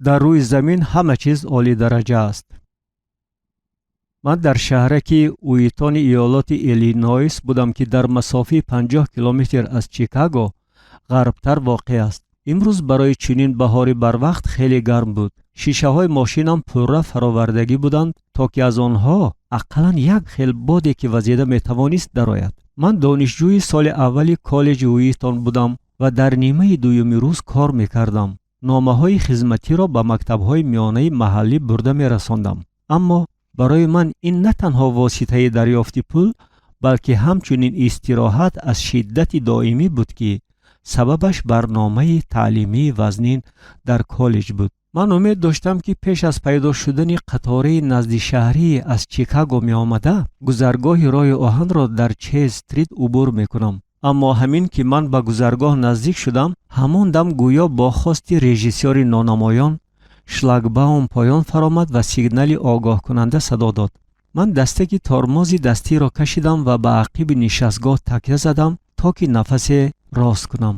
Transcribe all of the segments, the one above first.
Дар рӯи замин ҳама чиз олидараҷа аст. Ман дар шаҳраки Уитони иёлоти Иллинойс будам, ки дар масофаи 50 километр аз Чикаго ғарбтар воқеъ аст. Имрӯз барои чунин баҳори барвақт хеле гарм буд. Шишаҳои мошинам пурра фаровардагӣ буданд, то ки аз онҳо ақаллан як хел боде ки вазида метавонист, дарояд. Ман донишҷӯи соли аввали коллеҷи Уитон будам ва дар нимаи дуюми рӯз кор мекардам. Номаҳои хизматиро ба мактабҳои миёнаи маҳаллӣ бурда мерасондам. Аммо барои ман ин на танҳо воситаи дарёфти пул, балки ҳамчунин истироҳат аз шиддати доимӣ буд, ки сабабаш барномаи таълимии вазнин дар коллеҷ буд. Ман умед доштам, ки пеш аз пайдо шудани қатораи наздишаҳрии аз Чикаго меомада, гузаргоҳи роҳи оҳанро дар Чез Стрит убур мекунам. Аммо ҳамин ки ман ба гузаргоҳ наздик шудам, ҳамон дам гӯё бо хости режиссёри нонамоён шлагбаум поён фаромад ва сигнали огоҳкунанда садо дод. Ман дастаки тормози дастиро кашидам ва ба ақиби нишастгоҳ такя задам, то ки нафасе рост кунам.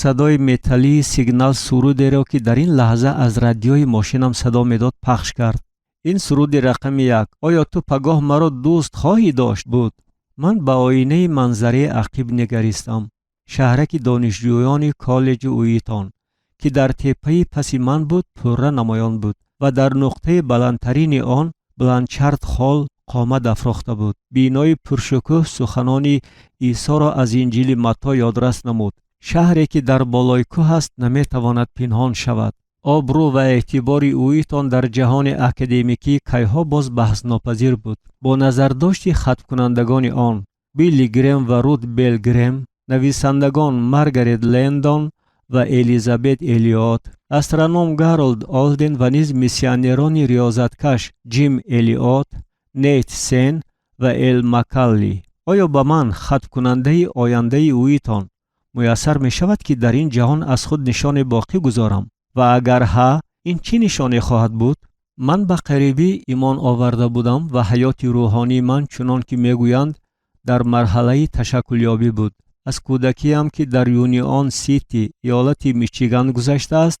Садои металлии сигнал сурудеро, ки дар ин лаҳза аз радиои мошинам садо медод, пахш кард. Ин суруди рақами як «Оё ту пагоҳ маро дӯст хоҳӣ дошт?» буд. Ман ба оинаи манзараи ақиб нигаристам. Шаҳраки донишҷӯёни коллеҷи Уитон, ки дар теппаи паси ман буд, пурра намоён буд ва дар нуқтаи баландтарини он Бланчард Холл қомат афрохта буд. Бинои пуршукӯҳ суханони Исоро аз Инҷили Матто ёдрас намуд: «Шаҳре, ки дар болои кӯҳ аст, наметавонад пинҳон шавад». Обрӯ ва эътибори Уитон дар ҷаҳони академикӣ кайҳо боз баҳснопазир буд. Бо назардошти хатмкунандагони он Билли Грем ва Рут Белл Грем, нависандагон Маргарет Лендон ва Элизабет Элиот, астроном Гаролд Олден ва низ миссионерони риёзаткаш Ҷим Элиот, Нейт Сен ва Эл Маккалли, оё ба ман, хатмкунандаи ояндаи Уитон, муяссар мешавад, ки дар ин ҷаҳон аз худ нишоне боқӣ гузорам? Ва агар ҳа, ин чӣ нишоне хоҳад буд? Ман ба қарибӣ имон оварда будам ва ҳаёти рӯҳонии ман, чунон ки мегӯянд, дар марҳалаи ташаккулёбӣ буд. Аз кӯдакиам, ки дар Юнион Сити, иёлати Мичиган, гузаштааст,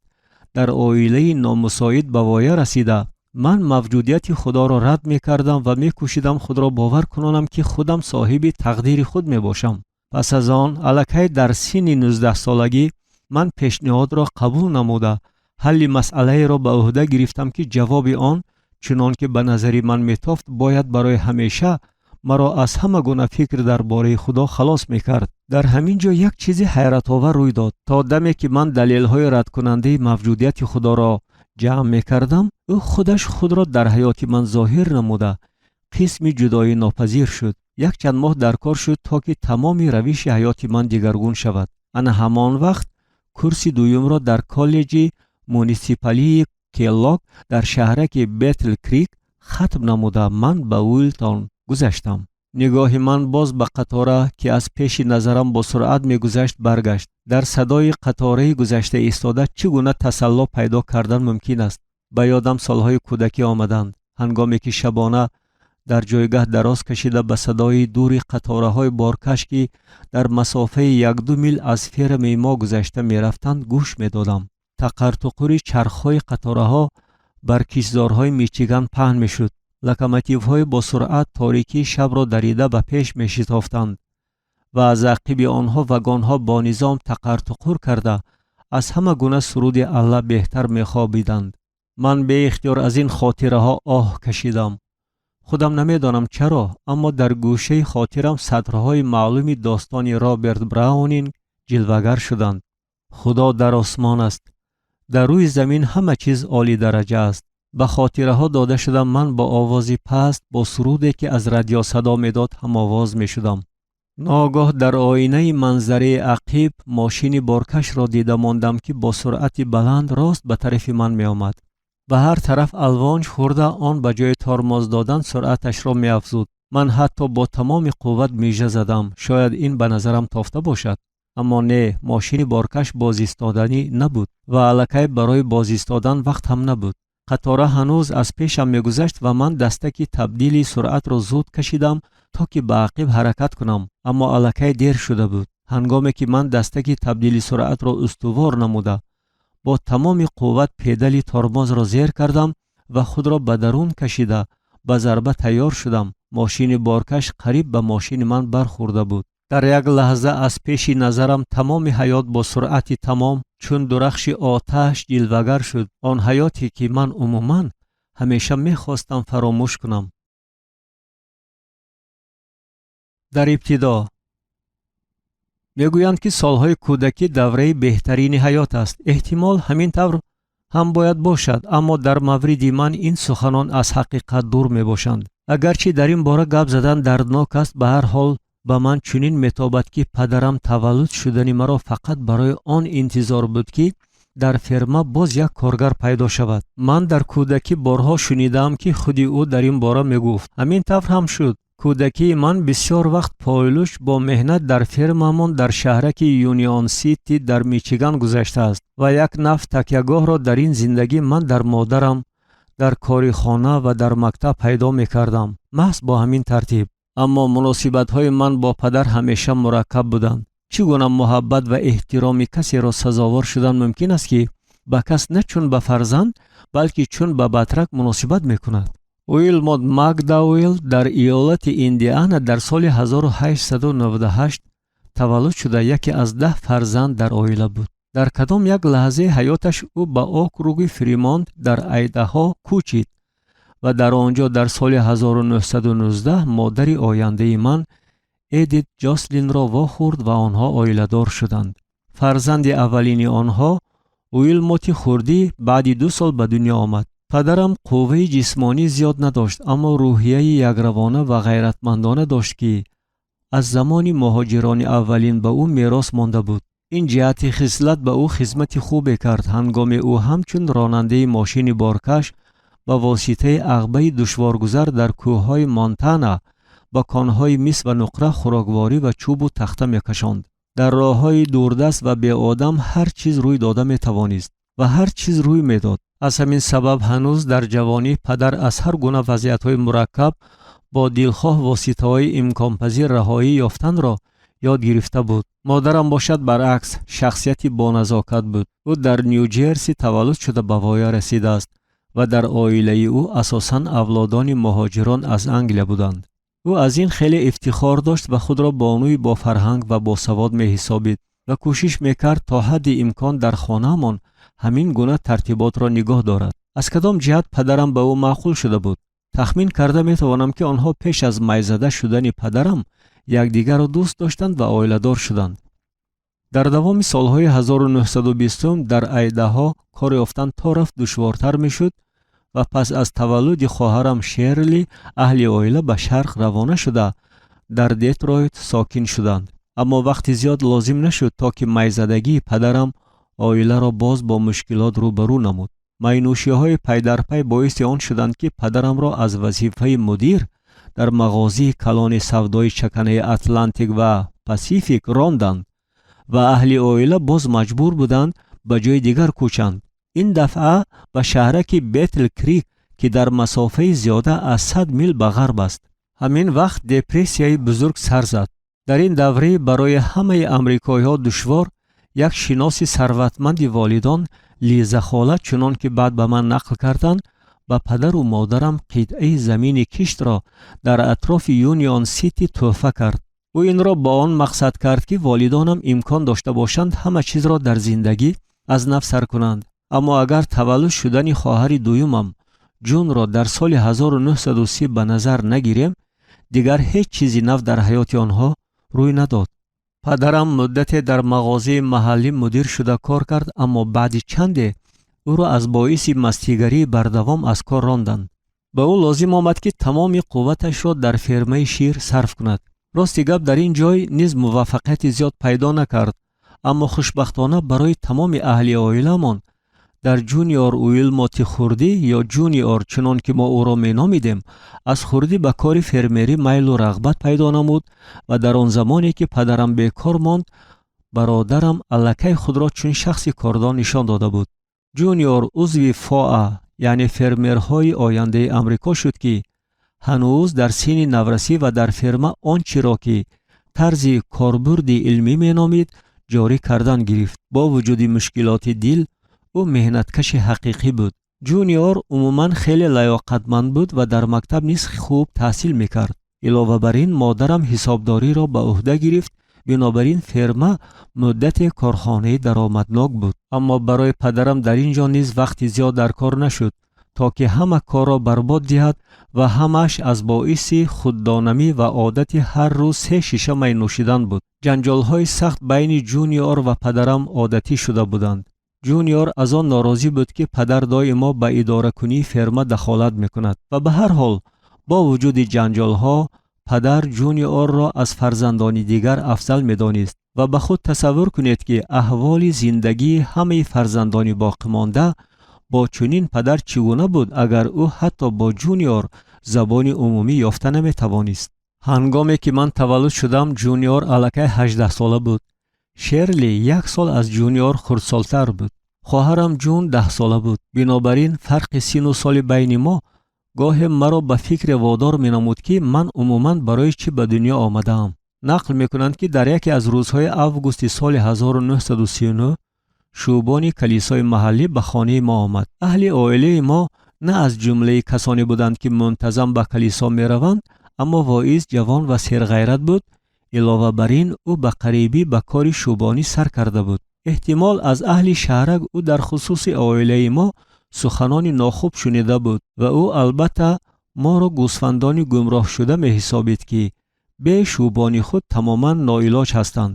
дар оилаи номусоид ба воя расида, ман мавҷудияти Худоро рад мекардам ва мекӯшидам худро бовар кунонам, ки худам соҳиби тақдири худ мебошам. Пас аз он, аллакай дар синни 19-солагӣ, ман пешниҳодро қабул намуда, ҳалли масъалаеро ба ӯҳда гирифтам, ки ҷавоби он, чунон ки ба назари ман метофт, бояд барои ҳамеша маро аз ҳама гуна фикр дар бораи Худо халос мекард. Дар ҳамин ҷо як чизи ҳайратовар рӯй дод. То даме ки ман далелҳои радкунандаи мавҷудияти Худоро ҷамъ мекардам, ӯ худаш худро дар ҳаёти ман зоҳир намуда, қисми ҷудоӣнопазир шуд. Якчанд моҳ дар кор шуд, то ки тамоми равиши ҳаёти ман дигаргун шавад. Ана ҳамон вақт курси дуюмро дар коллеҷи муниципалии Келлог дар шаҳраки Бетл Крик хатм намуда, ман ба Уилтон гузаштам. Нигоҳи ман боз ба қатора, ки аз пеши назарам бо суръат мегузашт, баргашт. Дар садои қатораи гузашта истода чӣ гуна тасалло пайдо кардан мумкин аст? Ба ёдам солҳои кӯдакӣ омаданд, ҳангоме ки шабона дар ҷойгаҳ дароз кашида, ба садои дури қатораҳои боркаш, ки дар масофаи 1-ду мил аз фермаи мо гузашта мерафтанд, гӯш медодам. Тақартуқури чархҳои қатораҳо бар киштзорҳои Мичиган паҳн мешуд. Локомотивҳои босуръат торикии шабро дарида ба пеш мешитофтанд ва аз ақиби онҳо вагонҳо бо низом тақартуқур карда, аз ҳама гуна суруди алла беҳтар мехобиданд. Ман беихтиёр аз ин хотираҳо оҳ кашидам. Худам намедонам чаро, аммо дар гӯшаи хотирам сатрҳои маълуми достони Роберт Браунинг ҷилвагар шуданд: «Худо дар осмон аст, дар рӯи замин ҳама чиз олидараҷа аст». Ба хотираҳо дода шудам. Ман бо овози паст бо суруде, ки аз радио садо медод, ҳамовоз мешудам. Ногоҳ дар оинаи манзараи ақиб мошини боркашро дида мондам, ки бо суръати баланд рост ба тарафи ман меомад. Ба ҳар тараф алвонҷ хӯрда, он ба ҷои тормоз додан суръаташро меафзуд. Ман ҳатто бо тамоми қувват мижа задам. Шояд ин ба назарам тофта бошад, аммо не, мошини боркаш бозистоданӣ набуд ва аллакай барои бозистодан вақт ҳам набуд. Қатора ҳанӯз аз пешам мегузашт ва ман дастаки табдили суръатро зуд кашидам, то ки ба ақиб ҳаракат кунам, аммо аллакай дер шуда буд. Ҳангоме ки ман дастаки табдили суръатро устувор намуда, бо Бо тамоми қувват педали тормозро зер кардам ва худро ба дарун кашида, ба зарба тайёр шудам. Мошини боркаш қариб ба мошини ман бархӯрда буд. Дар як лаҳза аз пеши назарам тамоми ҳаёт бо суръати тамом чун дурахши оташ ҷилвагар шуд, он ҳаёте ки ман умуман ҳамеша мехостам фаромӯш кунам. Дар ибтидо мегӯянд, ки солҳои кӯдакӣ давраи беҳтарини ҳаёт аст. Эҳтимол, ҳамин тавр ҳам бояд бошад, аммо дар мавриди ман ин суханон аз ҳақиқат дур мебошанд. Агарчи дар ин бора гап задан дарднок аст, ба ҳар ҳол ба ман чунин метобад, ки падарам таваллуд шудани маро фақат барои он интизор буд, ки дар ферма боз як коргар пайдо шавад. Ман дар кӯдакӣ борҳо шунидаам, ки худи ӯ дар ин бора мегуфт. Ҳамин тавр ҳам шуд. Кӯдакии ман бисёр вақт пойлӯш бо меҳнат дар фермамон дар шаҳраки Юнион Сити дар Мичиган гузаштааст ва як наф такягоҳро дар ин зиндагӣ ман дар модарам, дар кори хона ва дар мактаб пайдо мекардам, маҳз бо ҳамин тартиб. Аммо муносибатҳои ман бо падар ҳамеша мураккаб буданд. Чӣ гуна муҳаббат ва эҳтироми касеро сазовор шудан мумкин аст, ки ба кас на чун ба фарзанд, балки чун ба батрак муносибат мекунад? Уилмот Макдауэлл дар иёлати Индиана дар соли 1898 таваллуд шуда, яке аз 10 фарзанд дар оила буд. Дар кадом як лаҳзаи ҳаёташ ӯ ба округи Фримонт дар Айдаҳо кӯчид ва дар он ҷо дар соли 1919 модари ояндаи ман Эдит Ҷослинро вохӯрд ва онҳо оиладор шуданд. Фарзанди аввалини онҳо, Уилмоти хурдӣ, баъди 2 сол ба дунё омад. Падарам қувваи ҷисмонӣ зиёд надошт, аммо рӯҳияи якравона ва ғайратмандона дошт, ки аз замони муҳоҷирони аввалин ба ӯ мерос монда буд. Ин ҷиҳати хислат ба ӯ хизмати хубе кард, ҳангоме ӯ ҳамчун ронандаи мошини боркаш ба воситаи ағбаи душворгузар дар кӯҳҳои Монтана ба конҳои мис ва нуқра хӯрокворӣ ва чӯбу тахта мекашонд. Дар роҳҳои дурдаст ва беодам ҳар чиз рӯй дода метавонист ва ҳар чиз рӯй медод. Аз ҳамин сабаб ҳанӯз дар ҷавонӣ падар аз ҳар гуна вазъиятҳои мураккаб бо дилхоҳ воситаҳои имконпазир раҳоӣ ёфтанро ёд гирифта буд. Модарам бошад, баръакс, шахсияти боназокат буд. Ӯ дар Ню-Ҷерси таваллуд шуда, ба воя расидааст ва дар оилаи ӯ асосан авлодони муҳоҷирон аз Англия буданд. Ӯ аз ин хеле ифтихор дошт ва худро бонуи бофарҳанг ва босавод меҳисобид ва кӯшиш мекард то ҳадди имкон дар хонаамон ҳамин гуна тартиботро нигоҳ дорад. Аз кадом ҷиҳат падарам ба ӯ маъқул шуда буд? Тахмин карда метавонам, ки онҳо пеш аз майзада шудани падарам якдигарро дӯст доштанд ва оиладор шуданд. Дар давоми солҳои 1920 дар Айдаҳо кор ёфтан то рафт душвортар мешуд ва пас аз таваллуди хоҳарам Шерли аҳли оила ба шарқ равона шуда, дар Детройт сокин шуданд. Аммо вақти зиёд лозим нашуд, то ки майзадагии падарам оиларо боз бо мушкилот рӯбарӯ намуд. Майнӯшиҳои пайдарпай боиси он шуданд, ки падарамро аз вазифаи мудир дар мағозии калони савдои чаканаи Атлантик ва Пасифик ронданд ва аҳли оила боз маҷбур буданд ба ҷои дигар кӯчанд. Ин дафъа ба шаҳраки Бетл Крик, ки дар масофаи зиёда аз 100 мил ба ғарб аст. Ҳамин вақт депрессияи бузург сар зад. Дар ин давраи барои ҳамаи амрикоиҳо душвор як шиноси сарватманди волидон, Лиза хола, чунон ки баъд ба ман нақл карданд, ба падару модарам қитъаи замини киштро дар атрофи Юнион Сити тӯҳфа кард. Ӯ инро бо он мақсад кард, ки волидонам имкон дошта бошанд ҳама чизро дар зиндагӣ аз нав сар кунанд. Аммо агар таваллуд шудани хоҳари дуюмам Ҷунро дар соли 1930 ба назар нагирем, дигар ҳеҷ чизи нав дар ҳаёти онҳо рӯй надод. Падарам муддате дар мағозаи маҳаллӣ мудир шуда кор кард, аммо баъди чанде ӯро аз боиси мастигарии бардавом аз кор ронданд. Ба ӯ лозим омад, ки тамоми қувваташро дар фермаи шир сарф кунад. Рости гап, дар ин ҷой низ муваффақияти зиёд пайдо накард, аммо хушбахтона барои тамоми аҳли оиламон дар Ҷуниор Уилмоти хурдӣ, ё Ҷуниор, чунон ки мо ӯро меномидем, аз хурдӣ ба кори фермерӣ майлу рағбат пайдо намуд ва дар он замоне ки падарам бекор монд, бародарам аллакай худро чун шахси кордон нишон дода буд. Ҷуниор узви ФОА, яъне фермерҳои ояндаи Амрико шуд, ки ҳанӯз дар синни наврасӣ ва дар ферма он чиро ки тарзи корбурди илмӣ меномид, ҷорӣ кардан гирифт. Бо вуҷуди мушкилоти дил, ӯ Ӯ меҳнаткаши ҳақиқӣ буд. Ҷуниор умуман хеле лаёқатманд буд ва дар мактаб низ хуб таҳсил мекард. Илова бар ин, модарам ҳисобдориро ба ӯҳда гирифт. Бинобар ин ферма муддате корхонаи даромаднок буд. Аммо барои падарам дар ин ҷо низ вақти зиёд дар кор нашуд, то ки ҳама корро барбод диҳад ва ҳамааш аз боиси худдонамӣ ва одати ҳар рӯз 3 шиша май нӯшидан буд. Ҷанҷолҳои сахт байни Ҷуниор ва падарам одатӣ шуда буданд. Ҷуниор аз он норозӣ буд, ки падар доимо ба идоракунии ферма дахолат мекунад ва ба ҳар ҳол бо вуҷуди ҷанҷолҳо падар Ҷуниорро аз фарзандони дигар афзал медонист ва ба худ тасаввур кунед, ки аҳволи зиндагии ҳамаи фарзандони боқимонда бо чунин падар чӣ гуна буд, агар ӯ ҳатто бо Ҷуниор забони умумӣ ёфта наметавонист. Ҳангоме ки ман таваллуд шудам, Ҷуниор аллакай 18сола буд. Шерли 1 сол аз Ҷуниор хурдсолтар буд. Хоҳарам Ҷун 10сола буд. Бинобар ин фарқи сину соли байни мо гоҳе маро ба фикре водор менамуд, ки ман умуман барои чӣ ба дунё омадаам. Нақл мекунанд, ки дар яке аз рӯзҳои августи соли 1939 шӯбони калисои маҳаллӣ ба хонаи мо омад. Аҳли оилаи мо на аз ҷумлаи касоне буданд, ки мунтазам ба калисо мераванд, аммо воиз ҷавон ва серғайрат буд. Илова бар ин, ӯ ба қарибӣ ба кори шӯбонӣ сар карда буд. Эҳтимол аз аҳли шаҳрак ӯ дар хусуси оилаи мо суханони нохуб шунида буд ва ӯ албатта моро гӯсфандони гумроҳшуда меҳисобид, ки бе шӯбони худ тамоман ноилоҷ ҳастанд.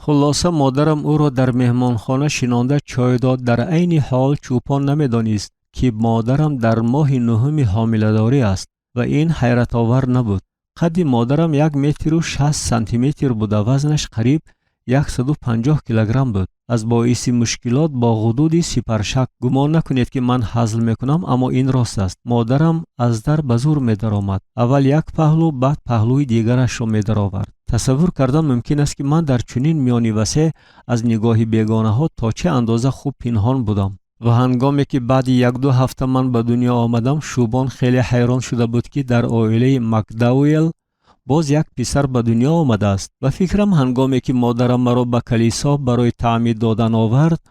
Хулоса, модарам ӯро дар меҳмонхона шинонда чой дод. Дар айни ҳол чӯпон намедонист, ки модарам дар моҳи нуҳуми ҳомиладорӣ аст ва ин ҳайратовар набуд. Қадди модарам 1 метру 60 сантиметр буда, вазнаш қариб 150 килограмм буд. Аз боиси мушкилот бо ғудуди сипаршак, гумон накунед, ки ман ҳазл мекунам, аммо ин рост аст, модарам аз дар ба зур медаромад. Аввал як паҳлӯ, баъд паҳлӯи дигарашро медаровард. Тасаввур кардан мумкин аст, ки ман дар чунин миёни васеъ аз нигоҳи бегонаҳо то чӣ андоза хуб пинҳон будам. Ва ҳангоме ки баъди 1-2 ҳафта ман ба дунё омадам, шӯбон хеле ҳайрон шуда буд, ки дар оилаи Макдауэл боз як писар ба дунё омадааст. Ба фикрам, ҳангоме ки модарам маро ба калисо барои таъмид додан овард,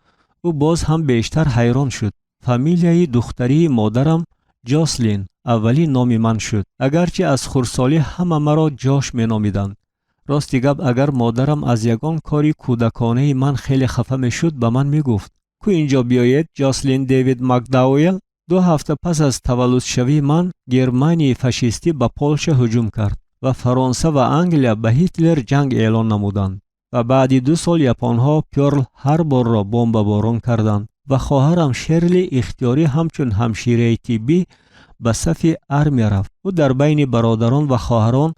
ӯ боз ҳам бештар ҳайрон шуд. Фамилияи духтарии модарам Ҷослин аввалин номи ман шуд, агарчи аз хурдсолӣ ҳама маро Ҷош меномиданд. Рости гап, агар модарам аз ягон кори кӯдаконаи ман хеле хафа мешуд, ба ман мегуфт: «Ку инҷо биёед, Ҷослин Дэвид Макдауэл». 2 ҳафта пас аз таваллудшавии ман Германияи фашистӣ ба Полша ҳуҷум кард ва Фаронса ва Англия ба Ҳитлер ҷанг эълон намуданд ва баъди 2 сол японҳо Пёрл Ҳарборро бомбаборон карданд ва хоҳарам Шерли ихтиёрӣ ҳамчун ҳамшираи тиббӣ ба сафи армия рафт. Ӯ дар байни бародарон ва хоҳарон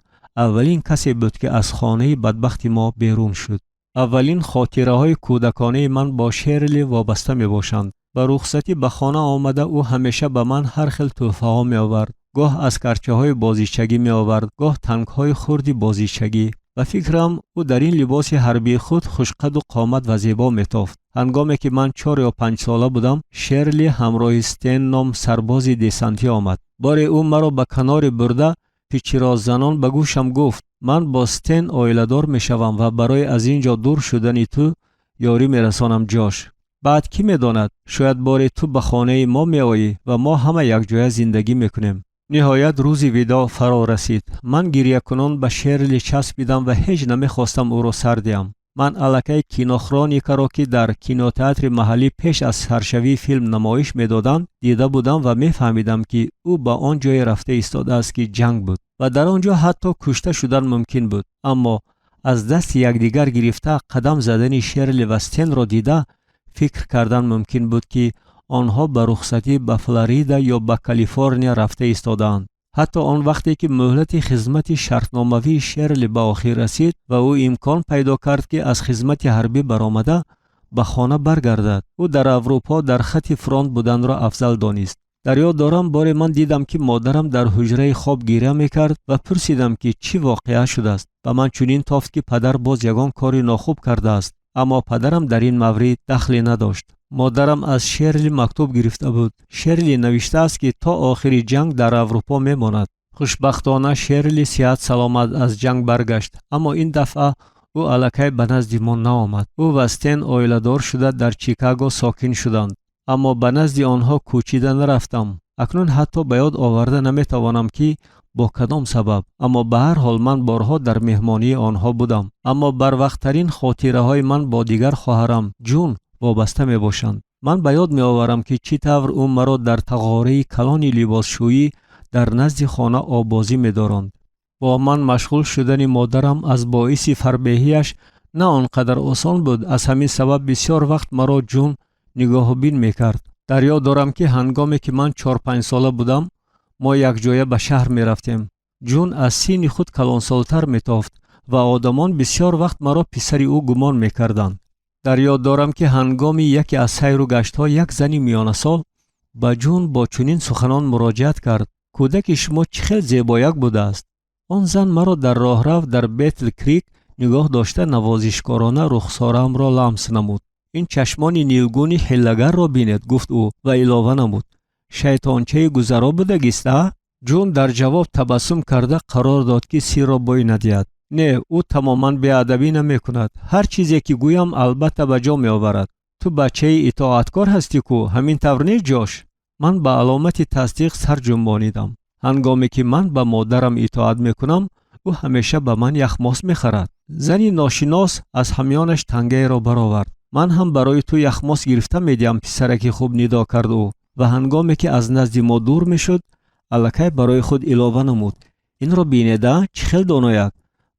аввалин касе буд, ки аз хонаи бадбахти мо берун шуд. Аввалин хотираҳои кӯдаконаи ман бо Шерли вобаста мебошанд. Ба рухсатӣ ба хона омада, ӯ ҳамеша ба ман ҳар хел тӯҳфаҳо меовард. Гоҳ аскарчаҳои бозичагӣ меовард, гоҳ танкҳои хурди бозичагӣ. Ба фикрам, ӯ дар ин либоси ҳарбии худ хушқаду қомат ва зебо метофт. Ҳангоме ки ман 4 ё 5 сола будам, Шерли ҳамроҳи Стен ном сарбози десантӣ омад. Боре ӯ маро ба каноре бурда, пичироззанон ба гӯшам гуфт: «Ман бо Стен оиладор мешавам ва барои аз ин ҷо дур шудани ту ёрӣ мерасонам, Ҷош. Баъд кӣ медонад, шояд боре ту ба хонаи мо меоӣ ва мо ҳама якҷоя зиндагӣ мекунем». Ниҳоят рӯзи видоъ фаро расид. Ман гирьякунон ба Шерли часпидам ва ҳеҷ намехостам ӯро сар диҳам. Ман аллакай кинохроникаро, ки дар кинотеатри маҳаллӣ пеш аз саршавии филм намоиш медоданд, дида будам ва мефаҳмидам, ки ӯ ба он ҷое рафта истодааст, ки ҷанг буд ва дар он ҷо ҳатто кушта шудан мумкин буд. Аммо аз дасти якдигар гирифта қадам задани Шерли ва Стенро дида фикр кардан мумкин буд, ки онҳо ба рухсатӣ ба Флорида ё ба Калифорния рафта истодаанд. Ҳатто он вақте ки муҳлати хизмати шартномавии Шерли ба охир расид ва ӯ имкон пайдо кард, ки аз хизмати ҳарбӣ баромада ба хона баргардад, ӯ дар Аврупо дар хати фронт буданро афзал донист. Дар ёд дорам, боре ман дидам, ки модарам дар ҳуҷраи хоб гиря мекард ва пурсидам, ки чӣ воқеа шудааст. Ба ман чунин тофт, ки падар боз ягон кори нохуб кардааст, аммо падарам дар ин маврид дахле надошт. Модарам аз Шерли мактуб гирифта буд. Шерли навиштааст, ки то охири ҷанг дар Аврупо мемонад. Хушбахтона, Шерли сиҳат саломат аз ҷанг баргашт, аммо ин дафъа ӯ аллакай ба назди мо наомад. Ӯ ва Стен оиладор шуда дар Чикаго сокин шуданд. Аммо ба назди онҳо кӯчида нарафтам. Акнун ҳатто ба ёд оварда наметавонам, ки бо кадом сабаб, аммо ба ҳар ҳол ман борҳо дар меҳмонии онҳо будам. Аммо барвақттарин хотираҳои ман бо дигар хоҳарам Ҷун вобаста мебошанд. Ман ба ёд меоварам, ки чӣ тавр ӯ маро дар тағораи калони либосшӯӣ дар назди хона оббозӣ медоронд. Бо ман машғул шудани модарам аз боиси фарбеҳиаш на он қадар осон буд. Аз ҳамин сабаб бисёр вақт маро Ҷун нигоҳубин мекард. Дар ёд дорам, ки ҳангоме ки ман 4-5 сола будам, мо якҷоя ба шаҳр мерафтем. Ҷун аз синни худ калонсолтар метофт ва одамон бисёр вақт маро писари ӯ гумон мекарданд. Дар ёд дорам, ки ҳангоми яке аз сайру гаштҳо як зани миёнасол ба Ҷун бо чунин суханон муроҷиат кард: «Кӯдаки шумо чӣ хел зебояк будааст!» Он зан маро дар роҳрав дар Бетл Крик нигоҳ дошта, навозишкорона рухсораамро ламс намуд. «Ин чашмони нилгуни ҳиллагарро бинед», гуфт ӯ ва илова намуд: «Шайтончаи гузаро будагист, а?» Ҷун дар ҷавоб табассум карда қарор дод, ки сирро бой надиҳад. «Не, ӯ тамоман беадабӣ намекунад. Ҳар чизе ки гӯям, албатта ба ҷо меоварад. Ту бачаи итоаткор ҳастӣ ку, ҳамин тавр нест, Ҷош?» Ман ба аломати тасдиқ сар ҷунбонидам. Ҳангоме ки ман ба модарам итоат мекунам, ӯ ҳамеша ба ман яхмос мехарад. Зани ношинос аз ҳамёнаш тангаеро баровард. «Ман ҳам барои ту яхмос гирифта медиҳам, писараки хуб», нидо кард ӯ ва ҳангоме ки аз назди мо дур мешуд, аллакай барои худ илова намуд: «Инро бинеда, чӣ хел донояк!»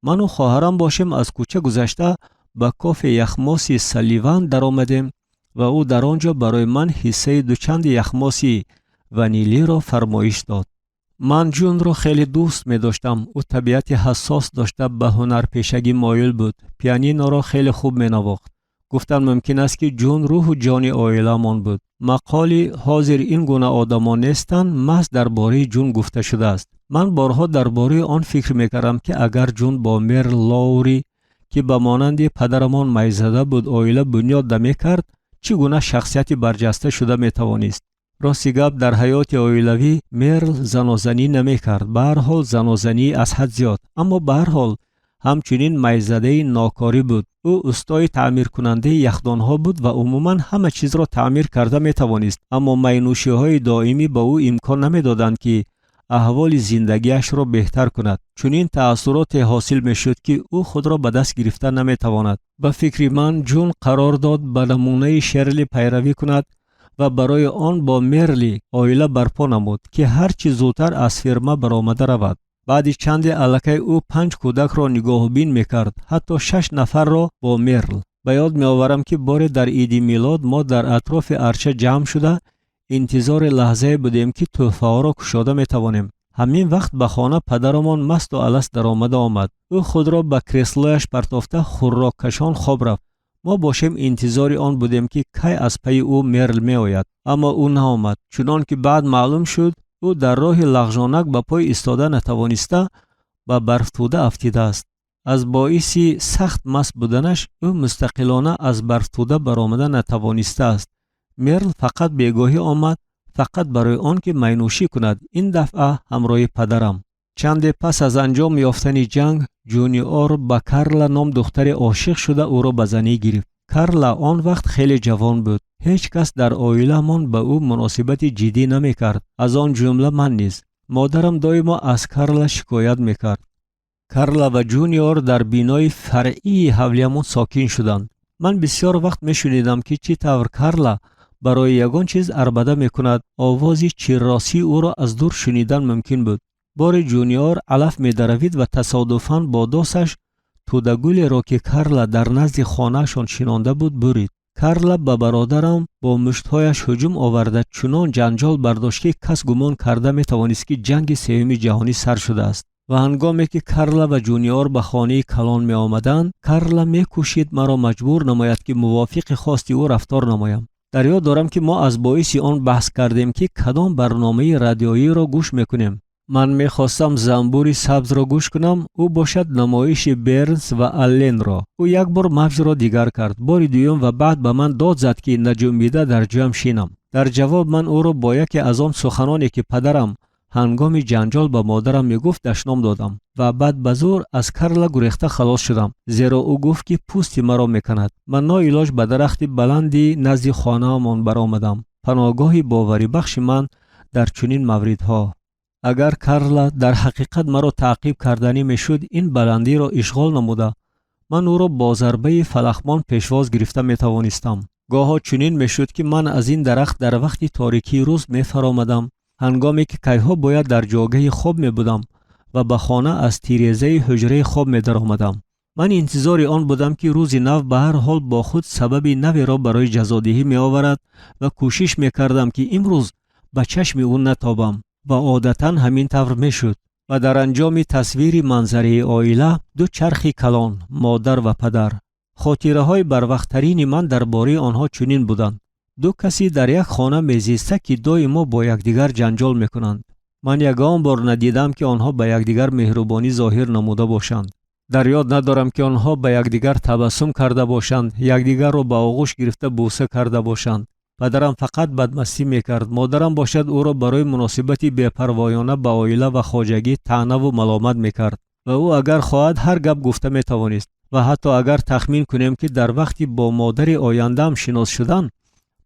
Ману хоҳарам бошем, аз кӯча гузашта ба кофе яхмоси Салливан даромадем ва ӯ дар он ҷо барои ман ҳиссаи дучанди яхмоси ванилиро фармоиш дод. Ман Ҷунро хеле дӯст медоштам. Ӯ табиати ҳассос дошта, ба ҳунарпешагӣ моил буд, пианиноро хеле хуб менавохт. Гуфтан мумкин аст, ки Ҷун рӯҳу ҷони оиламон буд. Мақоли «ҳозир ин гуна одамон нестанд» маҳз дар бораи Ҷун гуфта шудааст. Ман борҳо дар бораи он фикр мекардам, ки агар Ҷун бо Мерл Лоури, ки ба монанди падарамон майзада буд, оила бунёд намекард, чӣ гуна шахсияти барҷаста шуда метавонист. Рости гап, дар ҳаёти оилавӣ Мерл занозанӣ намекард, ба ҳар ҳол занозанӣ аз ҳад зиёд, аммо ба ҳар ҳол ҳамчунин майзадаи нокорӣ буд. Ӯ устои таъмиркунандаи яхдонҳо буд ва умуман ҳама чизро таъмир карда метавонист, аммо майнӯшиҳои доимӣ ба ӯ имкон намедоданд, ки аҳволи зиндагиашро беҳтар кунад. Чунин таассуроте ҳосил мешуд, ки ӯ худро ба даст гирифта наметавонад. Ба фикри ман, Ҷун қарор дод ба намунаи Шерли пайравӣ кунад ва барои он бо Мерли оила барпо намуд, ки ҳар чӣ зудтар аз фирма баромада равад. Баъди чанде аллакай ӯ панҷ кӯдакро нигоҳубин мекард, ҳатто шаш нафарро бо Мерл. Ба ёд меоварам, ки боре дар иди милод мо дар атрофи арча ҷамъ шуда интизори лаҳзае будем, ки тӯҳфаҳоро кушода метавонем. Ҳамин вақт ба хона падарамон масту аласт даромада омад. Ӯ худро ба креслояш партофта, хурроккашон хоб рафт. Мо бошем, интизори он будем, ки кай аз пайи ӯ Мерл меояд, аммо ӯ наомад. Чунон ки баъд маълум шуд, ӯ дар роҳи лағжонак ба пой истода натавониста, ба барфтӯда афтидааст. Аз боиси сахт маст буданаш ӯ мустақилона аз барфтӯда баромада натавонистааст. Мерл фақат бегоҳӣ омад, фақат барои он ки майнӯшӣ кунад, ин дафъа ҳамроҳи падарам. Чанде пас аз анҷом ёфтани ҷанг, Ҷуниор ба Карла ном духтаре ошиқ шуда, ӯро ба занӣ гирифт. Карла он вақт хеле ҷавон буд. Ҳеҷ кас дар оиламон ба ӯ муносибати ҷиддӣ намекард, аз он ҷумла ман низ. Модарам доимо аз Карла шикоят мекард. Карла ва Ҷуниор дар бинои фаръии ҳавлиямон сокин шуданд. Ман бисёр вақт мешунидам, ки чӣ тавр Карла барои ягон чиз арбада мекунад. Овози чирросии ӯро аз дур шунидан мумкин буд. Боре Ҷуниор алаф медаравид ва тасодуфан бо досаш тӯдагулеро, ки Карла дар назди хонаашон шинонда буд, бурид. Карла ба бародарам бо муштҳояш ҳуҷум оварда, чунон ҷанҷол бардошт, ки кас гумон карда метавонист, ки ҷанги сеюми ҷаҳонӣ сар шудааст. Ва ҳангоме ки Карла ва Ҷуниор ба хонаи калон меомаданд, Карла мекӯшид маро маҷбур намояд, ки мувофиқи хости ӯ рафтор намоям. Дар ёд дорам, ки мо аз боиси он баҳс кардем, ки кадом барномаи радиоиро гӯш мекунем. Ман мехостам «Занбури сабзро» гӯш кунам, ӯ бошад намоиши Бернс ва Алленро. Ӯ як бор мавҷро дигар кард, бори дуюм, ва баъд ба ман дод зад, ки наҷунбида дар ҷоям шинам. Дар ҷавоб ман ӯро бо яке аз он суханоне, ки падарам ҳангоми ҷанҷол ба модарам мегуфт, дашном додам ва баъд ба зӯр аз Карла гурехта халос шудам, зеро ӯ гуфт, ки пӯсти маро меканад. Ман ноилоҷ ба дарахти баланди назди хонаамон баромадам. Паноҳгоҳи боварибахши ман дар чунин мавридҳо. Агар Карла дар ҳақиқат маро таъқиб карданӣ мешуд, ин баландиро ишғол намуда, ман ӯро бо зарбаи фалахмон пешвоз гирифта метавонистам. Гоҳо чунин мешуд, ки ман аз ин дарахт дар вақти торикии рӯз мефаромадам, ҳангоме ки кайҳо бояд дар ҷогаҳи хоб мебудам ва ба хона аз тирезаи ҳуҷраи хоб медаромадам. Ман интизори он будам, ки рӯзи нав ба ҳар ҳол бо худ сабаби наверо барои ҷазодиҳӣ меоварад ва кӯшиш мекардам, ки имрӯз ба чашми ӯ натобам, ва одатан ҳамин тавр мешуд. Ва дар анҷоми тасвири манзараи оила ду чархи калон, модар ва падар. Хотираҳои барвақттарини ман дар бораи онҳо чунин буданд: ду касе дар як хона мезиста, ки доимо бо якдигар ҷанҷол мекунанд. Ман ягон бор надидам, ки онҳо ба якдигар меҳрубонӣ зоҳир намуда бошанд. Дар ёд надорам, ки онҳо ба якдигар табассум карда бошанд, якдигарро ба оғӯш гирифта бӯса карда бошанд. Падарам фақат бадмастӣ мекард, модарам бошад ӯро барои муносибати бепарвоёна ба оила ва хоҷагӣ таънаву маломат мекард, ва ӯ агар хоҳад, ҳар гап гуфта метавонист. Ва ҳатто агар тахмин кунем, ки дар вақти бо модари ояндаам шинос шудан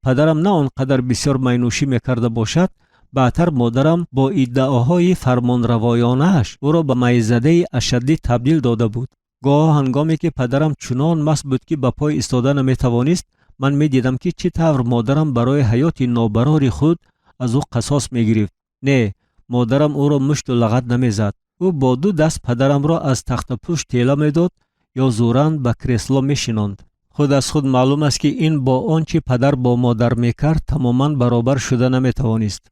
падарам на он қадар бисёр майнӯшӣ мекарда бошад, баъдтар модарам бо иддаоҳои фармонравоёнааш ӯро ба майзадаи ашаддӣ табдил дода буд. Гоҳо ҳангоме ки падарам чунон маст буд, ки ба пой истода наметавонист, ман медидам, ки чӣ тавр модарам барои ҳаёти нобарори худ аз ӯ қасос мегирифт. Не, модарам ӯро мушту лағат намезад. Ӯ бо ду даст падарамро аз тахтапушт тела медод ё зӯран ба кресло мешинонд. Худ аз худ маълум аст, ки ин бо он чӣ падар бо модар мекард, тамоман баробар шуда наметавонист.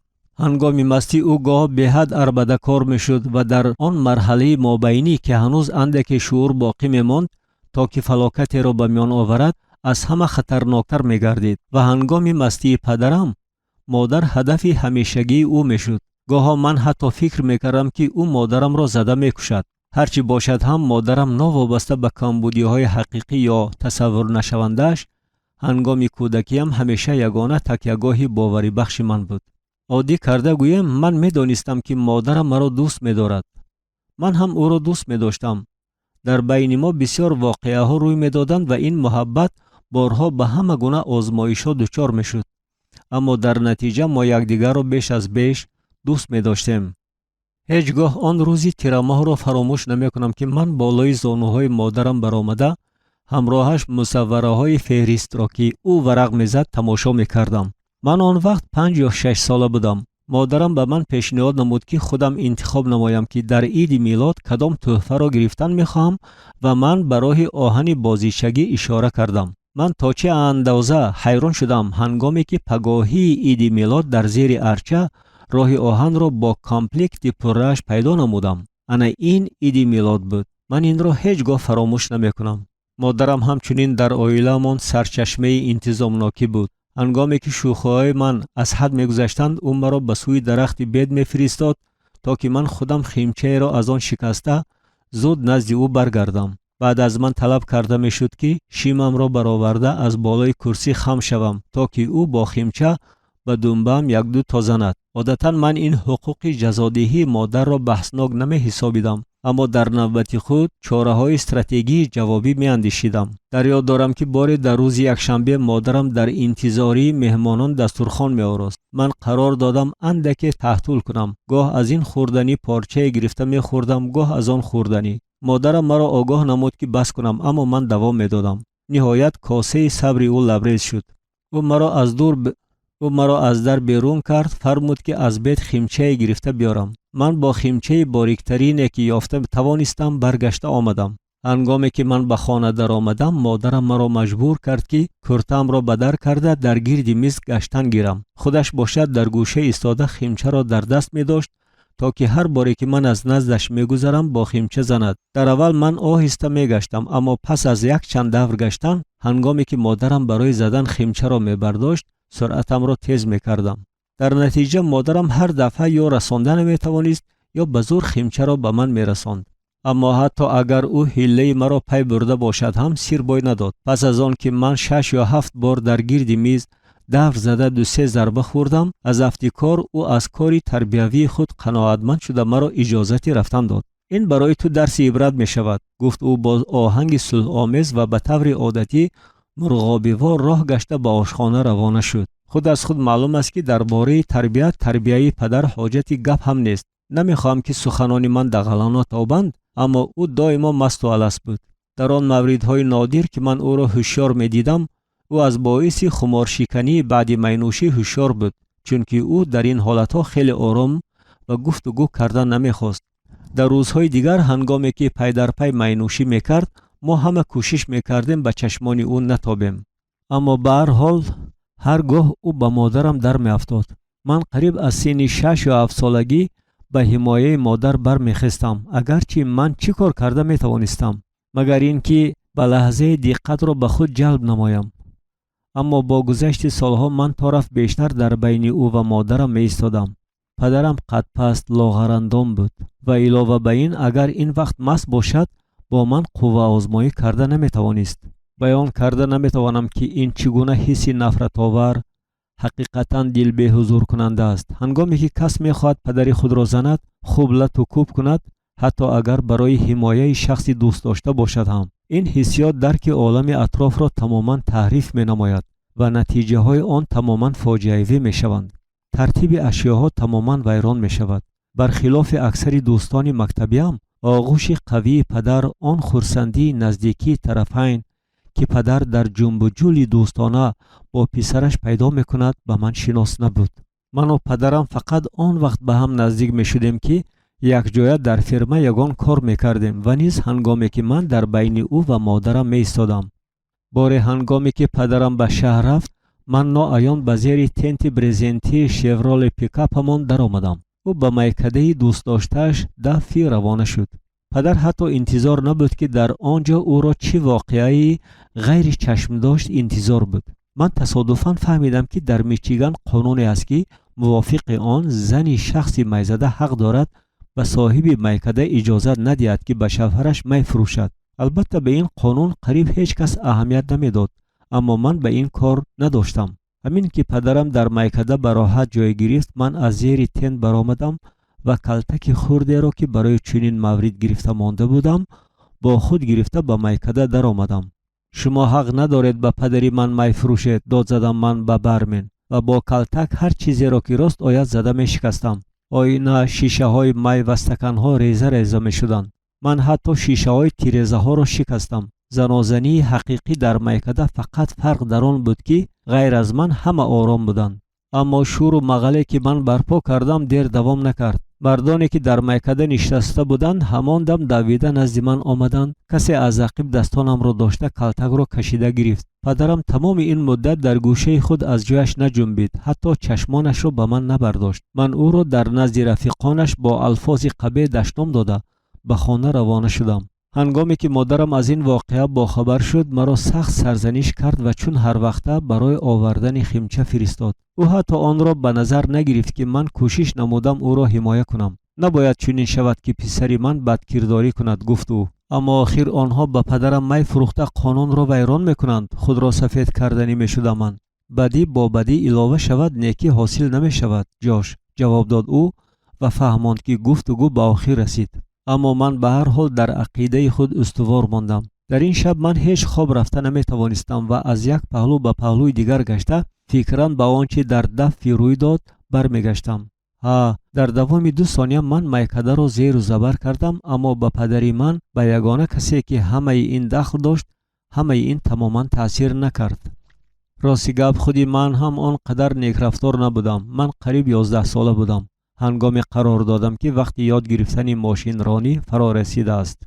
Ҳангоми мастӣ ӯ гоҳ беҳад арбадакор мешуд ва дар он марҳалаи мобайнӣ, ки ҳанӯз андаке шуур боқӣ мемонд, то ки фалокатеро ба миён оварад, аз ҳама хатарноктар мегардид. Ва ҳангоми мастии падарам модар ҳадафи ҳамешагии ӯ мешуд. Гоҳо ман ҳатто фикр мекардам, ки ӯ модарамро зада мекушад. Ҳарчи бошад ҳам, модарам новобаста ба камбудиҳои ҳақиқӣ ё тасаввурнашавандааш, ҳангоми кӯдакиам ҳамеша ягона такягоҳи боварибахши ман буд. Оддӣ карда гӯем, ман медонистам, ки модарам маро дӯст медорад. Ман ҳам ӯро дӯст медоштам. Дар байни мо бисёр воқеаҳо рӯй медоданд ва ин муҳаббат борҳо ба ҳама гуна озмоишҳо дучор мешуд, аммо дар натиҷа мо якдигарро беш аз беш дӯст медоштем. Ҳеҷ гоҳ он рӯзи тирамоҳро фаромӯш намекунам, ки ман болои зонуҳои модарам баромада, ҳамроҳаш мусаввараҳои феҳристро, ки ӯ варақ мезад, тамошо мекардам. Ман он вақт 5 ё 6 сола будам. Модарам ба ман пешниҳод намуд, ки худам интихоб намоям, ки дар иди милод кадом тӯҳфаро гирифтан мехоҳам, ва ман ба роҳи оҳани бозичагӣ ишора кардам. Ман то чӣ андоза ҳайрон шудам, ҳангоме ки пагоҳии иди милод дар зери арча роҳи оҳанро бо комплекти пуррааш пайдо намудам. Ана ин иди милод буд. Ман инро ҳеҷ гоҳ фаромӯш намекунам. Модарам ҳамчунин дар оилаамон сарчашмаи интизомнокӣ буд. Ҳангоме ки шӯхиҳои ман аз ҳад мегузаштанд, ӯ маро ба сӯи дарахти бед мефиристод, то ки ман худам химчаеро аз он шикаста, зуд назди ӯ баргардам. Баъд аз ман талаб карда мешуд, ки шимамро бароварда, аз болои курсӣ хам шавам, то ки ӯ бо химча ба думбаам якду то занад. Одатан ман ин ҳуқуқи ҷазодиҳии модарро баҳснок намеҳисобидам, аммо дар навбати худ чораҳои стратегии ҷавобӣ меандешидам. Дар ёд дорам, ки боре дар рӯзи якшанбе модарам дар интизории меҳмонон дастурхон меорост. Ман қарор додам андаке таҳтул кунам. Гоҳ аз ин хӯрданӣ порчае гирифта мехӯрдам, гоҳ аз он хӯрданӣ. Модарам маро огоҳ намуд, ки бас кунам, аммо ман давом медодам. Ниҳоят косаи сабри ӯ лабрез шуд. Ӯ маро аз дар берун кард, фармуд, ки аз бед химчае гирифта биёрам. Ман бо химчаи бориктарине, ки ёфта тавонистам, баргашта омадам. Ҳангоме ки ман ба хона даромадам, модарам маро маҷбур кард, ки куртаамро ба дар карда, дар гирди миз гаштан гирам. Худаш бошад дар гӯша истода, химчаро дар даст медошт, то ки ҳар боре ки ман аз наздаш мегузарам, бо химча занад. Дар аввал ман оҳиста мегаштам, аммо пас аз якчанд давр гаштан, ҳангоме ки модарам барои задан химчаро мебардошт, суръатамро тез мекардам. Дар натиҷа модарам ҳар дафъа ё расонда наметавонист, ё ба зӯр химчаро ба ман мерасонд. Аммо ҳатто агар ӯ ҳиллаи маро пай бурда бошад ҳам, сир бой надод. Пас аз он ки ман 6 ё 7 бор дар гирди миз давр зада, ду-се зарба хӯрдам, аз афти кор ӯ аз кори тарбиявии худ қаноатманд шуда, маро иҷозати рафтан дод. «Ин барои ту дарси ибрат мешавад», гуфт ӯ бо оҳанги сулҳомез ва ба таври одатӣ Мурғобивор роҳ гашта ба ошхона равона шуд. Худ аз худ маълум аст, ки дар бораи тарбият, тарбияи падар ҳоҷати гап ҳам нест. Намехоҳам, ки суханони ман дағалона тобанд, аммо ӯ доимо масту аласт буд. Дар он мавридҳои нодир, ки ман ӯро ҳушёр медидам, ӯ аз боиси хуморшикании баъди майнӯшӣ ҳушёр буд, чунки ӯ дар ин ҳолатҳо хеле ором ва гуфтугӯ кардан намехост. Дар рӯзҳои дигар, ҳангоме ки пайдарпай майнӯшӣ мекард, мо ҳама кӯшиш мекардем ба чашмони ӯ натобем. Аммо ба ҳар ҳол ҳар гоҳ ӯ ба модарам дар меафтод. Ман қариб аз синни 6 ё 7 солагӣ ба ҳимояи модар бармехестам, агарчи ман чӣ кор карда метавонистам, магар ин ки ба лаҳзаи диққатро ба худ ҷалб намоям. Аммо бо гузашти солҳо ман то рафт бештар дар байни ӯ ва модарам меистодам. Падарам қадпаст, лоғарандом буд ва илова ба ин, агар ин вақт маст бошад, бо ман қувваозмоӣ карда наметавонист. Баён карда наметавонам, ки ин чӣ гуна ҳисси нафратовар, ҳақиқатан дилбеҳузуркунанда аст, ҳангоме ки кас мехоҳад падари худро занад, хуб лату кӯб кунад, ҳатто агар барои ҳимояи шахси дӯстдошта бошад ҳам. Ин ҳиссиёт дарки олами атрофро тамоман таҳриф менамояд ва натиҷаҳои он тамоман фоҷиавӣ мешаванд. Тартиби ашёҳо тамоман вайрон мешавад. Бар хилофи аксари дӯстони мактабиам, оғӯши қавии падар, он хурсандии наздикии тарафайн, ки падар дар ҷумбуҷӯли дӯстона бо писараш пайдо мекунад, ба ман шинос набуд. Ману падарам фақат он вақт ба ҳам наздик мешудем, ки якҷоя дар ферма ягон кор мекардем ва низ ҳангоме ки ман дар байни ӯ ва модарам меистодам. Боре, ҳангоме ки падарам ба шаҳр рафт, ман ноаён ба зери тенти брезентии Шевроле пикапамон даромадам. Ӯ ба майкадаи дӯстдоштааш Даффи равона шуд. Падар ҳатто интизор набуд, ки дар он ҷо ӯро чӣ воқеаи ғайричашмдошт интизор буд. Ман тасодуфан фаҳмидам, ки дар Мичиган қонуне аст, ки мувофиқи он зани шахси майзада ҳақ дорад ба соҳиби майкада иҷозат надиҳад, ки ба шавҳараш май фурӯшад. Албатта, ба ин қонун қариб ҳеҷ кас аҳамият намедод, аммо ман ба ин кор надоштам. Ҳамин ки падарам дар майкада ба роҳат ҷой гирифт, ман аз зери тент баромадам ва калтаки хурдеро, ки барои чунин маврид гирифта монда будам, бо худ гирифта ба майкада даромадам. «Шумо ҳақ надоред ба падари ман май фурӯшед», дод задам ман ба бармен ва бо калтак ҳар чизеро, ки рост ояд, зада мешикастам. Оина, шишаҳои май ва стаканҳо реза реза мешуданд. Ман ҳатто шишаҳои тирезаҳоро шикастам. Занозании ҳақиқӣ дар майкада, фақат фарқ дар он буд, ки ғайр аз ман ҳама ором буданд. Аммо шӯру мағале, ки ман барпо кардам, дер давом накард. Мардоне, ки дар майкада нишаста буданд, ҳамон дам давида назди ман омаданд. Касе аз ақиб дастонамро дошта, калтакро кашида гирифт. Падарам тамоми ин муддат дар гӯшаи худ аз ҷояш наҷунбид, ҳатто чашмонашро ба ман набардошт. Ман ӯро дар назди рафиқонаш бо алфози қабеҳ дашном дода, ба хона равона шудам. Ҳангоме ки модарам аз ин воқеа бохабар шуд, маро сахт сарзаниш кард ва чун ҳарвақта барои овардани химча фиристод. Ӯ ҳатто онро ба назар нагирифт, ки ман кӯшиш намудам ӯро ҳимоя кунам. «Набояд чунин шавад, ки писари ман бадкирдорӣ кунад», гуфт ӯ. «Аммо охир онҳо ба падарам май фурӯхта қонунро вайрон мекунанд», худро сафед карданӣ мешудам ман. «Бадӣ бо бадӣ илова шавад, некӣ ҳосил намешавад, Ҷош», ҷавоб дод ӯ ва фаҳмонд, ки гуфтугӯ ба охир расид. Аммо ман ба ҳар ҳол дар ақидаи худ устувор мондам. Дар ин шаб ман ҳеҷ хоб рафта наметавонистам ва аз як паҳлӯ ба паҳлӯи дигар гашта, фикран ба он чи дар Даффи рӯй дод бармегаштам. Ҳа, дар давоми 2 сония ман майкадаро зеру забар кардам, аммо ба падари ман, ба ягона касе, ки ҳамаи ин дахл дошт, ҳамаи ин тамоман таъсир накард. Рости гап, худи ман ҳам он қадар некрафтор набудам. Ман қариб 11-сола будам, ҳангоме қарор додам, ки вақти ёд гирифтани мошинронӣ фаро расидааст.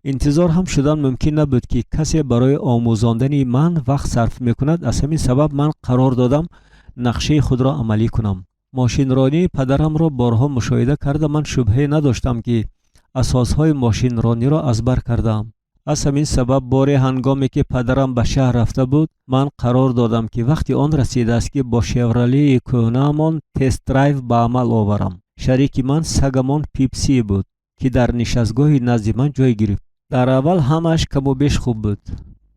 Интизор ҳам шудан мумкин набуд, ки касе барои омӯзондани ман вақт сарф мекунад. Аз ҳамин сабаб ман қарор додам нақшаи худро амалӣ кунам. Мошинронии падарамро борҳо мушоҳида карда, ман шубҳае надоштам, ки асосҳои мошинрониро аз бар кардаам. Аз ҳамин сабаб боре, ҳангоме ки падарам ба шаҳр рафта буд, ман қарор додам, ки вақти он расидааст, ки бо Шевролеи кӯҳнаамон тест-драйв ба амал оварам. Шарики ман сагамон Пипси буд, ки дар нишастгоҳи назди ман ҷой гирифт. Дар аввал ҳамааш каму беш хуб буд.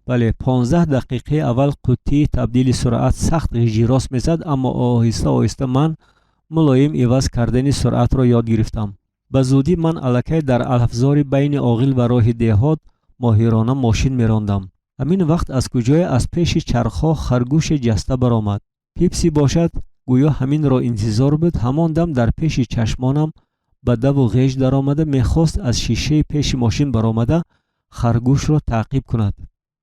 Бале, 15 дақиқаи аввал қуттии табдили суръат сахт ғижирос мезад, аммо оҳиста оҳиста ман мулоим иваз кардани суръатро ёд гирифтам. Ба зудӣ ман аллакай дар алафзори байни оғил ва роҳи деҳот моҳирона мошин мерондам. Ҳамин вақт аз куҷое аз пеши чархҳо харгӯше ҷаста баромад. Пипси бошад, гӯё ҳаминро интизор буд, ҳамон дам дар пеши чашмонам ба даву ғеж даромада мехост аз шишаи пеши мошин баромада харгӯшро таъқиб кунад.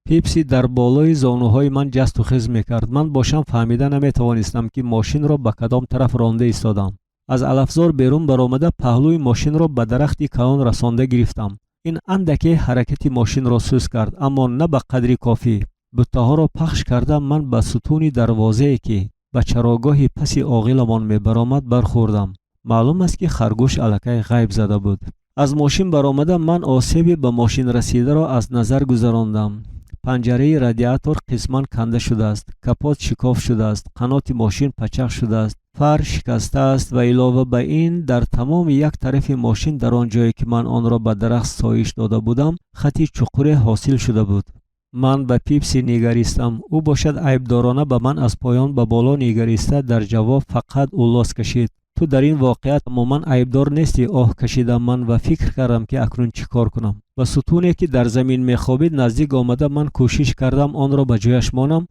Пипси дар болои зонуҳои ман ҷасту хез мекард. Ман бошам фаҳмида наметавонистам, ки мошинро ба кадом тараф ронда истодам. Аз алафзор берун баромада паҳлӯи мошинро ба дарахти калон расонда гирифтам. Ин андаке ҳаракати мошинро суст кард, аммо на ба қадри кофӣ. Буттаҳоро пахш карда ман ба сутуни дарвозае, ки ба чарогоҳи паси оғиламон мебаромад, бархӯрдам. Маълум аст, ки харгӯш аллакай ғайб зада буд. Аз мошин баромада ман осеби ба мошин расидаро аз назар гузарондам. Панҷараи радиатор қисман канда шудааст, капот шикоф шудааст, қаноти мошин пачақ шудааст, фар шикастааст ва илова ба ин дар тамоми як тарафи мошин, дар он ҷое ки ман онро ба дарахт соиш дода будам, хати чуқуре ҳосил шуда буд. Ман ба Пипси нигаристам. Ӯ бошад айбдорона ба ман аз поён ба боло нигариста дар ҷавоб фақат уллос кашид. Ту дар ин воқеа тамоман айбдор нестӣ, оҳ кашидам ман ва фикр кардам, ки акнун чӣ кор кунам. Ба сутуне, ки дар замин мехобид, наздик омада ман кӯшиш кардам онро ба ҷояш монам,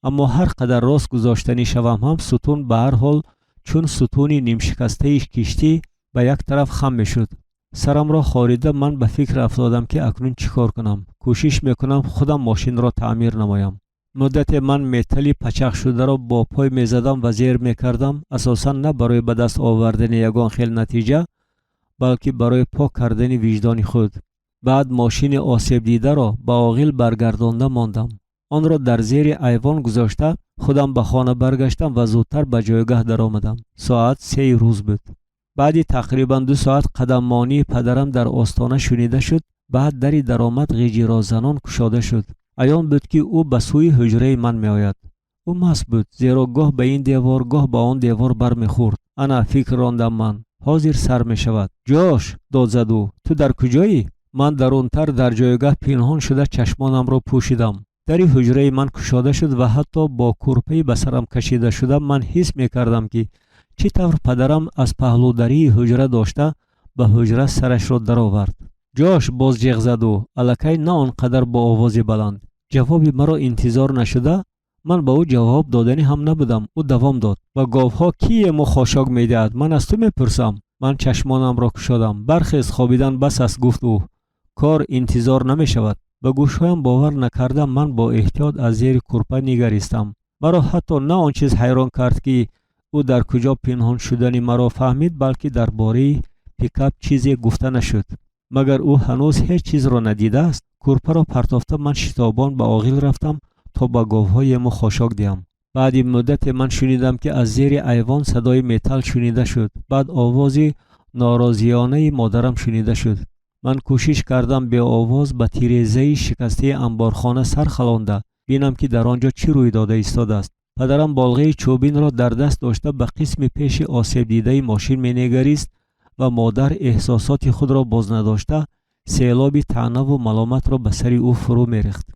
аммо ҳар қадар рост гузоштанӣ шавам ҳам, сутун ба ҳар ҳол чун сутуни нимшикастаи киштӣ ба як тараф хам мешуд. Сарамро хорида ман ба фикр афтодам, ки акнун чӣ кор кунам. Кӯшиш мекунам худам мошинро таъмир намоям. Муддате ман металли пачақшударо бо пой мезадам ва зер мекардам, асосан на барои ба даст овардани ягон хел натиҷа, балки барои пок кардани виҷдони худ. Баъд мошини осебдидаро ба оғил баргардонда мондам. Онро дар зери айвон гузошта худам ба хона баргаштам ва зудтар ба ҷойгаҳ даромадам. Соат 3-и рӯз буд. Баъди тақрибан 2 соат қадаммонии падарам дар остона шунида шуд. Баъд дари даромад ғиҷирозанон кушода шуд. Аён буд, ки ӯ ба сӯи ҳуҷраи ман меояд. Ӯ маст буд, зеро гоҳ ба ин девор, гоҳ ба он девор бармехӯрд. Ана, фикр рондам ман, ҳозир сар мешавад. Ҷош, дод зад ӯ, ту дар куҷоӣ? Ман дарунтар дар ҷойгаҳ пинҳон шуда чашмонамро пӯшидам. Дари ҳуҷраи ман кушода шуд ва ҳатто бо курпаи ба сарам кашида шуда ман ҳис мекардам, ки чӣ тавр падарам аз паҳлӯдарии ҳуҷра дошта ба ҳуҷра сарашро даровард. Ҷош, боз ҷеғ зад ӯ, аллакай на он қадар бо овози баланд. Ҷавоби маро интизор нашуда, ман ба ӯ ҷавоб доданӣ ҳам набудам, ӯ давом дод: ба говҳо кӣ ему хошок медиҳад, ман аз ту мепурсам. Ман чашмонамро кушодам. Бархез, хобидан бас аст, гуфт ӯ, кор интизор намешавад. Ба гӯшҳоям бовар накарда ман бо эҳтиёт аз зери курпа нигаристам. Маро ҳатто на он чиз ҳайрон кард, ки ӯ дар куҷо пинҳон шудани маро фаҳмид, балки дар бораи пикап чизе гуфта нашуд. Магар ӯ ҳанӯз ҳеҷ чизро надидааст? Курпаро партофта ман шитобон ба оғил рафтам, то ба говҳо ему хошок диҳам. Баъди муддате ман шунидам, ки аз зери айвон садои металл шунида шуд. Баъд овози норозиёнаи модарам шунида шуд. Ман кӯшиш кардам беовоз ба тирезаи шикастаи амборхона сар халонда бинам, ки дар он ҷо чӣ рӯй дода истодааст. Падарам болғаи чӯбинро дар даст дошта ба қисми пеши осебдидаи мошин менигарист ва модар эҳсосоти худро боз надошта селоби таънаву маломатро ба сари ӯ фурӯ мерехт.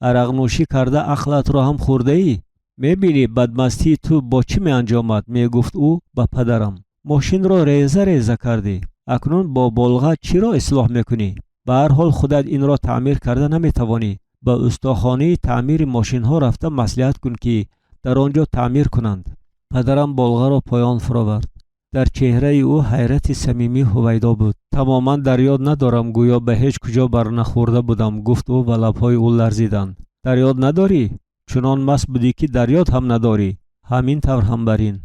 Арақнӯшӣ карда ақлатро ҳам хӯрдаӣ? Мебинӣ, бадмастии ту бо чӣ меанҷомад, мегуфт ӯ ба падарам. Мошинро реза реза кардӣ, акнун бо болға чиро ислоҳ мекунӣ? Ба ҳар ҳол худат инро таъмир карда наметавонӣ. Ба устохонаи таъмири мошинҳо рафта маслиҳат кун, ки дар он ҷо таъмир кунанд. Падарам болғаро поён фуровард. Дар чеҳраи ӯ ҳайрати самимӣ ҳувайдо буд. Тамоман дар ёд надорам, гӯё ба ҳеҷ куҷо барнахӯрда будам, гуфт ӯ ва лабҳои ӯ ларзиданд. Дар ёд надорӣ? Чунон маст будӣ, ки дар ёд ҳам надорӣ. Ҳамин тавр ҳам бар ин.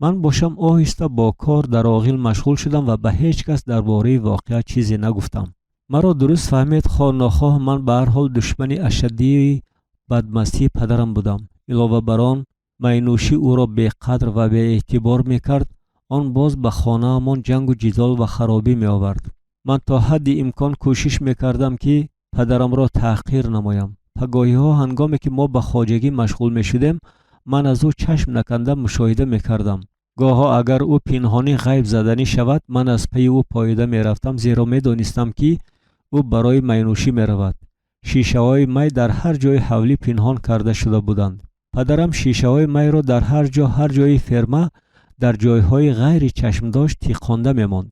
Ман бошам оҳиста бо кор дар оғил машғул шудам ва ба ҳеҷ кас дар бораи воқеа чизе нагуфтам. Маро дуруст фаҳмед, хоҳ нохоҳ ман ба ҳар ҳол душмани ашаддии бадмастии падарам будам. Илова бар он майнӯшӣ ӯро беқадр ва беэътибор мекард, он боз ба хонаамон ҷангу ҷидол ва харобӣ меовард. Ман то ҳадди имкон кӯшиш мекардам, ки падарамро таҳқир намоям. Пагоҳиҳо, ҳангоме ки мо ба хоҷагӣ машғул мешудем, ман аз ӯ чашм наканда мушоҳида мекардам. Гоҳо агар ӯ пинҳонӣ ғайб заданӣ шавад, ман аз пайи ӯ поида мерафтам, зеро медонистам, ки ӯ барои майнӯшӣ меравад. Шишаҳои май дар ҳар ҷои ҳавлӣ пинҳон карда шуда буданд. Падарам шишаҳои майро дар ҳар ҷо, ҳар ҷои ферма, дар ҷойҳои ғайри чашмдошт тиқонда мемонд.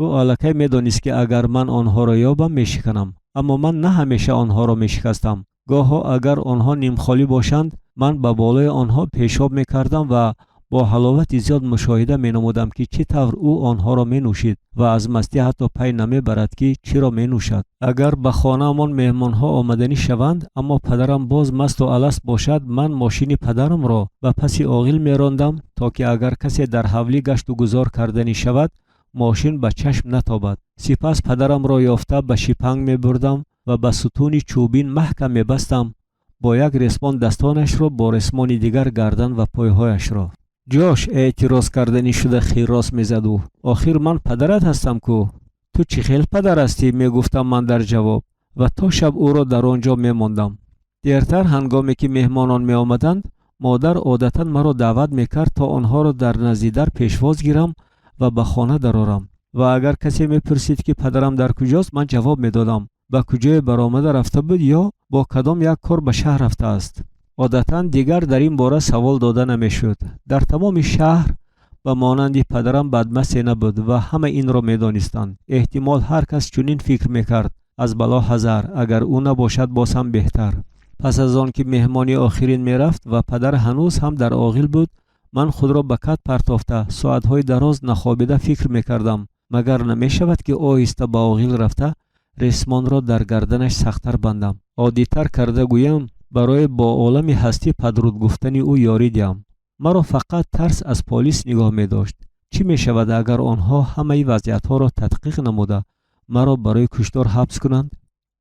Ӯ аллакай медонист, ки агар ман онҳоро ёбам, мешиканам. Аммо ман на ҳамеша онҳоро мешикастам. Гоҳо агар онҳо нимхолӣ бошанд, ман ба болои онҳо пешоб мекардам ва бо ҳаловати зиёд мушоҳида менамудам, ки чӣ тавр ӯ онҳоро менӯшид ва аз мастӣ ҳатто пай намебарад, ки чиро менӯшад. Агар ба хонаамон меҳмонҳо омаданӣ шаванд, аммо падарам боз масту аласт бошад, ман мошини падарамро ба паси оғил мерондам, то ки агар касе дар ҳавлӣ гашту гузор карданӣ шавад, мошин ба чашм натобад. Сипас падарамро ёфта ба шипанг мебурдам ва ба сутуни чӯбин маҳкам мебастам, бо як ресмон дастонашро, бо ресмони дигар гардан ва пойҳояшро. «Ҷош!» — эътироз карданӣ шуда хиррос мезад ӯ. «Охир ман падарат ҳастам кӯ!» «Ту чӣ хел падар ҳастӣ?» — мегуфтам ман дар ҷавоб ва то шаб ӯро дар он ҷо мемондам. Дертар, ҳангоме ки меҳмонон меомаданд, модар одатан маро даъват мекард, то онҳоро дар назди дар пешвоз гирам ва ба хона дарорам. Ва агар касе мепурсид, ки падарам дар куҷост, ман ҷавоб медодам: ба куҷое баромада рафта буд ё бо кадом як кор ба шаҳр рафтааст. Одатан дигар дар ин бора савол дода намешуд. Дар тамоми шаҳр ба монанди падарам бадмасте набуд ва ҳама инро медонистанд. Эҳтимол, ҳар кас чунин фикр мекард: аз бало ҳазар, агар ӯ набошад, боз ҳам беҳтар. Пас аз он ки меҳмони охирин мерафт ва падар ҳанӯз ҳам дар оғил буд, ман худро ба кат партофта, соатҳои дароз нахобида фикр мекардам: магар намешавад, ки оҳиста ба оғил рафта, ресмонро дар гарданаш сахттар бандам, оддитар карда гӯям, барои бо олами ҳастӣ падруд гуфтани ӯ ёрӣ диҳам? Маро фақат тарс аз полис нигоҳ медошт. Чӣ мешавад, агар онҳо ҳамаи вазъиятҳоро тадқиқ намуда, маро барои куштор ҳабс кунанд?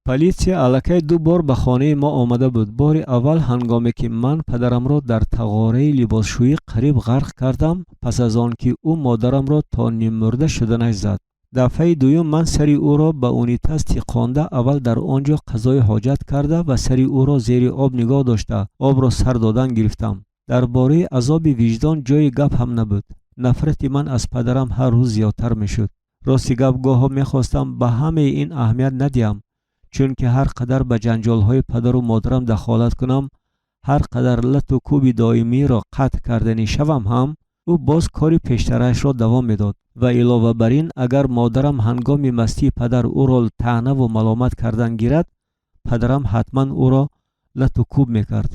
Полисия аллакай ду бор ба хонаи мо омада буд. Бори аввал ҳангоме ки ман падарамро дар тағораи либосшӯӣ қариб ғарқ кардам, пас аз он ки ӯ модарамро то ниммурда шуданаш зад. Дафъаи дуюм ман сари ӯро ба унитаз тиқонда, аввал дар он ҷо қазои ҳоҷат карда ва сари ӯро зери об нигоҳ дошта, обро сар додан гирифтам. Дар бораи азоби виҷдон ҷои гап ҳам набуд. Нафрати ман аз падарам ҳар рӯз зиёдтар мешуд. Рости гап, гоҳо мехостам ба ҳамаи ин аҳамият надиҳам, чунки ҳар қадар ба ҷанҷолҳои падару модарам дахолат кунам, ҳар қадар лату кӯби доимиро қатъ карданӣ шавам ҳам, ӯ боз кори пештараашро давом медод. Ва илова бар ин, агар модарам ҳангоми мастии падар ӯро таънаву маломат кардан гирад, падарам ҳатман ӯро лату кӯб мекард.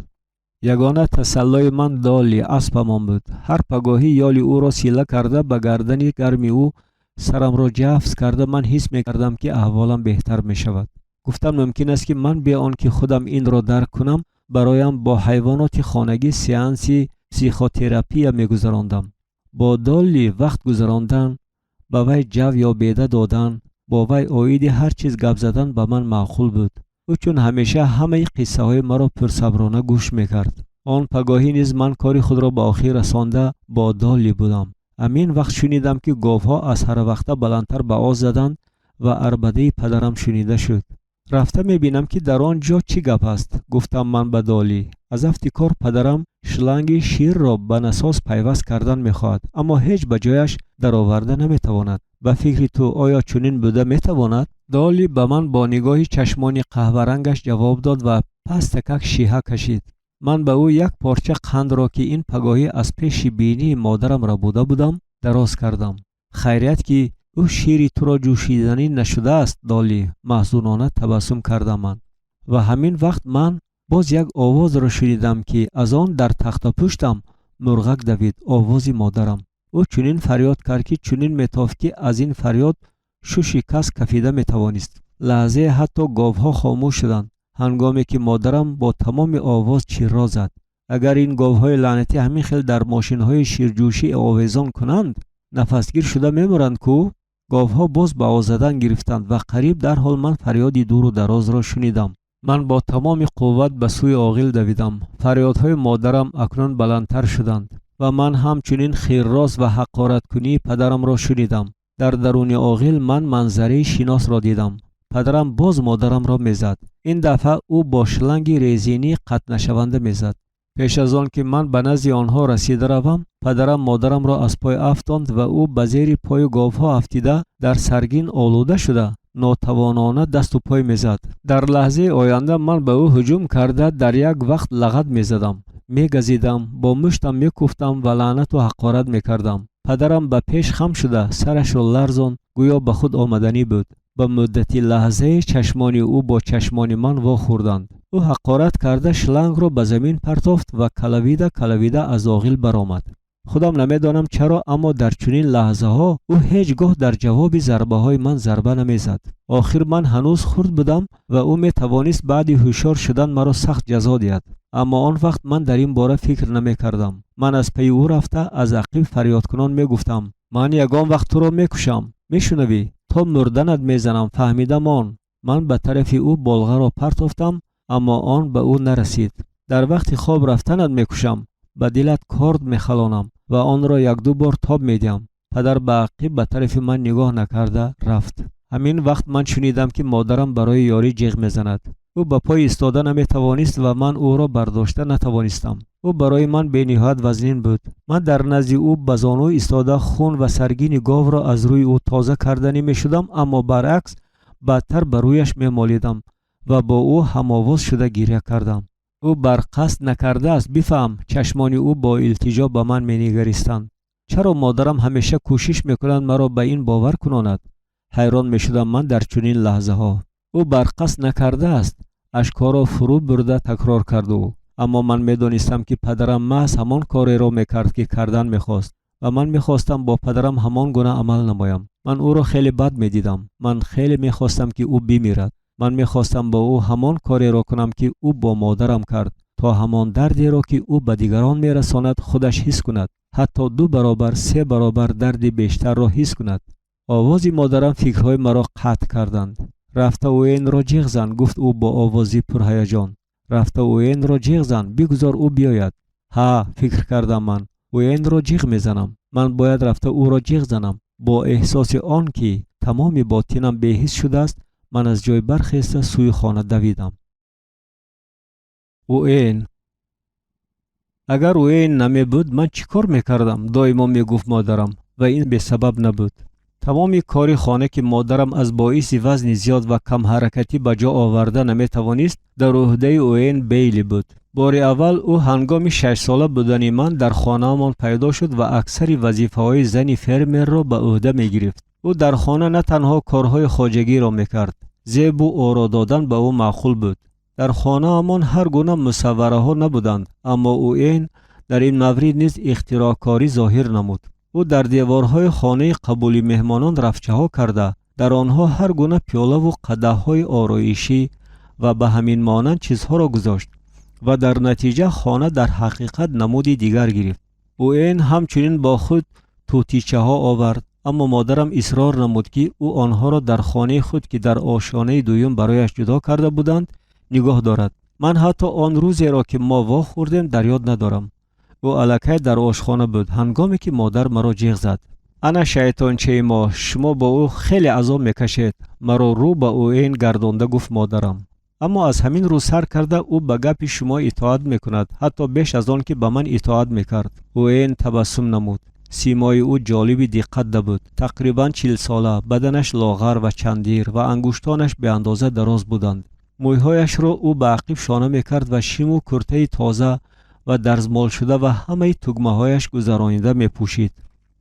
Ягона тасаллои ман Долли, аспамон буд. Ҳар пагоҳӣ ёли ӯро сила карда, ба гардани гарми ӯ сарамро ҷафс карда, ман ҳис мекардам, ки аҳволам беҳтар мешавад. Гуфтан мумкин аст, ки ман бе он ки худам инро дарк кунам, бароям бо ҳайвоноти хонагӣ сеанси психотерапия мегузарондам. Бо Долли вақт гузарондан, ба вай ҷав ё беда додан, бо вай оиди ҳар чиз гап задан ба ман маъқул буд. Ӯ чун ҳамеша ҳамаи қиссаҳои маро пурсаброна гӯш мекард. Он пагоҳӣ низ ман кори худро ба охир расонда, бо Долли будам. Ҳамин вақт шунидам, ки говҳо аз ҳарвақта баландтар ба оз заданд ва арбадаи падарам шунида шуд. «Рафта мебинам, ки дар он ҷо чӣ гап аст», — гуфтам ман ба Долли. «Аз афти кор падарам шланги ширро ба насос пайваст кардан мехоҳад, аммо ҳеҷ ба ҷояш дароварда наметавонад. Ба фикри ту, оё чунин буда метавонад?» Долли ба ман бо нигоҳи чашмони қаҳварангаш ҷавоб дод ва пастакак шиҳа кашид. Ман ба ӯ як порча қандро, ки ин пагоҳӣ аз пеши бинии модарам рабуда будам, дароз кардам. «Хайрият, ки ӯ шири туро ҷӯшиданӣ нашудааст, Долли», — маҳзунона табассум кардам ман. Ва ҳамин вақт ман боз як овозро шунидам, ки аз он дар тахтапуштам мурғак давид. Овози модарам. Ӯ чунин фарёд кард, ки чунин метофт, ки аз ин фарёд шуши кас кафида метавонист. Лаҳзае ҳатто говҳо хомӯш шуданд, ҳангоме ки модарам бо тамоми овоз чирро зад: «Агар ин говҳои лаънатӣ ҳамин хел дар мошинҳои ширҷӯшӣ овезон кунанд, нафасгир шуда мемуранд кӯ!» Говҳо боз ба оз задан гирифтанд ва қариб дарҳол ман фарёди дуру дарозро шунидам. Ман бо тамоми қувват ба сӯи оғил давидам. Фарёдҳои модарам акнун баландтар шуданд ва ман ҳамчунин хиррос ва ҳақораткунии падарамро шунидам. Дар даруни оғил ман манзараи шиносро дидам. Падарам боз модарамро мезад. Ин дафъа ӯ бо шланги резинии қатънашаванда мезад. Пеш аз он ки ман ба назди онҳо расида равам, падарам модарамро аз пой афтонд ва ӯ ба зери пойи говҳо афтида, дар саргин олуда шуда, нотавонона дасту пой мезад. Дар лаҳзаи оянда ман ба ӯ ҳуҷум карда, дар як вақт лағат мезадам, мегазидам, бо муштам мекӯфтам ва лаънату ҳақорат мекардам. Падарам ба пеш хам шуда, сарашро ларзонд, гӯё ба худ омаданӣ буд. Ба муддати лаҳзае чашмони ӯ бо чашмони ман вохӯрданд. Ӯ ҳақорат карда шлангро ба замин партофт ва калавида калавида аз оғил баромад. Худам намедонам чаро, аммо дар чунин лаҳзаҳо ӯ ҳеҷ гоҳ дар ҷавоби зарбаҳои ман зарба намезад. Охир ман ҳанӯз хурд будам ва ӯ метавонист баъди ҳушёр шудан маро сахт ҷазо диҳад. Аммо он вақт ман дар ин бора фикр намекардам. Ман аз пайи ӯ рафта, аз ақиб фарёдкунон мегуфтам: «Ман ягон вақт туро мекушам, мешунавӣ? То мурданат мезанам, фаҳмидам он?» Ман ба тарафи ӯ болғаро партофтам, аммо он ба ӯ нарасид. «Дар вақти хоб рафтанат мекушам, ба дилат корд мехалонам ва онро якду бор тоб медиҳам». Падар ба ақиб ба тарафи ман нигоҳ накарда рафт. Ҳамин вақт ман шунидам, ки модарам барои ёрӣ ҷиғ мезанад. Ӯ ба пой истода наметавонист ва ман ӯро бардошта натавонистам. Ӯ барои ман бениҳоят вазнин буд. Ман дар назди ӯ ба зону истода, хун ва саргини говро аз рӯи ӯ тоза карданӣ мешудам, аммо баръакс бадтар ба рӯяш мемолидам ва бо ӯ ҳамовоз шуда гиря кардам. «Ӯ барқасд накардааст, бифаҳм». Чашмони ӯ бо илтиҷо ба ман менигаристанд. Чаро модарам ҳамеша кӯшиш мекунад маро ба ин бовар кунонад, ҳайрон мешудам ман дар чунин лаҳзаҳо. «Ӯ барқасд накардааст», ашкҳоро фурӯ бурда такрор кард ӯ. Аммо ман медонистам, ки падарам маҳз ҳамон кореро мекард, ки кардан мехост, ва ман мехостам бо падарам ҳамон гуна амал намоям. Ман ӯро хеле бад медидам. Ман хеле мехостам, ки ӯ бимирад. Ман мехостам бо ӯ ҳамон кореро кунам, ки ӯ бо модарам кард, то ҳамон дардеро, ки ӯ ба дигарон мерасонад, худаш ҳис кунад, ҳатто ду баробар, се баробар дарди бештарро ҳис кунад. Овози модарам фикрҳои маро қатъ карданд. «Рафта Уэйнро ҷиғ зан», гуфт ӯ бо овози пурҳаяҷон. «Рафта Уэйнро ҷиғ зан, бигузор ӯ биёяд». Ҳа, фикр кардам ман, Уэйнро ҷиғ мезанам. Ман бояд рафта ӯро ҷиғ занам. Бо эҳсоси он ки тамоми ботинам беҳис шудааст, ман аз ҷой бархеста, сӯи хона давидам. Уэйн. Агар Уэйн намебуд, ман чӣ кор мекардам? Доимо мегуфт модарам, ва ин бесабаб набуд. Тамоми кори хона, ки модарам аз боиси вазни зиёд ва камҳаракатӣ ба ҷо оварда наметавонист, дар ӯҳдаи Уэйн Бейли буд. Бори аввал ӯ ҳангоми шашсола будани ман дар хонаамон пайдо шуд ва аксари вазифаҳои зани фермерро ба ӯҳда мегирифт. Ӯ дар хона на танҳо корҳои хоҷагиро мекард, зебу оро додан ба ӯ маъқул буд. Дар хонаамон ҳар гуна мусаввараҳо набуданд, аммо Уэйн дар ин маврид низ ихтироъкорӣ зоҳир намуд. Ӯ дар деворҳои хонаи қабули меҳмонон рафчаҳо карда, дар онҳо ҳар гуна пиёлаву қадаҳҳои ороишӣ ва ба ҳамин монанд чизҳоро гузошт ва дар натиҷа хона дар ҳақиқат намуди дигар гирифт. Уэйн ҳамчунин бо худ тӯтичаҳо овард, аммо модарам исрор намуд, ки ӯ онҳоро дар хонаи худ, ки дар ошёнаи дуюм барояш ҷудо карда буданд, нигоҳ дорад. Ман ҳатто он рӯзеро, ки мо вохӯрдем, дар ёд надорам. Ӯ аллакай дар ошхона буд, ҳангоме ки модар маро ҷиғ зад: «Ана шайтончаи мо, шумо бо ӯ хеле азоб мекашед», маро рӯ ба Уэйн гардонда гуфт модарам. «Аммо аз ҳамин рӯз сар карда ӯ ба гапи шумо итоат мекунад, ҳатто беш аз он ки ба ман итоат мекард». Уэйн табассум намуд. Симои ӯ ҷолиби диққат набуд. Тақрибан 40-сола, баданаш лоғар ва чандир ва ангуштонаш беандоза дароз буданд. Мӯйҳояшро ӯ ба ақиб шона мекард ва шиму куртаи тоза ва дарзмолшуда ва ҳамаи тугмаҳояш гузаронида мепӯшид.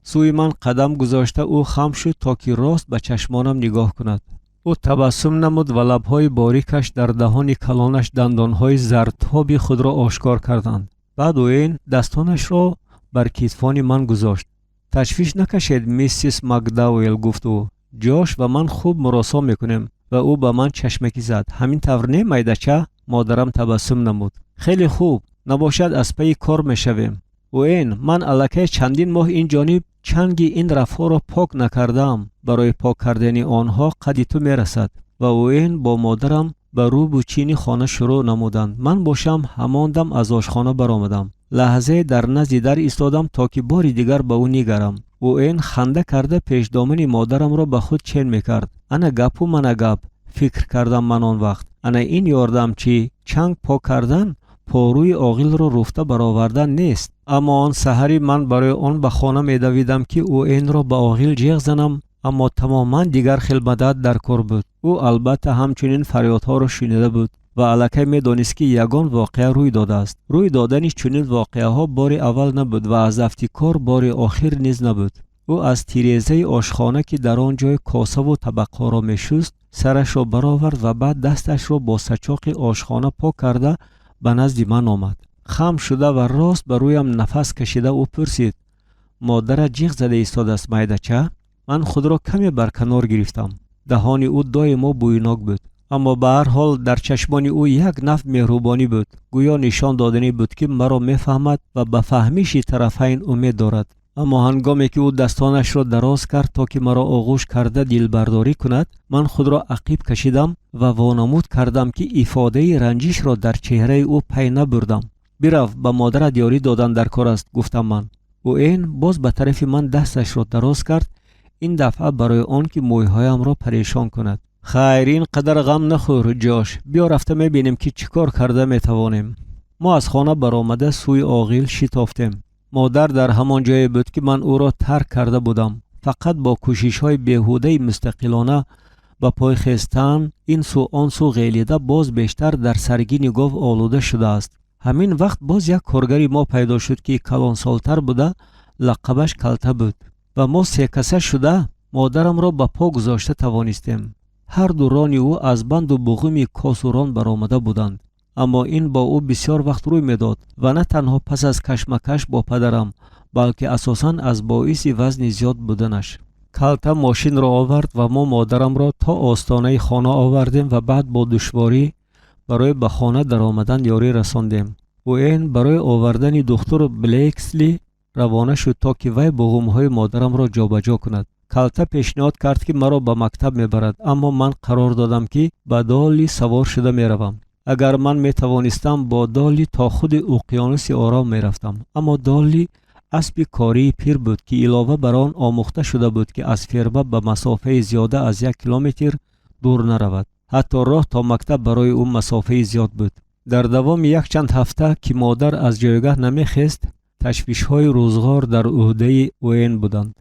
Сӯи ман қадам гузошта, ӯ хам шуд, то ки рост ба чашмонам нигоҳ кунад. Ӯ табассум намуд ва лабҳои борикаш дар даҳони калонаш дандонҳои зардтоби худро ошкор карданд. Баъд Уэйн дастонашро бар китфони ман гузошт. «Ташвиш накашед, миссис Макдауэл», гуфт ӯ. «Ҷош ва ман хуб муросо мекунем». Ва ӯ ба ман чашмакӣ зад. «Ҳамин тавр не, майдача?» Модарам табассум намуд. «Хеле хуб, набошад аз пайи кор мешавем. Уэйн, ман аллакай чандин моҳ ин ҷониб чанги ин рафҳоро пок накардаам. Барои пок кардани онҳо қадди ту мерасад». Ва Уэйн бо модарам ба рӯбу чини хона шурӯъ намуданд. Ман бошам ҳамон дам аз ошхона баромадам. Лаҳзае дар назди дар истодам, то ки бори дигар ба ӯ нигарам. Уэйн ханда карда пешдомани модарамро ба худ чен мекард. Ана гапу мана гап, фикр кардам ман он вақт. Ана ин ёрдамчӣ чанг пок кардан порӯи оғилро руфта баровардан нест. Аммо он саҳари ман барои он ба хона медавидам, ки Уэйнро ба оғил ҷеғ занам, аммо тамоман дигар хел мадад дар кор буд. Ӯ албатта ҳамчунин фарёдҳоро шунида буд ва аллакай медонист, ки ягон воқеа рӯй додааст. Рӯй додани чунин воқеаҳо бори аввал набуд ва аз афти кор бори охир низ набуд. Ӯ аз тирезаи ошхона, ки дар он ҷой косаву табақҳоро мешуст, сарашро баровард ва баъд дасташро бо сачоқи ошхона пок карда ба назди ман омад. Хам шуда ва рост ба рӯям нафас кашида ӯ пурсид: «Модарат ҷиғ зада истодааст, майдача?» Ман худро каме барканор гирифтам. Даҳони ӯ доимо бӯйнок буд, аммо ба ҳар ҳол дар чашмони ӯ як наф меҳрубонӣ буд, гӯё нишон доданӣ буд, ки маро мефаҳмад ва ба фаҳмиши тарафайн умед дорад. Аммо ҳангоме ки ӯ дастонашро дароз кард, то ки маро оғӯш карда дилбардорӣ кунад, ман худро ақиб кашидам ва вонамуд кардам, ки ифодаи ранҷишро дар чеҳраи ӯ пай набурдам. «Бирав, ба модарат ёрӣ додан дар кор аст», гуфтам ман. Уэйн боз ба тарафи ман дасташро дароз кард, ин дафъа барои он ки мӯйҳоямро парешон кунад. «Хайр, ин қадар ғам нахӯр, Ҷош. Биё, рафта мебинем, ки чӣ кор карда метавонем». Мо аз хона баромада сӯи оғил шитофтем. Модар дар ҳамон ҷое буд, ки ман ӯро тарк карда будам. Фақат бо кӯшишҳои беҳудаи мустақилона ба пой хестан, ин сӯ он сӯ ғелида, боз бештар дар саргини гов олуда шудааст. Ҳамин вақт боз як коргари мо пайдо шуд, ки калонсолтар буда, лақабаш Калта буд, ва мо секаса шуда модарамро ба по гузошта тавонистем. Ҳар ду рони ӯ аз банду буғуми косу рон баромада буданд, аммо ин бо ӯ бисёр вақт рӯй медод ва на танҳо пас аз кашмакаш бо падарам, балки асосан аз боиси вазни зиёд буданаш. Калта мошинро овард ва мо модарамро то остонаи хона овардем ва баъд бо душворӣ барои ба хона даромадан ёрӣ расондем. Уэйн барои овардани духтур Блейксли равона шуд, то ки вай буғумҳои модарамро ҷобаҷо кунад. Калта пешниҳод кард, ки маро ба мактаб мебарад, аммо ман қарор додам, ки ба Долли савор шуда меравам. Агар ман метавонистам, бо Долли то худи уқёнуси Ором мерафтам, аммо Долли аспи кории пир буд, ки илова бар он омӯхта шуда буд, ки аз ферма ба масофаи зиёда аз 1 километр дур наравад. Ҳатто роҳ то мактаб барои ӯ масофаи зиёд буд. Дар давоми якчанд ҳафта, ки модар аз ҷойгаҳ намехест, ташвишҳои рӯзғор дар ӯҳдаи Уэйн буданд.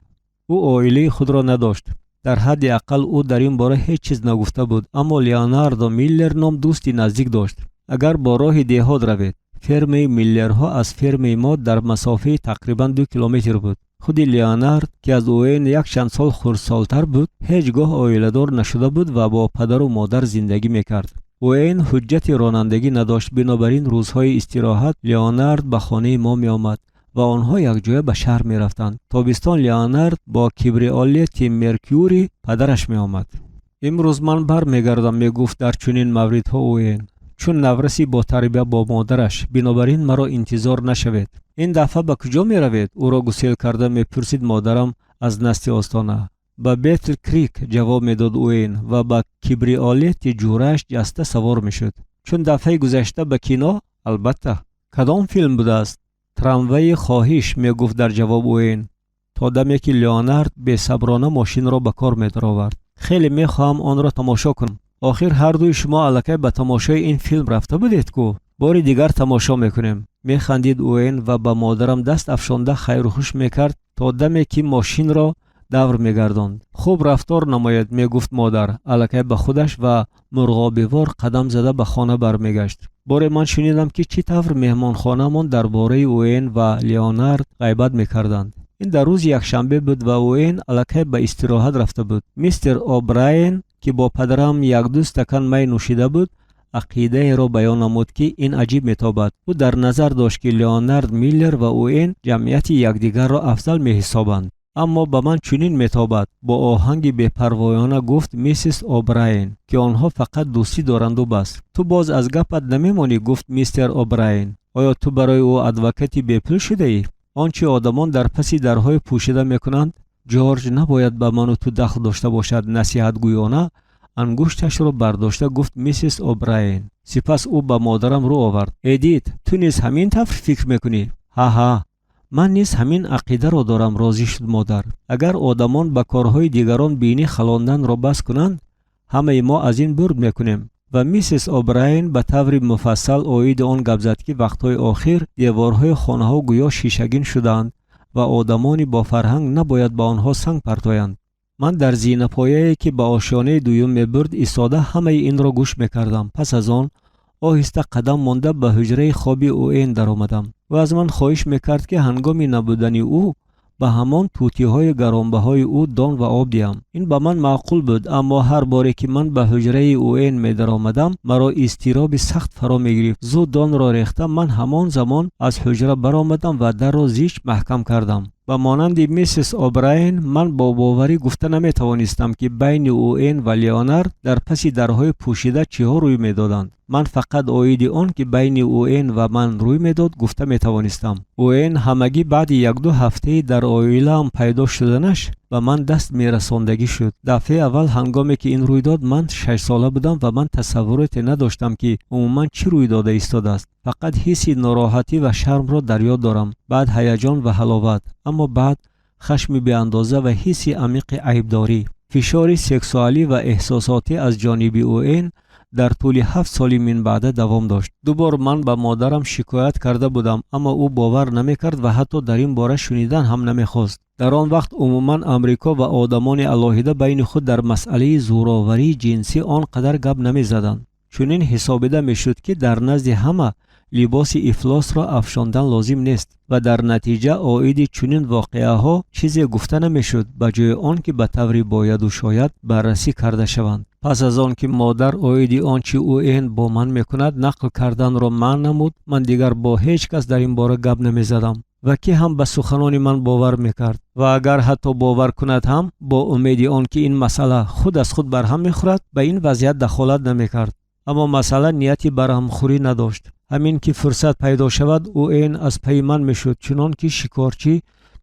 Ӯ оилаи худро надошт. Дар ҳадди ақал ӯ дар ин бора ҳеҷ чиз нагуфта буд, аммо Леонардо Миллер ном дӯсти наздик дошт. Агар бо роҳи деҳот равед, фермаи Миллерҳо аз фермаи мо дар масофаи тақрибан 2 километр буд. Худи Леонард, ки аз Уэйн якчанд сол хурдсолтар буд, ҳеҷ гоҳ оиладор нашуда буд ва бо падару модар зиндагӣ мекард. Уэйн ҳуҷҷати ронандагӣ надошт, бинобар ин рӯзҳои истироҳат Леонард ба хонаи мо меомад ва онҳо якҷоя ба шаҳр мерафтанд. Тобистон Леонард бо кабриолети Меркюри падараш меомад. «Имрӯз ман бармегардам», мегуфт дар чунин мавридҳо Уэйн, чун навраси ботарбия бо модараш, «бинобар ин маро интизор нашавед». «Ин дафъа ба куҷо меравед?» ӯро гусел карда мепурсид модарам аз назди остона. «Ба Бетл Крик», ҷавоб медод Уэйн ва ба кабриолети ҷӯрааш ҷаста савор мешуд. «Чун дафъаи гузашта ба кино?» «Албатта». «Кадом филм будааст?» «Трамваи хоҳиш», мегуфт дар ҷавоб Уэйн, то даме ки Леонард бесаброна мошинро ба кор медаровард. «Хеле мехоҳам онро тамошо кунам». «Охир ҳардуи шумо аллакай ба тамошои ин филм рафта будед кӯ? Бори дигар тамошо мекунем», механдид Уэйн ва ба модарам даст афшонда хайрухуш мекард, то даме ки мошинро давр мегардонд. «Хуб рафтор намоед», мегуфт модар аллакай ба худаш ва мурғобивор қадам зада ба хона бармегашт. Боре ман шунидам, ки чӣ тавр меҳмонхонаамон дар бораи Уэйн ва Леонард ғайбат мекарданд. Ин дар рӯзи якшанбе буд ва Уэйн аллакай ба истироҳат рафта буд. Мистер О'Брайен, ки бо падарам якду стакан май нӯшида буд, ақидаеро баён намуд, ки ин аҷиб метобад. Ӯ дар назар дошт, ки Леонард Миллер ва Уэйн ҷамъияти якдигарро афзал меҳисобанд. «Аммо ба ман чунин метобад», бо оҳанги бепарвоёна гуфт миссис О'Брайен, ки онҳо фақат дӯстӣ доранду бас. «Ту боз аз гапат намемонӣ», гуфт мистер О'Брайен. «Оё ту барои ӯ адвокати бепул шудаӣ? Он чи одамон дар паси дарҳои пӯшида мекунанд, Ҷорҷ, набояд ба ману ту дахл дошта бошад», насиҳатгӯёна ангушташро бардошта гуфт миссис О'Брайен. Сипас ӯ ба модарам рӯ овард: «Эдит, ту низ ҳамин тавр фикр мекунӣ?» «Ҳа, ман низ ҳамин ақидаро дорам», розӣ шуд модар. «Агар одамон ба корҳои дигарон бинӣ халонданро бас кунанд, ҳамаи мо аз ин бурд мекунем». Ва миссис О'Брайен ба таври муфассал оиди он гап зад, ки вақтҳои охир деворҳои хонаҳо гӯё шишагин шудаанд ва одамони бофарҳанг набояд ба онҳо санг партоянд. Ман дар зинапояе, ки ба ошёнаи дуюм мебурд, истода ҳамаи инро гӯш мекардам. Пас аз он оҳиста қадам монда ба ҳуҷраи хоби Уэйн даромадам. Ӯ аз ман хоҳиш мекард, ки ҳангоми набудани ӯ Ба ҳамон тӯтиҳои гаронбаҳои ӯ дон ва об диҳам. Ин ба ман маъқул буд, аммо ҳар боре ки ман ба ҳуҷраи Уэн медаромадам, маро изтироби сахт фаро мегирифт. Зуд донро рехта, ман ҳамон замон аз ҳуҷра баромадам ва дарро зич маҳкам кардам. Ба монанди миссис О'Брайен, ман бо боварӣ гуфта наметавонистам, ки байни Уэн ва Леонард дар паси дарҳои пӯшида чиҳо рӯй медоданд. Ман фақат оиди он, ки байни Уэн ва ман рӯй медод, гуфта метавонистам. Уэн ҳамагӣ баъди 1-ду ҳафтаи дар оилаам пайдо шуданаш ба ман даст мерасондагӣ шуд. Дафъаи аввал, ҳангоме ки ин рӯй дод, ман 6-сола будам ва ман тасаввуроте надоштам, ки умуман чӣ рӯй дода истодааст. Фақат ҳисси нороҳатӣ ва шармро дар ёд дорам, баъд ҳаяҷон ва ҳаловат, аммо баъд хашми беандоза ва ҳисси амиқи айбдорӣ. Фишори сексуалӣ ва эҳсосотӣ аз ҷониби Уэн дар тӯли 7 соли минбаъда давом дошт. Ду бор ман ба модарам шикоят карда будам, аммо ӯ бовар намекард ва ҳатто дар ин бора шунидан ҳам намехост. Дар он вақт умуман Амрико ва одамони алоҳида байни худ дар масъалаи зӯроварии ҷинсӣ он қадар гап намезаданд. Чунин ҳисобида мешуд, ки дар назди ҳама либоси ифлосро афшондан лозим нест ва дар натиҷа оиди чунин воқеаҳо чизе гуфта намешуд, ба ҷои он ки ба таври бояду шояд баррасӣ карда шаванд. Пас аз он ки модар оиди он чӣ Уэн бо ман мекунад нақл карданро манъ намуд, ман дигар бо ҳеҷ кас дар ин бора гап намезадам ва кӣ ҳам ба суханони ман бовар мекард? Ва агар ҳатто бовар кунад ҳам, бо умеди он ки ин масъала худ аз худ барҳам мехӯрад, ба ин вазъият дахолат намекард. Аммо масъала нияти барҳамхӯрӣ надошт. Ҳамин ки фурсат пайдо шавад, Уэн аз пайи ман мешуд, чунон ки шикорчӣ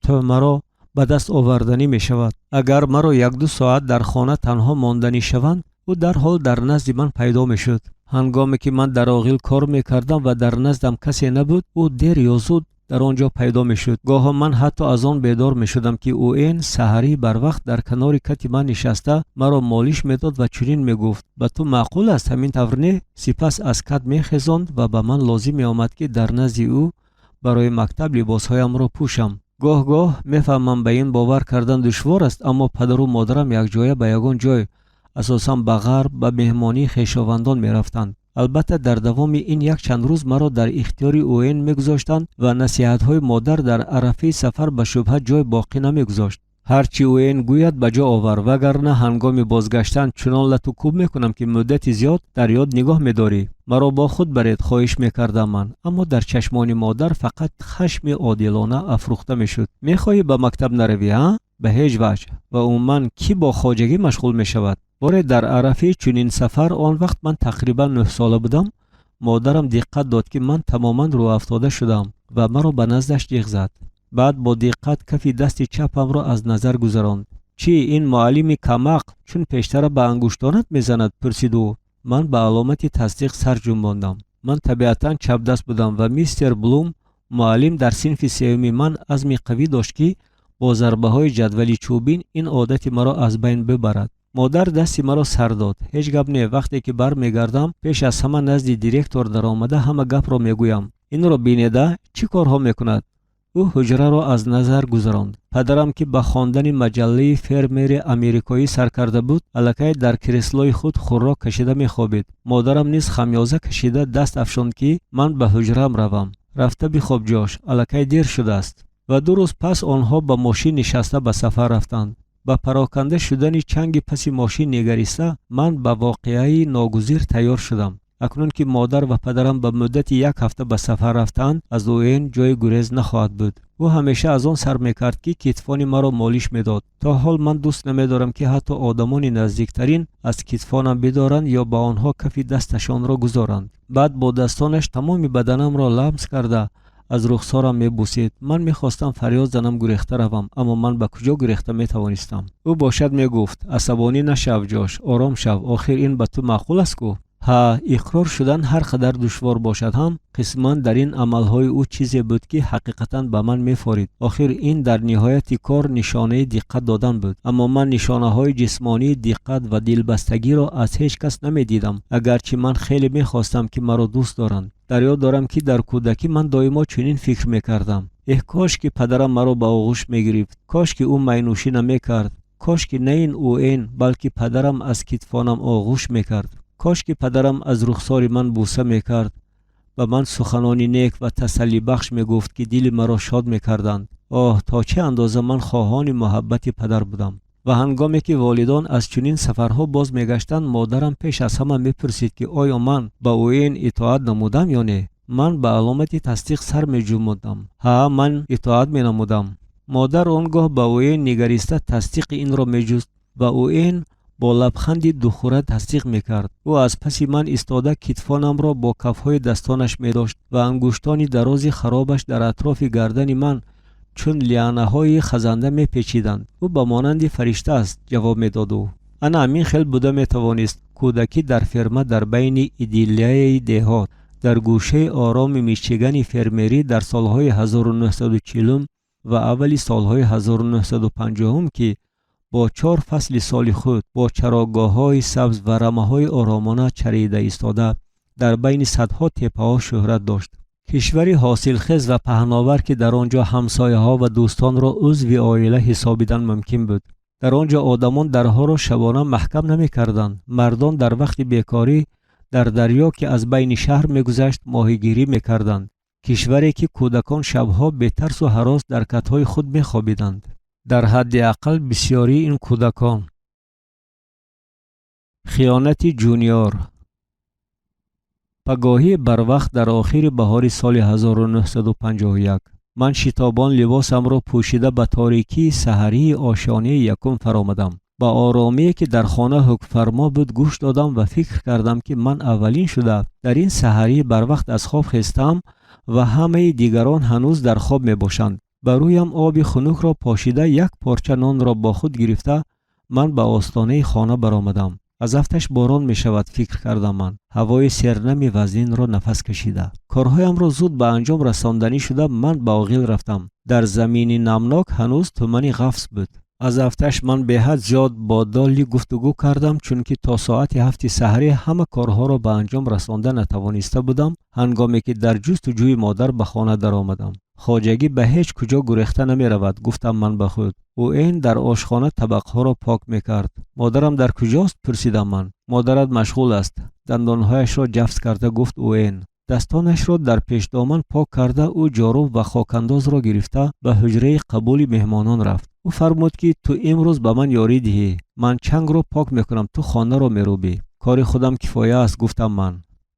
тӯъмаро ба даст оварданӣ мешавад. Агар маро 1-ду соат дар хона танҳо монданӣ шаванд, ӯ дарҳол дар назди ман пайдо мешуд. Ҳангоме ки ман дар оғил кор мекардам ва дар наздам касе набуд, ӯ дер ё зуд дар он ҷо пайдо мешуд. Гоҳо ман ҳатто аз он бедор мешудам, ки Уэн саҳарӣ барвақт дар канори кати ман нишаста, маро молиш медод ва чунин мегуфт: «Ба ту маъқул аст, ҳамин тавр не?» Сипас аз кат мехезонд ва ба ман лозим меомад, ки дар назди ӯ барои мактаб либосҳоямро пӯшам. Гоҳ-гоҳ, мефаҳмам, ба ин бовар кардан душвор аст, аммо падару модарам якҷоя ба ягон ҷой, асосан ба ғарб, ба меҳмонии хешовандон мерафтанд. Албатта, дар давоми ин якчанд рӯз маро дар ихтиёри Уэн мегузоштанд ва насиҳатҳои модар дар арафаи сафар ба шубҳа ҷой боқӣ намегузошт: «Ҳарчи Уэн гӯяд, ба ҷо овар, вагарна ҳангоми бозгаштан чунон лату кӯб мекунам, ки муддати зиёд дар ёд нигоҳ медорӣ». «Маро бо худ баред», хоҳиш мекардам ман, аммо дар чашмони модар фақат хашми одилона афрӯхта мешуд. «Мехоҳӣ ба мактаб наравӣ, ҳа? Ба ҳеҷ ваҷҳ! Ва умуман, кӣ бо хоҷагӣ машғул мешавад?» Боре дар арафаи чунин сафар, он вақт ман тақрибан 9-сола будам, модарам диққат дод, ки ман тамоман рӯафтода шудам, ва маро ба наздаш ҷиғ зад. Баъд бо диққат кафи дасти чапамро аз назар гузаронд. «Чӣ, ин муаллими камақл чун пештара ба ангуштонат мезанад?» пурсид ӯ. Ман ба аломати тасдиқ сар ҷунбондам. Ман табиатан чапдаст будам ва мистер Блум, муаллим дар синфи сеюми ман, азми қавӣ дошт, ки бо зарбаҳои ҷадвали чӯбин ин одати маро аз байн бибарад. Модар дасти маро сар дод: «Ҳеҷ гап не, вақте ки бармегардам, пеш аз ҳама назди директор даромада, ҳама гапро мегӯям. Инро бинеда, чӣ корҳо мекунад?» Ӯ ҳуҷраро аз назар гузаронд. Падарам, ки ба хондани маҷаллаи «Фермери америкоӣ» сар карда буд, аллакай дар креслои худ хуррок кашида мехобид. Модарам низ хамёза кашида даст афшонд, ки ман ба ҳуҷраам равам. «Рафта бихоб, Ҷош, аллакай дер шудааст». Ва 2 рӯз пас онҳо ба мошин нишаста ба сафар рафтанд. Ба пароканда шудани чанги паси мошин нигариста, ман ба воқеаи ногузир тайёр шудам. Акнун ки модар ва падарам ба муддати як ҳафта ба сафар рафтаанд, аз Уэн ҷои гурез нахоҳад буд. Ӯ ҳамеша аз он сар мекард, ки китфони маро молиш медод. То ҳол ман дӯст намедорам, ки ҳатто одамони наздиктарин аз китфонам бидоранд ё ба онҳо кафи дасташонро гузоранд. Баъд бо дастонаш тамоми баданамро ламс карда, аз рухсорам мебусид. Ман мехостам фарёд занам, гурехта равам, аммо ман ба куҷо гурехта метавонистам? Ӯ бошад мегуфт: «Асабонӣ нашав, Ҷош, ором шав, охир ин ба ту маъқул аст ку?» Ҳа, иқрор шудан ҳар қадар душвор бошад ҳам, қисман дар ин амалҳои ӯ чизе буд, ки ҳақиқатан ба ман мефорид. Охир ин дар ниҳояти кор нишонаи диққат додан буд. Аммо ман нишонаҳои ҷисмонии диққат ва дилбастагиро аз ҳеҷ кас намедидам, агарчи ман хеле мехостам, ки маро дӯст доранд. Дар ёд дорам, ки дар кӯдакӣ ман доимо чунин фикр мекардам: «Эҳ, кош ки падарам маро ба оғӯш мегирифт, кош ки ӯ майнӯшӣ намекард, кош ки на ин Уэн, балки падарам аз китфонам оғӯш мекард, кош ки падарам аз рухсори ман бӯса мекард, ба ман суханони нек ва тасаллибахш мегуфт, ки дили маро шод мекарданд». Оҳ, то чӣ андоза ман хоҳони муҳаббати падар будам. Ва ҳангоме ки волидон аз чунин сафарҳо боз мегаштанд, модарам пеш аз ҳама мепурсид, ки оё ман ба Уэйн итоат намудам ё не. Ман ба аломати тасдиқ сар меҷунбондам. Ҳа, ман итоат менамудам. Модар он гоҳ ба Уэйн нигариста тасдиқи инро меҷуст ва Уэйн бо лабханди духура тасдиқ мекард. Ӯ аз паси ман истода китфонамро бо кафҳои дастонаш медошт ва ангуштони дарози харобаш дар атрофи гардани ман чун лианаҳои хазанда мепечиданд. Ӯ ба монанди фаришта аст, ҷавоб медод ӯ. Ана ҳамин хел буда метавонист кӯдакӣ дар ферма, дар байни идиллияи деҳот, дар гӯшаи ороми Мичигани фермерӣ дар солҳои 1940 ва аввали солҳои 1950, ки бо чор фасли соли худ, бо чарогоҳҳои сабз ва рамаҳои оромона чарида истода дар байни садҳо теппаҳо шӯҳрат дошт. Кишвари ҳосилхез ва паҳновар, ки дар он ҷо ҳамсояҳо ва дӯстонро узви оила ҳисобидан мумкин буд. Дар он ҷо одамон дарҳоро шабона маҳкам намекарданд. Мардон дар вақти бекорӣ дар дарё, ки аз байни шаҳр мегузашт, моҳигирӣ мекарданд. Кишваре, ки кӯдакон шабҳо бетарсу ҳарос дар катҳои худ мехобиданд. Дар ҳадди ақал бисёрии ин кӯдакон. Хиёнати Ҷуниор. Пагоҳӣ барвақт дар охири баҳори соли 1951 ман шитобон либосамро пӯшида ба торикии саҳарии ошёнаи якум фаромадам. Ба оромие, ки дар хона ҳукмфармо буд, гӯш додам ва фикр кардам, ки ман аввалин шуда дар ин саҳарӣ барвақт аз хоб хестам ва ҳамаи дигарон ҳанӯз дар хоб мебошанд. Ба рӯям оби хунукро пошида, як порча нонро бо худ гирифта, ман ба остонаи хона баромадам. Аз афташ борон мешавад, фикр кардам ман, ҳавои сернами вазнинро нафас кашида. Корҳоямро зуд ба анҷом расонданӣ шуда, ман ба оғил рафтам. Дар замини намнок ҳанӯз тумани ғафс буд. Аз афташ ман беҳад зиёд бо Долли гуфтугӯ кардам, чунки то соати 7 саҳарӣ ҳама корҳоро ба анҷом расонда натавониста будам, ҳангоме ки дар ҷустуҷӯи модар ба хона даромадам. Хоҷагӣ ба ҳеҷ куҷо гурехта намеравад, гуфтам ман ба худ. Уэйн дар ошхона табақҳоро пок мекард. Модарам дар куҷост? Пурсидам ман. Модарат машғул аст, дандонҳояшро ҷафс карда гуфт Уэйн. Дастонашро дар пешдоман пок карда, ӯ ҷоруб ва хокандозро гирифта ба ҳуҷраи қабули меҳмонон рафт. Ӯ фармуд, ки ту имрӯз ба ман ёрӣ диҳӣ. Ман чангро пок мекунам, ту хонаро мерӯбӣ. Кори худам кифоя аст, гуфтам ман.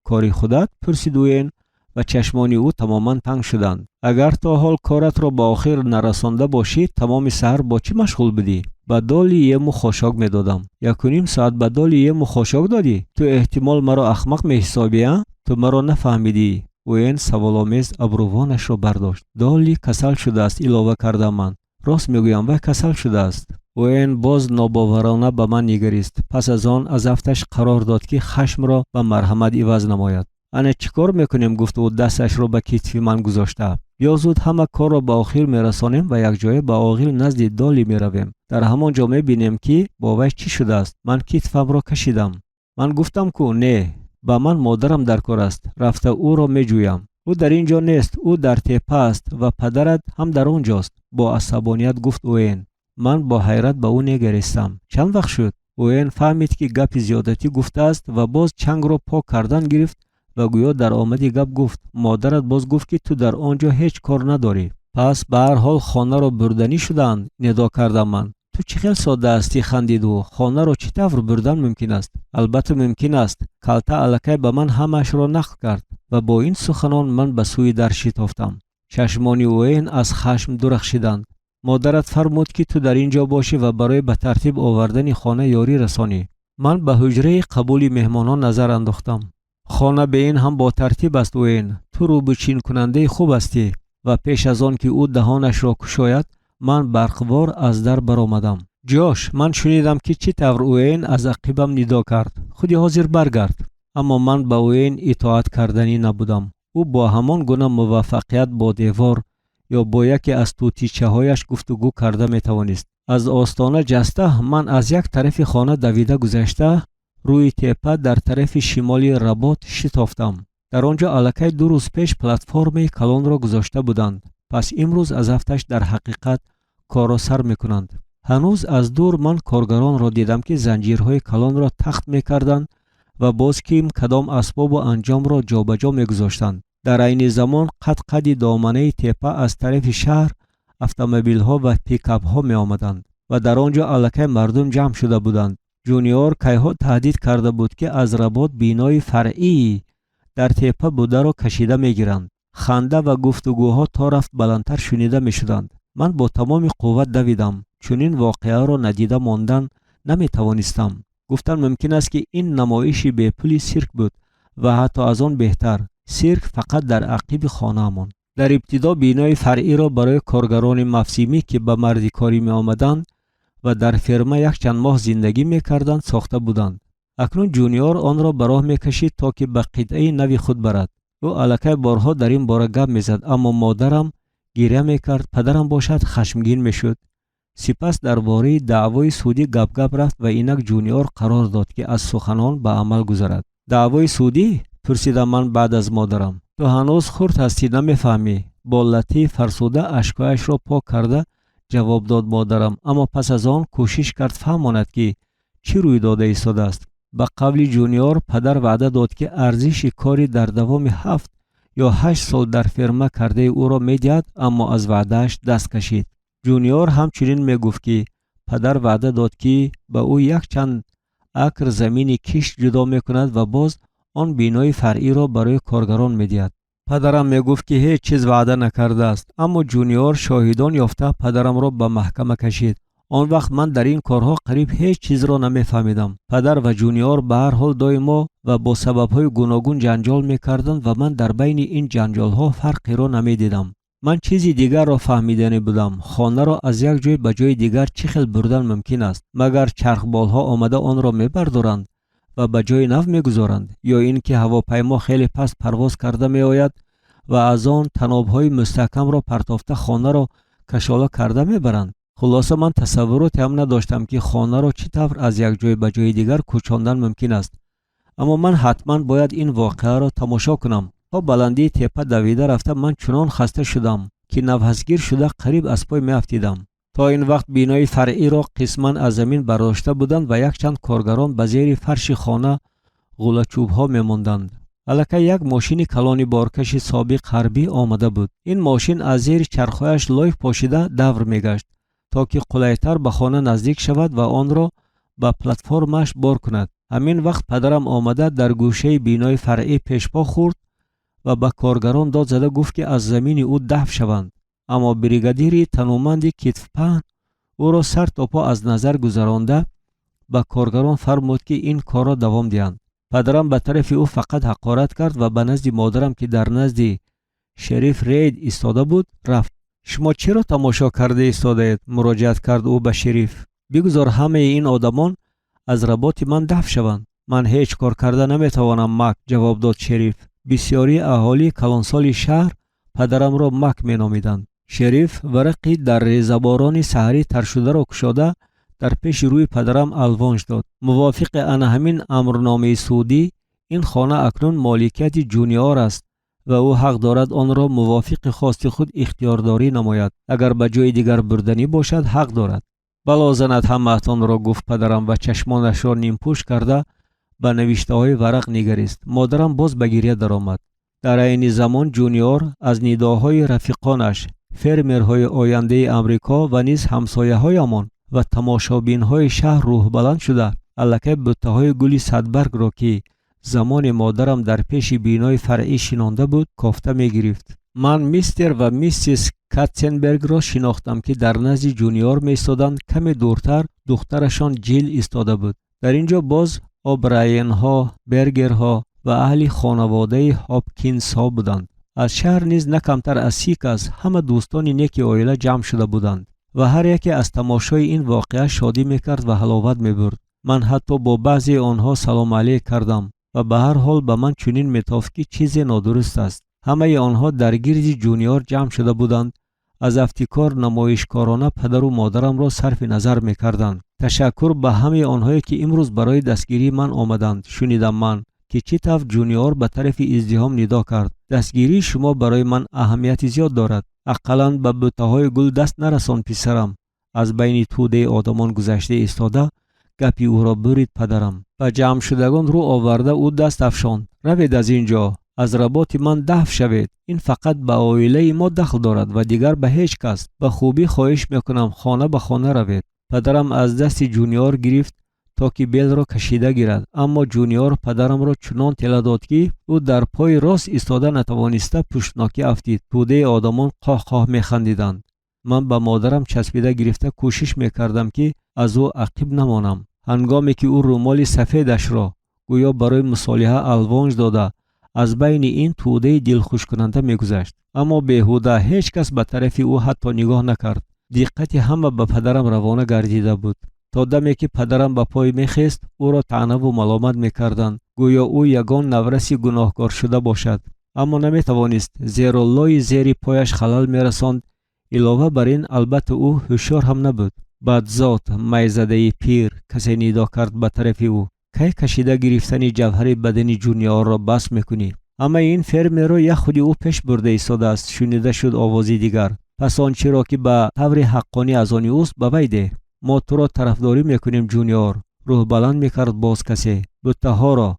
Кори худат? Пурсид Уэйн ва чашмони ӯ тамоман танг шуданд. Агар то ҳол коратро ба охир нарасонда бошӣ, тамоми саҳар бо чӣ машғул будӣ? Ба Доли ему хошок медодам. 1.5 соат ба Доли ему хошок додӣ? Ту эҳтимол маро ахмақ меҳисобӣ, а? Ту маро нафаҳмидӣ. Уэйн саволомез абрувонашро бардошт. Долли касал шудааст, илова кардам ман. Рост мегӯям, вай касал шудааст. Уэйн боз нобоварона ба ман нигарист. Пас аз он аз афташ қарор дод, ки хашмро ба марҳамат иваз намояд. Ана чӣ кор мекунем, гуфт ӯ, дасташро ба китфи ман гузошта. Биё, зуд ҳама корро ба охир мерасонем ва якҷоя ба оғил назди Доли меравем. Дар ҳамон ҷо мебинем, ки бо вай чӣ шудааст. Ман китфамро кашидам. Ман гуфтам ку, не, ба ман модарам дар кор аст. Рафта ӯро меҷӯям. Ӯ дар ин ҷо нест, ӯ дар теппа аст ва падарат ҳам дар он ҷост, бо асабоният гуфт Уэйн. Ман бо ҳайрат ба ӯ нигаристам. Чанд вақт шуд? Уэйн фаҳмид, ки гапи зиёдатӣ гуфтааст ва боз чангро пок кардан гирифт ва гӯё дар омади гап гуфт: модарат боз гуфт, ки ту дар он ҷо ҳеҷ кор надорӣ. Пас ба ҳар ҳол хонаро бурданӣ шудаанд, нидо кардам ман. Ту чӣ хел содда ҳастӣ, хандид ӯ. Хонаро чӣ тавр бурдан мумкин аст? Албатта мумкин аст. Калта аллакай ба ман ҳамаашро нақл кард. Ва бо ин суханон ман ба сӯи дар шитофтам. Чашмони Уэйн аз хашм дурахшиданд. Модарат фармуд, ки ту дар ин ҷо бошӣ ва барои ба тартиб овардани хона ёрӣ расонӣ. Ман ба ҳуҷраи қабули меҳмонон назар андохтам. Хона бе ин ҳам ботартиб аст, Уэйн. Ту рӯбучинкунандаи хуб ҳастӣ. Ва пеш аз он ки ӯ даҳонашро кушояд, ман барқвор аз дар баромадам. Ҷош, ман шунидам, ки чӣ тавр Уэйн аз ақибам нидо кард: худи ҳозир баргард. Аммо ман ба Уэйн итоат карданӣ набудам. Ӯ бо ҳамон гуна муваффақият бо девор ё бо яке аз тӯтичаҳояш гуфтугӯ карда метавонист. Аз остона ҷаста, ман аз як тарафи хона давида гузашта, рӯи теппа дар тарафи шимоли работ шитофтам. Дар он ҷо аллакай 2 рӯз пеш платформаи калонро гузошта буданд. Пас имрӯз аз афташ дар ҳақиқат корро сар мекунанд. Ҳанӯз аз дур ман коргаронро дидам, ки занҷирҳои калонро тахт мекарданд ва боз ким кадом асбобу анҷомро ҷобаҷо мегузоштанд. Дар айни замон қад-қади доманаи теппа аз тарафи шаҳр Автомобилҳо ва пикапҳо меомаданд ва дар он ҷо аллакай мардум ҷамъ шуда буданд. Ҷуниор кайҳо таҳдид карда буд, ки аз работ бинои фаръии дар тепа бударо кашида мегиранд. Ханда ва гуфтугӯҳо то рафт баландтар шунида мешуданд. Ман бо тамоми қувват давидам. Чунин воқеаро надида мондан наметавонистам. Гуфтан мумкин аст, ки ин намоиши бепули сирк буд ва ҳатто аз он беҳтар. Сирк фақат дар ақиби хонаамон. Дар ибтидо бинои фаръиро барои коргарони мавсимӣ, ки ба мардикорӣ меомаданд ва дар ферма якчанд моҳ зиндагӣ мекарданд, сохта буданд. Акнун Ҷуниор онро ба роҳ мекашид, то ки ба қитъаи нави худ барад. Ӯ аллакай борҳо дар ин бора гап мезад, аммо модарам гиря мекард, падарам бошад хашмгин мешуд. Сипас дар бораи даъвои судӣ гапгап рафт ва инак Ҷуниор қарор дод, ки аз суханон ба амал гузарад. Даъвои судӣ? Пурсидам ман баъд аз модарам. Ту ҳанӯз хурд ҳастӣ, намефаҳмӣ, бо латтаи фарсуда ашкҳояшро пок карда ҷавоб дод модарам, аммо пас аз он кӯшиш кард фаҳмонад, ки чӣ рӯй дода истодааст. Ба қавли Ҷуниор, падар ваъда дод, ки арзиши кори дар давоми 7 ё 8 сол дар ферма кардаи ӯро медиҳад, аммо аз ваъдааш даст кашид. Ҷуниор ҳамчунин мегуфт, ки падар ваъда дод, ки ба ӯ якчанд акр замини кишт ҷудо мекунад ва боз он бинои фаръиро барои коргарон медиҳад. Падарам мегуфт, ки ҳеҷ чиз ваъда накардааст, аммо Ҷуниор шоҳидон ёфта падарамро ба маҳкама кашид. Он вақт ман дар ин корҳо қариб ҳеҷ чизро намефаҳмидам. Падар ва Ҷуниор ба ҳар ҳол доимо ва бо сабабҳои гуногун ҷанҷол мекарданд ва ман дар байни ин ҷанҷолҳо фарқеро намедидам. Ман чизи дигарро фаҳмиданӣ будам: хонаро аз як ҷой ба ҷои дигар чӣ хел бурдан мумкин аст? Магар чархболҳо омада онро мебардоранд ва ба ҷои нав мегузоранд, ё ин ки ҳавопаймо хеле паст парвоз карда меояд ва аз он танобҳои мустаҳкамро партофта хонаро кашола карда мебаранд? Хулоса, ман тасаввуроте ҳам надоштам, ки хонаро чӣ тавр аз як ҷой ба ҷои дигар кӯчондан мумкин аст, аммо ман ҳатман бояд ин воқеаро тамошо кунам. То баландии тепа давида рафта, ман чунон хаста шудам, ки нафасгир шуда қариб аз пой меафтидам. То ин вақт бинои фаръиро қисман аз замин бардошта буданд ва якчанд коргарон ба зери фарши хона ғулачӯбҳо мемонданд. Аллакай як мошини калони боркаши собиқ ҳарбӣ омада буд. Ин мошин аз зери чархҳояш лой пошида давр мегашт, то ки қулайтар ба хона наздик шавад ва онро ба платформааш бор кунад. Ҳамин вақт падарам омада дар гӯшаи бинои фаръӣ пешпо хӯрд ва ба коргарон дод зада гуфт, ки аз замини ӯ дафъ шаванд. Аммо бригадири тануманди китфпаҳн ӯро сар то по аз назар гузаронда, ба коргарон фармуд, ки ин корро давом диҳанд. Падарам ба тарафи ӯ фақат ҳақорат кард ва ба назди модарам, ки дар назди шериф Рейд истода буд, рафт. Шумо чиро тамошо карда истодаед? Муроҷиат кард ӯ ба шериф. Бигузор ҳамаи ин одамон аз работи ман дафъ шаванд. Ман ҳеҷ кор карда наметавонам, Мак, ҷавоб дод шериф. Бисёрии аҳолии калонсоли шаҳр падарамро Мак меномиданд. Шериф варақи дар резаборони саҳарӣ таршударо кушода, дар пеши рӯи падарам алвонж дод. Мувофиқи ана ҳамин амрномаи судӣ, ин хона акнун моликияти Ҷуниор аст ва ӯ ҳақ дорад онро мувофиқи хости худ ихтиёрдорӣ намояд. Агар ба ҷои дигар бурданӣ бошад, ҳақ дорад. Бало занад ҳамаатонро, гуфт падарам ва чашмонашро нимпӯш карда ба навиштаҳои варақ нигарист. Модарам боз ба гиря даромад. Дар айни замон Ҷуниор аз нидоҳои рафиқонаш, фермерҳои ояндаи Амрико ва низ ҳамсояҳоямон ва тамошобинҳои шаҳр рӯҳбаланд шуда, аллакай буттаҳои гули садбаргро, ки замоне модарам дар пеши бинои фаръӣ шинонда буд, кофта мегирифт. Ман мистер ва миссис Катсенбергро шинохтам, ки дар назди Ҷуниор меистоданд. Каме дуртар духтарашон Ҷил истода буд. Дар ин ҷо боз Обрайенҳо, Бергерҳо ва аҳли хонаводаи Ҳопкинсҳо буданд. Аз шаҳр низ на камтар аз 30 кас, ҳама дӯстони неки оила, ҷамъ шуда буданд ва ҳар яке аз тамошои ин воқеа шодӣ мекард ва ҳаловат мебурд. Ман ҳатто бо баъзеи онҳо салому алейк кардам ва ба ҳар ҳол ба ман чунин метофт, ки чизе нодуруст аст. Ҳамаи онҳо дар гирди Ҷуниор ҷамъ шуда буданд, аз афтикор намоишкорона падару модарамро сарфи назар мекарданд. Ташаккур ба ҳамаи онҳое, ки имрӯз барои дастгирии ман омаданд, шунидам ман, ки чӣ тавр Ҷуниор ба тарафи издиҳом нидо кард. Дастгирии шумо барои ман аҳамияти зиёд дорад. Ақаллан ба буттаҳои гул даст нарасон, писарам, аз байни тӯдаи одамон гузашта истода гапи ӯро бурид падарам. Ба ҷамъшудагон рӯ оварда, ӯ даст афшонд. Равед аз ин ҷо. Аз работи ман дафъ шавед. Ин фақат ба оилаи мо дахл дорад ва дигар ба ҳеҷ кас. Ба хубӣ хоҳиш мекунам, хона ба хона равед. Падарам аз дасти Ҷуниор гирифт, то ки белро кашида гирад, аммо Ҷуниор падарамро чунон тела дод, ки ӯ дар пои рост истода натавониста пуштнокӣ афтид. Тӯдаи одамон қоҳ-қоҳ механдиданд. Ман ба модарам часпида гирифта кӯшиш мекардам, ки аз ӯ ақиб намонам. Ҳангоме ки ӯ рӯмоли сафедашро гӯё барои мусолиҳа алвонҷ дода аз байни ин тӯдаи дилхушкунанда мегузашт. Аммо беҳуда, ҳеҷ кас ба тарафи ӯ ҳатто нигоҳ накард. Диққати ҳама ба падарам равона гардида буд. То даме ки падарам ба пой мехест, ӯро таънаву маломат мекарданд, гӯё ӯ ягон навраси гуноҳкор шуда бошад. Аммо наметавонист, зеро лои зери пояш халал мерасонд. Илова бар ин, албатта, ӯ ҳушёр ҳам набуд. Бадзот, майзадаи пир, касе нидо кард ба тарафи ӯ. Кай кашида гирифтани ҷавҳари бадани Ҷуниорро бас мекунӣ? Ҳамаи ин фермаро як худи ӯ пеш бурда истодааст, шунида шуд овози дигар. Пас он чиро, ки ба таври ҳаққонӣ аз они ӯст, ба вай деҳ. Мо туро тарафдорӣ мекунем, Ҷуниор, рӯҳбаланд мекард боз касе. Буттаҳоро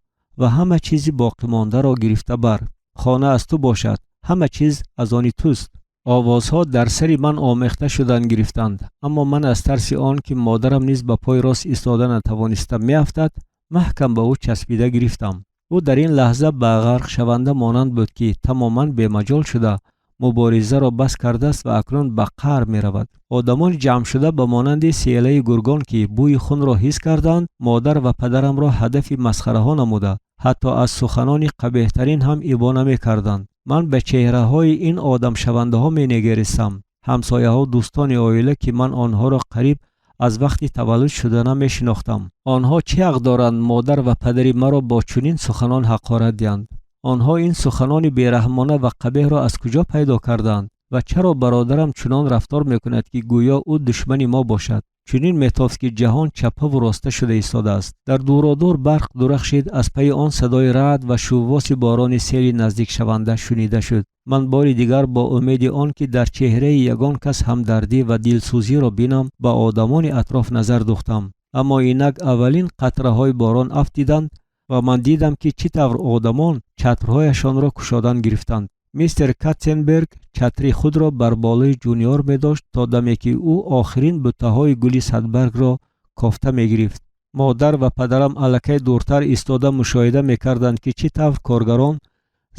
ва ҳама чизи боқимондаро гирифта бар. Хона аз ту бошад, ҳама чиз аз они туст. Овозҳо дар сари ман омехта шудан гирифтанд, аммо ман аз тарси он ки модарам низ ба пой рост истода натавониста меафтад, маҳкам ба ӯ часпида гирифтам. Ӯ дар ин лаҳза ба ғарқшаванда монанд буд, ки тамоман бемаҷол шуда, муборизаро бас кардааст ва акнун ба қаър меравад. Одамони ҷамъшуда ба монанди селаи гургон, ки бӯи хунро ҳис карданд, модар ва падарамро ҳадафи масхараҳо намуда, ҳатто аз суханони қабеҳтарин ҳам ибо намекарданд. Ман ба чеҳраҳои ин одамшавандаҳо менигаристам, ҳамсояҳо, дӯстони оила, ки ман онҳоро қариб аз вақти таваллуд шудана мешинохтам. Онҳо чӣ ҳақ доранд модар ва падари маро бо чунин суханон ҳақорат диҳанд? Онҳо ин суханони бераҳмона ва қабеҳро аз куҷо пайдо карданд? Ва чаро бародарам чунон рафтор мекунад, ки гӯё ӯ душмани мо бошад? Чунин метофт, ки ҷаҳон чаппаву роста шуда истодааст. Дар дуродур барқ дурахшид, аз пайи он садои раъд ва шуввоси борони сели наздикшаванда шунида шуд. Ман бори дигар бо умеди он ки дар чеҳраи ягон кас ҳамдардӣ ва дилсӯзиро бинам, ба одамони атроф назар духтам. Аммо инак аввалин қатраҳои борон афтиданд ва ман дидам, ки чӣ тавр одамон чатрҳояшонро кушодан гирифтанд. Мистер Катсенберг чатри худро бар болои Ҷуниор медошт, то даме ки ӯ охирин буттаҳои гули садбаргро кофта мегирифт. Модар ва падарам аллакай дуртар истода мушоҳида мекарданд, ки чӣ тавр коргарон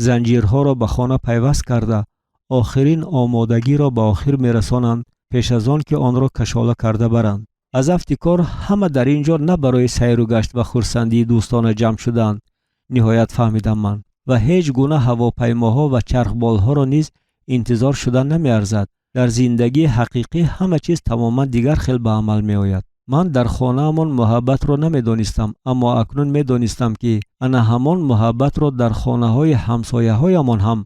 занҷирҳоро ба хона пайваст карда, охирин омодагиро ба охир мерасонанд, пеш аз он ки онро кашола карда баранд. Аз афти кор ҳама дар ин ҷо на барои сайру гашт ва хурсандии дӯстона ҷамъ шудаанд, ниҳоят фаҳмидам ман, ва ҳеҷ гуна ҳавопаймоҳо ва чархболҳоро низ интизор шудан намеарзад. Дар зиндагии ҳақиқӣ ҳама чиз тамоман дигар хел ба амал меояд. Ман дар хонаамон муҳаббатро намедонистам, аммо акнун медонистам, ки ана ҳамон муҳаббатро дар хонаҳои ҳамсояҳоямон ҳам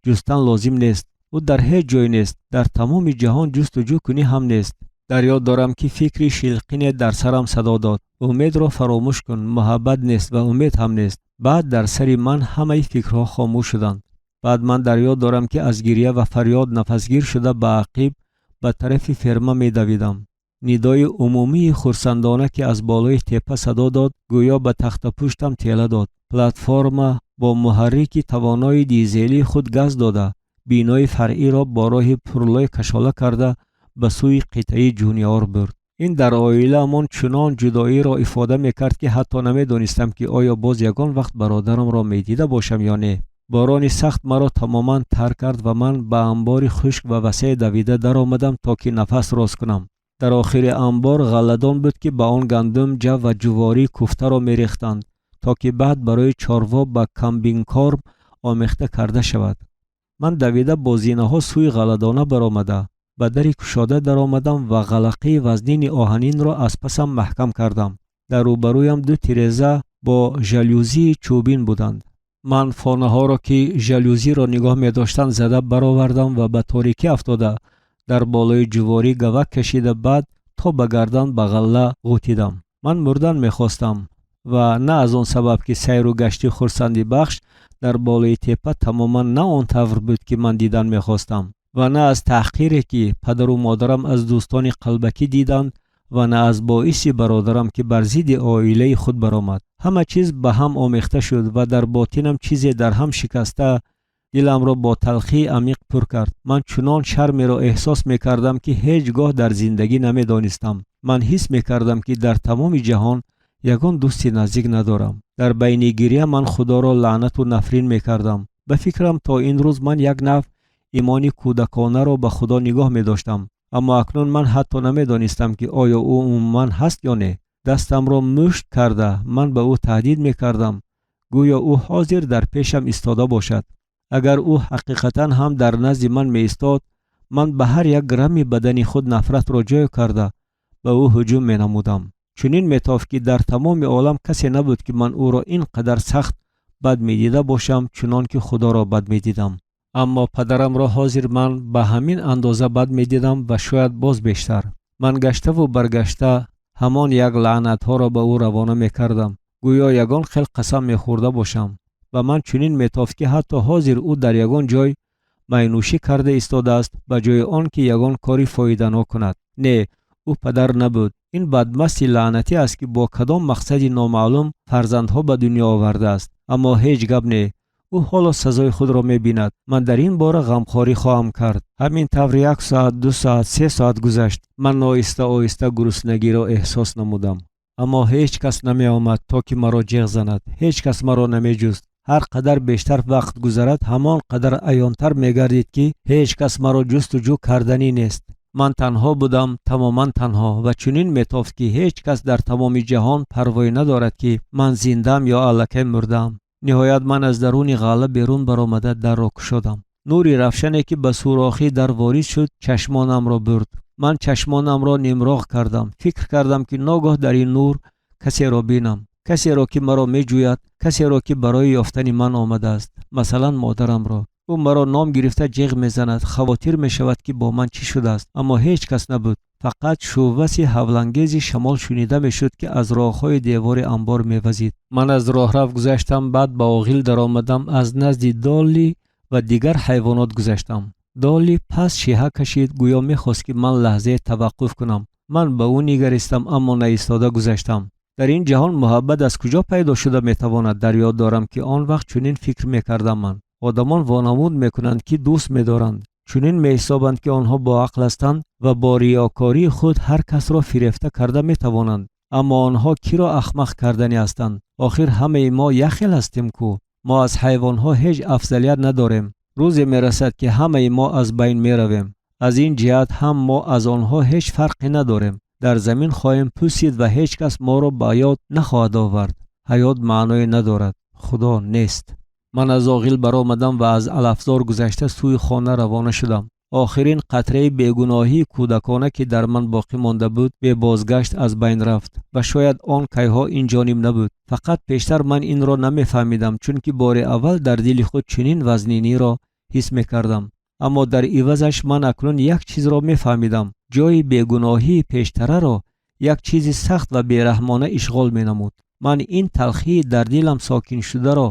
ҷустан лозим нест. Ӯ дар ҳеҷ ҷой нест, дар тамоми ҷаҳон ҷустуҷӯ кунӣ ҳам нест. Дар ёд дорам, ки фикри шилқине дар сарам садо дод: умедро фаромӯш кун, муҳаббат нест ва умед ҳам нест. Баъд дар сари ман ҳамаи фикрҳо хомӯш шуданд. Баъд ман дар ёд дорам, ки аз гирья ва фарёд нафасгир шуда, ба ақиб, ба тарафи ферма медавидам. Нидои умумии хурсандона, ки аз болои теппа садо дод, гӯё ба тахтапуштам тела дод. Платформа бо муҳаррики тавонои дизелии худ газ дода, бинои фаръиро бо роҳи пурлой кашола карда, ба сӯи қитъаи Ҷуниор бурд. Ин дар оилаамон чунон ҷудоиро ифода мекард, ки ҳатто намедонистам, ки оё боз ягон вақт бародарамро медида бошам ё не. Борони сахт маро тамоман тар кард ва ман ба амбори хушк ва васеъ давида даромадам, то ки нафас рост кунам. Дар охири амбор ғалладон буд, ки ба он гандум, ҷав ва ҷувории куфтаро мерехтанд, то ки баъд барои чорво ба комбикорм омехта карда шавад. Ман давида бо зинаҳо сӯи ғалладона баромада, ба дари кушода даромадам ва ғалақаи вазнини оҳанинро аз пасам маҳкам кардам. Дар рӯбарӯям ду тиреза бо жалюзии чӯбин буданд. Ман фонаҳоро, ки жалюзиро нигоҳ медоштанд, зада баровардам ва ба торикӣ афтода, дар болои ҷуворӣ гавак кашида, баъд то ба гардан ба ғалла ғӯтидам. Ман мурдан мехостам ва на аз он сабаб, ки сайру гашти хурсандибахш дар болои теппа тамоман на он тавр буд, ки ман дидан мехостам, ва на аз таҳқире, ки падару модарам аз дӯстони қалбакӣ диданд, ва на аз боиси бародарам, ки бар зидди оилаи худ баромад. Ҳама чиз ба ҳам омехта шуд ва дар ботинам чизе дар ҳам шикаста диламро бо талхии амиқ пур кард. Ман чунон шармеро эҳсос мекардам, ки ҳеҷ гоҳ дар зиндагӣ намедонистам. Ман ҳис мекардам, ки дар тамоми ҷаҳон ягон дӯсти наздик надорам. Дар байни гиря ман Худоро лаънату нафрин мекардам. Ба фикрам, то ин рӯз ман як навъ имони кӯдаконаро ба Худо нигоҳ медоштам, аммо акнун ман ҳатто намедонистам, ки оё ӯ умуман ҳаст ё не. Дастамро мушт карда, ман ба ӯ таҳдид мекардам, гӯё ӯ ҳозир дар пешам истода бошад. Агар ӯ ҳақиқатан ҳам дар назди ман меистод, ман ба ҳар як грамми бадани худ нафратро ҷой карда, ба ӯ ҳуҷум менамудам. Чунин метофт, ки дар тамоми олам касе набуд, ки ман ӯро ин қадар сахт бад медида бошам, чунон ки Худоро бад медидам. Аммо падарамро ҳозир ман ба ҳамин андоза бад медидам ва шояд боз бештар. Ман гаштаву баргашта ҳамон як лаънатҳоро ба ӯ равона мекардам, гӯё ягон хел қасам мехӯрда бошам. Ва ман чунин метофт, ки ҳатто ҳозир ӯ дар ягон ҷой майнӯшӣ карда истодааст, ба ҷои он ки ягон кори фоиданок кунад. Не, ӯ падар набуд. Ин бадмасти лаънатӣ аст, ки бо кадом мақсади номаълум фарзандҳо ба дунё овардааст. Аммо ҳеҷ гап не, ӯ ҳоло сазои худро мебинад. Ман дар ин бора ғамхорӣ хоҳам кард. Ҳамин тавр 1 соат, 2 соат, 3 соат гузашт. Ман оҳиста оҳиста гуруснагиро эҳсос намудам, аммо ҳеҷ кас намеомад, то ки маро ҷеғ занад. Ҳеҷ кас маро намеҷуст. Ҳар қадар бештар вақт гузарад, ҳамон қадар аёнтар мегардид, ки ҳеҷ кас маро ҷустуҷӯ карданӣ нест. Ман танҳо будам, тамоман танҳо, ва чунин метофт, ки ҳеҷ кас дар тамоми ҷаҳон парвоӣ надорад, ки ман зиндаам ё аллакай мурдаам. Ниҳоят ман аз даруни ғалла берун баромада, дарро кушодам. Нури равшане, ки ба сурохӣ дар ворид шуд, чашмонамро бурд. Ман чашмонамро нимроғ кардам. Фикр кардам, ки ногоҳ дар ин нур касеро бинам, касеро, ки маро меҷӯяд, касеро, ки барои ёфтани ман омадааст, масалан, модарамро. Ӯ маро ном гирифта ҷеғ мезанад, хавотир мешавад, ки бо ман чӣ шудааст. Аммо ҳеҷ кас набуд. Фақат шувваси ҳавлангези шамол шунида мешуд, ки аз роҳҳои девори амбор мевазид. Ман аз роҳрав гузаштам, баъд ба оғил даромадам, аз назди Долли ва дигар ҳайвонот гузаштам. Долли пас шиҳа кашид, гӯё мехост, ки ман лаҳзае таваққуф кунам. Ман ба ӯ нигаристам, аммо наистода гузаштам. Дар ин ҷаҳон муҳаббат аз куҷо пайдо шуда метавонад? Дар ёд дорам, ки он вақт чунин фикр мекардам ман. Одамон вонамуд мекунанд, ки дӯст медоранд, чунин меҳисобанд, ки онҳо боақл ҳастанд ва бо риёкории худ ҳар касро фирефта карда метавонанд. Аммо онҳо киро ахмақ карданӣ ҳастанд? Охир ҳамаи мо як хел ҳастем кӯ. Мо аз ҳайвонҳо ҳеҷ афзалият надорем. Рӯзе мерасад, ки ҳамаи мо аз байн меравем. Аз ин ҷиҳат ҳам мо аз онҳо ҳеҷ фарқе надорем. Дар замин хоҳем пусид ва ҳеҷ кас моро ба ёд нахоҳад овард. Ҳаёт маъное надорад. Худо нест. Ман аз оғил баромадам ва аз алафзор гузашта сӯи хона равона шудам. Охирин қатраи бегуноҳии кӯдакона, ки дар ман боқӣ монда буд, бебозгашт аз байн рафт ва шояд он кайҳо ин ҷониб набуд. Фақат пештар ман инро намефаҳмидам, чунки бори аввал дар дили худ чунин вазниниро ҳис мекардам. Аммо дар ивазаш ман акнун як чизро мефаҳмидам: ҷои бегуноҳии пештараро як чизи сахт ва бераҳмона ишғол менамуд. Ман ин талхии дар дилам сокин шударо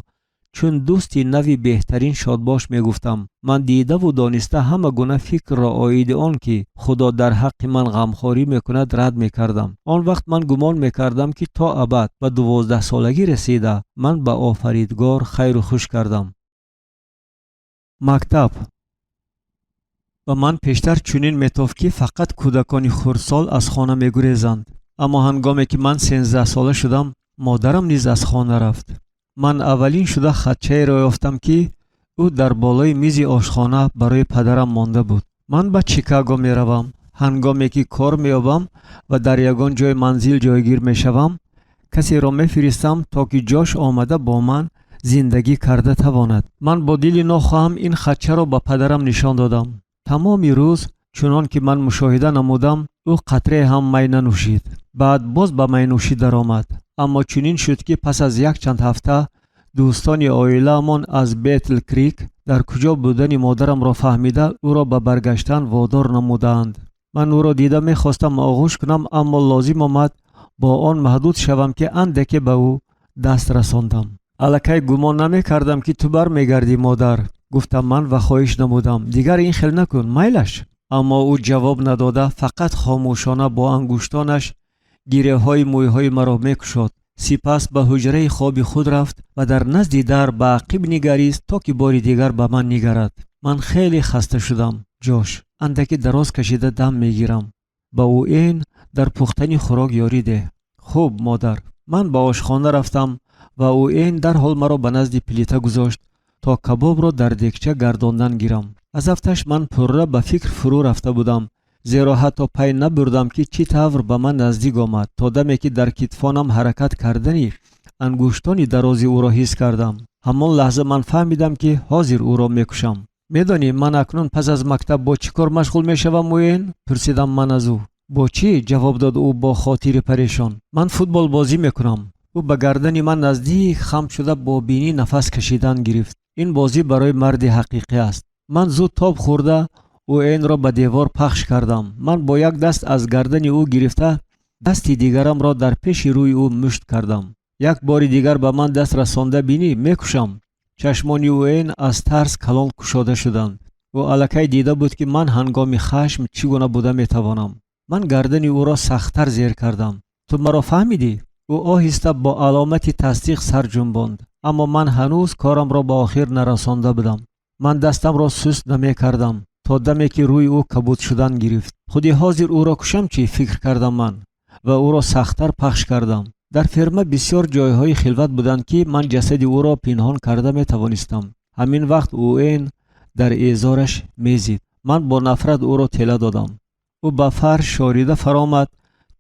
чун дӯсти нави беҳтарин шодбош мегуфтам. Ман дидаву дониста ҳама гуна фикрро оиди он, ки Худо дар ҳаққи ман ғамхорӣ мекунад, рад мекардам. Он вақт ман гумон мекардам, ки то абад ба 12-солагӣ расида, ман ба Офаридгор хайру хуш кардам. Мактаб. Ба ман пештар чунин метофт, ки фақат кӯдакони хурдсол аз хона мегурезанд. Аммо ҳангоме ки ман 13-сола шудам, модарам низ аз хона рафт. Ман аввалин шуда хатчаеро ёфтам, ки ӯ дар болои мизи ошхона барои падарам монда буд. Ман ба Чикаго меравам. Ҳангоме ки кор меёбам ва дар ягон ҷои манзил ҷойгир мешавам, касеро мефиристам, то ки ҷош омада бо ман зиндагӣ карда тавонад. Ман бо дили нохоҳам ин хатчаро ба падарам нишон додам. Тамоми рӯз, чунон ки ман мушоҳида намудам, ӯ қатрае ҳам май нанӯшид. Баъд боз ба майнӯшӣ даромад. Аммо чунин шуд, ки пас аз якчанд ҳафта дӯстони оилаамон аз Бетл Крик дар куҷо будани модарамро фаҳмида, ӯро ба баргаштан водор намудаанд. Ман ӯро дида мехостам оғӯш кунам, аммо лозим омад бо он маҳдуд шавам, ки андаке ба ӯ даст расондам. Аллакай гумон намекардам, ки ту бармегардӣ, модар, гуфтам ман ва хоҳиш намудам: дигар ин хел накун, майлаш. Аммо ӯ ҷавоб надода, фақат хомӯшона бо ангуштонаш гиреҳҳои мӯйҳои маро мекушод. Сипас ба ҳуҷраи хоби худ рафт ва дар назди дар ба ақиб нигарист, то ки бори дигар ба ман нигарад. Ман хеле хаста шудам, Ҷош. Андаке дароз кашида дам мегирам. Ба Уэйн дар пухтани хӯрок ёрӣ деҳ. Хуб, модар. Ман ба ошхона рафтам ва Уэйн дарҳол маро ба назди плита гузошт, то кабобро дар дегча гардондан гирам. Аз афташ ман пурра ба фикр фурӯ рафта будам, зеро ҳатто пай набурдам, ки чӣ тавр ба ман наздик омад, то даме ки дар китфонам ҳаракат кардани ангуштони дарози ӯро ҳис кардам. Ҳамон лаҳза ман фаҳмидам, ки ҳозир ӯро мекушам. Медонӣ, ман акнун пас аз мактаб бо чӣ кор машғул мешавам, Уэйн? Пурсидам ман аз ӯ. Бо чӣ? Ҷавоб дод ӯ бо хотири парешон. Ман футбол бозӣ мекунам. Ӯ ба гардани ман наздик хам шуда, бо бинӣ нафас кашидан гирифт. Ин бозӣ барои марди ҳақиқӣ аст. Ман зуд тоб хӯрда, Уэйнро ба девор пахш кардам. Ман бо як даст аз гардани ӯ гирифта, дасти дигарамро дар пеши рӯи ӯ мушт кардам. Як бори дигар ба ман даст расонда бинӣ, мекушам. Чашмони Уэйн аз тарс калон кушода шуданд. Ӯ аллакай дида буд, ки ман ҳангоми хашм чӣ гуна буда метавонам. Ман гардани ӯро сахттар зер кардам. Ту маро фаҳмидӣ? Ӯ оҳиста бо аломати тасдиқ сар ҷунбонд, аммо ман ҳанӯз корамро ба охир нарасонда будам. Ман дастамро суст намекардам, то даме ки рӯи ӯ кабуд шудан гирифт. Худи ҳозир ӯро кушам чӣ? Фикр кардам ман ва ӯро сахттар пахш кардам. Дар ферма бисёр ҷойҳои хилват буданд, ки ман ҷасади ӯро пинҳон карда метавонистам. Ҳамин вақт Уэйн дар эзораш мезид. Ман бо нафрат ӯро тела додам. Ӯ ба фарш шорида фаромад,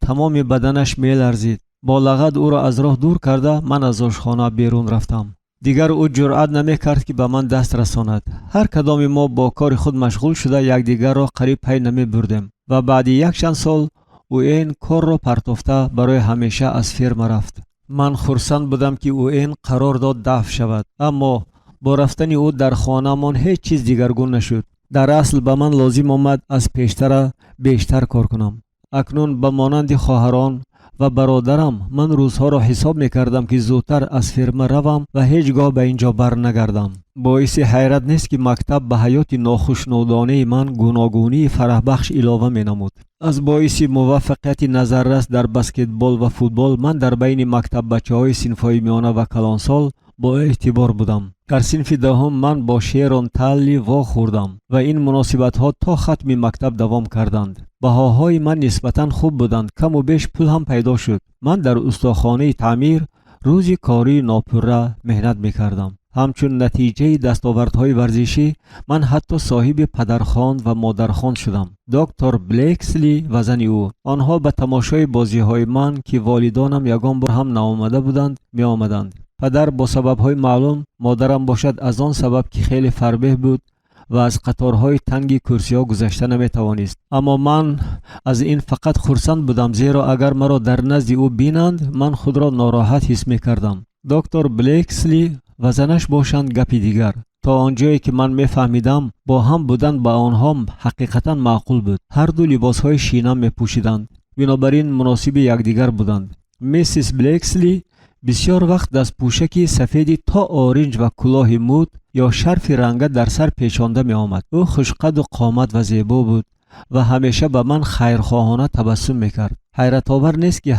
тамоми баданаш меларзид. Бо лағад ӯро аз роҳ дур карда, ман аз ошхона берун рафтам. Дигар ӯ ҷуръат намекард, ки ба ман даст расонад. Ҳар кадоми мо бо кори худ машғул шуда, якдигарро қариб пай намебурдем ва баъди якчанд сол Уэйн корро партофта, барои ҳамеша аз ферма рафт. Ман хурсанд будам, ки Уэйн қарор дод дафн шавад, аммо бо рафтани ӯ дар хонаамон ҳеҷ чиз дигаргун нашуд. Дар асл ба ман лозим омад аз пештара бештар кор кунам. Акнун ба монанди хоҳарон ва бародарам ман рӯзҳоро ҳисоб мекардам, ки зудтар аз ферма равам ва ҳеҷ гоҳ ба ин ҷо барнагардам. Боиси ҳайрат нест, ки мактаб ба ҳаёти нохушнудонаи ман гуногунии фараҳбахш илова менамуд. Аз боиси муваффақияти назаррас дар баскетбол ва футбол ман дар байни мактаббачаҳои синфҳои миёна ва калонсол боэътибор будам. Дар синфи 10-ум ман бо Шерон Талли вохӯрдам ва ин муносибатҳо то хатми мактаб давом карданд. Баҳоҳои ман нисбатан хуб буданд, каму беш пул ҳам пайдо шуд. Ман дар устохонаи таъмир рӯзи кории нопурра меҳнат мекардам. Ҳамчун натиҷаи дастовардҳои варзишӣ ман ҳатто соҳиби падархонд ва модархонд шудам: доктор Блексли ва зани ӯ. Онҳо ба тамошои бозиҳои ман, ки волидонам ягон бор ҳам наомада буданд, меомаданд. Падар бо сабабҳои маълум, модарам бошад аз он сабаб, ки хеле фарбеҳ буд ва аз қаторҳои танги курсиҳо гузашта наметавонист. Аммо ман аз ин фақат хурсанд будам, зеро агар маро дар назди ӯ бинанд, ман худро нороҳат ҳис мекардам. Доктор Блексли ва занаш бошанд, гапи дигар. То он ҷое ки ман мефаҳмидам, бо ҳам будан ба онҳо ҳақиқатан маъқул буд. Ҳарду либосҳои шинам мепӯшиданд, бинобар ин муносиби якдигар буданд. Миссис Блексли бисёр вақт дастпӯшаки сафеди то оринҷ ва кулоҳи муд ё шарфи ранга дар сар печонда меомад. Ӯ хушқаду қомат ва зебо буд ва ҳамеша ба ман хайрхоҳона табассум мекард. Ҳайратовар нест, ки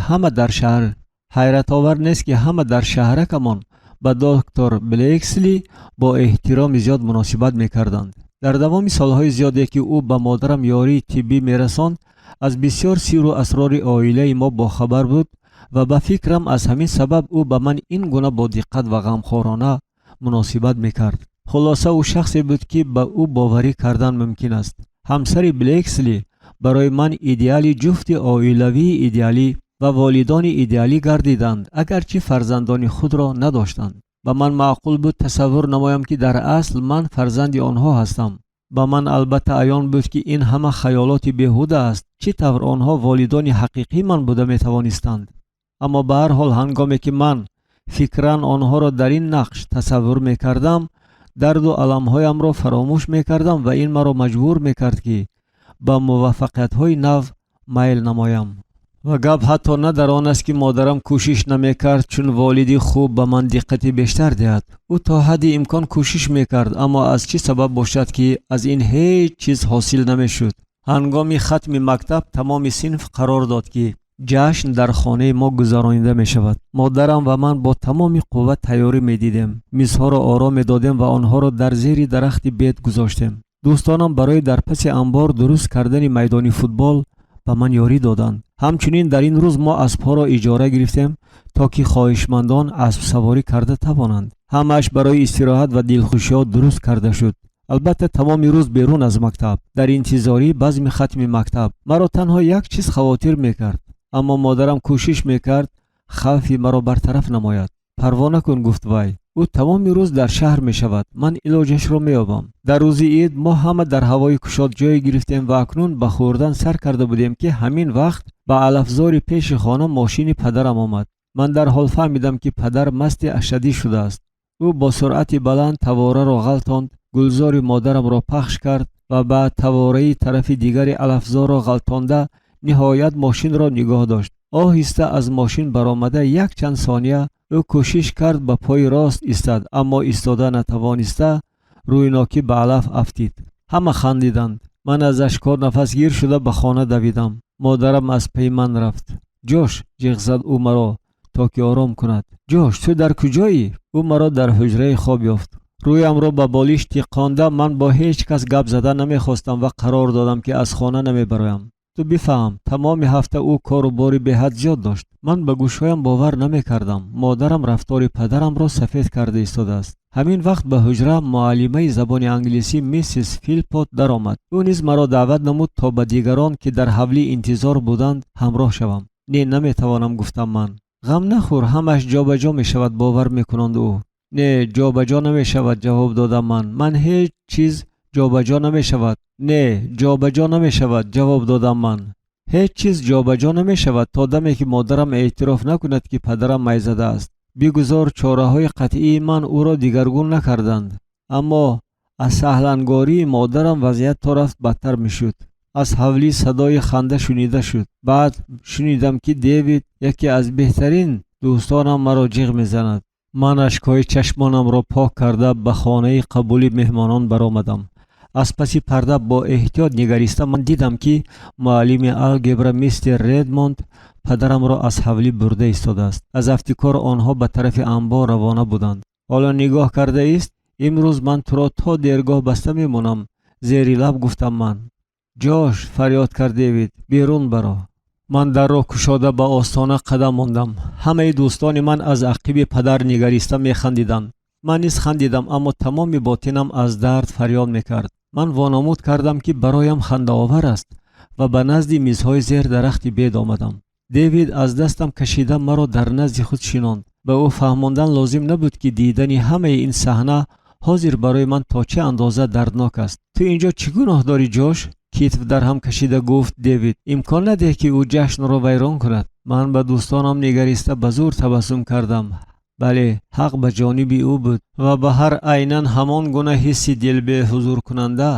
ҳама дар шаҳракамон ба доктор Блексли бо эҳтироми зиёд муносибат мекарданд. Дар давоми солҳои зиёде, ки ӯ ба модарам ёрии тиббӣ мерасонд, аз бисёр сирру асрори оилаи мо бохабар буд ва ба фикрам, аз ҳамин сабаб ӯ ба ман ин гуна бодиққат ва ғамхорона муносибат мекард. Хулоса, ӯ шахсе буд, ки ба ӯ боварӣ кардан мумкин аст. Ҳамсари Блексли барои ман идеали ҷуфти оилавии идеалӣ ва волидони идеалӣ гардиданд, агарчи фарзандони худро надоштанд. Ба ман маъқул буд тасаввур намоям, ки дар асл ман фарзанди онҳо ҳастам. Ба ман албатта аён буд, ки ин ҳама хаёлоти беҳуда аст. Чӣ тавр онҳо волидони ҳақиқии ман буда метавонистанд? Аммо ба ҳар ҳол, ҳангоме ки ман фикран онҳоро дар ин нақш тасаввур мекардам, дарду аламҳоямро фаромӯш мекардам ва ин маро маҷбур мекард, ки ба муваффақиятҳои нав майл намоям. Ва гап ҳатто на дар он аст, ки модарам кӯшиш намекард чун волиди хуб ба ман диққати бештар диҳад. Ӯ то ҳадди имкон кӯшиш мекард, аммо аз чӣ сабаб бошад, ки аз ин ҳеҷ чиз ҳосил намешуд. Ҳангоми хатми мактаб тамоми синф қарор дод, ки Ҷашн дар хонаи мо гузаронида мешавад. Модарам ва ман бо тамоми қувва тайёрӣ медидем, мизҳоро оро медодем ва онҳоро дар зери дарахти бед гузоштем. Дӯстонам барои дар паси амбор дуруст кардани майдони футбол ба ман ёрӣ доданд. Ҳамчунин дар ин рӯз мо аспҳоро иҷора гирифтем, то ки хоҳишмандон аспсаворӣ карда тавонанд. Ҳамааш барои истироҳат ва дилхушиҳо дуруст карда шуд. Албатта, тамоми рӯз берун аз мактаб, дар интизории базми хатми мактаб. Маро танҳо як чиз хавотир мекард, аммо модарам кӯшиш мекард хавфи маро бартараф намояд. «Парво накун», гуфт вай, «ӯ тамоми рӯз дар шаҳр мешавад, ман илоҷашро меёбам». Дар рӯзи ид мо ҳама дар ҳавои кушод ҷой гирифтем ва акнун ба хӯрдан сар карда будем, ки ҳамин вақт ба алафзори пеши хона мошини падарам омад. Ман дарҳол фаҳмидам, ки падар масти ашаддӣ шудааст. Ӯ бо суръати баланд тавораро ғалтонд, гулзори модарамро пахш кард ва ба тавораи тарафи дигари алафзорро ғалтонда, ниҳоят мошинро нигоҳ дошт. Оҳиста аз мошин баромада, якчанд сония ӯ кӯшиш кард ба пои рост истад, аммо истода натавониста, рӯйнокӣ ба алаф афтид. Ҳама хандиданд. Ман аз ашкҳо нафасгир шуда ба хона давидам. Модарам аз пайи ман рафт. «Ҷош!» ҷиғ зад ӯ маро, то ки ором кунад. «Ҷош, ту дар куҷоӣ?» Ӯ маро дар ҳуҷраи хоб ёфт. Рӯямро ба болиш тиқонда, ман бо ҳеҷ кас гап зада намехостам ва қарор додам, ки аз хона намебароям. Ту бифаҳм, тамоми ҳафта ӯ кору бори беҳад зиёд дошт. Ман ба гӯшҳоям бовар намекардам: модарам рафтори падарамро сафед карда истодааст. Ҳамин вақт ба ҳуҷра муаллимаи забони англисӣ миссис Филпот даромад. Ӯ низ маро даъват намуд, то ба дигарон, ки дар ҳавлӣ интизор буданд, ҳамроҳ шавам. «Не, наметавонам», гуфтам ман. «Ғам нахӯр, ҳамаш ҷобаҷо мешавад», бовар мекунонд ӯ. «Не, ҷобаҷо намешавад», ҷавоб додам ман. «Ман ҳеҷ чиз ҷобаҷо намешавад. Не, ҷобаҷо намешавад», ҷавоб додам ман. Ҳеҷ чиз ҷобаҷо намешавад, то даме ки модарам эътироф накунад, ки падарам майзада аст. Бигузор чораҳои қатъии ман ӯро дигаргун накарданд, аммо аз саҳлангории модарам вазъият то рафт бадтар мешуд. Аз ҳавлӣ садои ханда шунида шуд. Баъд шунидам, ки Девид, яке аз беҳтарин дӯстонам, маро ҷиғ мезанад. Ман ашкҳои чашмонамро пок карда, ба хонаи қабули меҳмонон баромадам. Аз паси парда бо эҳтиёт нигариста, ман дидам, ки муаллими алгебра мистер Редмонд падарамро аз ҳавлӣ бурда истодааст. Аз афтикор онҳо ба тарафи амбор равона буданд. «Ҳоло нигоҳ карда ист, имрӯз ман туро то дергоҳ баста мемонам», зери лаб гуфтам ман. «Ҷош!» фарёд кард Девид. «Берун баро!» Ман дарро кушода, ба остона қадам мондам. Ҳамаи дӯстони ман аз ақиби падар нигариста механдиданд. Ман низ хандидам, аммо тамоми ботинам аз дард фарёд мекард. Ман вонамуд кардам, ки бароям хандаовар аст, ва ба назди мизҳои зер дарахти бед омадам. Девид аз дастам кашида, маро дар назди худ шинонд. Ба ӯ фаҳмондан лозим набуд, ки дидани ҳамаи ин саҳна ҳозир барои ман то чӣ андоза дарднок аст. «Ту инҷо чӣ гуноҳ дорӣ, Ҷош?» китф дар ҳам кашида гуфт Девид. «Имкон надиҳ, ки ӯ ҷашнро вайрон кунад». Ман ба дӯстонам нигариста, ба зӯр табассум кардам. Бале, ҳақ ба ҷониби ӯ буд ва ба ҳар айнан ҳамон гуна ҳисси дилбеҳузуркунанда,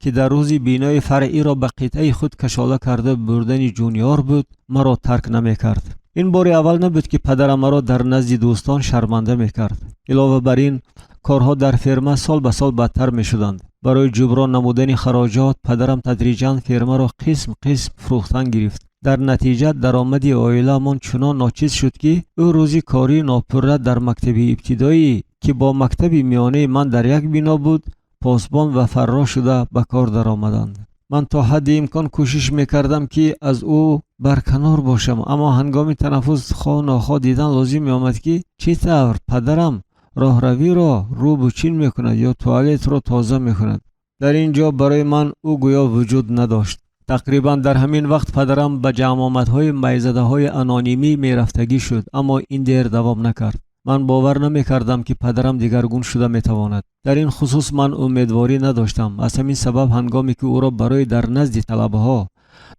ки дар рӯзи бинои фаръиро ба қитъаи худ кашола карда бурдани Ҷуниор буд, маро тарк намекард. Ин бори аввал набуд, ки падарам маро дар назди дӯстон шарманда мекард. Илова бар ин, корҳо дар ферма сол ба сол бадтар мешуданд. Барои ҷуброн намудани хароҷот падарам тадриҷан фермаро қисм қисм фурӯхтан гирифт. Дар натиҷа даромади оилаамон чунон ночиз шуд, ки ӯ рӯзи кории нопурра дар мактаби ибтидоӣ, ки бо мактаби миёнаи ман дар як бино буд, посбон ва фаррош шуда ба кор даромаданд. Ман то ҳадди имкон кӯшиш мекардам, ки аз ӯ барканор бошам, аммо ҳангоми танаффус хоҳ нохоҳ дидан лозим меомад, ки чӣ тавр падарам роҳравиро рӯбу чин мекунад ё туалетро тоза мекунад. Дар ин ҷо барои ман ӯ гӯё вуҷуд надошт. Тақрибан дар ҳамин вақт падарам ба ҷамъомадҳои майзадаҳои анонимӣ мерафтагӣ шуд, аммо ин дер давом накард. Ман бовар намекардам, ки падарам дигаргун шуда метавонад. Дар ин хусус ман умедворӣ надоштам. Аз ҳамин сабаб, ҳангоме ки ӯро барои дар назди талабаҳо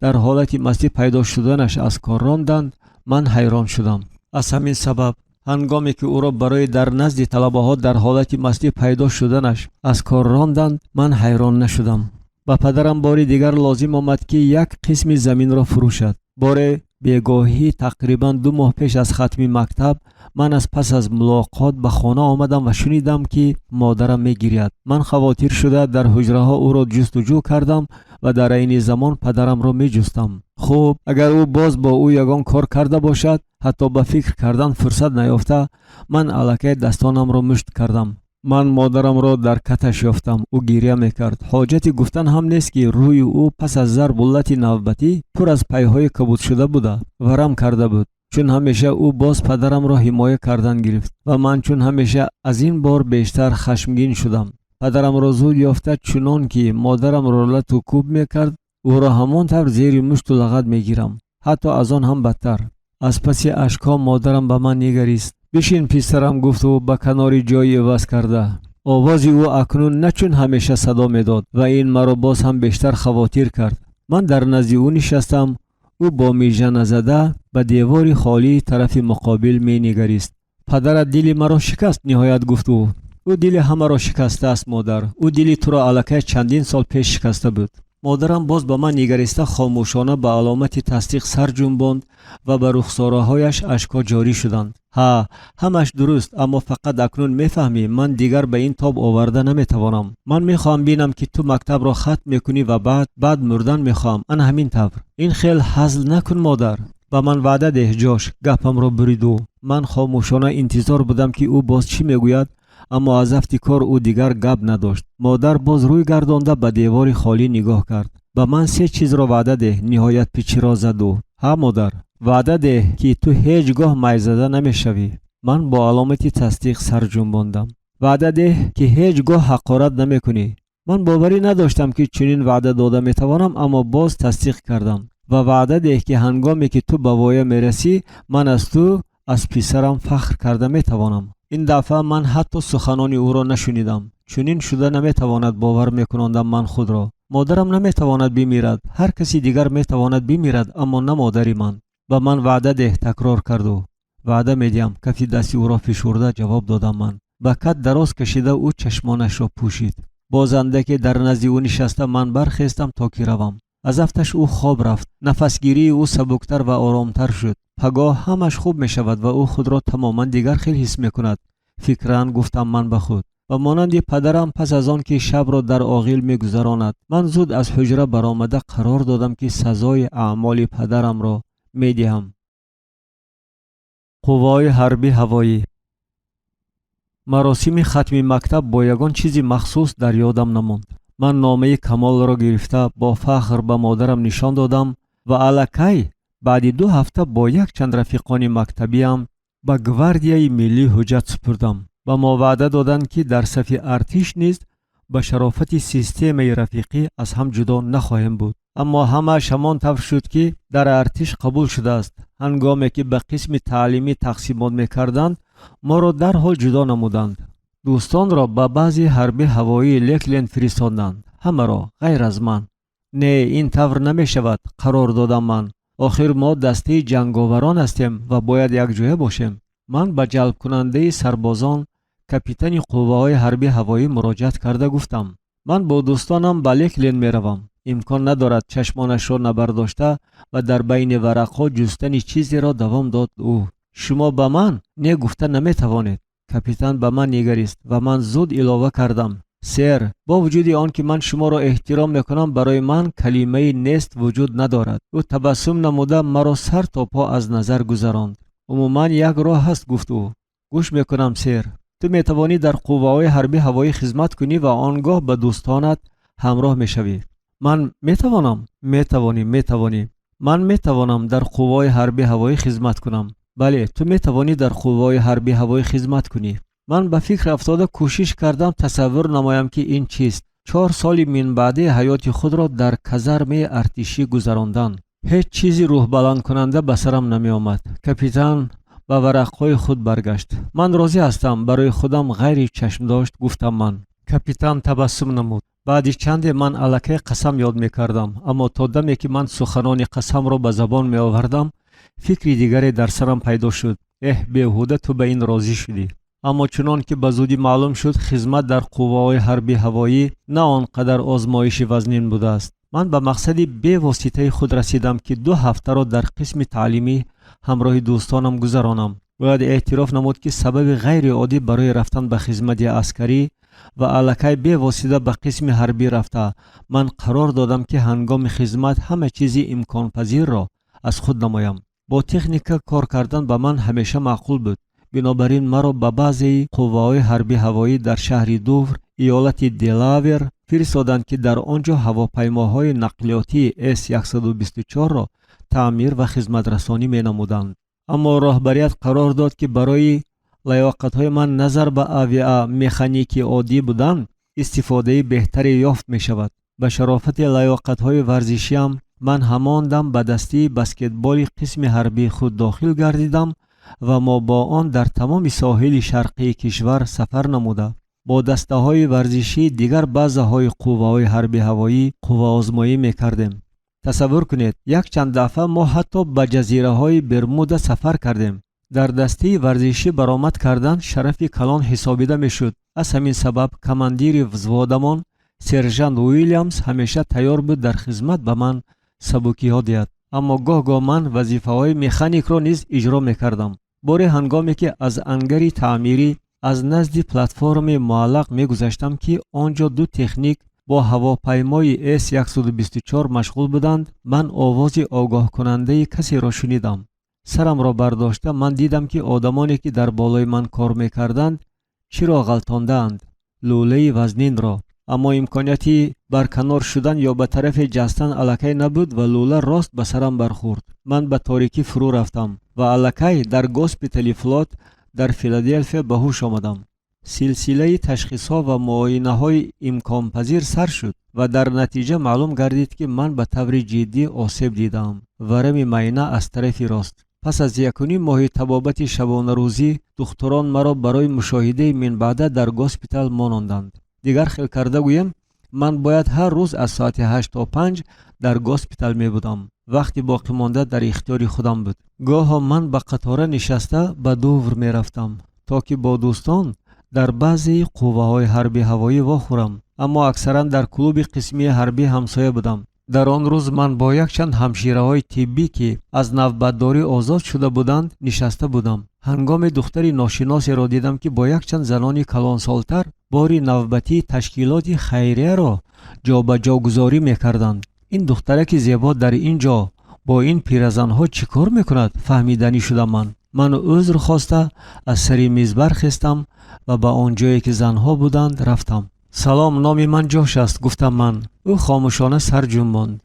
дар ҳолати мастӣ пайдо шуданаш аз кор ронданд, ман ҳайрон шудам. Аз ҳамин сабаб, ҳангоме ки ӯро барои дар назди талабаҳо дар ҳолати мастӣ пайдо шуданаш аз кор ронданд, ман ҳайрон нашудам. Ба падарам бори дигар лозим омад, ки як қисми заминро фурӯшад. Боре Бегоҳӣ, тақрибан 2 моҳ пеш аз хатми мактаб, ман аз пас аз мулоқот ба хона омадам ва шунидам, ки модарам мегиряд. Ман хавотир шуда дар ҳуҷраҳо ӯро ҷустуҷӯ кардам ва дар айни замон падарамро меҷустам. Хуб, агар ӯ боз бо ӯ ягон кор карда бошад, ҳатто ба фикр кардан фурсат наёфта, ман аллакай дастонамро мушт кардам. Ман модарамро дар каташ ёфтам. Ӯ гиря мекард. Ҳоҷати гуфтан ҳам нест, ки рӯи ӯ пас аз зарбу лати навбатӣ пур аз пайҳои кабудшуда буда, варам карда буд. Чун ҳамеша ӯ боз падарамро ҳимоя кардан гирифт ва ман чун ҳамеша аз ин бор бештар хашмгин шудам. Падарамро зуд ёфта, чунон ки модарамро лату кӯб мекард, ӯро ҳамон тавр зери мушту лағат мегирам, ҳатто аз он ҳам бадтар. Аз паси ашкҳо модарам ба ман нигарист. Бишин, писарам, гуфт ӯ ба канори ҷойи иваз карда. Овози ӯ акнун на чун ҳамеша садо медод ва ин маро боз ҳам бештар хавотир кард. Ман дар назди ӯ нишастам. Ӯ бо мижа назада ба девори холии тарафи муқобил менигарист. Падарат дили маро шикаст, ниҳоят гуфт ӯ. Ӯ дили ҳамаро шикастааст, модар. Ӯ дили туро аллакай чандин сол пеш шикаста буд. Модарам боз ба ман нигариста, хомӯшона ба аломати тасдиқ сар ҷунбонд ва ба рухсораҳояш ашкҳо ҷорӣ шуданд. Ҳа, ҳамаш дуруст, аммо фақат акнун мефаҳмӣ, ман дигар ба ин тоб оварда наметавонам. Ман мехоҳам бинам, ки ту мактабро хатм мекунӣ ва баъд мурдан мехоҳам, ана ҳамин тавр. Ин хел ҳазл накун, модар. Ба ман ваъда деҳ, Ҷош, гапамро бурид ӯ. Ман хомӯшона интизор будам, ки ӯ боз чӣ мегӯяд, аммо аз афти кор ӯ дигар гап надошт. Модар боз рӯй гардонда ба девори холӣ нигоҳ кард. Ба ман се чизро ваъда деҳ, ниҳоят пичиро зад ӯ. Ҳа, модар. Ваъда деҳ, ки ту ҳеҷ гоҳ майзада намешавӣ. Ман бо аломати тасдиқ сар ҷунбондам. Ваъда деҳ, ки ҳеҷ гоҳ ҳақорат намекунӣ. Ман боварӣ надоштам, ки чунин ваъда дода метавонам, аммо боз тасдиқ кардам. Ва ваъда деҳ, ки ҳангоме ки ту ба воя мерасӣ, ман аз ту, аз писарам фахр карда метавонам. Ин дафъа ман ҳатто суханони ӯро нашунидам. Чунин шуда наметавонад, бовар мекунондам ман худро. Модарам наметавонад бимирад. Ҳар каси дигар метавонад бимирад, аммо на модари ман. Ба ман ваъда деҳ, такрор кард ӯ. Ваъда медиҳам, кафи дасти ӯро фишурда ҷавоб додам ман. Ба кат дароз кашида, ӯ чашмонашро пӯшид. Боз андаке дар назди ӯ нишаста, ман бархестам, то ки равам. Аз афташ ӯ хоб рафт. Нафасгирии ӯ сабуктар ва оромтар шуд. Пагоҳ ҳамаш хуб мешавад ва ӯ худро тамоман дигар хел ҳис мекунад, фикран гуфтам ман ба худ. Ва монанди падарам пас аз он ки шабро дар оғил мегузаронад, ман зуд аз ҳуҷра баромада қарор додам, ки сазои аъмоли падарамро медиҳам. Қувваҳои ҳарби ҳавоӣ. Маросими хатми мактаб бо ягон чизи махсус дар ёдам намонд. Ман номаи камолро гирифта, бо фахр ба модарам нишон додам ва аллакай баъди 2 ҳафта бо якчанд рафиқони мактабиам ба гвардияи миллӣ ҳуҷҷат супурдам. Ба мо ваъда доданд, ки дар сафи артиш низ ба шарофати системаи рафиқӣ аз ҳам ҷудо нахоҳем буд. Аммо ҳамааш ҳамон тавр шуд, ки дар артиш қабул шудааст. Ҳангоме ки ба қисми таълимӣ тақсимот мекарданд, моро дарҳол ҷудо намуданд. Дӯстонро ба баъзи ҳарби ҳавоии Лекленд фиристоданд, ҳамаро ғайр аз ман. Не, ин тавр намешавад, қарор додам ман. Охир мо дастаи ҷанговарон ҳастем ва бояд якҷоя бошем. Ман ба ҷалбкунандаи сарбозон, капитани қувваҳои ҳарби ҳавоӣ муроҷиат карда гуфтам: ман бо дӯстонам ба Лекленд меравам. Имкон надорад, чашмонашро набардошта ва дар байни варақҳо ҷустани чизеро давом дод ӯ. Шумо ба ман не гуфта наметавонед. Капитан ба ман нигарист ва ман зуд илова кардам: сэр, бо вуҷуди он ки ман шуморо эҳтиром мекунам, барои ман калимаи нест вуҷуд надорад. Ӯ табассум намуда маро сар то по аз назар гузаронд. Умуман як роҳ ҳаст, гуфт ӯ. Гӯш мекунам, сэр. Ту метавонӣ дар қувваҳои ҳарби ҳавоӣ хизмат кунӣ ва он гоҳ ба дӯстонат ҳамроҳ мешавӣ. Ман метавонам? Метавонӣ, метавонӣ. Ман метавонам дар қувваҳои ҳарби ҳавоӣ хизмат кунам? Бале, ту метавонӣ дар қувваҳои ҳарби ҳавоӣ хизмат кунӣ. Ман ба фикр афтода кӯшиш кардам тасаввур намоям, ки ин чист: 4 соли минбаъдаи ҳаёти худро дар казармаи артишӣ гузарондан. Ҳеҷ чизи рӯҳбаландкунанда ба сарам намеомад. Капитан ба варақҳои худ баргашт. Ман розӣ ҳастам, барои худам ғайри чашмдошт гуфтам ман. Капитан табассум намуд. Баъди чанде ман аллакай қасам ёд мекардам, аммо то даме ки ман суханони қасамро ба забон меовардам, фикри дигаре дар сарам пайдо шуд. Эҳ, беҳуда ту ба ин розӣ шудӣ. Аммо чунон ки ба зудӣ маълум шуд, хизмат дар қувваҳои ҳарби ҳавоӣ на он қадар озмоиши вазнин будааст. Ман ба мақсади бевоситаи худ расидам, ки 2 ҳафтаро дар қисми таълимӣ ҳамроҳи дӯстонам гузаронам. Бояд эътироф намуд, ки сабаби ғайриоддӣ барои рафтан ба хизмати аскарӣ ва аллакай бевосита ба қисми ҳарбӣ рафта, ман қарор додам, ки ҳангоми хизмат ҳама чизи имконпазирро аз худ намоям. Бо техника кор кардан ба ман ҳамеша маъқул буд. Бинобар ин маро ба баъзеи қувваҳои ҳарби ҳавоӣ дар шаҳри Дувр, иёлати Делавер фиристоданд, ки дар он ҷо ҳавопаймоҳои нақлиётии С-124-ро таъмир ва хизматрасонӣ менамуданд. Аммо роҳбарият қарор дод, ки барои лаёқатҳои ман назар ба авиамеханики оддӣ будан истифодаи беҳтаре ёфт мешавад. Ба шарофати лаёқатҳои варзишиам ман ҳамон дам ба дастаи баскетболи қисми ҳарбии худ дохил гардидам ва мо бо он дар тамоми соҳили шарқии кишвар сафар намуда, бо дастаҳои варзишии дигар базаҳои қувваҳои ҳарби ҳавоӣ қувваозмоӣ мекардем. Тасаввур кунед, якчанд дафъа мо ҳатто ба ҷазираҳои Бермуда сафар кардем. Дар дастаи варзишӣ баромад кардан шарафи калон ҳисобида мешуд. Аз ҳамин сабаб командири взводамон сержант Уилямс ҳамеша тайёр буд дар хизмат ба ман сабукиҳо диҳад. Аммо гоҳ-гоҳ ман вазифаҳои механикро низ иҷро мекардам. Боре ҳангоме ки аз ангари таъмирӣ аз назди платформи муаллақ мегузаштам, ки он ҷо 2 техник бо ҳавопаймои С-124 машғул буданд, ман овози огоҳкунандаи касеро шунидам. Сарамро бардошта ман дидам, ки одамоне ки дар болои ман кор мекарданд, чиро ғалтондаанд? Лӯлаи вазнинро. Аммо имконияти барканор шудан ё ба тарафе ҷастан аллакай набуд ва лӯла рост ба сарам бархӯрд. Ман ба торикӣ фурӯ рафтам ва аллакай дар госпитали флот дар Филаделфия ба ҳуш омадам. Силсилаи ташхисҳо ва муоинаҳои имконпазир сар шуд ва дар натиҷа маълум гардид, ки ман ба таври ҷиддӣ осеб дидаам. Варами майна аз тарафи рост. Пас аз 1.5 моҳи табобати шабонарӯзӣ духтурон маро барои мушоҳидаи минбаъда дар госпитал мононданд. Дигар хел карда гӯем, ман бояд ҳар рӯз аз соати 8 то 5 дар госпитал мебудам. Вақти боқимонда дар ихтиёри худам буд. Гоҳо ман ба қатора нишаста ба Дувр мерафтам, то ки бо дӯстон дар баъзеи қувваҳои ҳарби ҳавоӣ вохӯрам, аммо аксаран дар клуби қисмии ҳарбӣ ҳамсоя будам. Дар он рӯз ман бо якчанд ҳамшираҳои тиббӣ, ки аз навбатдорӣ озод шуда буданд, нишаста будам. Ҳангоме духтари ношиносеро дидам, ки бо якчанд занони калонсолтар бори навбатии ташкилоти хайрияро ҷобаҷогузорӣ мекарданд. Ин духтараки зебо дар ин ҷо бо ин пиразанҳо чӣ кор мекунад, фаҳмиданӣ шудам ман. Ман узр хоста аз сари миз бархестам ва ба он ҷое ки занҳо буданд рафтам. Салом, номи ман Ҷош аст, гуфтам ман. Ӯ хомӯшона сар ҷунбонд.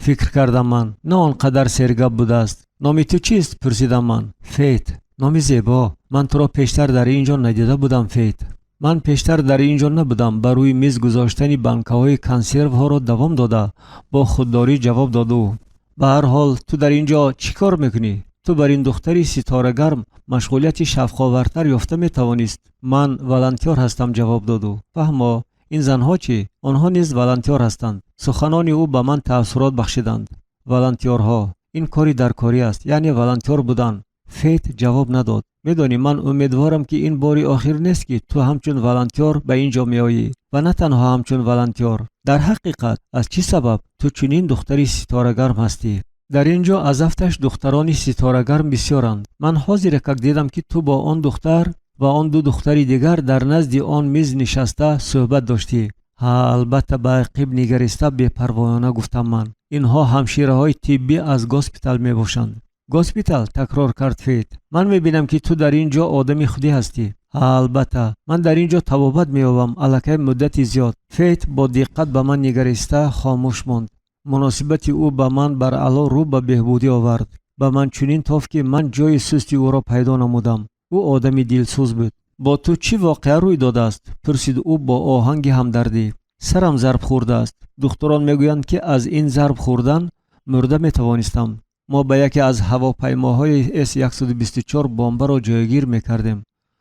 Фикр кардам ман, на он қадар сергап будааст. Номи ту чист? Пурсидам ман. Фейт. Номи зебо. Ман туро пештар дар ин ҷо надида будам, Фейт. Ман пештар дар ин ҷо набудам. Ба рӯи миз гузоштани банкаҳои консервҳоро давом дода, бо худдорӣ ҷавоб дод ӯ. Ба ҳар ҳол, ту дар ин ҷо чӣ кор мекунӣ? Ту бар ин духтари ситорагарм машғулияти шавқовартар ёфта метавонист. Ман волонтёр ҳастам, ҷавоб дод ӯ. Фаҳмо, ин занҳо чӣ? Онҳо низ волонтёр ҳастанд. Суханони ӯ ба ман таассурот бахшиданд. Волонтёрҳо. Ин кори даркорӣ аст, яъне волонтёр будан. Фейт ҷавоб надод. Медонӣ, ман умедворам, ки ин бори охир нест, ки ту ҳамчун волонтёр ба ин ҷо меоӣ ва на танҳо ҳамчун волонтёр. Дар ҳақиқат, аз чӣ сабаб ту чунин духтари ситорагарм ҳастӣ? Дар ин ҷо аз афташ духтарони ситорагарм бисёранд. Ман ҳозир как дидам, ки ту бо он духтар ва он ду духтари дигар дар назди он миз нишаста суҳбат доштӣ. Ҳа, албатта, ба ақиб нигариста бепарвоёна гуфтам ман. Инҳо ҳамшираҳои тиббӣ аз госпитал мебошанд. Госпитал? Такрор кард Фейт. Ман мебинам, ки ту дар ин ҷо одами худӣ ҳастӣ. Ҳа, албатта, ман дар ин ҷо табобат меёбам аллакай муддати зиёд. Фейт бо диққат ба ман нигариста хомӯш монд. Муносибати ӯ ба ман баръало рӯ ба беҳбудӣ овард. Ба ман чунин тофт, ки ман ҷои сусти ӯро пайдо намудам. Ӯ одами дилсӯз буд. Бо ту чӣ воқеа рӯй додааст? Пурсид ӯ бо оҳанги ҳамдардӣ. Сарам зарб хӯрдааст. Духтурон мегӯянд, ки аз ин зарб хӯрдан мурда метавонистам. Мо ба яке аз ҳавопаймоҳои С-124 бомбаро ҷойгир мекардем.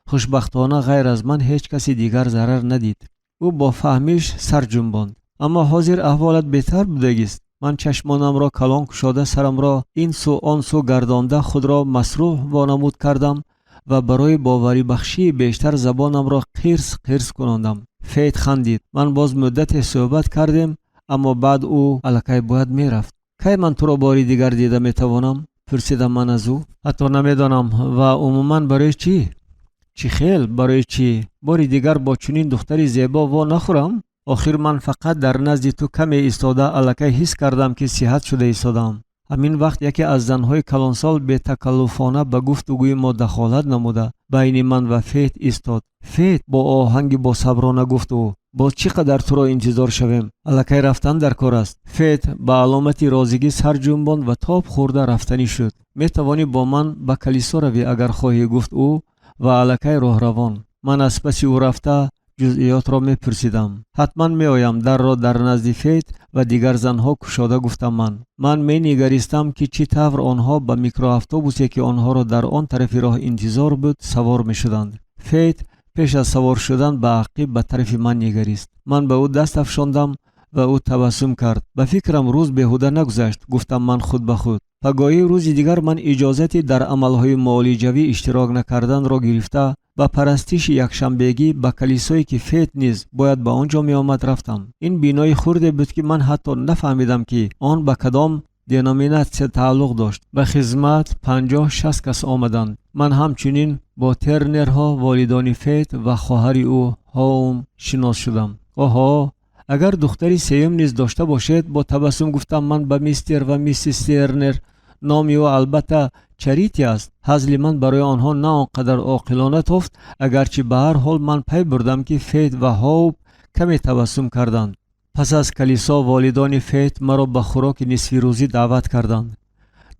Хушбахтона, ғайр аз ман ҳеҷ каси дигар зарар надид. Ӯ бо фаҳмиш сар ҷунбонд. Аммо ҳозир аҳволат беҳтар будагист. Ман чашмонамро калон кушода, сарамро ин сӯ он сӯ гардонда, худро масрӯҳ вонамуд кардам Ва барои боварибахшии бештар забонамро қирс қирс кунондам. Фейт хандид. Ман боз муддате суҳбат кардем, аммо баъд ӯ аллакай бояд мерафт. Кай ман туро бори дигар дида метавонам? Пурсидам ман аз ӯ. Ҳатто намедонам. Ва умуман барои чӣ? Чӣ хел барои чӣ? Бори дигар бо чунин духтари зебо во нахӯрам? Охир ман фақат дар назди ту каме истода аллакай ҳис кардам, ки сиҳат шуда истодаам. Ҳамин вақт яке аз занҳои калонсол бетакаллуфона ба гуфтугӯи мо дахолат намуда, байни ман ва Фейт истод. Фейт, бо оҳанги босаброна гуфт ӯ, боз чӣ қадар туро интизор шавем? Аллакай рафтан дар кор аст. Фейт ба аломати розигӣ сар ҷунбонд ва тоб хӯрда рафтанӣ шуд. Метавонӣ бо ман ба калисо равӣ, агар хоҳӣ, гуфт ӯ ва аллакай роҳравон. Ман аз паси ӯ рафта ҷузъиётро мепурсидам. Ҳатман меоям, дарро дар назди Фейт ва дигар занҳо кушода гуфтам ман. Ман менигаристам, ки чӣ тавр онҳо ба микроавтобусе, ки онҳоро дар он тарафи роҳ интизор буд, савор мешуданд. Фейт пеш аз савор шудан ба ақиб ба тарафи ман нигарист. Ман ба ӯ даст афшондам ва ӯ табассум кард. Ба фикрам, рӯз беҳуда нагузашт, гуфтам ман худ ба худ. Пагоҳии рӯзи дигар ман иҷозати дар амалҳои муолиҷавӣ иштирок накарданро гирифта, ба парастиши якшанбегӣ ба калисое, ки Фейт низ бояд ба он ҷо меомад, рафтам. Ин бинои хурде буд, ки ман ҳатто нафаҳмидам, ки он ба кадом деноминатсия тааллуқ дошт. Ба хизмат 50-60 кас омаданд. Ман ҳамчунин бо Тернерҳо, волидони Фейт ва хоҳари ӯ Ҳоум шинос шудам. Оҳо, агар духтари сеюм низ дошта бошед, бо табассум гуфтам ман ба мистер ва миссис Тернер, номи ӯ албатта Чарити аст. Ҳазли ман барои онҳо на он қадар оқилона тофт, агарчи ба ҳар ҳол ман пай бурдам, ки Фейт ва Ҳоуб каме табассум карданд. Пас аз калисо волидони Фейт маро ба хӯроки нисфирӯзӣ даъват карданд.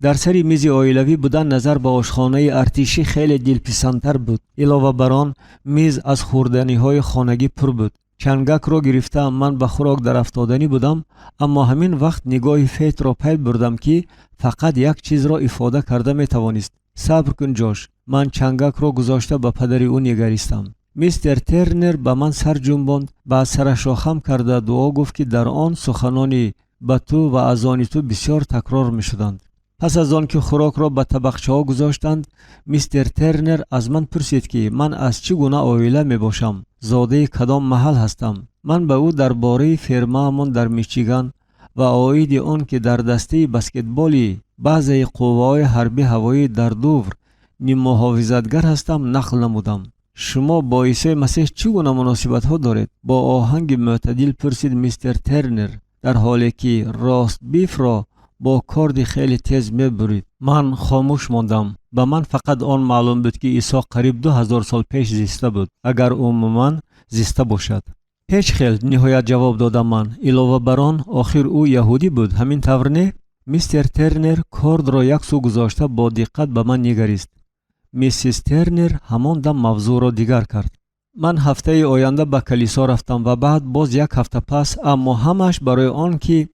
Дар сари мизи оилавӣ будан назар ба ошхонаи артишӣ хеле дилписандтар буд. Илова бар он, миз аз хӯрданиҳои хонагӣ пур буд. Чангакро гирифта, ман ба хӯрок дарафтоданӣ будам, аммо ҳамин вақт нигоҳи Фейтро пай бурдам, ки фақат як чизро ифода карда метавонист. Сабр кун, Ҷош. Ман чангакро гузошта ба падари ӯ нигаристам. Мистер Тернер ба ман сар ҷунбонд, баъд сарашро хам карда дуо гуфт, ки дар он суханони ба ту ва аз они ту бисёр такрор мешуданд. Пас аз он ки хӯрокро ба табақчаҳо гузоштанд, мистер Тернер аз ман пурсид, ки ман аз чӣ гуна оила мебошам, зодаи кадом маҳал ҳастам. Ман ба ӯ дар бораи фермаамон дар Мичиган ва оиди он ки дар дастаи баскетболи баъзеи қувваҳои ҳарби ҳавоӣ дар Дувр ниммуҳофизатгар ҳастам нақл намудам. Шумо бо Исои Масеҳ чӣ гуна муносибатҳо доред? Бо оҳанги мӯътадил пурсид мистер Тернер, дар ҳоле ки ростбифро бо корди хеле тез мебурид. Ман хомӯш мондам. Ба ман фақат он маълум буд, ки Исо қариб 2000 сол пеш зиста буд, агар умуман зиста бошад. Ҳеҷ хел, ниҳоят ҷавоб додам ман. Илова бар он, охир ӯ яҳудӣ буд, ҳамин тавр не? Мистер Тернер кордро як сӯ гузошта бо диққат ба ман нигарист. Миссис Тернер ҳамон дам мавзӯъро дигар кард. Ман ҳафтаи оянда ба калисо рафтам ва баъд боз як ҳафта пас, аммо ҳамааш барои он ки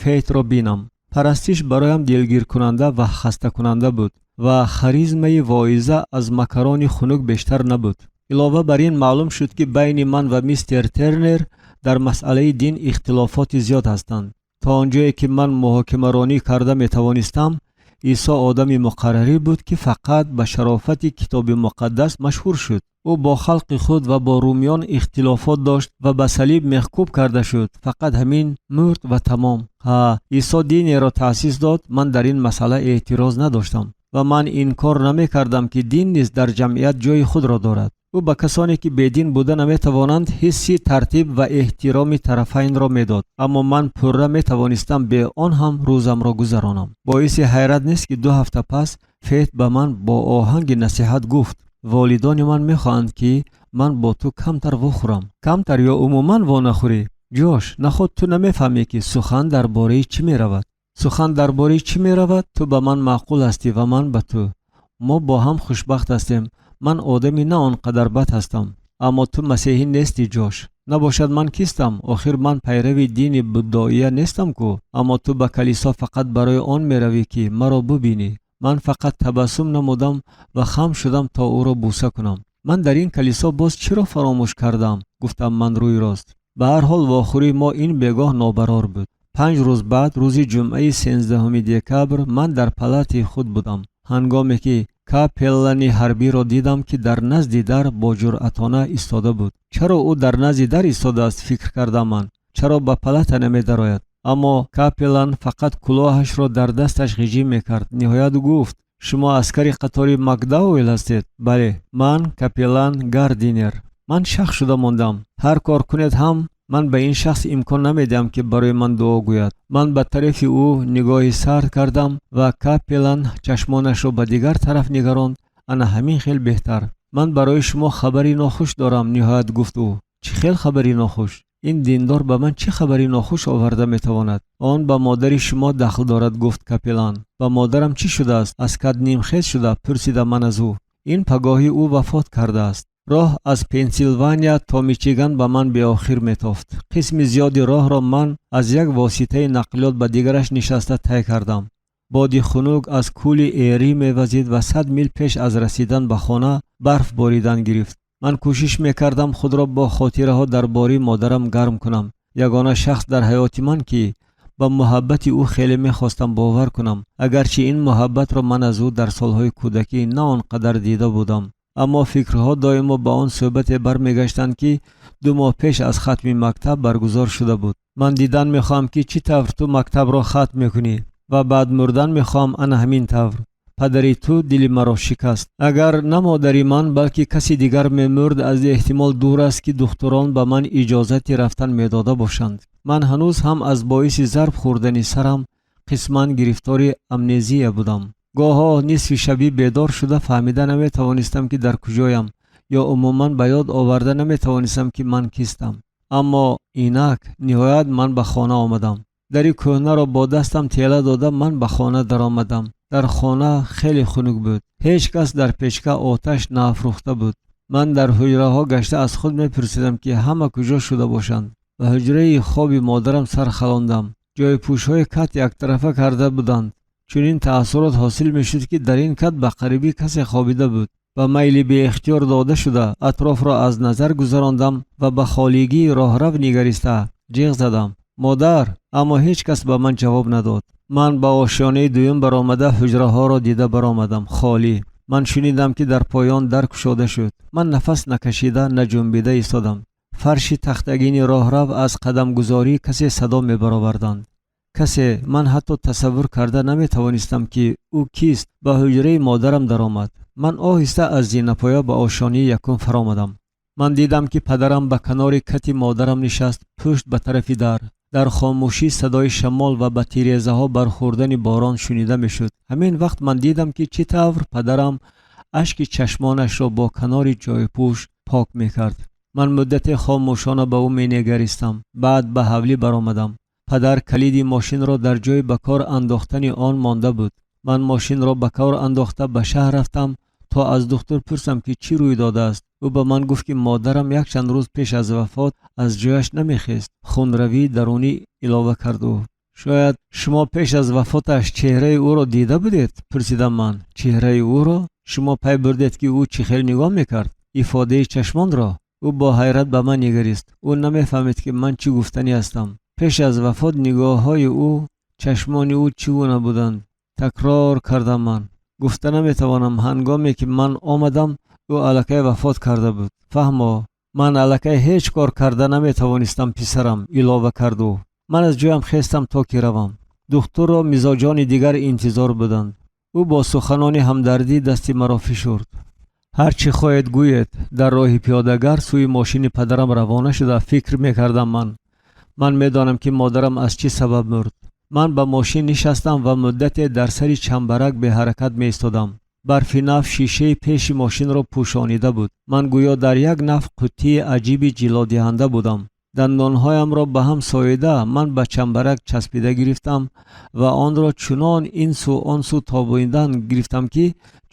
Фейтро бинам. Парастиш бароям дилгиркунанда ва хастакунанда буд ва харизмаи воиза аз макарони хунук бештар набуд. Илова бар ин, маълум шуд, ки байни ман ва мистер Тернер дар масъалаи дин ихтилофоти зиёд ҳастанд. То он ҷое ки ман муҳокимаронӣ карда метавонистам, Исо одами муқаррарӣ буд, ки фақат ба шарофати Китоби Муқаддас машҳур шуд. Ӯ бо халқи худ ва бо румиён ихтилофот дошт ва ба салиб мехкуб карда шуд. Фақат ҳамин, мурд ва тамом. Ҳа, Исо динеро таъсис дод. Ман дар ин масъала эътироз надоштам ва ман инкор намекардам, ки дин низ дар ҷамъият ҷои худро дорад. Ӯ ба касоне, ки бедин буда наметавонанд, ҳисси тартиб ва эҳтироми тарафайнро медод, аммо ман пурра метавонистам бе он ҳам рӯзамро гузаронам. Боиси ҳайрат нест, ки 2 ҳафта пас Фейт ба ман бо оҳанги насиҳат гуфт: волидони ман мехоҳанд, ки ман бо ту камтар вохӯрам. Камтар ё умуман вонахӯрӣ. Ҷош, наход ту намефаҳмӣ, ки сухан дар бораи чӣ меравад? Сухан дар бораи чӣ меравад? Ту ба ман маъқул ҳастӣ ва ман ба ту. Мо бо ҳам хушбахт ҳастем. Ман одами на он қадар бад ҳастам. Аммо ту масеҳӣ нестӣ, Ҷош. Набошад, ман кистам? Охир ман пайрави дини буддоия нестам ку. Аммо ту ба калисо фақат барои он меравӣ, ки маро бубинӣ. Ман фақат табассум намудам ва хам шудам, то ӯро бӯса кунам. Ман дар ин калисо боз чиро фаромӯш кардам? Гуфтам ман рӯи рост. Ба ҳар ҳол, вохӯрии мо ин бегоҳ нобарор буд. 5 рӯз баъд, рӯзи ҷумъаи 13 декабр, ман дар палатаи худ будам, ҳангоме ки Капеллани ҳарбиро дидам, ки дар назди дар бо ҷуръатона истода буд. Чаро ӯ дар назди дар истодааст, фикр кардам ман. Чаро ба палата намедарояд? Аммо капеллан фақат кулоҳашро дар дасташ ғиҷим мекард. Ниҳоят гуфт: шумо аскари қатори Макдауэл ҳастед? Бале, ман капеллан Гардинер. Ман шах шуда мондам. Ҳар кор кунед ҳам, ман ба ин шахс имкон намедиҳам, ки барои ман дуо гӯяд. Ман ба тарафи ӯ нигоҳи сард кардам ва капеллан чашмонашро ба дигар тараф нигаронд. Ана ҳамин хел беҳтар. Ман барои шумо хабари нохуш дорам, ниҳоят гуфт ӯ. Чӣ хел хабари нохуш? Ин диндор ба ман чӣ хабари нохуш оварда метавонад? Он ба модари шумо дахл дорад, гуфт капеллан. Ба модарам чӣ шудааст? Аз кат нимхез шуда пурсидам ман аз ӯ. Ин пагоҳӣ ӯ вафот кардааст. Роҳ аз Пенсилвания то Мичиган ба ман беохир метофт. Қисми зиёди роҳро ман аз як воситаи нақлиёт ба дигараш нишаста тай кардам. Боди хунук аз кӯли Эри мевазид ва 100 мил пеш аз расидан ба хона барф боридан гирифт. Ман кӯшиш мекардам худро бо хотираҳо дар бораи модарам гарм кунам. Ягона шахс дар ҳаёти ман, ки ба муҳаббати ӯ хеле мехостам бовар кунам, агарчи ин муҳаббатро ман аз ӯ дар солҳои кӯдакӣ на он қадар дида будам. Аммо фикрҳо доимо ба он суҳбате бармегаштанд, ки 2 моҳ пеш аз хатми мактаб баргузор шуда буд. Ман дидан мехоҳам, ки чӣ тавр ту мактабро хатм мекунӣ ва баъд мурдан мехоҳам ана ҳамин тавр. Падари ту дили маро шикаст. Агар на модари ман, балки каси дигар мемурд, аз эҳтимол дур аст, ки духтурон ба ман иҷозати рафтан медода бошанд. Ман ҳанӯз ҳам аз боиси зарб хӯрдани сарам қисман гирифтори амнезия будам. Гоҳо нисфи шабӣ бедор шуда фаҳмида наметавонистам, ки дар куҷоям, ё умуман ба ёд оварда наметавонистам, ки ман кистам. Аммо инак ниҳоят ман ба хона омадам. Дари кӯҳнаро бо дастам тела дода ман ба хона даромадам. Дар хона хеле хунук буд. Ҳеҷ кас дар печка оташ наафрӯхта буд. Ман дар ҳуҷраҳо гашта аз худ мепурсидам, ки ҳама куҷо шуда бошанд. Ба ҳуҷраи хоби модарам сар халондам. Ҷойпӯшҳои кат яктарафа карда буданд. Чунин таассурот ҳосил мешуд, ки дар ин кат ба қарибӣ касе хобида буд. Ба майли беихтиёр дода шуда атрофро аз назар гузарондам ва ба холигии роҳрав нигариста ҷиғ задам: модар! Аммо ҳеҷ кас ба ман ҷавоб надод. Ман ба ошёнаи дуюм баромада ҳуҷраҳоро дида баромадам. Холӣ. Ман шунидам, ки дар поён дар кушода шуд. Ман нафас накашида, наҷунбида истодам. Фарши тахтагини роҳрав аз қадамгузории касе садо мебароварданд. Касе, ман ҳатто тасаввур карда наметавонистам, ки ӯ кист, ба ҳуҷраи модарам даромад. Ман оҳиста аз зинапоя ба ошёнаи якум фаромадам. Ман дидам, ки падарам ба канори кати модарам нишаст, пушт ба тарафи дар. Дар хомӯшӣ садои шамол ва ба тирезаҳо бархӯрдани борон шунида мешуд. Ҳамин вақт ман дидам, ки чӣ тавр падарам ашки чашмонашро бо канори ҷойпӯш пок мекард. Ман муддате хомӯшона ба ӯ менигаристам. Баъд ба ҳавлӣ баромадам. Падар калиди мошинро дар ҷои ба кор андохтани он монда буд. Ман мошинро ба кор андохта ба шаҳр рафтам, то аз духтур пурсам, ки чӣ рӯй додааст. Ӯ ба ман гуфт, ки модарам якчанд рӯз пеш аз вафот аз ҷояш намехест. Хунравии дарунӣ, илова кард ӯ. Шояд шумо пеш аз вафоташ чеҳраи ӯро дида будед? Пурсидам ман. Чеҳраи ӯро? Шумо пай бурдед, ки ӯ чӣ хел нигоҳ мекард? Ифодаи чашмонро? Ӯ бо ҳайрат ба ман нигарист. Ӯ намефаҳмид, ки ман чӣ гуфтанӣ ҳастам. Пеш аз вафот нигоҳҳои ӯ, чашмони ӯ чӣ гуна буданд? Такрор кардам ман. Гуфта наметавонам, ҳангоме ки ман омадам, ӯ аллакай вафот карда буд. Фаҳмо, ман аллакай ҳеҷ кор карда наметавонистам, писарам, илова кард ӯ. Ман аз ҷоям хестам, то ки равам. Духтурро мизоҷони дигар интизор буданд. Ӯ бо суханони ҳамдардӣ дасти маро фишурд. Ҳар чӣ хоҳед гӯед. Дар роҳи пиёдагар сӯи мошини падарам равона шуда фикр мекардам ман. Ман медонам, ки модарам аз чӣ сабаб мурд. Ман ба мошин нишастам ва муддате дар сари чамбарак беҳаракат меистодам. Барфи нав шишаи пеши мошинро пӯшонида буд. Ман гӯё дар як нав қуттии аҷиби ҷилодиҳанда будам. Дандонҳоямро ба ҳам соида ман ба чамбарак часпида гирифтам ва онро чунон ин сӯ он сӯ тобонидан гирифтам, ки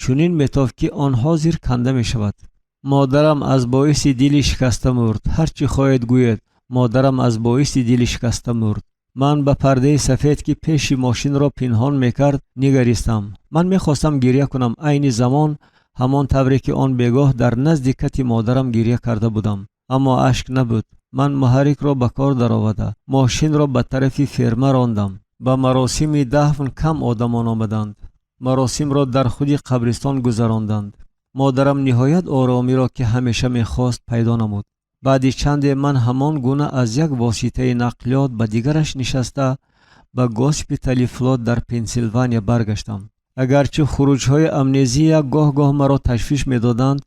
чунин метофт, ки он ҳозир канда мешавад. Модарам аз боиси дили шикаста мурд. Ҳар чӣ хоҳед гӯед, модарам аз боиси дили шикаста мурд. Ман ба пардаи сафед, ки пеши мошинро пинҳон мекард, нигаристам. Ман мехостам гирья кунам, айни замон ҳамон тавре ки он бегоҳ дар назди кати модарам гирья карда будам. Аммо ашк набуд. Ман муҳаррикро ба кор дароварда мошинро ба тарафи ферма рондам. Ба маросими дафн кам одамон омаданд. Маросимро дар худи қабристон гузаронданд. Модарам ниҳоят оромиро, ки ҳамеша мехост, пайдо намуд. Баъди чанде ман ҳамон гуна аз як воситаи нақлиёт ба дигараш нишаста ба госпитали флот дар Пенсилвания баргаштам. Агарчи хуруҷҳои амнезия гоҳ-гоҳ маро ташвиш медоданд,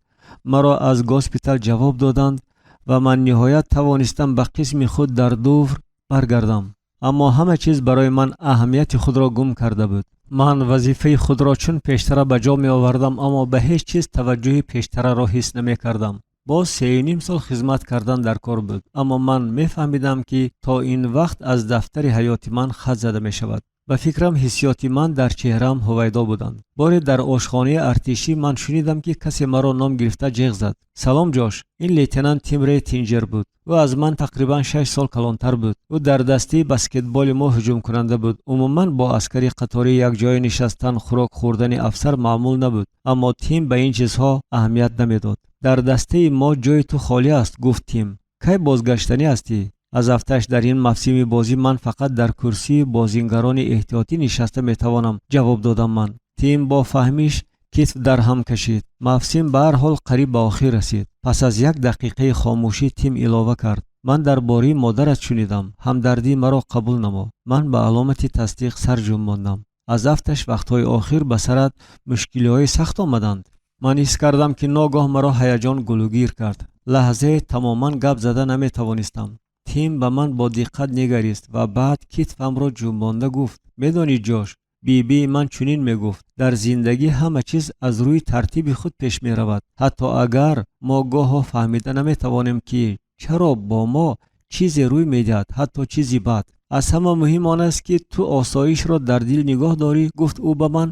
маро аз госпитал ҷавоб доданд ва ман ниҳоят тавонистам ба қисми худ дар Дувр баргардам. Аммо ҳама чиз барои ман аҳамияти худро гум карда буд. Ман вазифаи худро чун пештара ба ҷо меовардам, аммо ба ҳеҷ чиз таваҷҷӯҳи пештараро ҳис намекардам. Боз 3,5 сол хизмат кардан дар кор буд, аммо ман мефаҳмидам, ки то ин вақт аз дафтари ҳаёти ман хат зада мешавад. Ба фикрам, ҳиссиёти ман дар чеҳраам ҳувайдо буданд. Боре дар ошхонаи артишӣ ман шунидам, ки касе маро ном гирифта ҷеғ зад: «Салом, Ҷош!» Ин лейтенант Тим Ретинҷер буд. Ӯ аз ман тақрибан 6 сол калонтар буд. Ӯ дар дастаи баскетболи мо ҳуҷумкунанда буд. Умуман бо аскари қаторӣ якҷоя нишастан, хӯрок хӯрдани афсар маъмул набуд, аммо Тим ба ин чизҳо аҳамият намедод. «Дар дастаи мо ҷои ту холӣ аст», гуфт Тим. «Кай бозгаштанӣ ҳастӣ?» Аз афташ дар ин мавсими бозӣ ман фақат дар курсии бозингарони эҳтиётӣ нишаста метавонам, ҷавоб додам ман. Тим бо фаҳмиш китф дар ҳам кашид. Мавсим ба ҳар ҳол қариб ба охир расид. Пас аз як дақиқаи хомӯшӣ Тим илова кард: «Ман дар бораи модарат шунидам. Ҳамдардии маро қабул намо». Ман ба аломати тасдиқ сар ҷунбондам. Аз афташ вақтҳои охир ба сарат мушкилиҳои сахт омаданд. Ман ҳис кардам, ки ногоҳ маро ҳаяҷон гулӯгир кард. Лаҳзае тамоман гап зада наметавонистам. Тим ба ман бо диққат нигарист ва баъд китфамро ҷунбонда гуфт: «Медонӣ, Ҷош, бибии ман чунин мегуфт: дар зиндагӣ ҳама чиз аз рӯи тартиби худ пеш меравад, ҳатто агар мо гоҳо фаҳмида наметавонем, ки чаро бо мо чизе рӯй медиҳад, ҳатто чизи бад. Аз ҳама муҳим он аст, ки ту осоишро дар дил нигоҳ дорӣ», гуфт ӯ ба ман.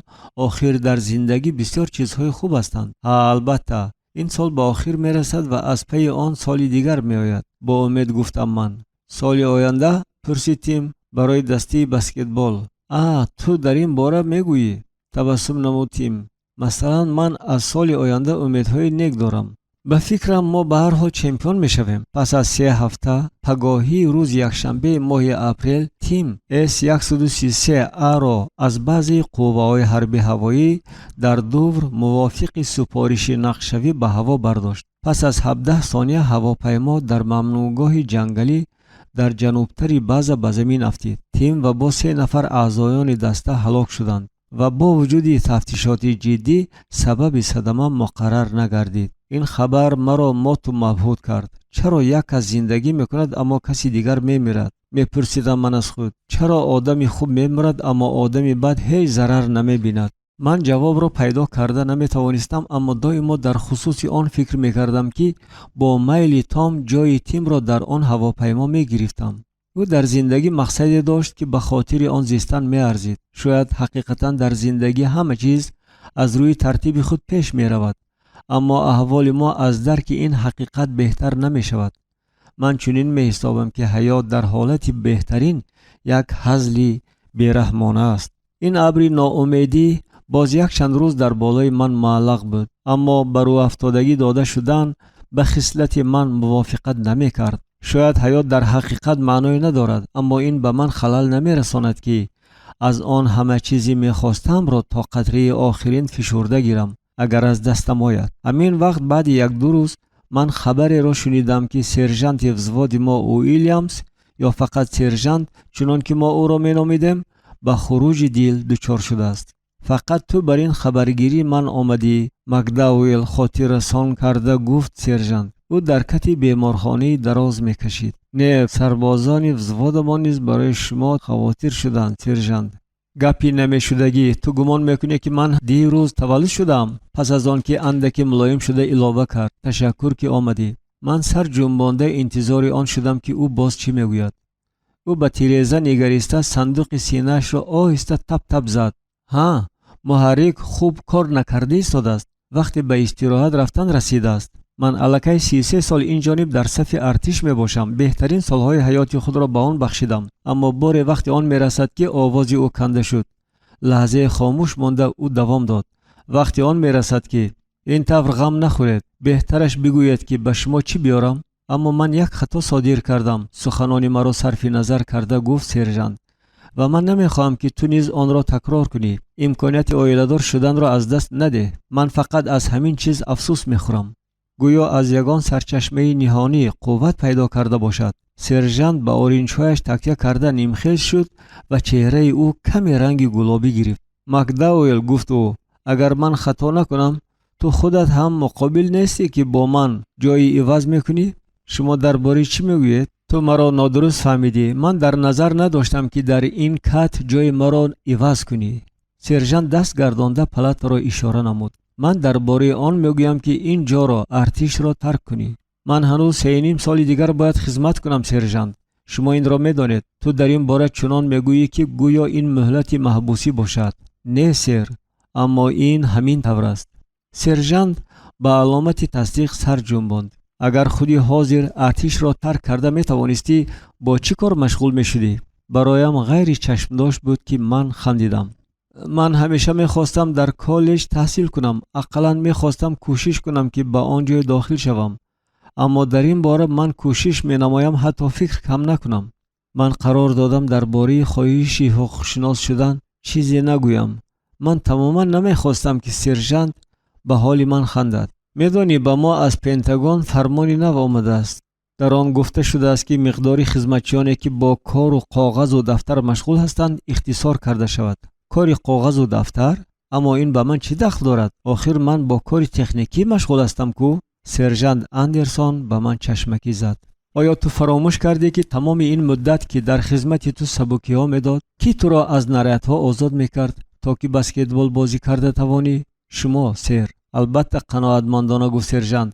«Охир дар зиндагӣ бисёр чизҳои хуб ҳастанд. Ҳа, албатта, ин сол ба охир мерасад ва аз пайи он соли дигар меояд», бо умед гуфтам ман. «Соли оянда?» пурсид Тим. «Барои дастаи баскетбол». «А, ту дар ин бора мегӯӣ», табассум намуд Тим. «Масалан, ман аз соли оянда умедҳои нек дорам. Ба фикрам, мо ба ҳар ҳол чемпион мешавем». Пас аз 3 ҳафта, пагоҳии рӯзи якшанбеи моҳи апрел, Тим С-133 А-ро аз баъзеи қувваҳои ҳарби ҳавоӣ дар Дувр мувофиқи супориши нақшавӣ ба ҳаво бардошт. Пас аз 17 сония ҳавопаймо дар мамнӯъгоҳи ҷангалӣ дар ҷанубтари база ба замин афтид. Тим ва бо се нафар аъзоёни даста ҳалок шуданд ва бо вуҷуди тафтишоти ҷиддӣ сабаби садама муқаррар нагардид. Ин хабар маро моту мабҳут кард. Чаро як кас зиндагӣ мекунад, аммо каси дигар мемирад, мепурсидам ман аз худ. Чаро одами хуб мемирад, аммо одами бад ҳеҷ зарар намебинад? Ман ҷавобро пайдо карда наметавонистам, аммо доимо дар хусуси он фикр мекардам, ки бо майли том ҷои Тимро дар он ҳавопаймо мегирифтам. Ӯ дар зиндагӣ мақсаде дошт, ки ба хотири он зистан меарзид. Шояд ҳақиқатан дар зиндагӣ ҳама чиз аз рӯи тартиби худ пеш меравад, аммо аҳволи мо аз дарки ин ҳақиқат беҳтар намешавад. Ман чунин меҳисобам, ки ҳаёт дар ҳолати беҳтарин як ҳазли бераҳмона аст. Ин абри ноумедӣ боз якчанд рӯз дар болои ман муаллақ буд, аммо ба рӯҳафтодагӣ дода шудан ба хислати ман мувофиқат намекард. Шояд ҳаёт дар ҳақиқат маъное надорад, аммо ин ба ман халал намерасонад, ки аз он ҳама чизе мехостамро то қатраи охирин фишурда гирам, агар аз дастам ояд. Ҳамин вақт, баъди як-ду рӯз, ман хабареро шунидам, ки сержанти взводи мо Уилямс, ё фақат сержант, чунон ки мо ӯро меномидем, ба хуруҷи дил дучор шудааст. «Фақат ту бар ин хабаргирӣ ман омадӣ, Макдауэл», хотиррасон карда гуфт сержант. Ӯ дар кати беморхонаи дароз мекашид. «Не, сарбозони взводамон низ барои шумо хавотир шуданд, сержант». «Гапи намешудагӣ! Ту гумон мекунӣ, ки ман дирӯз таваллуд шудам?» Пас аз он ки андаке мулоим шуда илова кард: «Ташаккур, ки омадӣ». Ман сар ҷунбонда интизори он шудам, ки ӯ боз чӣ мегӯяд. Ӯ ба тиреза нигариста сандуқи синаашро оҳиста тап-тап зад. «Ҳа, муҳаррик хуб кор накарда истодааст. Вақте ба истироҳат рафтан расидааст. Ман аллакай 33 сол ин ҷониб дар сафи артиш мебошам. Беҳтарин солҳои ҳаёти худро ба он бахшидам, аммо боре вақти он мерасад, ки...» Овози ӯ канда шуд. Лаҳзае хомӯш монда ӯ давом дод: «Вақти он мерасад, ки ин тавр ғам нахӯред. Беҳтараш бигӯед, ки ба шумо чӣ биёрам?» «Аммо ман як хато содир кардам», суханони маро сарфи назар карда гуфт сержант. Ва ман намехоҳам, ки ту низ онро такрор кунӣ. Имконияти оиладор шуданро аз даст надеҳ. Ман фақат аз ҳамин чиз афсӯс мехӯрам. Гӯё аз ягон сарчашмаи ниҳонӣ қувват пайдо карда бошад. Сержант ба оринҷҳояш такя карда нимхел шуд ва чеҳраи ӯ каме ранги гулобӣ гирифт. Макдауэл, гуфт ӯ, агар ман хато накунам, ту худат ҳам муқобил нестӣ, ки бо ман ҷои иваз мекунӣ? Шумо дар бораи чӣ мегӯед? Ту маро нодуруст фаҳмидӣ. Ман дар назар надоштам, ки дар ин кат ҷои маро иваз кунӣ. Сержант даст гардонда палатаро ишора намуд. Ман дар бораи он мегӯям, ки ин ҷоро, артишро тарк кунӣ. Ман ҳанӯз 3,5 соли дигар бояд хизмат кунам, сержант. Шумо инро медонед. Ту дар ин бора чунон мегӯӣ, ки гӯё ин муҳлати маҳбусӣ бошад. Не, сэр, аммо ин ҳамин тавр аст. Сержант ба аломати тасдиқ сар ҷунбонд. Агар худи ҳозир артишро тарк карда метавонистӣ, бо чӣ кор машғул мешудӣ? Бароям ғайри чашмдошт буд, ки ман хандидам. Ман ҳамеша мехостам дар коллеҷ таҳсил кунам, ақаллан мехостам кӯшиш кунам, ки ба он ҷой дохил шавам. Аммо дар ин бора ман кӯшиш менамоям ҳатто фикр кам накунам. Ман қарор додам дар бораи хоҳиши ҳуқуқшинос шудан чизе нагӯям. Ман тамоман намехостам, ки сержант ба ҳоли ман хандад. Медонӣ, ба мо аз Пентагон фармони нав омадааст. Дар он гуфта шудааст, ки миқдори хизматчиёне, ки бо кору коғазу дафтар машғул ҳастанд, ихтисор карда шавад. Кори коғазу дафтар? Аммо ин ба ман чӣ дахл дорад? Охир ман бо кори техникӣ машғул ҳастам ку. Сержант Андерсон ба ман чашмакӣ зад. Оё ту фаромӯш кардӣ, ки тамоми ин муддат ки дар хизмати ту сабукиҳо медод, кӣ туро аз нарядҳо озод мекард, то ки баскетбол бозӣ карда тавонӣ? Шумо, сэр. Албатта, қаноатмандона гуфт сержант.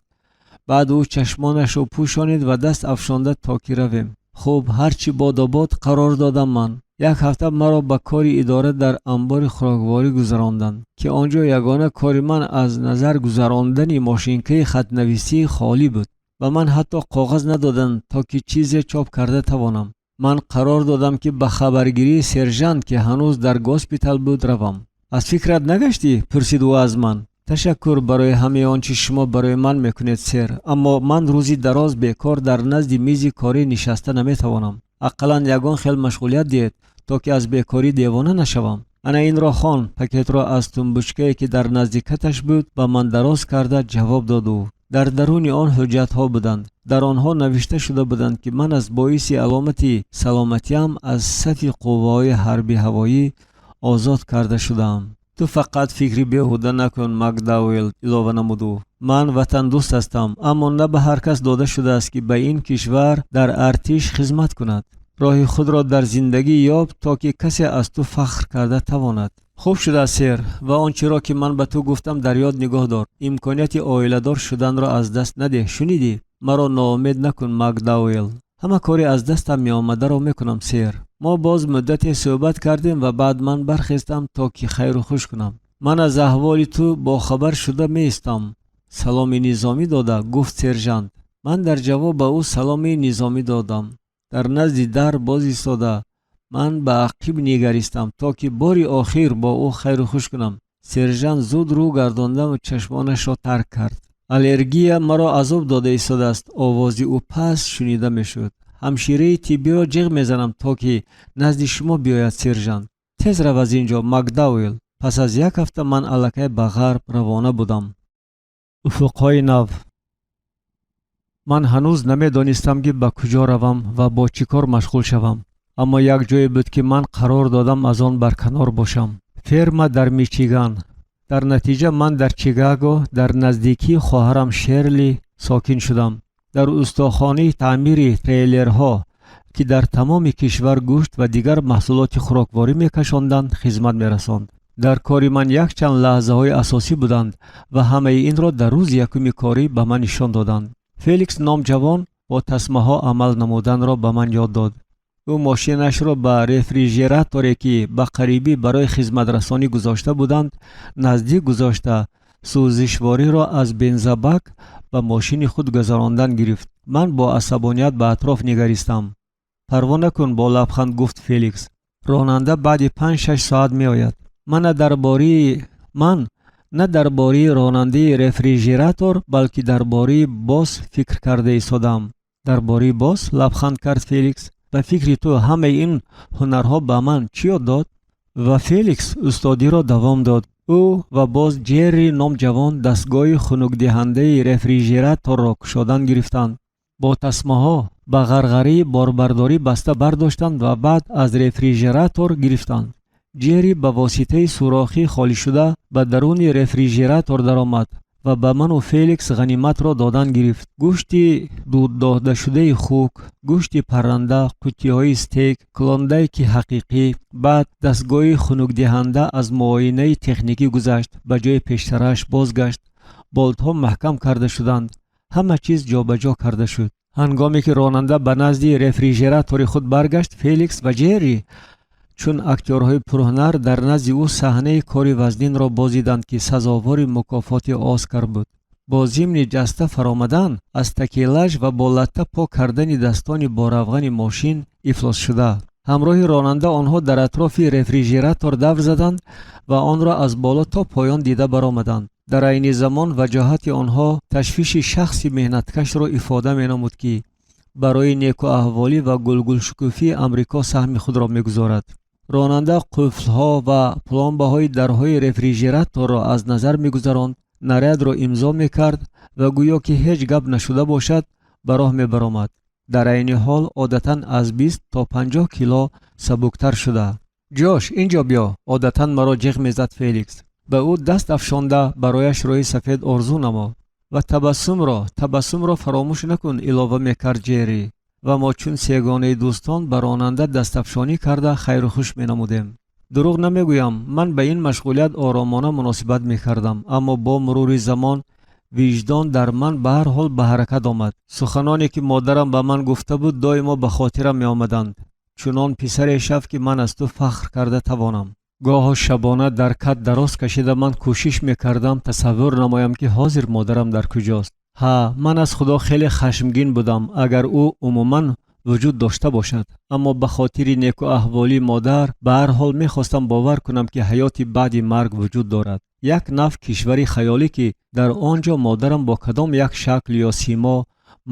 Баъд ӯ чашмонашро пӯшонид ва даст афшонда, то ки равем. Хуб, ҳар чӣ бодобод, қарор додам ман. Як ҳафта маро ба кори идора дар амбори хӯрокворӣ гузаронданд, ки он ҷо ягона кори ман аз назар гузарондани мошинкаи хатнависии холӣ буд. Ба ман ҳатто коғаз надоданд, то ки чизе чоп карда тавонам. Ман қарор додам, ки ба хабаргирии сержант, ки ҳанӯз дар госпитал буд, равам. Аз фикрат нагаштӣ? Пурсид ӯ аз ман. Ташаккур барои ҳамаи он чӣ шумо барои ман мекунед, сэр, аммо ман рӯзи дароз бекор дар назди мизи корӣ нишаста наметавонам. Ақаллан ягон хел машғулият диҳед, то ки аз бекорӣ девона нашавам. Ана инро хон. Пакетро аз тумбучкае, ки дар назди каташ буд, ба ман дароз карда ҷавоб дод ӯ. Дар даруни он ҳуҷҷатҳо буданд. Дар онҳо навишта шуда буданд, ки ман аз боиси аломати саломатиам аз сафи қувваҳои ҳарби ҳавоӣ озод карда шудаам. Ту фақат фикри беҳуда накун, Макдауэл, илова намуд ӯ. Ман ватандӯст ҳастам, аммо на ба ҳар кас дода шудааст, ки ба ин кишвар дар артиш хизмат кунад. Роҳи худро дар зиндагӣ ёб, то ки касе аз ту фахр карда тавонад. Хуб шудааст, сэр, ва он чиро, ки ман ба ту гуфтам, дар ёд нигоҳ дор. Имконияти оиладор шуданро аз даст надеҳ, шунидӣ? Маро ноумед накун, Макдауэл. Ҳама кори аз дастам меомадаро мекунам, сэр. Мо боз муддате суҳбат кардем ва баъд ман бархестам, то ки хайру хуш кунам. Ман аз аҳволи ту бохабар шуда меистам, саломи низомӣ дода гуфт сержант. Ман дар ҷавоб ба ӯ саломи низомӣ додам. Дар назди дар боз истода, ман ба ақиб нигаристам, то ки бори охир бо ӯ хайру хуш кунам. Сержант зуд рӯ гардонда чашмонашро тарк кард. Аллергия маро азоб дода истодааст, овози ӯ паст шунида мешуд. Ҳамшираи тиббиро ҷиғ мезанам, то ки назди шумо биёяд, сержант. Тез рав аз ин ҷо, Макдауэл. Пас аз як ҳафта ман аллакай ба ғарб равона будам. Уфуқҳои нав. Ман ҳанӯз намедонистам, ки ба куҷо равам ва бо чӣ кор машғул шавам, аммо як ҷое буд, ки ман қарор додам аз он барканор бошам: ферма дар Мичиган. Дар натиҷа ман дар Чикаго, дар наздикии хоҳарам Шерли сокин шудам, дар устохонаи таъмири трейлерҳо, ки дар тамоми кишвар гӯшт ва дигар маҳсулоти хӯрокворӣ мекашонданд, хизмат мерасонд. Дар кори ман якчанд лаҳзаҳои асосӣ буданд ва ҳамаи инро дар рӯзи якуми корӣ ба ман нишон доданд. Феликс ном ҷавон бо тасмаҳо амал намуданро ба ман ёд дод. Ӯ мошинашро ба рефрижераторе, ки ба қарибӣ барои хизматрасонӣ гузошта буданд, наздик гузошта, сӯзишвориро аз бензобак ба мошини худ гузарондан гирифт. Ман бо асабоният ба атроф нигаристам. Парво накун, бо лабханд гуфт Феликс, ронанда баъди 5-6 соат меояд. Ман на дар бораи ронандаи рефрижератор, балки дар бораи босс фикр карда истодаам. Дар бораи босс? Лабханд кард Феликс. Ба фикри ту ҳамаи ин ҳунарҳо ба ман чӣ ёд дод? Ва Феликс устодиро давом дод. Ӯ ва боз Ҷерри ном ҷавон дастгоҳи хунукдиҳандаи рефрижераторро кушодан гирифтанд, бо тасмаҳо ба ғарғарии борбардорӣ баста бардоштанд ва баъд аз рефрижератор гирифтанд. Ҷерри ба воситаи сурохӣ холишуда ба даруни рефрижератор даромад ва ба ману Феликс ғаниматро додан гирифт: гӯшти дуддодашудаи хук, гӯшти парранда, қуттиҳои стейк, клондайки ҳақиқӣ. Баъд дастгоҳи хунукдиҳанда аз муоинаи техникӣ гузашт, ба ҷои пештарааш бозгашт, болтҳо маҳкам карда шуданд, ҳама чиз ҷобаҷо карда шуд. Ҳангоме ки ронанда ба назди рефрижератори худ баргашт, Феликс ва Ҷерри чун актёрҳои пурҳунар дар назди ӯ саҳнаи кори вазнинро бозиданд, ки сазовори мукофоти Оскар буд. Бо зимни ҷаста фаромадан аз такелаж ва бо латта пок кардани дастони бо равғани мошин ифлосшуда, ҳамроҳи ронанда онҳо дар атрофи рефрижератор давр заданд ва онро аз боло то поён дида баромаданд. Дар айни замон ваҷоҳати онҳо ташвиши шахси меҳнаткашро ифода менамуд, ки барои некуаҳволӣ ва гулгулшукуфии Амрико саҳми худро мегузорад. Ронанда қуфлҳо ва пломбаҳои дарҳои рефрижераторро аз назар мегузаронд, нарядро имзо мекард ва гӯё ки ҳеҷ гап нашуда бошад, ба роҳ мебаромад, дар айни ҳол одатан аз 20 то 50 кило сабуктар шуда. «Ҷош, ин ҷо биё», одатан маро ҷиғ мезад Феликс. Ба ӯ даст афшонда барояш роҳи сафед орзу намо ва табассумро фаромӯш накун, илова мекард Ҷерри. Ва мо чун сегонаи дӯстон ба ронанда дастафшонӣ карда хайру хуш менамудем. Дурӯғ намегӯям, ман ба ин машғулият оромона муносибат мекардам, аммо бо мурури замон виҷдон дар ман ба ҳар ҳол ба ҳаракат омад. Суханоне, ки модарам ба ман гуфта буд, доимо ба хотирам меомаданд: «Чунон писаре шав, ки ман аз ту фахр карда тавонам». Гоҳо шабона дар кат дароз кашида ман кӯшиш мекардам тасаввур намоям, ки ҳозир модарам дар куҷост. Ҳа, ман аз Худо хеле хашмгин будам, агар ӯ умуман вуҷуд дошта бошад, аммо ба хотири некуаҳволии модар ба ҳар ҳол мехостам бовар кунам, ки ҳаёти баъди марг вуҷуд дорад, як нав кишвари хаёлӣ, ки дар он ҷо модарам бо кадом як шакл ё симо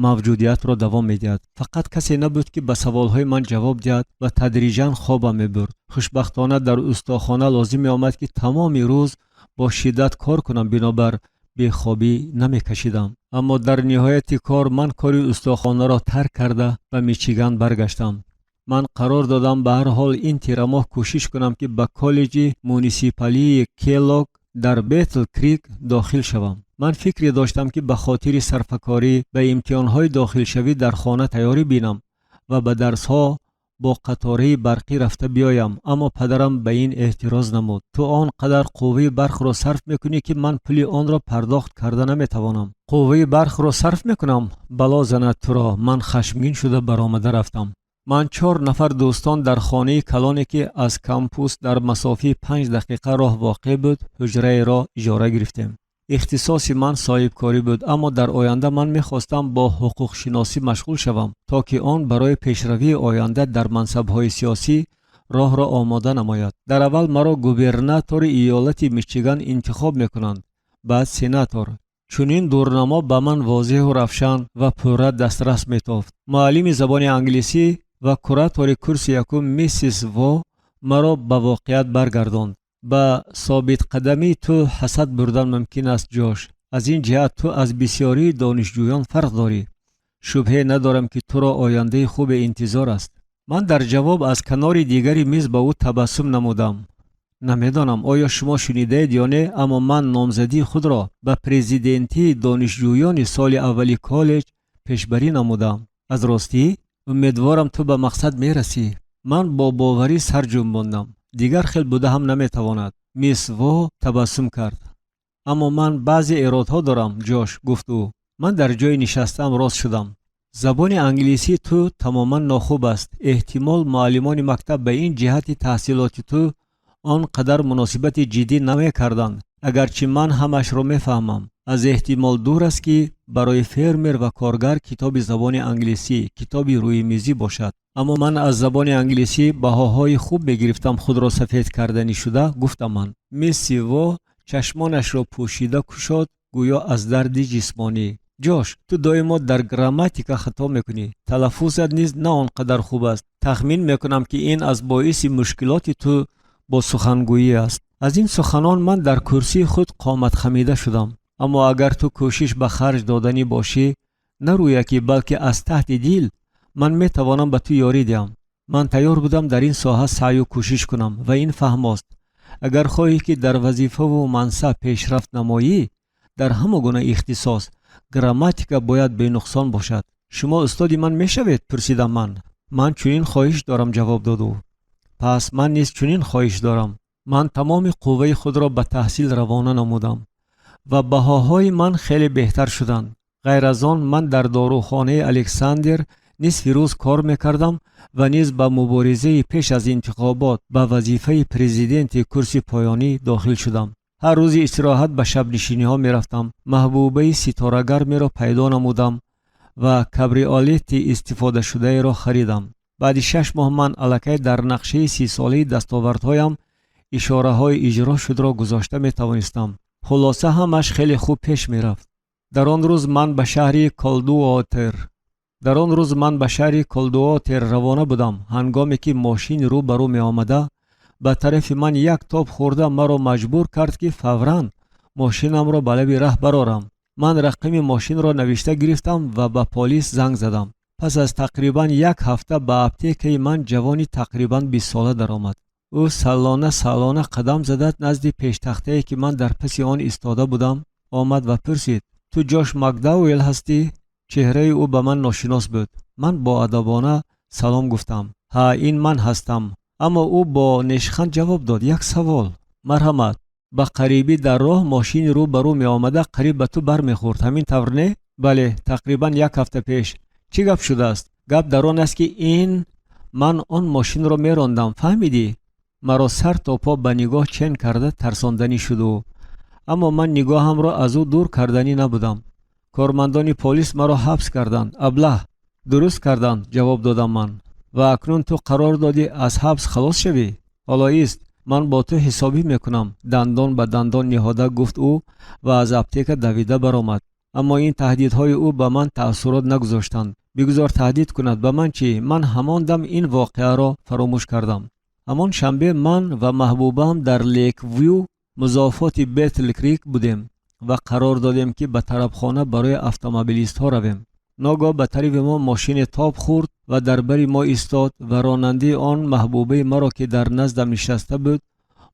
мавҷудиятро давом медиҳад. Фақат касе набуд, ки ба саволҳои ман ҷавоб диҳад, ва тадриҷан хобам мебурд. Хушбахтона, дар устохона лозим меомад, ки тамоми рӯз бо шиддат кор кунам, бинобар бехобӣ намекашидам. Аммо дар ниҳояти кор ман кори устохонаро тарк карда ба Мичиган баргаштам. Ман қарор додам ба ҳар ҳол ин тирамоҳ кӯшиш кунам, ки ба коллеҷи муниципалии Келлог дар Бетл Крик дохил шавам. Ман фикре доштам, ки ба хотири сарфакорӣ ба имтиҳонҳои дохилшавӣ дар хона тайёрӣ бинам ва ба дарсҳо бо қатораи барқӣ рафта биёям, аммо падарам ба ин эътироз намуд: «Ту он қадар қувваи барқро сарф мекунӣ, ки ман пули онро пардохт карда наметавонам». Қувваи барқро сарф мекунам? Бало занад туро! Ман хашмгин шуда баромада рафтам. Ман чор нафар дӯстон дар хонаи калоне, ки аз кампус дар масофаи 5 дақиқа роҳ воқеъ буд, ҳуҷраеро иҷора гирифтем. Ихтисоси ман соҳибкорӣ буд, аммо дар оянда ман мехостам бо ҳуқуқшиносӣ машғул шавам, то ки он барои пешравии оянда дар мансабҳои сиёсӣ роҳро омода намояд. Дар аввал маро губернатори иёлати Мичиган интихоб мекунанд, баъд сенатор. Чунин дурнамо ба ман возеҳу равшан ва пурра дастрас метофт. Муаллими забони англисӣ ва куратори курси якум миссис Во маро ба воқеият баргардонд: «Ба собитқадамии ту ҳасад бурдан мумкин аст, Ҷош. Аз ин ҷиҳат ту аз бисёрии донишҷӯён фарқ дорӣ. Шубҳе надорам, ки туро ояндаи хубе интизор аст». Ман дар ҷавоб аз канори дигари миз ба ӯ табассум намудам. Намедонам, оё шумо шунидаед ё не, аммо ман номзадии худро ба президентии донишҷӯёни соли аввали коллеҷ пешбарӣ намудам. Аз ростӣ? Умедворам, ту ба мақсад мерасӣ. Ман бо боварӣ сар ҷунбондам. Дигар хел буда ҳам наметавонад. Мисс Во табассум кард. «Аммо ман баъзе эродҳо дорам, Ҷош», гуфт ӯ. Ман дар ҷои нишастаам рост шудам. «Забони англисии ту тамоман нохуб аст. Эҳтимол, муаллимони мактаб ба ин ҷиҳати таҳсилоти ту он қадар муносибати ҷиддӣ намекарданд, агарчи ман ҳамашро мефаҳмам. Аз эҳтимол дур аст, ки барои фермер ва коргар китоби забони англисӣ китоби рӯимизӣ бошад. Аммо ман аз забони англисӣ баҳоҳои хуб мегирифтам», худро сафед карданӣ шуда гуфтам ман. Мисси Во чашмонашро пӯшида кушод, гӯё аз дарди ҷисмонӣ. Ҷош, ту доимо дар грамматика хато мекунӣ. Талаффузат низ на он қадар хуб аст. Тахмин мекунам, ки ин аз боиси мушкилоти ту бо сухангӯӣ аст. Аз ин суханон ман дар курсии худ қомат хамида шудам. Аммо агар ту кӯшиш ба харҷ доданӣ бошӣ, на рӯякӣ, балки аз таҳти дил, ман метавонам ба ту ёрӣ диҳам. Ман тайёр будам дар ин соҳа саъю кӯшиш кунам ва ин фаҳмост. Агар хоҳӣ, ки дар вазифаву мансаб пешрафт намоӣ, дар ҳама гуна ихтисос грамматика бояд бенуқсон бошад. Шумо устоди ман мешавед? Пурсидам ман. Ман чунин хоҳиш дорам, ҷавоб дод ӯ. Пас ман низ чунин хоҳиш дорам. Ман тамоми қувваи худро ба таҳсил равона намудам ва баҳоҳои ман хеле беҳтар шуданд. Ғайр аз он, ман дар дорухонаи Александр нисфи рӯз кор мекардам ва низ ба муборизаи пеш аз интихобот ба вазифаи президенти курси поёнӣ дохил шудам. Ҳар рӯзи истироҳат ба шабнишиниҳо мерафтам. Маҳбубаи ситорагармеро пайдо намудам ва кабриолети истифодашудаеро харидам. Баъди 6 моҳ ман аллакай дар нақшаи 30-солаи дастовардҳоям ишораҳои иҷро шудро гузошта метавонистам. Хулоса, ҳамаш хеле хуб пеш мерафт. Дар он рӯз ман ба шаҳри Колдуотер равона будам, ҳангоме ки мошини рӯ ба рӯ меомада ба тарафи ман як тоб хӯрда маро маҷбур кард, ки фавран мошинамро ба лаби раҳ барорам. Ман рақами мошинро навишта гирифтам ва ба полис занг задам. Пас аз тақрибан як ҳафта ба аптекаи ман ҷавони тақрибан 20-сола даромад. Ӯ саллона саллона қадам зада назди пештахтае, ки ман дар паси он истода будам, омад ва пурсид: «Ту Ҷош Макдауэл ҳастӣ?» Чеҳраи ӯ ба ман ношинос буд. Ман боадабона салом гуфтам: «Ҳа, ин ман ҳастам». Аммо ӯ бо нешханд ҷавоб дод: «Як савол, марҳамат. Ба қарибӣ дар роҳ мошини рӯ ба рӯ меомада қариб ба ту бармехӯрд, ҳамин тавр, не?» «Бале, тақрибан як ҳафта пеш. Чӣ гап шудааст?» «Гап дар он аст, ки ин ман он мошинро мерондам, фаҳмидӣ?» Маро сар то по ба нигоҳ чен карда тарсонданӣ шуд ӯ. Аммо ман нигоҳамро аз ӯ дур карданӣ набудам. «Кормандони полис маро ҳабс карданд, аблаҳ». «Дуруст карданд», ҷавоб додам ман. «Ва акнун ту қарор додӣ аз ҳабс халос шавӣ? Ҳоло ист, ман бо ту ҳисобӣ мекунам», дандон ба дандон ниҳода гуфт ӯ ва аз аптека давида баромад. Аммо ин таҳдидҳои ӯ ба ман таассурот нагузоштанд. Бигузор таҳдид кунад, ба ман чӣ? Ман ҳамон дам ин воқеаро фаромӯш кардам. Ҳамон шанбе ман ва маҳбубаам дар Леквю, музофоти Бетл Крик будем ва қарор додем, ки ба тарабхона барои автомобилистҳо равем. Ногоҳ ба тарафи мо мошине тоб хӯрд ва дар бари мо истод ва ронандаи он маҳбубаи маро, ки дар наздам нишаста буд,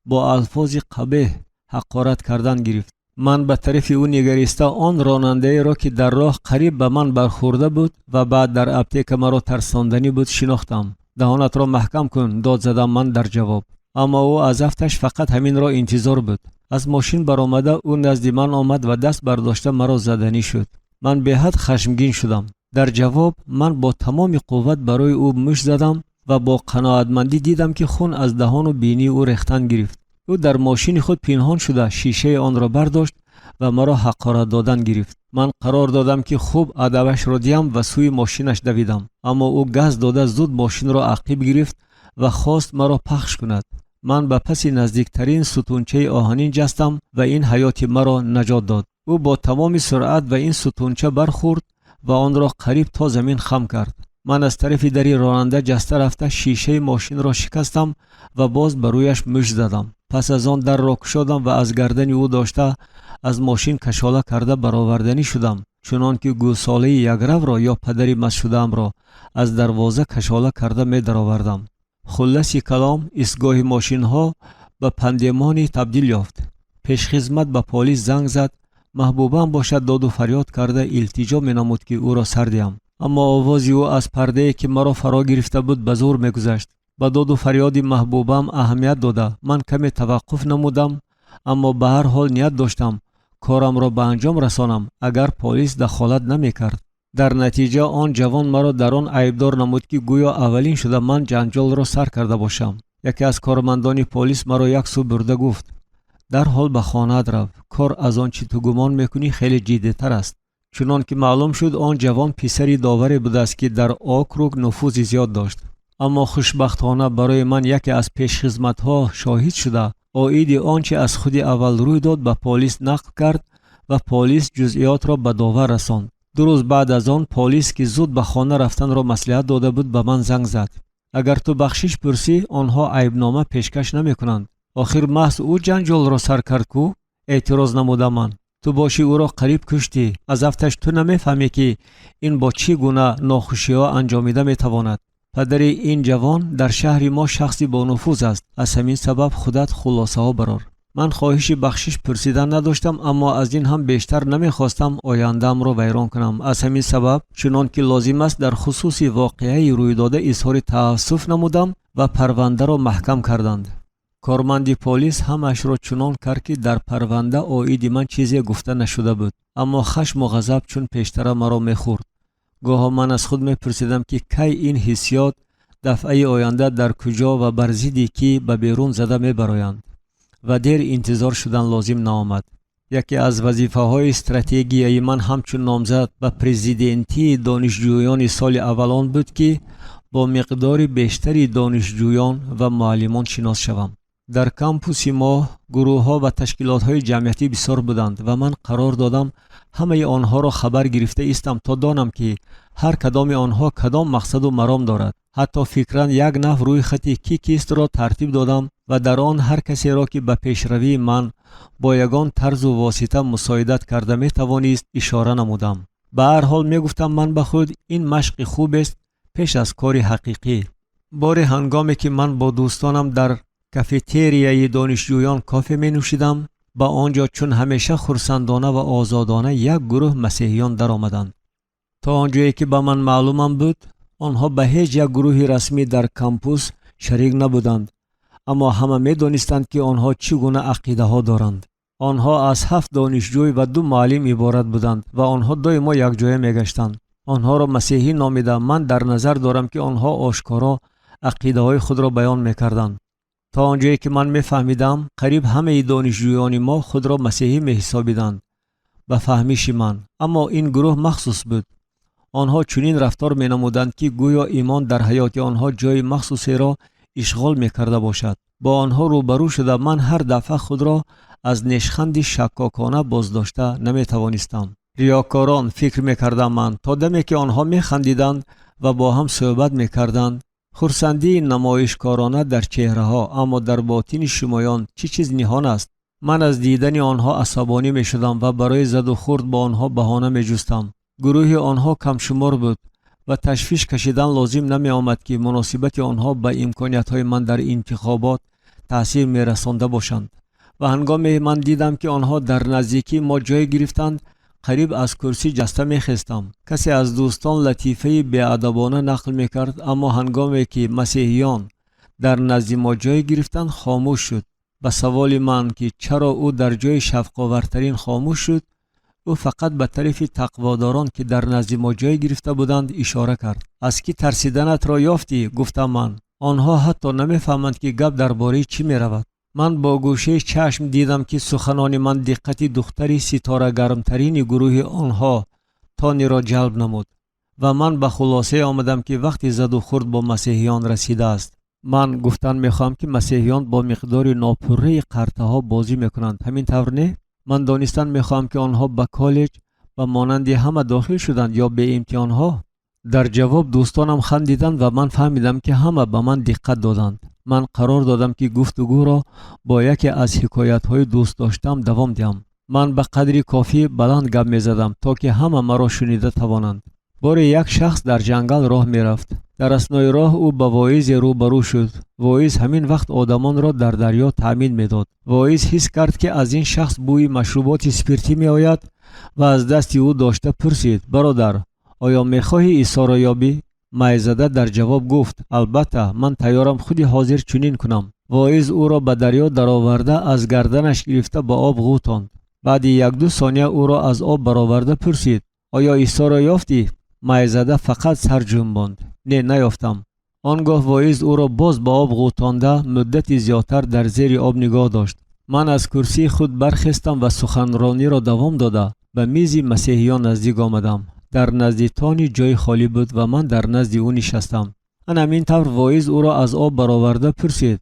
бо алфози қабеҳ ҳақорат кардан гирифт. Ман ба тарафи ӯ нигариста, он ронандаеро, ки дар роҳ қариб ба ман бархӯрда буд ва баъд дар аптека маро тарсонданӣ буд, шинохтам. «Даҳонатро маҳкам кун», дод задам ман дар ҷавоб. Аммо ӯ аз афташ фақат ҳаминро интизор буд. Аз мошин баромада, ӯ назди ман омад ва даст бардошта маро заданӣ шуд. Ман беҳад хашмгин шудам. Дар ҷавоб ман бо тамоми қувват барои ӯ мушт задам ва бо қаноатмандӣ дидам, ки хун аз даҳону бинии ӯ рехтан гирифт. Ӯ дар мошини худ пинҳон шуда, шишаи онро бардошт ва маро ҳақорат додан гирифт. Ман қарор додам, ки хуб адабашро диҳам ва сӯи мошинаш давидам, аммо ӯ газ дода зуд мошинро ақиб гирифт ва хост маро пахш кунад. Ман ба паси наздиктарин сутунчаи оҳанин ҷастам ва ин ҳаёти маро наҷот дод. Ӯ бо тамоми суръат ба ин сутунча бархӯрд ва онро қариб то замин хам кард. Ман аз тарафи дари ронанда ҷаста рафта, шишаи мошинро шикастам ва боз ба рӯяш мушт задам. Пас аз он дарро кушодам ва аз гардани ӯ дошта, аз мошин кашола карда бароварданӣ шудам, чунон ки гӯсолаи якравро ё падари мастшудаамро аз дарвоза кашола карда медаровардам. Хулласи калом, истгоҳи мошинҳо ба пандемоний табдил ёфт. Пешхизмат ба полис занг зад. Маҳбубаам бошад, доду фарёд карда илтиҷо менамуд, ки ӯро сар диҳам, аммо овози ӯ аз пардае, ки маро фаро гирифта буд, ба зӯр мегузашт. Ба доду фарёди маҳбубаам аҳамият дода, ман каме таваққуф намудам, аммо ба ҳар ҳол ният доштам корамро ба анҷом расонам, агар полис дахолат намекард. Дар натиҷа он ҷавон маро дар он айбдор намуд, ки гӯё аввалин шуда ман ҷанҷолро сар карда бошам. Яке аз кормандони полис маро як сӯ бурда гуфт: «Дарҳол ба хонаат рав. Кор аз он чӣ ту гумон мекунӣ, хеле ҷиддитар аст». Чунон ки маълум шуд, он ҷавон писари доваре будааст, ки дар округ нуфузи зиёд дошт. Аммо хушбахтона барои ман яке аз пешхизматҳо шоҳид шуда, оиди он чи аз худи аввал рӯй дод, ба полис нақл кард ва полис ҷузъиётро ба довар расонд. 2 рӯз баъд аз он полис, ки зуд ба хона рафтанро маслиҳат дода буд, ба ман занг зад. Агар ту бахшиш пурсӣ, онҳо айбнома пешкаш намекунанд. Охир маҳз ӯ ҷанҷолро сар кард кӯ, эътироз намудам ман. Ту бошӣ ӯро қариб куштӣ. Аз афташ ту намефаҳмӣ, ки ин бо чӣ гуна нохушиҳо анҷомида метавонад. Падари ин ҷавон дар шаҳри мо шахси бонуфуз аст. Аз ҳамин сабаб худат хулосаҳо барор. Ман хоҳиши бахшиш пурсидан надоштам, аммо аз ин ҳам бештар намехостам ояндаамро вайрон кунам. Аз ҳамин сабаб, чунон ки лозим аст, дар хусуси воқеаи рӯйдода изҳори таассуф намудам ва парвандаро маҳкам карданд. Корманди полис ҳамаашро чунон кард, ки дар парванда оиди ман чизе гуфта нашуда буд, аммо хашму ғазаб чун пештара маро мехӯрд. Гоҳо ман аз худ мепурсидам, ки кай ин ҳиссиёт дафъаи оянда дар куҷо ва бар зидди кӣ ба берун зада мебароянд. Ва дер интизор шудан лозим наомад. Яке аз вазифаҳои стратегияи ман ҳамчун номзад ба президентии донишҷӯёни соли аввал он буд, ки бо миқдори бештари донишҷӯён ва муаллимон шинос шавам. Дар кампуси мо гурӯҳҳо ва ташкилотҳои ҷамъиятӣ бисёр буданд ва ман қарор додам ҳамаи онҳоро хабар гирифта истам, то донам, ки ҳар кадоми онҳо кадом мақсаду маром дорад. Ҳатто фикран як нав рӯйхати ки кистро тартиб додам ва дар он ҳар касеро, ки ба пешравии ман бо ягон тарзу восита мусоидат карда метавонист, ишора намудам. Ба ҳар ҳол, мегуфтам ман ба худ, ин машқи хубест пеш аз кори ҳақиқӣ. Боре ҳангоме ки ман бо дӯстонам дар кафетерияи донишҷӯён кофе менӯшидам, ба он ҷо чун ҳамеша хурсандона ва озодона як гурӯҳ масеҳиён даромаданд. То он ҷое ки ба ман маълумам буд, онҳо ба ҳеҷ як гурӯҳи расмӣ дар кампус шарик набуданд, аммо ҳама медонистанд, ки онҳо чӣ гуна ақидаҳо доранд. Онҳо аз 7 донишҷӯй ва 2 муаллим иборат буданд ва онҳо доимо якҷоя мегаштанд. Онҳоро масеҳӣ номида, ман дар назар дорам, ки онҳо ошкоро ақидаҳои худро баён мекарданд. То он ҷое ки ман мефаҳмидам, қариб ҳамаи донишҷӯёни мо худро масеҳӣ меҳисобиданд ба фаҳмиши ман, аммо ин гурӯҳ махсус буд. Онҳо чунин рафтор менамуданд, ки гӯё имон дар ҳаёти онҳо ҷои махсусеро ишғол мекарда бошад. Бо онҳо рӯбарӯ шуда, ман ҳар дафъа худро аз нешханди шаккокона боздошта наметавонистам. Риёкорон, фикр мекардам ман, то даме ки онҳо механдиданд ва бо ҳам суҳбат мекарданд. Хурсандии намоишкорона дар чеҳраҳо, аммо дар ботини шумоён чӣ чиз ниҳон аст? Ман аз дидани онҳо асабонӣ мешудам ва барои заду хурд бо онҳо баҳона меҷустам. Гурӯҳи онҳо камшумор буд ва ташвиш кашидан лозим намеомад, ки муносибати онҳо ба имкониятҳои ман дар интихобот таъсир мерасонда бошанд. Ва ҳангоме ман дидам, ки онҳо дар наздикии мо ҷой гирифтанд, қариб аз курсӣ ҷаста мехестам. Касе аз дӯстон латифаи беадабона нақл мекард, аммо ҳангоме ки масеҳиён дар назди мо ҷой гирифтанд, хомӯш шуд. Ба саволи ман, ки чаро ӯ дар ҷои шавқовартарин хомӯш шуд, ӯ фақат ба тарафи тақводорон, ки дар назди мо ҷой гирифта буданд, ишора кард. Аз кӣ тарсиданатро ёфтӣ? Гуфтам ман. Онҳо ҳатто намефаҳманд, ки гап дар бораи чӣ меравад. Ман бо гӯшаи чашм дидам, ки суханони ман диққати духтари ситорагармтарини гурӯҳи онҳо Тониро ҷалб намуд ва ман ба хулосае омадам, ки вақти заду хурд бо масеҳиён расидааст. Ман гуфтан мехоҳам, ки масеҳиён бо миқдори нопурраи қартаҳо бозӣ мекунанд, ҳамин тавр не? Ман донистан мехоҳам, ки онҳо ба коллеҷ ба монанди ҳама дохил шуданд ё беимтиҳонҳо. Дар ҷавоб дӯстонам хандиданд ва ман фаҳмидам, ки ҳама ба ман диққат доданд. Ман қарор додам, ки гуфтугӯро бо яке аз ҳикоятҳои дӯстдоштаам давом диҳам. Ман ба қадри кофӣ баланд гап мезадам, то ки ҳама маро шунида тавонанд. Боре як шахс дар ҷангал роҳ мерафт. Дар аснои роҳ ӯ ба воизе рӯбарӯ шуд. Воиз ҳамин вақт одамонро дар дарё таъмин медод. Воиз ҳис кард, ки аз ин шахс бӯи машруботи спиртӣ меояд ва аз дасти ӯ дошта пурсид: «Бародар, оё мехоҳӣ Исоро ёбӣ?» Майзада дар ҷавоб гуфт: «Албатта, ман тайёрам худи ҳозир чунин кунам». Воиз ӯро ба дарё дароварда, аз гарданаш гирифта ба об ғӯтонд. Баъди 1-2 сония ӯро аз об бароварда пурсид: «Оё Исоро ёфтӣ?» Майзада фақат сар ҷунбонд: «Не, наёфтам». Он гоҳ воиз ӯро боз ба об ғӯтонда, муддати зиёдтар дар зери об нигоҳ дошт. Ман аз курсии худ бархестам ва суханрониро давом дода, ба мизи масеҳиён наздик омадам. Дар назди Тони ҷои холӣ буд ва ман дар назди ӯ нишастам. Ан ҳамин тавр воиз ӯро аз об бароварда пурсид: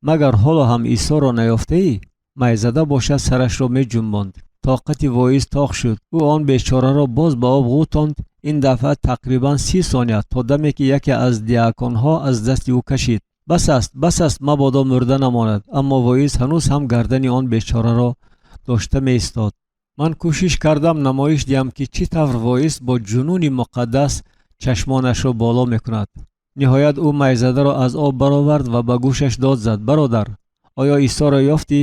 «Магар ҳоло ҳам Исоро наёфтаӣ?» Майзада бошад сарашро меҷунбонд. Тоқати воиз тоқ шуд. Ӯ он бечораро боз ба об ғӯтонд, ин дафъа тақрибан 30 сония, то даме ки яке аз диаконҳо аз дасти ӯ кашид. Бас аст, бас аст, мабодо мурда намонад. Аммо воиз ҳанӯз ҳам гардани он бечораро дошта меистод. Ман кӯшиш кардам намоиш диҳам, ки чӣ тавр воиз бо ҷунуни муқаддас чашмонашро боло мекунад. Ниҳоят ӯ майзадаро аз об баровард ва ба гӯшаш дод зад: «Бародар, оё Исоро ёфтӣ?»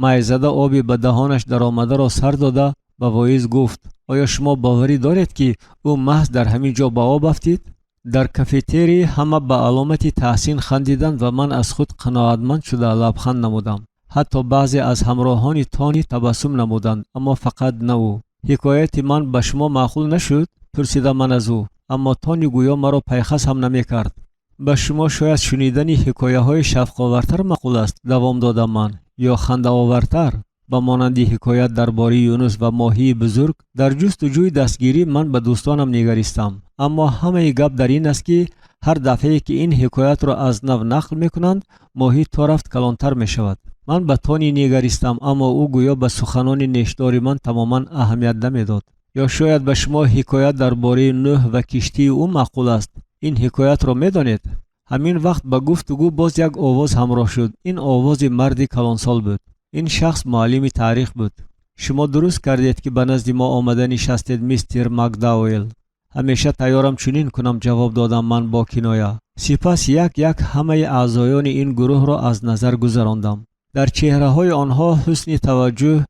Майзада оби ба даҳонаш даромадаро сар дода ба воиз гуфт: «Оё шумо боварӣ доред, ки ӯ маҳз дар ҳамин ҷо ба об афтид?» Дар кафетерий ҳама ба аломати таҳсин хандиданд ва ман аз худ қаноатманд шуда лабханд намудам. Ҳатто баъзе аз ҳамроҳони Тони табассум намуданд, аммо фақат на ӯ. «Ҳикояти ман ба шумо маъқул нашуд?» пурсидам ман аз ӯ. Аммо Тони гӯё маро пайхас ҳам намекард. «Ба шумо шояд шунидани ҳикояҳои шавқовартар маъқул аст», давом додам ман, «ё хандаовартар, ба монанди ҳикоят дар бораи Юнус ва моҳии бузург». Дар ҷустуҷӯи дастгирӣ ман ба дӯстонам нигаристам. Аммо ҳамаи гап дар ин аст, ки ҳар дафъае ки ин ҳикоятро аз нав нақл мекунанд, моҳӣ то рафт калонтар мешавад. Ман ба Тони нигаристам, аммо ӯ гӯё ба суханони нешдори ман тамоман аҳамият намедод. «Ё шояд ба шумо ҳикоят дар бораи Нӯҳ ва киштии ӯ маъқул аст? Ин ҳикоятро медонед?» Ҳамин вақт ба гуфтугӯ боз як овоз ҳамроҳ шуд. Ин овози марди калонсол буд. Ин шахс муаллими таърих буд. «Шумо дуруст кардед, ки ба назди мо омада нишастед, мистер Макдауэлл». «Ҳамеша тайёрам чунин кунам», ҷавоб додам ман бо киноя. Сипас як як ҳамаи аъзоёни ин гурӯҳро аз назар гузарондам. Дар чеҳраҳои онҳо ҳусни таваҷҷӯҳ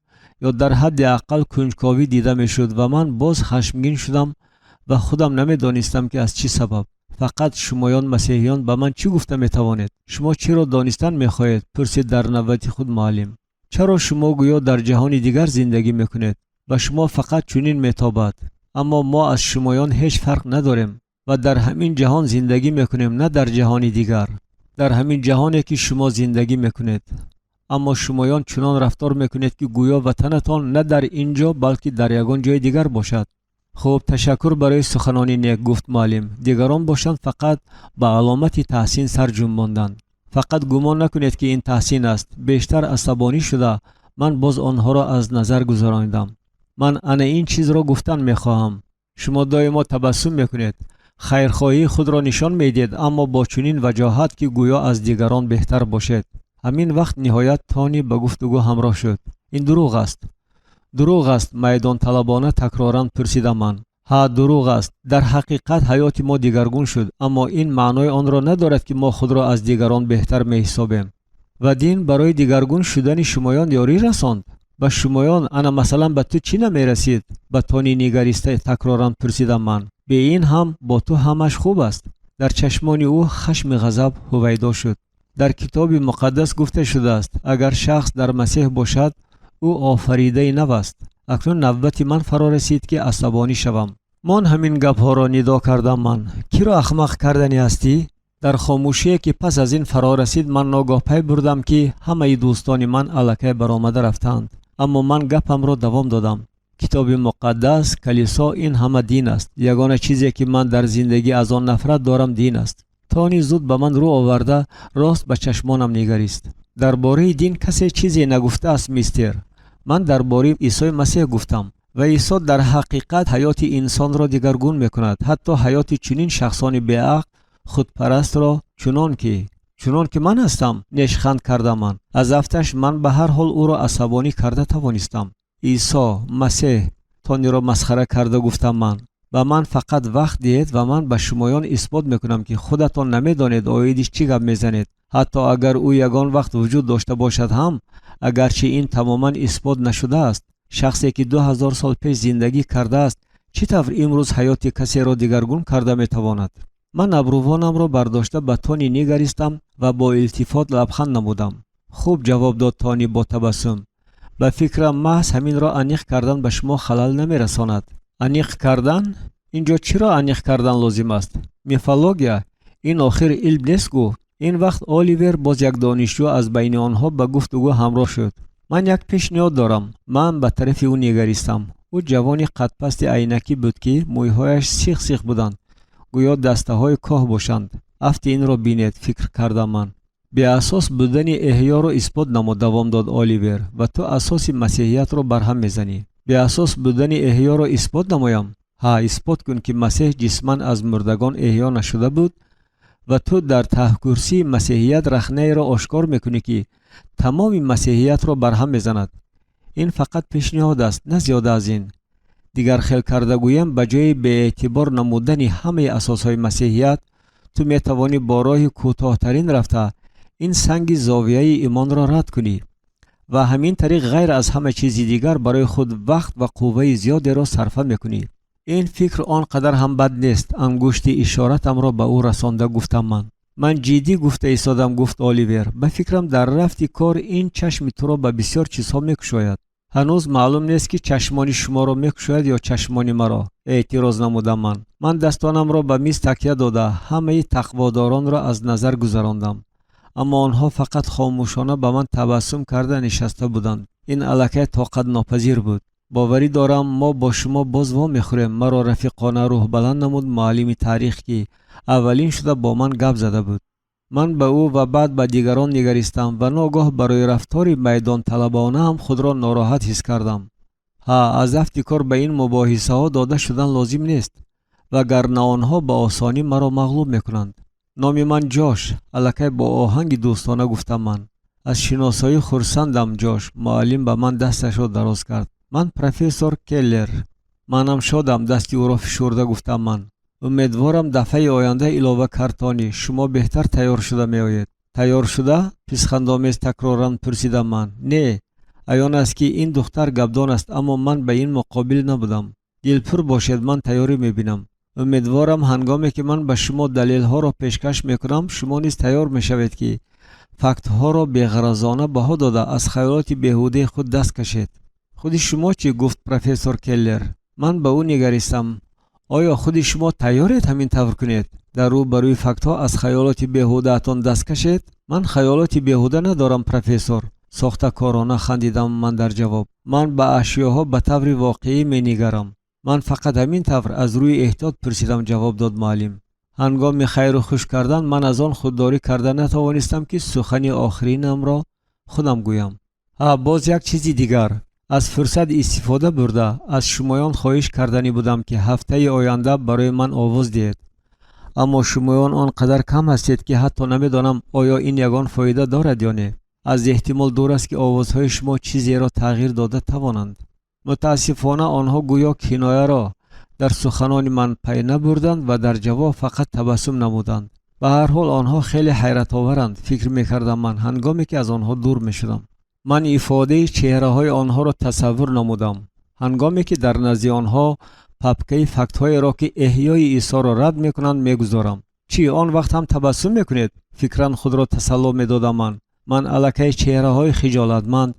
ё дар ҳадди ақал кунҷковӣ дида мешуд ва ман боз хашмгин шудам ва худам намедонистам, ки аз чӣ сабаб. «Фақат шумоён масеҳиён ба ман чӣ гуфта метавонед? Шумо чиро донистан мехоҳед?» пурсид дар навбати худ муаллим. «Чаро шумо гӯё дар ҷаҳони дигар зиндагӣ мекунед? Ба шумо фақат чунин метобад, аммо мо аз шумоён ҳеҷ фарқ надорем ва дар ҳамин ҷаҳон зиндагӣ мекунем, на дар ҷаҳони дигар, дар ҳамин ҷаҳоне ки шумо зиндагӣ мекунед. Аммо шумоён чунон рафтор мекунед, ки гӯё ватанатон на дар ин ҷо, балки дар ягон ҷои дигар бошад». «Хуб, ташаккур барои суханони нек», гуфт муаллим. Дигарон бошанд, фақат ба аломати таҳсин сар ҷунбонданд. «Фақат гумон накунед, ки ин таҳсин аст». Бештар асабонӣ шуда, ман боз онҳоро аз назар гузаронидам. «Ман ана ин чизро гуфтан мехоҳам. Шумо доимо табассум мекунед, хайрхоҳии худро нишон медиҳед, аммо бо чунин ваҷоҳат, ки гӯё аз дигарон беҳтар бошед». Ҳамин вақт ниҳоят Тони ба гуфтугӯ ҳамроҳ шуд. «Ин дурӯғ аст, дурӯғ аст?» майдонталабона такроран пурсидам ман. «Ҳа, дурӯғ аст. Дар ҳақиқат ҳаёти мо дигаргун шуд, аммо ин маънои онро надорад, ки мо худро аз дигарон беҳтар меҳисобем». «Ва дин барои дигаргун шудани шумоён ёрӣ расонд? Ба шумоён, ана масалан, ба ту чӣ намерасид?» ба Тони нигариста такроран пурсидам ман. «Бе ин ҳам бо ту ҳамаш хуб аст». Дар чашмони ӯ хашми ғазаб ҳувайдо шуд. «Дар Китоби Муқаддас гуфта шудааст: агар шахс дар Масеҳ бошад, ӯ офаридаи нав аст». Акнун навбати ман фаро расид, ки асабонӣ шавам. «Мон ҳамин гапҳоро», нидо кардам ман. «Киро ахмақ карданӣ ҳастӣ?» Дар хомӯшие, ки пас аз ин фаро расид, ман ногоҳ пай бурдам, ки ҳамаи дӯстони ман аллакай баромада рафтаанд. Аммо ман гапамро давом додам. «Китоби Муқаддас, калисо — ин ҳама дин аст. Ягона чизе, ки ман дар зиндагӣ аз он нафрат дорам, дин аст». Тони зуд ба ман рӯ оварда, рост ба чашмонам нигарист. «Дар бораи дин касе чизе нагуфтааст, мистер. Ман дар бораи Исои Масеҳ гуфтам ва Исо дар ҳақиқат ҳаёти инсонро дигаргун мекунад, ҳатто ҳаёти чунин шахсони беақл, худпарастро, чунон ки ман ҳастам», нешханд кардам ман. Аз афташ ман ба ҳар ҳол ӯро асабонӣ карда тавонистам. «Исо Масеҳ», Тониро масхара карда гуфтам ман. «Ба ман фақат вақт диҳед ва ман ба шумоён исбот мекунам, ки худатон намедонед, оиди чӣ гап мезанед, ҳатто агар ӯ ягон вақт вуҷуд дошта бошад ҳам, агарчи ин тамоман исбот нашудааст. Шахсе, ки 2000 сол пеш зиндагӣ кардааст, чӣ тавр имрӯз ҳаёти касеро дигаргун карда метавонад?» Ман абрувонамро бардошта ба Тони нигаристам ва бо илтифот лабханд намудам. «Хуб», ҷавоб дод Тони бо табассум. «Ба фикрам, маҳз ҳаминро аниқ кардан ба шумо халал намерасонад». «Аниқ кардан? Ин ҷо чиро аниқ кардан лозим аст? Мифология ин охир илм нест гӯ». Ин вақт Оливер, боз як донишҷӯ аз байни онҳо, ба гуфтугӯ ҳамроҳ шуд. «Ман як пешниҳод дорам». Ман ба тарафи ӯ нигаристам. Ӯ ҷавони қадпасти айнакӣ буд, ки мӯйҳояш сих сих буданд, гӯё дастаҳои коҳ бошанд. «Афти инро бинед», фикр кардам ман. «Беасос будани эҳёро исбот намуд», давом дод Оливер, «ва ту асоси масеҳиятро барҳам мезанӣ». Беасос будани эҳёро исбот намоям? Ҳа, исбот кун, ки Масеҳ ҷисман аз мурдагон эҳё нашуда буд ва ту дар таҳкурсии масеҳият рахнаеро ошкор мекунӣ, ки тамоми масеҳиятро барҳам мезанад. Ин фақат пешниҳод аст, на зиёда аз ин. Дигар хел карда гӯям, ба ҷои беэътибор намудани ҳамаи асосҳои масеҳият, ту метавонӣ бо роҳи кӯтоҳтарин рафта ин санги зовияи имонро рад кунӣ ва ҳамин тариқ ғайр аз ҳама чизи дигар барои худ вақт ва қувваи зиёдеро сарфа мекунӣ. Ин фикр он қадар ҳам бад нест, ангушти ишоратамро ба ӯ расонда гуфтам ман. Ман ҷиддӣ гуфта истодам, гуфт Оливер. Ба фикрам, дар рафти кор ин чашми туро ба бисёр чизҳо мекушояд. Ҳанӯз маълум нест, ки чашмони шуморо мекушояд ё чашмони маро, эътироз намудам ман. Ман дастонамро ба миз такя дода, ҳамаи тақводоронро аз назар гузарондам, аммо онҳо фақат хомӯшона ба ман табассум карда нишаста буданд. Ин аллакай тоқатнопазир буд. Боварӣ дорам, мо бо шумо боз вомехӯрем, маро рафиқона рӯҳбаланд намуд муаллими таърих, ки аввалин шуда бо ман гап зада буд. Ман ба ӯ ва баъд ба дигарон нигаристам ва ногоҳ барои рафтори майдонталабонаам худро нороҳат ҳис кардам. Ҳа, аз афти кор ба ин мубоҳисаҳо дода шудан лозим нест, вагарна онҳо ба осонӣ маро мағлуб мекунанд. Номи ман Ҷош, аллакай бо оҳанги дӯстона гуфтам ман. Аз шиносоӣ хурсандам, Ҷош, муаллим ба ман дасташро дароз кард. Ман профессор Келлер. Манам шодам, дасти ӯро фишурда гуфтам ман. Умедворам, дафъаи оянда, илова кард Тони, шумо беҳтар тайёр шуда меоед. Тайёр шуда? Писхандомез такроран пурсидам ман. Не, аён аст, ки ин духтар гапдон аст, аммо ман ба ин муқобил набудам. Дилпур бошед, ман тайёрӣ мебинам. Умедворам, ҳангоме ки ман ба шумо далелҳоро пешкаш мекунам, шумо низ тайёр мешавед, ки фактҳоро беғаразона баҳо дода, аз хаёлоти беҳудаи худ даст кашед. Худи шумо чӣ? Гуфт профессор Келлер. Ман ба ӯ нигаристам. Оё худи шумо тайёред ҳамин тавр кунед, дар рӯ ба рӯи фактҳо аз хаёлоти беҳудаатон даст кашед? Ман хаёлоти беҳуда надорам, профессор, сохтакорона хандидам ман дар ҷавоб. Ман ба ашёҳо ба таври воқеӣ менигарам. Ман фақат ҳамин тавр аз рӯи эҳтиёт пурсидам, ҷавоб дод муаллим. Ҳангоми хайру хуш кардан ман аз он худдорӣ карда натавонистам, ки сухани охиринамро худам гӯям. Ҳа, боз як чизи дигар. Аз фурсат истифода бурда, аз шумоён хоҳиш карданӣ будам, ки ҳафтаи оянда барои ман овоз диҳед, аммо шумоён он қадар кам ҳастед, ки ҳатто намедонам, оё ин ягон фоида дорад ё не. Аз эҳтимол дур аст, ки овозҳои шумо чизеро тағйир дода тавонанд. Мутаассифона, онҳо гӯё кинояро дар суханони ман пай набурданд ва дар ҷавоб фақат табассум намуданд. Ба ҳар ҳол, онҳо хеле ҳайратоваранд, фикр мекардам ман, ҳангоме ки аз онҳо дур мешудам. Ман ифодаи чеҳраҳои онҳоро тасаввур намудам, ҳангоме ки дар назди онҳо папкаи фактҳоеро, ки эҳёи Исоро рад мекунанд, мегузорам. Чӣ, он вақт ҳам табассум мекунед? Фикран худро тасалло медодам ман. Ман аллакай чеҳраҳои хиҷолатманд,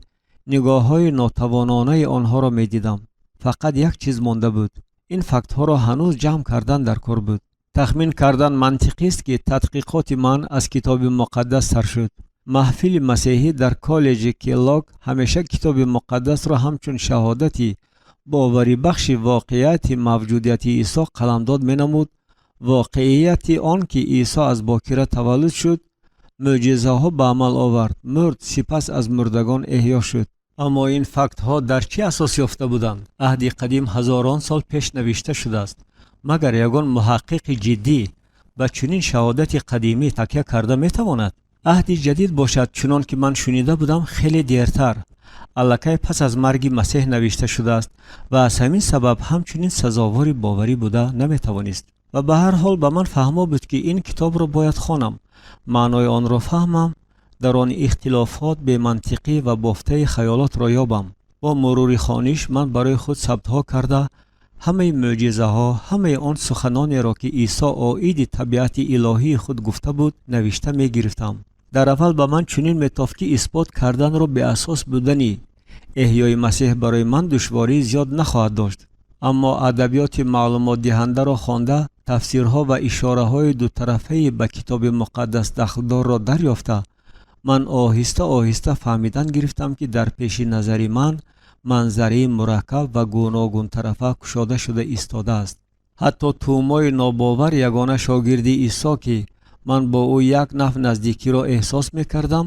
нигоҳҳои нотавононаи онҳоро медидам. Фақат як чиз монда буд. Ин фактҳоро ҳанӯз ҷамъ кардан дар кор буд. Тахмин кардан мантиқист, ки тадқиқоти ман аз Китоби Муқаддас сар шуд. Маҳфили масеҳӣ дар коллеҷи Келлог ҳамеша Китоби Муқаддасро ҳамчун шаҳодати боварибахши воқеияти мавҷудияти Исо қаламдод менамуд. Воқеияти он ки Исо аз бокира таваллуд шуд, мӯъҷизаҳо ба амал овард, мурд, сипас аз мурдагон эҳё шуд. Аммо ин фактҳо дар чӣ асос ёфта буданд? Аҳди Қадим ҳазорон сол пеш навишта шудааст. Магар ягон муҳаққиқи ҷиддӣ ба чунин шаҳодати қадимӣ такя карда метавонад? Аҳди Ҷадид бошад, чунон ки ман шунида будам, хеле дертар, аллакай пас аз марги Масеҳ навишта шудааст ва аз ҳамин сабаб ҳамчунин сазовори боварӣ буда наметавонист. Ва ба ҳар ҳол ба ман фаҳмо буд, ки ин китобро бояд хонам, маънои онро фаҳмам, дар он ихтилофот, бемантиқӣ ва бофтаи хаёлотро ёбам. Бо мурури хониш ман барои худ сабтҳо карда, ҳамаи мӯъҷизаҳо, ҳамаи он суханонеро, ки Исо оиди табиати илоҳии худ гуфта буд, навишта мегирифтам. Дар аввал ба ман чунин метофт, ки исбот карданро беасос будани эҳёи Масеҳ барои ман душвории зиёд нахоҳад дошт. Аммо адабиёти маълумотдиҳандаро хонда, тафсирҳо ва ишораҳои дутарафаи ба Китоби Муқаддас дахлдорро дарёфта, ман оҳиста оҳиста фаҳмидан гирифтам, ки дар пеши назари ман манзараи мураккаб ва гуногунтарафа кушода шуда истодааст. Ҳатто Тӯмои нобовар, ягона шогирди Исо, ки ман бо ӯ як наф наздикиро эҳсос мекардам,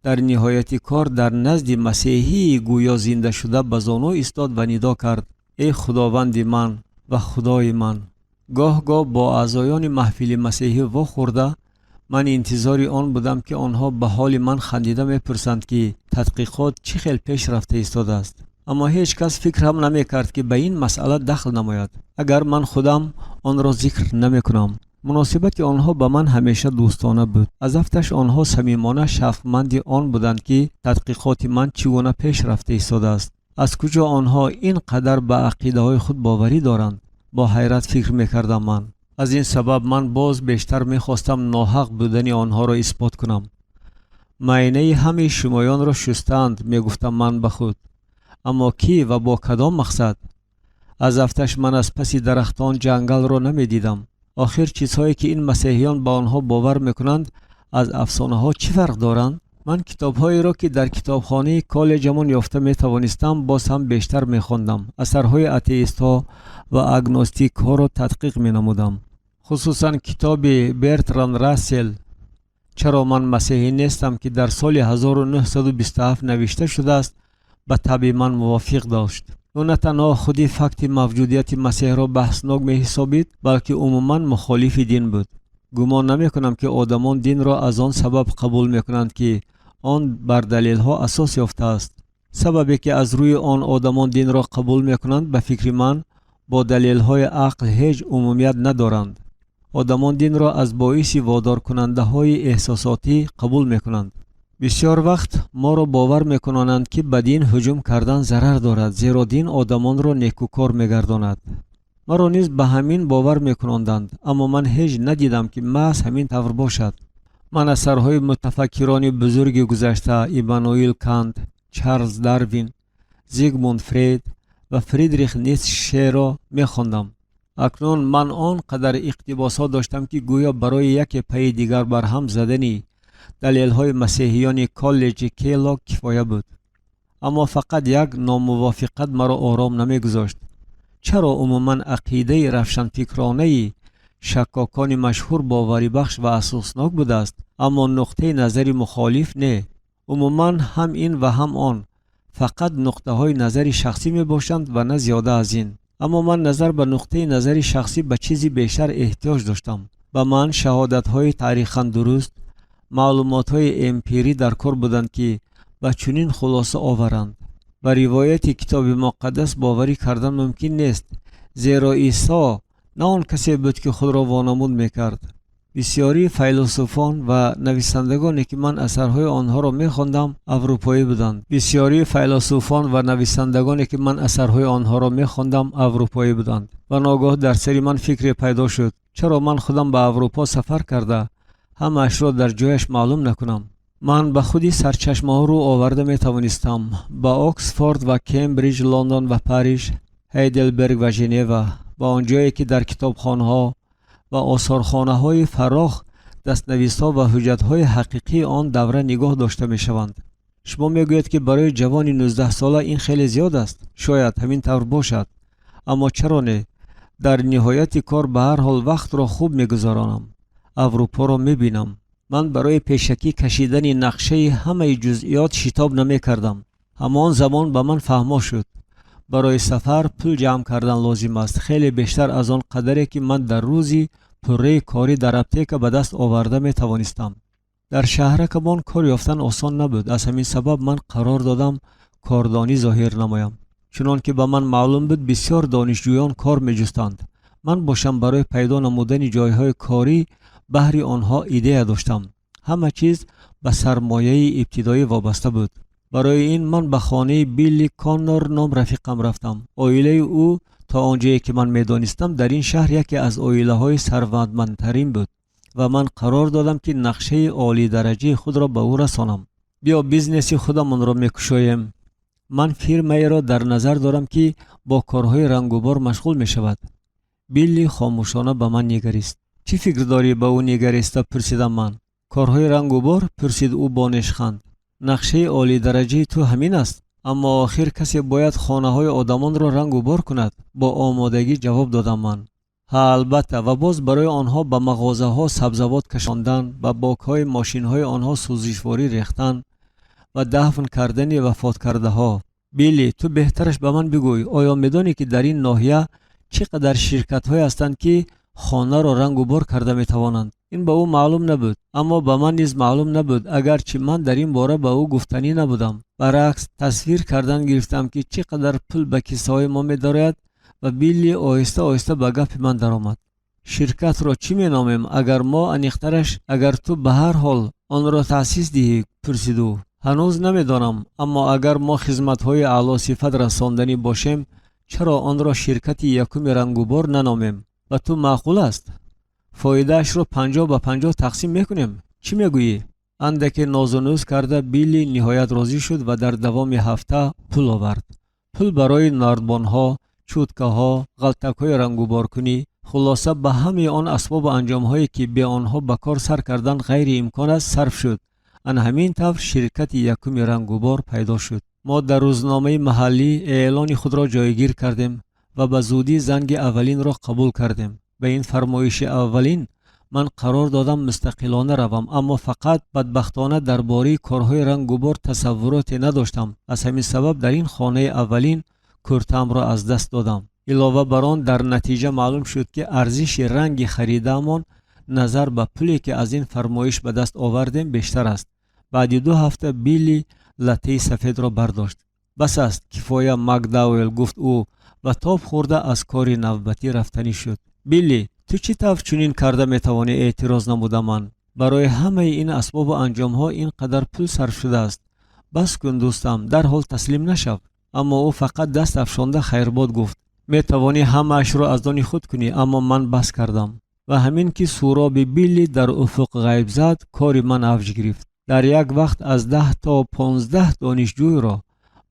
Дар ниҳояти кор дар назди масеҳии гӯё зинда шуда ба зону истод ва нидо кард: эй худованди ман ва худои ман. Гоҳ-гоҳ бо аъзоёни маҳфили масеҳӣ вохӯрда ман интизори он будам, ки онҳо ба ҳоли ман хандида мепурсанд, ки тадқиқот чӣ хел пеш рафта истодааст. Аммо ҳеҷ кас фикр ҳам намекард, ки ба ин масъала дахл намояд, агар ман худам онро зикр намекунам. Муносибати онҳо ба ман ҳамеша дӯстона буд. Аз афташ онҳо самимона шавқманди он буданд, ки тадқиқоти ман чӣ гуна пеш рафта истодааст. Аз куҷо онҳо ин қадар ба ақидаҳои худ боварӣ доранд? Бо ҳайрат фикр мекардам ман. Аз ин сабаб ман боз бештар мехостам ноҳақ будани онҳоро исбот кунам. Майнаи ҳамаи шумоёнро шустаанд, мегуфтам ман ба худ. Аммо кӣ ва бо кадом мақсад? Аз афташ ман аз паси дарахтон ҷангалро намедидам. Охир чизҳое, ки ин масеҳиён ба онҳо бовар мекунанд, аз афсонаҳо чӣ фарқ доранд? Ман китобҳоеро, ки дар китобхонаи коллеҷамон ёфта метавонистам, боз ҳам бештар мехондам. Асарҳои атеистҳо ва агностикҳоро тадқиқ менамудам. Хусусан китоби Бертран Рассел «Чаро ман масеҳӣ нестам», ки дар соли 1927 навишта шудааст, ба табъи ман мувофиқ дошт. Ӯ на танҳо худи факти мавҷудияти масеҳро баҳснок меҳисобид, балки умуман мухолифи дин буд. Гумон намекунам, ки одамон динро аз он сабаб қабул мекунанд, ки он бар далелҳо асос ёфтааст. Сабабе, ки аз рӯи он одамон динро қабул мекунанд, ба фикри ман, бо далелҳои ақл ҳеҷ умумият надоранд. Одамон динро аз боиси водоркунандаҳои эҳсосотӣ қабул мекунанд. Бисёр вақт моро бовар мекунонанд, ки ба дин ҳуҷум кардан зарар дорад, зеро дин одамонро некӯкор мегардонад. Маро низ ба ҳамин бовар мекунонданд, аммо ман ҳеҷ надидам, ки маҳз ҳамин тавр бошад. Ман асарҳои мутафаккирони бузурги гузашта, Иммануил Кант, Чарлз Дарвин, Зигмунд Фрейд ва Фридрих Ницшеро мехондам. Акнун ман он қадар иқтибосҳо доштам, ки гӯё барои яке пайи дигар барҳам задани далелҳои масеҳиёни коллеҷи Келлог кифоя буд. Аммо фақат як номувофиқат маро ором намегузошт: чаро умуман ақидаи равшанфикронаи шаккокони машҳур боварибахш ва асоснок будааст, аммо нуқтаи назари мухолиф не? Умуман ҳам ин ва ҳам он фақат нуқтаҳои назари шахсӣ мебошанд ва на зиёда аз ин. Аммо ман назар ба нуқтаи назари шахсӣ ба чизи бештар эҳтиёҷ доштам. Ба ман шаҳодатҳои таърихан дуруст, маълумотҳои эмпирӣ дар кор буданд, ки ба чунин хулоса оваранд: ба ривояти Китоби Муқаддас боварӣ кардан мумкин нест, зеро Исо на он касе буд, ки худро вонамуд мекард. Бисёрии файласуфон ва нависандагоне, ки ман асарҳои онҳоро мехондам, аврупоӣ буданд. Бисёрии файласуфон ва нависандагоне, ки ман асарҳои онҳоро мехондам, аврупоӣ буданд. Ва ногоҳ дар сари ман фикре пайдо шуд: чаро ман худам ба Аврупо сафар карда, ҳамаашро дар ҷояш маълум накунам? Ман ба худи сарчашмаҳо рӯ оварда метавонистам: ба Оксфорд ва Кембриҷ, Лондон ва Париж, Ҳейделберг ва Женева, ба он ҷое, ки дар китобхонаҳо ва осорхонаҳои фарох дастнависҳо ва ҳуҷҷатҳои ҳақиқии он давра нигоҳ дошта мешаванд. Шумо мегӯед, ки барои ҷавони 19-сола ин хеле зиёд аст. Шояд ҳамин тавр бошад, аммо чаро не? Дар ниҳояти кор ба ҳар ҳол вақтро хуб мегузаронам, Аврупоро мебинам. Ман барои пешакӣ кашидани нақшаи ҳамаи ҷузъиёт шитоб намекардам. Ҳамон замон ба ман фаҳмо шуд: барои сафар пул ҷамъ кардан лозим аст, хеле бештар аз он қадаре, ки ман дар рӯзи пурраи корӣ дар аптека ба даст оварда метавонистам. Дар шаҳракамон кор ёфтан осон набуд. Аз ҳамин сабаб ман қарор додам кордонӣ зоҳир намоям. Чунон ки ба ман маълум буд, бисёр донишҷӯён кор меҷустанд. Ман бошам барои пайдо намудани ҷойҳои корӣ баҳри онҳо идея доштам. Ҳама чиз ба сармояи ибтидоӣ вобаста буд. Барои ин ман ба хонаи Билли Коннор ном рафиқам рафтам. Оилаи ӯ, то он ҷое ки ман медонистам, дар ин шаҳр яке аз оилаҳои сарватмандтарин буд ва ман қарор додам, ки нақшаи олидараҷаи худро ба ӯ расонам. Биё, бизнеси худамонро мекушоем. Ман фирмаеро дар назар дорам, ки бо корҳои рангубор машғул мешавад. Билли хомӯшона ба ман нигарист. Чӣ фикр дорӣ? Ба ӯ нигариста пурсидам ман. Корҳои рангубор? Пурсид ӯ бо нешханд. Нақшаи олидараҷаи ту ҳамин аст? Аммо охир касе бояд хонаҳои одамонро рангубор кунад, бо омодагӣ ҷавоб додам ман. Ҳа, албатта, ва боз барои онҳо ба мағозаҳо сабзавот кашондан, ба бокҳои мошинҳои онҳо сӯзишворӣ рехтан. Ва дафн кардани вафоткардаҳо. Билли, ту беҳтараш ба ман бигӯй, оё медонӣ, ки дар ин ноҳия чӣ қадар ширкатҳое ҳастанд, ки хонаро рангу бор карда метавонанд? Ин ба ӯ маълум набуд, аммо ба ман низ маълум набуд, агарчи ман дар ин бора ба ӯ гуфтанӣ набудам. Баръакс, тасвир кардан гирифтам, ки чӣ қадар пул ба киссаҳои мо медарояд, ва Билли оҳиста оҳиста ба гапи ман даромад. Ширкатро чӣ меномем, агар мо, аниқтараш, агар ту ба ҳар ҳол онро таъсис диҳӣ? Пурсид ӯ. Ҳанӯз намедонам, аммо агар мо хизматҳои аълосифат расонданӣ бошем, чаро онро ширкати якуми рангубор наномем? Ба ту маъқул аст? Фоидаашро 50 ба 50 тақсим мекунем, чӣ мегӯӣ? Андаке нозунуз карда, Билли ниҳоят розӣ шуд ва дар давоми ҳафта пул овард. Пул барои нардбонҳо, чӯткаҳо, ғалтакҳои рангуборкунӣ, хулоса, ба ҳамаи он асбобу анҷомҳое, ки бе онҳо ба кор сар кардан ғайриимкон аст, сарф шуд. Ана ҳамин тавр ширкати якуми рангубор пайдо шуд. Мо дар рӯзномаи маҳаллӣ эълони худро ҷойгир кардем ва ба зудӣ занги аввалинро қабул кардем. Ба ин фармоиши аввалин ман қарор додам мустақилона равам, аммо фақат бадбахтона дар бораи корҳои рангубор тасаввуроте надоштам. Аз ҳамин сабаб дар ин хонаи аввалин куртаамро аз даст додам. Илова бар он, дар натиҷа маълум шуд, ки арзиши ранги харидаамон назар ба пуле, ки аз ин фармоиш ба даст овардем, бештар аст. Баъди 2 ҳафта Билли латтаи сафедро бардошт. Бас аст, кифоя, Макдауэл, гуфт ӯ ва тоб хӯрда аз кори навбатӣ рафтанӣ шуд. Билли, ту чӣ тавр чунин карда метавонӣ? Эътироз намуда ман. Барои ҳамаи ин асбобу анҷомҳо ин қадар пул сарф шудааст. Бас кун, дӯстам, дарҳол таслим нашав. Аммо ӯ фақат даст афшонда хайрбод гуфт. Метавонӣ ҳамаашро аз они худ кунӣ, аммо ман бас кардам. Ва ҳамин ки суроби Билли дар уфуқ ғайб зад, кори ман авҷ гирифт. Дар як вақт аз 10 то 15 донишҷӯйро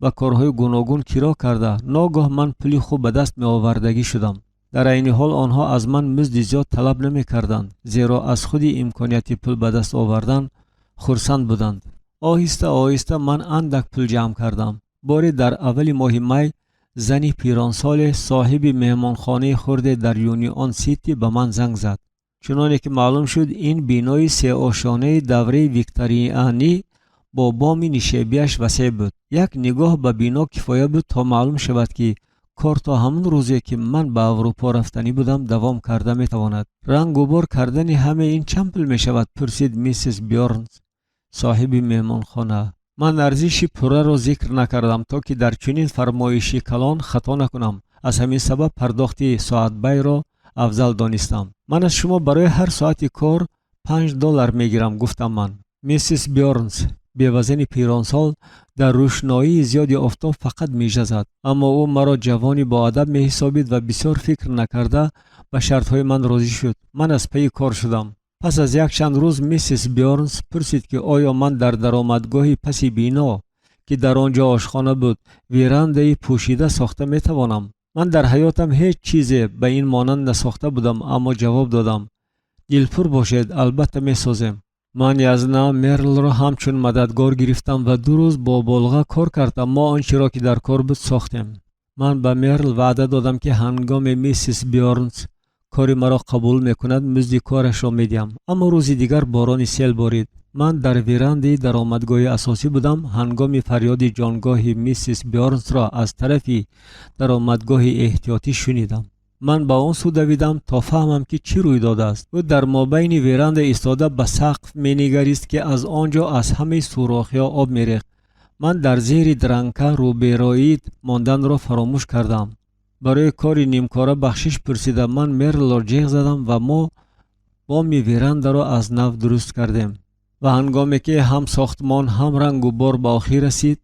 ба корҳои гуногун киро карда, ногоҳ ман пули хуб ба даст меовардагӣ шудам. Дар айни ҳол онҳо аз ман музди зиёд талаб намекарданд, зеро аз худи имконияти пул ба даст овардан хурсанд буданд. Оҳиста оҳиста ман андак пул ҷамъ кардам. Боре дар аввали моҳи май зани пиронсоле, соҳиби меҳмонхонаи хурде дар Юнион Сити, ба ман занг зад. Чуноне ки маълум шуд, ин бинои сеошонаи давраи викторианӣ бо боми нишебияш васеъ буд. Як нигоҳ ба бино кифоя буд, то маълум шавад, ки кор то ҳамон рӯзе, ки ман ба Аврупо рафтанӣ будам, давом карда метавонад. Рангубор кардани ҳамаи ин чанд пул мешавад? Пурсид миссис Бёрнс, соҳиби меҳмонхона. Ман арзиши пурраро зикр накардам, то ки дар чунин фармоиши калон хато накунам. Аз ҳамин сабаб пардохти соатбайро афзал донистам. Ман аз шумо барои ҳар соати кор 5 доллар мегирам, гуфтам ман. Миссис Бёрнс, бевазани пиронсол, дар рӯшноии зиёди офтоб фақат мижа зад, аммо ӯ маро ҷавони боадаб меҳисобид ва бисёр фикр накарда ба шартҳои ман розӣ шуд. Ман аз пайи кор шудам. Пас аз якчанд рӯз миссис Бёрнс пурсид, ки оё ман дар даромадгоҳи паси бино, ки дар он ҷо ошхона буд, верандаи пӯшида сохта метавонам. Ман дар ҳаётам ҳеҷ чизе ба ин монанд насохта будам, аммо ҷавоб додам: дилпур бошед, албатта месозем. Ман язна Мерлро ҳамчун мададгор гирифтам ва 2 рӯз бо болға кор карда, мо он чиро, ки дар кор буд, сохтем. Ман ба Мерл ваъда додам, ки ҳангоме миссис Бёрнс кори маро қабул мекунад, музди корашро медиҳам. Аммо рӯзи дигар борони сел борид. Ман дар верандаи даромадгоҳи асосӣ будам, ҳангоми фарёди ҷонгоҳи миссис Бёрнсро аз тарафи даромадгоҳи эҳтиётӣ шунидам. Ман ба он сӯ давидам, то фаҳмам, ки чӣ рӯй додааст. Ӯ дар мобайни веранда истода ба сақф менигарист, ки аз он ҷо аз ҳамаи сӯрохиҳо об мерехт. Ман дар зери дранка рӯбероид монданро фаромӯш кардам. Барои кори нимкора бахшиш пурсида, ман Мерлро ҷеғ задам ва мо боми верандаро аз нав дуруст кардем. Ва ҳангоме ки ҳам сохтмон, ҳам рангу бор ба охир расид,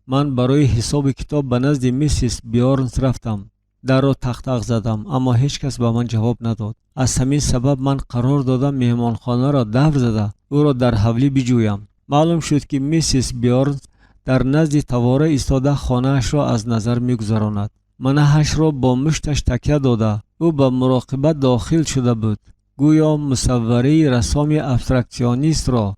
ман барои ҳисобу китоб ба назди миссис Бёрнс рафтам. Дарро тақтақ задам, аммо ҳеҷ кас ба ман ҷавоб надод. Аз ҳамин сабаб ман қарор додам меҳмонхонаро давр зада, ӯро дар ҳавлӣ биҷӯям. Маълум шуд, ки миссис Бёрнс дар назди тавора истода хонаашро аз назар мегузаронад. Манаҳашро бо мушташ такя дода, ӯ ба муроқиба дохил шуда буд, гӯё мусаввараи рассоми абстракционистро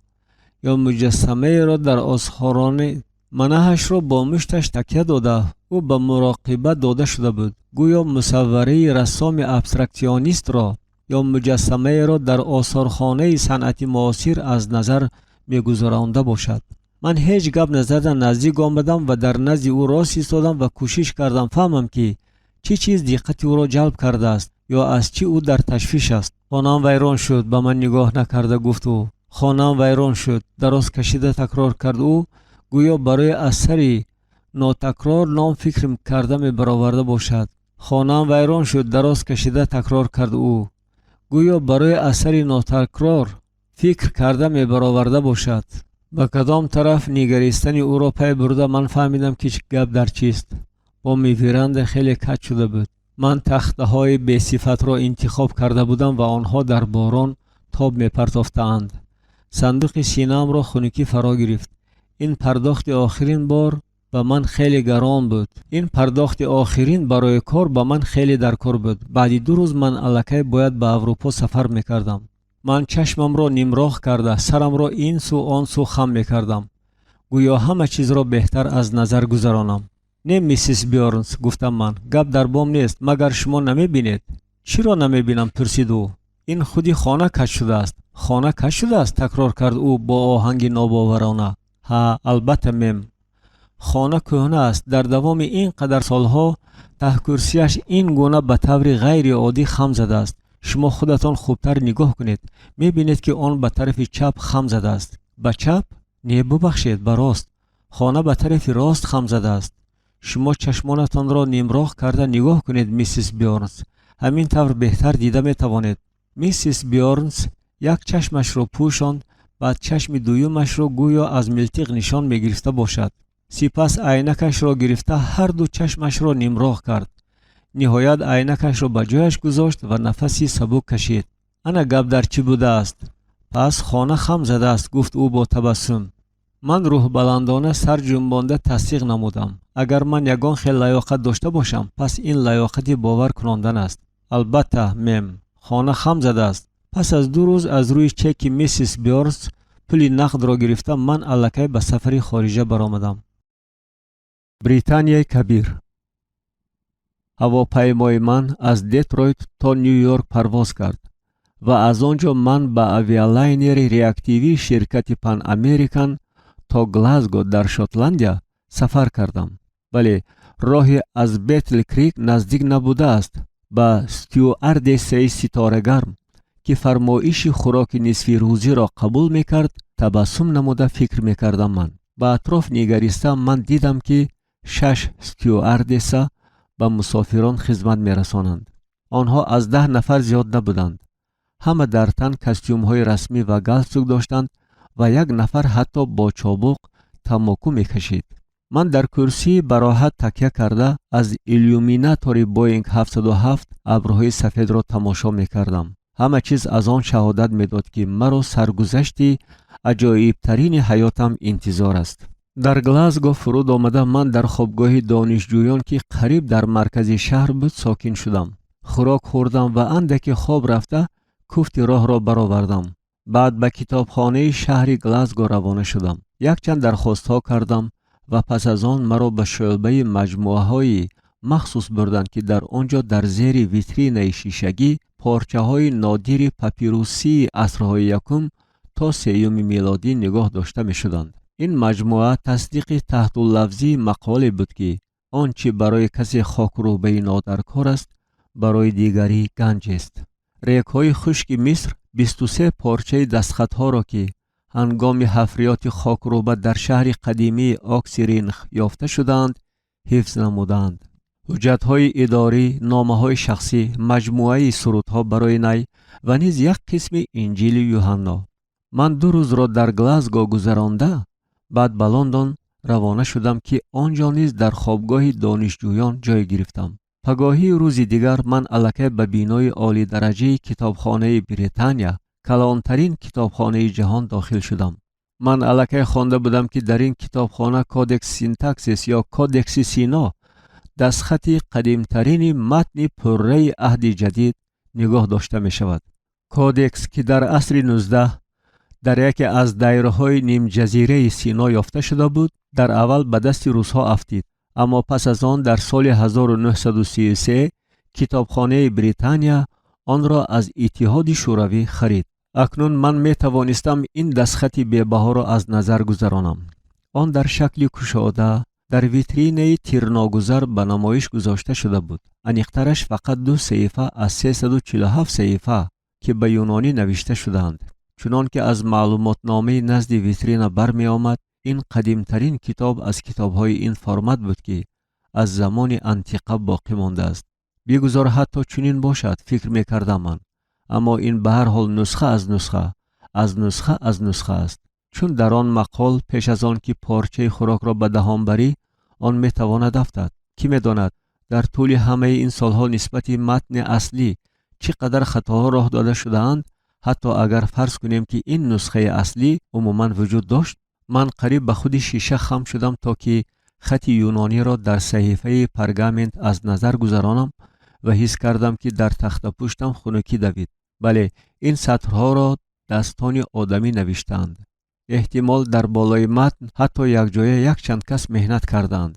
ё муҷассамаеро дар осорхонаи. Манаҳашро бо мушташ такя дода, ӯ ба муроқиба дода шуда буд, гӯё мусаввараи рассоми абстракционистро ё муҷассамаеро дар осорхонаи санъати муосир аз назар мегузаронда бошад. Ман ҳеҷ гап назада наздик омадам ва дар назди ӯ рост истодам ва кӯшиш кардам фаҳмам, ки чӣ чиз диққати ӯро ҷалб кардааст ё аз чӣ ӯ дар ташвиш аст. Хонаам вайрон шуд, ба ман нигоҳ накарда гуфт ӯ. Хонаам вайрон шуд, дароз кашида такрор кард ӯ, гӯё барои асари нотакрор ном фикр карда мебароварда бошад. Хонаам вайрон шуд, дароз кашида такрор кард ӯ, гӯё барои асари нотакрор фикр карда мебароварда бошад. Ба кадом тараф нигаристани ӯро пай бурда, ман фаҳмидам, ки гап дар чист. Боми веранда хеле каҷ шуда буд. Ман тахтаҳои бесифатро интихоб карда будам ва онҳо дар борон тоб мепартофтаанд. Сандуқи синаамро хунукӣ фаро гирифт. Ин пардохти охирин бор ба ман хеле гарон буд. Ин пардохти охирин барои кор ба ман хеле даркор буд. Баъди 2 рӯз ман аллакай бояд ба Аврупо сафар мекардам. Ман чашмамро нимроҳ карда, сарамро ин сӯ он сӯ хам мекардам, гӯё ҳама чизро беҳтар аз назар гузаронам. Не, миссис Бёрнс, гуфтам ман, гап дар бом нест. Магар шумо намебинед? Чиро намебинам? Пурсид ӯ. Ин худи хона каҷ шудааст. Хона каҷ шудааст? Такрор кард ӯ бо оҳанги нобоварона. Ҳа, албатта, мэм, хона кӯҳна аст. Дар давоми ин қадар солҳо таҳкурсияш ин гуна ба таври ғайриоддӣ хам задааст. Шумо худатон хубтар нигоҳ кунед, мебинед, ки он ба тарафи чап хам задааст. Ба чап? Не, бубахшед, ба рост. Хона ба тарафи рост хам задааст. Шумо чашмонатонро нимроҳ карда нигоҳ кунед, миссис Бёрнс, ҳамин тавр беҳтар дида метавонед. Миссис Бёрнс як чашмашро пӯшонд, баъд чашми дуюмашро гӯё аз милтиқ нишон мегирифта бошад. Сипас айнакашро гирифта, ҳарду чашмашро нимроҳ кард. Ниҳоят айнакашро ба ҷояш гузошт ва нафаси сабук кашид. Ана гап дар чӣ будааст. Пас хона хам задааст, гуфт ӯ бо табассум. Ман рӯҳбаландона сар ҷунбонда тасдиқ намудам. Агар ман ягон хел лаёқат дошта бошам, пас ин лаёқати бовар кунондан аст. Албатта, мэм, хона хам задааст. Пас аз 2 рӯз аз рӯи чеки миссис Бёрнс пули нақдро гирифта, ман аллакай ба сафари хориҷа баромадам. Британияи Кабир. Ҳавопаймои ман аз Детройт то Ню-Йорк парвоз кард ва аз он ҷо ман ба авиалайнери реактивии ширкати Пан Американ то Глазго дар Шотландия сафар кардам. Вале роҳи аз Бетл Крик наздик набудааст. Ба стюардессаи ситорагарм, ки фармоиши хӯроки нисфирӯзиро қабул мекард, табассум намуда фикр мекардам ман. Ба атроф нигариста, ман дидам, ки шаш стюардесса ба мусофирон хизмат мерасонанд. Онҳо аз 10 нафар зиёд набуданд. Ҳама дар тан костюмҳои расмӣ ва галстук доштанд ва як нафар ҳатто бо чобуқ тамоку мекашид. Ман дар курсӣ бароҳат такя карда, аз иллюминатори Боинг 707 абрҳои сафедро тамошо мекардам. Ҳама чиз аз он шаҳодат медод, ки маро саргузашти аҷоибтарини ҳаётам интизор аст. Дар Глазго фуруд омада, ман дар хобгоҳи донишҷӯён, ки қариб дар маркази шаҳр буд, сокин шудам. Хӯрок хӯрдам ва андаке хоб рафта, куфти роҳро баровардам. Баъд ба китобхонаи шаҳри Глазго равона шудам. Якчанд дархостҳо кардам ва пас аз он маро ба шӯъбаи маҷмӯаҳои махсус бурданд, ки дар он ҷо дар зери витринаи шишагӣ порчаҳои нодири папирусии асрҳои якум то сеюми милодӣ нигоҳ дошта мешуданд. Ин маҷмӯа тасдиқи таҳтуллафзии мақоле буд, ки он чӣ барои касе хокрӯбаи нодаркор аст, барои дигарӣ ганҷест. Рекҳои хушки Миср 23 порчаи дастхатҳоро, ки ҳангоми ҳафриёти хокрӯба дар шаҳри қадимии Оксиринх ёфта шудаанд, ҳифз намуданд. Ҳуҷҷатҳои идорӣ, номаҳои шахсӣ, маҷмӯаи сурудҳо барои най ва низ як қисми Инҷили Юҳанно. Ман 2 рӯзро дар Глазго гузаронда, баъд ба Лондон равона шудам, ки он ҷо низ дар хобгоҳи донишҷӯён ҷой гирифтам. Пагоҳии рӯзи дигар ман аллакай ба бинои олидараҷаи китобхонаи Британия, калонтарин китобхонаи ҷаҳон, дохил шудам. Ман аллакай хонда будам, ки дар ин китобхона Кодекс Синтаксис ё Кодекси Сино, дастхати қадимтарини матни пурраи Аҳди Ҷадид, нигоҳ дошта мешавад. Кодекс, ки дар асри 19 дар яке аз дайраҳои нимҷазираи Сино ёфта шуда буд, дар аввал ба дасти русҳо афтид, аммо пас аз он дар соли 1933 китобхонаи Британия онро аз Иттиҳоди Шӯравӣ харид. Акнун ман метавонистам ин дастхати бебаҳоро аз назар гузаронам. Он дар шакли кушода дар витринаи тирногузар ба намоиш гузошта шуда буд. Аниқтараш, фақат ду саҳифа аз 347 саҳифа, ки ба юнонӣ навишта шудаанд. Чунон ки аз маълумотномаи назди витрина бармеомад, ин қадимтарин китоб аз китобҳои ин формат буд, ки аз замони антиқа боқӣ мондааст. Бигузор ҳатто чунин бошад, фикр мекардам ман, аммо ин ба ҳар ҳол нусха аз нусха аз нусха аз нусха аст, чун дар он мақол пеш аз он ки порчаи хӯрокро ба даҳон барӣ, он метавонад афтад. Кӣ медонад, дар тӯли ҳамаи ин солҳо нисбати матни аслӣ чӣ қадар хатоҳо роҳ дода шудаанд, ҳатто агар фарз кунем, ки ин нусхаи аслӣ умуман вуҷуд дошт. Ман қариб ба худи шиша хам шудам, то ки хати юнониро дар саҳифаи паргамент аз назар гузаронам, ва ҳис кардам, ки дар тахтапуштам хунукӣ давид. Бале, ин сатрҳоро дастони одамӣ навиштаанд. Эҳтимол, дар болои матн ҳатто якҷоя якчанд кас меҳнат кардаанд,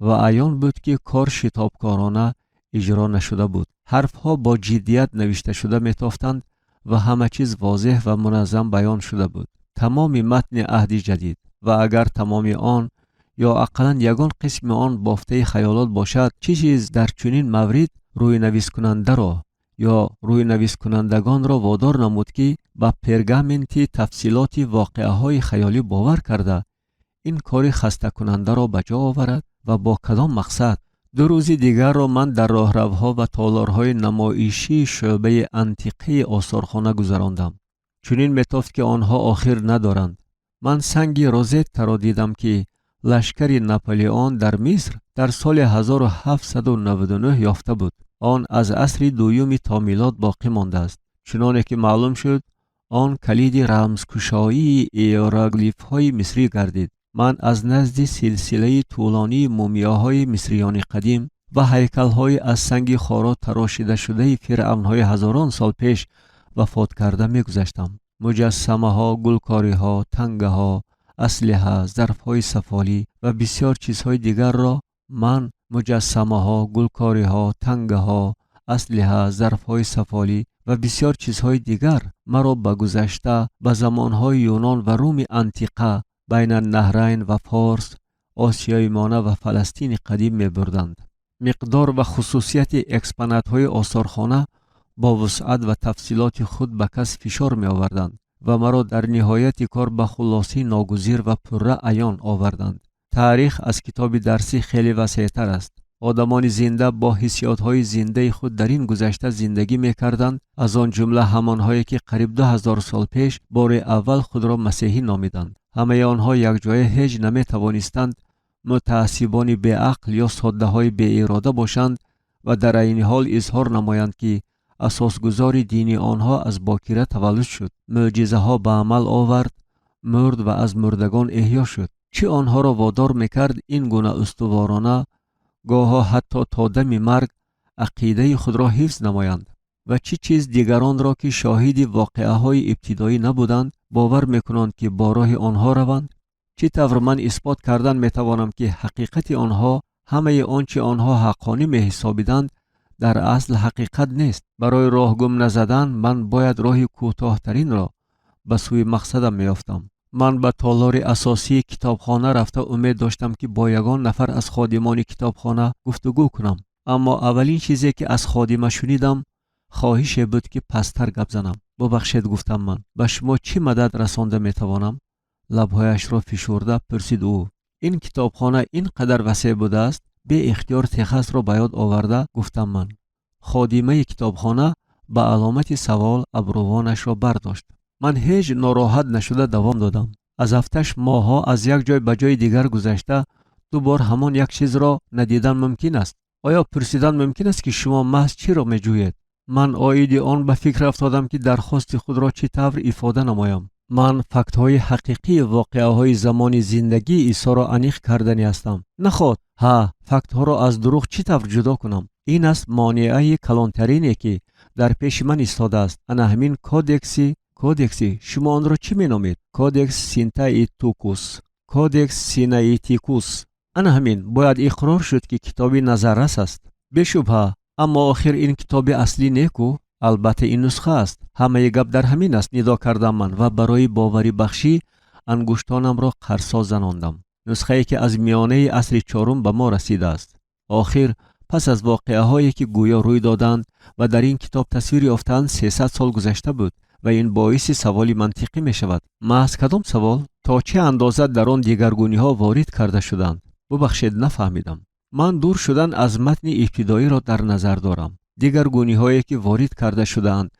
ва аён буд, ки кор шитобкорона иҷро нашуда буд. Ҳарфҳо бо ҷиддият навишташуда метофтанд ва ҳама чиз возеҳ ва муназзам баён шуда буд. Тамоми матни Аҳди Ҷадид, ва агар тамоми он ё ақаллан ягон қисми он бофтаи хаёлот бошад, чӣ чиз дар чунин маврид рӯйнавискунандаро ё рӯйнавискунандагонро водор намуд, ки ба пергаменти тафсилоти воқеаҳои хаёлӣ бовар карда, ин кори хастакунандаро ба ҷо оварад ва бо кадом мақсад? 2 рӯзи дигарро ман дар роҳравҳо ва толорҳои намоишии шӯъбаи антиқаи осорхона гузарондам. Чунин метофт, ки онҳо охир надоранд. Ман санги Розеттаро дидам, ки лашкари Наполеон дар Миср дар соли 1799 ёфта буд. Он аз асри дуюми то милод боқӣ мондааст. Чуноне ки маълум шуд, он калиди рамзкушоии иероглифҳои мисрӣ гардид. Ман аз назди силсилаи тӯлонии мумиёҳои мисриёни қадим ва ҳайкалҳои аз санги хоро тарошидашудаи фиръавнҳои ҳазорон сол пеш вафот карда мегузаштам. Муҷассамаҳо, гулкориҳо, тангаҳо, аслиҳа, зарфҳои сафолӣ ва бисёр чизҳои дигарро ман муҷассамаҳо, гулкориҳо, тангаҳо, аслиҳа, зарфҳои сафолӣ ва бисёр чизҳои дигар маро ба гузашта, ба замонҳои Юнон ва Руми антиқа, Байнаннаҳрайн ва Форс, Осиёи Миёна ва Фаластини қадим мебурданд. Миқдор ва хусусияти экспонатҳои осорхона бо вусъат ва тафсилоти худ ба кас фишор меоварданд ва маро дар ниҳояти кор ба хулосаи ногузир ва пурра аён оварданд. Таърих аз китоби дарсӣ хеле васеътар аст. Одамони зинда бо ҳиссиётҳои зиндаи худ дар ин гузашта зиндагӣ мекарданд, аз он ҷумла ҳамонҳое, ки қариб 2000 сол пеш бори аввал худро масеҳӣ номиданд. Ҳамаи онҳо якҷоя ҳеҷ наметавонистанд мутаассибони беақл ё соддаҳои беирода бошанд ва дар айни ҳол изҳор намоянд, ки асосгузори дини онҳо аз бокира таваллуд шуд, мӯъҷизаҳо ба амал овард, мурд ва аз мурдагон эҳё шуд. Чӣ онҳоро водор мекард ин гуна устуворона, гоҳо ҳатто то дами марг, ақидаи худро ҳифз намоянд? Ва чӣ чиз дигаронро, ки шоҳиди воқеаҳои ибтидоӣ набуданд, бовар мекунанд, ки бо роҳи онҳо раванд? Чӣ тавр ман исбот кардан метавонам, ки ҳақиқати онҳо, ҳамаи он чи онҳо ҳаққонӣ меҳисобиданд, дар асл ҳақиқат нест? Барои роҳгум назадан ман бояд роҳи кӯтоҳтаринро ба сӯи мақсадам меёфтам. Ман ба толори асосии китобхона рафта, умед доштам, ки бо ягон нафар аз ходимони китобхона гуфтугӯ кунам, аммо аввалин чизе, ки аз ходима шунидам, хоҳише буд, ки пасттар гап занам. «Бубахшед, — гуфтам ман, — ба шумо чӣ мадад расонда метавонам?» Лабҳояшро фишурда пурсид ӯ. «Ин китобхона ин қадар васеъ будааст, — беихтиёр Техасро ба ёд оварда гуфтам ман. Ходимаи китобхона ба аломати савол абрувонашро бардошт. Ман ҳеҷ нороҳат нашуда давом додам: «Аз ҳафташ моҳҳо аз як ҷой ба ҷои дигар гузашта, ду бор ҳамон як чизро надидан мумкин аст? Оё пурсидан мумкин аст, ки шумо маҳз чиро меҷӯед?» Ман оиди он ба фикр афтодам, ки дархости худро чӣ тавр ифода намоям. Ман фактҳои ҳақиқии воқеаҳои замони зиндагии Исоро аниқ кардани ҳастам. Наход, ҳа, фактҳоро аз дурӯғ чӣ тавр ҷудо кунам? Ин аст монеаи калонтарине, ки дар пеши ман истодааст. Ана ҳамин кодекси, шумо онро чӣ меномед? Кодекс Синтаитукус, Кодекс Синаитикус. Ана ҳамин бояд иқрор шуд, ки китоби назаррас аст. Бешубҳа, аммо охир ин китоби аслӣ неку. Албатта, ин нусха аст. Ҳамаи гап дар ҳамин аст, — нидо кардам ман ва барои боварибахшӣ Ангуштонамро қарсо занондам. Нусхае, ки аз миёнаи асри чорум ба мо расидааст. Охир пас аз воқеаҳое, ки гӯё рӯй доданд ва дар ин китоб тасвир ёфтаанд, 300 сол гузашта буд ва ин боиси саволи мантиқӣ мешавад. Маҳз кадом савол? То чӣ андоза дар он дигаргуниҳо ворид карда шуданд? Бубахшед, нафаҳмидам. Ман дур шудан аз матни ибтидоиро дар назар дорам, дигаргуниҳое, ки ворид карда шудаанд,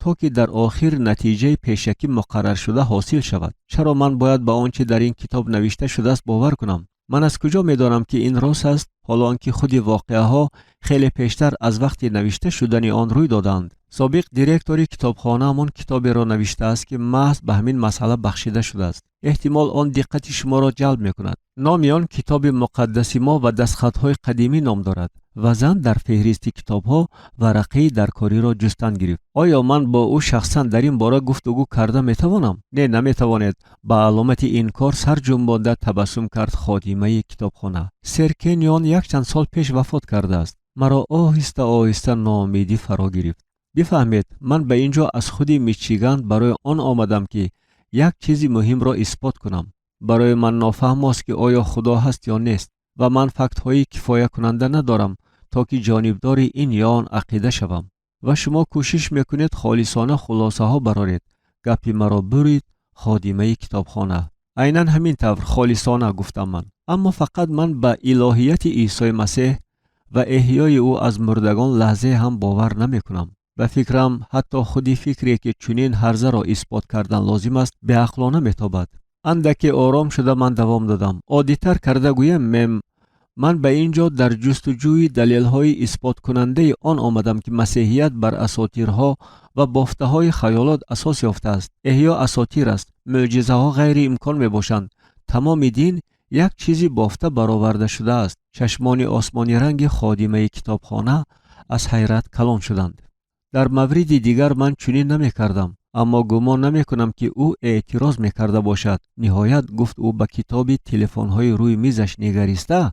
то ки дар охир натиҷаи пешакӣ муқарраршуда ҳосил шавад. Чаро ман бояд ба он чи дар ин китоб навишта шудааст, бовар кунам? Ман аз куҷо медонам, ки ин рост аст, ҳоло он ки худи воқеаҳо хеле пештар аз вақти навишта шудани он рӯй доданд? Собиқ директори китобхонаамон китоберо навиштааст, ки маҳз ба ҳамин масъала бахшида шудааст. Эҳтимол, он диққати шуморо ҷалб мекунад. Номи он «Китоби муқаддаси мо ва дастхатҳои қадимӣ» ном дорад. Ва зан дар феҳристи китобҳо варақаи даркориро ҷустан гирифт. Оё ман бо ӯ шахсан дар ин бора гуфтугӯ карда метавонам? Не, наметавонед, ба аломати инкор сар ҷунбонда табассум кард ходимаи китобхона. Сэр Кенион якчанд сол пеш вафот кардааст. Маро оҳиста оҳиста ноумедӣ фаро гирифт. Бифаҳмед, ман ба ин ҷо аз худи Мичиган барои он омадам, ки як чизи муҳимро исбот кунам. Барои ман нофаҳмост, ки оё Худо ҳаст ё нест, ва ман фактҳои кифоякунанда надорам, то ки ҷонибдори ин ё он ақида шавам. Ва шумо кӯшиш мекунед холисона хулосаҳо бароред, гапи маро бурид ходимаи китобхона. Айнан ҳамин тавр, холисона, гуфтам ман. Аммо фақат ман ба илоҳияти Исои Масеҳ ва эҳёи ӯ аз мурдагон лаҳзае ҳам бовар намекунам. Ба фикрам, ҳатто худи фикре, ки чунин ҳарзаро исбот кардан лозим аст, беақлона метобад. Андаке ором шуда, ман давом додам: оддитар карда гӯям, мэм, ман ба ин ҷо дар ҷустуҷӯи далелҳои исботкунандаи он омадам, ки масеҳият бар асотирҳо ва бофтаҳои хаёлот асос ёфтааст. Эҳё асотир аст, мӯъҷизаҳо ғайриимкон мебошанд, тамоми дин як чизи бофта бароварда шудааст. Чашмони осмониранги ходимаи китобхона аз ҳайрат калон шуданд. Дар мавриди дигар ман чунин намекардам, аммо гумон намекунам, ки ӯ эътироз мекарда бошад. Ниҳоят, гуфт ӯ, ба китоби телефонҳои рӯи мизаш нигариста,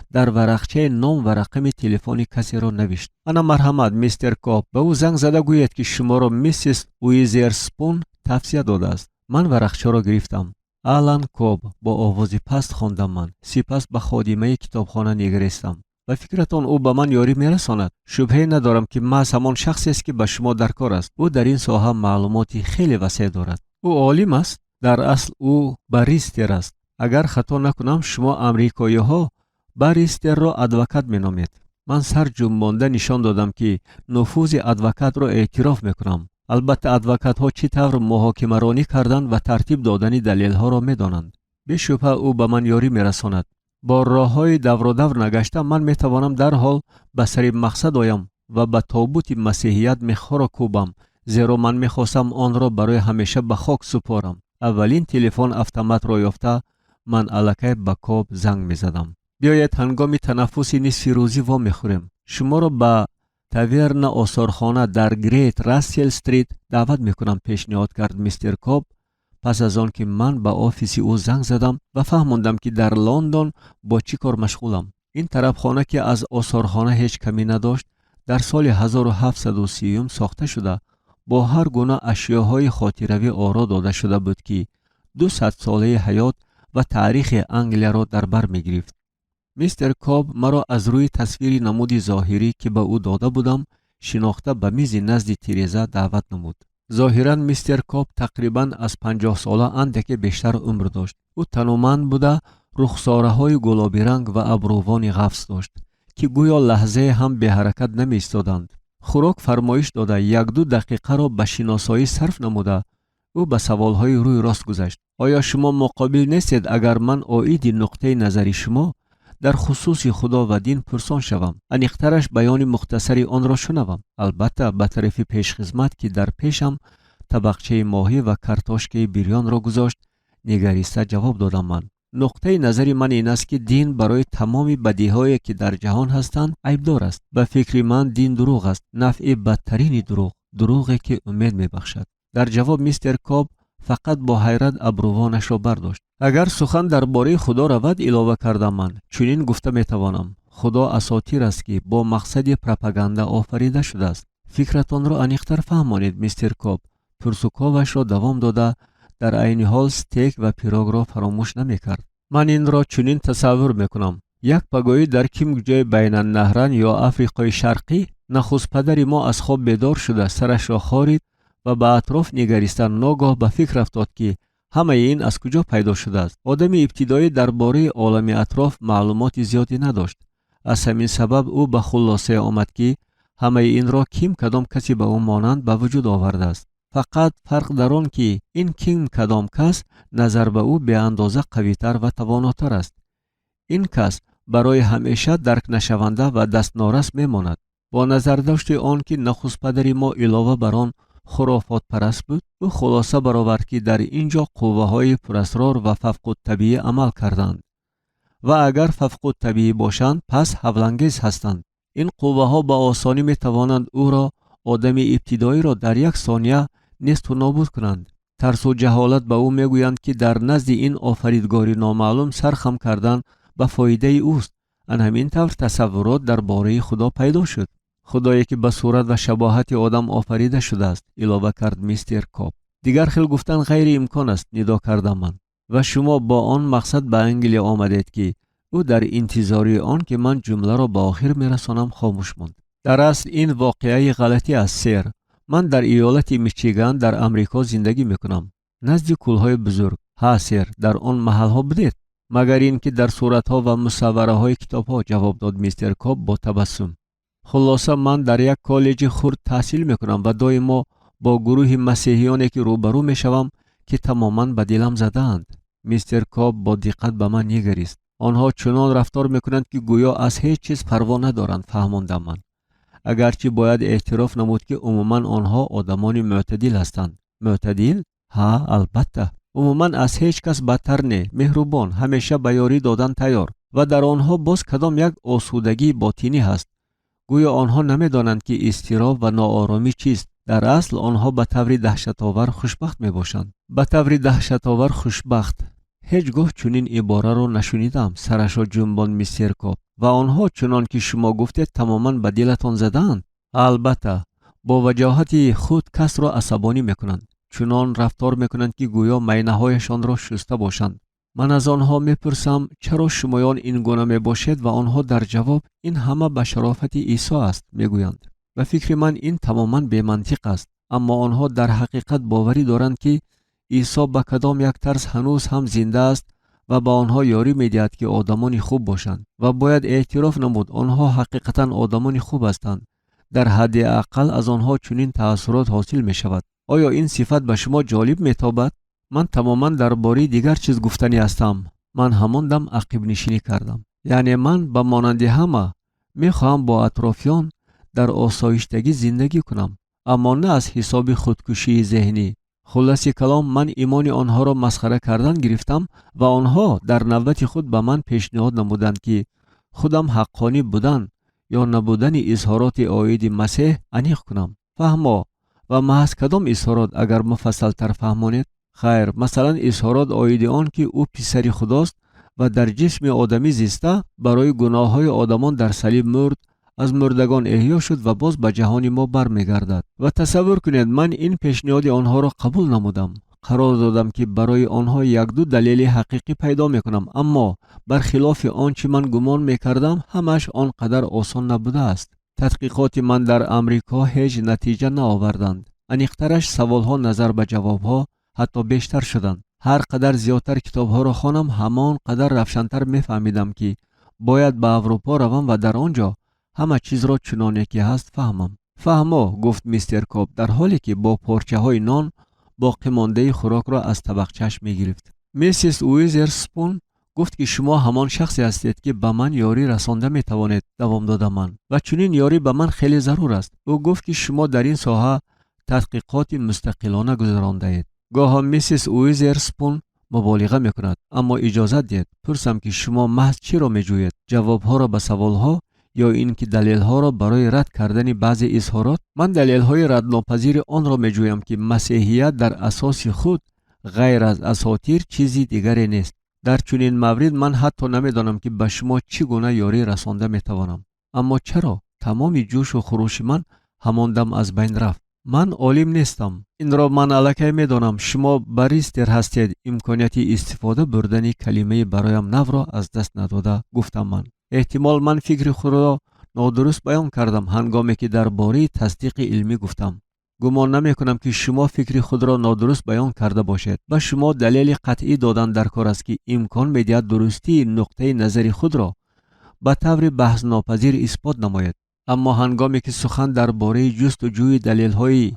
дар варақчаи ном ва рақами телефони касеро навишт. Ана, марҳамат, мистер Коб, ба ӯ занг зада гӯед, ки шуморо миссис Уизерспун тавсия додааст. Ман варақчаро гирифтам. Алан Коб, бо овози паст хондам ман. Сипас ба ходимаи китобхона нигаристам. Ба фикратон, ӯ ба ман ёрӣ мерасонад? Шубҳае надорам, ки маҳз ҳамон шахсест, ки ба шумо дар кор аст. Ӯ дар ин соҳа маълумоти хеле васеъ дорад. Ӯ олим аст. Дар асл ӯ барристер аст. Агар хато накунам, шумо амрикоиҳо барристерро адвокат меномед. Ман сар ҷунбонда нишон додам, ки нуфузи адвокатро эътироф мекунам. Албатта, адвокатҳо чӣ тавр муҳокимаронӣ кардан ва тартиб додани далелҳоро медонанд. Бешубҳа, ӯ ба ман ёрӣ мерасонад. Бо роҳҳои давродавр нагашта, ман метавонам дарҳол ба сари мақсад оям ва ба тобути масеҳият мехҳоро кӯбам, зеро ман мехостам онро барои ҳамеша ба хок супорам. Аввалин телефон автоматро ёфта, ман аллакай ба Коб занг мезадам. Биёед, ҳангоми танаффуси нисфи рӯзӣ вомехӯрем. Шуморо ба Таверна осорхона дар Грейт Рассел Стрит даъват мекунам, пешниҳод кард мистер Коб пас аз он ки ман ба офиси ӯ занг задам ва фаҳмондам, ки дар Лондон бо чӣ кор машғулам. Ин тарабхона, ки аз осорхона ҳеҷ камӣ надошт, дар соли 1730 сохта шуда, бо ҳар гуна ашёҳои хотиравӣ оро дода шуда буд, ки 200 солаи ҳаёт ва таърихи Англияро дар бар мегирифт. Мистер Коб маро аз рӯи тасвири намуди зоҳирӣ, ки ба ӯ дода будам, шинохта, ба мизи назди тиреза даъват намуд. Зоҳиран мистер Коб тақрибан аз 50 сола андаке бештар умр дошт. Ӯ тануманд буда, рухсораҳои гулобиранг ва абрувони ғафс дошт, ки гӯё лаҳзае ҳам беҳаракат намеистоданд. Хӯрок фармоиш дода, якду дақиқаро ба шиносоӣ сарф намуда, ӯ ба саволҳои рӯи рост гузашт. Оё шумо муқобил нестед, агар ман оиди нуқтаи назари шумо дар хусуси Худо ва дин пурсон шавам, аниқтараш баёни мухтасари онро шунавам? Албатта, ба тарафи пешхизмат, ки дар пешам табақчаи моҳӣ ва картошкаи бирёнро гузошт, нигариста ҷавоб додам ман. Нуқтаи назари ман ин аст, ки дин барои тамоми бадиҳое, ки дар ҷаҳон ҳастанд, айбдор аст. Ба фикри ман, дин дурӯғ аст, навъи бадтарини дурӯғ, дурӯғе, ки умед мебахшад. Дар ҷавоб мистер Коб фақат бо ҳайрат абрувонашро бардошт. Агар сухан дар бораи Худо равад, илова кардам ман, чунин гуфта метавонам: Худо асотир аст, ки бо мақсади пропаганда офарида шудааст. Фикратонро аниқтар фаҳмонед, мистер Коб пурсуковашро давом дода. Дар айни ҳол стейк ва пирогро фаромӯш намекард. Ман инро чунин тасаввур мекунам. Як пагоҳӣ дар ким ҷои Байнаннаҳрайн ё Африқои Шарқӣ нахуст падари мо аз хоб бедор шуда сарашро хорид ва ба атроф нигариста ногоҳ ба фикр афтод, ки ҳамаи ин аз куҷо пайдо шудааст. Одами ибтидоӣ дар бораи олами атроф маълумоти зиёде надошт. Аз ҳамин сабаб ӯ ба хулосае омад, ки ҳамаи инро ким кадом касе ба ӯ монанд ба вуҷуд овардааст. Фақат фарқ дар он, ки ин ким кадом кас назар ба ӯ беандоза қавитар ва тавонотар аст. Ин кас барои ҳамеша даркнашаванда ва дастнорас мемонад. Бо назардошти он, ки нахуст падари мо илова бар он хурофотпараст буд, ӯ хулоса баровард, ки дар ин ҷо қувваҳои пурасрор ва фавқуттабиӣ амал карданд ва агар фавқуттабиӣ бошанд, пас ҳавлангез ҳастанд. Ин қувваҳо ба осонӣ метавонанд ӯро, одами ибтидоиро, дар як сония несту нобуд кунанд. Тарсу ҷаҳолат ба ӯ мегӯянд, ки дар назди ин офаридгори номаълум сархам кардан ба фоидаи ӯст. Ан ҳамин тавр тасаввурот дар бораи Худо пайдо шуд. Худое, ки ба сурат ва шабоҳати одам офарида шудааст, илова кард мистер Коб. Дигар хел гуфтан ғайриимкон аст, нидо кардам ман. Ва шумо бо он мақсад ба Англия омадед, ки ӯ дар интизории он, ки ман ҷумларо ба охир мерасонам, хомӯш монд. Дар асл ин воқеаи ғалатӣ аст, сэр. Ман дар иёлати Мичиган дар Амрико зиндагӣ мекунам, назди кӯлҳои бузург. Ҳа, сэр, дар он маҳалҳо будед? Магар ин ки дар суратҳо ва мусаввараҳои китобҳо, ҷавоб дод мистер Коб бо табассум. Хулоса, ман дар як коллеҷи хурд таҳсил мекунам ва доимо бо гурӯҳи масеҳиёне ки рӯбарӯ мешавам, ки тамоман ба дилам задаанд. Мистер Коб бо диққат ба ман нигарист. Онҳо чунон рафтор мекунанд, ки гӯё аз ҳеҷ чиз парво надоранд, фаҳмондам ман. Агарчи бояд эътироф намуд, ки умуман онҳо одамони мӯътадил ҳастанд. Мӯътадил? Ҳа, албатта, умуман аз ҳеҷ кас бадтар не, меҳрубон, ҳамеша ба ёрӣ додан тайёр. Ва дар онҳо боз кадом як осудагии ботинӣ ҳаст. Гӯё онҳо намедонанд, ки изтироб ва нооромӣ чист. Дар асл онҳо ба таври даҳшатовар хушбахт мебошанд. Ба таври даҳшатовар хушбахт. Ҳеҷ гоҳ чунин ибораро нашунидам, сарашро ҷунбонд мистер Коб. Ва онҳо, чунон ки шумо гуфтед, тамоман ба дилатон задаанд? Албатта, бо ваҷоҳати худ касро асабонӣ мекунанд. Чунон рафтор мекунанд, ки гӯё майнаҳояшонро шуста бошанд. Ман аз онҳо мепурсам, чаро шумоён ин гуна мебошед, ва онҳо дар ҷавоб ин ҳама ба шарофати Исо аст мегӯянд. Ба фикри ман, ин тамоман бемантиқ аст, аммо онҳо дар ҳақиқат боварӣ доранд, ки Исо ба кадом як тарз ҳанӯз ҳам зинда аст ва ба онҳо ёрӣ медиҳад, ки одамони хуб бошанд. Ва бояд эътироф намуд, онҳо ҳақиқатан одамони хуб ҳастанд. Дар ҳадди ақал аз онҳо чунин таассурот ҳосил мешавад. Оё ин сифат ба шумо ҷолиб метобад? Ман тамоман дар бораи дигар чиз гуфтанӣ ҳастам. Ман ҳамон дам ақибнишинӣ кардам. Яъне ман ба монанди ҳама мехоҳам бо атрофиён дар осоиштагӣ зиндагӣ кунам, аммо на аз ҳисоби худкушии зеҳнӣ. Хулоси калом, ман имони онҳоро масхара кардан гирифтам ва онҳо дар навбати худ ба ман пешниҳод намуданд, ки худам ҳаққонӣ будан ё набудани изҳороти оиди Масеҳ аниқ кунам. Фаҳмо, ва маҳз кадом изҳорот, агар муфассалтар фаҳмонед? Хайр, масалан, изҳорот оиди он, ки ӯ писари Худост ва дар ҷисми одамӣ зиста, барои гуноҳҳои одамон дар салиб мурд, аз мурдагон эҳё шуд ва боз ба ҷаҳони мо бармегардад. Ва тасаввур кунед, ман ин пешниҳоди онҳоро қабул намудам. Қарор додам, ки барои онҳо якду далели ҳақиқӣ пайдо мекунам, аммо бархилофи он чӣ ман гумон мекардам, ҳамааш он қадар осон набудааст. Тадқиқоти ман дар Амрико ҳеҷ натиҷа наоварданд. Аниқтараш, саволҳо назар ба ҷавобҳо ҳатто бештар шуданд. Ҳар қадар зиёдтар китобҳоро хонам, ҳамон қадар равшантар мефаҳмидам, ки бояд ба Аврупо равам ва дар он ҷо ҳама чизро чуноне ки ҳаст фаҳмам. Фаҳмо, гуфт мистер Коб, дар ҳоле ки бо порчаҳои нон боқимондаи хӯрокро аз табақчааш мегирифт. Миссис Уизерспун гуфт, ки шумо ҳамон шахсе ҳастед, ки ба ман ёрӣ расонда метавонед, давом додам ман. Ва чунин ёрӣ ба ман хеле зарур аст. Ӯ гуфт, ки шумо дар ин соҳа тадқиқоти мустақилона гузарондаед. Гоҳо миссис Уизерспун муболиға мекунад, аммо иҷозат диҳед пурсам, ки шумо маҳз чиро меҷӯед? Ҷавобҳоро ба саволҳо ё ин ки далелҳоро барои рад кардани баъзе изҳорот? Ман далелҳои раднопазири онро меҷӯям, ки масеҳият дар асоси худ ғайр аз асотир чизи дигаре нест. Дар чунин маврид ман ҳатто намедонам, ки ба шумо чӣ гуна ёрӣ расонда метавонам. Аммо чаро тамоми ҷӯшу хурӯши ман ҳамон дам аз байн рафт? Ман олим нестам, инро ман аллакай медонам. Шумо барристер ҳастед. Имконияти истифода бурдани калимаи бароям навро аз даст надода гуфтам ман. Эҳтимол, ман фикри худро нодуруст баён кардам, ҳангоме ки дар бораи тасдиқи илмӣ гуфтам. Гумон намекунам, ки шумо фикри худро нодуруст баён карда бошед. Ба шумо далели қатъӣ додан дар кор аст, ки имкон медиҳад дурустии нуқтаи назари худро ба таври баҳснопазир исбот намояд. Аммо ҳангоме ки сухан дар бораи ҷустуҷӯи далелҳои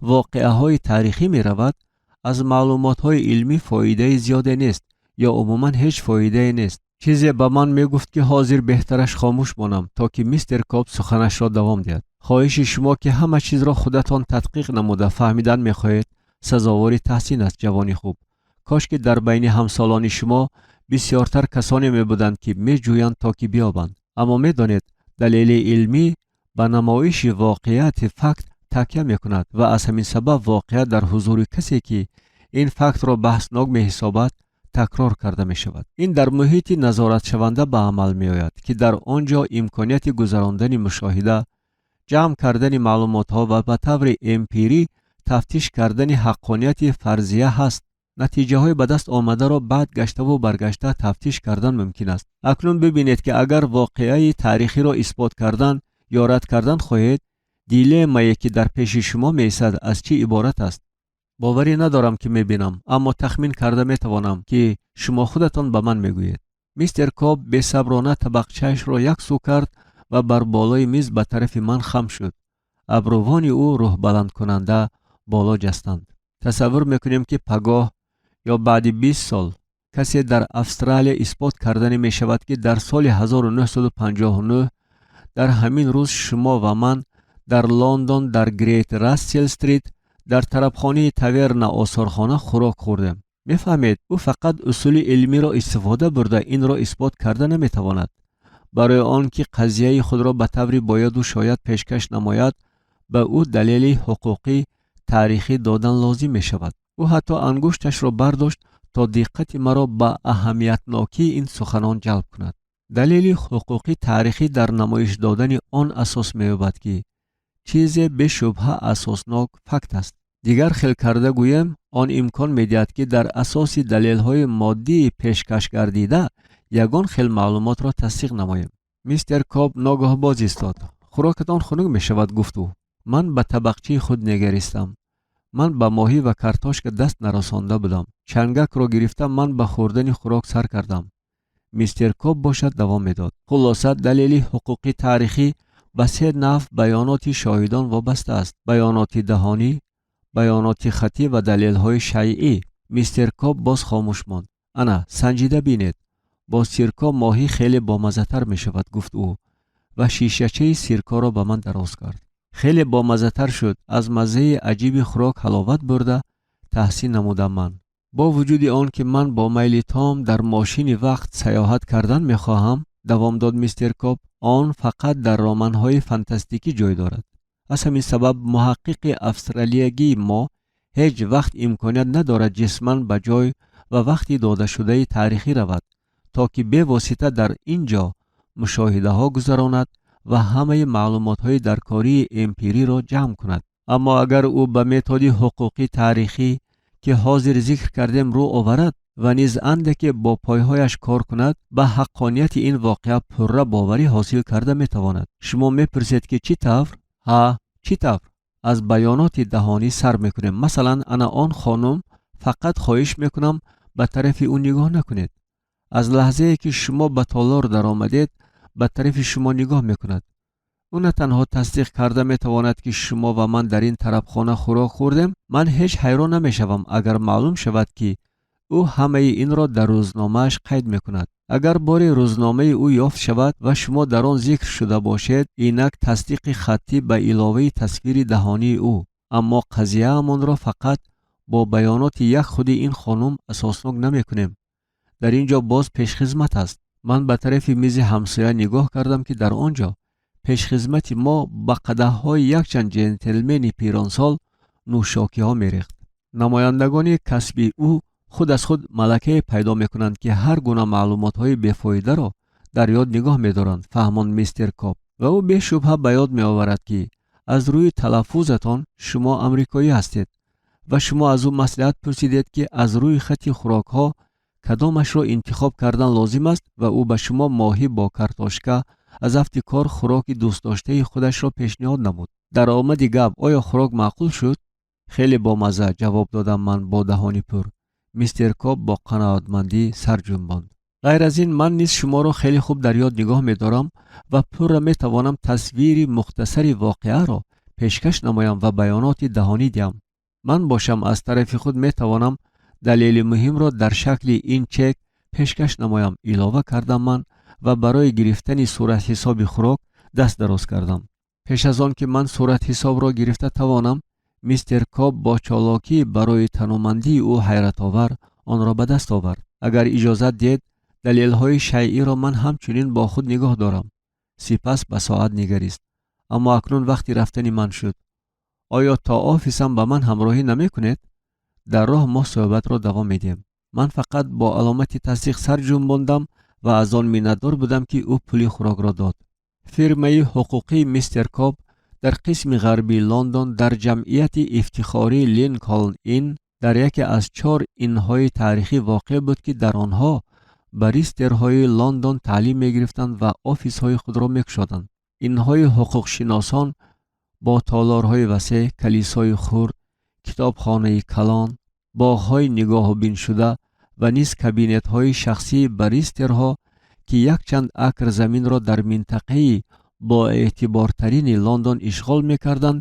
воқеаҳои таърихӣ меравад, аз маълумотҳои илмӣ фоидаи зиёде нест ё умуман ҳеҷ фоидае нест. Чизе ба ман мегуфт, ки ҳозир беҳтараш хомӯш монам, то ки мистер Коб суханашро давом диҳад. Хоҳиши шумо, ки ҳама чизро худатон тадқиқ намуда фаҳмидан мехоҳед, сазовори таҳсин аст, ҷавони хуб. Кош ки дар байни ҳамсолони шумо бисёртар касоне мебуданд, ки меҷӯянд, то ки биёбанд. Аммо медонед, далели илмӣ ба намоиши воқеияти факт такя мекунад ва аз ҳамин сабаб воқеа дар ҳузури касе, ки ин фактро баҳснок меҳисобад, такрор карда мешавад. Ин дар муҳити назоратшаванда ба амал меояд, ки дар он ҷо имконияти гузарондани мушоҳида, ҷамъ кардани маълумотҳо ва ба таври эмпирӣ тафтиш кардани ҳаққонияти фарзия ҳаст. Натиҷаҳои ба даст омадаро баъд гаштаву баргашта тафтиш кардан мумкин аст. Акнун бибинед, ки агар воқеаи таърихиро исбот кардан ё рад кардан хоҳед, дилеммае, ки дар пеши шумо меистад, аз чӣ иборат аст. Боварӣ надорам, ки мебинам, аммо тахмин карда метавонам, ки шумо худатон ба ман мегӯед. Мистер Коб бесаброна табақчаашро як сӯ кард ва бар болои миз ба тарафи ман хам шуд. Абрувони ӯ рӯҳбаландкунанда боло ҷастанд. Тасаввур мекунем, ки пагоҳ ё баъди 20 сол касе дар Австралия исбот кардане мешавад, ки дар соли 1959 дар ҳамин рӯз шумо ва ман дар Лондон, дар Грейт Рассел Стрит, дар тарабхонаи Таверна осорхона хӯрок хӯрдем. Мефаҳмед, ӯ фақат усули илмиро истифода бурда инро исбот карда наметавонад. Барои он ки қазияи худро ба таври бояду шояд пешкаш намояд, ба ӯ далели ҳуқуқӣ таърихӣ додан лозим мешавад. Ӯ ҳатто ангушташро бардошт, то диққати маро ба аҳамиятнокии ин суханон ҷалб кунад. Далели ҳуқуқӣ таърихӣ дар намоиш додани он асос меёбад, ки чизе бешубҳа асоснок факт аст. Дигар хел карда гӯем, он имкон медиҳад, ки дар асоси далелҳои моддии пешкашгардида ягон хел маълумотро тасдиқ намоем. Мистер Коб ногоҳ боз истод. «Хӯрокатон хунук мешавад», гуфт ӯ. Ман ба табақчаи худ нигаристам. Ман ба моҳӣ ва картошка даст нарасонда будам. Чангакро гирифта, ман ба хӯрдани хӯрок сар кардам. Мистер Коб бошад давом медод: «Хулоса, далели ҳуқуқи таърихӣ ба се навъ баёноти шоҳидон вобаста аст: баёноти даҳонӣ, баёноти хаттӣ ва далелҳои шайъӣ». Мистер Коб боз хомӯш монд. «Ана, санҷида бинед, бо сирко моҳӣ хеле бомаззатар мешавад», гуфт ӯ ва шишачаи сиркоро ба ман дароз кард. «Хеле бомаззатар шуд», аз маззаи аҷиби хӯрок ҳаловат бурда таҳсин намудам ман. «Бо вуҷуди он ки ман бо майли том дар мошини вақт саёҳат кардан мехоҳам, давом дод мистер Коб, он фақат дар романҳои фантастикӣ ҷой дорад. Аз ҳамин сабаб муҳаққиқи австралиягии мо ҳеҷ вақт имконият надорад ҷисман ба ҷой ва вақти додашудаи таърихӣ равад, то ки бевосита дар ин ҷо мушоҳидаҳо гузаронад ва ҳамаи маълумотҳои даркории эмпириро ҷамъ кунад. Аммо агар ӯ ба методи ҳуқуқи таърихӣ, ки ҳозир зикр кардем, рӯ оварад ва низ андаке бо пойҳояш кор кунад, ба ҳаққонияти ин воқеа пурра боварӣ ҳосил карда метавонад. Шумо мепурсед, ки чӣ тавр? Ҳа, чӣ тавр? Аз баёноти даҳонӣ сар мекунем. Масалан, ана он хонум. Фақат хоҳиш мекунам, ба тарафи ӯ нигоҳ накунед. Аз лаҳзае ки шумо ба толор даромадед, ба тарафи шумо нигоҳ мекунад. Ӯ на танҳо тасдиқ карда метавонад, ки шумо ва ман дар ин тарабхона хӯрок хӯрдем. Ман ҳеҷ ҳайрон намешавам, агар маълум шавад, ки ӯ ҳамаи инро дар рӯзномааш қайд мекунад. Агар боре рӯзномаи ӯ ёфт шавад ва шумо дар он зикр шуда бошед, инак тасдиқи хаттӣ ба иловаи тасвири даҳонии ӯ. Аммо қазияамонро фақат бо баёноти як худи ин хонум асоснок намекунем. Дар ин ҷо боз пешхизмат аст». Ман ба тарафи мизи ҳамсоя нигоҳ кардам, ки дар он ҷо пешхизмати мо ба қадаҳҳои якчанд ҷентлмени пиронсол нӯшокиҳо мерехт. Намояндагони касби ӯ худ аз худ малакае пайдо мекунанд, ки ҳар гуна маълумотҳои бефоидаро дар ёд нигоҳ медоранд, фаҳмонд мистер Коб. Ва ӯ бешубҳа ба ёд меоварад, ки Аз рӯи талаффузатон шумо амрикоӣ ҳастед ва шумо аз ӯ маслиҳат пурсидед, ки аз рӯи хати хӯрокҳо кадомашро интихоб кардан лозим аст ва ӯ ба шумо моҳӣ бо картошка аз афти кор хӯроки дӯстдоштаи худашро пешниҳод намуд. Дар омади гап, оё хӯрок маъқул шуд? Хеле бомазза, ҷавоб додам ман бо даҳони пур. Мистер Коб бо қаноатмандӣ сар ҷунбонд. Ғайр аз ин, ман низ шуморо хеле хуб дар ёд нигоҳ медорам ва пурра метавонам тасвири мухтасари воқеаро пешкаш намоям ва баёноти даҳонӣ диҳам. Ман бошам, аз тарафи худ метавонам далели муҳимро дар шакли ин чек пешкаш намоям, илова кардам ман ва барои гирифтани суратҳисоби хӯрок даст дароз кардам. Пеш аз он ки ман суратҳисобро гирифта тавонам, мистер Коб бо чолокӣ барои танумандии ӯ ҳайратовар онро ба даст овард. Агар иҷозат диҳед, далелҳои шайъиро ман ҳамчунин бо худ нигоҳ дорам. Сипас ба соат нигарист. Аммо акнун вақти рафтани ман шуд. Оё то офисам ба ман ҳамроҳӣ намекунед? Дар роҳ мо суҳбатро давом медиҳем. Ман фақат бо аломати тасдиқ сар ҷунбондам ва аз он миннатдор будам, ки ӯ пули хӯрокро дод. Фирмаи ҳуқуқии мистер Коб дар қисми ғарбии Лондон дар ҷамъияти ифтихории Линколн Ин дар яке аз чор инҳои таърихӣ воқеъ буд, ки дар онҳо баристерҳои Лондон таълим мегирифтанд ва офисҳои худро мекушоданд. Инҳои ҳуқуқшиносон бо толорҳои васеъ, калисои хурд, китобхонаи калон, боғҳои нигоҳубиншуда ва низ кабинетҳои шахсии баристерҳо, ки якчанд акр заминро дар минтақаи боэътибортарини Лондон ишғол мекарданд,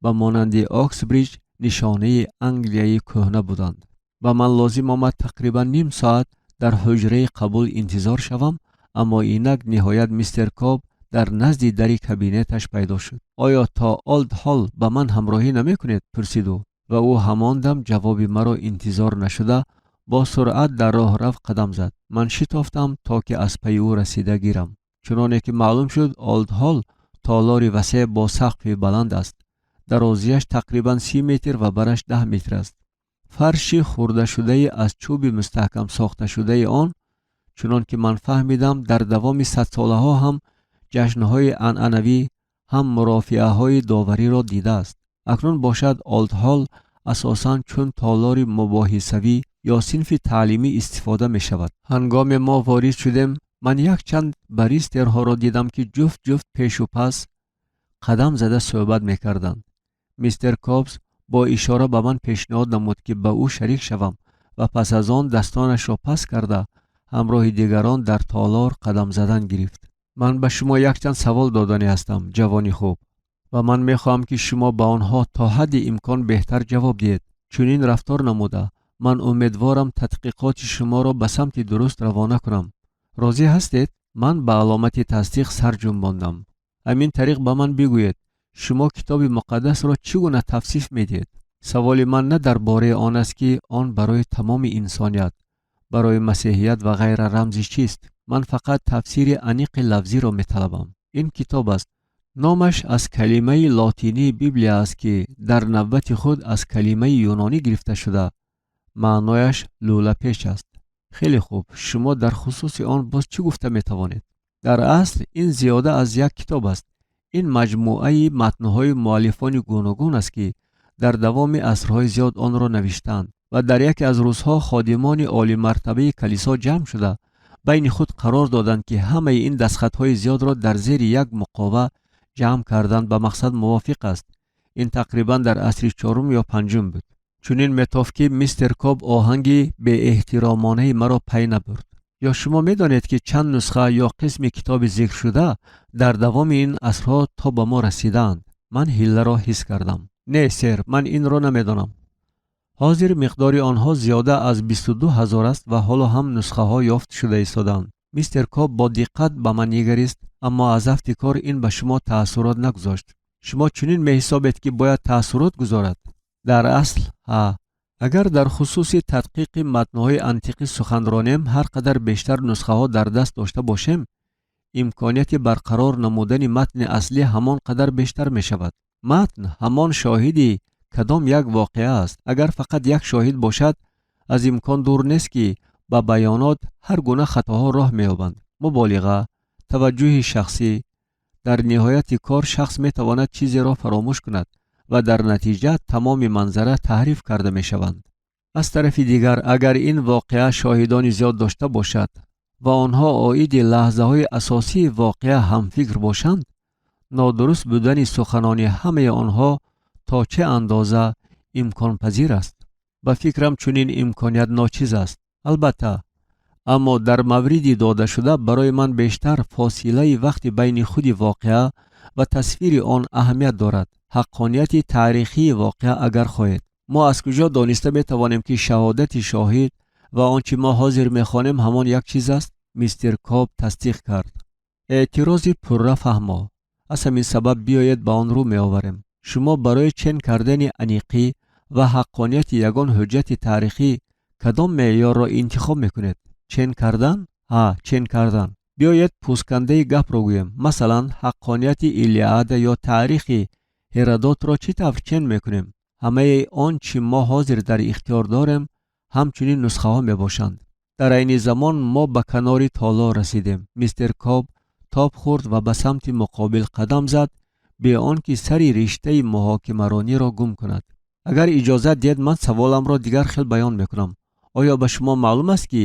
ба монанди Оксбриҷ нишонаи Англияи кӯҳна буданд. Ба ман лозим омад тақрибан ним соат дар ҳуҷраи қабул интизор шавам, аммо инак ниҳоят мистер Коб дар назди дари кабинеташ пайдо шуд. Оё то Олд Ҳолл ба ман ҳамроҳӣ намекунед? Пурсид ӯ ва ӯ ҳамон дам ҷавоби маро интизор нашуда бо суръат дар роҳрав қадам зад. Ман шитофтам, то ки аз пайи ӯ расида гирам. Чуноне ки маълум шуд, Олд Ҳолл толори васеъ бо сақфи баланд аст. Дарозияш тақрибан 30 метр ва бараш 10 метр аст. Фарши хӯрдашудаи аз чӯби мустаҳкам сохташудаи он, чунон ки ман фаҳмидам, дар давоми садсолаҳо ҳам ҷашнҳои анъанавӣ, ҳам мурофиаҳои довариро дидааст. Акнун бошад, Олдҳолл асосан чун толори мубоҳисавӣ ё синфи таълимӣ истифода мешавад. Ҳангоме мо ворид шудем, ман якчанд баристерҳоро дидам, ки ҷуфт ҷуфт пешу пас қадам зада суҳбат мекарданд. Мистер Кобс бо ишора ба ман пешниҳод намуд, ки ба ӯ шарик шавам ва пас аз он дастонашро паст карда ҳамроҳи дигарон дар толор қадам задан гирифт. Ман ба шумо якчанд савол доданӣ ҳастам, ҷавони хуб, ва ман мехоҳам, ки шумо ба онҳо то ҳадди имкон беҳтар ҷавоб диҳед. Чунин рафтор намуда, ман умедворам тадқиқоти шуморо ба самти дуруст равона кунам. Розӣ ҳастед? Ман ба аломати тасдиқ сар ҷунбондам. Ҳамин тариқ, ба ман бигӯед, шумо Китоби Муқаддасро чӣ гуна тавсиф медиҳед? Саволи ман на дар бораи он аст, ки он барои тамоми инсоният, барои масеҳият ва ғайра рамзи чист. Ман фақат тафсири аниқи лафзиро металабам. Ин китоб аст. Номаш аз калимаи лотинии Библия аст, ки дар навбати худ аз калимаи юнонӣ гирифта шуда, маънояш лӯлапеч аст. Хеле хуб, шумо дар хусуси он боз чӣ гуфта метавонед? Дар асл ин зиёда аз як китоб аст. Ин маҷмӯаи матнҳои муаллифони гуногун аст, ки дар давоми асрҳои зиёд онро навиштаанд ва дар яке аз рӯзҳо ходимони олимартабаи калисо ҷамъ шуда байни худ қарор доданд, ки ҳамаи ин дастхатҳои зиёдро дар зери як муқова ҷамъ кардан ба мақсад мувофиқ аст. Ин тақрибан дар асри чорум ё панҷум буд. Чунин метофт, ки мистер Коб оҳанги беэҳтиромонаи маро пай набурд. Ё шумо медонед, ки чанд нусха ё қисми китоби зикршуда дар давоми ин асрҳо то ба мо расидаанд? Ман ҳилларо ҳис кардам. Не, сэр, ман инро намедонам. Ҳозир миқдори онҳо зиёда аз 22 000 аст ва ҳоло ҳам нусхаҳо ёфт шуда истодаанд. Мистер Коб бо диққат ба ман нигарист, аммо аз афти кор ин ба шумо таассурот нагузошт. Шумо чунин меҳисобед, ки бояд таассурот гузорад? Дар асл, ҳа. Агар дар хусуси тадқиқи матнҳои антиқӣ сухан ронем, ҳар қадар бештар нусхаҳо дар даст дошта бошем, имконияти барқарор намудани матни аслӣ ҳамон қадар бештар мешавад. Матн ҳамон шоҳиди кадом як воқеа аст. Агар фақат як шоҳид бошад, аз имкон дур нест, ки ба баёнот ҳар гуна хатоҳо роҳ меёбанд: муболиға, таваҷҷӯҳи шахсӣ. Дар ниҳояти кор шахс метавонад чизеро фаромӯш кунад ва дар натиҷа тамоми манзара таҳриф карда мешаванд. Аз тарафи дигар, агар ин воқеа шоҳидони зиёд дошта бошад ва онҳо оиди лаҳзаҳои асосии воқеа ҳамфикр бошанд, нодуруст будани суханони ҳамаи онҳо то чӣ андоза имконпазир аст? Ба фикрам, чунин имконият ночиз аст. Албатта, аммо дар мавриди додашуда барои ман бештар фосилаи вақти байни худи воқеа ва тасвири он аҳамият дорад, ҳаққонияти таърихии воқеа агар хоҳед. Мо аз куҷо дониста метавонем, ки шаҳодати шоҳид ва он чӣ мо ҳозир мехонем ҳамон як чиз аст? Мистер Коб тасдиқ кард. Эътирози пурра фаҳмо. Аз ҳамин сабаб биёед ба он рӯ меоварем. Шумо барои чен кардани аниқӣ ва ҳаққонияти ягон ҳуҷҷати таърихӣ кадом меъёрро интихоб мекунед? Чен кардан? Ҳа, чен кардан. Биёед пӯсткандаи гапро гӯем. Масалан, ҳаққонияти Илиада ё таърихи Ҳеродотро чӣ тавр чен мекунем? Ҳамаи он чӣ мо ҳозир дар ихтиёр дорем, ҳамчунин нусхаҳо мебошанд. Дар айни замон мо ба канори толор расидем. Мистер Коб тоб хӯрд ва ба самти муқобил қадам зад, бе он ки сари риштаи муҳокимарониро гум кунад. Агар иҷозат диҳед, ман саволамро дигар хел баён мекунам. Оё ба шумо маълум аст, ки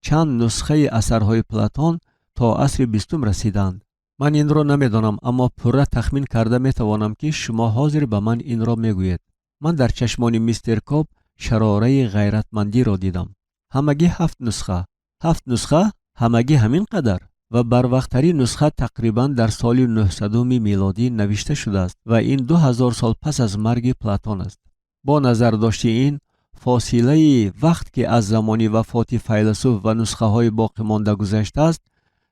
чанд нусхаи асарҳои Платон то асри 20-ум расиданд? Ман инро намедонам, аммо пурра тахмин карда метавонам, ки шумо ҳозир ба ман инро мегӯед. Ман дар чашмони мистер Коб шарораи ғайратмандиро дидам. Ҳамагӣ ҳафт нусха. Ҳафт нусха? Ҳамагӣ ҳамин қадар? Ва барвақттарин нусха тақрибан дар соли 900-уми милодӣ навишта шудааст ва ин 2000 сол пас аз марги Платон аст. Бо назардошти ин фосилаи вақт, ки аз замони вафоти файласуф ва нусхаҳои боқимонда гузаштааст,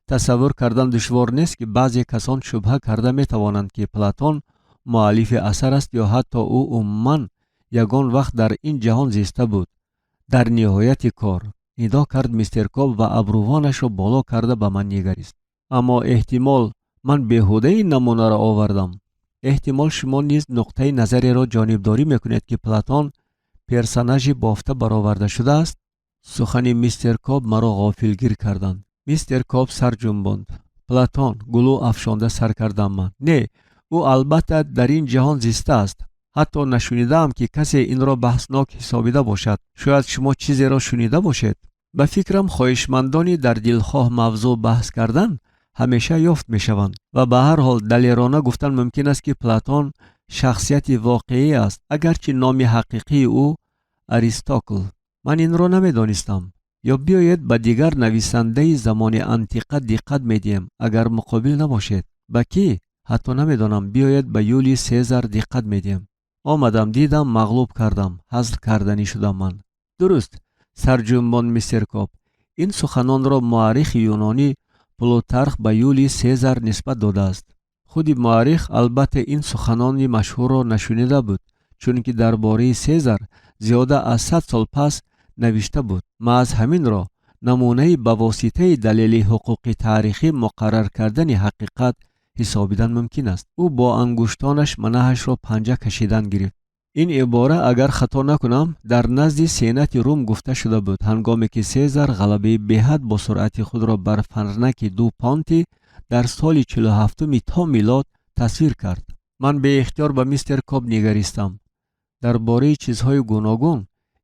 тасаввур кардан душвор нест, ки баъзе касон шубҳа карда метавонанд, ки Платон муаллифи асар аст ё ҳатто ӯ умуман ягон вақт дар ин ҷаҳон зиста буд. Дар ниҳояти кор, нидо кард мистер Коб ва абрувонашро боло карда ба ман нигарист. Аммо эҳтимол ман беҳуда ин намунаро овардам. Эҳтимол шумо низ нуқтаи назареро ҷонибдорӣ мекунед, ки Платон персонажи бофта бароварда шудааст. Сухани мистер Коб маро ғофилгир карданд. Мистер Коб сар ҷунбонд. Платон, гулӯ афшонда сар кардам ман. Не, ӯ албатта дар ин ҷаҳон зистааст. Ҳатто нашунидаам, ки касе инро баҳснок ҳисобида бошад. Шояд шумо чизеро шунида бошед. Ба фикрам, хоҳишмандони дар дилхоҳ мавзӯъ баҳс кардан ҳамеша ёфт мешаванд ва ба ҳар ҳол далерона гуфтан мумкин аст, ки Платон шахсияти воқеӣ аст, агарчи номи ҳақиқии ӯ Аристокл. Ман инро намедонистам. Ё биёед ба дигар нависандаи замони антиқа диққат медиҳем, агар муқобил набошед. Ба кӣ? Ҳатто намедонам. Биёед ба Юлий Сезар диққат медиҳем. Омадам, дидам, мағлуб кардам, ҳазл карданӣ шудам ман. Дуруст, сарҷунбонд мистер Коб. Ин суханонро муаррихи юнонӣ Плутарх ба Юлий Сезар нисбат додааст. Худи муаррих албатта ин суханони машҳурро нашунида буд, чунки дар бораи Сезар зиёда аз 100 сол пас навишта буд. Маҳз ҳаминро намунаи ба воситаи далели ҳуқуқи таърихӣ муқаррар кардани ҳақиқат ҳисобидан мумкин аст. Ӯ бо ангуштонаш манаҳашро панҷа кашидан гирифт. Ин ибора, агар хато накунам, дар назди сенати Рум гуфта шуда буд, ҳангоме ки Сезар ғалабаи беҳад бо суръати худро бар Фарнаки ду Понти дар соли 47-уми то милод тасвир кард. Ман беихтиёр ба мистер Коб нигаристам. Дар бораи чизҳои гуногун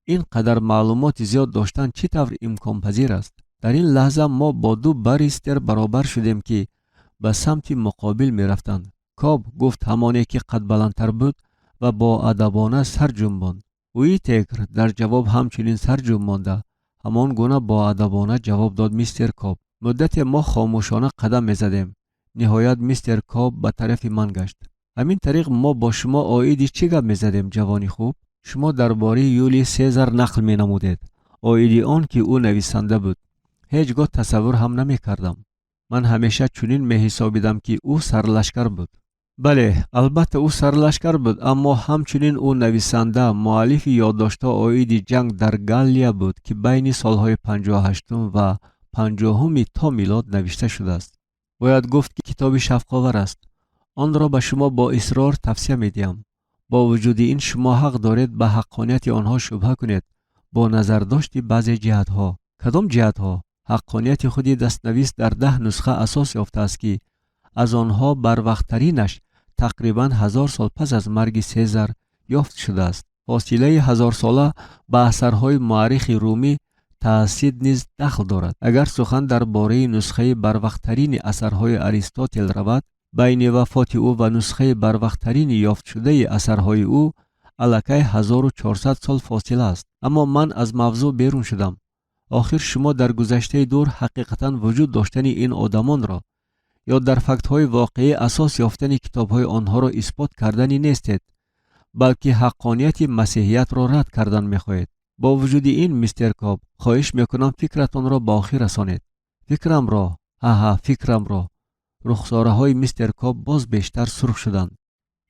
ин қадар маълумоти зиёд доштан чӣ тавр имконпазир аст? Дар ин лаҳза мо бо ду баристер баробар шудем, ки ба самти муқобил мерафтанд. Коб, гуфт ҳамоне, ки қадбаландтар буд ва боадабона сар ҷунбонд. Уитекр дар ҷавоб ҳамчунин сар ҷунбонда, ҳамон гуна боадабона ҷавоб дод мистер Коб. Муддате мо хомӯшона қадам мезадем. Ниҳоят мистер Коб ба тарафи ман гашт. Ҳамин тариқ, мо бо шумо оиди чӣ гап мезадем, ҷавони хуб? Шумо дар бораи Юлий Сезар нақл менамудед, оиди он ки ӯ нависанда буд. Ҳеҷ гоҳ тасаввур ҳам намекардам. Ман ҳамеша чунин меҳисобидам, ки ӯ сарлашкар буд. Бале, албатта, ӯ сарлашкар буд, аммо ҳамчунин ӯ нависанда, муаллифи ёддоштҳо оиди ҷанг дар Галлия буд, ки байни солҳои 58-ум ва 50-уми то милод навишта шудааст. Бояд гуфт, ки китоби шавқовар аст. Онро ба шумо бо исрор тавсия медиҳам. Бо вуҷуди ин, шумо ҳақ доред ба ҳаққонияти онҳо шубҳа кунед бо назардошти баъзе ҷиҳатҳо. Кадом ҷиҳатҳо? Ҳаққонияти худи дастнавис дар 10 нусха асос ёфтааст, ки Аз онҳо барвақттаринаш тақрибан 1000 сол пас аз марги Сезар ёфт шудааст. Фосилаи ҳазорсола ба асарҳои муаррихи румӣ Таъсид низ дахл дорад. Агар сухан дар бораи нусхаи барвақттарини асарҳои Аристотел равад, байни вафоти ӯ ва нусхаи барвақттарини ёфтшудаи асарҳои ӯ аллакай 1400 сол фосила аст. Аммо ман аз мавзӯъ берун шудам. Охир шумо дар гузаштаи дур ҳақиқатан вуҷуд доштани ин одамонро ё дар фактҳои воқеӣ асос ёфтани китобҳои онҳоро исбот карданӣ нестед, балки ҳаққонияти масеҳиятро рад кардан мехоҳед. Бо вуҷуди ин, мистер Коб, хоҳиш мекунам, фикратонро ба охир расонед. Фикрамро? Ҳаҳа, фикрамро. Рухсораҳои мистер Коб боз бештар сурх шуданд.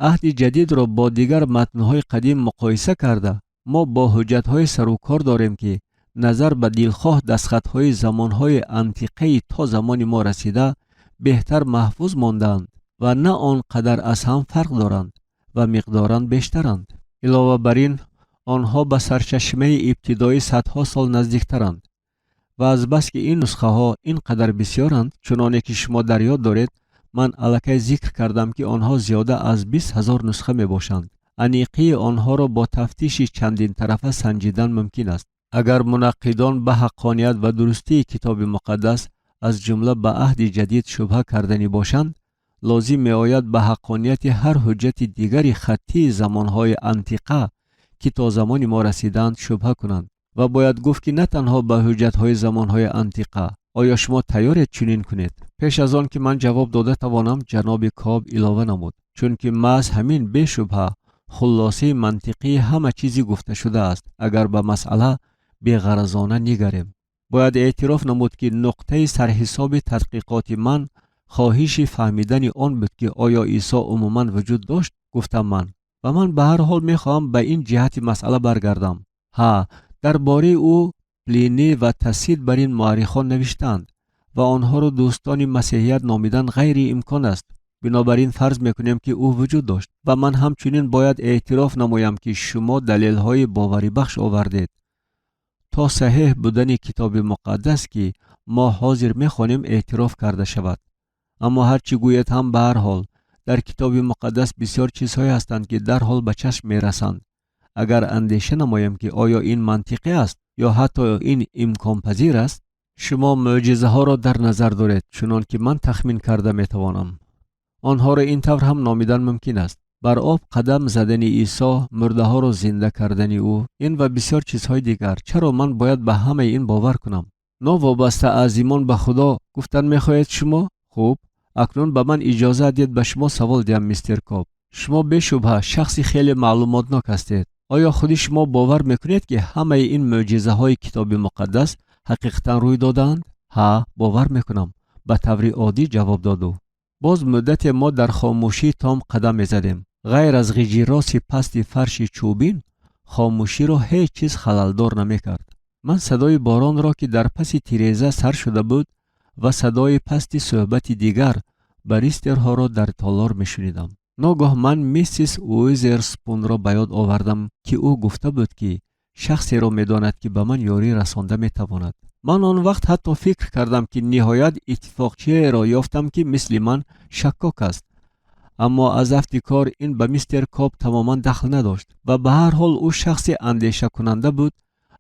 Аҳди ҷадидро бо дигар матнҳои қадим муқоиса карда, мо бо ҳуҷҷатҳое сарукор дорем, ки назар ба дилхоҳ дастхатҳои замонҳои антиқаи то замони мо расида беҳтар маҳфуз мондаанд ва на он қадар аз ҳам фарқ доранд ва миқдоран бештаранд. Илова бар ин, онҳо ба сарчашмаи ибтидоӣ садҳо сол наздиктаранд. Ва азбаски ин нусхаҳо ин қадар бисёранд, чуноне ки шумо дар ёд доред, ман аллакай зикр кардам, ки онҳо зиёда аз 20 000 нусха мебошанд, аниқии онҳоро бо тафтиши чандинтарафа санҷидан мумкин аст. Агар мунаққидон ба ҳаққоният ва дурустии Китоби Муқаддас, аз ҷумла ба Аҳди Ҷадид, шубҳа карданӣ бошанд, лозим меояд ба ҳаққонияти ҳар ҳуҷҷати дигари хаттии замонҳои антиқа, ки то замони мо расидаанд, шубҳа кунанд. Ва бояд гуфт, ки на танҳо ба ҳуҷҷатҳои замонҳои антиқа. Оё шумо тайёред чунин кунед? Пеш аз он ки ман ҷавоб дода тавонам, ҷаноби Коб илова намуд: чунки маҳз ҳамин бешубҳа хуллосаи мантиқии ҳама чизи гуфташуда аст, агар ба масъала беғаразона нигарем. Бояд эътироф намуд, ки нуқтаи сарҳисоби тадқиқоти ман хоҳиши фаҳмидани он буд, ки оё Исо умуман вуҷуд дошт, гуфтам ман. Ва ман ба ҳар ҳол мехоҳам ба ин ҷиҳати масъала баргардам. Ҳа, дар бораи ӯ Плинӣ ва Тасид бар ин муаррихон навиштаанд ва онҳоро дӯстони масеҳият номидан ғайриимкон аст. Бинобар ин фарз мекунем, ки ӯ вуҷуд дошт. Ва ман ҳамчунин бояд эътироф намоям, ки шумо далелҳои боварибахш овардед то саҳеҳ будани Китоби Муқаддас, ки мо ҳозир мехонем, эътироф карда шавад. Аммо ҳар чӣ гӯед ҳам, ба ҳар ҳол дар Китоби Муқаддас бисёр чизҳое ҳастанд, ки дарҳол ба чашм мерасанд, агар андеша намоем, ки оё ин мантиқӣ аст ё ҳатто ин имконпазир аст. Шумо мӯъҷизаҳоро дар назар доред, чунон ки ман тахмин карда метавонам. Онҳоро ин тавр ҳам номидан мумкин аст: бар об қадам задани Исо, мурдаҳоро зинда кардани ӯ, ин ва бисёр чизҳои дигар. Чаро ман бояд ба ҳамаи ин бовар кунам, новобаста аз имон ба Худо, гуфтан мехоҳед шумо? Хуб, акнун ба ман иҷозат диҳед ба шумо савол диҳам, мистер Коб. Шумо бешубҳа шахси хеле маълумотнок ҳастед. Оё худи шумо бовар мекунед, ки ҳамаи ин мӯъҷизаҳои Китоби Муқаддас ҳақиқатан рӯй додаанд? Ҳа, бовар мекунам, ба таври оддӣ ҷавоб дод ӯ. Боз муддате мо дар хомӯшии том қадам мезадем. Ғайр аз ғиҷироси пасти фарши чӯбин, хомӯширо ҳеҷ чиз халалдор намекард. Ман садои боронро, ки дар паси тиреза сар шуда буд, ва садои пасти суҳбати дигар баристерҳоро дар толор мешунидам. Ногоҳ ман миссис Уизерспунро ба ёд овардам, ки ӯ гуфта буд, ки шахсеро медонад, ки ба ман ёрӣ расонда метавонад. Ман он вақт ҳатто фикр кардам, ки ниҳоят иттифоқчиеро ёфтам, ки мисли ман шаккок аст. Аммо аз афти кор ин ба мистер Коб тамоман дахл надошт ва ба ҳар ҳол ӯ шахси андешакунанда буд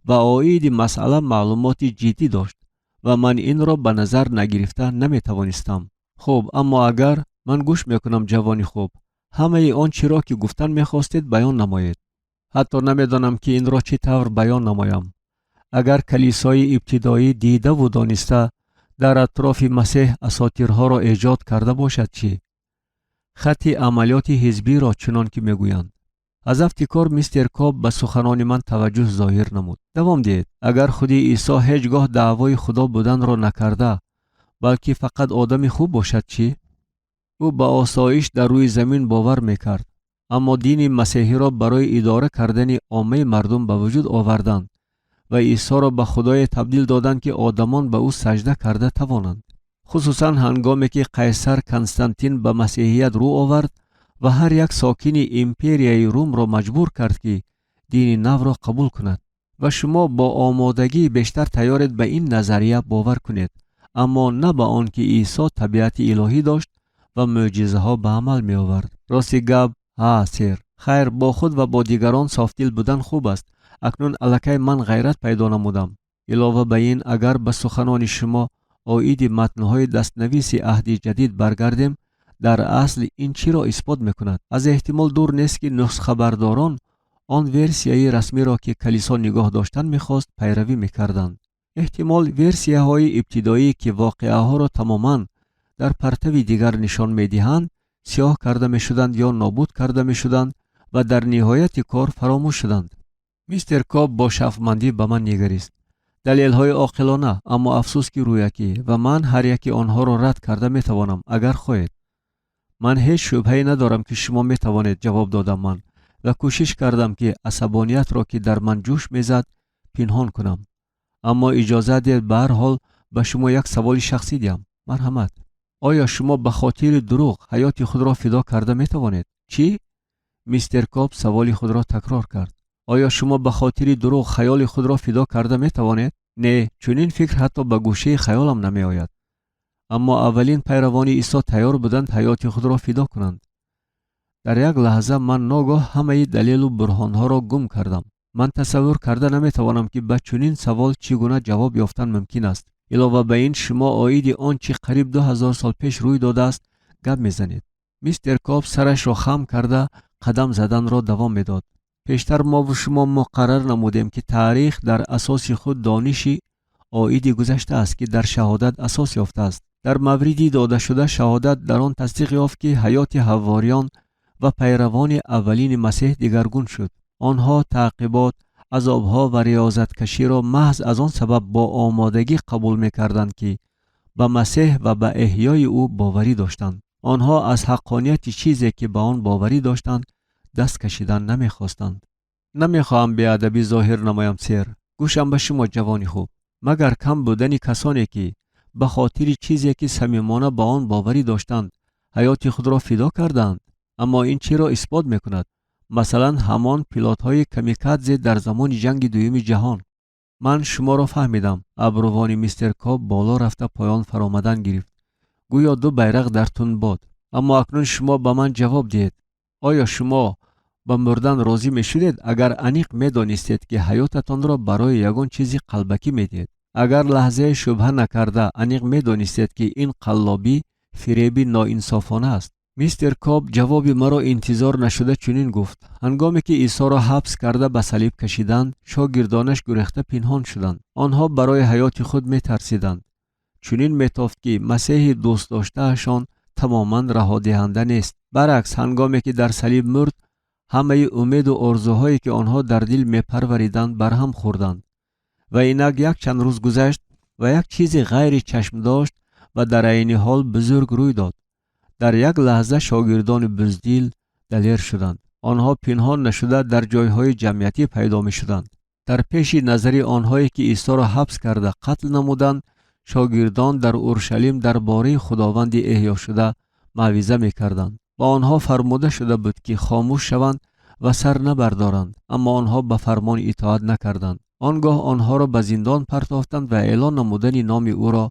ва оиди масъала маълумоти ҷиддӣ дошт ва ман инро ба назар нагирифта наметавонистам. Хуб, аммо агар ман гӯш мекунам, ҷавони хуб, ҳамаи он чиро, ки гуфтан мехостед, баён намоед. Ҳатто намедонам, ки инро чӣ тавр баён намоям. Агар калисои ибтидоӣ дидаву дониста дар атрофи Масеҳ асотирҳоро эҷод карда бошад, чӣ? Хатти амалиёти ҳизбиро, чунон ки мегӯянд. Аз афти кор мистер Коб ба суханони ман таваҷҷӯҳ зоҳир намуд. Давом диҳед. Агар худи Исо ҳеҷ гоҳ даъвои худо буданро накарда, балки фақат одами хуб бошад, чӣ? Ӯ ба осоиш дар рӯи замин бовар мекард, аммо дини масеҳиро барои идора кардани оммаи мардум ба вуҷуд оварданд ва Исоро ба худое табдил доданд, ки одамон ба ӯ саҷда карда тавонанд, хусусан ҳангоме ки қайсар Константин ба масеҳият рӯ овард ва ҳар як сокини империяи Румро маҷбур кард, ки дини навро қабул кунад. Ва шумо бо омодагии бештар тайёред ба ин назария бовар кунед, аммо на ба он ки Исо табиати илоҳӣ дошт. Ва мӯъҷизаҳо ба амал меовард. Рости гап, ҳа, сэр. Хайр, бо худ ва бо дигарон софдил будан хуб аст. Акнун аллакай ман ғайрат пайдо намудам. Илова ба ин, агар ба суханони шумо оиди матнҳои дастнависи аҳди ҷадид баргардем, дар асл ин чиро исбот мекунад? Аз эҳтимол дур нест, ки нусхабардорон он версияи расмиро, ки калисо нигоҳ доштан мехост, пайравӣ мекарданд. Эҳтимол, версияҳои ибтидоӣ, ки воқеаҳоро тамоман дар партави дигар нишон медиҳанд, сиёҳ карда мешуданд ё нобуд карда мешуданд ва дар ниҳояти кор фаромӯш шуданд. Мистер Коб бо шафмандӣ ба ман нигарист. Далелҳои оқилона, аммо афсӯс, ки рӯякӣ, ва ман ҳар яки онҳоро рад карда метавонам, агар хоҳед. Ман ҳеҷ шубҳае надорам, ки шумо метавонед, ҷавоб додам ман ва кӯшиш кардам, ки асабониятро, ки дар ман ҷӯш мезад, пинҳон кунам. Аммо иҷозат диҳед ба ҳар ҳол ба шумо як саволи шахсӣ диҳам. Марҳамат. Оё шумо ба хотири дурӯғ ҳаёти худро фидо карда метавонед? Чӣ? Мистер Коб саволи худро такрор кард. Оё шумо ба хотири дурӯғ хаёли худро фидо карда метавонед? Не, чунин фикр ҳатто ба гӯшаи хаёлам намеояд. Аммо аввалин пайравони Исо тайёр буданд ҳаёти худро фидо кунанд. Дар як лаҳза ман ногоҳ ҳамаи далелу бурҳонҳоро гум кардам. Ман тасаввур карда наметавонам, ки ба чунин савол чӣ гуна ҷавоб ёфтан мумкин аст. Илова ба ин, шумо оиди он чӣ қариб 2000 сол пеш рӯй додааст, гап мезанед. Мистер Коб сарашро хам карда, қадам заданро давом медод. Пештар мову шумо муқаррар намудем, ки таърих дар асоси худ дониши оиди гузашта аст, ки дар шаҳодат асос ёфтааст. Дар мавриди додашуда шаҳодат дар он тасдиқ ёфт, ки ҳаёти ҳаввориён ва пайравони аввалини Масеҳ дигаргун шуд. Онҳо таъқибот, азобҳо ва риёзаткаширо маҳз аз он сабаб бо омодагӣ қабул мекарданд, ки ба Масеҳ ва ба эҳёи ӯ боварӣ доштанд. Онҳо аз ҳаққонияти чизе, ки ба он боварӣ доштанд, даст кашидан намехостанд. Намехоҳам беадабӣ зоҳир намоям, сэр. Гӯшам ба шумо, ҷавони хуб. Магар кам будани касоне, ки ба хотири чизе, ки самимона ба он боварӣ доштанд, ҳаёти худро фидо карданд? Аммо ин чиро исбот мекунад? Масалан, ҳамон пилотҳои камикадзе дар замони ҷанги дуюми ҷаҳон. Ман шуморо фаҳмидам. Абрувони мистер Коб боло рафта, поён фаромадан гирифт, гӯё ду байрақ дар тунбод. Аммо акнун шумо ба ман ҷавоб диҳед: оё шумо ба мурдан розӣ мешудед, агар аниқ медонистед, ки ҳаётатонро барои ягон чизи қалбакӣ медиҳед, агар лаҳзае шубҳа накарда аниқ медонистед, ки ин қаллобӣ, фиреби ноинсофона аст? Мистер Коб ҷавоби маро интизор нашуда чунин гуфт: Ҳангоме ки Исоро ҳабс карда, ба салиб кашиданд, шогирдонаш гурехта пинҳон шуданд. Онҳо барои ҳаёти худ метарсиданд. Чунин метофт, ки Масеҳи дӯстдоштаашон тамоман раҳодиҳанда нест. Баръакс, ҳангоме ки дар салиб мурд, ҳамаи умеду орзуҳое, ки онҳо дар дил мепарвариданд, барҳам хӯрданд. Ва инак якчанд рӯз гузашт ва як чизи ғайри чашмдошт ва дар айни ҳол бузург рӯй дод. Дар як лаҳза шогирдони буздил далер шуданд. Онҳо пинҳон нашуда, дар ҷойҳои ҷамъиятӣ пайдо мешуданд. Дар пеши назари онҳое, ки Исоро ҳабс карда, қатл намуданд, шогирдон дар Уршалим дар бораи Худованди эҳёшуда мавъиза мекарданд. Ба онҳо фармуда шуда буд, ки хомӯш шаванд ва сар набардоранд, аммо онҳо ба фармон итоат накарданд. Он гоҳ онҳоро ба зиндон партофтанд ва эълон намудани номи ӯро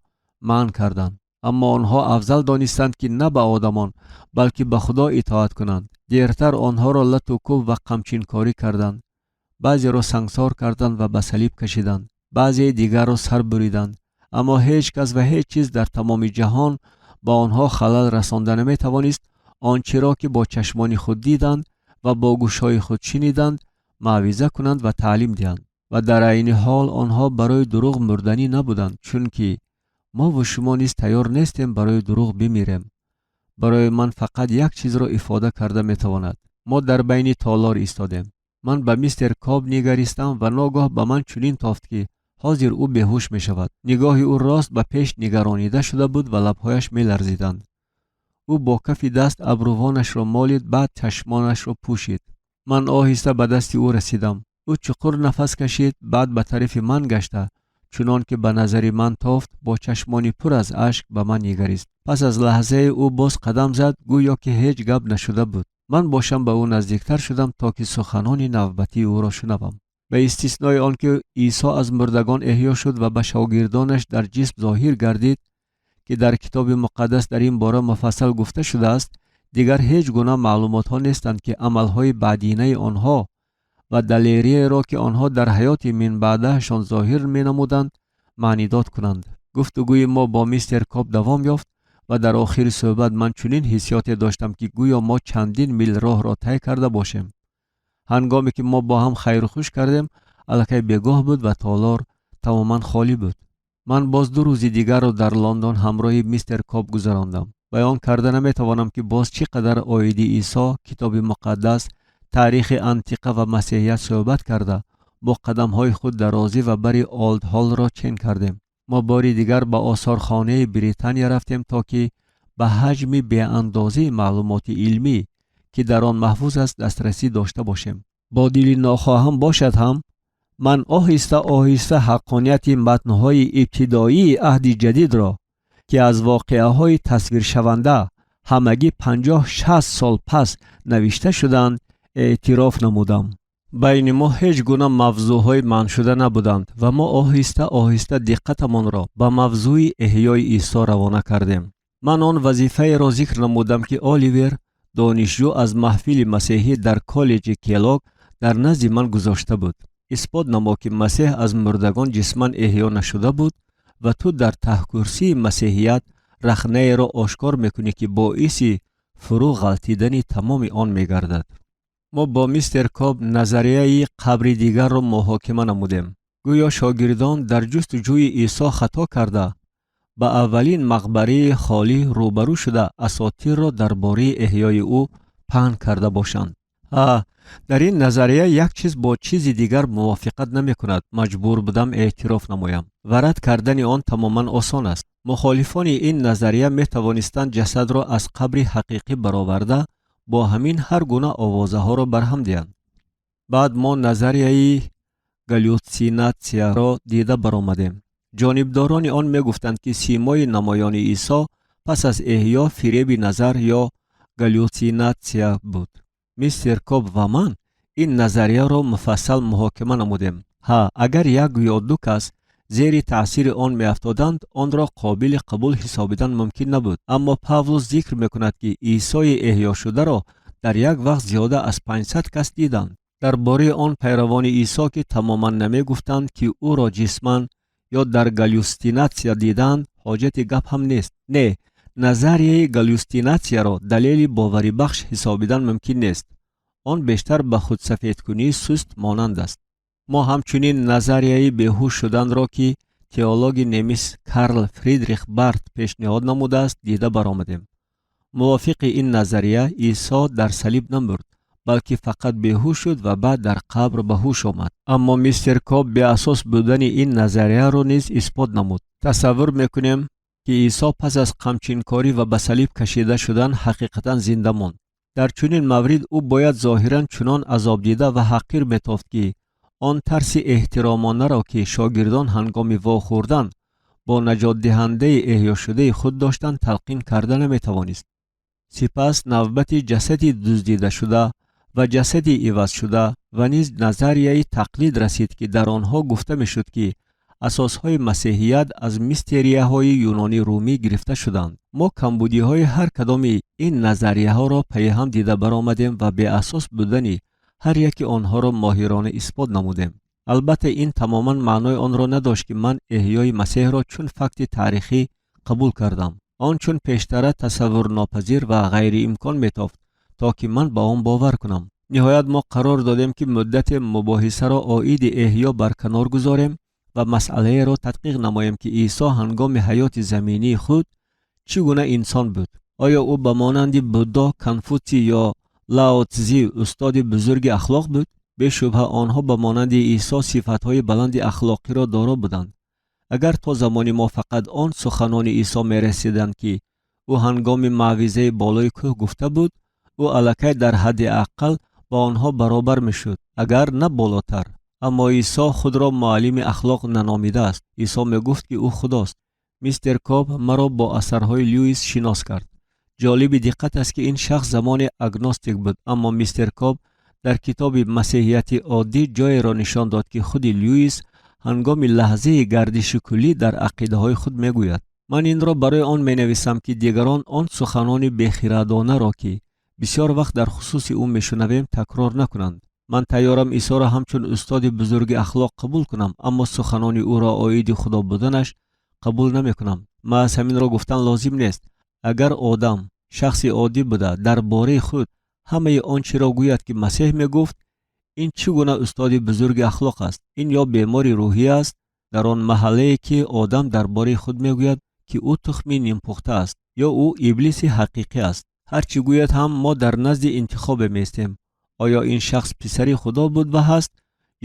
манъ карданд. Аммо онҳо афзал донистанд, ки на ба одамон, балки ба Худо итоат кунанд. Дертар онҳоро лату кӯб ва қамчинкорӣ карданд, баъзеро сангсор карданд ва ба салиб кашиданд, баъзеи дигарро сар буриданд. Аммо ҳеҷ кас ва ҳеҷ чиз дар тамоми ҷаҳон ба онҳо халал расонда наметавонист он чиро, ки бо чашмони худ диданд ва бо гӯшҳои худ шуниданд, мавъиза кунанд ва таълим диҳанд. Ва дар айни ҳол онҳо барои дурӯғ мурданӣ набуданд, чунки мову шумо низ тайёр нестем барои дурӯғ бимирем. Барои ман фақат як чизро ифода карда метавонад. Мо дар байни толор истодем. Ман ба мистер Коб нигаристам ва ногоҳ ба ман чунин тофт, ки ҳозир ӯ беҳуш мешавад. Нигоҳи ӯ рост ба пеш нигаронида шуда буд ва лабҳояш меларзиданд. Ӯ бо кафи даст абрувонашро молид, баъд чашмонашро пӯшид. Ман оҳиста ба дасти ӯ расидам. Ӯ чуқур нафас кашид, баъд ба тарафи ман гашта, чунон ки ба назари ман тофт, бо чашмони пур аз ашк ба ман нигарист. Пас аз лаҳзае ӯ боз қадам зад, гӯё ки ҳеҷ гап нашуда буд. Ман бошам ба ӯ наздиктар шудам, то ки суханони навбатии ӯро шунавам. Ба истиснои он ки Исо аз мурдагон эҳё шуд ва ба шогирдонаш дар ҷисм зоҳир гардид, ки ки дар Китоби Муқаддас дар ин бора муфассал гуфта шудааст, дигар ҳеҷ гуна маълумотҳо нестанд, ки амалҳои баъдинаи онҳо ва далериеро, ки онҳо дар ҳаёти минбаъдаашон зоҳир менамуданд, маънидод кунанд. Гуфтугӯи мо бо мистер Коб давом ёфт ва дар охири суҳбат ман чунин ҳиссиёте доштам, ки гӯё мо чандин мил роҳро тай карда бошем. Ҳангоме ки мо бо ҳам хайрухуш кардем, аллакай бегоҳ буд ва толор тамоман холӣ буд. Ман боз 2 рӯзи дигарро дар Лондон ҳамроҳи мистер Коб гузарондам. Баён карда наметавонам, ки боз чӣ қадар оиди Исо, Китоби Муқаддас, таърихи антиқа ва масеҳият суҳбат карда, бо қадамҳои худ дарозӣ ва бари Олдҳоллро чен кардем. Мо бори дигар ба осорхонаи Британия рафтем, то ки ба ҳаҷми беандозаи маълумоти илмӣ, ки дар он маҳфуз аст, дастрасӣ дошта бошем. Бо дили нохоҳам бошад ҳам, ман оҳиста оҳиста ҳаққонияти матнҳои ибтидоии Аҳди Ҷадидро, ки аз воқеаҳои тасвиршаванда ҳамагӣ 50-60 сол пас навишта шуданд, эътироф намудам. Байни мо ҳеҷ гуна мавзӯъҳои манъшуда набуданд ва мо оҳиста оҳиста диққатамонро ба мавзӯи эҳёи Исо равона кардем. Ман он вазифаеро зикр намудам, ки Оливер, донишҷӯ аз маҳфили масеҳӣ дар коллеҷи Келог, дар назди ман гузошта буд. Исбот намо, ки Масеҳ аз мурдагон ҷисман эҳё нашуда буд ва ту дар таҳкурсии масеҳият рахнаеро ошкор мекунӣ, ки боиси фурӯ ғалтидани тамоми он мегардад. Мо бо мистер Коб назарияи қабри дигарро муҳокима намудем. Гӯё шогирдон дар ҷустуҷӯи Исо хато карда, ба аввалин мақбараи холӣ рӯбарӯ шуда, асотирро дар бораи эҳёи ӯ паҳн карда бошанд. Ҳа, дар ин назария як чиз бо чизи дигар мувофиқат намекунад, маҷбур будам эътироф намоям, ва рад кардани он тамоман осон аст. Мухолифони ин назария метавонистанд ҷасадро аз қабри ҳақиқӣ бароварда, бо ҳамин ҳар гуна овозаҳоро барҳам диҳанд. Баъд мо назарияи галлюцинатсияро дида баромадем. Ҷонибдорони он мегуфтанд, ки симои намоёни Исо пас аз эҳё фиреби назар ё галлюцинатсия буд. Мистер Коб ва ман ин назарияро муфассал муҳокима намудем. Ҳа, агар як ё ду кас зери таъсири он меафтоданд, онро қобили қабул ҳисобидан мумкин набуд. Аммо Павлус зикр мекунад, ки Исои эҳёшударо дар як вақт зиёда аз 500 кас диданд. Дар бораи он пайравони Исо, ки тамоман намегуфтанд, ки ӯро ҷисман ё дар галлюстинатсия диданд, ҳоҷати гап ҳам нест. Не, назарияи галлюстинатсияро далели боварибахш ҳисобидан мумкин нест. Он бештар ба худсафедкунии суст монанд аст. Мо ҳамчунин назарияи беҳуш шуданро, ки теологи немис Карл Фридрих Барт пешниҳод намудааст, дида баромадем. Мувофиқи ин назария, Исо дар салиб намурд, балки фақат беҳуш шуд ва баъд дар қабр ба ҳуш омад. Аммо мистер Коб беасос будани ин назарияро низ исбот намуд. Тасаввур мекунем, ки Исо пас аз қамчинкорӣ ва ба салиб кашида шудан ҳақиқатан зинда монд. Дар чунин маврид ӯ бояд зоҳиран чунон азобдида ва ҳақир метофт, ки он тарси эҳтиромонаро, ки шогирдон ҳангоми вохӯрдан бо наҷотдиҳандаи эҳёшудаи худ доштанд, талқин карда наметавонист. Сипас навбати ҷасади дуздидашуда ва ҷасади ивазшуда ва низ назарияи тақлид расид, ки дар онҳо гуфта мешуд, ки асосҳои масеҳият аз мистерияҳои юнонӣ-румӣ гирифта шуданд. Мо камбудиҳои ҳар кадоми ин назарияҳоро пайҳам дида баромадем ва беасос будани ҳар яки онҳоро моҳирона исбот намудем. Албатта, ин тамоман маънои онро надошт, ки ман эҳёи Масеҳро чун факти таърихӣ қабул кардам. Он чун пештара тасаввурнопазир ва ғайриимкон метофт, то ки ман ба он бовар кунам. Ниҳоят мо қарор додем, ки муддате мубоҳисаро оиди эҳё барканор гузорем ва масъалаеро тадқиқ намоем, ки Исо ҳангоми ҳаёти заминии худ чӣ гуна инсон буд. Оё ӯ ба монанди Буддо, Конфутсий ё Лао Цзи устоди бузурги ахлоқ буд? Бешубҳа, онҳо ба монанди Исо сифатҳои баланди ахлоқиро доро буданд. Агар то замони мо фақат он суханони Исо мерасиданд, ки ӯ ҳангоми маъвизаи болои кӯҳ гуфта буд, ӯ аллакай дар ҳадди ақал ба онҳо баробар мешуд, агар на болотар. Аммо Исо худро муаллими ахлоқ наномидааст. Исо мегуфт, ки ӯ худост. Мистер Коб маро бо асарҳои Люис шинос кард. Ҷолиби диққат аст, ки ин шахс замоне агностик буд, аммо мистер Коб дар китоби «Масеҳияти оддӣ» ҷоеро нишон дод, ки худи Люис ҳангоми лаҳзаи гардиши куллӣ дар ақидаҳои худ мегӯяд: Ман инро барои он менависам, ки дигарон он суханони бехирадонаро, ки бисёр вақт дар хусуси ӯ мешунавем, такрор накунанд. Ман тайёрам Исоро ҳамчун устоди бузурги ахлоқ қабул кунам, аммо суханони ӯро оиди худо буданаш қабул намекунам. Маҳз ҳаминро гуфтан лозим нест. Агар одам шахси оддӣ буда, дар бораи худ ҳамаи он чиро гӯяд, ки Масеҳ мегуфт, ин чӣ гуна устоди бузурги ахлоқ аст? Ин ё бемори рӯҳӣ аст, дар он маҳаллае ки одам дар бораи худ мегӯяд, ки ӯ тухми нимпухта аст, ё ӯ иблиси ҳақиқӣ аст. Ҳар чӣ гӯяд ҳам, мо дар назди интихобе меистем: оё ин шахс писари Худо буд ва ҳаст,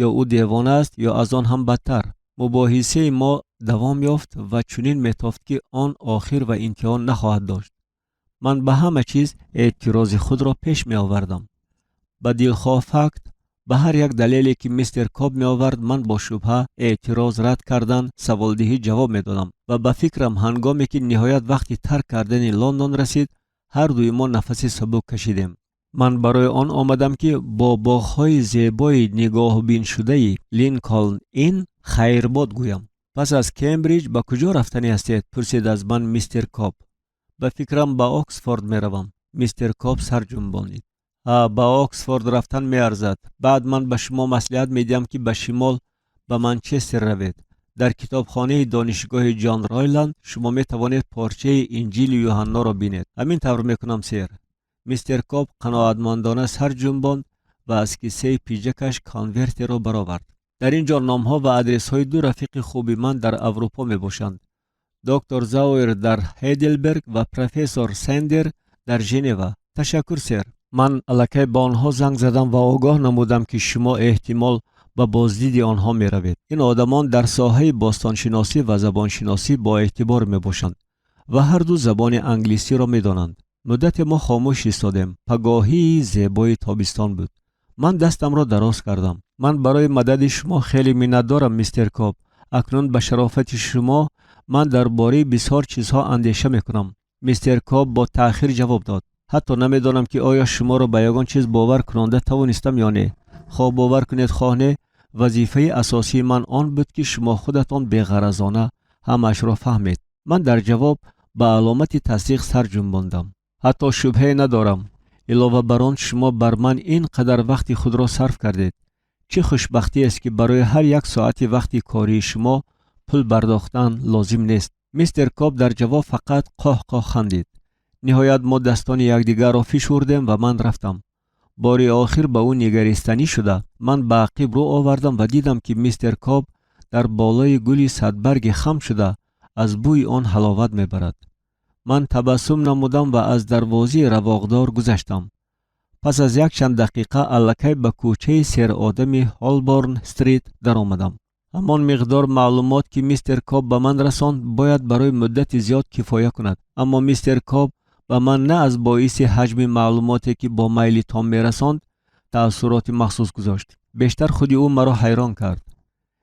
ё ӯ девона аст, ё аз он ҳам бадтар. Мубоҳисаи мо давом ёфт ва чунин метофт, ки он охир ва интиҳо нахоҳад дошт. Ман ба ҳама чиз эътирози худро пеш меовардам. Ба дилхоҳ факт, ба ҳар як далеле, ки мистер Коб меовард, ман бо шубҳа, эътироз, рад кардан, саволдиҳӣ ҷавоб медодам. Ва ба фикрам, ҳангоме ки ниҳоят вақти тарк кардани Лондон расид, ҳар дуи мо нафаси сабук кашидем. Ман барои он омадам, ки бо боғҳои зебои нигоҳбиншудаи Линколн Ин хайрбод гӯям. «Пас аз Кембриҷ ба куҷо рафтанӣ ҳастед?» — пурсид аз ман мистер Коб. «Ба фикрам, ба Оксфорд меравам», — мистер Коб сар ҷунбонид. «Ҳа, ба Оксфорд рафтан меарзад. Баъд ман ба шумо маслиҳат медиҳам, ки ба шимол, ба Манчестер равед. Дар китобхонаи донишгоҳи Ҷон Ройланд шумо метавонед порчаи Инҷили Юҳанноро бинед». «Ҳамин тавр мекунам, сэр». Мистер Коб қаноатмандона сар ҷунбонд ва аз кисаи пиҷакаш конвертеро баровард. «Дар ин ҷо номҳо ва адресҳои ду рафиқи хуби ман дар Аврупо мебошанд: доктор Зауэр дар Ҳейделберг ва профессор Сендер дар Женева». «Ташаккур, сэр. Ман аллакай ба онҳо занг задам ва огоҳ намудам, ки шумо эҳтимол ба боздиди онҳо меравед. Ин одамон дар соҳаи бостоншиносӣ ва забоншиносӣ боэътибор мебошанд ва ҳарду забони англисиро медонанд». Муддате мо хомӯш истодем. Пагоҳии зебои тобистон буд. Ман дастамро дароз кардам. «Ман барои мадади шумо хеле миннатдорам, мистер Коб. Акнун ба шарофати шумо ман дар бораи бисёр чизҳо андеша мекунам». Мистер Коб бо таъхир ҷавоб дод: «Ҳатто намедонам, ки оё шуморо ба ягон чиз бовар кунонда тавонистам ё не. Хоҳ бовар кунед, хоҳ не, вазифаи асосии ман он буд, ки шумо худатон беғаразона ҳамаашро фаҳмед». Ман дар ҷавоб ба аломати тасдиқ сар ҷунбондам. «Ҳатто шубҳае надорам. Илова бар он, шумо бар ман ин қадар вақти худро сарф кардед. Чӣ хушбахтиест, ки барои ҳар як соати вақти кории шумо пул бардохтан лозим нест». Мистер Коб дар ҷавоб фақат қоҳ-қоҳ хандид. Ниҳоят мо дастони якдигарро фишурдем ва ман рафтам. Бори охир ба ӯ нигаристанӣ шуда, ман ба ақиб рӯ овардам ва дидам, ки мистер Коб дар болои гули садбарге хам шуда, аз бӯи он ҳаловат мебарад. Ман табассум намудам ва аз дарвозаи равоқдор гузаштам. Пас аз якчанд дақиқа аллакай ба кӯчаи серодами Ҳолборн Стрит даромадам. Ҳамон миқдор маълумот, ки мистер Коб ба ман расонд, бояд барои муддати зиёд кифоя кунад. Аммо мистер Коб ба ман на аз боиси ҳаҷми маълумоте, ки бо майли том мерасонд, таассуроти махсус гузошт. Бештар худи ӯ маро ҳайрон кард.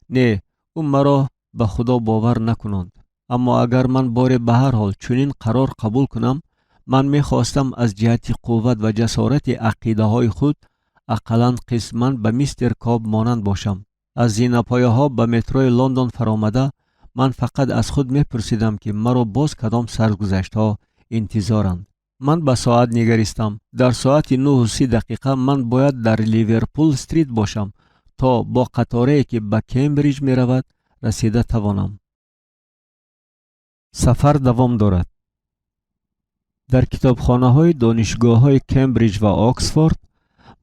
Не, ӯ маро ба Худо бовар накунонд. Аммо агар ман боре ба ҳар ҳол чунин қарор қабул кунам, ман мехостам аз ҷиҳати қувват ва ҷасорати ақидаҳои худ ақаллан қисман ба мистер Коб монанд бошам. Аз зинапояҳо ба метрои Лондон фаромада, ман фақат аз худ мепурсидам, ки маро боз кадом саргузаштҳо интизоранд. Ман ба соат нигаристам. Дар соати 9:30 ман бояд дар Ливерпул Стрит бошам, то бо қаторае, ки ба Кембриҷ меравад, расида тавонам. Сафар давом дорад. Дар китобхонаҳои донишгоҳҳои Кембриҷ ва Оксфорд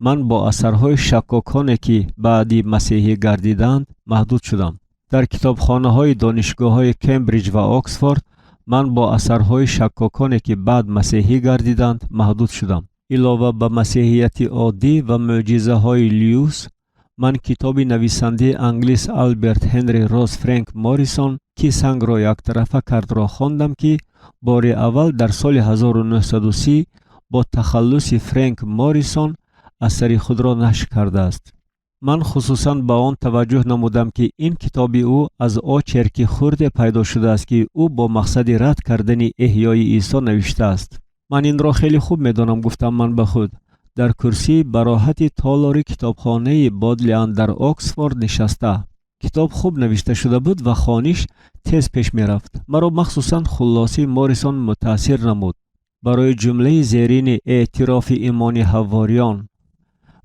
ман бо асарҳои шаккоконе, ки баъди масеҳӣ гардидаанд, маҳдуд шудам. Дар китобхонаҳои донишгоҳҳои Кембриҷ ва Оксфорд ман бо асарҳои шаккоконе, ки баъд масеҳӣ гардиданд, маҳдуд шудам. Илова ба масеҳияти оддӣ ва мӯъҷизаҳои Льюс, ман китоби нависандаи англис Алберт Ҳенри Росс «Френк Моррисон: Кӣ сангро яктарафа кардро хондам, ки бори аввал дар соли 1930 бо тахаллуси Френк Моррисон асари худро нашр кардааст. Ман хусусан ба он таваҷҷӯҳ намудам, ки ин китоби ӯ аз очерки хурде пайдо шудааст, ки ӯ бо мақсади рад кардани эҳёи Исо навиштааст. «Ман инро хеле хуб медонам», — гуфтам ман ба худ, дар курсии бароҳати толори китобхонаи Бодлиан дар Оксфорд нишаста. Китоб хуб навишта шуда буд ва хониш тез пеш мерафт. Маро махсусан хулосаи Морисон мутаассир намуд. Барои ҷумлаи зерини эътирофи имони ҳаввориён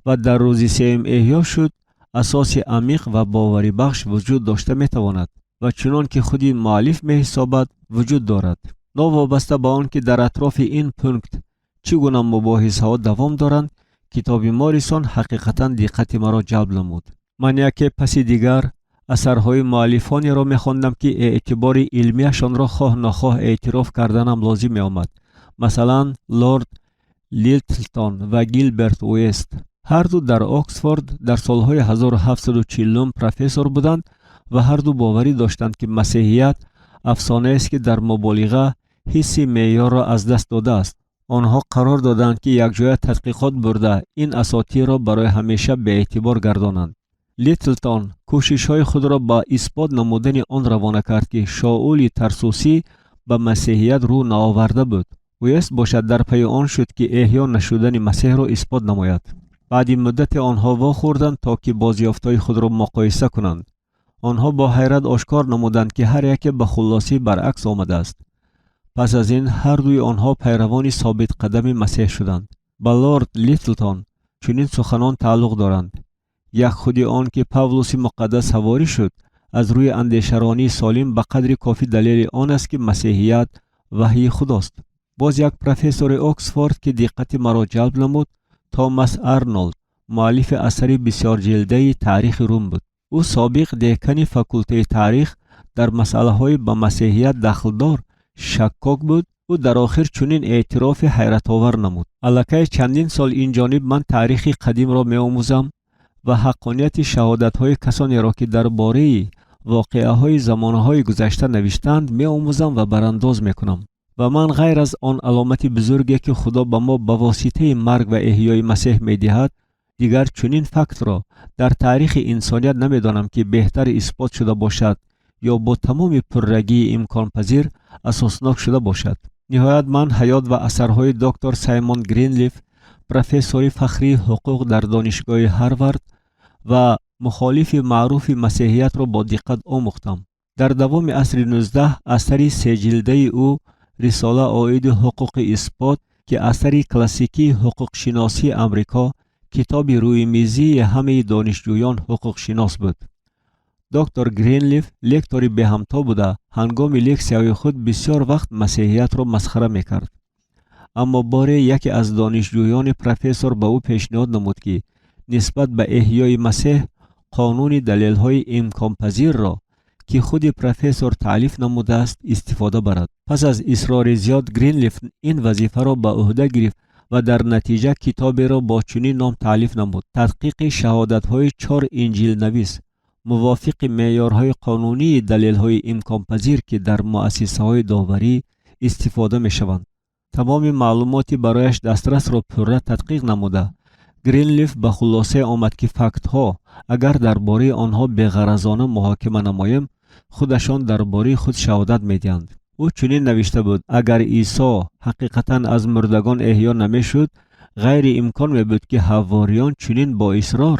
ва дар рӯзи сеюм эҳё шуд асоси амиқ ва боварибахш вуҷуд дошта метавонад ва чунон ки худи муаллиф меҳисобад, вуҷуд дорад. Новобаста ба он ки дар атрофи ин пункт чӣ гуна мубоҳисаҳо давом доранд, китоби Морисон ҳақиқатан диққати маро ҷалб намуд. Ман яке паси дигар асарҳои муаллифонеро мехондам, ки эътибори илмияшонро хоҳ нохоҳ эътироф карданам лозим меомад. Масалан, лорд Литлтон ва Гилберт Уэст. Ҳарду дар Оксфорд дар солҳои 1740 профессор буданд ва ҳарду боварӣ доштанд, ки масеҳият афсонаест, ки дар муболиға ҳисси меъёрро аз даст додааст. Онҳо қарор доданд, ки якҷоя тадқиқот бурда, ин асотирро барои ҳамеша беэътибор гардонанд. Литлтон кӯшишҳои худро ба исбот намудани он равона кард, ки Шоули Тарсусӣ ба масеҳият рӯ наоварда буд. Уэст бошад, дар пайи он шуд, ки эҳё нашудани Масеҳро исбот намояд. Баъди муддате онҳо вохӯрданд, то ки бозёфтҳои худро муқоиса кунанд. Онҳо бо ҳайрат ошкор намуданд, ки ҳар яке ба хулосаи баръакс омадааст. Пас аз ин ҳардуи онҳо пайравони собитқадами Масеҳ шуданд. Ба лорд Литлтон чунин суханон тааллуқ доранд: як худи он ки Павлуси муқаддас ҳаворӣ шуд, аз рӯи андешаронии солим ба қадри кофӣ далели он аст, ки масеҳият ваҳйи Худост. Боз як профессори Оксфорд, ки диққати маро ҷалб намуд, Томас Арнолд, муаллифи асари бисёрҷилдаи «Таърихи Рум» буд. Ӯ собиқ декани факултаи таърих, дар масъалаҳои ба масеҳият дахлдор шаккок буд. Ӯ дар охир чунин эътирофи ҳайратовар намуд: аллакай чандин сол инҷониб ман таърихи қадимро меомӯзам ва ҳаққонияти шаҳодатҳои касонеро, ки дар бораи воқеаҳои замонаҳои гузашта навиштаанд, меомӯзам ва барандоз мекунам. Ва ман ғайр аз он аломати бузурге, ки Худо ба мо ба воситаи марг ва эҳёи Масеҳ медиҳад, дигар чунин фактро дар таърихи инсоният намедонам, ки беҳтар исбот шуда бошад ё бо тамоми пуррагии имконпазир асоснок шуда бошад. Ниҳоят, ман ҳаёт ва асарҳои доктор Саймон Гринлиф, профессори фахрии ҳуқуқ дар Донишгоҳи Ҳарвард ва мухолифи маъруфи масеҳиятро бо диққат омӯхтам. Дар давоми асри 19 асари сеҷилдаи ӯ «Рисола оиди ҳуқуқи исбот», ки асари классикии ҳуқуқшиносии Амрико, китоби рӯимизии ҳамаи донишҷӯён ҳуқуқшинос буд. Доктор Гринлиф лектори беҳамто буда, ҳангоми лексияҳои худ бисёр вақт масеҳиятро масхара мекард. Аммо боре яке аз донишҷӯёни профессор ба ӯ пешниҳод намуд, ки нисбат ба эҳёи Масеҳ қонуни далелҳои имконпазирро, ки худи профессор таълиф намудааст, истифода барад. Пас аз исрори зиёд Гринлиф ин вазифаро ба ӯҳда гирифт ва дар натиҷа китоберо бо чунин ном таълиф намуд: «Тадқиқи шаҳодатҳои чор инҷилнавис мувофиқи меъёрҳои қонунии далелҳои имконпазир, ки дар муассисаҳои доварӣ истифода мешаванд». Тамоми маълумоти барояш дастрасро пурра тадқиқ намуда, Гринлиф ба хулосае омад, ки фактҳо, агар дар бораи онҳо беғаразона муҳокима намоем, худашон дар бораи худ шаҳодат медиҳанд. Ӯ чунин навишта буд: агар Исо ҳақиқатан аз мурдагон эҳё намешуд, ғайриимкон мебуд, ки ҳавориён чунин бо исрор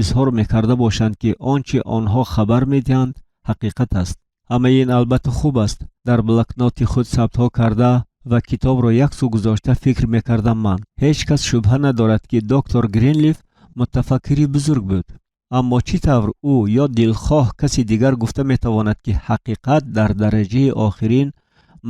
изҳор мекарда бошанд, ки он чи онҳо хабар медиҳанд, ҳақиқат аст. Ҳамаи ин албатта хуб аст. Дар блокноти худ сабтҳо карда ва китобро як сӯ гузошта, фикр мекардам ман. Ҳеҷ кас шубҳа надорад, ки доктор Гринлиф мутафаккири бузург буд. Аммо чӣ тавр ӯ ё дилхоҳ каси дигар гуфта метавонад, ки ҳақиқат дар дараҷаи охирин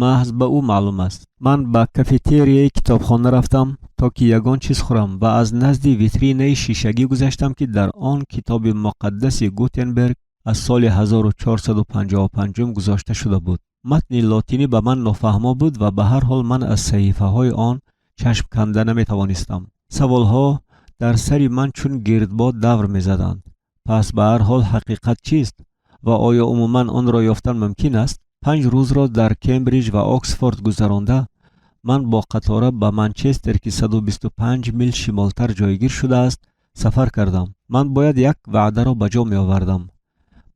маҳз ба ӯ маълум аст? Ман ба кафетерияи китобхона рафтам, то ки ягон чиз хӯрам, ва аз назди витринаи шишагӣ гузаштам, ки дар он китоби муқаддаси Гутенберг аз соли 1455 гузошта шуда буд. Матни лотинӣ ба ман нофаҳмо буд ва ба ҳар ҳол ман аз саҳифаҳои он чашм канда наметавонистам. Саволҳо дар сари ман чун гирдбод давр мезаданд. Пас ба ҳар ҳол ҳақиқат чист ва оё умуман онро ёфтан мумкин аст? 5 рӯзро дар Кембриҷ ва Оксфорд гузаронда, ман бо қатора ба Манчестер, ки 125 мил шимолтар ҷойгир шудааст, сафар кардам. Ман бояд як ваъдаро ба ҷо меовардам.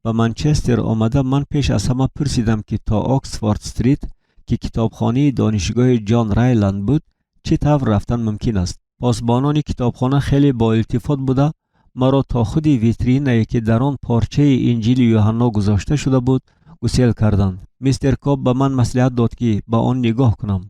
Ба Манчестер омада, ман пеш аз ҳама пурсидам, ки то Оксфорд Стрит, ки китобхонаи Донишгоҳи Ҷон Райланд буд, чӣ тавр рафтан мумкин аст. Посбонони китобхона хеле боилтифот буда, Маро то худи витринае, ки дар он порчаи Инҷили Юҳанно гузошта шуда буд, гусел карданд. Мистер Коб ба ман маслиҳат дод, ки ба он нигоҳ кунам.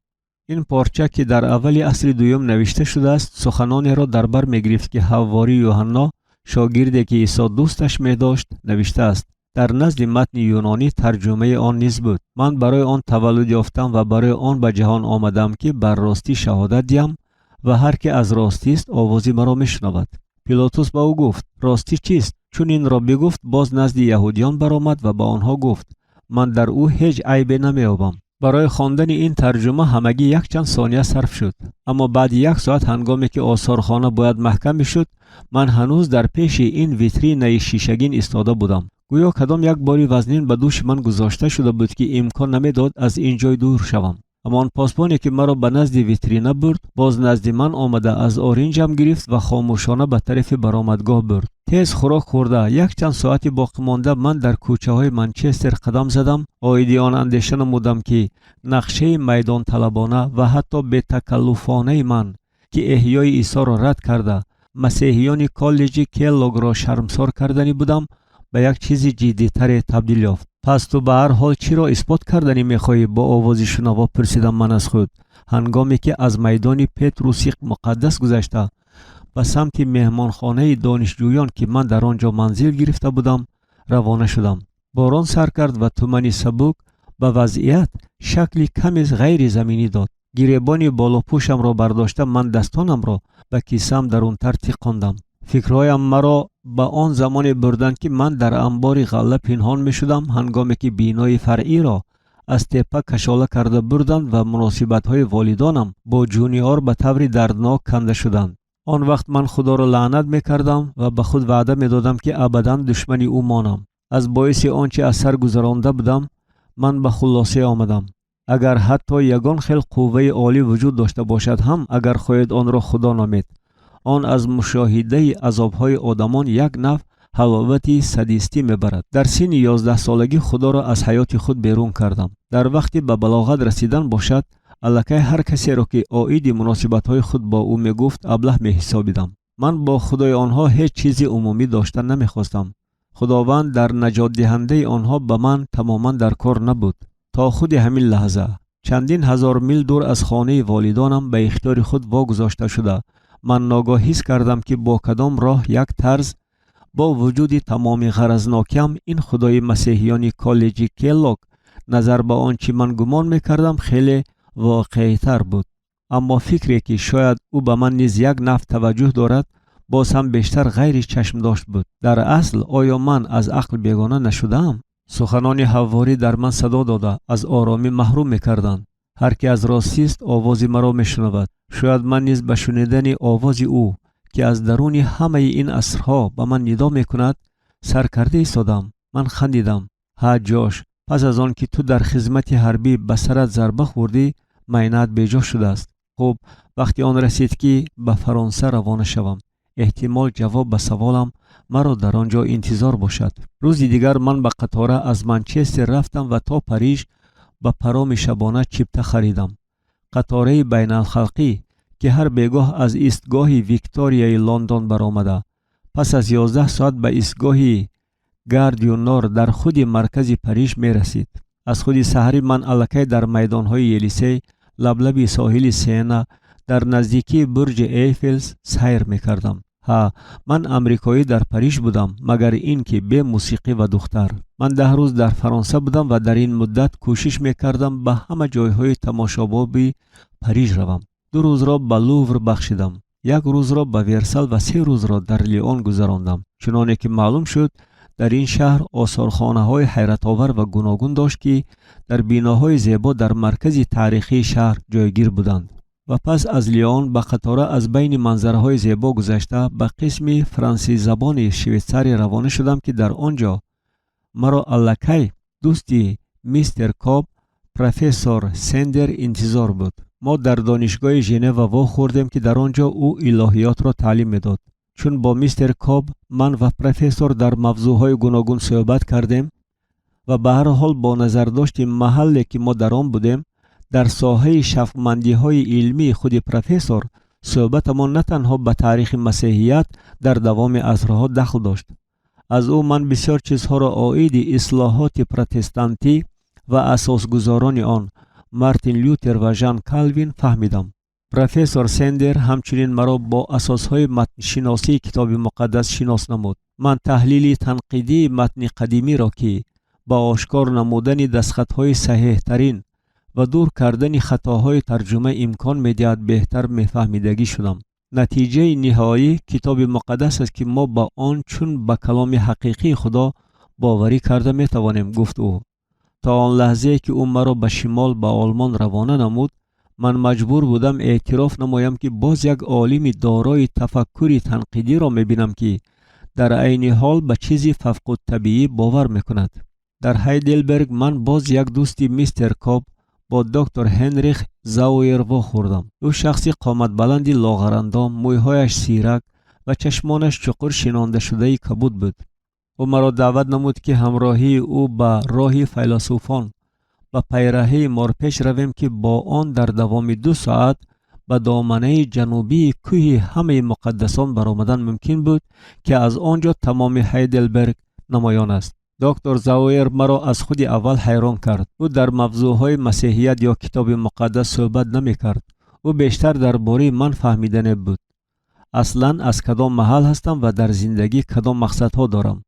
Ин порча, ки дар аввали асри дуюм навишта шудааст, суханонеро дар бар мегирифт, ки ҳавворӣ Юҳанно, шогирде ки Исо дӯсташ медошт, навиштааст. Дар назди матни юнонӣ тарҷумаи он низ буд. Ман барои он таваллуд ёфтам ва барои он ба ҷаҳон омадам, ки бар ростӣ шаҳодат диҳам, ва ҳар ки аз ростист, овози маро мешунавад. Пилотус ба ӯ гуфт: «Ростӣ чист?» Чун инро бигуфт, боз назди яҳудиён баромад ва ба онҳо гуфт: «Ман дар ӯ ҳеҷ айбе намеёбам». Барои хондани ин тарҷума ҳамагӣ якчанд сония сарф шуд, аммо баъди як соат, ҳангоме ки осорхона бояд маҳкам мешуд, ман ҳанӯз дар пеши ин витринаи шишагин истода будам. Гӯё кадом як бори вазнин ба дӯши ман гузошта шуда буд, ки имкон намедод аз ин ҷой дур шавам. Аммо он посбоне, ки маро ба назди витрина бурд, боз назди ман омада, аз оринҷам гирифт ва хомӯшона ба тарафи баромадгоҳ бурд. Тез хӯрок хӯрда, якчанд соати боқимонда ман дар кӯчаҳои Манчестер қадам задам. Оиди он андеша намудам, ки нақшаи майдонталабона ва ҳатто бетакаллуфонаи ман, ки эҳёи Исоро рад карда, масеҳиёни коллеҷи Келлогро шармсор карданӣ будам, ба як чизи ҷиддитаре табдил ёфт. «Пас ту ба ҳар ҳол чиро исбот карданӣ мехоҳӣ?» — бо овози шунаво пурсидам ман аз худ, ҳангоме ки аз майдони Петруси Муқаддас гузашта, ба самти меҳмонхонаи донишҷӯён, ки ман дар он ҷо манзил гирифта будам, равона шудам. Борон сар кард ва тумани сабук ба вазъият шакли каме ғайризаминӣ дод. Гиребони болопӯшамро бардошта, ман дастонамро ба кисаам дарунтар тиқондам. Фикрҳоям маро ба он замоне бурданд, ки ман дар амбори ғалла пинҳон мешудам, ҳангоме ки бинои фаръиро аз теппа кашола карда бурданд ва муносибатҳои волидонам бо Ҷуниор ба таври дарднок канда шуданд. Он вақт ман Худоро лаънат мекардам ва ба худ ваъда медодам, ки абадан душмани ӯ монам. Аз боиси он чи аз сар гузаронда будам, ман ба хулосае омадам: агар ҳатто ягон хел қувваи олӣ вуҷуд дошта бошад ҳам, агар хоҳед онро Худо номед, он аз мушоҳидаи азобҳои одамон як навъ ҳаловати садистӣ мебарад. Дар синни 11-солагӣ Худоро аз ҳаёти худ берун кардам. Дар вақти ба балоғат расидан бошад, аллакай ҳар касеро, ки оиди муносибатҳои худ бо ӯ мегуфт, аблаҳ меҳисобидам. Ман бо Худои онҳо ҳеҷ чизи умумӣ дошта намехостам. Худованд дар наҷотдиҳандаи онҳо ба ман тамоман дар кор набуд. То худи ҳамин лаҳза, чандин ҳазор мил дур аз хонаи волидонам, ба ихтиёри худ вогузошта шуда, ман ногоҳ ҳис кардам, ки бо кадом роҳ як тарз, бо вуҷуди тамоми ғаразнокиам, ин Худои масеҳиёни коллеҷи Келлог назар ба он чӣ ман гумон мекардам, хеле воқеитар буд. Аммо фикре, ки шояд ӯ ба ман низ як навъ таваҷҷӯҳ дорад, боз ҳам бештар ғайри чашмдошт буд. Дар асл, оё ман аз ақл бегона нашудаам? Суханони ҳавворӣ дар ман садо дода, аз оромӣ маҳрум мекарданд: «Ҳар ки аз ростист, овози маро мешунавад». Шояд ман низ ба шунидани овози ӯ, ки аз даруни ҳамаи ин асрҳо ба ман нидо мекунад, сар карда истодам. Ман хандидам. Ҳа, Ҷош, пас аз он ки ту дар хизмати ҳарбӣ ба сарат зарба хӯрдӣ, майнаат беҷо шудааст. Хуб, вақти он расид, ки ба Фаронса равона шавам. Эҳтимол, ҷавоб ба саволам маро дар он ҷо интизор бошад. Рӯзи дигар ман ба қатора аз Манчестер рафтам ва то Париж ба пароми шабона чипта харидам. Қатораи байналхалқӣ, ки ҳар бегоҳ аз истгоҳи Викторияи Лондон баромада, пас аз 11 соат ба истгоҳи Гар-дю-Нор дар худи маркази Париж мерасид. Аз худи саҳарӣ ман аллакай дар майдонҳои Елисей, лаблаби соҳили Сена, дар наздикии бурҷи Эйфелс сайр мекардам. Ҳа, ман амрикоӣ дар Париж будам, магар ин ки бе мусиқӣ ва духтар. Ман 10 рӯз дар Фаронса будам ва дар ин муддат кӯшиш мекардам ба ҳама ҷойҳои тамошобоби Париж равам. 2 рӯзро ба Лувр бахшидам, як рӯзро ба Версал ва 3 рӯзро дар Лион гузарондам. Чуноне ки маълум шуд, дар ин шаҳр осорхонаҳои ҳайратовар ва гуногун дошт, ки дар биноҳои зебо дар маркази таърихии шаҳр ҷойгир буданд. Ва пас аз Лион ба қатора аз байни манзараҳои зебо гузашта, ба қисми франсизабони Швейтсария равона шудам, ки дар он ҷо маро аллакай дӯсти мистер Коб, профессор Сендер, интизор буд. Мо дар донишгоҳи Женева вохӯрдем, ки дар он ҷо ӯ илоҳиётро таълим медод. Чун бо мистер Коб ман ва профессор дар мавзӯъҳои гуногун суҳбат кардем ва ба ҳар ҳол бо назардошти маҳалле, ки мо дар он будем, дар соҳаи шавқмандиҳои илмии худи профессор. Суҳбатамон на танҳо ба таърихи масеҳият дар давоми асрҳо дахл дошт. Аз ӯ ман бисёр чизҳоро оиди ислоҳоти протестантӣ ва асосгузорони он, Мартин Лютер ва Жан Калвин, фаҳмидам. Профессор Сендер ҳамчунин маро бо асосҳои матншиносии Китоби Муқаддас шинос намуд. Ман таҳлили танқидии матни қадимиро, ки ба ошкор намудани дастхатҳои саҳеҳтарин ва дур кардани хатоҳои тарҷума имкон медиҳад, беҳтар мефаҳмидагӣ шудам. Натиҷаи ниҳоӣ Китоби Муқаддас аст, ки мо ба он чун ба каломи ҳақиқии Худо боварӣ карда метавонем, гуфт ӯ. То он лаҳзае, ки ӯ маро ба шимол, ба Олмон равона намуд, ман маҷбур будам эътироф намоям, ки боз як олими дорои тафаккури танқидиро мебинам, ки дар айни ҳол ба чизи фавқуттабиӣ бовар мекунад. Дар Ҳайделберг ман боз як дӯсти мистер Коб, бо доктор Ҳенрих Зауер вохӯрдам. Ӯ шахси қоматбаланди лоғарандом, мӯйҳояш сирак ва чашмонаш чуқур шинондашудаи кабуд буд. Ӯ маро даъват намуд, ки ҳамроҳии ӯ ба роҳи файласуфон, ба пайраҳаи морпеш равем, ки бо он дар давоми 2 соат ба доманаи ҷанубии кӯҳи ҳамаи муқаддасон баромадан мумкин буд, ки аз он ҷо тамоми Ҳайделберг намоён аст. Доктор Зауэр маро аз худи аввал ҳайрон кард. Ӯ дар мавзӯъҳои масеҳият ё Китоби Муқаддас суҳбат намекард. Ӯ бештар дар бораи ман фаҳмидане буд, аслан аз кадом маҳал ҳастам ва дар зиндагӣ кадом мақсадҳо дорам.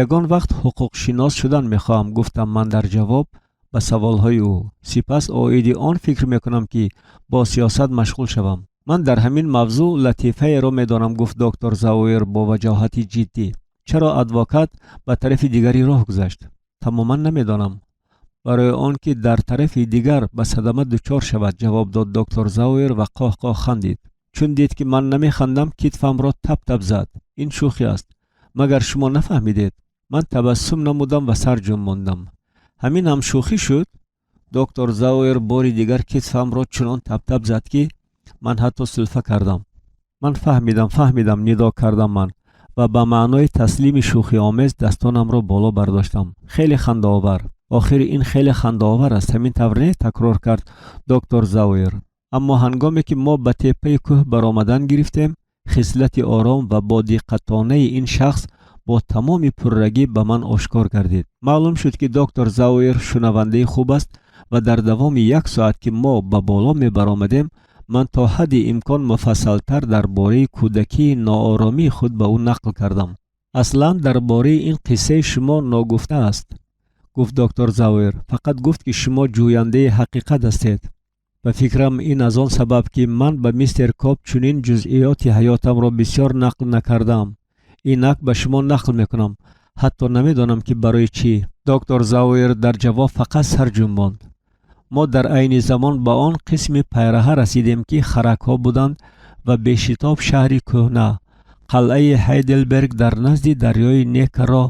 Ягон вақт ҳуқуқшинос шудан мехоҳам, гуфтам ман дар ҷавоб ба саволҳои ӯ. Сипас оиди он фикр мекунам, ки бо сиёсат машғул шавам. Ман дар ҳамин мавзӯъ латифаеро медонам, гуфт доктор Зауэр бо ваҷоҳати ҷиддӣ. Чаро адвокат ба тарафи дигари роҳ гузашт? Тамоман намедонам. Барои он ки дар тарафи дигар ба садама дучор шавад, ҷавоб дод доктор Зауэр ва қоҳ-қоҳ хандид. Чун дид, ки ман намехандам, китфамро тап-тап зад. Ин шӯхӣ аст. Магар шумо нафаҳмидед? Ман табассум намудам ва сар ҷунбондам. Ҳамин ҳам шӯхӣ шуд? Доктор Зауэр бори дигар китфамро чунон тап-тап зад, ки ман ҳатто сулфа кардам. Ман фаҳмидам, фаҳмидам, нидо кардам ман ва ба маънои таслими шӯхиомез дастонамро боло бардоштам. Хеле хандаовар. Охири ин хеле хандаовар аст, ҳамин тавр не? Такрор кард доктор Зауэр. Аммо ҳангоме ки мо ба теппаи кӯҳ баромадан гирифтем, хислати ором ва бодиққатонаи ин шахс бо тамоми пуррагӣ ба ман ошкор гардид. Маълум шуд, ки доктор Зауэр шунавандаи хуб аст ва дар давоми як соат, ки мо ба боло мебаромадем, ман то ҳадди имкон муфассалтар дар бораи кӯдакии нооромии худ ба ӯ нақл кардам. Аслан дар бораи ин қиссаи шумо ногуфта аст, гуфт доктор Зауэр. Фақат гуфт, ки шумо ҷӯяндаи ҳақиқат ҳастед. Ба фикрам, ин аз он сабаб, ки ман ба мистер Коб чунин ҷузъиёти ҳаётамро бисёр нақл накардаам. Инак ба шумо нақл мекунам. Ҳатто намедонам, ки барои чӣ. Доктор Зауэр дар ҷавоб фақат сар ҷунбонд. Мо дар айни замон ба он қисми пайраҳа расидем, ки харакҳо буданд ва бешитоб шаҳри кӯҳна, қалъаи Ҳайделберг дар назди дарёи Неккарро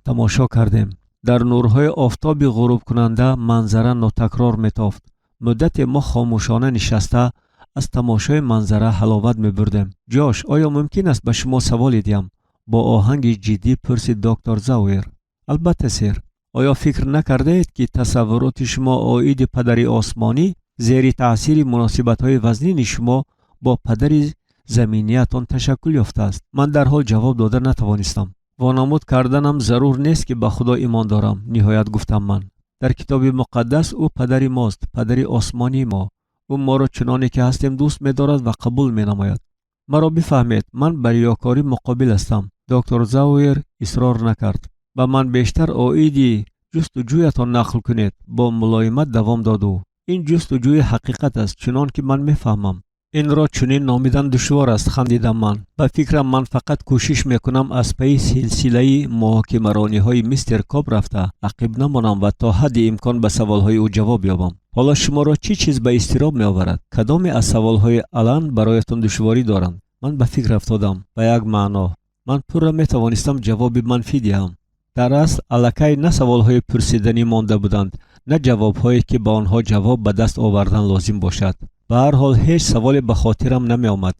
тамошо кардем. Дар нурҳои офтоби ғурубкунанда манзара нотакрор метофт. Муддате мо хомӯшона нишаста аз тамошои манзара ҳаловат мебурдем. Ҷош, оё мумкин аст ба шумо саволе диҳам? Бо оҳанги ҷиддӣ пурсид доктор Зауэр. Албатта, сэр. Оё фикр накардаед, ки тасаввуроти шумо оиди падари осмонӣ зери таъсири муносибатҳои вазнини шумо бо падари заминиятон ташаккул ёфтааст? Ман дарҳол ҷавоб дода натавонистам. Вонамуд карданам зарур нест, ки ба Худо имон дорам, ниҳоят гуфтам ман. Дар Китоби Муқаддас ӯ падари мост, падари осмонии мо. Ӯ моро чуноне ки ҳастем дӯст медорад ва қабул менамояд. Маро бифаҳмед, ман ба риёкорӣ муқобил ҳастам. Доктор Зауэр исрор накард. Ба ман бештар оиди ҷустуҷӯятон нақл кунед, бо мулоимат давом дод ӯ. Ин ҷустуҷӯи ҳақиқат аст, чунон ки ман мефаҳмам. Инро чунин номидан душвор аст, хандидам ман. Ба фикрам, ман фақат кӯшиш мекунам аз пайи силсилаи муҳокимарониҳои мистер Коб рафта ақиб намонам ва то ҳадди имкон ба саволҳои ӯ ҷавоб ёбам. Ҳоло шуморо чӣ чиз ба изтироб меоварад? Кадоме аз саволҳои Алан бароятон душворӣ доранд? Ман ба фикр афтодам. Ба як маъно ман пурра метавонистам ҷавоби манфӣ диҳам. Дар асл аллакай на саволҳои пурсиданӣ монда буданд, на ҷавобҳое, ки ба онҳо ҷавоб ба даст овардан лозим бошад. Ба ҳар ҳол, ҳеҷ саволе ба хотирам намеомад.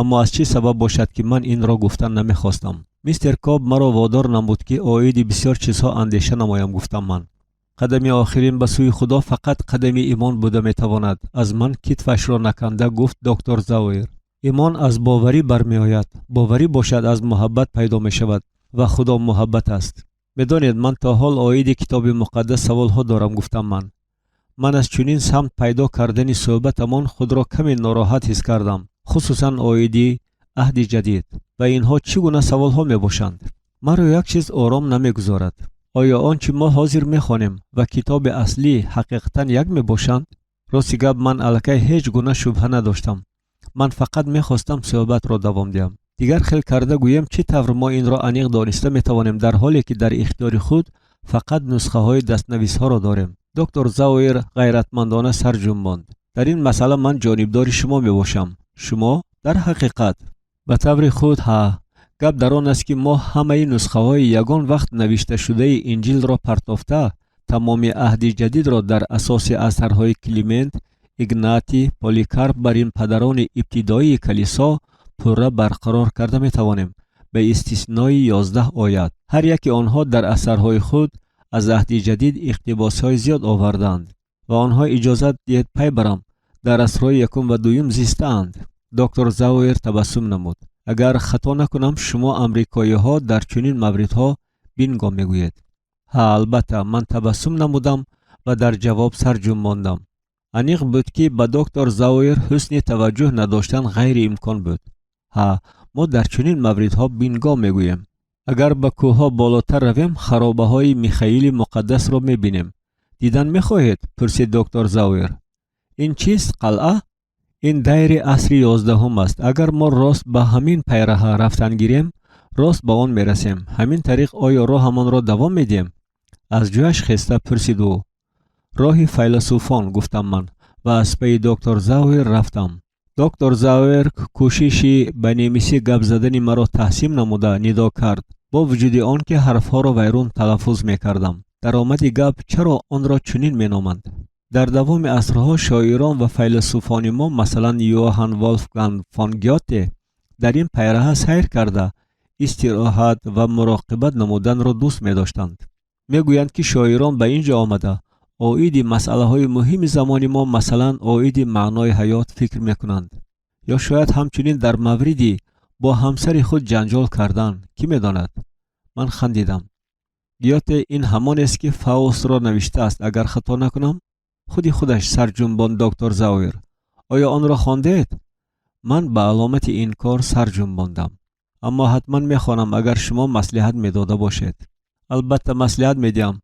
Аммо аз чӣ сабаб бошад, ки ман инро гуфтан намехостам? Мистер Коб маро водор намуд, ки оиди бисёр чизҳо андеша намоям, гуфтам ман. Қадами охирин ба сӯи Худо фақат қадами имон буда метавонад, аз ман китфашро наканда гуфт доктор Зауэр. Имон аз боварӣ бармеояд, боварӣ бошад аз муҳаббат пайдо мешавад ва Худо муҳаббат аст. Медонед, ман то ҳол оиди Китоби Муқаддас саволҳо дорам, гуфтам ман. Ман аз чунин самт пайдо кардани суҳбатамон худро каме нороҳат ҳис кардам, хусусан оиди Аҳди Ҷадид. Ва инҳо чӣ гуна саволҳо мебошанд? Маро як чиз ором намегузорад. Оё он чӣ мо ҳозир мехонем ва китоби аслӣ ҳақиқатан як мебошанд? Рости гап, ман аллакай ҳеҷ гуна шубҳа надоштам. Ман фақат мехостам суҳбатро давом диҳам. Дигар хел карда гӯем, чӣ тавр мо инро аниқ дониста метавонем, дар ҳоле ки дар ихтиёри худ фақат нусхаҳои дастнависҳоро дорем? Доктор Зауэр ғайратмандона сар ҷунбонд. Дар ин масъала ман ҷонибдори шумо мебошам. Шумо дар ҳақиқат ба таври худ, ҳа. Гап дар он аст, ки мо ҳамаи нусхаҳои ягон вақт навишташудаи Инҷилро партофта, тамоми Аҳди Ҷадидро дар асоси асарҳои Климент, Игнатий, Поликарп бар ин падарони ибтидоии калисо пурра барқарор карда метавонем, ба истиснои 11 оят. Ҳар яке онҳо дар асарҳои худ аз Аҳди Ҷадид иқтибосҳои зиёд овардаанд ва онҳо, иҷозат диҳед пай барам, дар асрҳои якум ва дуюм зистаанд. Доктор Зауэр табассум намуд. Агар хато накунам, шумо амрикоиҳо дар чунин мавридҳо бинго мегӯед. Ҳа, албатта, ман табассум намудам ва дар ҷавоб сар ҷунбондам. Аниқ буд, ки ба доктор Зауэр ҳусни таваҷҷӯҳ надоштан ғайриимкон буд. Ҳа, мо дар чунин мавридҳо бинго мегӯем. Агар ба кӯҳҳо болотар равем, харобаҳои Михаили Муқаддасро мебинем. Дидан мехоҳед? Пурсид доктор Зауэр. Ин чист, қалъа? Ин дайри асри 11-ум аст. Агар мо рост ба ҳамин пайраҳа рафтан гирем, рост ба он мерасем. Ҳамин тариқ, оё роҳамонро давом медиҳем? Аз ҷояш хеста пурсид ӯ. Роҳи файласуфон, гуфтам ман ва аз пайи доктор Зауэр рафтам. Доктор Зауэр кӯшиши ба немисӣ гап задани маро таҳсин намуда, нидо кард, бо вуҷуди он ки ҳарфҳоро вайрон талаффуз мекардам. Даромади гап, чаро онро чунин меноманд? Дар давоми асрҳо шоирон ва файласуфони мо, масалан Йоҳан Волфганг фон Гёте, дар ин пайраҳа сайр карда, истироҳат ва муроқибат намуданро дӯст медоштанд. Мегӯянд, ки шоирон ба ин ҷо омада, оиди масъалаҳои муҳими замони мо, масалан оиди маънои ҳаёт фикр мекунанд. Ё шояд ҳамчунин дар мавриди бо ҳамсари худ ҷанҷол кардан, кӣ медонад? Ман хандидам. Гёте ин ҳамонест, ки Фаустро навиштааст, агар хато накунам? Худи худаш, сарҷунбонд доктор Зауэр. Оё онро хондед? Ман ба аломати инкор сар ҷунбондам. Аммо ҳатман мехонам, агар шумо маслиҳат медода бошед. Албатта, маслиҳат медиҳам,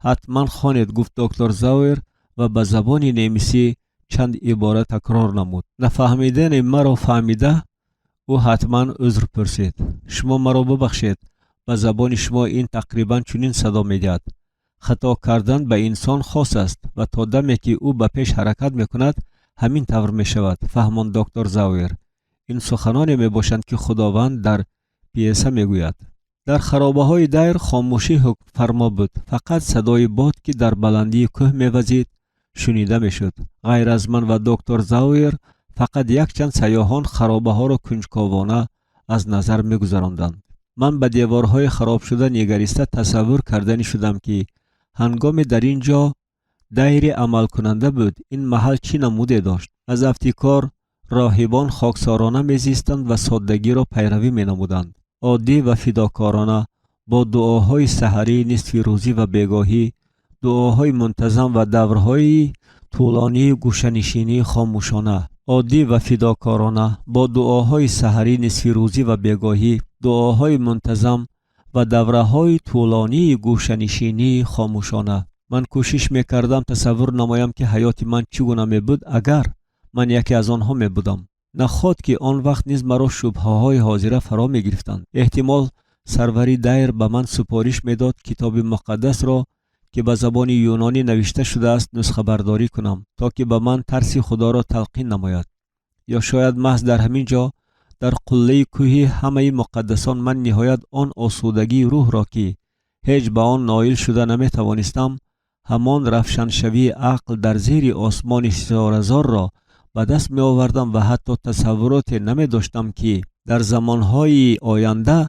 ҳатман хонед, гуфт доктор Зауэр ва ба забони немисӣ чанд ибора такрор намуд. Нафаҳмидани маро фаҳмида, ӯ ҳатман узр пурсид. Шумо маро бубахшед, ба забони шумо ин тақрибан чунин садо медиҳад: хато кардан ба инсон хос аст ва то даме ки ӯ ба пеш ҳаракат мекунад, ҳамин тавр мешавад, фаҳмонд доктор Зауэр. Ин суханоне мебошанд, ки Худованд дар пиеса мегӯяд. Дар харобаҳои дайр хомӯшӣ ҳукмфармо буд. Фақат садои бод, ки дар баландии кӯҳ мевазид, шунида мешуд. Ғайр аз ман ва доктор Зауэр фақат якчанд сайёҳон харобаҳоро кунҷковона аз назар мегузаронданд. Ман ба деворҳои харобшуда нигариста тасаввур карданӣ шудам, ки ҳангоме дар ин ҷо дайри амалкунанда буд, ин маҳал чӣ намуде дошт. Аз афтикор роҳибон хоксорона мезистанд ва соддагиро пайравӣ менамуданд, оддӣ ва фидокорона, бо дуоҳои саҳарӣ, нисфи рӯзӣ ва бегоҳӣ, дуоҳои мунтазам ва даврҳои тӯлонии гӯшанишинии хомӯшона. Оддӣ ва фидокорона, бо дуоҳои саҳарӣ, нисфирӯзӣ ва бегоҳӣ, дуоҳои мунтазам ва давраҳои тӯлонии гӯшанишинии хомӯшона. Ман кӯшиш мекардам тасаввур намоям, ки ҳаёти ман чӣ гуна мебуд, агар ман яке аз онҳо мебудам. Наход ки он вақт низ маро шубҳаҳои ҳозира фаро мегирифтанд. Эҳтимол, сарвари дайр ба ман супориш медод Китоби Муқаддасро, ки ба забони юнонӣ навишта шудааст, нусхабардорӣ кунам, то ки ба ман тарси Худоро талқин намояд. Ё шояд маҳз дар ҳамин ҷо, дар қуллаи кӯҳи ҳамаи муқаддасон, ман ниҳоят он осудагии рӯҳро, ки ҳеҷ ба он ноил шуда наметавонистам, ҳамон равшаншавии ақл дар зери осмони ситоразорро ба даст меовардам ва ҳатто тасаввуроте намедоштам, ки дар замонҳои оянда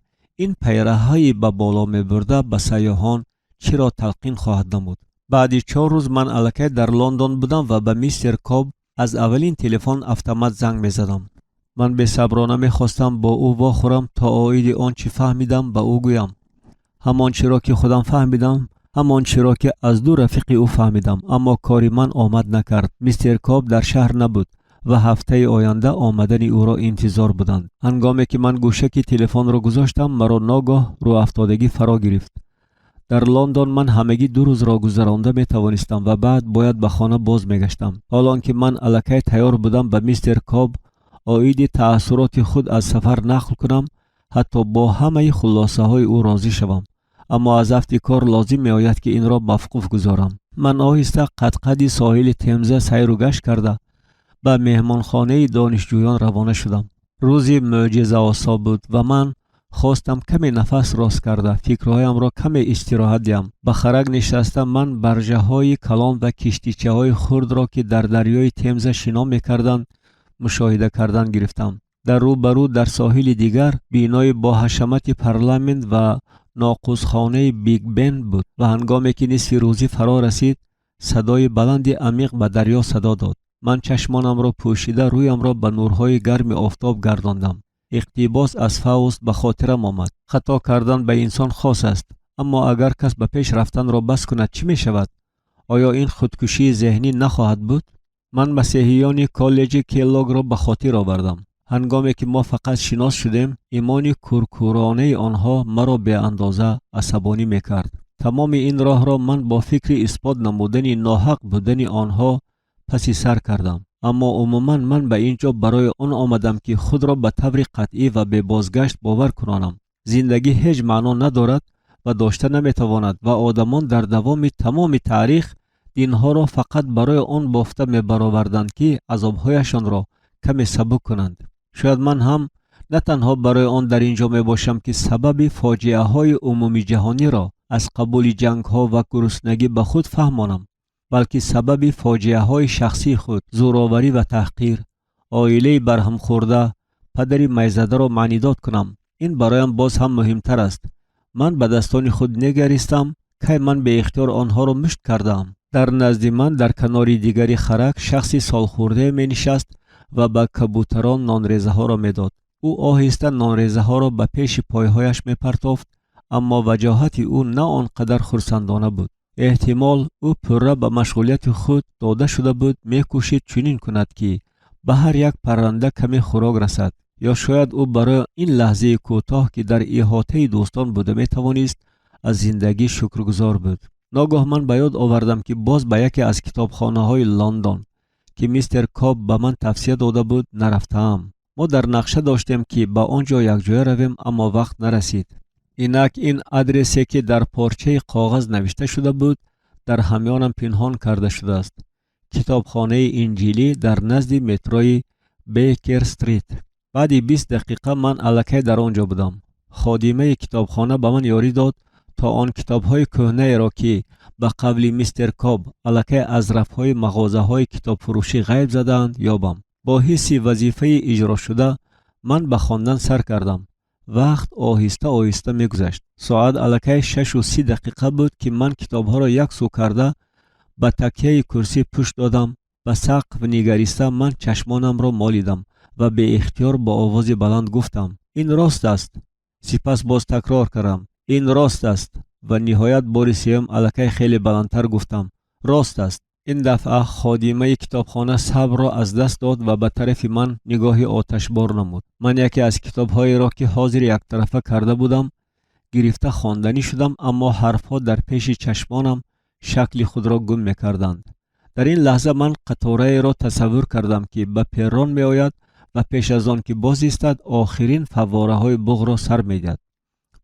ин пайраҳаи ба боло мебурда ба сайёҳон чиро талқин хоҳад намуд. Баъди 4 рӯз ман аллакай дар Лондон будам ва ба мистер Коб аз аввалин телефон автомат занг мезадам. Ман бесаброна мехостам бо ӯ вохӯрам, то оиди он чӣ фаҳмидам ба ӯ гӯям, ҳамон чиро ки худам фаҳмидам, ҳамон чиро ки аз ду рафиқи ӯ фаҳмидам. Аммо кори ман омад накард. Мистер Коб дар шаҳр набуд ва ҳафтаи оянда омадани ӯро интизор буданд. Ҳангоме ки ман гӯшаки телефонро гузоштам, маро ногоҳ рӯафтодагӣ фаро гирифт. Дар Лондон ман ҳамагӣ 2 рӯзро гузаронда метавонистам ва баъд бояд ба хона боз мегаштам. Ҳол он ки ман аллакай тайёр будам ба мистер Коб оиди таассуроти худ аз сафар нақл кунам, ҳатто бо ҳамаи хулосаҳои ӯ розӣ шавам, аммо аз афти кор лозим меояд, ки инро мавқуф гузорам. Ман оҳиста қадқади соҳили Темза сайру гашт карда, ба меҳмонхонаи донишҷӯён равона шудам. Рӯзи мӯъҷизаосо буд ва ман хостам каме нафас рост карда, фикрҳоямро каме истироҳат диҳам. Ба харак нишаста, ман баржаҳои калон ва киштичаҳои хурдро, ки дар дарёи Темза шино мекарданд, мушоҳида кардан гирифтам. Дар рӯ ба рӯ, дар соҳили дигар, бинои боҳашамати парламент ва ноқусхонаи Биг Бен буд. Ва ҳангоме ки нисфи рӯзӣ фаро расид, садои баланди амиқ ба дарё садо дод. Ман чашмонамро пӯшида, рӯямро ба нурҳои гарми офтоб гардондам. Иқтибос аз Фауст ба хотирам омад: «Хато кардан ба инсон хос аст, аммо агар кас ба пеш рафтанро бас кунад, чӣ мешавад? Оё ин худкушии зеҳнӣ нахоҳад буд?» Ман масеҳиёни коллеҷи Келлогро ба хотир овардам. Ҳангоме ки мо фақат шинос шудем, имони куркӯронаи онҳо маро беандоза асабонӣ мекард. Тамоми ин роҳро ман бо фикри исбот намудани ноҳақ будани онҳо паси сар кардам. Аммо умуман ман ба ин ҷо барои он омадам, ки худро ба таври қатъӣ ва бебозгашт бовар кунонам: зиндагӣ ҳеҷ маъно надорад ва дошта наметавонад ва одамон дар давоми тамоми таърих динҳоро фақат барои он бофта мебароварданд, ки азобҳояшонро каме сабук кунанд. Шояд ман ҳам на танҳо барои он дар ин ҷо мебошам, ки сабаби фоҷиаҳои умумиҷаҳониро аз қабули ҷангҳо ва гуруснагӣ ба худ фаҳмонам, балки сабаби фоҷиаҳои шахсии худ, зӯроварӣ ва таҳқир, оилаи барҳамхӯрда, падари майзадаро маънидод кунам. Ин бароям боз ҳам муҳимтар аст. Ман ба дастони худ негаристам. Кай ман беихтиёр онҳоро мушт кардаам? Дар назди ман, дар канори дигари харак, шахси солхӯрдае менишаст ва ба кабӯтарон нонрезаҳоро медод. Ӯ оҳиста нонрезаҳоро ба пеши пойҳояш мепартофт, аммо ваҷоҳати ӯ на он қадар хурсандона буд. Эҳтимол, ӯ пурра ба машғулияти худ дода шуда буд, мекӯшид чунин кунад, ки ба ҳар як парранда каме хӯрок расад, ё шояд ӯ барои ин лаҳзаи кӯтоҳ, ки дар иҳотаи дӯстон буда метавонист, аз зиндагӣ шукргузор буд. Ногоҳ ман ба ёд овардам, ки боз ба яке аз китобхонаҳои Лондон, ки мистер Коб ба ман тавсия дода буд, нарафтаам. Мо дар нақша доштем, ки ба он ҷо якҷоя равем, аммо вақт нарасид. Инак ин адресе, ки дар порчаи коғаз навишта шуда буд, дар ҳамёнам пинҳон карда шудааст: китобхонаи инҷилӣ дар назди метрои Бейкер Стрит. Баъди 20 дақиқа ман аллакай дар он ҷо будам. Ходимаи китобхона ба ман ёрӣ дод, то он китобҳои кӯҳнаеро, ки ба қавли мистер Коб аллакай аз рафҳои мағозаҳои китобфурӯшӣ ғайб задаанд, ёбам. Бо ҳисси вазифаи иҷрошуда ман ба хондан сар кардам. Вақт оҳиста оҳиста мегузашт. Соат аллакай 6:30 буд, ки ман китобҳоро як сӯ карда, ба такяи курсӣ пушт додам. Ба сақф нигариста, ман чашмонамро молидам ва беихтиёр бо овози баланд гуфтам: «Ин рост аст!» Сипас боз такрор кардам: «Ин рост аст!» Ва ниҳоят бори сеюм аллакай хеле баландтар гуфтам: «Рост аст!» Ин дафъа ходимаи китобхона сабрро аз даст дод ва ба тарафи ман нигоҳи оташбор намуд. Ман яке аз китобҳоеро, ки ҳозир яктарафа карда будам, гирифта хонданӣ шудам, аммо ҳарфҳо дар пеши чашмонам шакли худро гум мекарданд. Дар ин лаҳза ман қатораеро тасаввур кардам, ки ба перрон меояд ва пеш аз он ки боз истад, охирин фаввораҳои буғро сар медиҳад.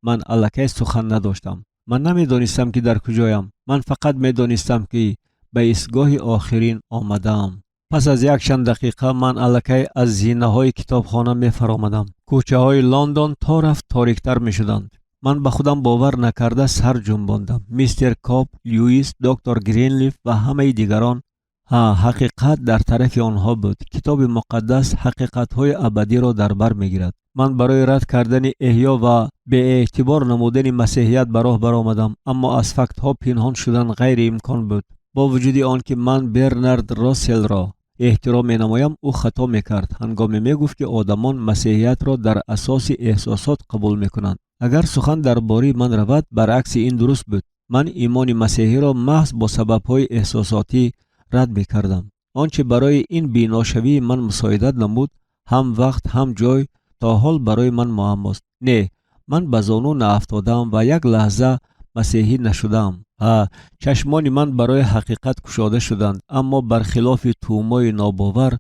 Ман аллакай сухан надоштам. Ман намедонистам, ки дар куҷоям. Ман фақат медонистам, ки ба истгоҳи охирин омадаам. Пас аз якчанд дақиқа ман аллакай аз зинаҳои китобхона мефаромадам. Кӯчаҳои Лондон то рафт ториктар мешуданд. Ман ба худам бовар накарда сар ҷунбондам. Мистер Коб, Люис, доктор Гринлиф ва ҳамаи дигарон. Ҳа, ҳақиқат дар тарафи онҳо буд. Китоби муқаддас ҳақиқатҳои абадиро дар бар мегирад. Ман барои рад кардани эҳё ва беэътибор намудани масеҳият ба роҳ баромадам, аммо аз фактҳо пинҳон шудан ғайриимкон буд. Бо вуҷуди он ки ман Бернард Расселлро Эҳтиром менамоям, ӯ хато мекард, ҳангоме мегуфт, ки одамон масеҳиятро дар асоси эҳсосот қабул мекунанд. Агар сухан дар бораи ман равад, баръакси ин дуруст буд. Ман имони масеҳиро маҳз бо сабабҳои эҳсосотӣ рад мекардам. Он чӣ барои ин биношавии ман мусоидат намуд, ҳам вақт, ҳам ҷой, то ҳол барои ман муаммост. Не, ман ба зону наафтодаам ва як лаҳза масеҳӣ нашудаам. Ҳа, чашмони ман барои ҳақиқат кушода шуданд, аммо бархилофи Тӯмои нобовар,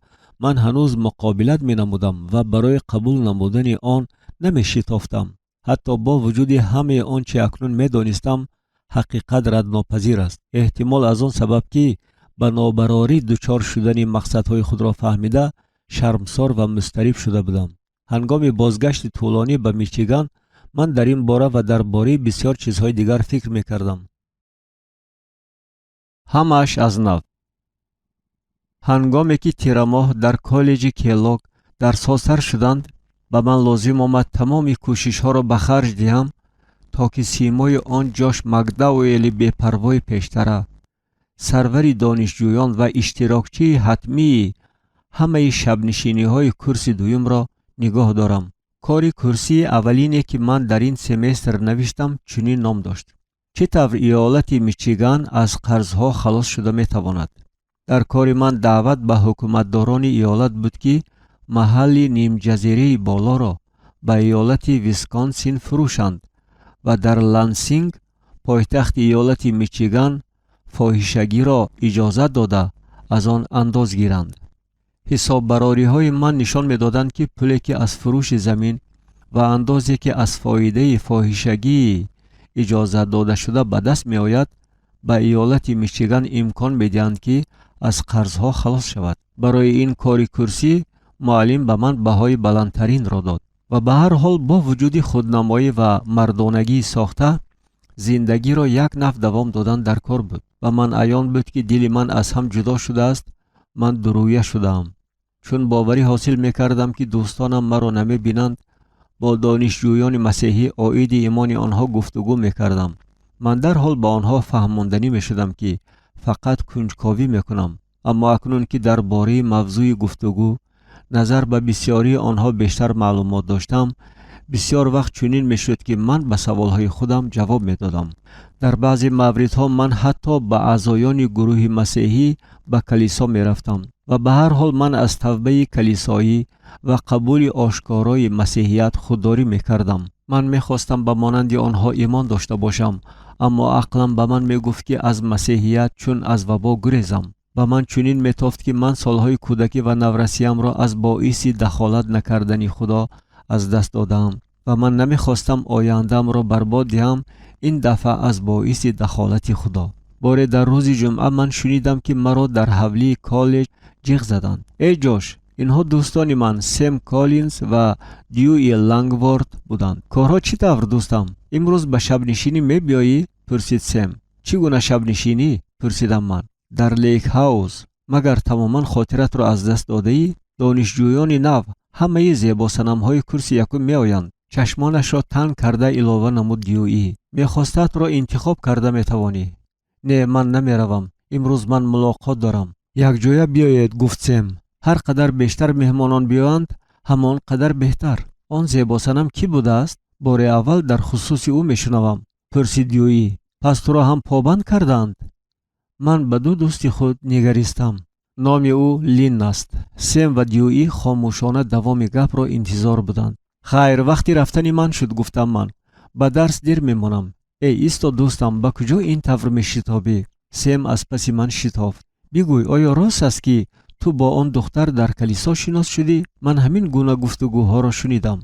ман ҳанӯз муқобилат менамудам ва барои қабул намудани он намешитофтам. Ҳатто бо вуҷуди ҳамаи он чи акнун медонистам, ҳақиқат раднопазир аст. Эҳтимол, аз он сабаб, ки ба нобарорӣ дучор шудани мақсадҳои худро фаҳмида, шармсор ва музтариб шуда будам. Ҳангоми бозгашти тӯлонӣ ба Мичиган ман дар ин бора ва дар бораи бисёр чизҳои дигар фикр мекардам. Ҳамааш аз нав. Ҳангоме ки тирамоҳ дар коллеҷи Келлог дарсҳо сар шуданд, ба ман лозим омад тамоми кӯшишҳоро ба харҷ диҳам, то ки симои он Ҷош Макдауэли бепарвои пештара, сарвари донишҷӯён ва иштирокчии ҳатмии ҳамаи шабнишиниҳои курси дуюмро нигоҳ дорам. Кори курсии аввалине, ки ман дар ин семестр навиштам, чунин ном дошт: «Чӣ тавр иёлати Мичиган аз қарзҳо халос шуда метавонад?» Дар кори ман даъват ба ҳукуматдорони иёлат буд, ки маҳалли нимҷазираи болоро ба иёлати Висконсин фурӯшанд ва дар Лансинг, пойтахти иёлати Мичиган, фоҳишагиро иҷозат дода, аз он андоз гиранд. Ҳисоббарориҳои ман нишон медоданд, ки пуле, ки аз фурӯши замин ва андозе, ки аз фоидаи фоҳишагии иҷозат додашуда ба даст меояд, ба иёлати Мичиган имкон медиҳанд, ки аз қарзҳо халос шавад. Барои ин кори курсӣ муаллим ба ман баҳои баландтаринро дод. Ва ба ҳар ҳол, бо вуҷуди худнамоӣ ва мардонагии сохта, зиндагиро як наф давом додан дар кор буд. Ба ман аён буд, ки дили ман аз ҳам ҷудо шудааст. Ман дурӯя шудаам. Чун боварӣ ҳосил мекардам, ки дӯстонам маро намебинанд, бо донишҷӯёни масеҳӣ оиди имони онҳо гуфтугӯ мекардам. Ман дарҳол ба онҳо фаҳмонданӣ мешудам, ки фақат кунҷковӣ мекунам. Аммо акнун ки дар бораи мавзӯи гуфтугӯ назар ба бисьёрии онҳо бештар маълумот доштам, бисьёр вақт чунин мешуд, ки ман ба саволҳои худам ҷавоб медодам. Дар баъзе мавридҳо ман ҳатто ба аъзоёни гурӯҳи масеҳӣ ба калисо мерафтам. Ва ба ҳар ҳол, ман аз тавбаи калисоӣ ва қабули ошкорои масеҳият худдорӣ мекардам. Ман мехостам ба монанди онҳо имон дошта бошам, аммо ақлам ба ман мегуфт, ки аз масеҳият чун аз вабо гурезам. Ба ман чунин метофт, ки ман солҳои кӯдакӣ ва наврасиямро аз боиси дахолат накардани Худо аз даст додаам ва ман намехостам ояндаамро барбод диҳам, ин дафъа аз боиси дахолати Худо. Боре дар рӯзи ҷумъа ман шунидам, ки маро дар ҳавлии коллеҷ ҷиғ заданд: «Эй, Ҷош!» Инҳо дӯстони ман Сем Коллинз ва Дьюи Лангворд буданд. «Корҳо чӣ тавр, дӯстам? Имрӯз ба шабнишинӣ мебиёӣ?» — пурсид Сем. «Чӣ гуна шабнишинӣ?» — пурсидам ман. «Дар Лейк Ҳаус. Магар тамоман хотиратро аз даст додаӣ? Донишҷӯёни нав, ҳамаи зебосанамҳои курси якум меоянд», — чашмонашро танг карда илова намуд Дьюи. «Мехостаатро интихоб карда метавонӣ». «Не, ман намеравам. Имрӯз ман мулоқот дорам». «Якҷоя биёед», — гуфт Сем. «Ҳар қадар бештар меҳмонон биёянд, ҳамон қадар беҳтар». «Он зебосанам кӣ будааст? Бори аввал дар хусуси ӯ мешунавам», — пурсид Дьюи. «Пас туро ҳам побанд кардаанд?» Ман ба ду дӯсти худ нигаристам. «Номи ӯ Лин аст». Сем ва Дьюи хомӯшона давоми гапро интизор буданд. «Хайр, вақти рафтани ман шуд», — гуфтам ман. «Ба дарс дер мемонам». «Эй, исто, дӯстам, ба куҷо ин тавр мешитобӣ?» Сем аз паси ман шитофт. «Бигӯй, оё рост аст, ки ту бо он духтар дар калисо шинос шудӣ? Ман ҳамин гуна гуфтугӯҳоро шунидам».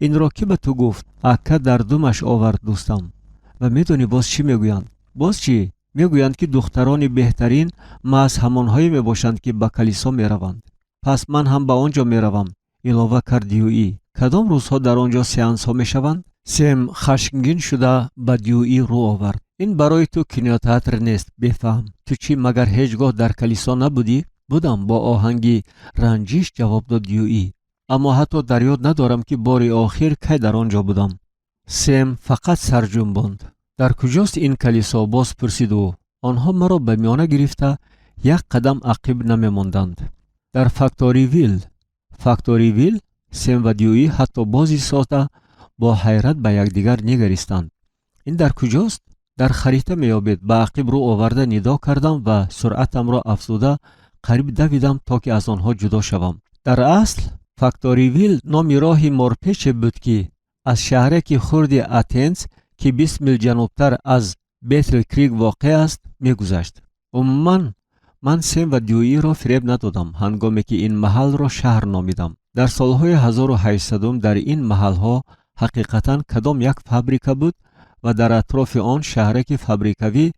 «Инро кӣ ба ту гуфт?» «Акка дар думаш овард, дӯстам. Ва медонӣ, боз чӣ мегӯянд?» «Боз чӣ?» «Мегӯянд, ки духтарони беҳтарин маҳз ҳамонҳое мебошанд, ки ба калисо мераванд». «Пас ман ҳам ба он ҷо меравам», — илова кард Дьюи. «Кадом рӯзҳо дар он ҷо сеансҳо мешаванд?» Сем хашмгин шуда ба Дьюи рӯ овард. «Ин барои ту кинотеатр нест, бефаҳм. Ту чӣ, магар ҳеҷ гоҳ дар калисо набудӣ?» «Будам», — бо оҳанги ранҷиш ҷавоб дод Дьюи, «аммо ҳатто дар ёд надорам, ки бори охир кай дар он ҷо будам». Сем фақат сар ҷунбонд. «Дар куҷост ин калисо?» — боз пурсид ӯ. Онҳо маро ба миёна гирифта, Як қадам ақиб намемонданд. Дар Факторивил Сем ва Дюи ҳатто боз истода, бо ҳайрат ба якдигар нигаристанд. Ин дар куҷост? Дар харита меёбед, ба ақиб рӯ оварда нидо кардам ва суръатамро афзуда, қариб давидам, то ки аз онҳо ҷудо шавам. Дар асл Факторивил номи роҳи морпече буд, ки аз шаҳраки хурди Атенс, ки 20 мил ҷанубтар аз Бетл Крик воқеъ аст, мегузашт. Умуман, ман Сем ва Дюиро фиреб надодам, ҳангоме ки ин маҳалро шаҳр номидам. Дар солҳои 1800 дар ин маҳалҳо ҳақиқатан кадом як фабрика буд ва дар атрофи он шаҳраки фабрикавӣ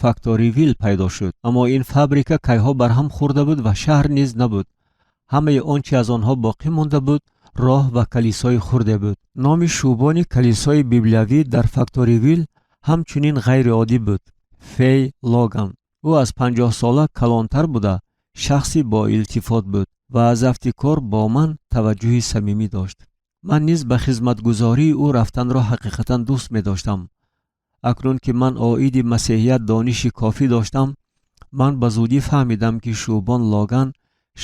Факторивил пайдо шуд. Аммо ин фабрика кайҳо барҳам хӯрда буд ва шаҳр низ набуд. Ҳамаи он чи аз онҳо боқӣ монда буд, роҳ ва калисои хурде буд. Номи шӯбони калисои библиявӣ дар Факторивил ҳамчунин ғайриоддӣ буд: Фей Логан. Ӯ аз 50-сола калонтар буда, шахси боилтифот буд ва аз афти кор бо ман таваҷҷӯҳи самимӣ дошт. Ман низ ба хизматгузории ӯ рафтанро ҳақиқатан дӯст медоштам. Акнун ки ман оиди масеҳият дониши кофӣ доштам, ман ба зудӣ фаҳмидам, ки шӯбон Логан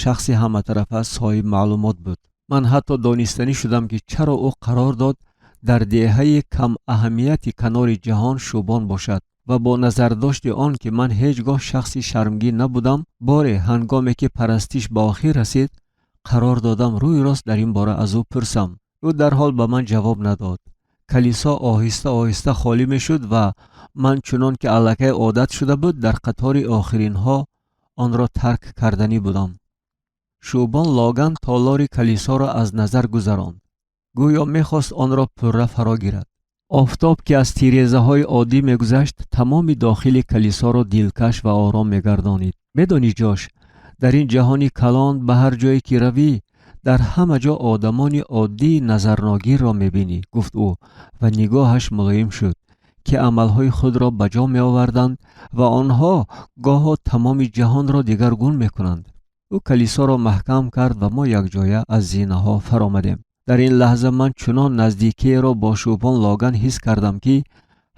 шахси ҳаматарафа соҳиби маълумот буд. Ман ҳатто донистанӣ шудам, ки чаро ӯ қарор дод дар деҳаи камаҳамияти канори ҷаҳон шӯбон бошад. Ва бо назардошти он ки ман ҳеҷ гоҳ шахси шармгин набудам, боре, ҳангоме ки парастиш ба охир расид, қарор додам рӯи рост дар ин бора аз ӯ пурсам. Ӯ дарҳол ба ман ҷавоб надод. Калисо оҳиста оҳиста холӣ мешуд ва ман, чунон ки аллакай одат шуда буд, дар қатори охиринҳо онро тарк карданӣ будам. Шӯбон Логан толори калисоро аз назар гузаронд, гӯё мехост онро пурра фаро гирад. Офтоб, ки аз тирезаҳои оддӣ мегузашт, тамоми дохили калисоро дилкаш ва ором мегардонид. Медонӣ, Ҷош, дар ин ҷаҳони калон ба ҳар ҷое ки равӣ, дар ҳама ҷо одамони оддии назарногирро мебинӣ, гуфт ӯ ва нигоҳаш мулоим шуд, ки амалҳои худро ба ҷо меоварданд ва онҳо гоҳо тамоми ҷаҳонро дигаргун мекунанд. Ӯ калисоро маҳкам кард ва мо якҷоя аз зинаҳо фаромадем. Дар ин лаҳза ман чунон наздикиеро бо шӯбон Логан ҳис кардам, ки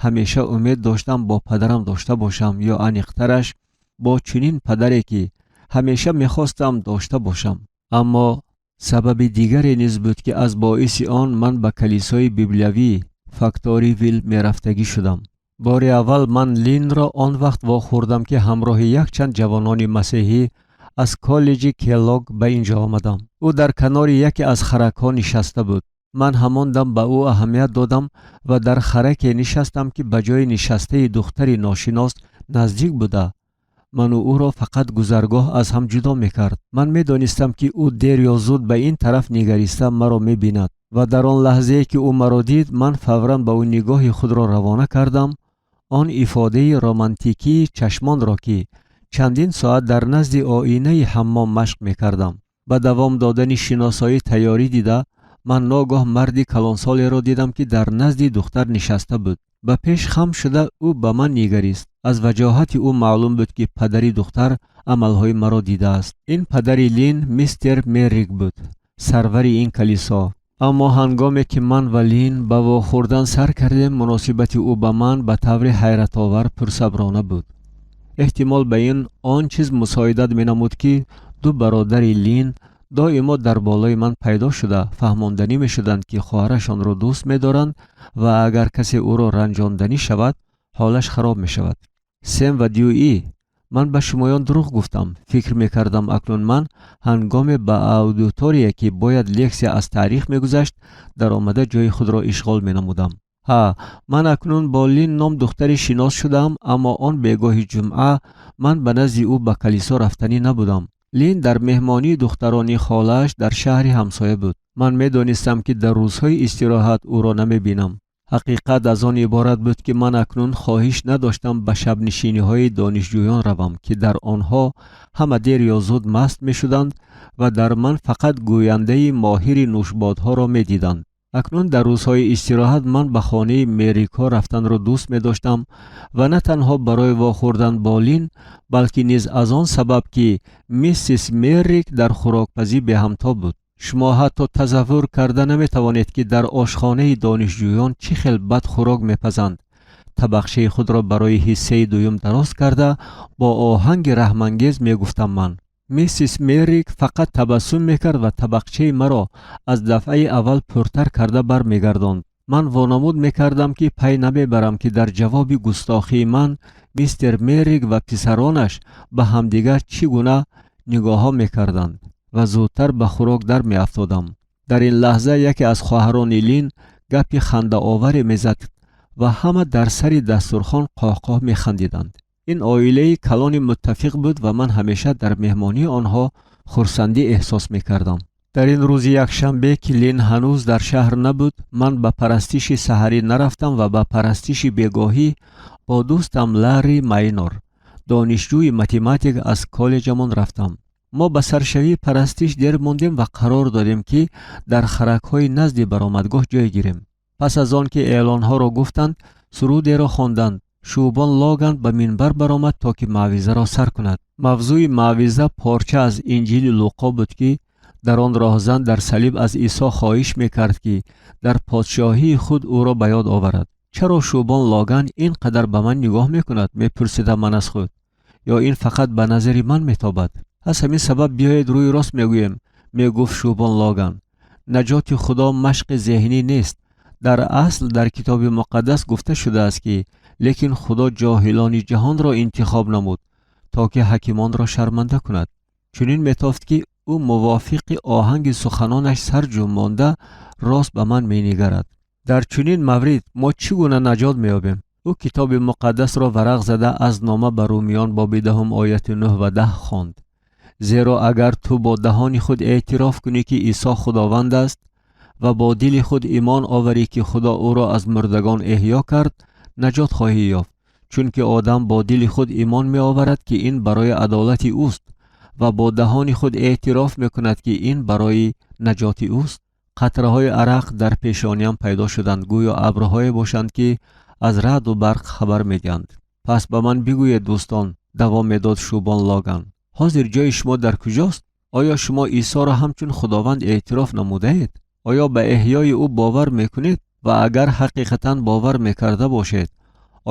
ҳамеша умед доштам бо падарам дошта бошам, ё аниқтараш, бо чунин падаре, ки ҳамеша мехостам дошта бошам. Аммо сабаби дигаре низ буд, ки аз боиси он ман ба калисои библиявӣ Факторивил мерафтагӣ шудам. Бори аввал ман Линро он вақт вохӯрдам, ки ҳамроҳи якчанд ҷавонони масеҳӣ аз коллеҷи Келлог ба ин ҷо омадам. Ӯ дар канори яке аз харакҳо нишаста буд. Ман ҳамон дам ба ӯ аҳамият додам ва дар хараке нишастам, ки ба ҷои нишастаи духтари ношинос наздик буда, ману ӯро фақат гузаргоҳ аз ҳам ҷудо мекард. Ман медонистам, ки ӯ дер ё зуд ба ин тараф нигариста маро мебинад ва дар он лаҳзае, ки ӯ маро дид, ман фавран ба ӯ нигоҳи худро равона кардам, он ифодаи романтикии чашмонро, ки чандин соат дар назди оинаи ҳаммом машқ мекардам. Ба давом додани шиносоӣ тайёрӣ дида, ман ногоҳ марди калонсолеро дидам, ки дар назди духтар нишаста буд. Ба пеш хам шуда, ӯ ба ман нигарист. Аз ваҷоҳати ӯ маълум буд, ки падари духтар амалҳои маро дидааст. Ин падари Лин, мистер Меррик буд, сарвари ин калисо. Аммо ҳангоме ки ман ва Лин ба вохӯрдан сар кардем, муносибати ӯ ба ман ба таври ҳайратовар пурсаброна буд. Эҳтимол, ба ин он чиз мусоидат менамуд, ки ду бародари Лин доимо дар болои ман пайдо шуда, фаҳмонданӣ мешуданд, ки хоҳарашонро дӯст медоранд ва агар касе ӯро ранҷонданӣ шавад, ҳолаш хароб мешавад. Сем ва Дюи, ман ба шумоён дурӯғ гуфтам. Фикр мекардам, акнун ман ҳангоме ба аудитория, ки бояд лексия аз таърих мегузашт, даромада, ҷои худро ишғол менамудам. Ҳа, ман акнун бо Лин ном духтаре шинос шудаам, аммо он бегоҳи ҷумъа ман ба назди ӯ ба калисо рафтанӣ набудам. Лин дар меҳмонии духтарони холааш дар шаҳри ҳамсоя буд. Ман медонистам, ки дар рӯзҳои истироҳат ӯро намебинам. Ҳақиқат аз он иборат буд, ки ман акнун хоҳиш надоштам ба шабнишиниҳои донишҷӯён равам, ки дар онҳо ҳама дер ё зуд маст мешуданд ва дар ман фақат гӯяндаи моҳири нӯшбодҳоро медиданд. Акнун дар рӯзҳои истироҳат ман ба хонаи Меррикҳо рафтанро дӯст медоштам ва на танҳо барои вохӯрдан бо Лин, балки низ аз он сабаб, ки миссис Меррик дар хӯрокпазӣ беҳамто буд. Шумо ҳатто тасаввур карда наметавонед, ки дар ошхонаи донишҷӯён чӣ хел бад хӯрок мепазанд. Табақчаи худро барои ҳиссаи дуюм дароз карда, бо оҳанги раҳмангез мегуфтам ман. Миссис Меррик фақат табассум мекард ва табақчаи маро аз дафъаи аввал пуртар карда бармегардонд. Ман вонамуд мекардам, ки пай намебарам, ки дар ҷавоби густохии ман мистер Меррик ва писаронаш ба ҳамдигар чӣ гуна нигоҳҳо мекарданд, ва зудтар ба хӯрок дар меафтодам. Дар ин лаҳза яке аз хоҳарони Лин гапи хандаоваре мезад ва ҳама дар сари дастурхон қоҳқоҳ механдиданд. Ин оилаи калони муттафиқ буд ва ман ҳамеша дар меҳмонии онҳо хурсандӣ эҳсос мекардам. Дар ин рӯзи якшанбе, ки Лин ҳанӯз дар шаҳр набуд, ман ба парастиши саҳарӣ нарафтам ва ба парастиши бегоҳӣ бо дӯстам Ларри Майнор, донишҷӯи математик аз коллеҷамон, рафтам. Мо ба саршавии парастиш дер мондем ва қарор додем, ки дар харакҳои назди баромадгоҳ ҷой гирем. Пас аз он ки эълонҳоро гуфтанд, сурудеро хонданд, Шӯбон Логан ба минбар баромад, то ки маъвизаро сар кунад. Мавзӯи маъвиза порча аз Инҷили Луқо буд, ки дар он роҳзан дар салиб аз Исо хоҳиш мекард, ки дар подшоҳии худ ӯро ба ёд оварад. Чаро Шӯбон Логан ин қадар ба ман нигоҳ мекунад, мепурсидам ман аз худ, ё ин фақат ба назари ман метобад? Аз ҳамин сабаб биёед рӯи рост мегӯем, мегуфт Шӯбон Логан, наҷоти Худо машқи зеҳнӣ нест. Дар асл дар Китоби Муқаддас гуфта шудааст, ки лекин Худо ҷоҳилони ҷаҳонро интихоб намуд, то ки ҳакимонро шарманда кунад. Чунин метофт, ки ӯ мувофиқи оҳанги суханонаш сар ҷунбонда рост ба ман менигарад. Дар чунин маврид мо чӣ гуна наҷот меёбем? Ӯ Китоби Муқаддасро варақ зада, аз Нома ба Румиён, боби 10, ояти 9 ва 10 хонд: «Зеро агар ту бо даҳони худ эътироф кунӣ, ки Исо Худованд аст, ва бо дили худ имон оварӣ, ки Худо ӯро аз мурдагон эҳё кард, наҷот хоҳӣ ёфт. Чунки одам бо дили худ имон меоварад, ки ин барои адолати ӯст, ва бо даҳони худ эътироф мекунад, ки ин барои наҷоти ӯст». Қатраҳои арақ дар пешониям пайдо шуданд, гӯё абрҳое бошанд, ки аз раъду барқ хабар медиҳанд. Пас ба ман бигӯед, дӯстон, давом медод Шӯбон Логан, ҳозир ҷои шумо дар куҷост? Оё шумо Исоро ҳамчун Худованд эътироф намудаед? Оё ба эҳёи ӯ бовар мекунед? Ва агар ҳақиқатан бовар мекарда бошед,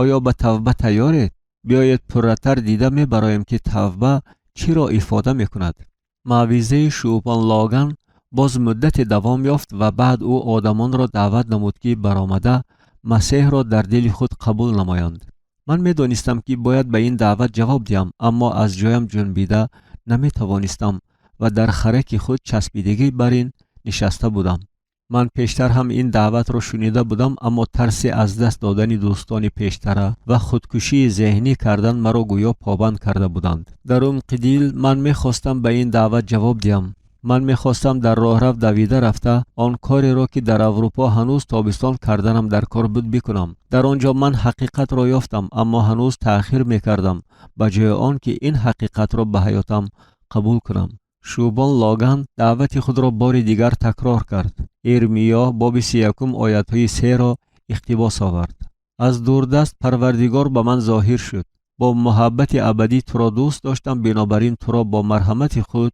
оё ба тавба тайёред? Биёед пурратар дида мебароем, ки тавба чиро ифода мекунад. Маъвизаи Шӯбон Логан боз муддате давом ёфт ва баъд ӯ одамонро даъват намуд, ки баромада Масеҳро дар дили худ қабул намоянд. Ман медонистам, ки бояд ба ин даъват ҷавоб диҳам, аммо аз ҷоям ҷунбида наметавонистам ва дар хараки худ часпидагӣ бар ин нишаста будам. Ман пештар ҳам ин даъватро шунида будам, аммо тарси аз даст додани дӯстони пештара ва худкушии зеҳнӣ кардан маро гӯё побанд карда буданд. Дар умқи дил ман мехостам ба ин даъват ҷавоб диҳам. Ман мехостам дар роҳрав давида рафта, он кореро, ки дар Аврупо ҳанӯз тобистон карданам дар кор буд, бикунам. Дар он ҷо ман ҳақиқатро ёфтам, аммо ҳанӯз таъхир мекардам, ба ҷои он ки ин ҳақиқатро ба ҳаётам қабул кунам. Шӯбон Логан даъвати худро бори дигар такрор кард. Ирмиё, боби 31, оятҳои 3-ро иқтибос овард: «Аз дурдаст Парвардигор ба ман зоҳир шуд. Бо муҳаббати абадӣ туро дӯст доштам, бинобар ин туро бо марҳамати худ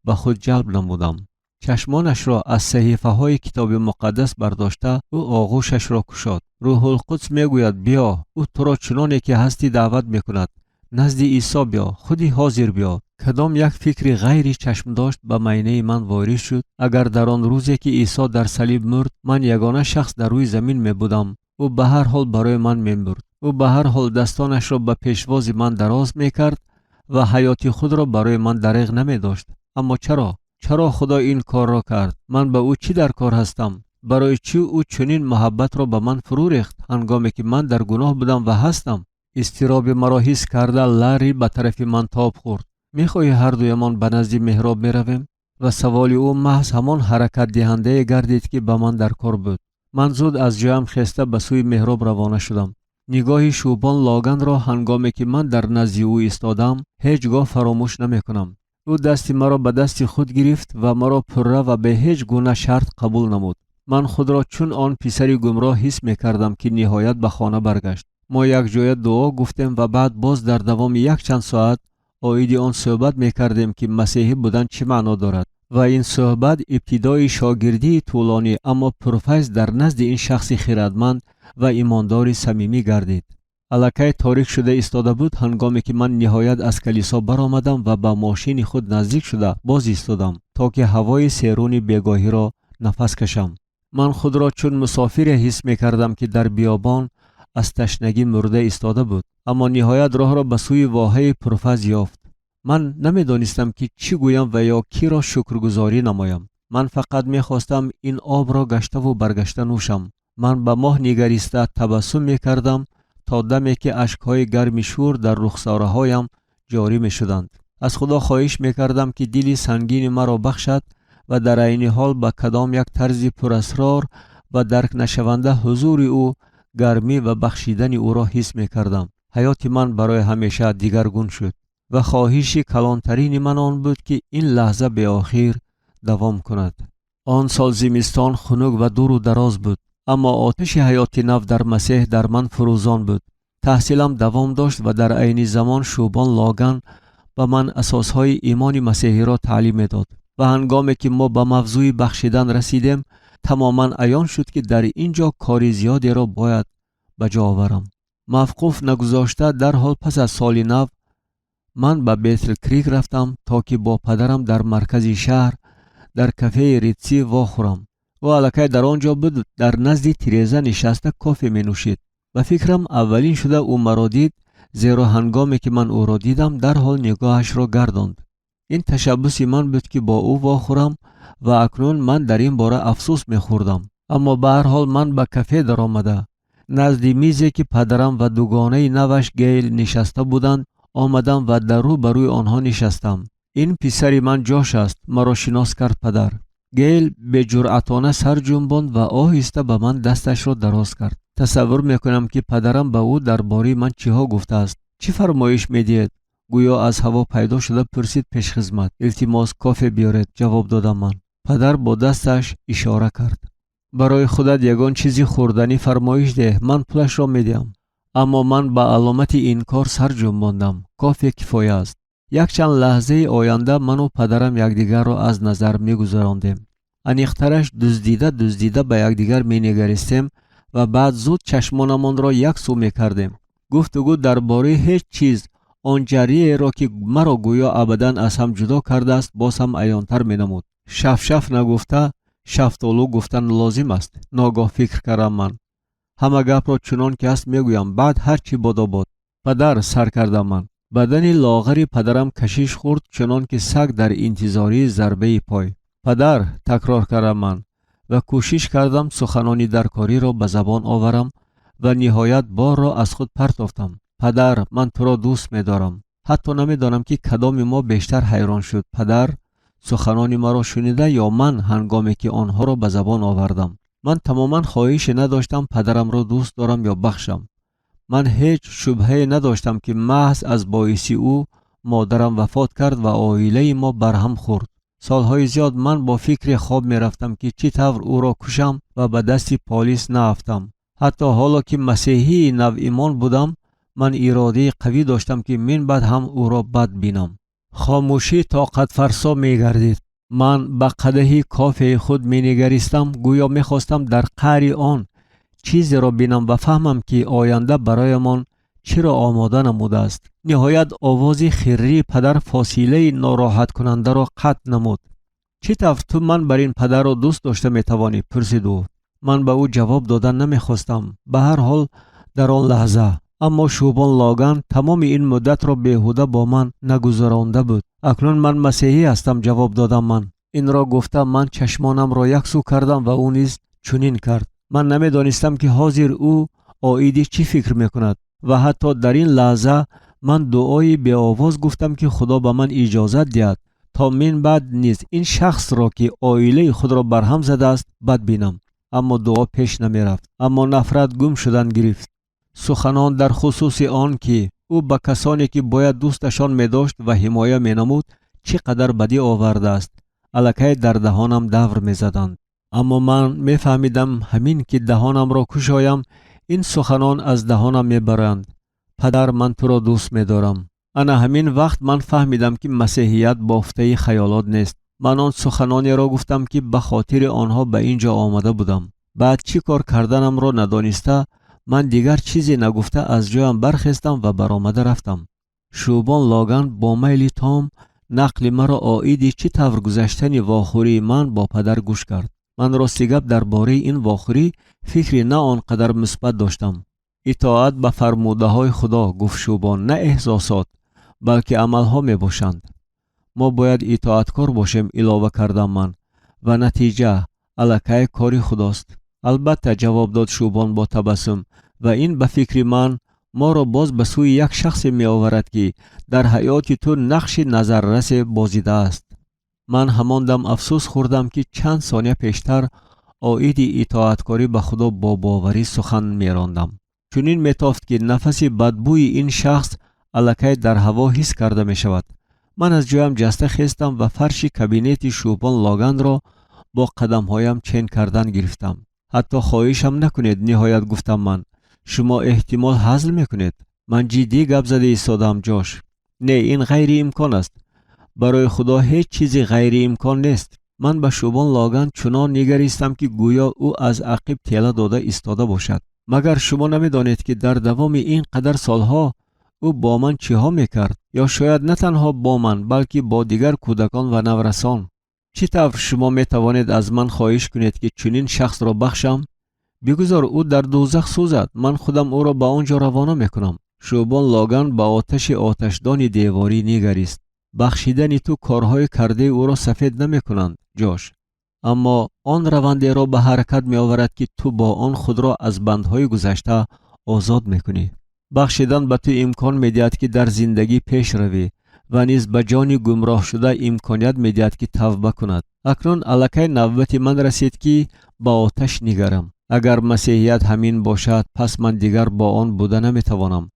ба худ ҷалб намудам». Чашмонашро аз саҳифаҳои Китоби Муқаддас бардошта, ӯ оғӯшашро кушод. Рӯҳулқудс мегӯяд: биё. Ӯ туро чуноне ки ҳастӣ даъват мекунад. Назди Исо биё, худи ҳозир биё. Кадом як фикри ғайри чашмдошт ба майнаи ман ворид шуд: агар дар он рӯзе, ки Исо дар салиб мурд, ман ягона шахс дар рӯи замин мебудам, ӯ ба ҳар ҳол барои ман мемурд. Ӯ ба ҳар ҳол дастонашро ба пешвози ман дароз мекард ва ҳаёти худро барои ман дареғ намедошт. Аммо чаро, чаро Худо ин корро кард? Ман ба ӯ чӣ дар кор ҳастам? Барои чӣ ӯ чунин муҳаббатро ба ман фурӯ рехт, ҳангоме ки ман дар гуноҳ будам ва ҳастам? Изтироби маро ҳис карда, Ларри ба тарафи ман тоб хӯрд. Мехоҳӣ ҳардуямон ба назди меҳроб меравем? Ва саволи ӯ маҳз ҳамон ҳаракатдиҳандае гардид, ки ба ман дар кор буд. Ман зуд аз ҷоям хеста ба сӯи меҳроб равона шудам. Нигоҳи Шӯбон Логанро, ҳангоме ки ман дар назди ӯ истодам, ҳеҷ гоҳ фаромӯш намекунам. Ӯ дасти маро ба дасти худ гирифт ва маро пурра ва бе ҳеҷ гуна шарт қабул намуд. Ман худро чун он писари гумроҳ ҳис мекардам, ки ниҳоят ба хона баргашт. Мо якҷоя дуо гуфтем ва баъд боз дар давоми якчанд соат оиди он суҳбат мекардем, ки масеҳӣ будан чӣ маъно дорад. Ва ин суҳбат ибтидои шогирдии тӯлонӣ, аммо пурфайз дар назди ин шахси хирадманд ва имондори самимӣ гардид. Аллакай торик шуда истода буд, ҳангоме ки ман ниҳоят аз калисо баромадам ва ба мошини худ наздик шуда боз истодам, то ки ҳавои серуни бегоҳиро нафас кашам. Ман худро чун мусофире ҳис мекардам, ки дар биёбон аз ташнагӣ мурда истода буд, аммо ниҳоят роҳро ба сӯи воҳаи пурфайз ёфт. Ман намедонистам, ки чӣ гӯям ва ё киро шукргузорӣ намоям. Ман фақат мехостам ин обро гаштаву баргашта нӯшам. Ман ба моҳ нигариста табассум мекардам, то даме ки ашкҳои гарми шӯр дар рухсораҳоям ҷорӣ мешуданд. Аз Худо хоҳиш мекардам, ки дили сангини маро бахшад ва дар айни ҳол ба кадом як тарзи пурасрор ва даркнашаванда ҳузури ӯ, гармӣ ва бахшидани ӯро ҳис мекардам. Ҳаёти ман барои ҳамеша дигаргун шуд ва хоҳиши калонтарини ман он буд, ки ин лаҳза беохир давом кунад. Он сол зимистон хунук ва дуру дароз буд, аммо оташи ҳаёти нав дар Масеҳ дар ман фурӯзон буд. Таҳсилам давом дошт ва дар айни замон шӯбон Логан ба ман асосҳои имони масеҳиро таълим медод. Ва ҳангоме ки мо ба мавзӯи бахшидан расидем, тамоман аён шуд, ки дар ин ҷо кори зиёдеро бояд ба ҷо оварам. Мавқуф нагузошта, дарҳол пас аз соли нав ман ба Бетл Крик рафтам, то ки бо падарам дар маркази шаҳр дар кафеи Ритси вохӯрам. Ӯ аллакай дар он ҷо буд, дар назди тиреза нишаста кофе менӯшид. Ба фикрам, аввалин шуда ӯ маро дид, зеро ҳангоме ки ман ӯро дидам, дарҳол нигоҳашро гардонд. Ин ташаббуси ман буд, ки бо ӯ вохӯрам, ва акнун ман дар ин бора афсӯс мехӯрдам. Аммо ба ҳар ҳол ман ба кафе даромада, назди мизе ки падарам ва дугонаи наваш Гейл нишаста буданд, омадам ва дар рӯ ба рӯи онҳо нишастам. «Ин писари ман Ҷош аст», маро шинос кард падар. Гейл беҷуръатона сар ҷунбонд ва оҳиста ба ман дасташро дароз кард. Тасаввур мекунам, ки падарам ба ӯ дар бораи ман чиҳо гуфтааст. «Чӣ фармоиш медиҳед?» гӯё аз ҳаво пайдо шуда пурсид пешхизмат. «Илтимос, кофе биёред», ҷавоб додам ман. Падар бо дасташ ишора кард: «Барои худат ягон чизи хӯрданӣ фармоиш деҳ, ман пулашро медиҳам». Аммо ман ба аломати инкор сар ҷунбондам. Кофе кифоя аст. Якчанд лаҳзаи оянда ману падарам якдигарро аз назар мегузарондем. Аниқтараш, дуздида дуздида ба якдигар менигаристем ва баъд зуд чашмонамонро як сӯ мекардем. Гуфтугӯ дар бораи ҳеҷ чиз он ҷарриеро, ки маро гӯё абадан аз ҳам ҷудо кардааст, боз ҳам аёнтар менамуд. Шафшаф нагуфта, шафтолу гуфтан лозим аст, ногоҳ фикр кардам ман. Ҳама гапро чунон ки ҳаст мегӯям, баъд ҳар чӣ бодо бод. «Падар», сар кардам ман. Бадани лоғари падарам кашиш хӯрд, чунон ки саг дар интизории зарбаи пой. «Падар», такрор кардам ман ва кӯшиш кардам суханони даркориро ба забон оварам ва ниҳоят борро аз худ партофтам: «Падар, ман туро дӯст медорам». Ҳатто намедонам, ки кадоми мо бештар ҳайрон шуд: падар суханони маро шунида ё ман, ҳангоме ки онҳоро ба забон овардам. Ман тамоман хоҳише надоштам падарамро дӯст дорам ё бахшам. Ман ҳеҷ шубҳае надоштам, ки маҳз аз боиси ӯ модарам вафот кард ва оилаи мо барҳам хӯрд. Солҳои зиёд ман бо фикре хоб мерафтам, ки чӣ тавр ӯро кушам ва ба дасти полис наафтам. Ҳатто ҳоло ки масеҳии навимон будам, ман иродаи қавӣ доштам, ки минбаъд ҳам ӯро бад бинам. Хомӯшӣ тоқатфарсо мегардид. Ман ба қадаҳи кофеи худ менигаристам, гӯё мехостам дар қаъри он чизеро бинам ва фаҳмам, ки оянда бароямон чиро омода намудааст. Ниҳоят овози хиррии падар фосилаи нороҳаткунандаро қатъ намуд. «Чӣ тавр ту ман бар ин падарро дӯст дошта метавонӣ?» пурсид ӯ. Ман ба ӯ ҷавоб додан намехостам, ба ҳар ҳол дар он лаҳза. Аммо шӯбон Логан тамоми ин муддатро беҳуда бо ман нагузаронда буд. «Акнун ман масеҳӣ ҳастам», ҷавоб додам ман. Инро гуфта, ман чашмонамро як сӯ кардам ва ӯ низ чунин кард. Ман намедонистам, ки ҳозир ӯ оиди чӣ фикр мекунад, ва ҳатто дар ин лаҳза ман дуои беовоз гуфтам, ки Худо ба ман иҷозат диҳад, то минбаъд низ ин шахсро, ки оилаи худро барҳам задааст, бад бинам. Аммо дуо пеш намерафт. Аммо нафрат гум шудан гирифт. Суханон дар хусуси он, ки ӯ ба касоне, ки бояд дӯсташон медошт ва ҳимоя менамуд, чӣ қадар бадӣ овардааст, аллакай дар даҳонам давр мезаданд. Аммо ман мефаҳмидам, ҳамин ки даҳонамро кушоям, ин суханон аз даҳонам мебаранд: «Падар, ман туро дӯст медорам». Ана ҳамин вақт ман фаҳмидам, ки масеҳият бофтаи хаёлот нест. Ман он суханонеро гуфтам, ки ба хотири онҳо ба ин ҷо омада будам. Баъд чӣ кор карданамро надониста, ман дигар чизе нагуфта аз ҷоям бархестам ва баромада рафтам. Шӯбон Логан бо майли том нақли маро оиди чӣ тавр гузаштани вохӯрии ман бо падар гӯш кард. Ман рости гап дар бораи ин вохӯрӣ фикри на он қадар мусбат доштам. Итоат ба фармудаҳои Худо, гуфт Шӯбон, на эҳсосот, балки амалҳо мебошанд. Мо бояд итоаткор бошем, илова кардам ман, ва натиҷа аллакай кори Худост. Албатта, ҷавоб дод Шӯбон бо табассум, ва ин ба фикри ман моро боз ба сӯи як шахсе меоварад, ки дар ҳаёти ту нақши назаррасе бозидааст. Ман ҳамон дам афсӯс хӯрдам, ки чанд сония пештар оиди итоаткорӣ ба Худо бо боварӣ сухан мерондам. Чунин метофт, ки нафаси бадбӯи ин шахс аллакай дар ҳаво ҳис карда мешавад. Ман аз ҷоям ҷаста хестам ва фарши кабинети Шӯбон Логанро бо қадамҳоям чен кардан гирифтам. Ҳатто хоҳишам накунед, ниҳоят гуфтам ман. Шумо эҳтимол ҳазл мекунед. Ман ҷиддӣ гап зада истодаам, Ҷош. Не, ин ғайриимкон аст. Барои Худо ҳеҷ чизе ғайриимкон нест. Ман ба Шӯбон Логан чунон нигаристам, ки гӯё ӯ аз ақиб тела дода истода бошад. Магар шумо намедонед, ки дар давоми ин қадар солҳо ӯ бо ман чиҳо мекард? Ё шояд на танҳо бо ман, балки бо дигар кӯдакон ва наврасон. Чӣ тавр шумо метавонед аз ман хоҳиш кунед, ки чунин шахсро бахшам? Бигузор ӯ дар дӯзах сӯзад, ман худам ӯро ба он ҷо равона мекунам. Шӯбон Логан ба оташи оташдони деворӣ нигарист. Бахшидани ту корҳои кардаи ӯро сафед намекунанд, Ҷош, аммо он равандеро ба ҳаракат меоварад, ки ту бо он худро аз бандҳои гузашта озод мекунӣ. Бахшидан ба ту имкон медиҳад, ки дар зиндагӣ пеш равӣ, ва низ ба ҷони гумроҳшуда имконият медиҳад, ки тавба кунад. Акнун аллакай навбати ман расид, ки ба оташ нигарам. Агар масеҳият ҳамин бошад, пас ман дигар бо он буда наметавонам.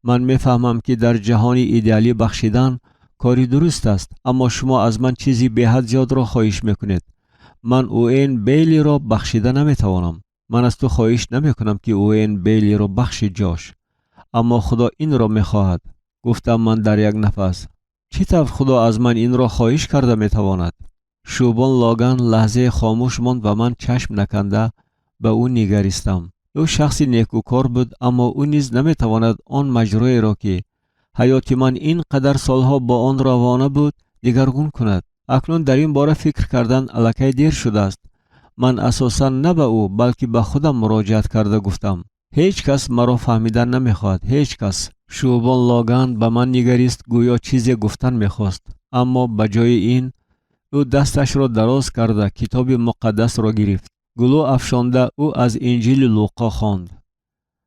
Ман мефаҳмам, ки дар ҷаҳони идеалӣ бахшидан кори дуруст аст, аммо шумо аз ман чизи беҳад зиёдро хоҳиш мекунед. Ман Уэн Бейлиро бахшида наметавонам. Ман аз ту хоҳиш намекунам, ки Уэн Бейлиро бахши, Ҷош, аммо Худо инро мехоҳад, гуфтам ман дар як нафас. Чӣ тавр Худо аз ман инро хоҳиш карда метавонад? Шӯбон Логан лаҳзае хомӯш монд ва ман чашм наканда ба ӯ нигаристам. Ӯ шахси некӯкор буд, аммо ӯ низ наметавонад он маҷроеро, ки ҳаёти ман ин қадар солҳо бо он равона буд, дигаргун кунад. Акнун дар ин бора фикр кардан аллакай дер шудааст. Ман асосан на ба ӯ, балки ба худам муроҷиат карда гуфтам: ҳеҷ кас маро фаҳмидан намехоҳад, ҳеҷ кас. Шӯбон Логан ба ман нигарист, гӯё чизе гуфтан мехост, аммо ба ҷои ин ӯ дасташро дароз карда китоби муқаддасро гирифт. Гулӯ афшонда ӯ аз Инҷили Луқо хонд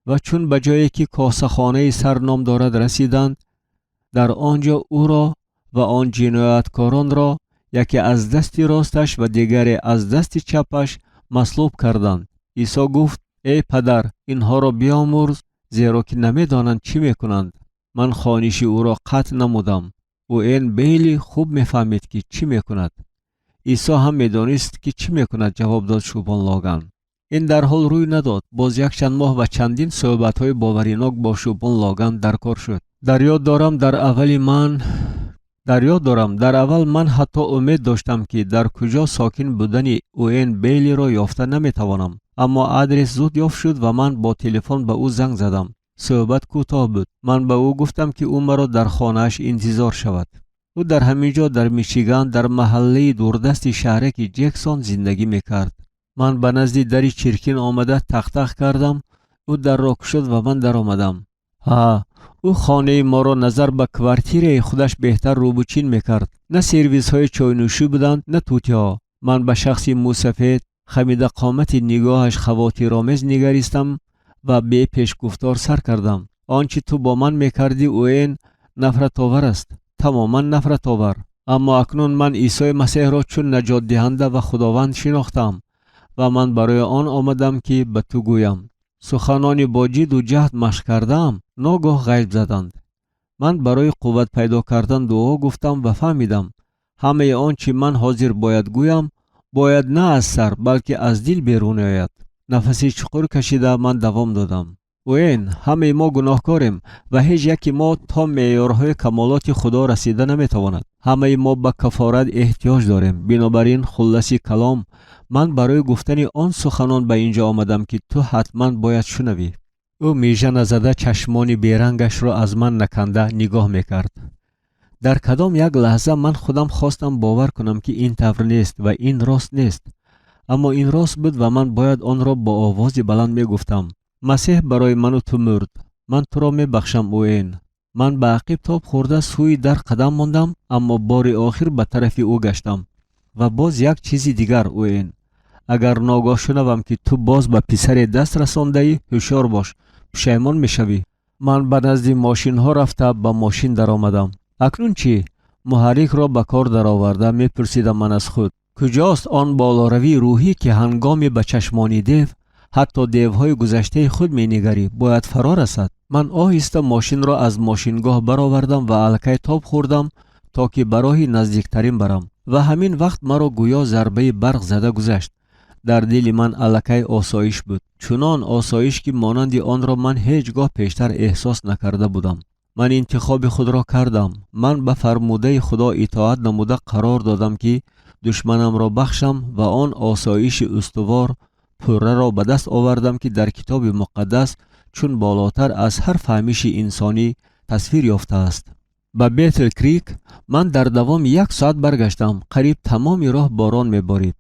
ва чун ба ҷое, ки косахонаи сар ном дорад, расиданд, дар он ҷо ӯро ва он ҷинояткоронро яке аз дасти росташ ва дигаре аз дасти чапаш маслуб карданд, Исо гуфт: «Эй падар, инҳоро биомӯрз, зеро ки намедонанд чӣ мекунанд». Ман хониши ӯро қатъ намудам. Уэн Бейли хуб мефаҳмид, ки чӣ мекунад. Исо ҳам медонист, ки чӣ мекунад, ҷавоб дод Шӯбон Логан. Ин дарҳол рӯй надод. Боз якчанд моҳ ва чандин суҳбатҳои боваринок бо Шӯбон Логан дар кор шуд. Дар ёд дорам, дар аввал ман ҳатто умед доштам, ки дар куҷо сокин будани Уэн Бейлиро ёфта наметавонам, аммо адрес зуд ёфт шуд ва ман бо телефон ба ӯ занг задам. Суҳбат кӯтоҳ буд. Ман ба ӯ гуфтам, ки ӯ маро дар хонааш интизор шавад. Ӯ дар ҳамин ҷо, дар Мичиган, дар маҳаллаи дурдасти шаҳраки Ҷексон зиндагӣ мекард. Ман ба назди дари чиркин омада тақтақ кардам. Ӯ дарро кушод ва ман даромадам. Ҳа, ӯ хонаи моро назар ба квартираи худаш беҳтар рӯбучин мекард. На сервизҳои чойнӯшӣ буданд, на тӯтиҳо. Ман ба шахси мӯсафед, хамидақомати нигоҳаш хавотиромез нигаристам ва бепешгуфтор сар кардам: «Он чӣ ту бо ман мекардӣ, Уэн, нафратовар аст, тамоман нафратовар. Аммо акнун ман Исои Масеҳро чун наҷотдиҳанда ва Худованд шинохтам ва ман барои он омадам, ки ба ту гӯям». Суханони бо ҷидду ҷаҳд машқ кардаам ногоҳ ғайб заданд. Ман барои қувват пайдо кардан дуо гуфтам ва фаҳмидам: ҳамаи он чӣ ман ҳозир бояд гӯям, бояд на аз сар, балки аз дил берун ояд. Нафаси чуқур кашида ман давом додам: «Уэн, ҳамаи мо гуноҳкорем ва ҳеҷ яке мо то меъёрҳои камолоти Худо расида наметавонад. Ҳамаи мо ба кафорат эҳтиёҷ дорем. Бинобар ин, хулласи калом, ман барои гуфтани он суханон ба ин ҷо омадам, ки ту ҳатман бояд шунавӣ. Ӯ мижа назада, чашмони берангашро аз ман наканда нигоҳ мекард. Дар кадом як лаҳза ман худам хостам бовар кунам, ки ин тавр нест ва ин рост нест, аммо ин рост буд ва ман бояд онро бо овози баланд мегуфтам. Масеҳ барои ману ту мурд. Ман туро мебахшам, Уэйн. Ман ба ақиб тоб хӯрда сӯи дар қадам мондам, аммо бори охир ба тарафи ӯ гаштам. Ва боз як чизи дигар, Уэйн: агар ногоҳ шунавам, ки ту боз ба писаре даст расондаӣ, ҳушёр бош, пушаймон мешавӣ. Ман ба назди мошинҳо рафта, ба мошин даромадам. Акнун чӣ? Муҳаррикро ба кор дароварда, мепурсидам ман аз худ: куҷост он болоравии рӯҳӣ, ки ҳангоми ба чашмони дев, ҳатто девҳои гузаштаи худ менигарӣ, бояд фаро расад? Ман оҳиста мошинро аз мошингоҳ баровардам ва аллакай тоб хӯрдам, то ки ба роҳи наздиктарин барам. Ва ҳамин вақт маро гӯё зарбаи барқ зада гузашт. Дар дили ман аллакай осоиш буд, чунон осоиш, ки монанди онро ман ҳеҷ гоҳ пештар эҳсос накарда будам. Ман интихоби худро кардам. Ман ба фармудаи Худо итоат намуда, қарор додам, ки душманамро бахшам, ва он осоиши устувор пурраро ба даст овардам, ки дар Китоби Муқаддас чун болотар аз ҳар фаҳмиши инсонӣ тасвир ёфтааст. Ба Бетл Крик ман дар давоми як соат баргаштам. Қариб тамоми роҳ борон меборид.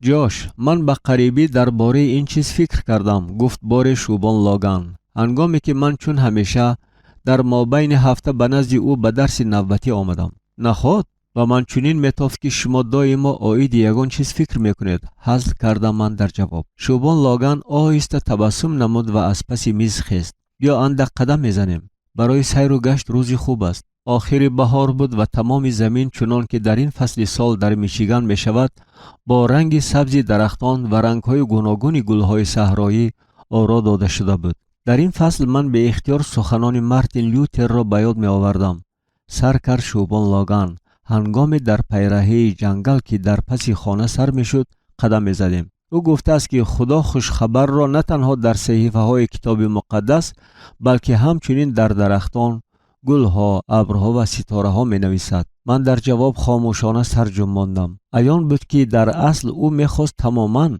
«Ҷош, ман ба қарибӣ дар бораи ин чиз фикр кардам», гуфт боре шӯбон Логан, ҳангоме ки ман чун ҳамеша дар мобайни ҳафта ба назди ӯ ба дарси навбатӣ омадам. «Наход ба ман чунин метофт, ки шумо доимо оиди ягон чиз фикр мекунед», ҳазл кардам ман дар ҷавоб. Шӯбон Логан оҳиста табассум намуд ва аз паси миз хест. «Биё, андак қадам мезанем. Барои сайру гашт рӯзи хуб аст». Охири баҳор буд ва тамоми замин, чунон ки дар ин фасли сол дар Мичиган мешавад, бо ранги сабзи дарахтон ва рангҳои гуногуни гулҳои саҳроӣ оро дода шуда буд. «Дар ин фасл ман беихтиёр суханони Мартин Лютерро ба ёд меовардам», сар кард шӯбон Логан, ҳангоме дар пайраҳаи ҷангал, ки дар паси хона сар мешуд, қадам мезадем. Ӯ гуфтааст, ки Худо хушхабарро на танҳо дар саҳифаҳои Китоби Муқаддас, балки ҳамчунин дар дарахтон, гулҳо, абрҳо ва ситораҳо менависад. Ман дар ҷавоб хомӯшона сар ҷунбондам. Аён буд, ки дар асл ӯ мехост тамоман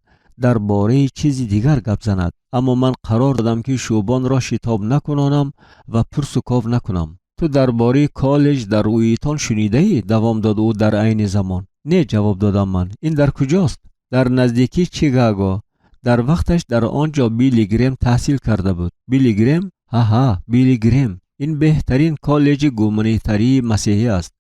дар бораи чизи дигар гап занад, аммо ман қарор додам, ки шӯбонро шитоб накунонам ва пурсу ков накунам. «Ту дар бораи коллеҷ дар Уитон шунидаӣ?» давом дод ӯ дар айни замон. «Не», ҷавоб додам ман. «Ин дар куҷост?» «Дар наздикии Чикаго. Дар вақташ дар он ҷо Билли Грем таҳсил карда буд». «Билли Грем?» «Ҳаҳа, Билли Грем. Ин беҳтарин коллеҷи гуманитарии масеҳӣ аст.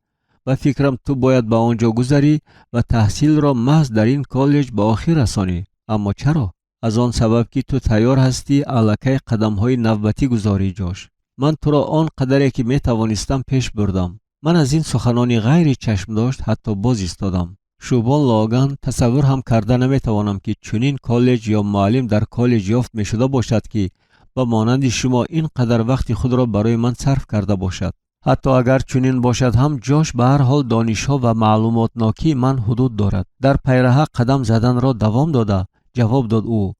Ба фикрам, ту бояд ба он ҷо гузарӣ ва таҳсилро маҳз дар ин коллеҷ ба охир расонӣ». «Аммо чаро?» «Аз он сабаб, ки ту тайёр ҳастӣ аллакай қадамҳои навбатӣ гузорӣ, Ҷош. Ман туро он қадаре ки метавонистам пеш бурдам». Ман аз ин суханони ғайри чашмдошт ҳатто боз истодам. «Шӯбон Логан, тасаввур ҳам карда наметавонам, ки чунин коллеҷ ё муаллим дар коллеҷ ёфт мешуда бошад, ки ба монанди шумо ин қадар вақти худро барои ман сарф карда бошад». «Ҳатто агар чунин бошад ҳам, Ҷош, ба ҳар ҳол донишҳо ва маълумотнокии ман ҳудуд дорад», дар пайраҳа қадам заданро давом дода ҷавоб дод ӯ,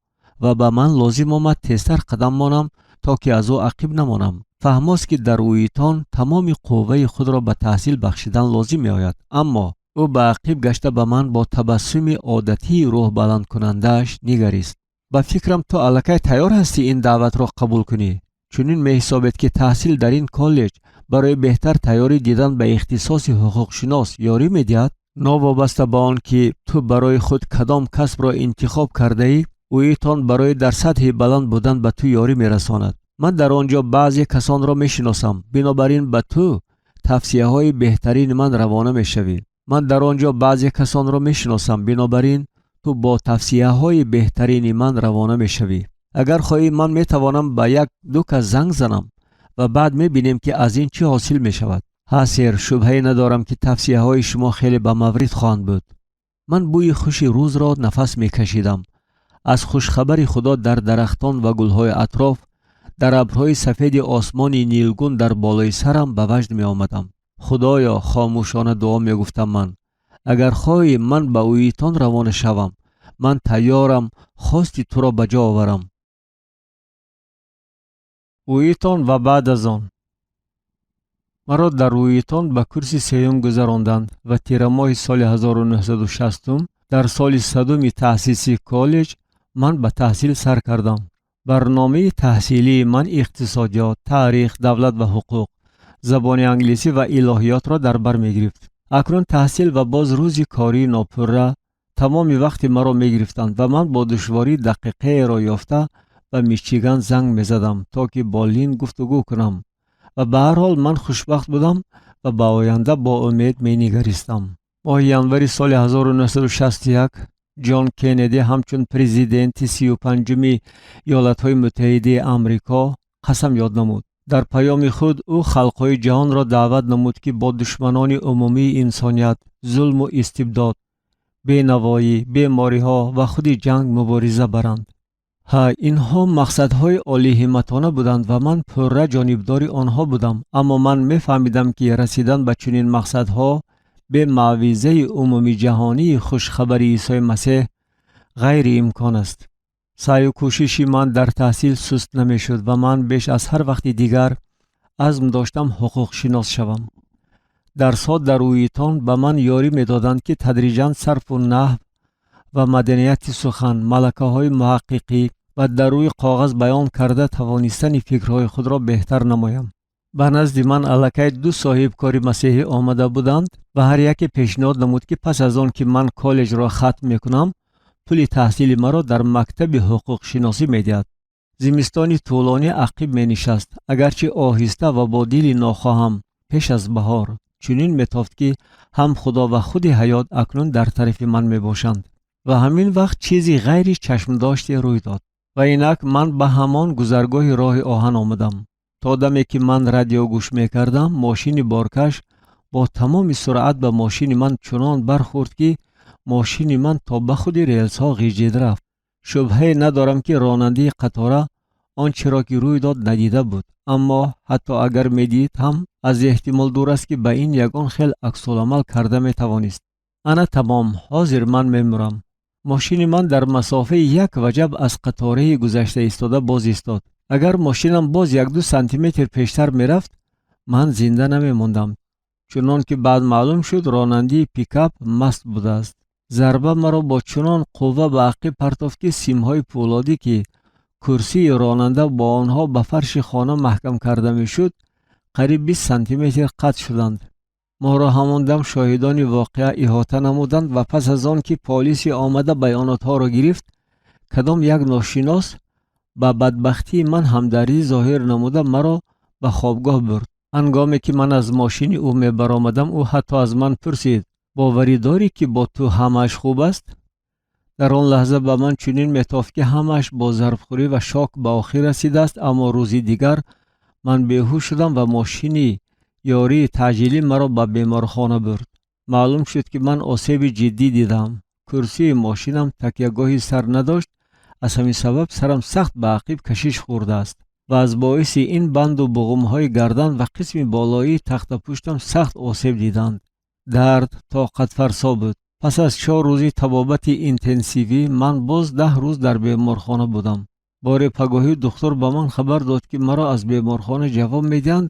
ва ба ман лозим омад тезтар қадам монам, то ки аз ӯ ақиб намонам. «Фаҳмост, ки дар Уитон тамоми қувваи худро ба таҳсил бахшидан лозим меояд, аммо…» Ӯ ба ақиб гашта, ба ман бо табассуми одатии рӯҳбаландкунандааш нигарист. «Ба фикрам, ту аллакай тайёр ҳастӣ ин даъватро қабул кунӣ. Чунин меҳисобед, ки таҳсил дар ин коллеҷ барои беҳтар тайёрӣ дидан ба ихтисоси ҳуқуқшинос ёрӣ медиҳад. Новобаста ба он ки ту барои худ кадом касбро интихоб кардаӣ, Уитон барои дар сатҳи баланд будан ба ту ёрӣ мерасонад. Ман дар он ҷо баъзе касонро мешиносам, бинобар ин ба ту тавсияҳои беҳтарини ман равона мешавӣ. Ман дар он ҷо баъзе касонро мешиносам, бинобар ин ту бо тавсияҳои беҳтарини ман равона мешавӣ. Агар хоҳӣ, ман метавонам ба як ду кас занг занам ва баъд мебинем, ки аз ин чӣ ҳосил мешавад». «Ҳа, сэр, шубҳае надорам, ки тавсияҳои шумо хеле ба маврид хоҳанд буд». Ман бӯи хуши рӯзро нафас мекашидам. Аз хушхабари Худо дар дарахтон ва гулҳои атроф, дар абрҳои сафеди осмони нилгун дар болои сарам ба ваҷд меомадам. «Худоё, хомӯшона дуо мегуфтам ман, агар хоҳӣ ман ба Уитон равона шавам, ман тайёрам хости туро ба ҷо оварам». Уитон ва баъд аз он. Маро дар Уитон ба курси сеюм гузаронданд ва тирамоҳи соли 1960, дар соли 100-уми таъсиси коллеҷ, ман ба таҳсил сар кардам. Барномаи таҳсилии ман иқтисодиёт, таърих, давлат ва ҳуқуқ, забони англисӣ ва илоҳиётро дар бар мегирифт. Акнун таҳсил ва боз рӯзи кории нопурра тамоми вақти маро мегирифтанд ва ман бо душворӣ дақиқаеро ёфта ба Мичиган занг мезадам, то ки бо Лин гуфтугӯ кунам. Ва ба ҳар ҳол ман хушбахт будам ва ба оянда бо умед менигаристам. Моҳи январи соли 1961 Ҷон Кеннеди ҳамчун президенти 35-уми Иёлатҳои Муттаҳидаи Амрико қасам ёд намуд. Дар паёми худ ӯ халқҳои ҷаҳонро даъват намуд, ки бо душманони умумии инсоният, зулму истибдод, бенавоӣ, бемориҳо ва худи ҷанг мубориза баранд. Ҳа, инҳо мақсадҳои олиҳимматона буданд ва ман пурра ҷонибдори онҳо будам, аммо ман мефаҳмидам, ки расидан ба чунин мақсадҳо бе маъвизаи умумиҷаҳонии хушхабари Исои Масеҳ ғайриимкон аст. Саъю кӯшиши ман дар таҳсил суст намешуд ва ман беш аз ҳар вақти дигар азм доштам ҳуқуқшинос шавам. Дарсҳо дар Уитон ба ман ёрӣ медоданд, ки тадриҷан сарфу наҳв ва маданияти сухан, малакаҳои муҳаққиқӣ ва дар рӯи коғаз баён карда тавонистани фикрҳои худро беҳтар намоям. Ба назди ман аллакай ду соҳибкори масеҳӣ омада буданд ва ҳар яке пешниҳод намуд, ки пас аз он ки ман коллеҷро хатм мекунам, пули таҳсили маро дар мактаби ҳуқуқшиносӣ медиҳад. Зимистони тӯлонӣ ақиб менишаст, агарчи оҳиста ва бо дили нохоҳам. Пеш аз баҳор чунин метофт, ки ҳам Худо ва худи ҳаёт акнун дар тарафи ман мебошанд. Ва ҳамин вақт чизи ғайри чашмдоште рӯй дод. Ва инак ман ба ҳамон гузаргоҳи роҳи оҳан омадам. То даме ки ман радио гӯш мекардам, мошини боркаш бо тамоми суръат ба мошини ман чунон бархӯрд, ки мошини ман то ба худи релсҳо ғиҷид рафт. Шубҳае надорам, ки ронандаи қатора он чиро ки рӯй дод, надида буд, аммо ҳатто агар медид ҳам, аз эҳтимол дур аст, ки ба ин ягон хел аксуламал карда метавонист. Ана тамом, ҳозир ман мемурам. Мошини ман дар масофаи як ваҷаб аз қатораи гузашта истода боз истод. Агар мошинам боз 1-ду сантиметр пештар мерафт, ман зинда намемондам. Чунон ки баъд маълум шуд, ронандии пикап маст будааст. Зарба маро бо чунон қувва ба ақиб партофт, ки симҳои пӯлодӣ, ки курсии ронанда бо онҳо ба фарши хона маҳкам карда мешуд, қариб 20 сантиметр қатъ шуданд. Моро ҳамон дам шоҳидони воқеа иҳота намуданд ва пас аз он ки полиси омада баёнотҳоро гирифт, кадом як ношинос ба бадбахтии ман ҳамдардӣ зоҳир намуда, маро ба хобгоҳ бурд. Ҳангоме ки ман аз мошини ӯ мебаромадам, ӯ ҳатто аз ман пурсид: «Боварӣ дорӣ, ки бо ту ҳамааш хуб аст?» Дар он лаҳза ба ман чунин метофт, ки ҳамааш бо зарбхӯрӣ ва шок ба охир расидааст. Аммо рӯзи дигар ман беҳуш шудам ва мошини ёрии таъҷилӣ маро ба беморхона бурд. Маълум шуд, ки ман осеби ҷиддӣ дидам. Курсии мошинам такягоҳи сар надошт, аз ҳамин сабаб сарам сахт ба ақиб кашиш хӯрдааст ва аз боиси ин банду буғумҳои гардан ва қисми болоии тахтапуштам сахт осеб диданд. Дард тоқатфарсо буд. Пас аз 4 рӯзи табобати интенсивӣ ман боз 10 рӯз дар беморхона будам. Боре пагоҳӣ духтур ба ман хабар дод, ки маро аз беморхона ҷавоб медиҳанд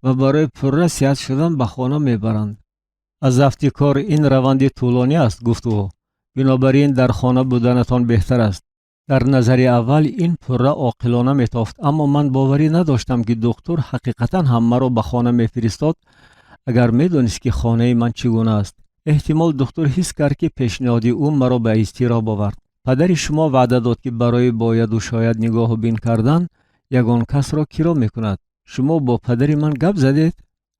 ва барои пурра сиҳат шудан ба хона мебаранд. «Аз афти кор ин раванди тӯлонӣ аст, — гуфт ӯ, — бинобар ин дар хона буданатон беҳтар аст». Дар назари аввал ин пурра оқилона метофт, аммо ман боварӣ надоштам, ки духтур ҳақиқатан ҳам маро ба хона мефиристод, агар медонист, ки хонаи ман чӣ гуна аст. Эҳтимол, духтур ҳис кард, ки пешниҳоди ӯ маро ба изтироб овард. «Падари шумо ваъда дод, ки барои бояду шояд нигоҳу бин кардан ягон касро киро мекунад. Шумо бо падари ман гап задед?»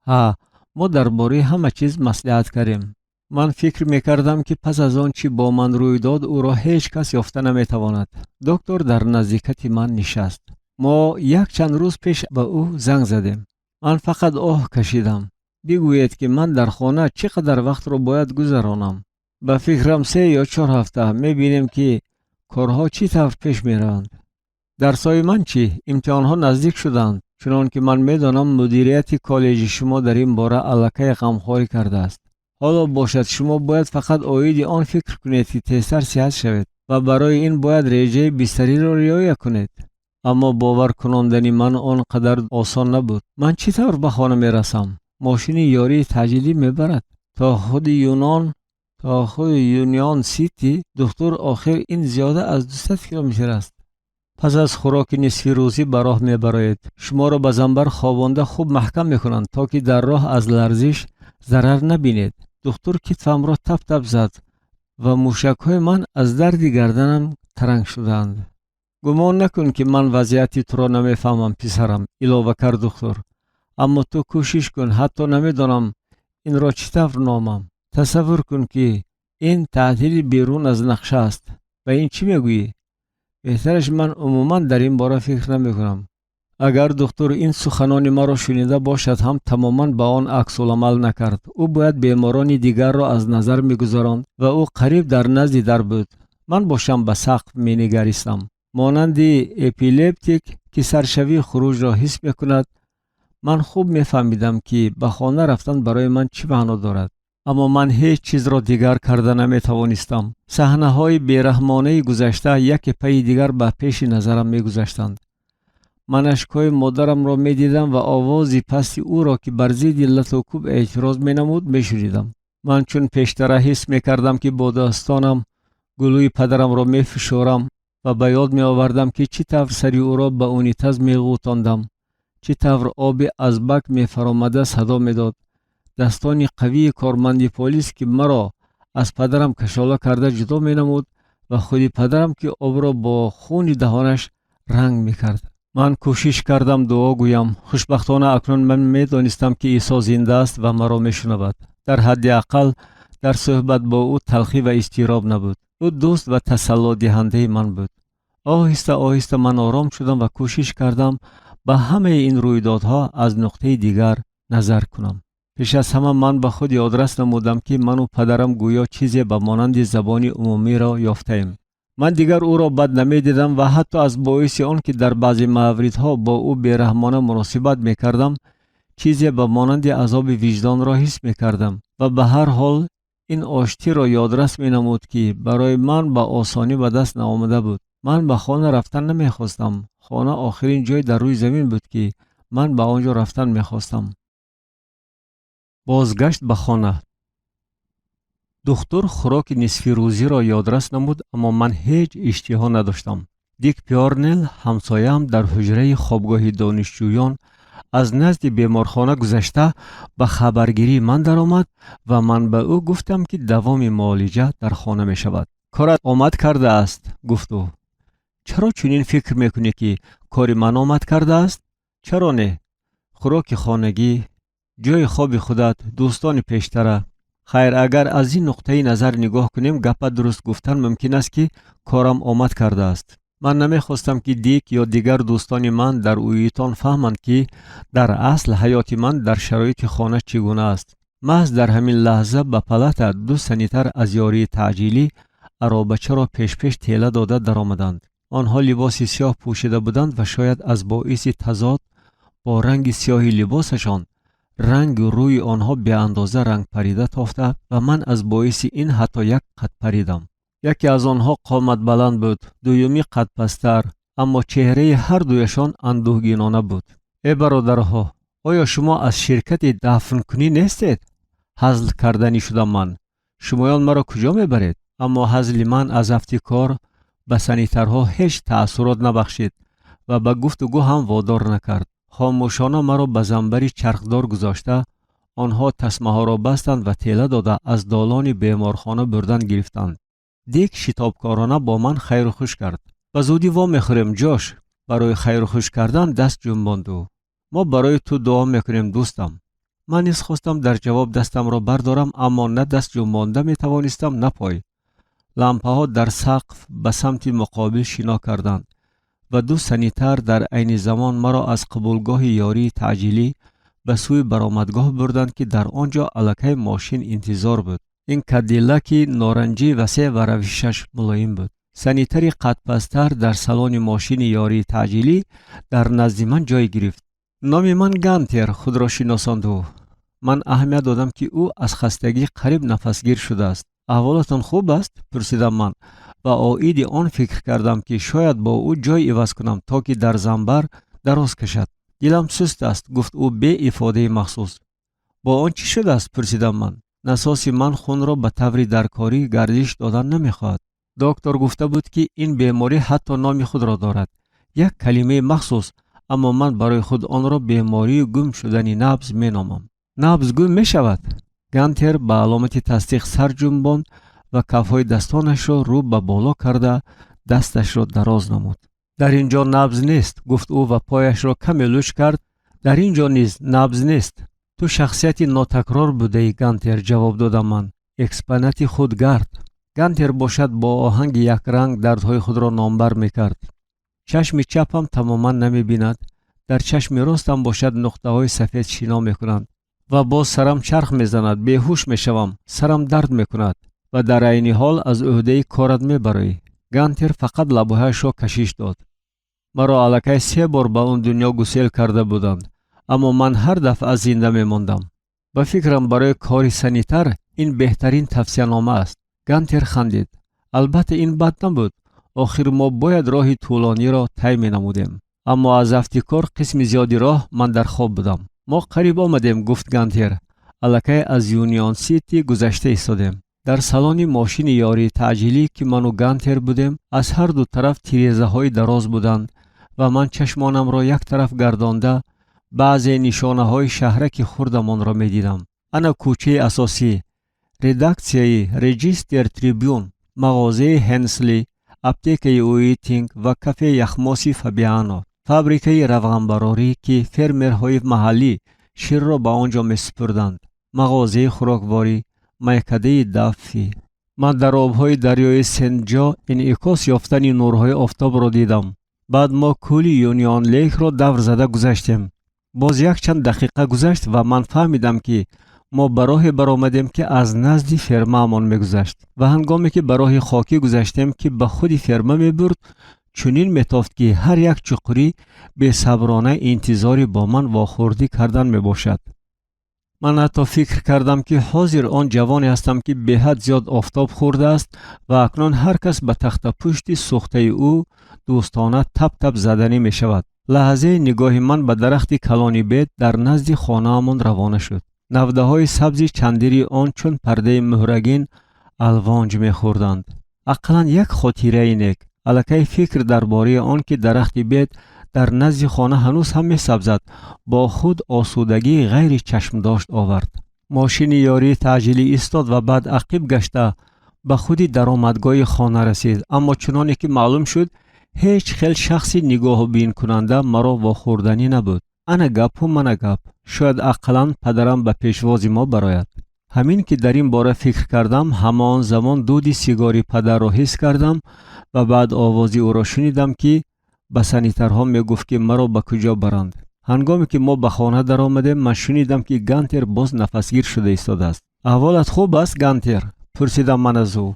«Ҳа, мо дар бораи ҳама чиз маслиҳат кардем». Ман фикр мекардам, ки пас аз он чӣ бо ман рӯй дод, ӯро ҳеҷ кас ёфта наметавонад. Доктор дар наздикати ман нишаст. Мо якчанд рӯз пеш ба ӯ занг задем. Ман фақат оҳ кашидам. «Бигӯед, ки ман дар хона чӣ қадар вақтро бояд гузаронам?» «Ба фикрам, 3 ё 4 ҳафта. Мебинем, ки корҳо чӣ тавр пеш мераванд». «Дарсҳои ман чӣ? Имтиҳонҳо наздик шуданд. Чунон ки ман медонам, мудирияти коллеҷи шумо дар ин бора аллакай ғамхорӣ кардааст. Ҳоло бошад, шумо бояд фақат оиди он фикр кунед, ки тезтар сиҳат шавед, ва барои ин бояд реҷаи бистариро риоя кунед». Аммо бовар кунондани ман он қадар осон набуд. «Ман чӣ тавр ба хона мерасам?» Мошини ёрии таъҷилӣ мебарад то худи Юнион Сити, духтур. Охир ин зиёда аз 200 километр аст. Пас аз хӯроки нисфирӯзӣ ба роҳ мебароед. Шуморо ба занбар хобонда, хуб маҳкам мекунанд, то ки дар роҳ аз ларзиш зарар набинед. Духтур китфамро тап-тап зад ва мушакҳои ман аз дарди гарданам таранг шуданд. Гумон накун, ки ман вазъияти туро намефаҳмам, писарам, илова кард духтур. Аммо ту кӯшиш кун, ҳатто намедонам, инро чӣ тавр номам. Тасаввур кун, ки ин таътили берун аз нақша аст. Ба ин чӣ мегӯӣ? Беҳтараш ман умуман дар ин бора фикр намекунам. Агар духтур ин суханони маро шунида бошад ҳам, тамоман ба он аксуламал накард. Ӯ бояд беморони дигарро аз назар мегузаронд ва ӯ қариб дар назди дар буд. Ман бошам, ба сақф менигаристам, монанди эпилептик, ки саршавии хуруҷро ҳис мекунад. Ман хуб мефаҳмидам, ки ба хона рафтан барои ман чӣ маъно дорад, аммо ман ҳеҷ чизро дигар карда наметавонистам. Саҳнаҳои бераҳмонаи гузашта яке пайи дигар ба пеши назарам мегузаштанд. Ман ашкҳои модарамро медидам ва овози пасти ӯро, ки бар зидди латукӯб эътироз менамуд, мешунидам. Ман чун пештара ҳис мекардам, ки бо дастонам гулӯи падарамро мефишорам, ва ба ёд меовардам, ки чӣ тавр сари ӯро ба унитаз меғӯтондам, чӣ тавр оби аз бак мефаромада садо медод, дастони қавии корманди полис, ки маро аз падарам кашола карда ҷудо менамуд, ва худи падарам, ки обро бо хуни даҳонаш ранг мекард. Ман кӯшиш кардам дуо гӯям. Хушбахтона, акнун ман медонистам, ки Исо зинда аст ва маро мешунавад. Дар ҳадди ақал дар суҳбат бо ӯ талхӣ ва изтироб набуд. Ӯ дӯст ва тасаллодиҳандаи ман буд. Оҳиста оҳиста ман ором шудам ва кӯшиш кардам ба ҳамаи ин рӯйдодҳо аз нуқтаи дигар назар кунам. Пеш аз ҳама ман ба худ ёдрас намудам, ки ману падарам гӯё чизе ба монанди забони умумиро ёфтаем. Ман дигар ӯро бад намедидам ва ҳатто аз боиси он ки дар баъзе мавридҳо бо ӯ бераҳмона муносибат мекардам, чизе ба монанди азоби виҷдонро ҳис мекардам. Ва ба ҳар ҳол ин оштиро ёдрас менамуд, ки барои ман ба осонӣ ба даст наомада буд. Ман ба хона рафтан намехостам. Хона охирин ҷой дар рӯи замин буд, ки ман ба он ҷо рафтан мехостам. Бозгашт ба хона. Духтур хӯроки нисфирӯзиро ёдрас намуд, аммо ман ҳеҷ иштиҳо надоштам. Дик Пёрнел, ҳамсояам дар ҳуҷраи хобгоҳи донишҷӯён, аз назди беморхона гузашта, ба хабаргирии ман даромад ва ман ба ӯ гуфтам, ки давоми муолиҷа дар хона мешавад. Корат омад кардааст, гуфт ӯ. Чаро чунин фикр мекунӣ, ки кори ман омад кардааст? Чаро не? Хӯроки хонагӣ, ҷойи хоби худат, дӯстони пештара. Хайр, агар аз ин нуқтаи назар нигоҳ кунем, гапа дуруст гуфтан мумкин аст, ки корам омад кардааст. Ман намехостам, ки Дик ё дигар дӯстони ман дар Уитон фаҳманд, ки дар асл ҳаёти ман дар шароити хона чӣ гуна аст. Маҳз дар ҳамин лаҳза ба палата ду санитар аз ёрии таъҷилӣ аробачаро пешпеш тела дода даромаданд. Онҳо либоси сиёҳ пӯшида буданд ва шояд аз боиси тазод бо ранги сиёҳи либосашон рангу рӯи онҳо беандоза рангпарида тофта, ва ман аз боиси ин ҳатто як қад паридам. Яке аз онҳо қоматбаланд буд, дуюмӣ қадпасттар, аммо чеҳраи ҳар дуяшон андӯҳгинона буд. Э, бародарҳо, оё шумо аз ширкати дафнкунӣ нестед? Ҳазл карданӣ шудам ман. Шумоён маро куҷо мебаред? Аммо ҳазли ман аз афти кор ба санитарҳо ҳеҷ таассурот набахшид ва ба гуфтугӯ ҳам водор накард. Хомӯшона маро ба занбари чархдор гузошта, онҳо тасмаҳоро бастанд ва тела дода аз долони беморхона бурдан гирифтанд. Дик шитобкорона бо ман хайру хуш кард. Ба зудӣ вомехӯрем, Ҷош. Барои хайру хуш кардан даст ҷунбонд ӯ. Мо барои ту дуо мекунем, дӯстам. Ман низ хостам дар ҷавоб дастамро бардорам, аммо на даст ҷунбонда метавонистам, на пой. Лампаҳо дар сақф ба самти муқобил шино карданд ва ду санитар дар айни замон маро аз қабулгоҳи ёрии таъҷилӣ ба сӯи баромадгоҳ бурданд, ки дар он ҷо аллакай мошин интизор буд. Ин Кадиллаки норанҷӣ васеъ ва равишаш мулоим буд. Санитари қадпасттар дар салони мошини ёрии таъҷилӣ дар назди ман ҷой гирифт. Номи ман Гантер, худро шиносонд ӯ. Ман аҳамият додам, ки ӯ аз хастагӣ қариб нафасгир шудааст. Аҳволатон хуб аст? Пурсидам ман ва оиди он фикр кардам, ки шояд бо ӯ ҷой иваз кунам, то ки дар занбар дароз кашад. Дилам суст аст, гуфт ӯ бе ифодаи махсус. Бо он чӣ шудааст? Пурсидам ман. Насоси ман хунро ба таври даркорӣ гардиш додан намехоҳад. Доктор гуфта буд, ки ин беморӣ ҳатто номи худро дорад, як калимаи махсус, аммо ман барои худ онро бемории гум шудани набз меномам. Набз гум мешавад? Гантер ба аломати тасдиқ сар ҷунбонд ва кафҳои дастонашро рӯ ба боло карда, дасташро дароз намуд. Дар ин ҷо набз нест, гуфт ӯ ва пояшро каме луч кард. Дар ин ҷо низ набз нест. Ту шахсияти нотакрор будаӣ, Гантер, ҷавоб додам ман. Экспонати худгард. Гантер бошад, бо оҳанги якранг дардҳои худро номбар мекард. Чашми чапам тамоман намебинад, дар чашми ростам бошад, нуқтаҳои сафед шино мекунанд ва боз сарам чарх мезанад, беҳуш мешавам, сарам дард мекунад. Ва дар айни ҳол аз ӯҳдаи корат мебароӣ. Гантер фақат лабҳояшро кашиш дод. Маро аллакай се бор ба он дунё гусел карда буданд, аммо ман ҳар дафъа зинда мемондам. Ба фикрам, барои кори санитар ин беҳтарин тавсиянома аст. Гантер хандид. Албатта, ин бад набуд. Охир мо бояд роҳи тӯлониро тай менамудем, аммо аз афти кор қисми зиёди роҳ ман дар хоб будам. Мо қариб омадем, гуфт Гантер. Аллакай аз Юнион Сити гузашта истодем. Дар салони мошини ёрии таъҷилӣ, ки ману Гантер будем, аз ҳар ду тараф тирезаҳои дароз буданд ва ман чашмонамро як тараф гардонда, баъзе нишонаҳои шаҳраки хурдамонро медидам. Ана кӯчаи асосӣ, редаксияи Реджистер Трибюн, мағозаи Ҳенсли, аптекаи Уитинг ва кафеи яхмоси Фабиано, фабрикаи равғанбарорӣ, ки фермерҳои маҳаллӣ ширро ба он ҷо месупурданд, мағозаи хӯрокворӣ, майкадаи Даффи. Ман дар обҳои дарёи Сент-Ҷо инъикос ёфтани нурҳои офтобро дидам. Баъд мо кӯли Юнион Лейкро давр зада гузаштем. Боз якчанд дақиқа гузашт ва ман фаҳмидам, ки мо ба роҳе баромадем, ки аз назди фермаамон мегузашт. Ва ҳангоме ки ба роҳи хокӣ гузаштем, ки ба худи ферма мебурд, чунин метофт, ки ҳар як чуқурӣ бесаброна интизори бо ман вохӯрдӣ кардан мебошад. Ман ҳатто фикр кардам, ки ҳозир он ҷавоне ҳастам, ки беҳад зиёд офтоб хӯрдааст ва акнун ҳар кас ба тахтапушти сӯхтаи ӯ дӯстона тап-тап заданӣ мешавад. Лаҳзаи нигоҳи ман ба дарахти калони бед дар назди хонаамон равона шуд. Навдаҳои сабзи чандири он чун пардаи муҳрагин алвонҷ мехӯрданд. Ақаллан як хотираи нек. Аллакай фикр дар бораи он, ки дарахти бед дар назди хона ҳанӯз ҳам месабзад, бо худ осудагии ғайри чашмдошт овард. Мошини ёрии таъҷилӣ истод ва баъд ақиб гашта ба худи даромадгоҳи хона расид, аммо чуноне ки маълум шуд, ҳеҷ хел шахси нигоҳубинкунанда маро вохӯрданӣ набуд. Ана гапу мана гап. Шояд ақаллан падарам ба пешвози мо барояд. Ҳамин ки дар ин бора фикр кардам, ҳамон замон дуди сигори падарро ҳис кардам ва баъд овози ӯро шунидам, ки ба санитарҳо мегуфт, ки маро ба куҷо баранд. Ҳангоме ки мо ба хона даромадем, ман шунидам, ки Гантер боз нафасгир шуда истодааст. Аҳволат хуб аст, Гантер? Пурсидам ман аз ӯ.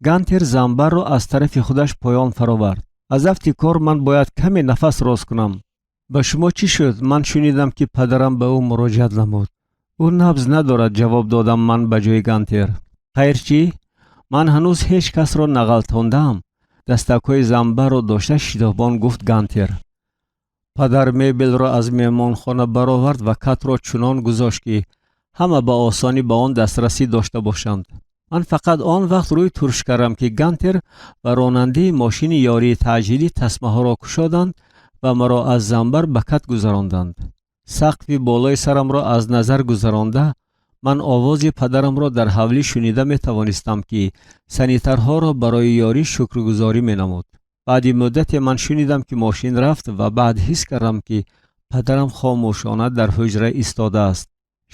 Гантер занбарро аз тарафи худаш поён фаровард. Аз афти кор ман бояд каме нафас рост кунам. Ба шумо чӣ шуд? Ман шунидам, ки падарам ба ӯ муроҷиат намуд. Ӯ набз надорад, ҷавоб додам ман ба ҷои Гантер. Хайр, чӣ? Ман ҳанӯз ҳеҷ касро нағалтондаам, дастакҳои занбарро дошта шитобон гуфт Гантер. Падар мебелро аз меҳмонхона баровард ва катро чунон гузошт, ки ҳама ба осонӣ ба он дастрасӣ дошта бошанд. Ман фақат он вақт рӯй турш кардам, ки Гантер ва ронандаи мошини ёрии таъҷилӣ тасмаҳоро кушоданд ва маро аз занбар ба кат гузаронданд. Сақфи болои сарамро аз назар гузаронда, ман овози падарамро дар ҳавлӣ шунида метавонистам, ки санитарҳоро барои ёрӣ шукргузорӣ менамуд. Баъди муддате ман шунидам, ки мошин рафт, ва баъд ҳис кардам, ки падарам хомӯшона дар ҳуҷра истодааст.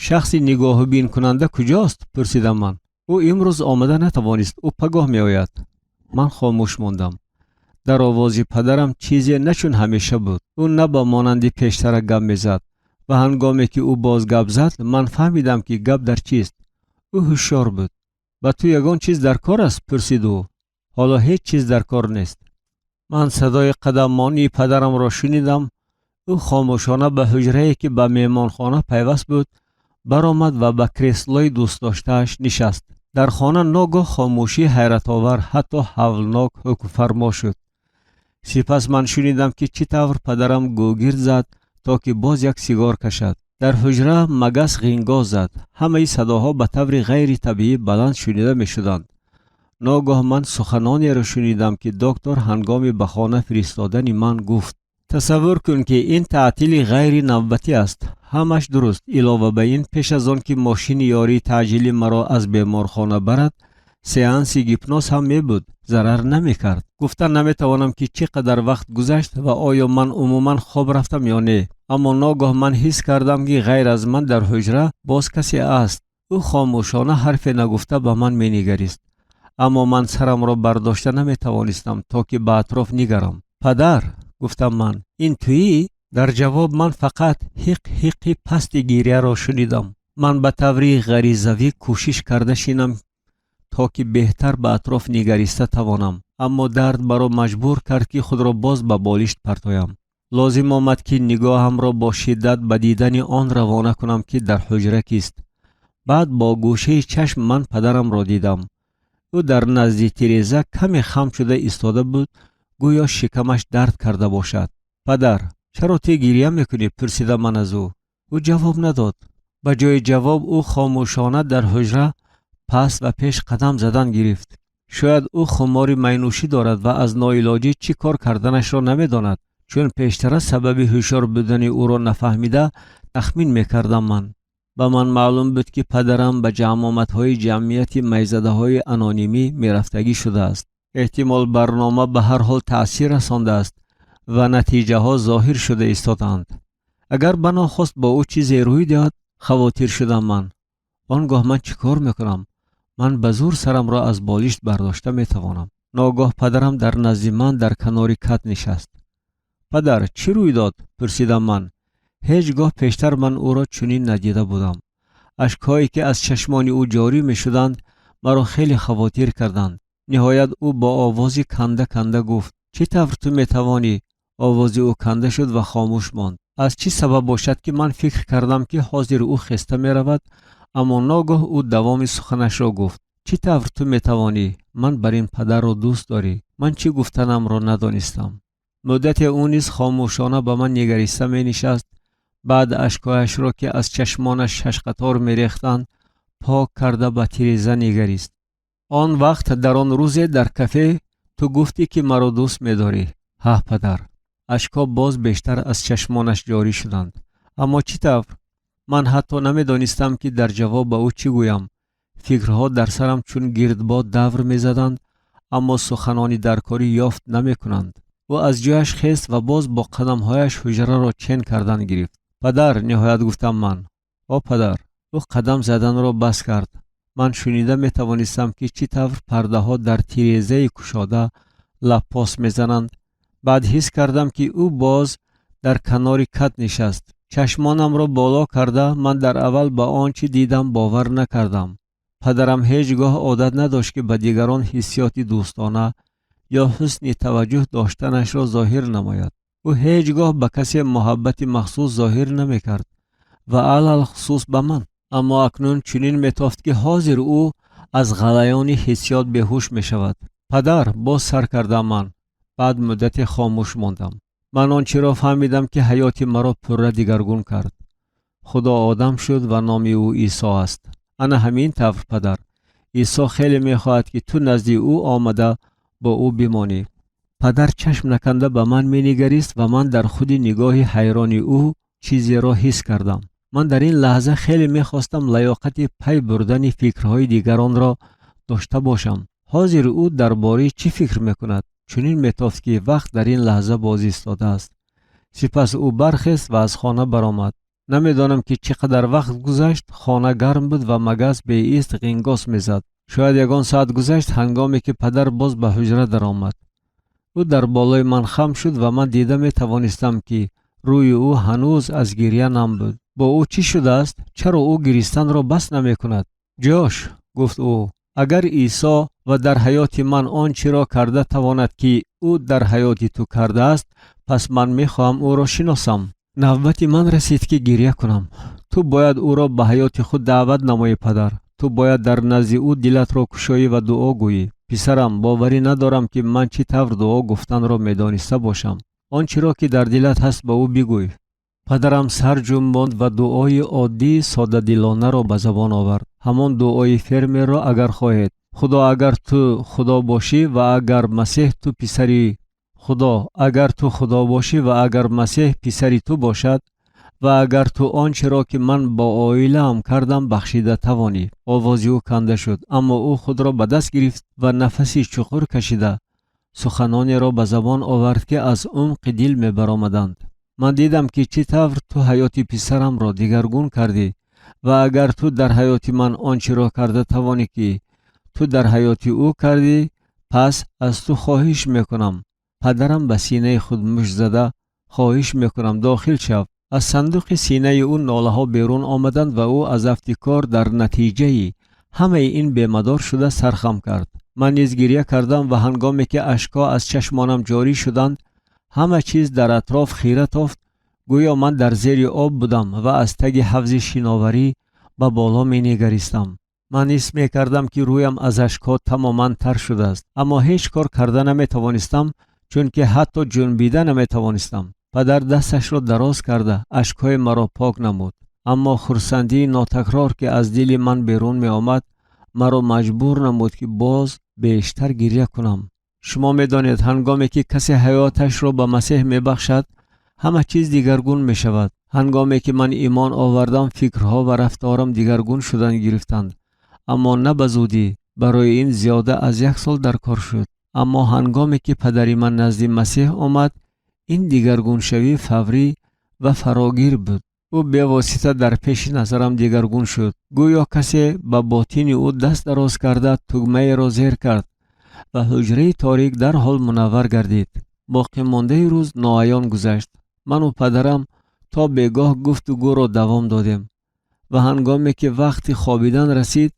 Шахси нигоҳубинкунанда куҷост? Пурсидам ман. Ӯ имрӯз омада натавонист, ӯ пагоҳ меояд. Ман хомӯш мондам. Дар овози падарам чизе на чун ҳамеша буд. Ӯ на ба монанди пештара гап мезад ва ҳангоме ки ӯ боз гап зад, ман фаҳмидам, ки гап дар чист. Ӯ ҳушёр буд. Ба ту ягон чиз дар кор аст? Пурсид ӯ. Ҳоло ҳеҷ чиз дар кор нест. Ман садои қадаммонии падарамро шунидам. Ӯ хомӯшона ба ҳуҷрае, ки ба меҳмонхона пайваст буд, баромад ва ба креслои дӯстдоштааш нишаст. Дар хона ногоҳ хомӯшии ҳайратовар, ҳатто ҳавлнок ҳукмфармо шуд. Сипас ман шунидам, ки чӣ тавр падарам гӯгирд зад, то ки боз як сигор кашад. Дар ҳуҷра магас ғингоз зад. Ҳамаи садоҳо ба таври ғайритабиӣ баланд шунида мешуданд. Ногоҳ ман суханонеро шунидам, ки доктор ҳангоми ба хона фиристодани ман гуфт. Тасаввур кун, ки ин таътили ғайринавбатӣ аст. Ҳамаш дуруст. Илова ба ин, пеш аз он ки мошини ёрии таъҷилӣ маро аз беморхона барад, сеанси гипноз ҳам мебуд, зарар намекард. Гуфта наметавонам, ки чӣ қадар вақт гузашт ва оё ман умуман хоб рафтам ё не, аммо ногоҳ ман ҳис кардам, ки ғайр аз ман дар ҳуҷра боз касе аст. Ӯ хомӯшона, ҳарфе нагуфта, ба ман менигарист, аммо ман сарамро бардошта наметавонистам, то ки ба атроф нигарам. Падар, гуфтам ман, ин туӣ? Дар ҷавоб ман фақат ҳиқ ҳиқи пасти гиряро шунидам. Ман ба таври ғаризавӣ кӯшиш карда шинам, то ки беҳтар ба атроф нигариста тавонам, аммо дард маро маҷбур кард, ки худро боз ба болишт партоям. Лозим омад, ки нигоҳамро бо шиддат ба дидани он равона кунам, ки дар ҳуҷра кист. Баъд бо гӯшаи чашм ман падарамро дидам. Ӯ дар назди тиреза каме хам шуда истода буд, гӯё шикамаш дард карда бошад. Падар, чаро ту гиря мекунӣ? Пурсидам ман аз ӯ. Ӯ ҷавоб надод. Ба ҷои ҷавоб ӯ хомӯшона дар ҳуҷра паст ва пеш қадам задан гирифт. Шояд ӯ хумори майнӯшӣ дорад ва аз ноилоҷӣ чӣ кор карданашро намедонад, чун пештара сабаби ҳушёр будани ӯро нафаҳмида тахмин мекардам ман. Ба ман маълум буд, ки падарам ба ҷамъомадҳои ҷамъияти майзадаҳои анонимӣ мерафтагӣ шудааст. Эҳтимол, барнома ба ҳар ҳол таъсир расондааст ва натиҷаҳо зоҳир шуда истодаанд. Агар банохост бо ӯ чизе рӯй диҳад, хавотир шудам ман, он гоҳ ман чӣ кор мекунам? Ман ба зӯр сарамро аз болишт бардошта метавонам. Ногоҳ падарам дар назди ман дар канори кат нишаст. Падар, чӣ рӯй дод? Пурсидам ман. Ҳеҷ гоҳ пештар ман ӯро чунин надида будам. Ашкҳое, ки аз чашмони ӯ ҷорӣ мешуданд, маро хеле хавотир карданд. Ниҳоят ӯ бо овози канда канда гуфт: чӣ тавр ту метавонӣ? Овози ӯ канда шуд ва хомӯш монд. Аз чӣ сабаб бошад, ки ман фикр кардам, ки ҳозир ӯ хеста меравад, аммо ногоҳ ӯ давоми суханашро гуфт: чӣ тавр ту метавонӣ ман бар ин падарро дӯст дорӣ? Ман чӣ гуфтанамро надонистам. Муддате ӯ низ хомӯшона ба ман нигариста менишаст. Баъд ашкҳояшро, ки аз чашмонаш шашқатор мерехтанд, пок карда, ба тиреза нигарист. Он вақт, дар он рӯзе дар кафе, ту гуфтӣ, ки маро дӯст медорӣ. Ҳа, падар. Ашкҳо боз бештар аз чашмонаш ҷорӣ шуданд. Аммо чӣ тавр? Ман ҳатто намедонистам, ки дар ҷавоб ба ӯ чӣ гӯям. Фикрҳо дар сарам чун гирдбод давр мезаданд, аммо суханони даркорӣ ёфт намекунанд. Ӯ аз ҷояш хест ва боз бо қадамҳояш ҳуҷраро чен кардан гирифт. Падар, ниҳоят гуфтам ман. О, падар. Ӯ қадам заданро бас кард. Ман шунида метавонистам, ки чӣ тавр пардаҳо дар тирезаи кушода лаппос мезананд. Баъд ҳис кардам, ки ӯ боз дар канори кат нишаст. Чашмонамро боло карда, ман дар аввал ба он чӣ дидам бовар накардам. Падарам ҳеҷ гоҳ одат надошт, ки ба дигарон ҳиссиёти дӯстона ё ҳусни таваҷҷӯҳ доштанашро зоҳир намояд. Ӯ ҳеҷ гоҳ ба касе муҳаббати махсус зоҳир намекард ва алалхусус ба ман. Аммо акнун чунин метофт, ки ҳозир ӯ аз ғалаёни ҳиссиёт беҳуш мешавад. Падар, боз сар кардам ман. Баъд муддате хомӯш мондам. Ман он чиро фаҳмидам, ки ҳаёти маро пурра дигаргун кард. Худо одам шуд ва номи ӯ Исо аст. Ана ҳамин тавр, падар. Исо хеле мехоҳад, ки ту назди ӯ омада, бо ӯ бимонӣ. Падар чашм наканда ба ман менигарист ва ман дар худи нигоҳи ҳайрони ӯ чизеро ҳис кардам. Ман дар ин лаҳза хеле мехостам лаёқати пай бурдани фикрҳои дигаронро дошта бошам. Ҳозир ӯ дар бораи чӣ фикр мекунад? Чунин метофт, ки вақт дар ин лаҳза боз истодааст. Сипас ӯ бархест ва аз хона баромад. Намедонам, ки чӣ қадар вақт гузашт. Хона гарм буд ва магас беист ғингос мезад. Шояд ягон соат гузашт, ҳангоме ки падар боз ба ҳуҷра даромад. Ӯ дар болои ман хам шуд ва ман дида метавонистам, ки рӯи ӯ ҳанӯз аз гиря нам буд. Бо ӯ чӣ шудааст? Чаро ӯ гиристанро бас намекунад? Ҷош, гуфт ӯ, агар Исо ва дар ҳаёти ман он чиро карда тавонад, ки ӯ дар ҳаёти ту кардааст, пас ман мехоҳам ӯро шиносам. Навбати ман расид, ки гиря кунам. Ту бояд ӯро ба ҳаёти худ даъват намоӣ, падар. Ту бояд дар назди ӯ дилатро кушоӣ ва дуо гӯӣ. Писарам, боварӣ надорам, ки ман чӣ тавр дуо гуфтанро медониста бошам. Он чиро, ки дар дилат ҳаст, ба ӯ бигӯй. Падарам сар ҷунбонд ва дуои оддии соддадилонаро ба забон овард. Ҳамон дуои фермерро, агар хоҳед. Худо, агар ту Худо бошӣ ва агар Масеҳ ту писари Худо, агар ту Худо бошӣ ва агар Масеҳ писари ту бошад ва агар ту он чиро ки ман бо оилаам кардам бахшида тавонӣ. Овози ӯ канда шуд, аммо ӯ худро ба даст гирифт ва нафаси чуқур кашида суханонеро ба забон овард, ки аз умқи дил мебаромаданд. Ман дидам, ки чӣ тавр ту ҳаёти писарамро дигаргун кардӣ ва агар ту дар ҳаёти ман он чиро карда тавонӣ, ки ту дар ҳаёти ӯ кардӣ, пас аз ту хоҳиш мекунам. Падарам ба синаи худ мушт зада: хоҳиш мекунам, дохил шав. Аз сандуқи синаи ӯ нолаҳо берун омаданд ва ӯ аз афти кор дар натиҷаи ҳамаи ин бемадор шуда сархам кард. Ман низ гирья кардам ва ҳангоме ки ашкҳо аз чашмонам ҷорӣ шуданд, ҳама чиз дар атроф хира тофт, гӯё ман дар зери об будам ва аз таги ҳавзи шиноварӣ ба боло менигаристам. Ман ҳис мекардам, ки рӯям аз ашкҳо тамоман тар шудааст, аммо ҳеҷ кор карда наметавонистам, чунки ҳатто ҷунбида наметавонистам. Падар дасташро дароз карда ашкҳои маро пок намуд, аммо хурсандии нотакрор, ки аз дили ман берун меомад, маро маҷбур намуд, ки боз бештар гирья кунам. Шумо медонед, ҳангоме ки касе ҳаёташро ба Масеҳ мебахшад, ҳама чиз дигаргун мешавад. Ҳангоме ки ман имон овардам, фикрҳо ва рафторам дигаргун шудан гирифтанд, аммо на ба зудӣ. Барои ин зиёда аз як сол дар кор шуд. Аммо ҳангоме ки падари ман назди Масеҳ омад, ин дигаргуншавӣ фаврӣ ва фарогир буд. Ӯ бевосита дар пеши назарам дигаргун шуд, гӯё касе ба ботини ӯ даст дароз карда тугмаеро зер кард ва ҳуҷраи торик дарҳол мунаввар гардид. Боқимондаи рӯз ноаён гузашт. Ману падарам то бегоҳ гуфтугӯро давом додем ва ҳангоме ки вақти хобидан расид,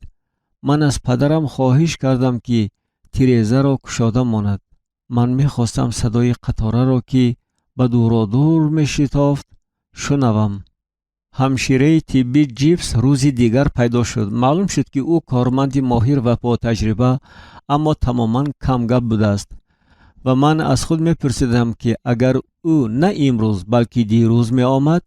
ман аз падарам хоҳиш кардам, ки тирезаро кушода монад. Ман мехостам садои қатораро, ки ба дуродур мешитофт, шунавам. Ҳамшираи тиббӣ Ҷипс рӯзи дигар пайдо шуд. Маълум шуд, ки ӯ корманди моҳир ва ботаҷриба, аммо тамоман камгап будааст ва ман аз худ мепурсидам, ки агар ӯ на имрӯз, балки дирӯз меомад,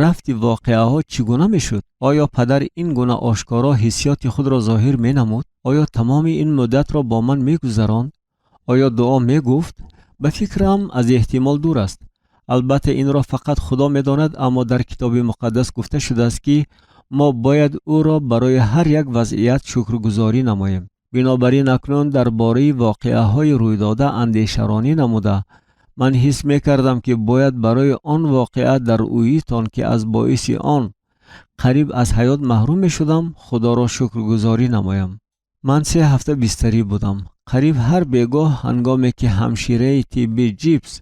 рафти воқеаҳо чӣ гуна мешуд? Оё падар ин гуна ошкоро ҳиссиёти худро зоҳир менамуд? Оё тамоми ин муддатро бо ман мегузаронд? Оё дуо мегуфт? Ба фикрам, аз эҳтимол дур аст. Албатта, инро фақат Худо медонад, аммо дар Китоби Муқаддас гуфта шудааст, ки мо бояд ӯро барои ҳар як вазъият шукргузорӣ намоем. Бинобар ин акнун дар бораи воқеаҳои рӯйдода андешаронӣ намуда, ман ҳис мекардам, ки бояд барои он воқеа дар Уитон, ки аз боиси он қариб аз ҳаёт маҳрум мешудам, Худоро шукргузорӣ намоям. Ман 3 ҳафта бистарӣ будам. Қариб ҳар бегоҳ, ҳангоме ки ҳамшираи тиббӣ Ҷипс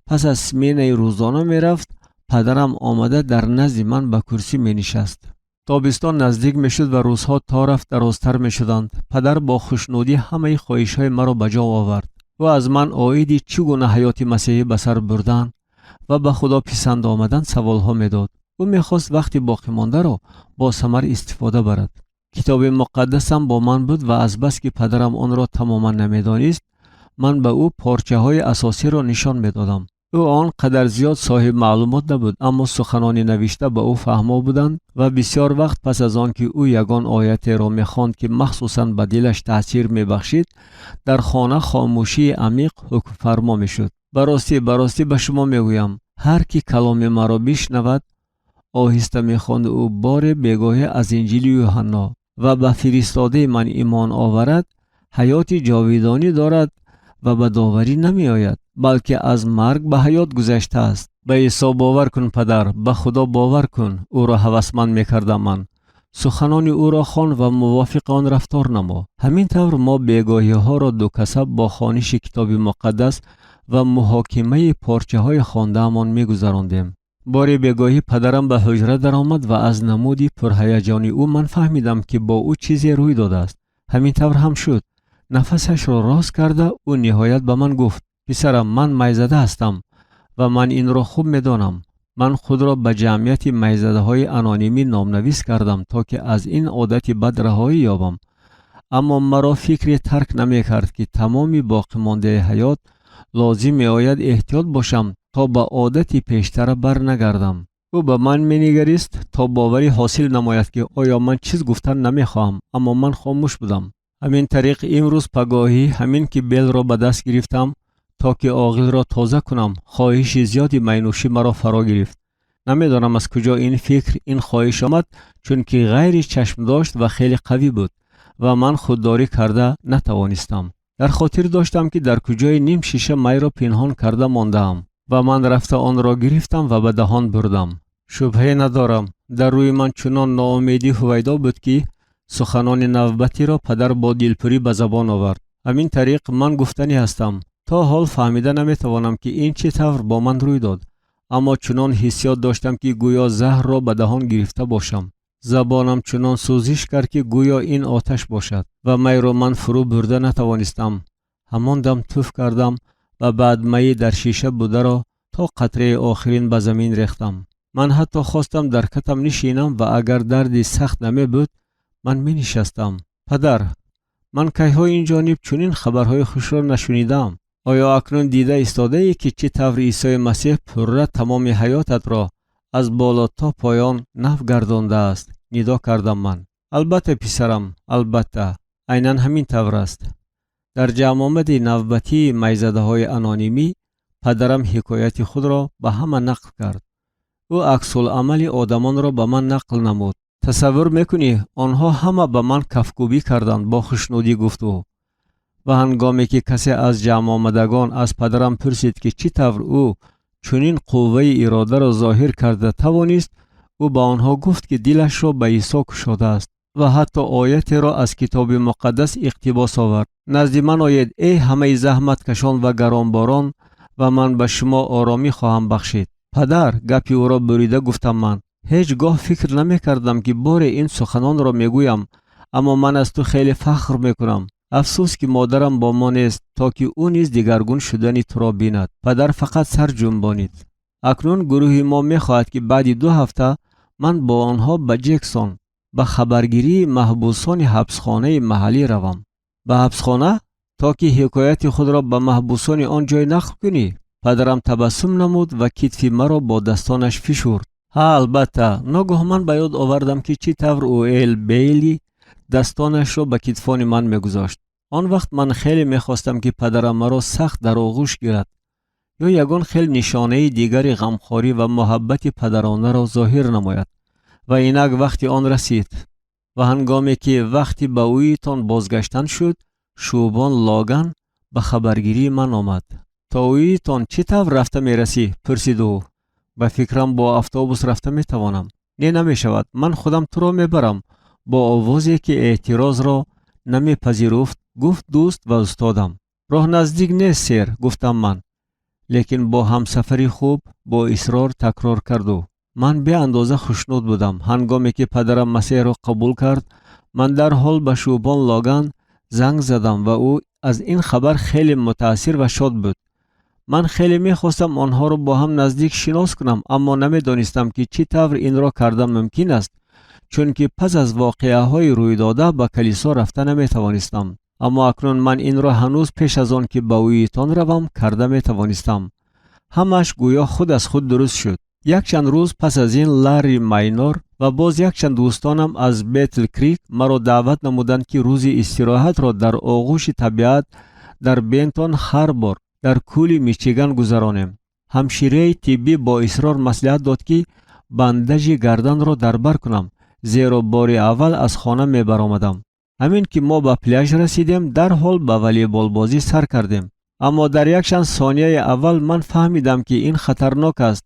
пас аз сменаи рӯзона мерафт, падарам омада дар назди ман ба курсӣ менишаст. Тобистон наздик мешуд ва рӯзҳо то рафт дарозтар мешуданд. Падар бо хушнудӣ ҳамаи хоҳишҳои маро ба ҷо овард. Ӯ аз ман оиди чӣ гуна ҳаёти масеҳӣ ба сар бурдан ва ба Худо писанд омадан саволҳо медод. Ӯ мехост вақти боқимондаро бо самар истифода барад. Китоби Муқаддасам бо ман буд ва азбаски падарам онро тамоман намедонист, ман ба ӯ порчаҳои асосиро нишон медодам. Ӯ он қадар зиёд соҳиб маълумот набуд, аммо суханони навишта ба ӯ фаҳмо буданд ва бисёр вақт пас аз он ки ӯ ягон оятеро мехонд, ки махсусан ба дилаш таъсир мебахшид, дар хона хомӯшии амиқ ҳукмфармо мешуд. Ба ростӣ, ба ростӣ ба шумо мегӯям, ҳар ки каломи маро бишнавад, оҳиста мехонд ӯ боре бегоҳӣ аз Инҷили Юҳанно, ва ба фиристодаи ман имон оварад, ҳаёти ҷовидонӣ дорад ва ба доварӣ намеояд, балки аз марг ба ҳаёт гузаштааст. Ба Исо бовар кун, падар, ба Худо бовар кун, ӯро ҳавасманд мекардам ман. Суханони ӯро хон ва мувофиқи он рафтор намо. Ҳамин тавр мо бегоҳиҳоро дукаса бо хониши Китоби Муқаддас ва муҳокимаи порчаҳои хондаамон мегузарондем. Бори бегоҳӣ падарам ба ҳуҷра даромад ва аз намуди пурҳаяҷони ӯ ман фаҳмидам, ки бо ӯ чизе рӯй додааст. Ҳамин тавр ҳам шуд. Нафасашро рост карда, ӯ ниҳоят ба ман гуфт: «Писарам, ман майзада ҳастам ва ман инро хуб медонам. Ман худро ба ҷамъияти майзадаҳои анонимӣ номнавис кардам, то ки аз ин одати бад раҳоӣ ёбам, аммо маро фикре тарк намекард, ки тамоми боқимондаи ҳаёт лозим меояд эҳтиёт бошам, то ба одати пештара барнагардам». Ӯ ба ман менигарист то боварӣ ҳосил намояд, ки оё ман чиз гуфтан намехоҳам, аммо ман хомӯш будам. Ҳамин тариқ имрӯз пагоҳӣ ҳамин ки белро ба даст гирифтам, то ки оғилро тоза кунам, хоҳиши зиёди майнӯшӣ маро фаро гирифт. Намедонам аз куҷо ин фикр, ин хоҳиш омад, чунки ғайри чашмдошт ва хеле қавӣ буд ва ман худдорӣ карда натавонистам. Дар хотир доштам, ки дар куҷои ним шиша майро пинҳон карда мондаам ва ман рафта онро гирифтам ва ба даҳон бурдам. Шубҳае надорам, дар рӯи ман чунон ноумедӣ ҳувайдо буд, ки суханони навбатиро падар бо дилпурӣ ба забон овард. Ҳамин тариқ ман гуфтанӣ ҳастам. То ҳол фаҳмида наметавонам, ки ин чӣ тавр бо ман рӯй дод, аммо чунон ҳиссиёт доштам, ки гӯё заҳрро ба даҳон гирифта бошам. Забонам чунон сӯзиш кард, ки гӯё ин оташ бошад ва майро ман фурӯ бурда натавонистам. Ҳамон дам туф кардам ва баъд майи дар шиша бударо то қатраи охирин ба замин рехтам. Ман ҳатто хостам дар катам нишинам ва агар дарди сахт намебуд, ман менишастам. Падар, ман кайҳо ин ҷониб чунин хабарҳои хушро нашунидаам. Оё акнун дида истодаӣ, ки чӣ тавр Исои Масеҳ пурра тамоми ҳаётатро аз боло то поён нав гардондааст? Нидо кардам ман. Албатта, писарам, албатта, айнан ҳамин тавр аст. Дар ҷамъомади навбатии майзадаҳои анонимӣ падарам ҳикояти худро ба ҳама нақл кард. Ӯ аксулъамали одамонро ба ман нақл намуд. Тасаввур мекунӣ, онҳо ҳама ба ман кафкӯбӣ карданд, бо хушнудӣ гуфт ӯ. Ва ҳангоме ки касе аз ҷамъомадагон аз падарам пурсид, ки чӣ тавр ӯ чунин қувваи иродаро зоҳир карда тавонист, ӯ ба онҳо гуфт, ки дилашро ба Исо кушодааст ва ҳатто оятеро аз Китоби Муқаддас иқтибос овард: «Назди ман оед, эй ҳамаи заҳматкашон ва гаронборон, ва ман ба шумо оромӣ хоҳам бахшид». Падар, гапи ӯро бурида гуфтам ман, ҳеҷ гоҳ фикр намекардам, ки боре ин суханонро мегӯям, аммо ман аз ту хеле фахр мекунам. Афсӯс, ки модарам бо мо нест, то ки ӯ низ дигаргун шудани туро бинад. Падар фақат сар ҷунбонид. Акнун гурӯҳи мо мехоҳад, ки баъди 2 ҳафта ман бо онҳо ба Ҷексон ба хабаргирии маҳбусони ҳабсхонаи маҳаллӣ равам. Ба ҳабсхона, то ки ҳикояти худро ба маҳбусони он ҷой нақл кунӣ? Падарам табассум намуд ва китфи маро бо дастонаш фишурд. Ҳа, албатта. Ногоҳ ман ба ёд овардам, ки чӣ тавр Уэл Бейли дастонашро ба китфони ман мегузошт. Он вақт ман хеле мехостам, ки падарам маро сахт дар оғӯш гирад ё ягон хел нишонаи дигари ғамхорӣ ва муҳаббати падаронаро зоҳир намояд. Ва инак вақти он расид. Ва ҳангоме ки вақти ба Уитон бозгаштан шуд, шӯбон Логан ба хабаргирии ман омад. То Уитон чӣ тавр рафта мерасӣ? Пурсид ӯ. Ба фикрам, бо автобус рафта метавонам. Не, намешавад, ман худам туро мебарам, бо овозе, ки эътирозро намепазируфт, гуфт дӯст ва устодам. Роҳ наздик нест, сэр, гуфтам ман. Лекин бо ҳамсафари хуб, бо исрор такрор кард ӯ. Ман беандоза хушнуд будам. Ҳангоме ки падарам Масеҳро қабул кард, ман дарҳол ба шӯбон Логан занг задам ва ӯ аз ин хабар хеле мутаассир ва шод буд. Ман хеле мехостам онҳоро бо ҳам наздик шинос кунам, аммо намедонистам, ки чӣ тавр инро кардан мумкин аст, чунки пас аз воқеаҳои рӯйдода ба калисо рафта наметавонистам. Аммо акнун ман инро ҳанӯз пеш аз он ки ба Уитон равам карда метавонистам. Ҳамааш гӯё худ аз худ дуруст шуд. Якчанд рӯз пас аз ин Ларри Майнор ва боз якчанд дӯстонам аз Бетл Крик маро даъват намуданд, ки рӯзи истироҳатро дар оғӯши табиат дар Бентон Харбор дар кӯли Мичиган гузаронем. Ҳамшираи тиббӣ бо исрор маслиҳат дод, ки бандажи гарданро дар бар кунам, зеро бори аввал аз хона мебаромадам. Ҳамин ки мо ба пляж расидем, дарҳол ба волейболбозӣ сар кардем, аммо дар якчанд сонияи аввал ман фаҳмидам, ки ин хатарнок аст.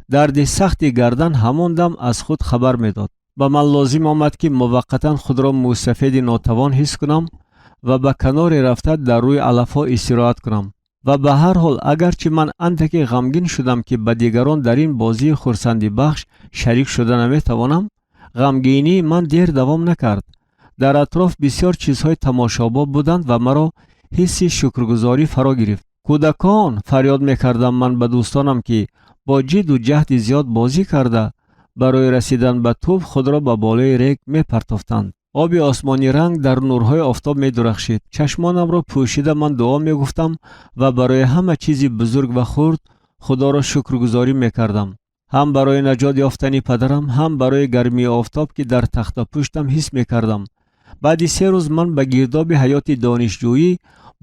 Дарди сахти гардан ҳамон дам аз худ хабар медод. Ба ман лозим омад, ки муваққатан худро мӯйсафеди нотавон ҳис кунам ва ба каноре рафта дар рӯи алафҳо истироҳат кунам. Ва ба ҳар ҳол, агарчи ман андаке ғамгин шудам, ки ба дигарон дар ин бозии хурсандибахш шарик шуда наметавонам, ғамгинии ман дер давом накард. Дар атроф бисёр чизҳои тамошобоб буданд ва маро ҳисси шукргузорӣ фаро гирифт. Кӯдакон, фарёд мекардам ман ба дӯстонам, ки бо ҷидду ҷаҳди зиёд бозӣ карда, барои расидан ба тӯб худро ба болои рег мепартофтанд. Оби осмониранг дар нурҳои офтоб медурахшид. Чашмонамро пӯшида ман дуо мегуфтам ва барои ҳама чизи бузург ва хурд Худоро шукргузорӣ мекардам. Ҳам барои наҷот ёфтани падарам, ҳам барои гармии офтоб, ки дар тахтапуштам ҳис мекардам. Баъди 3 рӯз ман ба гирдоби ҳаёти донишҷӯӣ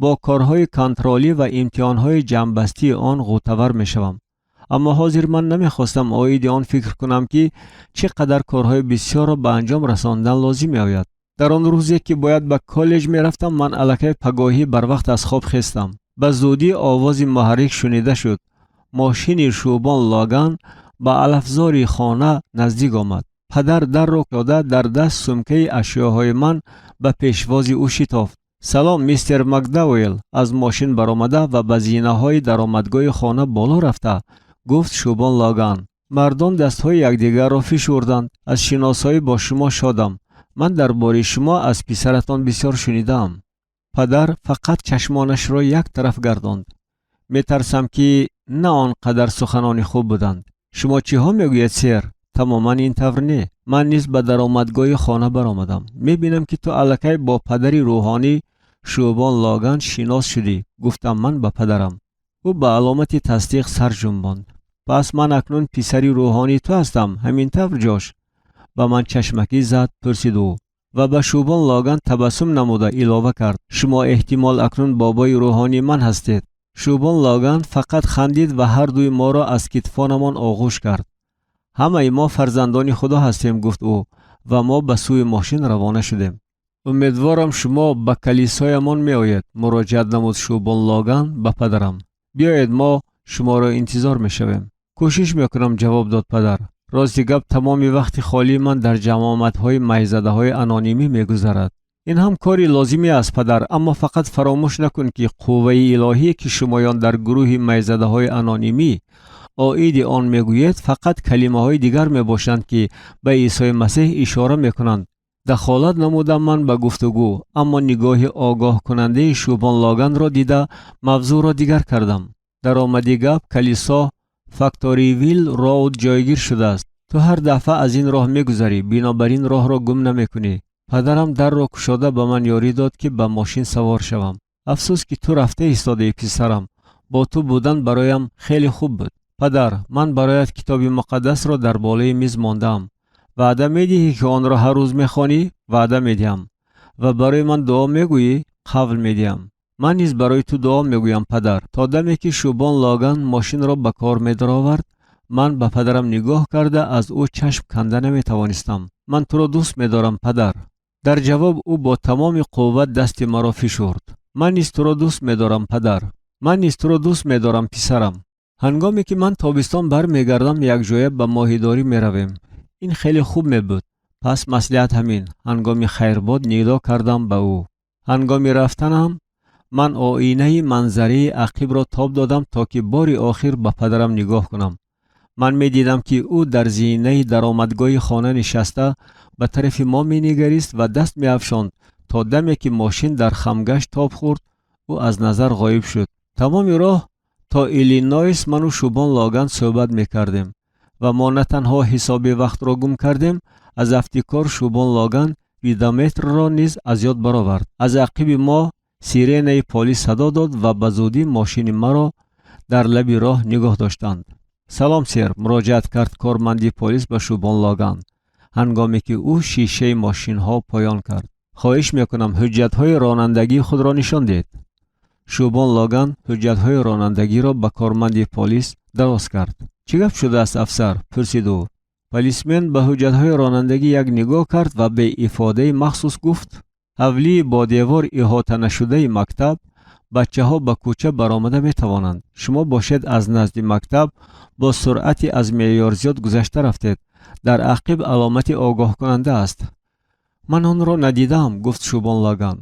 бо корҳои контролӣ ва имтиҳонҳои ҷамъбастии он ғӯтавар мешавам. Аммо ҳозир ман намехостам оиди он фикр кунам, ки чӣ қадар корҳои бисёрро ба анҷом расондан лозим меояд. Дар он рӯзе, ки бояд ба коллеҷ мерафтам, ман аллакай пагоҳӣ барвақт аз хоб хестам. Ба зудӣ овози муҳаррик шунида шуд. Мошини Шӯбон Логан ба алафзори хона наздик омад. Падар дарро дода, дар даст сумкаи ашёҳои ман ба пешвози ӯ шитофт. «Салом, мистер Макдауэлл», аз мошин баромада ва ба зинаҳои даромадгоҳи хона боло рафта гуфт Шӯбон Логан. Мардон дастҳои якдигарро фишурданд. «Аз шиносоӣ бо шумо шодам. Ман дар бораи шумо аз писаратон бисёр шунидаам». Падар фақат чашмонашро як тараф гардонд. Метарсам, ки на он қадар суханони хуб буданд. «Шумо чиҳо мегӯед, сэр? Тамоман ин тавр не». Ман низ ба даромадгоҳи хона баромадам. «Мебинам, ки ту аллакай бо падари рӯҳонӣ Шӯбон Логан шинос шудӣ», гуфтам ман ба падарам. Ӯ ба аломати тасдиқ сар ҷунбонд. «Пас ман акнун писари рӯҳонии ту ҳастам, ҳамин тавр, Ҷош?» Ба ман чашмакӣ зад, пурсид ӯ ва ба Шӯбон Логан табассум намуда илова кард: «Шумо эҳтимол акнун бобои рӯҳонии ман ҳастед». Шӯбон Логан фақат хандид ва ҳардуи моро аз китфонамон оғӯш кард. «Ҳамаи мо фарзандони Худо ҳастем», гуфт ӯ, ва мо ба сӯи мошин равона шудем. «Умедворам, шумо ба калисоямон меоед», муроҷиат намуд Шӯбон Логан ба падарам. «Биёед, мо шуморо интизор мешавем». «Кӯшиш мекунам», ҷавоб дод падар. «Рости гап, тамоми вақти холии ман дар ҷамъомадҳои майзадаҳои анонимӣ мегузарад». «Ин ҳам кори лозимӣ аст, падар, аммо фақат фаромӯш накун, ки қувваи илоҳие, ки шумоён дар гурӯҳи майзадаҳои анонимӣ оиди он мегӯед, фақат калимаҳои дигар мебошанд, ки ба Исои Масеҳ ишора мекунанд», дахолат намудам ман ба гуфтугӯ, аммо нигоҳи огоҳкунандаи Шӯбон Логанро дида, мавзӯъро дигар кардам. «Даромади гап, калисо Факторивил Роуд ҷойгир шудааст. Ту ҳар дафъа аз ин роҳ мегузарӣ, бинобар ин роҳро гум намекунӣ». Падарам дарро кушода ба ман ёрӣ дод, ки ба мошин савор шавам. «Афсӯс, ки ту рафта истодаӣ, писарам. Бо ту будан бароям хеле хуб буд». «Падар, ман бароят Китоби Муқаддасро дар болои миз мондаам. Ваъда медиҳӣ, ки онро ҳар рӯз мехонӣ?» «Ваъда медиҳам». «Ва барои ман дуо мегӯӣ?» «Қавл медиҳам». «Ман низ барои ту дуо мегӯям, падар». То даме ки Шӯбон Логан мошинро ба кор медаровард, ман ба падарам нигоҳ карда, аз ӯ чашм канда наметавонистам. «Ман туро дӯст медорам, падар». Дар ҷавоб ӯ бо тамоми қувват дасти маро фишурд. «Ман низ туро дӯст медорам, падар». «Ман низ туро дӯст медорам, писарам». Ҳангоме ки ман тобистон бармегардам, якҷоя ба моҳидорӣ меравем. Ин хеле хуб мебуд. «Пас маслиҳат ҳамин», ҳангоми хайрбод нидо кардам ба ӯ. Ҳангоми рафтанам ман оинаи манзараи ақибро тоб додам, то ки бори охир ба падарам нигоҳ кунам. Ман медидам, ки ӯ дар зинаи даромадгоҳи хона нишаста ба тарафи мо менигарист ва даст меафшонд. То даме ки мошин дар хамгашт тоб хӯрд, ӯ аз назар ғоиб шуд. Тамоми роҳ то Иллинойс ману Шӯбон Логан суҳбат мекардем ва мо на танҳо ҳисоби вақтро гум кардем, аз афти кор Шӯбон Логан спидометрро низ аз ёд баровард. Аз ақиби мо сиренаи полис садо дод ва ба зудӣ мошини маро дар лаби роҳ нигоҳ доштанд. «Салом, сэр», муроҷиат кард корманди полис ба Шӯбон Логан, ҳангоме ки ӯ шишаи мошинҳо поён кард. «Хоҳиш мекунам, ҳуҷҷатҳои ронандагии худро нишон диҳед». Шӯбон Логан ҳуҷҷатҳои ронандагиро ба корманди полис дароз кард. «Чӣ гап шудааст, афсар?» пурсид ӯ. Полисмен ба ҳуҷҷатҳои ронандагӣ як нигоҳ кард ва беифодаи махсус гуфт: «Ҳавлии бо девор иҳота нашудаи мактаб, бачаҳо ба кӯча баромада метавонанд. Шумо бошед, аз назди мактаб бо суръати аз меъёр зиёд гузашта рафтед. Дар ақиб аломати огоҳкунанда аст». «Ман онро надидаам», гуфт Шӯбон Логан.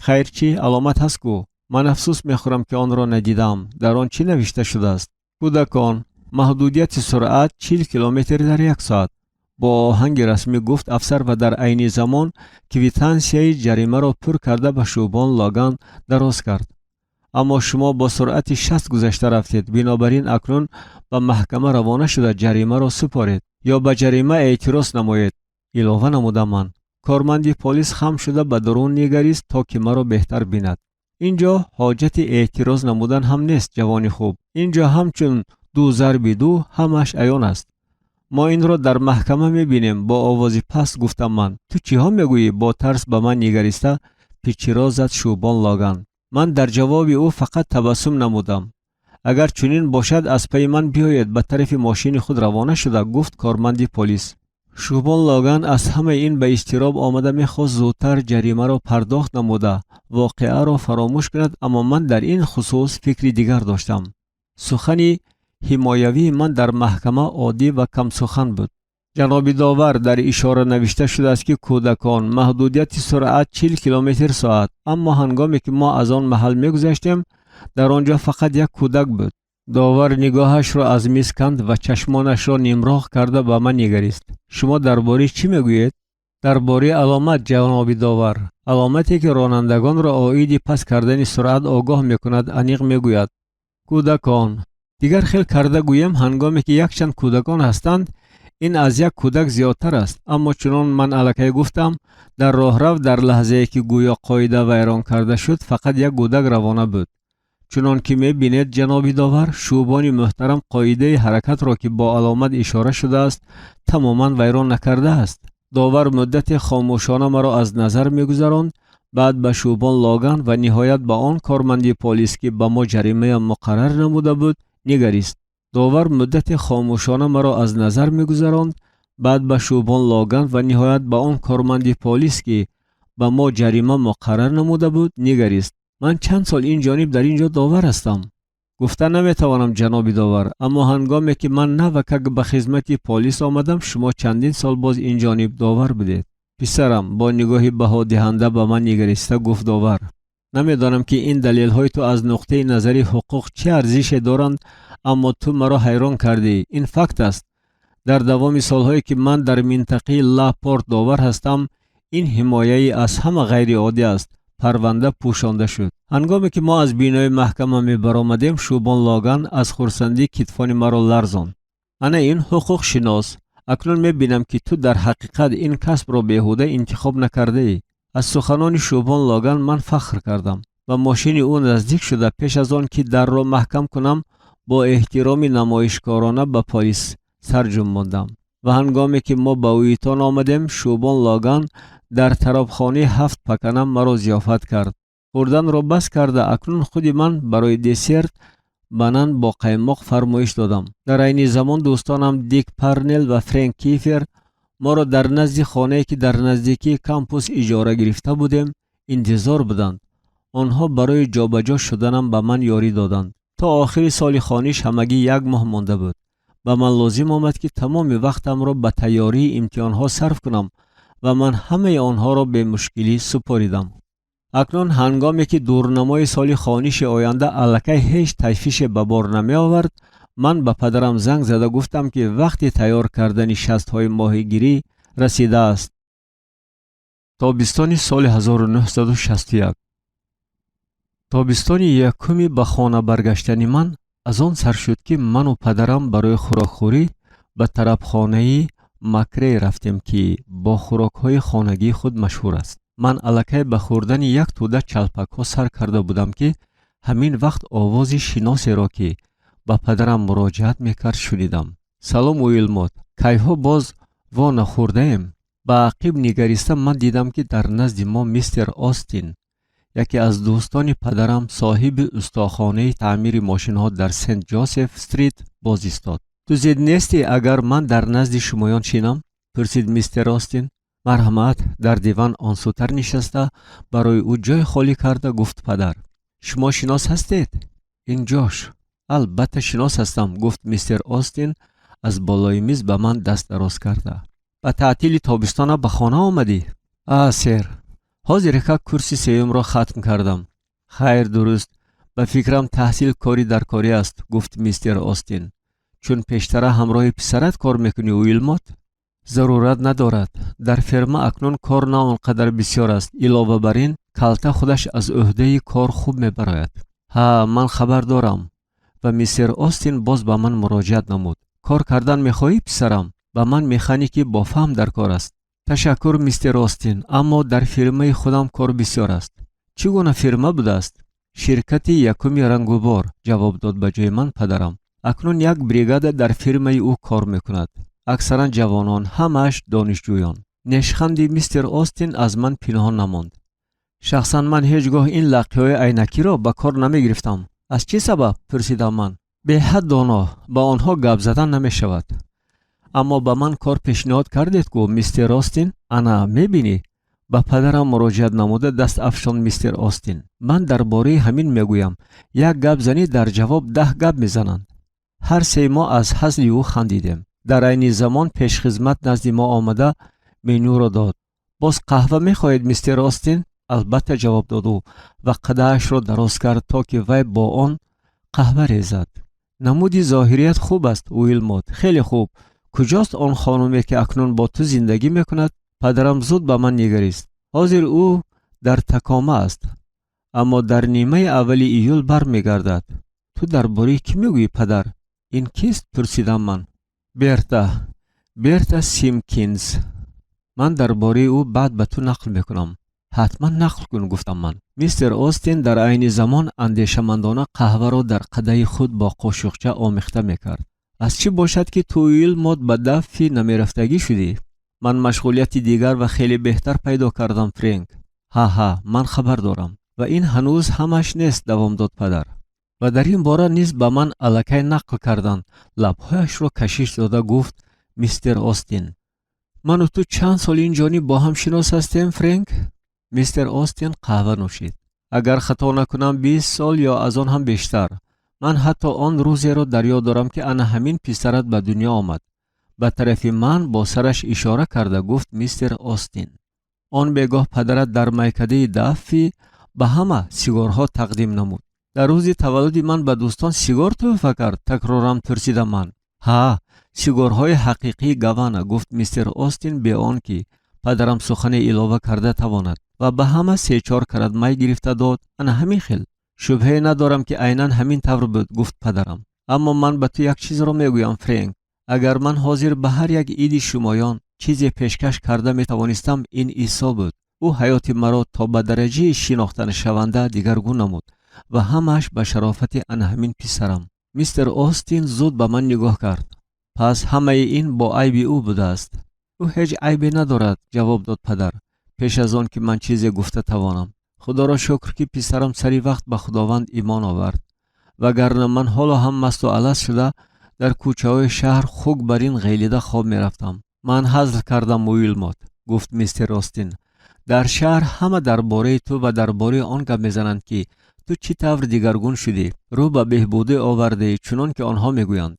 «Хайр чӣ, аломат ҳаст ку? Ман афсӯс мехӯрам, ки онро надидаам. Дар он чӣ навишта шудааст?» «Кӯдакон, маҳдудияти суръат 40 километр дар як соат», бо оҳанги расмӣ гуфт афсар ва дар айни замон квитансияи ҷаримаро пур карда ба Шӯбон Логан дароз кард. «Аммо шумо бо суръати 60 гузашта рафтед, бинобар ин акнун ба маҳкама равона шуда ҷаримаро супоред ё ба ҷарима эътироз намоед», илова намудам ман. Корманди полис хам шуда ба дарун нигарист, то ки маро беҳтар бинад. «Ин ҷо ҳоҷати эътироз намудан ҳам нест, ҷавони хуб. Ин ҷо ҳамчун ду зарби ду ҳамааш аён аст». Мо инро дар маҳкама мебинем, бо овози паст гуфтам ман. Ту чиҳо мегӯӣ? Бо тарс ба ман нигариста пичиро зад Шӯбон Логан. Ман дар ҷавоби ӯ фақат табассум намудам. Агар чунин бошад, аз пайи ман биёед, ба тарафи мошини худ равона шуда гуфт корманди полис. Шӯбон Логан аз ҳамаи ин ба изтироб омада мехост зудтар ҷаримаро пардохт намуда воқеаро фаромӯш кунад, аммо ман дар ин хусус фикри дигар доштам. Сухани ҳимоявии ман дар маҳкама оддӣ ва камсухан буд. Ҷаноби довар, дар ишора навишта шудааст, ки кӯдакон, маҳдудияти суръат 40 километр соат, аммо ҳангоме ки мо аз он маҳал мегузаштем, дар он ҷо фақат як кӯдак буд. Довар нигоҳашро аз миз канд ва чашмонашро нимроғ карда ба ман нигарист. Шумо дар бораи чӣ мегӯед? Дар бораи аломат, ҷаноби довар. Аломате ки ронандагонро оиди паст кардани суръат огоҳ мекунад, аниқ мегӯяд: кӯдакон. Дигар хел карда гӯем, ҳангоме ки якчанд кӯдакон ҳастанд, ин аз як кӯдак зиёдтар аст. Аммо чунон ман аллакай гуфтам, дар роҳрав дар лаҳзае ки гӯё қоида вайрон карда шуд, фақат як кӯдак равона буд. Чунон ки мебинед, ҷаноби довар, шӯбони муҳтарам қоидаи ҳаракатро, ки бо аломат ишора шудааст, тамоман вайрон накардааст. Довар муддате хомӯшона маро аз назар мегузаронд, баъд ба Шӯбон Логан ва ниҳоят ба он корманди полис, ки ба мо ҷаримая муқаррар намуда буд, нигарист. Довар муддате хомӯшона маро аз назар мегузаронд, баъд ба Шӯбон Логан ва ниҳоят ба он корманди полис, ки ба мо ҷарима муқаррар намуда буд, нигарист. Ман чанд сол ин ҷониб дар ин ҷо довар ҳастам? Гуфта наметавонам, ҷаноби довар, аммо ҳангоме ки ман навакак ба хизмати полис омадам, шумо чандин сол боз ин ҷониб довар будед. Писарам, бо нигоҳи баҳодиҳанда ба ман нигариста гуфт довар, намедонам, ки ин далелҳои ту аз нуқтаи назари ҳуқуқ чӣ арзише доранд, аммо ту маро ҳайрон кардӣ. Ин факт аст. Дар давоми солҳое ки ман дар минтақаи Ла-Порт довар ҳастам, ин ҳимояи аз ҳама ғайриоддӣ аст. Парванда пӯшонда шуд. Ҳангоме ки мо аз бинои маҳкама мебаромадем, Шӯбон Логан аз хурсандӣ китфони маро ларзонд. Ана ин ҳуқуқшинос! Акнун мебинам, ки ту дар ҳақиқат ин касбро беҳуда интихоб накардаӣ. Аз суханони Шӯбон Логан ман фахр кардам. Ба мошини ӯ наздик шуда, пеш аз он ки дарро маҳкам кунам, бо эҳтироми намоишкорона ба полис сар ҷунбондам. Ва ҳангоме ки мо ба Уитон омадем, Шӯбон Логан дар тарабхонаи ҳафт пакана маро зиёфат кард. Хӯрданро бас карда, акнун худи ман барои десерт банан бо қаймоқ фармоиш додам. Дар айни замон дӯстонам Дик Парнел ва Френк Кифер моро дар назди хонае, ки дар наздикии кампус иҷора гирифта будем, интизор буданд. Онҳо барои ҷобаҷо шуданам ба ман ёрӣ доданд. То охири соли хониш ҳамагӣ як моҳ монда буд. Ба ман лозим омад, ки тамоми вақтамро ба тайёрии имтиҳонҳо сарф кунам ва ман ҳамаи онҳоро бемушкилӣ супоридам. Акнун ҳангоме ки дурнамои соли хониши оянда аллакай ҳеҷ ташвише ба бор намеовард, ман ба падарам занг зада гуфтам, ки вақти тайёр кардани шастҳои моҳигирӣ расидааст. Тобистони соли 1961. Тобистони якуми ба хона баргаштани ман аз он сар шуд, ки ману падарам барои хӯрокхӯрӣ ба тарабхонаи Макрей рафтем, ки бо хӯрокҳои хонагии худ машҳур аст. Ман аллакай ба хӯрдани як тӯда чалпакҳо сар карда будам, ки ҳамин вақт овози шиносеро, ки ба падарам муроҷиат мекард, шунидам. Салом, Уилмот, кайҳо боз во нахӯрдаем. Ба ақиб нигариста ман дидам, ки дар назди мо мистер Остин, яке аз дӯстони падарам, соҳиби устохонаи таъмири мошинҳо дар Сент Ҷосеф Стрит, боз истод. Ту зид нестӣ, агар ман дар назди шумоён шинам? Пурсид мистер Остин. Марҳамат, дар диван онсӯтар нишаста, барои ӯ ҷой холӣ карда гуфт падар. Шумо шинос ҳастед? Ин Ҷош. Албатта шинос ҳастам, гуфт мистер Остин аз болои миз ба ман даст дароз карда. Ба таътили тобистона ба хона омадӣ? А, сэр, ҳозир як курси сеюмро хатм кардам. Хайр, дуруст, ба фикрам, таҳсил кори даркорӣ аст, гуфт мистер Остин. Чун пештара ҳамроҳи писарат кор мекунӣ, Уилмот? Зарурат надорад. Дар ферма акнун кор на он қадар бисёр аст. Илова бар ин, Калта худаш аз ӯҳдаи кор хуб мебарояд. Ҳа, ман хабар дорам. Ва мистер Остин боз ба ман муроҷиат намуд. Кор кардан мехоҳӣ, писарам? Ба ман механики бофаҳм дар кор аст. Ташаккур, мистер Остин, аммо дар фирмаи худам кор бисёр аст. Чӣ гуна фирма будааст? Ширкати якуми рангубор, ҷавоб дод ба ҷои ман падарам. Акнун як бригада дар фирмаи ӯ кор мекунад. Аксаран ҷавонон, ҳамааш донишҷӯён. Нешханди мистер Остин аз ман пинҳон намонд. Шахсан ман ҳеҷ гоҳ ин лақиҳои айнакиро ба кор намегирифтам. Аз чӣ сабаб? Пурсидам ман. Беҳад доно, ба онҳо гап задан намешавад. Аммо ба ман кор пешниҳод кардед ку, мистер Остин? Ана, мебинӣ? Ба падарам муроҷиат намуда даст афшонд мистер Остин. Ман дар бораи ҳамин мегӯям. Як гап занӣ, дар ҷавоб 10 гап мезананд. Ҳар сеи мо аз ҳазли ӯ хандидем. Дар айни замон пешхизмат назди мо омада менюро дод. Боз қаҳва мехоҳед, мистер Остин? Албатта, ҷавоб дод ӯ ва қадаҳашро дароз кард, то ки вай бо он қаҳва резад. Намуди зоҳирият хуб аст, Уилмот, хеле хуб. Куҷост он хонуме, ки акнун бо ту зиндагӣ мекунад? Падарам зуд ба ман нигарист. Ҳозир ӯ дар Такома аст, аммо дар нимаи аввали июл бармегардад. Ту дар бораи кӣ мегӯӣ, падар? Ин кист? Пурсидам ман. Берта, Берта Симкинс. Ман дар бораи ӯ баъд ба ту нақл мекунам. Ҳатман нақл кун, гуфтам ман. Мистер Остин дар айни замон андешамандона қаҳваро дар қадаҳи худ бо қошуқча омехта мекард. Аз чӣ бошад, ки ту, Уилмот, ба Даффи намерафтагӣ шудӣ? Ман машғулияти дигар ва хеле беҳтар пайдо кардам, Френк. Ҳа, ҳа, ман хабар дорам. Ва ин ҳанӯз ҳамаш нест, давом дод падар. Ва дар ин бора низ ба ман аллакай нақл карданд, лабҳояшро кашиш дода гуфт мистер Остин. Ману ту чанд сол ин ҷониб бо ҳам шинос ҳастем, Френк? Мистер Остин қаҳва нӯшид. Агар хато накунам, 20 сол ё аз он ҳам бештар. Ман ҳатто он рӯзеро дар ёд дорам, ки ана ҳамин писарат ба дунё омад. Ба тарафи ман бо сараш ишора карда гуфт мистер Остин. Он бегоҳ падарат дар майкадаи Даффи ба ҳама сигорҳо тақдим намуд. Дар рӯзи таваллуди ман ба дӯстон сигор тӯҳфа кард? Такроран пурсидам ман. Ҳа, сигорҳои ҳақиқии Гавана, гуфт мистер Остин бе он ки падарам сухане илова карда тавонад, ва ба ҳама се-чор карат май гирифта дод. Ана ҳамин хел. Шубҳае надорам, ки айнан ҳамин тавр буд, гуфт падарам. Аммо ман ба ту як чизро мегӯям, Френк. Агар ман ҳозир ба ҳар як иди шумоён чизе пешкаш карда метавонистам, ин Исо буд. Ӯ ҳаёти маро то ба дараҷаи шинохтанашаванда дигаргун намуд ва ҳамааш ба шарофати ана ҳамин писарам. Мистер Остин зуд ба ман нигоҳ кард. Пас ҳамаи ин бо айби ӯ будааст. Ӯ ҳеҷ айбе надорад, ҷавоб дод падар, пеш аз он ки ман чизе гуфта тавонам. Худоро шукр, ки писарам сари вақт ба Худованд имон овард, вагарна ман ҳоло ҳам масту аласт шуда дар кӯчаҳои шаҳр хук бар ин ғелида хоб мерафтам. Ман ҳазл кардам, Уилмот, гуфт мистер Остин. Дар шаҳр ҳама дар бораи ту ва дар бораи он гап мезананд, ки ту чӣ тавр дигаргун шудӣ, рӯ ба беҳбудӣ овардаӣ, чунон ки онҳо мегӯянд.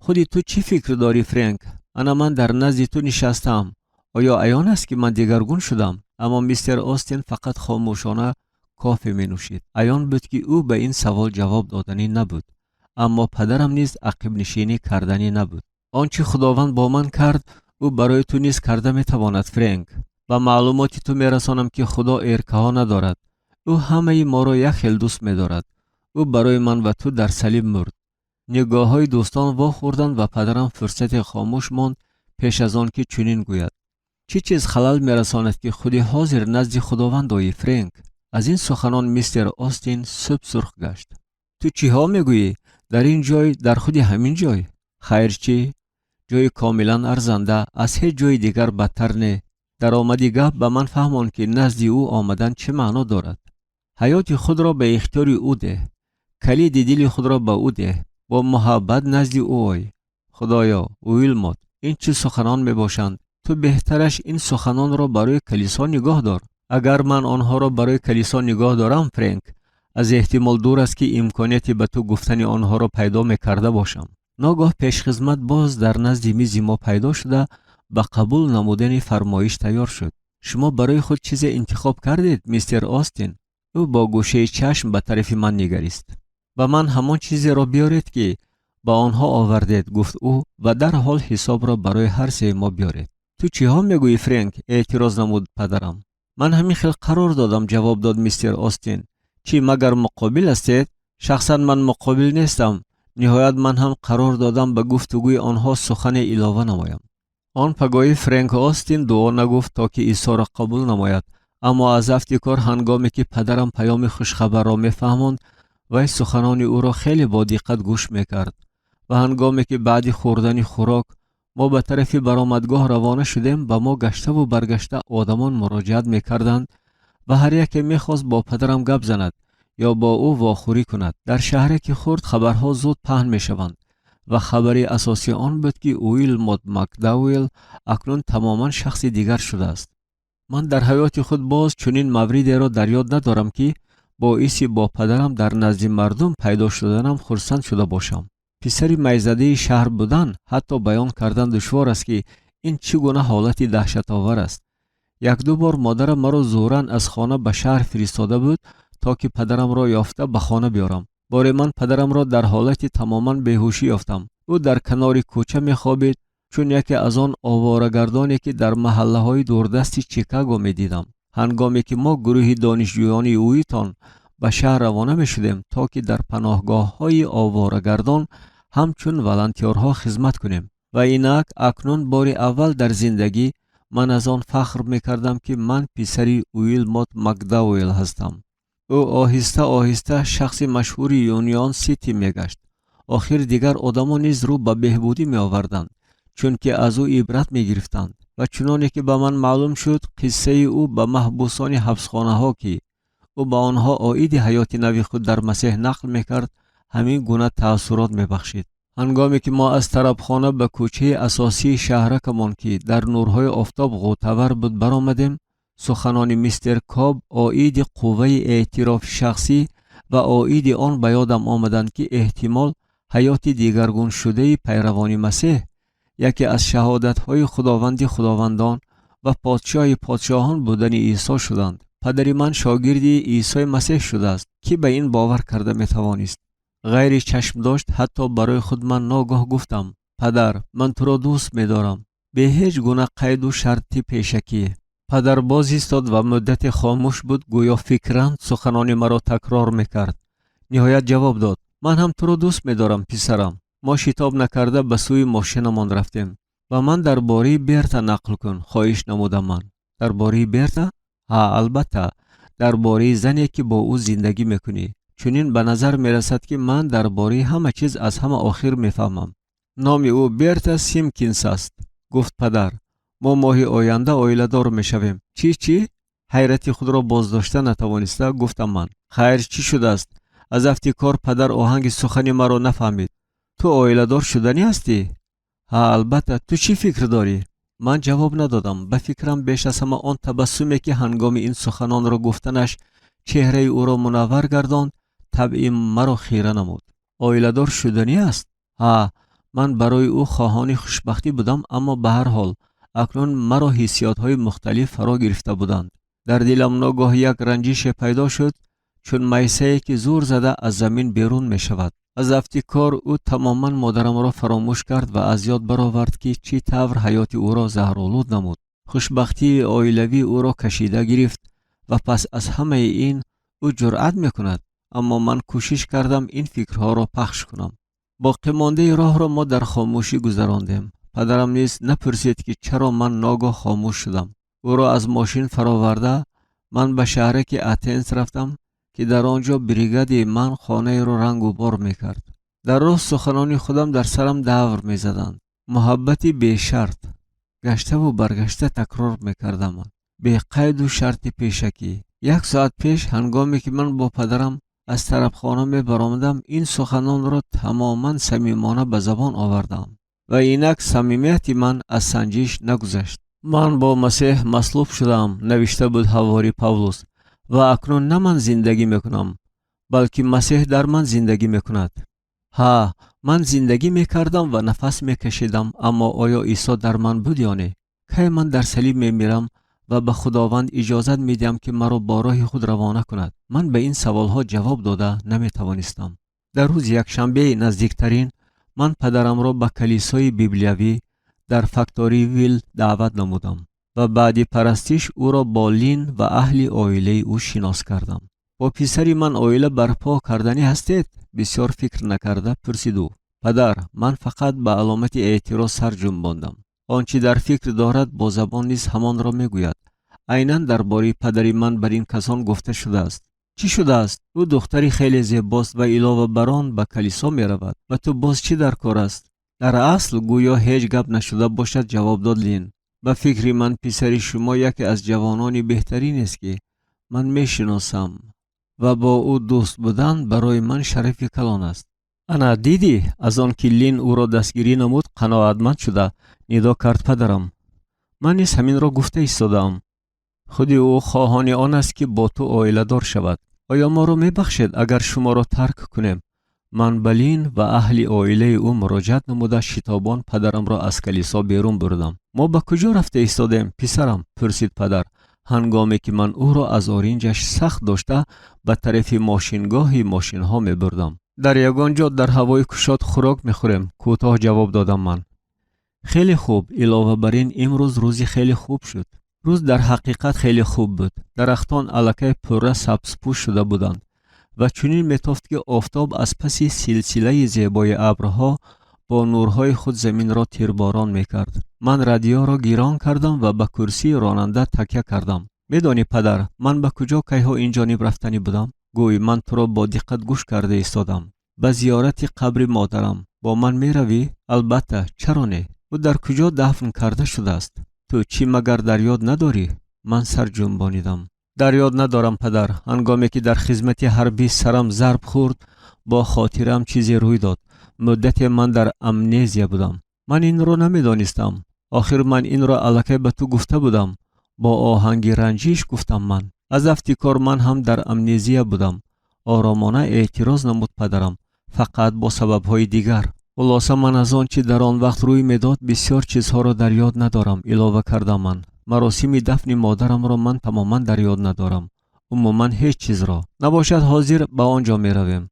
Худи ту чӣ фикр дорӣ, Френк? Ана ман дар назди ту нишастаам. Оё аён аст, ки ман дигаргун шудам? Аммо мистер Остин фақат хомӯшона кофе менӯшид. Аён буд, ки ӯ ба ин савол ҷавоб доданӣ набуд, аммо падарам низ ақибнишинӣ карданӣ набуд. Он чӣ Худованд бо ман кард, ӯ барои ту низ карда метавонад, Френк. Ба маълумоти ту мерасонам, ки Худо эркаҳо надорад. Ӯ ҳамаи моро як хел дӯст медорад. Ӯ барои ман ва ту дар салиб мурд. Нигоҳҳои дӯстон вохӯрданд ва падарам фурсате хомӯш монд пеш аз он ки чунин гӯяд: чӣ чиз халал мерасонад, ки худи ҳозир назди Худованд оӣ, Френк? Аз ин суханон мистер Остин суб сурх гашт. Ту чиҳо мегӯӣ? Дар ин ҷой, дар худи ҳамин ҷой? Хайр, чӣ? Ҷои комилан арзанда, аз ҳеҷ ҷои дигар бадтар не. Даромади гап ба ман фаҳмон, ки назди ӯ омадан чӣ маъно дорад. Ҳаёти худро ба ихтиёри ӯ деҳ, калиди дили худро ба ӯ деҳ, бо муҳаббат назди ӯ ой. Худоё, Уилмот, ин чӣ суханон мебошанд? Ту беҳтараш ин суханонро барои калисо нигоҳ дор. Агар ман онҳоро барои калисо нигоҳ дорам, Френк, аз эҳтимол дур аст, ки имконияти ба ту гуфтани онҳоро пайдо мекарда бошам. Ногоҳ пешхизмат боз дар назди мизи мо пайдо шуда, ба қабул намудани фармоиш тайёр шуд. Шумо барои худ чизе интихоб кардед, мистер Остин? Ӯ бо гӯшаи чашм ба тарафи ман нигарист. Ба ман ҳамон чизеро биёред, ки ба онҳо овардед, гуфт ӯ, ва дарҳол ҳисобро барои ҳар сеи мо биёред. Ту чиҳо мегӯӣ, Френк? Эътироз намуд падарам. Ман ҳамин хел қарор додам, ҷавоб дод мистер Остин. Чӣ, магар муқобил ҳастед? Шахсан ман муқобил нестам. Ниҳоят ман ҳам қарор додам ба гуфтугӯи онҳо сухане илова намоям. Он пагоҳӣ Френк Остин дуо нагуфт, то ки Исоро қабул намояд, аммо аз афти кор, ҳангоме ки падарам паёми хушхабарро мефаҳмонд, вай суханони ӯро хеле бодиққат гӯш мекард ва ҳангоме ки баъди хӯрдани хӯрок Мо ба тарафи баромадгоҳ равона шудем. Ба мо гаштаву баргашта одамон муроҷиат мекарданд ва ҳар яке мехост бо падарам гап занад ё бо ӯ вохӯрӣ кунад. Дар шаҳраки хурд хабарҳо зуд паҳн мешаванд ва хабари асосӣ он буд, ки Уилмот Макдауэлл акнун тамоман шахси дигар шудааст. Ман дар ҳаёти худ боз чунин мавридеро дар ёд надорам, ки боиси бо падарам дар назди мардум пайдо шуданам хурсанд шуда бошам. Писари майзадаи шаҳр будан ҳатто баён кардан душвор аст, ки ин чӣ гуна ҳолати даҳшатовар аст. Якду бор модарам маро зӯран аз хона ба шаҳр фиристода буд, то ки падарамро ёфта ба хона биёрам. Боре ман падарамро дар ҳолати тамоман беҳушӣ ёфтам. Ӯ дар канори кӯча мехобид, чун яке аз он оворагардоне, ки дар маҳаллаҳои дурдасти Чикаго медидам. Ҳангоме ки мо гурӯҳи донишҷӯёни Уитон ба шаҳр равона мешудем, то ки дар паноҳгоҳҳои оворагардон ҳамчун волонтёрҳо хизмат кунем. Ва инак акнун бори аввал дар зиндагӣ ман аз он фахр мекардам, ки ман писари Уилмот Макдауэлл ҳастам. Ӯ оҳиста оҳиста шахси машҳури Юнион Сити мегашт. Охир дигар одамон низ рӯ ба беҳбудӣ меоварданд, чунки аз ӯ ибрат мегирифтанд. Ва чуноне ки ба ман маълум шуд, қиссаи ӯ ба маҳбусони ҳабсхонаҳо, ки ӯ ба онҳо оиди ҳаёти нави худ дар Масеҳ нақл мекард, ҳамин гуна таассурот мебахшид. Ҳангоме ки мо аз тарабхона ба кӯчаи асосии шаҳракамон, ки дар нурҳои офтоб ғӯтавар буд, баромадем, суханони мистер Коб оиди қувваи эътирофи шахсӣ ва оиди он ба ёдам омаданд, ки эҳтимол ҳаёти дигаргуншудаи пайравони Масеҳ яке аз шаҳодатҳои Худованди худовандон ва подшоҳи подшоҳон будани Исо шуданд. Падари ман шогирди Исои Масеҳ шудааст. Кӣ ба ин бовар карда метавонист? Ғайри чашмдошт ҳатто барои худ ман ногоҳ гуфтам: «Падар, ман туро дӯст медорам, бе ҳеҷ гуна қайду шарти пешакӣ». Падар боз истод ва муддате хомӯш буд, гӯё фикран суханони маро такрор мекард. Ниҳоят ҷавоб дод: «Ман ҳам туро дӯст медорам, писарам». Мо шитоб накарда ба сӯи мошинамон рафтем. «Ба ман дар бораи Берта нақл кун», хоҳиш намудам ман. «Дар бораи Берта?» «Ҳа, албатта, дар бораи зане, ки бо ӯ зиндагӣ мекунӣ. Чунин ба назар мерасад, ки ман дар бораи ҳама чиз аз ҳама охир мефаҳмам». «Номи ӯ Берта Симкинс аст», гуфт падар. «Мо моҳи оянда оиладор мешавем». «Чӣ, чӣ?» ҳайрати худро боздошта натавониста гуфтам ман. «Хайр, чӣ шудааст?» Аз афти кор падар оҳанги сухани маро нафаҳмид. «Ту оиладор шуданӣ ҳастӣ?» «Ҳа, албатта. Ту чӣ фикр дорӣ?» Ман ҷавоб надодам. Ба фикрам, беш аз ҳама он табассуме, ки ҳангоми ин суханонро гуфтанаш чеҳраи ӯро мунаввар гардонд, табъи маро хира намуд. «Оиладор шуданӣ аст?» Ҳа. Ман барои ӯ хоҳони хушбахтӣ будам, аммо ба ҳар ҳол акнун маро ҳиссиётҳои мухталиф фаро гирифта буданд. Дар дилам ногоҳ як ранҷише пайдо шуд, чун майсае, ки зур зада аз замин берун мешавад. Аз афти кор ӯ тамоман модарамро фаромӯш кард ва аз ёд баровард, ки чӣ тавр ҳаёти ӯро заҳролуд намуд, хушбахтии оилавии ӯро кашида гирифт. Ва пас аз ҳамаи ин ӯ ҷуръат мекунад. Аммо ман кӯшиш кардам ин фикрҳоро пахш кунам. Боқимондаи роҳро мо дар хомӯшӣ гузарондем. Падарам низ напурсид, ки чаро ман ногоҳ хомӯш шудам. Ӯро аз мошин фароварда, ман ба шаҳраки Атенс рафтам, ки дар он ҷо бригади ман хонаеро рангу бор мекард. Дар роҳ суханони худам дар сарам давр мезаданд. «Муҳаббати бешарт», гаштаву баргашта такрор мекардам, бе қайду шарти пешакӣ. Як соат пеш, ҳангоме ки ман бо падарам аз тарабхона мебаромадам, ин суханонро тамоман самимона ба забон овардам ва инак самимияти ман аз санҷиш нагузашт. «Ман бо Масеҳ маслуб шудаам», навишта буд ҳавори Павлус, «ва акнун на ман зиндагӣ мекунам, балки Масеҳ дар ман зиндагӣ мекунад». Ҳа, ман зиндагӣ мекардам ва нафас мекашидам, аммо оё Исо дар ман буд ё не? Кай ман дар салиб мемирам ва ба Худованд иҷозат медиҳам, ки маро бо роҳи худ равона кунад? Ман ба ин саволҳо ҷавоб дода наметавонистам. Дар рӯзи якшанбеи наздиктарин ман падарамро ба калисои библиявӣ дар Факторивилл даъват намудам ва баъди парастиш ӯро бо Лин ва аҳли оилаи ӯ шинос кардам. «Бо писари ман оила барпо карданӣ ҳастед?» бисёр фикр накарда пурсид ӯ. «Падар», ман фақат ба аломати эътироз сар ҷунбондам. Он чӣ дар фикр дорад, бо забон низ ҳамонро мегӯяд. Айнан дар бораи падари ман бар ин касон гуфта шудааст. «Чӣ шудааст? Ӯ духтари хеле зебост ва илова бар он ба калисо меравад. Ба ту боз чӣ дар кор аст?» Дар асл гӯё ҳеҷ гап нашуда бошад, ҷавоб дод Лин. Ба фикри ман, писари шумо яке аз ҷавонони беҳтаринест, ки ман мешиносам ва бо ӯ дӯст будан барои ман шарафи калон аст. Ана дидӣ, аз он ки Лин ӯро дастгирӣ намуд, қаноатманд шуда нидо кард падарам. Ман низ ҳаминро гуфта истодаам. Худи ӯ хоҳони он аст, ки бо ту оиладор шавад. Оё моро мебахшед, агар шуморо тарк кунем? Ман ба Лин ва аҳли оилаи ӯ муроҷиат намуда, шитобон падарамро аз калисо берун бурдам. Мо ба куҷо рафта истодем, писарам? Пурсид падар, ҳангоме ки ман ӯро аз оринҷаш сахт дошта ба тарафи мошингоҳи мошинҳо мебурдам. Дар ягон ҷо дар ҳавои кушод хӯрок мехӯрем, кӯтоҳ ҷавоб додам ман. Хеле хуб. Илова бар ин, имрӯз рӯзи хеле хуб шуд. Рӯз дар ҳақиқат хеле хуб буд. Дарахтон аллакай пурра сабзпӯш шуда буданд ва чунин метофт, ки офтоб аз паси силсилаи зебои абрҳо бо нурҳои худ заминро тирборон мекард. Ман радиоро гирон кардам ва ба курсии ронанда такя кардам. Медонӣ, падар, ман ба куҷо кайҳо ин ҷониб рафтанӣ будам? Гӯй, ман туро бо диққат гӯш карда истодам. Ба зиёрати қабри модарам. Бо ман меравӣ? Албатта, чаро не? Ӯ дар куҷо дафн карда шудааст? Ту чӣ, магар дар ёд надорӣ? Ман сар ҷунбонидам. Дар ёд надорам, падар. Ҳангоме ки дар хизмати ҳарбӣ сарам зарб хӯрд, бо хотираам чизе рӯй дод. Муддате ман дар амнезия будам. Ман инро намедонистам. Охир ман инро аллакай ба ту гуфта будам, бо оҳанги ранҷиш гуфтам ман. Аз афти кор ман ҳам дар амнезия будам, оромона эътироз намуд падарам, фақат бо сабабҳои дигар. Хулоса, ман аз он чӣ дар он вақт рӯй медод, бисёр чизҳоро дар ёд надорам, илова кардам ман. Маросими дафни модарамро ман тамоман дар ёд надорам, умуман ҳеҷ чизро. Набошад, ҳозир ба он ҷо меравем.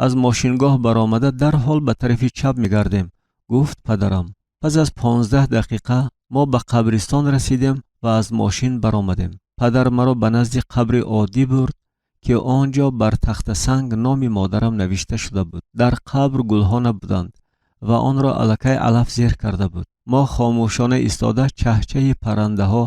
Аз мошингоҳ баромада, дарҳол ба тарафи чап мегардем, гуфт падарам. Пас аз 15 дақиқа мо ба қабристон расидем ва аз мошин баромадем. Падар маро ба назди қабри оддӣ бурд, ки он ҷо бар тахтасанг номи модарам навишта шуда буд. Дар қабр гулҳо набуданд ва онро аллакай алаф зер карда буд. Мо хомӯшона истода, чаҳчаҳи паррандаҳо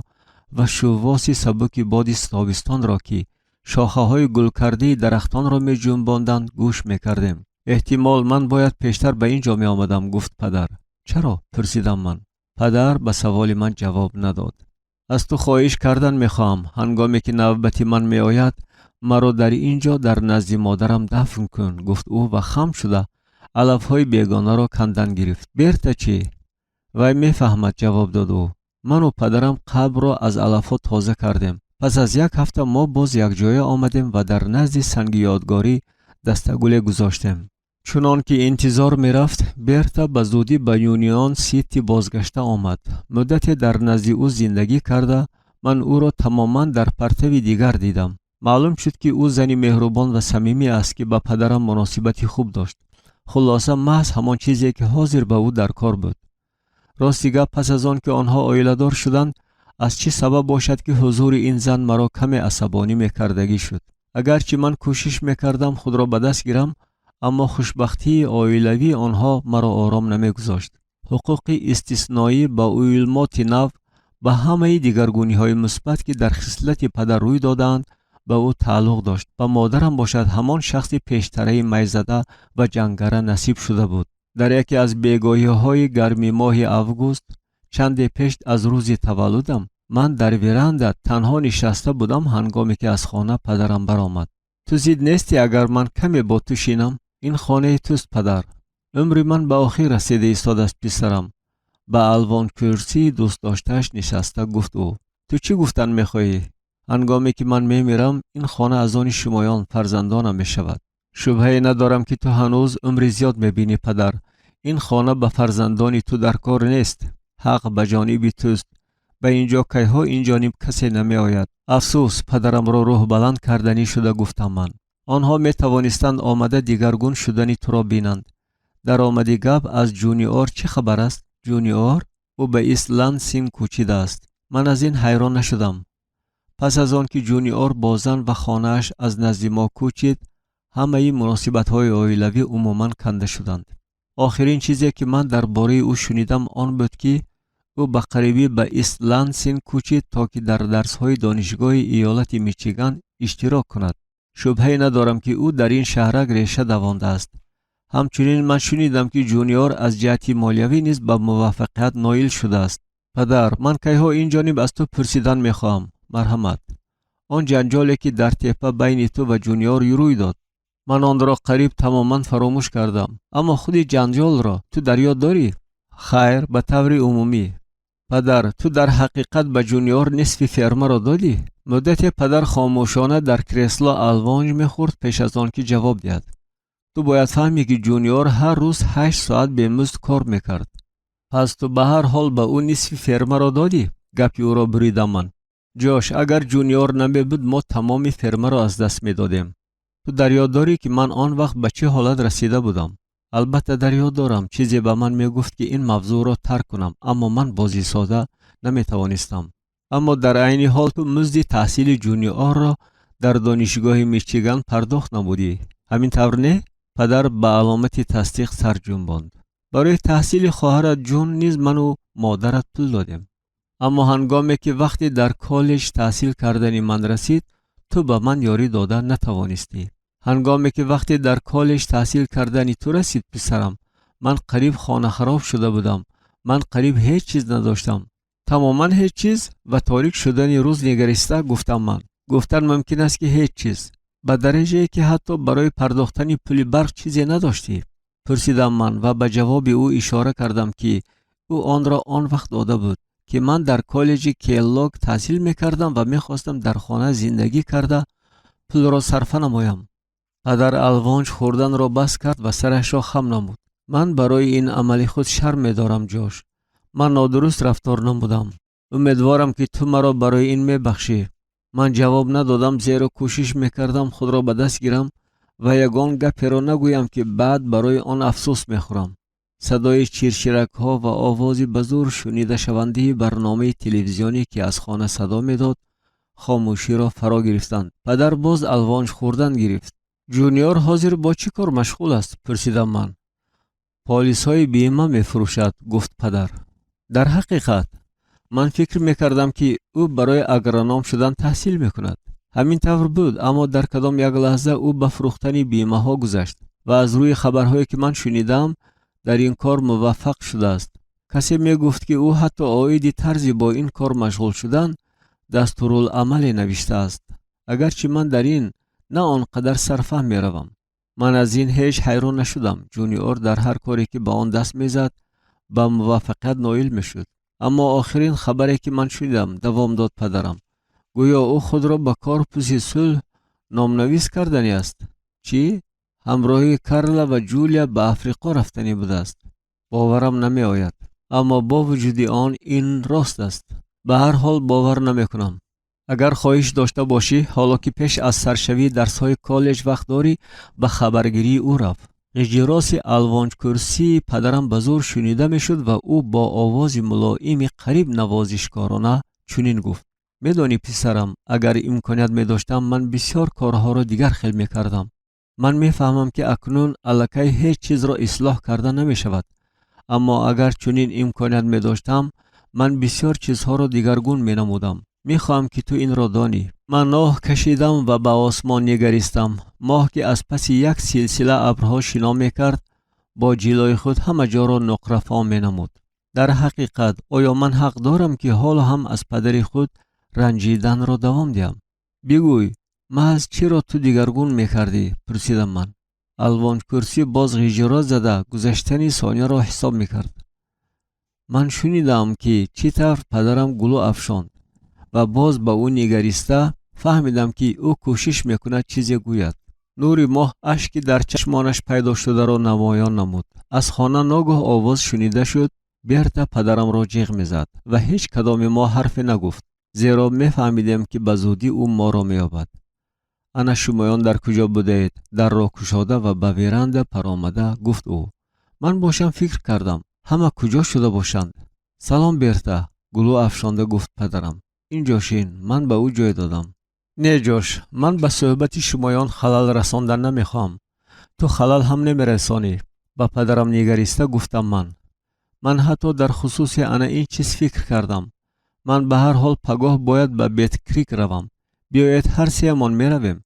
ва шуввоси сабуки боди тобистонро, ки шохаҳои гулкардаи дарахтонро меҷунбонданд, гӯш мекардем. Эҳтимол, ман бояд пештар ба ин ҷо меомадам, гуфт падар. Чаро? Пурсидам ман. Падар ба саволи ман ҷавоб надод. Аз ту хоҳиш кардан мехоҳам, ҳангоме ки навбати ман меояд, маро дар ин ҷо дар назди модарам дафн кун, гуфт ӯ ва хам шуда алафҳои бегонаро кандан гирифт. Берта чӣ? Вай мефаҳмад, ҷавоб дод ӯ. Ману падарам қабрро аз алафҳо тоза кардем. Пас аз як ҳафта мо боз якҷоя омадем ва дар назди санги ёдгорӣ дастагуле гузоштем. Чунон ки интизор мерафт, Берта ба зудӣ ба Юнион Сити бозгашта омад. Муддате дар назди ӯ зиндагӣ карда, ман ӯро тамоман дар партави дигар дидам. Маълум шуд, ки ӯ зани меҳрубон ва самимӣ аст, ки ба падарам муносибати хуб дошт. Хулоса, маҳз ҳамон чизе, ки ҳозир ба ӯ дар кор буд. Рости гап, пас аз он ки онҳо оиладор шуданд, аз чӣ сабаб бошад, ки ҳузури ин зан маро каме асабонӣ мекардагӣ шуд. Агарчи ман кӯшиш мекардам худро ба даст гирам, аммо хушбахтии оилавии онҳо маро ором намегузошт. Ҳуқуқи истисноӣ ба Уилмоти нав, ба ҳамаи дигаргуниҳои мусбат, ки дар хислати падар рӯй додаанд, ба ӯ тааллуқ дошт. Ба модарам бошад, ҳамон шахси пештараи майзада ва ҷангара насиб шуда буд. Дар яке аз бегоҳиҳои гарми моҳи август, чанде пеш аз рӯзи таваллудам, ман дар веранда танҳо нишаста будам, ҳангоме ки аз хона падарам баромад. Ту зид нестӣ, агар ман каме бо ту шинам? Ин хонаи туст, падар. Умри ман ба охир расида истодааст, писарам, ба алвонкурсии дӯстдоштааш нишаста гуфт ӯ. Ту чӣ гуфтан мехоҳӣ? Ҳангоме ки ман мемирам, ин хона аз они шумоён, фарзандонам, мешавад. Шубҳае надорам, ки ту ҳанӯз умри зиёд мебинӣ, падар. Ин хона ба фарзандони ту дар кор нест. Ҳақ ба ҷониби туст. Ба ин ҷо кайҳо ин ҷониб касе намеояд. Афсӯс, падарамро рӯҳбаланд карданӣ шуда гуфтам ман. Онҳо метавонистанд омада дигаргун шудани туро бинанд. Дар омади гап, аз Ҷуниор чӣ хабар аст? Ҷуниор? Ӯ ба Ист Лансинг кӯчидааст. Ман аз ин ҳайрон нашудам. Пас аз он ки Ҷуниор бо зан ва хонааш аз назди мо кӯчид, ҳамаи муносибатҳои оилавӣ умуман канда шуданд. Охирин чизе, ки ман дар бораи ӯ шунидам, он буд, ки ӯ ба қарибӣ ба Ист Лансинг кӯчид, то ки дар дарсҳои Донишгоҳи иёлати Мичиган иштирок кунад. Шубҳае надорам, ки ӯ дар ин шаҳрак реша давондааст. Ҳамчунин ман шунидам, ки Ҷуниор аз ҷиҳати молиявӣ низ ба муваффақият ноил шудааст. Падар, ман кайҳо ин ҷониб аз ту пурсидан мехоҳам. Марҳамат. Он ҷанҷоле, ки дар тепа байни ту ва Ҷуниор рӯй дод, ман онро қариб тамоман фаромӯш кардам, аммо худи ҷанҷолро ту дар ёд дорӣ? Хайр, ба таври умумӣ. Падар, ту дар ҳақиқат ба Ҷуниор нисфи фермаро додӣ? Муддате падар хомӯшона дар кресло алвонҷ мехӯрд пеш аз он ки ҷавоб диҳад. Ту бояд фаҳмӣ, ки Ҷуниор ҳар рӯз 8 соат бемузд кор мекард. Пас ту ба ҳар ҳол ба ӯ нисфи фермаро додӣ? Гапи ӯро буридам ман. Ҷош, агар Ҷуниор намебуд, мо тамоми фермаро аз даст медодем. Ту дар ёд дорӣ, ки ман он вақт ба чӣ ҳолат расида будам? Албатта, дар ёд дорам. Чизе ба ман мегуфт, ки ин мавзӯъро тарк кунам, аммо ман бозисода наметавонистам. Аммо дар айни ҳол ту музди таҳсили Ҷуниорро дар Донишгоҳи Мичиган пардохт намудӣ, ҳамин тавр, не? Падар ба аломати тасдиқ сар ҷунбонд. Барои таҳсили хоҳарат Ҷун низ ману модарат пул додем. Аммо ҳангоме ки вақти дар коллеҷ таҳсил кардани ман расид, ту ба ман ёрӣ дода натавонистӣ. Ҳангоме ки вақте дар коллеҷ таҳсил кардани ту расид, писарам, ман қариб хонахароб шуда будам. Ман қариб ҳеҷ чиз надоштам, тамоман ҳеҷ чиз. Ва торик шудани рӯз нигариста гуфтам ман: гуфтан мумкин аст, ки ҳеҷ чиз. Ба дараҷае, ки ҳатто барои пардохтани пули барқ чизе надоштӣ? Пурсидам ман ва ба ҷавоби ӯ ишора кардам, ки ӯ онро он вақт дода буд, ки ман дар коллеҷи Келлог таҳсил мекардам ва мехостам дар хона зиндагӣ карда пулро сарфа намоям. Падар алвонҷ хӯрданро бас кард ва сарашро хам намуд. Ман барои ин амали худ шарм медорам, Ҷош. Ман нодуруст рафтор намудам. Умедворам, ки ту маро барои ин мебахшӣ. Ман ҷавоб надодам, зеро кӯшиш мекардам худро ба даст гирам ва ягон гаперо нагӯям, ки баъд барои он афсӯс мехӯрам. Садои чирчиракҳо ва овози ба зӯр шунидашавандаи барномаи телевизионӣ, ки аз хона садо медод, хомӯширо фаро гирифтанд. Падар боз алвонҷ хӯрдан гирифт. Ҷуниор ҳозир бо чӣ кор машғул аст? Пурсидам ман. Полисҳои бима мефурӯшад, гуфт падар. Дар ҳақиқат? Ман фикр мекардам, ки ӯ барои агроном шудан таҳсил мекунад. Ҳамин тавр буд, аммо дар кадом як лаҳза ӯ ба фурӯхтани бимаҳо гузашт ва аз рӯи хабарҳое, ки ман шунидаам, дар ин кор муваффақ шудааст. Касе мегуфт, ки ӯ ҳатто оиди тарзи бо ин кор машғул шудан дастурулъамале навиштааст, агарчи ман дар ин на он қадар сарфаҳм меравам. Ман аз ин ҳеҷ ҳайрон нашудам. Ҷуниор дар ҳар коре, ки ба он даст мезад, ба муваффақият ноил мешуд. Аммо охирин хабаре, ки ман шунидам, давом дод падарам, гӯё ӯ худро ба корпуси сулҳ номнавис карданӣ аст. Чӣ? Ҳамроҳи Карла ва Ҷулия ба Африқо рафтанӣ будааст. Боварам намеояд, аммо бо вуҷуди он ин рост аст. Ба ҳар ҳол, бовар намекунам. Агар хоҳиш дошта бошӣ, ҳоло ки пеш аз саршавии дарсҳои коллеҷ вақт дорӣ, ба хабаргирии ӯ рав. Ғиҷироси алвонҷкурсии падарам ба зӯр шунида мешуд ва ӯ бо овози мулоими қариб навозишкорона чунин гуфт: медонӣ, писарам, агар имконият медоштам, ман бисёр корҳоро дигар хел мекардам. Ман мефаҳмам, ки акнун аллакай ҳеҷ чизро ислоҳ карда намешавад, аммо агар чунин имконият медоштам, ман бисёр чизҳоро дигаргун менамудам. Мехоҳам, ки ту инро донӣ. Ман оҳ кашидам ва ба осмон нигаристам. Моҳ, ки аз паси як силсила абрҳо шино мекард, бо ҷилои худ ҳама ҷоро нуқрафом менамуд. Дар ҳақиқат, оё ман ҳақ дорам, ки ҳоло ҳам аз падари худ ранҷиданро давом диҳам? Бигӯй, маҳз чиро ту дигаргун мекардӣ? Пурсидам ман. Алвонҷкурсӣ боз ғиҷирот зада гузаштани сонияро ҳисоб мекард. Ман шунидам, ки чӣ тавр падарам гулӯ афшонд, ва боз ба ӯ нигариста фаҳмидам, ки ӯ кӯшиш мекунад чизе гӯяд. Нури моҳ ашки дар чашмонаш пайдо шударо намоён намуд. Аз хона ногоҳ овоз шунида шуд. Берта падарамро ҷиғ мезад ва ҳеҷ кадоми мо ҳарфе нагуфт, зеро мефаҳмидем, ки ба зудӣ ӯ моро меёбад. Ана шумоён дар куҷо будаед? Дарро кушода ва ба веранда паромада гуфт ӯ. Ман бошам фикр кардам, ҳама куҷо шуда бошанд. Салом, Берта, гулӯ афшонда гуфт падарам. Инҷо шин. Ман ба ӯ ҷой додам. Не, Ҷош, ман ба суҳбати шумоён халал расондан намехоҳам. Ту халал ҳам намерасонӣ, ба падарам нигариста гуфтам ман. Ман ҳатто дар хусуси ана ин чиз фикр кардам. Ман ба ҳар ҳол пагоҳ бояд ба Беткрик равам. Биёед, ҳар сеямон меравем.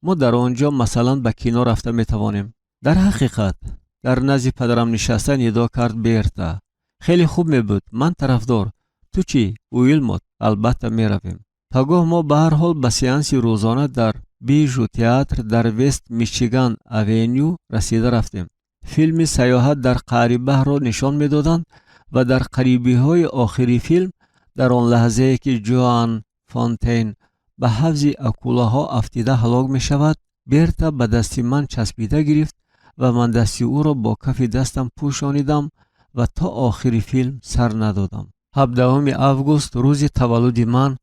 Мо дар он ҷо, масалан, ба кино рафта метавонем. Дар ҳақиқат? Дар назди падарам нишаста нидо кард Берта. Хеле хуб мебуд, ман тарафдор. Ту чӣ, Уилмот? Албатта меравем. Пагоҳ мо ба ҳар ҳол ба сеанси рӯзона дар Бижу театр дар Вест Мичиган Авеню расида рафтем. Филми «Саёҳат дар қаъри баҳрро нишон медоданд ва дар қарибиҳои охири филм, дар он лаҳзае ки Ҷоан Фонтейн ба ҳавзи акулаҳо афтида ҳалок мешавад, Берта ба дасти ман часпида гирифт ва ман дасти ӯро бо кафи дастам пӯшонидам ва то охири филм сар надодам. 17 август, рӯзи таваллуди ман,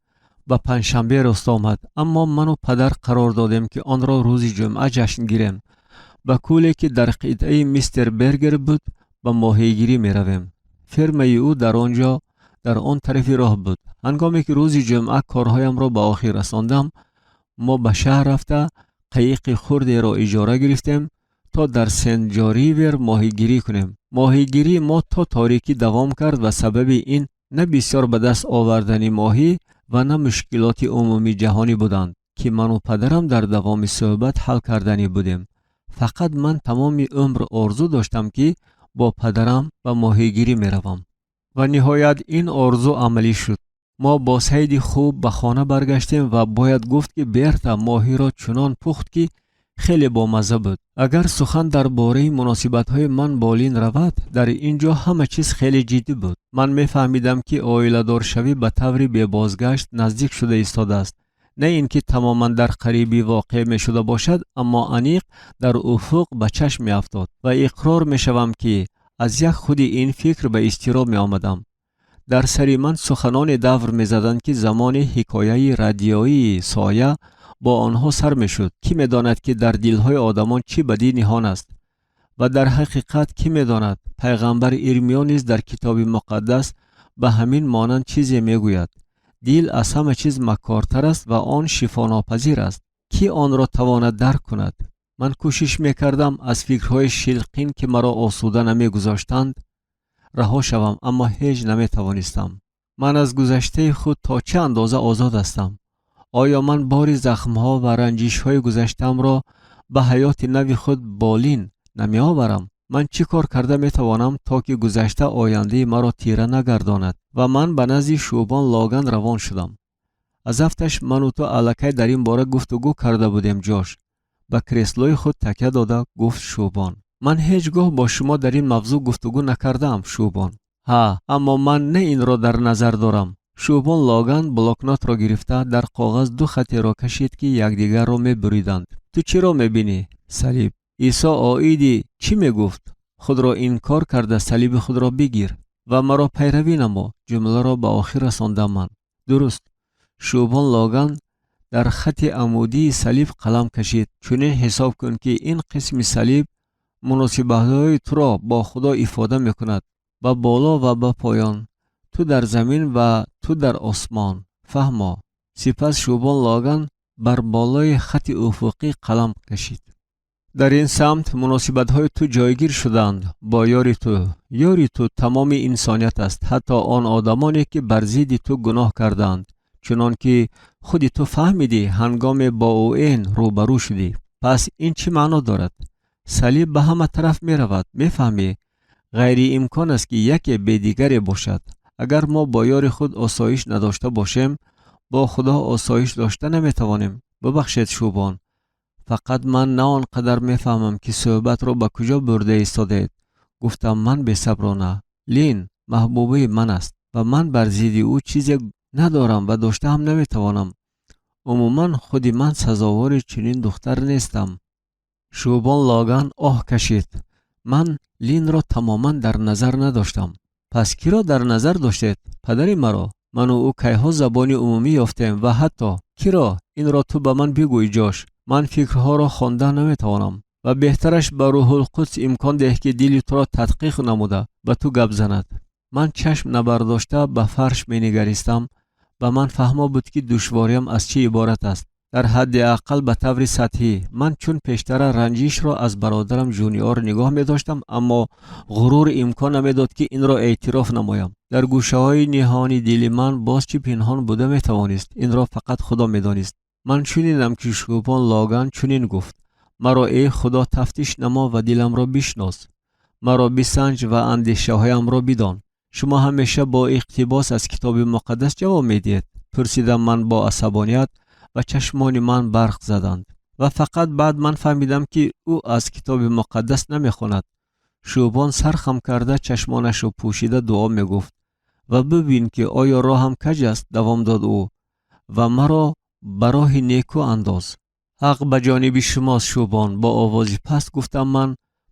ба панҷшанбе рост омад, аммо ману падар қарор додем, ки онро рӯзи ҷумъа ҷашн гирем. Ба кӯле, ки дар қитъаи мистер Бергер буд, ба моҳигирӣ меравем. Фермаи ӯ дар он ҷо дар он тарафи роҳ буд. Ҳангоме ки рӯзи ҷумъа корҳоямро ба охир расондам, мо ба шаҳр рафта қайиқи хурдеро иҷора гирифтем, то дар Сент-Ҷо Ривер моҳигирӣ кунем. Моҳигирии мо то торикӣ давом кард ва сабаби ин на бисёр ба даст овардани моҳӣ ва на мушкилоти умумии ҷаҳонӣ буданд, ки ману падарам дар давоми суҳбат ҳал карданӣ будем. Фақат ман тамоми умр орзу доштам, ки бо падарам ба моҳигирӣ меравам, ва ниҳоят ин орзу амалӣ шуд. Мо бо сайди хуб ба хона баргаштем ва бояд гуфт, ки Берта моҳиро чунон пухт, ки хеле бомазза буд. Агар сухан дар бораи муносибатҳои ман бо Лин равад, дар ин ҷо ҳама чиз хеле ҷиддӣ буд. Ман мефаҳмидам, ки оиладоршавӣ ба таври бебозгашт наздик шуда истодааст. На ин ки тамоман дар қарибӣ воқеъ мешуда бошад, аммо аниқ дар уфуқ ба чашм меафтод ва иқрор мешавам, ки аз як худи ин фикр ба изтироб меомадам. Дар сари ман суханоне давр мезаданд, ки замони ҳикояи радиоии «Соя» бо онҳо сар мешуд: «Кӣ медонад, ки дар дилҳои одамон чӣ бадӣ ниҳон аст?» Ва дар ҳақиқат, кӣ медонад? Пайғамбар Ирмиё низ дар Китоби Муқаддас ба ҳамин монанд чизе мегӯяд: «Дил аз ҳама чиз маккортар аст ва он шифонопазир аст. Кӣ онро тавонад дарк кунад?» Ман кӯшиш мекардам аз фикрҳои шилқин, ки маро осуда намегузоштанд, раҳо шавам, аммо ҳеҷ наметавонистам. Ман аз гузаштаи худ то чӣ андоза озод ҳастам? Оё ман бори захмҳо ва ранҷишҳои гузаштаамро ба ҳаёти нави худ бо Лин намеоварам? Ман чӣ кор карда метавонам, то ки гузашта ояндаи маро тира нагардонад? Ва ман ба назди шӯбон Логан равон шудам. Аз афташ ману ту аллакай дар ин бора гуфтугӯ карда будем, Ҷош, ба креслои худ такя дода гуфт шӯбон. Ман ҳеҷ гоҳ бо шумо дар ин мавзӯъ гуфтугӯ накардаам, шӯбон. Ҳа, аммо ман на инро дар назар дорам. Шӯбон Логан блокнотро гирифта, дар коғаз ду хатеро кашид, ки якдигарро мебуриданд. Ту чиро мебинӣ? Салиб. Исо оиди чӣ мегуфт? «Худро инкор карда, салиби худро бигир ва маро пайравӣ намо», ҷумларо ба охир расондам ман. Дуруст. Шӯбон Логан дар хати амудии салиб қалам кашид. Чунин ҳисоб кун, ки ин қисми салиб муносибатҳои туро бо Худо ифода мекунад: ба боло ва ба поён, ту дар замин ва ту дар осмон. Фаҳмо. Сипас шӯбон Логан бар болои хати уфуқӣ қалам кашид. Дар ин самт муносибатҳои ту ҷойгир шудаанд бо ёри ту. Ёри ту тамоми инсоният аст, ҳатто он одамоне, ки бар зидди ту гуноҳ кардаанд, чунон ки худи ту фаҳмидӣ, ҳангоме бо Уэн рӯбарӯ шудӣ. Пас ин чӣ маъно дорад? Салиб ба ҳама тараф меравад, мефаҳмӣ? Ғайриимкон аст, ки яке бе дигаре бошад. Агар мо бо ёри худ осоиш надошта бошем, бо Худо осоиш дошта наметавонем. Бубахшед, шӯбон, фақат ман на он қадар мефаҳмам, ки суҳбатро ба куҷо бурда истодаед, гуфтам ман бесаброна. Лин маҳбубаи ман аст ва ман бар зидди ӯ чизе надорам ва дошта ҳам наметавонам. Умуман, худи ман сазовори чунин духтар нестам. Шӯбон Логан оҳ кашид. Ман Линро тамоман дар назар надоштам. Пас киро дар назар доштед? Падари маро. Ману ӯ кайҳо забони умумӣ ёфтем ва ҳатто киро? Инро ту ба ман бигӯй, Ҷош. Ман фикрҳоро хонда наметавонам ва беҳтараш ба Рӯҳулқудс имкон деҳ, ки дили туро тадқиқ намуда, ба ту гап занад. Ман чашм набардошта ба фарш менигаристам. Ба ман фаҳмо буд, ки душвориям аз чӣ иборат аст, дар ҳадди ақал ба таври сатҳӣ. Ман чун пештара ранҷишро аз бародарам Ҷуниор нигоҳ медоштам, аммо ғурур имкон намедод, ки инро эътироф намоям. Дар гӯшаҳои ниҳони дили ман боз чӣ пинҳон буда метавонист, инро фақат Худо медонист. Ман шунидам, ки шӯбон Логан чунин гуфт: «Маро, эй Худо, тафтиш намо ва диламро бишнос». Маро бисанҷ ва андешаҳоямро бидон. Шумо ҳамеша бо иқтибос аз Китоби Муқаддас ҷавоб медиҳед, пурсидам ман бо асабоният ва чашмони ман барқ заданд. Ва фақат баъд ман фаҳмидам, ки ӯ аз Китоби Муқаддас намехонад. Шӯбон сархам карда, чашмонашро пӯшида дуо мегуфт. Ва бибин, ки оё роҳам каҷ аст, давом дод ӯ, ва маро ба роҳи некӯ андоз. Ҳақ ба ҷониби шумост, шӯбон, бо овози паст гуфтам ман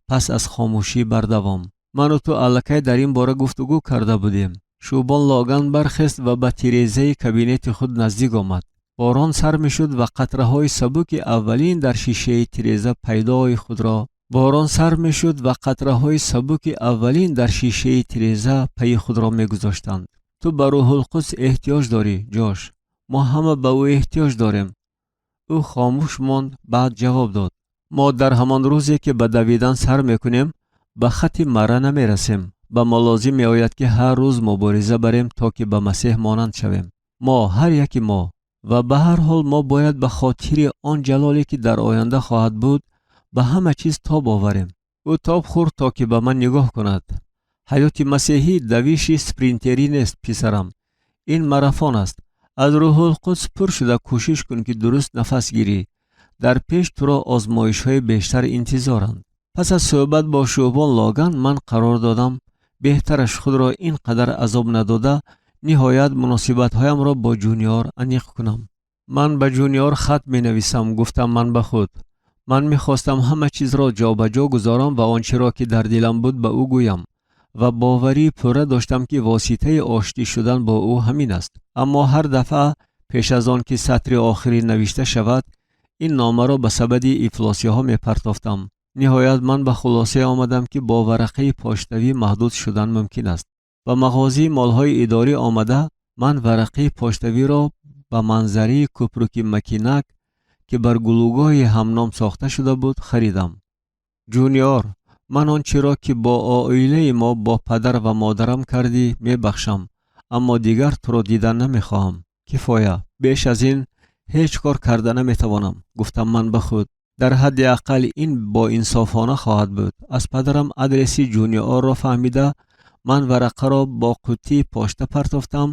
пас аз хомӯшӣ бардавом. Ману ту аллакай дар ин бора гуфтугӯ карда будем. Шӯбон Логан бархест ва ба тирезаи кабинети худ наздик омад. Борон сар мешуд ва қатраҳои сабуки аввалин дар шишаи тиреза пайдои худро борон сар мешуд ва қатраҳои сабуки аввалин дар шишаи тиреза пайи худро мегузоштанд. Ту ба Рӯҳулқудс эҳтиёҷ дорӣ, Ҷош. Мо ҳама ба ӯ эҳтиёҷ дорем. Ӯ хомӯш монд, баъд ҷавоб дод. Мо дар ҳамон рӯзе, ки ба давидан сар мекунем, ба хатти мара намерасем. Ба мо лозим меояд, ки ҳар рӯз мубориза барем, то ки ба Масеҳ монанд шавем. Мо, ҳар яки мо. Ва ба ҳар ҳол мо бояд ба хотири он ҷалоле, ки дар оянда хоҳад буд, ба ҳама чиз тоб оварем. Ӯ тоб хӯрд, то ки ба ман нигоҳ кунад. Ҳаёти масеҳӣ давиши спринтерӣ нест, писарам. Ин марафон аст. Аз Рӯҳулқудс пур шуда кӯшиш кун, ки дуруст нафас гирӣ. Дар пеш туро озмоишҳои бештар интизоранд. Пас аз суҳбат бо шӯбон Логан ман қарор додам, беҳтараш худро ин қадар азоб надода, ниҳоят муносибатҳоямро бо Ҷуниор аниқ кунам. Ман ба Ҷуниор хат менависам, гуфтам ман ба худ. Ман мехостам ҳама чизро ҷобаҷо гузорам ва он чиро, ки дар дилам буд, ба ӯ гӯям ва боварии пурра доштам, ки воситаи оштӣ шудан бо ӯ ҳамин аст. Аммо ҳар дафъа пеш аз он ки сатри охирин навишта шавад, ин номаро ба сабади ифлосиҳо мепартофтам. Ниҳоят ман ба хулосае омадам, ки бо варақаи поштавӣ маҳдуд шудан мумкин аст. Ба мағозаи молҳои идорӣ омада, ман варақаи поштавиро ба манзараи кӯпруки Макинак, ки бар гулӯгоҳи ҳамном сохта шуда буд, харидам. Ҷуниор, ман он чиро, ки бо оилаи мо, бо падар ва модарам кардӣ, мебахшам, аммо дигар туро дидан намехоҳам. Кифоя, беш аз ин ҳеҷ кор карда наметавонам, гуфтам ман ба худ. Дар ҳадди ақал ин боинсофона хоҳад буд. Аз падарам адреси Ҷуниорро фаҳмида, ман варақаро бо қуттии пошта партофтам,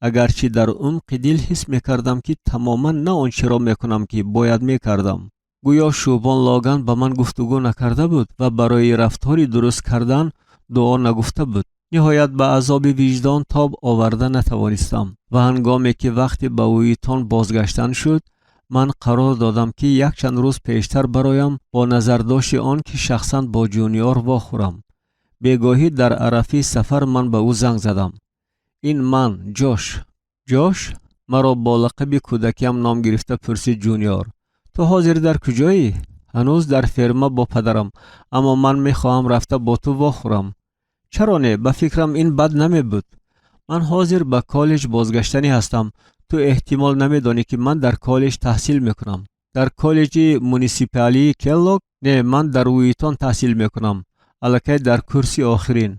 агарчи дар умқи дил ҳис мекардам, ки тамоман на он чиро мекунам, ки бояд мекардам. Гӯё шӯбон Логан ба ман гуфтугӯ накарда буд ва барои рафтори дуруст кардан дуо нагуфта буд. Ниҳоят ба азоби виҷдон тоб оварда натавонистам ва ҳангоме ки вақти ба Уитон бозгаштан шуд, ман қарор додам, ки якчанд рӯз пештар бароям, бо назардошти он ки шахсан бо Ҷуниор вохӯрам. Бегоҳӣ дар арафаи сафар ман ба ӯ занг задам. Ин ман, Ҷош. Ҷош, маро бо лақаби кӯдакиам ном гирифта пурсид Ҷуниор, ту ҳозир дар куҷоӣ? Ҳанӯз дар ферма бо падарам, аммо ман мехоҳам рафта бо ту вохӯрам. Чаро не? Ба фикрам, ин бад намебуд. Ман ҳозир ба коллеҷ бозгаштанӣ ҳастам. Ту эҳтимол намедонӣ, ки ман дар коллеҷ таҳсил мекунам. Дар коллеҷи муниципалии Келлог? Не, ман дар Уитон таҳсил мекунам, аллакай дар курси охирин.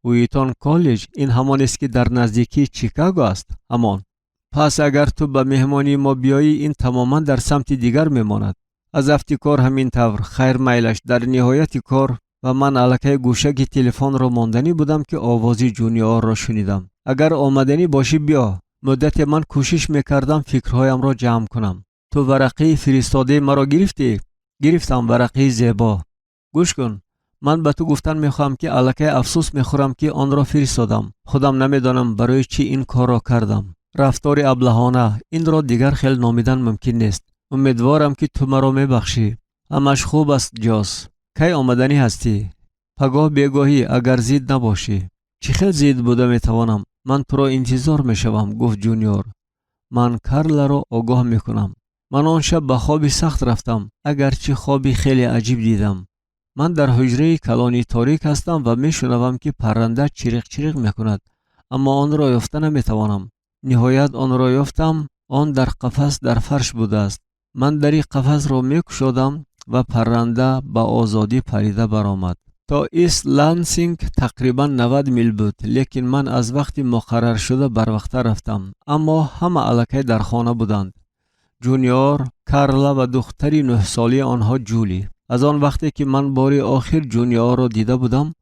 Уитон коллеҷ ин ҳамонест, ки дар наздикии Чикаго аст? Ҳамон. Пас агар ту ба меҳмонии мо биёӣ, ин тамоман дар самти дигар мемонад. Аз афти кор ҳамин тавр. Хайр, майлаш. Дар ниҳояти кор ва ман аллакай гӯшаки телефонро монданӣ будам, ки овози Ҷуниорро шунидам. Агар омаданӣ бошӣ, биё. Муддате ман кӯшиш мекардам фикрҳоямро ҷамъ кунам. Ту варақаи фиристодаи маро гирифтӣ? Гирифтам, варақаи зебо. Гӯш кун, ман ба ту гуфтан мехоҳам, ки аллакай афсӯс мехӯрам, ки онро фиристодам. Худам намедонам, барои чӣ ин корро кардам. Рафтори аблаҳона, инро дигар хел номидан мумкин нест. Умедворам, ки ту маро мебахшӣ. Ҳамаш хуб аст, Ҷос. Кай омаданӣ ҳастӣ? Пагоҳ бегоҳӣ, агар зид набошӣ. Чӣ хел зид буда метавонам? Ман туро интизор мешавам, гуфт Ҷуниор. Ман Карларо огоҳ мекунам. Ман он шаб ба хоби сахт рафтам, агарчи хоби хеле аҷиб дидам. Ман дар ҳуҷраи калони торик ҳастам ва мешунавам, ки парранда чириқ-чириқ мекунад, аммо онро ёфта наметавонам. Ниҳоят онро ёфтам. Он дар қафас дар фарш будааст. Ман дари қафасро мекушодам ва парранда ба озодӣ парида баромад. То Ист Лансинг тақрибан 90 мил буд, лекин ман аз вақти муқарраршуда барвақттар рафтам. Аммо ҳама аллакай дар хона буданд: Ҷуниор, Карла ва духтари 9-солаи онҳо Ҷули. Аз он вақте ки ман бори охир Ҷуниорро дида будам.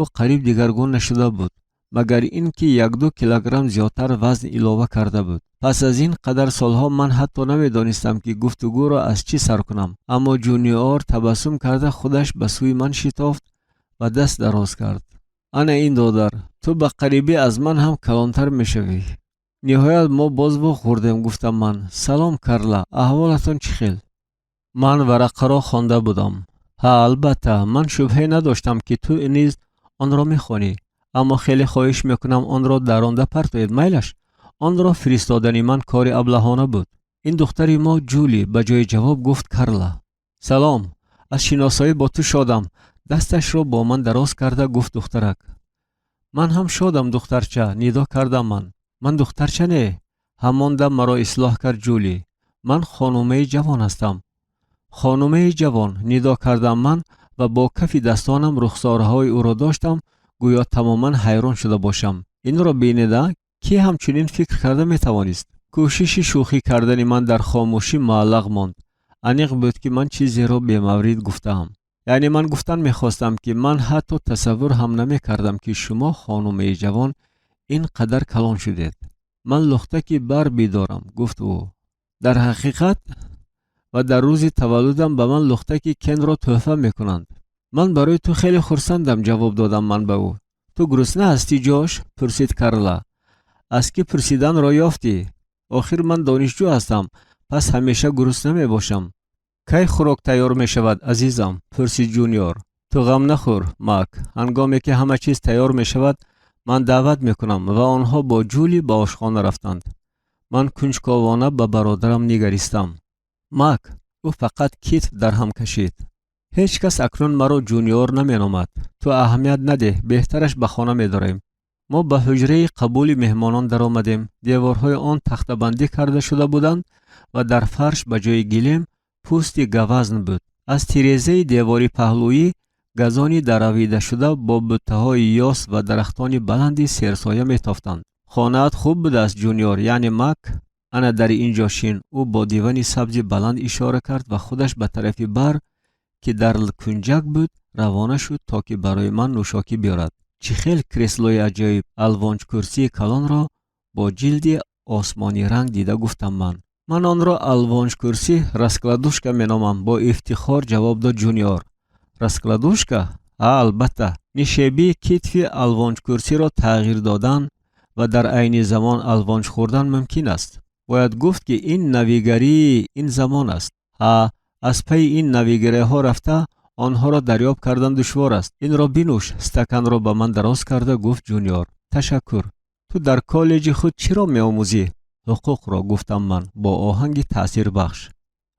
Ӯ қариб дигаргун нашуда буд, магар ин ки 1-2 килограмм зиёдтар вазн илова карда буд. Пас аз ин қадар солҳо ман ҳатто намедонистам, ки гуфтугӯро аз чӣ сар кунам. Аммо Ҷуниор табассум карда худаш ба сӯи ман шитофт ва даст дароз кард. Ана ин, додар, ту ба қарибӣ аз ман ҳам калонтар мешавӣ. Ниҳоят мо боз вохӯрдем, гуфтам ман. Салом, Карла, аҳволатон чӣ хел? Ман варақаро хонда будам. Ҳа, албатта, ман шубҳе надоштам, ки ту низ онро мехонӣ, аммо хеле хоҳиш мекунам, онро даронда партоед, майлаш? Онро фиристодани ман кори аблаҳона буд. Ин духтари мо Ҷули, ба ҷои ҷавоб гуфт Карла. Салом, аз шиносоӣ бо ту шодам, дасташро бо ман дароз карда гуфт духтарак. Ман ҳам шодам, духтарча, нидо кардам ман. Ман духтарча не, ҳамон дам маро ислоҳ кард Ҷули. Ман хонумаи ҷавон ҳастам. Хонумаи ҷавон, нидо кардам ман ва бо кафи дастонам рухсораҳои ӯро доштам, гӯё тамоман ҳайрон шуда бошам. Инро бинеда, кӣ ҳамчунин фикр карда метавонист? Кӯшиши шӯхӣ кардани ман дар хомӯшӣ муаллақ монд. Аниқ буд, ки ман чизеро бемаврид гуфтаам. Яъне ман гуфтан мехостам, ки ман ҳатто тасаввур ҳам намекардам, ки шумо, хонумаи ҷавон, ин қадар калон шудед. Ман лухтаки Барби дорам, гуфт ӯ. Дар ҳақиқат, ва дар рӯзи таваллудам ба ман лухтаки Кенро тӯҳфа мекунанд. Ман барои ту хеле хурсандам, ҷавоб додам ман ба ӯ. Ту гурусна ҳастӣ, Ҷош? Пурсид Карла. Аз кӣ пурсиданро ёфтӣ? Охир ман донишҷӯ ҳастам, пас ҳамеша гурусна мебошам. Кай хӯрок тайёр мешавад, азизам? Пурсид Ҷуниор. Ту ғам нахӯр, Мак, ҳангоме ки ҳама чиз тайёр мешавад, ман даъват мекунам. Ва онҳо бо Ҷули ба ошхона рафтанд. Ман кунҷковона ба бародарам нигаристам. Мак, ӯ фақат китф дар ҳам кашид. Ҳеҷ кас акнун маро Ҷуниор наменомад. Ту аҳамият надеҳ, беҳтараш ба хона медорем. Мо ба ҳуҷраи қабули меҳмонон даромадем. Деворҳои он тахтабандӣ карда шуда буданд ва дар фарш ба ҷои гилем пӯсти гавазн буд. Аз тирезаи девори паҳлӯӣ газони даравидашуда бо буттаҳои ёс ва дарахтони баланди серсоя метофтанд. Хонаат хуб будааст, Ҷуниор, яъне Мак. Ана дар ин ҷо шин. Ӯ бо дивани сабзи баланд ишора кард ва худаш ба тарафи бар, ки дар кунҷак буд, равона шуд, то ки барои ман нӯшокӣ биёрад. Чӣ хел креслои аҷоиб! Алвонҷкурсии калонро бо ҷилди осмониранг дида гуфтам ман. Ман онро алвонҷкурсӣ раскладушка меномам, бо ифтихор ҷавоб дод Ҷуниор. Раскладушка? Ҳа, албатта. Нишебии китфи алвонҷкурсиро тағйир додан ва дар айни замон алвонҷ хӯрдан мумкин аст. Бояд гуфт, ки ин навигарии ин замон аст. Ҳа, аз пайи ин навигариҳо рафта, онҳоро дарёб кардан душвор аст. Инро бинӯш, стаканро ба ман дароз карда гуфт Ҷуниор. Ташаккур. Ту дар коллеҷи худ чиро меомӯзӣ? Ҳуқуқро, гуфтам ман бо оҳанги таъсирбахш.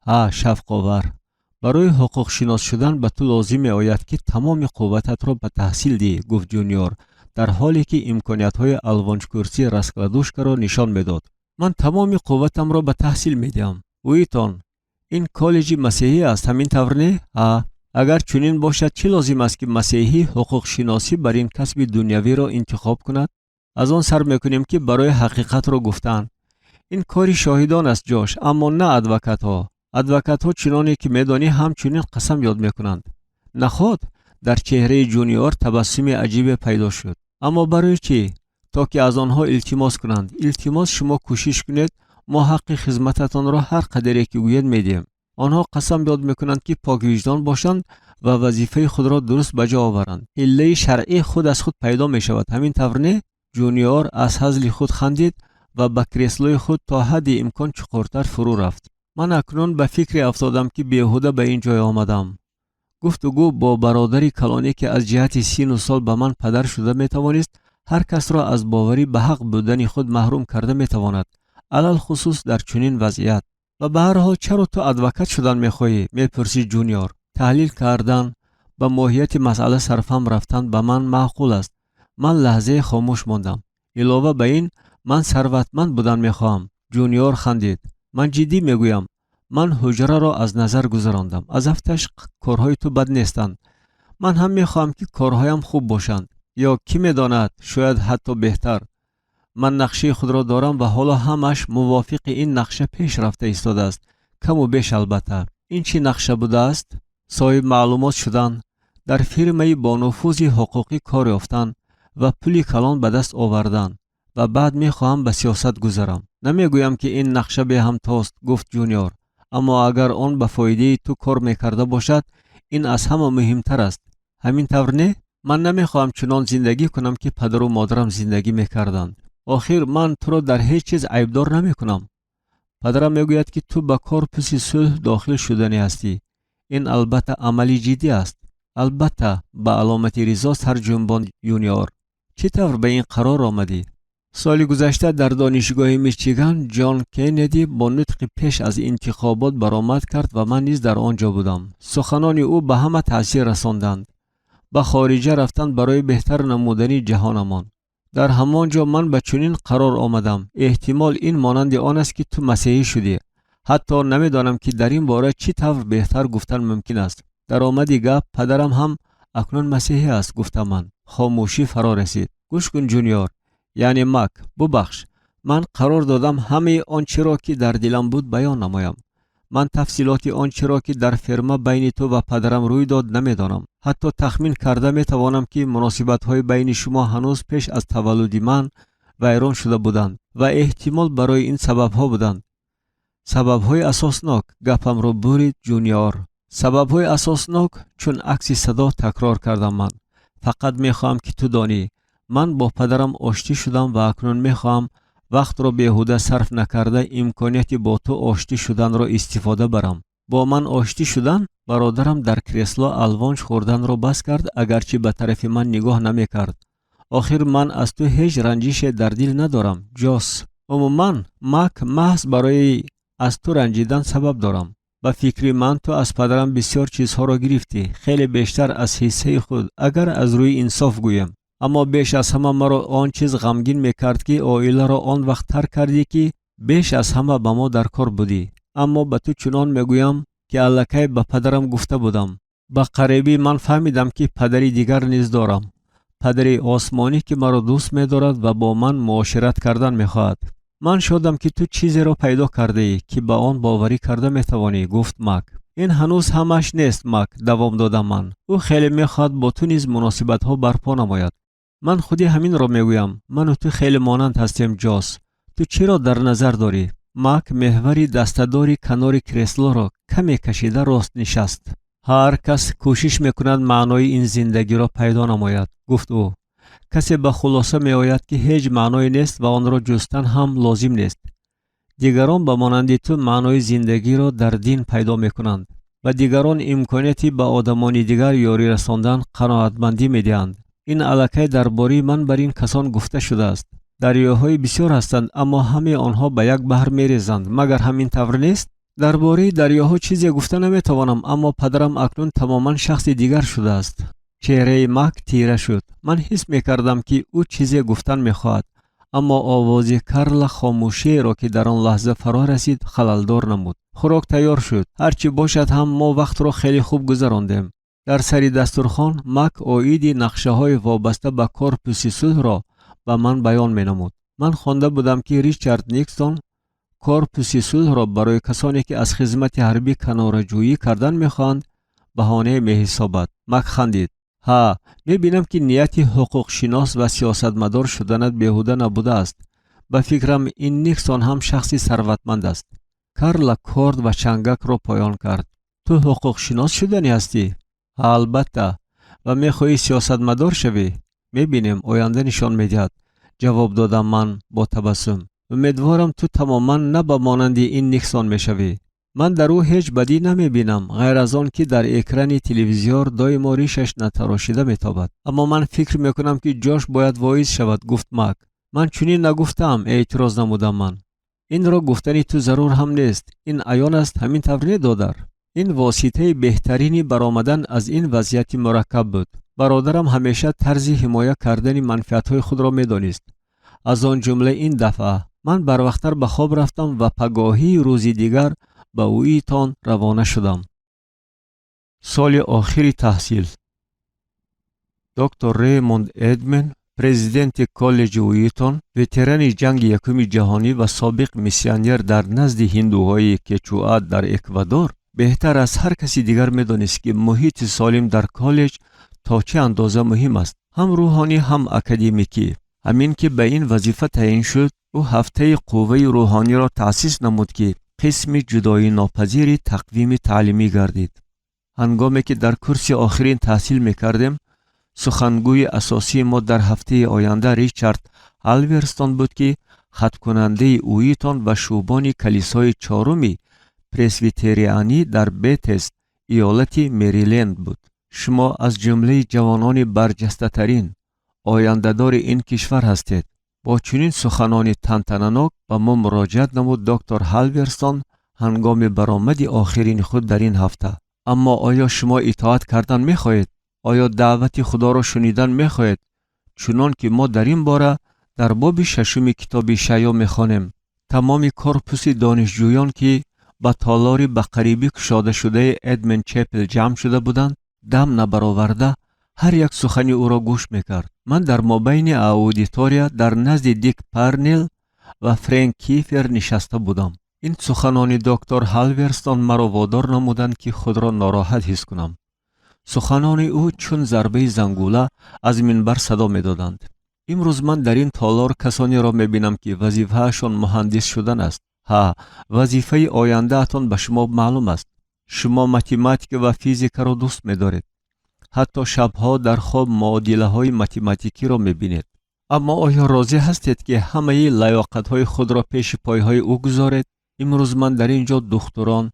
Ҳа, шавқовар. Барои ҳуқуқшинос шудан ба ту лозим меояд, ки тамоми қуввататро ба таҳсил диҳӣ, гуфт Ҷуниор, дар ҳоле ки имкониятҳои алвонҷкурсии раскладушкаро нишон медод. Ман тамоми қувватамро ба таҳсил медиҳам. Уитон ин коллеҷи масеҳӣ аст, ҳамин тавр не? Ҳа. Агар чунин бошад, чӣ лозим аст, ки масеҳӣ ҳуқуқшиносӣ бар ин касби дунявиро интихоб кунад? Аз он сар мекунем, ки барои ҳақиқатро гуфтан ин кори шоҳидон аст, Ҷош, аммо на адвокатҳо. Адвокатҳо, чуноне ки медонӣ, ҳамчунин қасам ёд мекунанд. Наход дар чеҳраи Ҷуниор табассуми аҷибе пайдо шуд. Аммо барои чӣ? То ки аз онҳо илтимос кунанд. Илтимос, шумо кӯшиш кунед, мо ҳаққи хизмататонро ҳар қадаре ки гӯед медиҳем. Онҳо қасам ёд мекунанд, ки поквиҷдон бошанд ва вазифаи худро дуруст ба ҷо оваранд. Ҳиллаи шаръӣ худ аз худ пайдо мешавад, ҳамин тавр не? Ҷуниор аз ҳазли худ хандид ва ба креслои худ то ҳадди имкон чуқуртар фурӯ рафт. Ман акнун ба фикре афтодам, ки беҳуда ба ин ҷой омадам. Гуфтугӯ бо бародари калонӣ, ки аз ҷиҳати сину сол ба ман падар шуда метавонист, ҳар касро аз боварӣ ба ҳақ будани худ маҳрум карда метавонад, алалхусус дар чунин вазъият. Ва ба ҳар ҳол, чаро ту адвокат шудан мехоҳӣ? Мепурсид Ҷуниор. Таҳлил кардан, ба моҳияти масъала сарфаҳм рафтан ба ман маъқул аст. Ман лаҳзае хомӯш мондам. Илова ба ин, ман сарватманд будан мехоҳам. Ҷуниор хандид. Ман ҷиддӣ мегӯям. Ман ҳуҷраро аз назар гузарондам. Аз ҳафташ корҳои ту бад нестанд. Ман ҳам мехоҳам, ки корҳоям хуб бошанд, ё кӣ медонад, шояд ҳатто беҳтар. Ман нақшаи худро дорам ва ҳоло ҳамаш мувофиқи ин нақша пеш рафта истодааст, каму беш албатта. Ин чӣ нақша будааст? Соҳиб маълумот шудан, Дар фирмаи бонуфузи ҳуқуқӣ кор ёфтан ва пули калон ба даст овардан ва баъд мехоҳам ба сиёсат гузарам. Намегӯям, ки ин нақша беҳамтост, гуфт Ҷуниор, аммо агар он ба фоидаи ту кор мекарда бошад, ин аз ҳама муҳимтар аст. Ҳамин тавр не? Ман намехоҳам чунон зиндагӣ кунам, ки падару модарам зиндагӣ мекарданд. Охир ман туро дар ҳеҷ чиз айбдор намекунам. Падарам мегӯяд, ки ту ба корпуси сулҳ дохил шуданӣ ҳастӣ. Ин албатта амали ҷиддӣ аст. Албатта, ба аломати ризо сар ҷунбонд Юниор. Чӣ тавр ба ин қарор омадӣ? Соли гузашта дар донишгоҳи Мичиган Ҷон Кеннеди бо нутқи пеш аз интихобот баромад кард ва ман низ дар он ҷо будам. Суханони ӯ ба ҳама таъсир расонданд. Ба хориҷа рафтан барои беҳтар намудани ҷаҳонамон. Дар ҳамон ҷо ман ба чунин қарор омадам. Эҳтимол, ин монанди он аст, ки ту масеҳӣ шудӣ. Ҳатто намедонам, ки дар ин бора чӣ тавр беҳтар гуфтан мумкин аст. Дар омади гап, падарам ҳам акнун масеҳӣ аст, гуфтам ман. Хомӯшӣ фаро расид. Гӯш кун, Ҷуниор, яъне Мак, бубахш, ман қарор додам ҳамаи он чиро, ки дар дилам буд, баён намоям. Ман тафсилоти он чиро, ки дар ферма байни ту ва падарам рӯй дод, намедонам. Ҳатто тахмин карда метавонам, ки муносибатҳои байни шумо ҳанӯз пеш аз таваллуди ман вайрон шуда буданд ва эҳтимол барои ин сабабҳо буданд. Сабабҳои асоснок, гапамро бурид Ҷуниор. Сабабҳои асоснок, чун акси садо такрор кардам ман. Фақат мехоҳам, ки ту донӣ, ман бо падарам оштӣ шудам ва акнун мехоҳам вақтро беҳуда сарф накарда, имконияти бо ту оштӣ шуданро истифода барам. Бо ман оштӣ шудан? Бародарам дар кресло алвонч хӯрданро бас кард, агарчи ба тарафи ман нигоҳ намекард. Охир ман аз ту ҳеҷ ранҷише дар дил надорам, Ҷос. Умуман, Мак, маҳз барои аз ту ранҷидан сабаб дорам. Ба фикри ман, ту аз падарам бисёр чизҳоро гирифтӣ, хеле бештар аз ҳиссаи худ, агар аз рӯи инсоф гӯем. Аммо беш аз ҳама маро он чиз ғамгин мекард, ки оиларо он вақт тарк кардӣ, ки беш аз ҳама ба мо дар кор будӣ. Аммо ба ту чунон мегӯям, ки аллакай ба падарам гуфта будам. Ба қарибӣ ман фаҳмидам, ки падари дигар низ дорам, падари осмонӣ, ки маро дӯст медорад ва бо ман муошират кардан мехоҳад. Ман шодам, ки ту чизеро пайдо кардаӣ, ки ба он боварӣ карда метавонӣ, гуфт Мак. Ин ҳанӯз ҳамааш нест, Мак, давом додам ман. Ӯ хеле мехоҳад бо ту низ муносибатҳо барпо намояд. Ман худи ҳаминро мегӯям. Ману ту хеле монанд ҳастем, Ҷос. Ту чиро дар назар дорӣ? Мак меҳвари дастадори канори креслоро каме кашида рост нишаст. Ҳар кас кӯшиш мекунад маънои ин зиндагиро пайдо намояд, гуфт ӯ. Касе ба хулоса меояд, ки ҳеҷ маъное нест ва онро ҷустан ҳам лозим нест. Дигарон ба монанди ту маънои зиндагиро дар дин пайдо мекунанд ва дигарон имконияти ба одамони дигар ёрӣ расондан қаноатмандӣ медиҳанд. Ин аллакай дар бораи ман бар ин касон гуфта шудааст. Дарёҳои бисёр ҳастанд, аммо ҳамаи онҳо ба як баҳр мерезанд. Магар ҳамин тавр нест? Дар бораи дарёҳо чизе гуфта наметавонам, аммо падарам акнун тамоман шахси дигар шудааст. Чеҳраи Мак тира шуд. Ман ҳис мекардам, ки ӯ чизе гуфтан мехоҳад, аммо овози Карла хомӯшиеро, ки дар он лаҳза фаро расид, халалдор намуд. Хӯрок тайёр шуд. Ҳар чӣ бошад ҳам, мо вақтро хеле хуб гузарондем. Дар сари дастурхон Мак оиди нақшаҳои вобаста ба корпуси сулҳро ба ман баён менамуд. Ман хонда будам, ки Ричард Никсон корпуси сулҳро барои касоне, ки аз хизмати ҳарбӣ канораҷӯӣ кардан мехоҳанд, баҳонае меҳисобад. Мак хандид. Ҳа, мебинам, ки нияти ҳуқуқшинос ва сиёсатмадор шуданат беҳуда набудааст. Ба фикрам, ин Никсон ҳам шахси сарватманд аст. Карла корд ва чангакро поён кард. Ту ҳуқуқшинос шуданӣ ҳастӣ? Ҳа, албатта. Ва мехоҳӣ сиёсатмадор шавӣ? Мебинем, оянда нишон медиҳад, ҷавоб додам ман бо табассум. Умедворам, ту тамоман на ба монанди ин Никсон мешавӣ. Ман дар ӯ ҳеҷ бадӣ намебинам, ғайр аз он ки дар экрани телевизиёр доимо ришаш натарошида метобад. Аммо ман фикр мекунам, ки Ҷош бояд воиз шавад, гуфт Мак. Ман чунин нагуфтаам, эътироз намудам ман. Инро гуфтани ту зарур ҳам нест. Ин аён аст, ҳамин тавр не, додар? Ин воситаи беҳтарини баромадан аз ин вазъияти мураккаб буд. Бародарам ҳамеша тарзи ҳимоя кардани манфиатҳои худро медонист, аз он ҷумла ин дафъа. Ман барвақттар ба хоб рафтам ва пагоҳии рӯзи дигар ба Уитон равона шудам. Соли охири таҳсил. Доктор Реймонд Эдмен, президенти коллеҷи Уитон, ветерани ҷанги якуми ҷаҳонӣ ва собиқ миссионер дар назди ҳиндуҳои кечуа дар Эквадор, беҳтар аз ҳар каси дигар медонист, ки муҳити солим дар коллеҷ то чӣ андоза муҳим аст, ҳам рӯҳонӣ, ҳам академикӣ. Ҳамин ки ба ин вазифа таъин шуд, ӯ ҳафтаи қувваи рӯҳониро таъсис намуд, ки қисми ҷудоинопазири тақвими таълимӣ гардид. Ҳангоме ки дар курси охирин таҳсил мекардем, сухангӯи асосии мо дар ҳафтаи оянда Ричард Ҳалверстон буд, ки хаткунандаи Уитон ва шӯбони калисои чоруми пресвитерианӣ дар Бетест, иёлати Мериленд буд. Шумо аз ҷумлаи ҷавонони барҷастатарин, ояндадори ин кишвар ҳастед. Бо чунин суханони тантананок ба мо муроҷиат намуд доктор Ҳалверстон ҳангоми баромади охирини худ дар ин ҳафта. Аммо оё шумо итоат кардан мехоҳед? Оё даъвати Худоро шунидан мехоҳед, чунон ки мо дар ин бора дар боби шашуми китоби Ишаъё мехонем? Тамоми корпуси донишҷӯён, ки ба толори ба қарибӣ кушодашудаи Эдмен Чепел ҷамъ шуда буданд, дам набароварда ҳар як сухани ӯро гӯш мекард. Ман дар мобайни аудитория дар назди Дик Парнел ва Френк Кифер нишаста будам. Ин суханони доктор Ҳалверстон маро водор намуданд, ки худро нороҳат ҳис кунам. Суханони ӯ чун зарбаи зангула аз минбар садо медоданд. Имрӯз ман дар ин толор касонеро мебинам, ки вазифаашон муҳандис шудан аст. Ҳа, вазифаи ояндаатон ба шумо маълум аст. Шумо математика ва физикаро дӯст медоред, ҳатто шабҳо дар хоб муодилаҳои математикиро мебинед. Аммо оё розӣ ҳастед, ки ҳамаи лаёқатҳои худро пеши пойҳои ӯ гузоред? Имрӯз ман дар ин ҷо духтурон,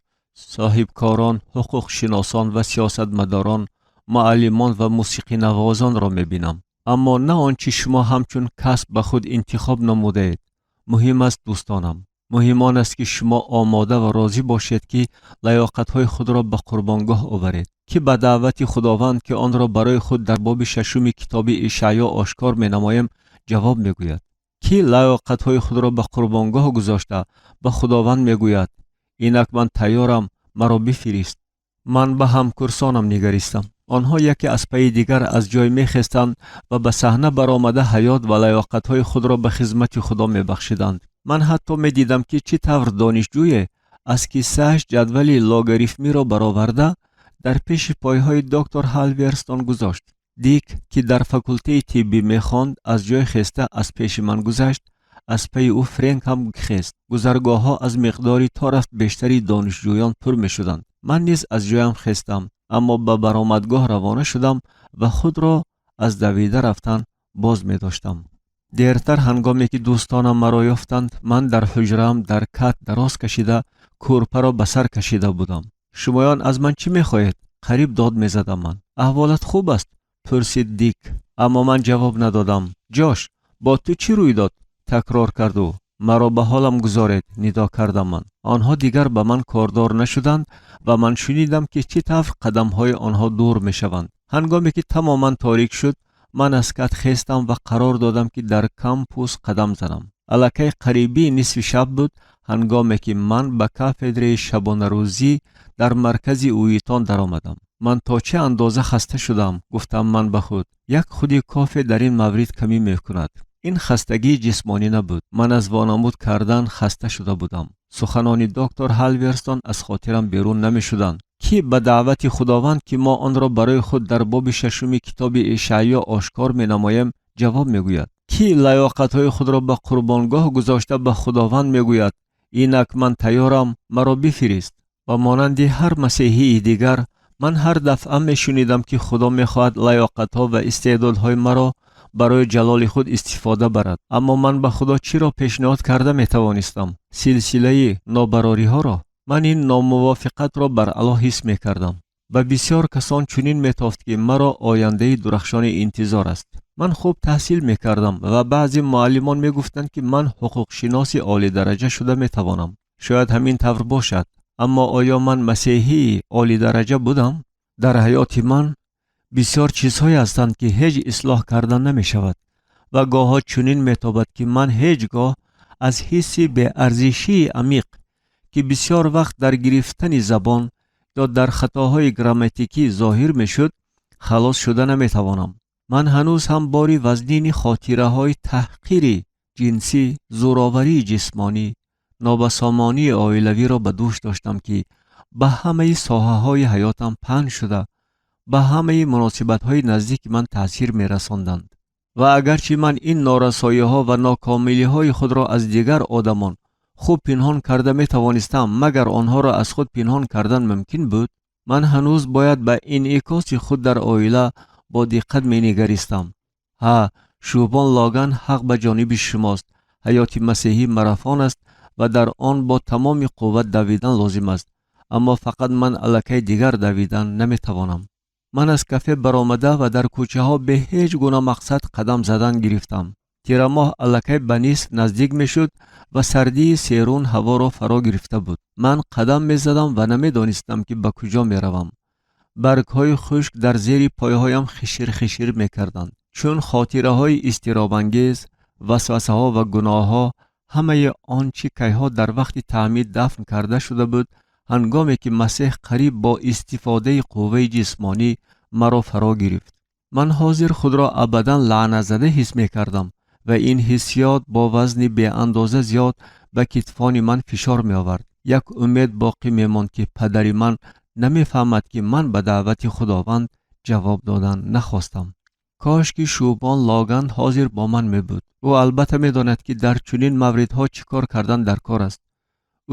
соҳибкорон, ҳуқуқшиносон ва сиёсатмадорон, муаллимон ва мусиқинавозонро мебинам, аммо на он чӣ шумо ҳамчун касб ба худ интихоб намудаед муҳим аст, дӯстонам. Муҳим он аст, ки шумо омода ва розӣ бошед, ки лаёқатҳои худро ба қурбонгоҳ оваред. Ки ба даъвати Худованд, ки онро барои худ дар боби шашуми китоби Ишаъё ошкор менамоем, ҷавоб мегӯяд? Кӣ лаёқатҳои худро ба қурбонгоҳ гузошта ба Худованд мегӯяд: «Инак ман тайёрам, маро бифирист»? Ман ба ҳамкурсонам нигаристам. Онҳо яке аз пайи дигар аз ҷой мехестанд ва ба саҳна баромада ҳаёт ва лаёқатҳои худро ба хизмати Худо мебахшиданд. Ман ҳатто медидам, ки чӣ тавр донишҷӯе аз киссааш ҷадвали логарифмиро бароварда дар пеши пойҳои доктор Ҳалверстон гузошт. Дик, ки дар факултеи тиббӣ мехонд, аз ҷой хеста аз пеши ман гузашт. Аз пайи ӯ Френк ҳам хест. Гузаргоҳҳо аз миқдори то рафт бештари донишҷӯён пур мешуданд. Ман низ аз ҷоям хестам, аммо ба баромадгоҳ равона шудам ва худро аз давида рафтан боз медоштам. Дертар, ҳангоме ки дӯстонам маро ёфтанд, ман дар ҳуҷраам дар кат дароз кашида, кӯрпаро ба сар кашида будам. «Шумоён аз ман чӣ мехоҳед?» қариб дод мезадам ман. «Аҳволат хуб аст?» пурсид Дик, аммо ман ҷавоб надодам. «Ҷош, бо ту чӣ рӯй дод?» такрор кард ӯ. «Маро ба ҳолам гузоред», нидо кардам ман. Онҳо дигар ба ман кордор нашуданд ва ман шунидам, ки чӣ тавр қадамҳои онҳо дур мешаванд. Ҳангоме ки тамоман торик шуд, ман аз кат хестам ва қарор додам, ки дар кампус қадам занам. Аллакай қарибии нисфи шаб буд, ҳангоме ки ман ба кафедраи шабонарӯзӣ дар маркази Уитон даромадам. «Ман то чӣ андоза хаста шудам», гуфтам ман ба худ. Як худи кофе дар ин маврид камӣ мекунад. Ин хастагии ҷисмонӣ набуд. Ман аз вонамуд кардан хаста шуда будам. Суханони доктор Ҳалверстон аз хотирам берун намешуданд. Кӣ ба даъвати Худованд, ки мо онро барои худ дар боби шашуми китоби Ишаъё ошкор менамоем, ҷавоб мегӯяд? Кӣ лаёқатҳои худро ба қурбонгоҳ гузошта ба Худованд мегӯяд: «Инак ман тайёрам, маро бифирист»? Ва монанди ҳар масеҳии дигар, ман ҳар дафъа мешунидам, ки Худо мехоҳад лаёқатҳо ва истеъдодҳои маро барои ҷалоли худ истифода барад. Аммо ман ба Худо чиро пешниҳод карда метавонистам? Силсилаи нобарориҳоро? Ман ин номувофиқатро баръало ҳис мекардам. Ба бисёр касон чунин метофт, ки маро ояндаи дурахшони интизор аст. Ман хуб таҳсил мекардам ва баъзе муаллимон мегуфтанд, ки ман ҳуқуқшиноси олидараҷа шуда метавонам. Шояд ҳамин тавр бошад, аммо оё ман масеҳии олидараҷа будам? Дар ҳаёти ман бисёр чизҳое ҳастанд, ки ҳеҷ ислоҳ карда намешавад, ва гоҳҳо чунин метобад, ки ман ҳеҷ гоҳ аз ҳисси беарзишии амиқ, ки бисёр вақт дар гирифтани забон ё дар хатоҳои грамматикӣ зоҳир мешуд, халос шуда наметавонам. Ман ҳанӯз ҳам бори вазнини хотираҳои таҳқири ҷинсӣ, зӯроварии ҷисмонӣ, нобасомонии оилавиро ба дӯш доштам, ки ба ҳамаи соҳаҳои ҳаётам паҳн шуда. Ба ҳамаи муносибатҳои наздики ман таъсир мерасонданд. Ва агарчи ман ин норасоиҳо ва нокомилиҳои худро аз дигар одамон хуб пинҳон карда метавонистам, магар онҳоро аз худ пинҳон кардан мумкин буд? Ман ҳанӯз бояд ба инъикоси худ дар оила бо диққат менигаристам. Ҳа, шӯбон Логан ҳақ ба ҷониби шумост. Ҳаёти масеҳӣ марафон аст ва дар он бо тамоми қувват давидан лозим аст. Аммо фақат ман аллакай дигар давидан наметавонам. Ман аз кафе баромада ва дар кӯчаҳо бе ҳеҷ гуна мақсад қадам задан гирифтам. Тирамоҳ аллакай ба нисф наздик мешуд ва сардии серун ҳаворо фаро гирифта буд. Ман қадам мезадам ва намедонистам, ки ба куҷо меравам. Баргҳои хушк дар зери пойҳоям хишир-хишир мекарданд, чун хотираҳои изтиробангез, васвасаҳо ва гуноҳҳо, ҳамаи он чӣ кайҳо дар вақти таъмид дафн карда шуда буд, ҳангоме ки Масеҳ қариб бо истифодаи қувваи ҷисмонӣ маро фаро гирифт. Ман ҳозир худро абадан лаънатзада ҳис мекардам ва ин ҳиссиёт бо вазни беандоза зиёд ба китфони ман фишор меовард. Як умед боқӣ мемонд, ки падари ман намефаҳмад, ки ман ба даъвати Худованд ҷавоб додан нахостам. Кош ки шӯбон Логан ҳозир бо ман мебуд. Ӯ албатта медонад, ки дар чунин мавридҳо чӣ кор кардан дар кор аст.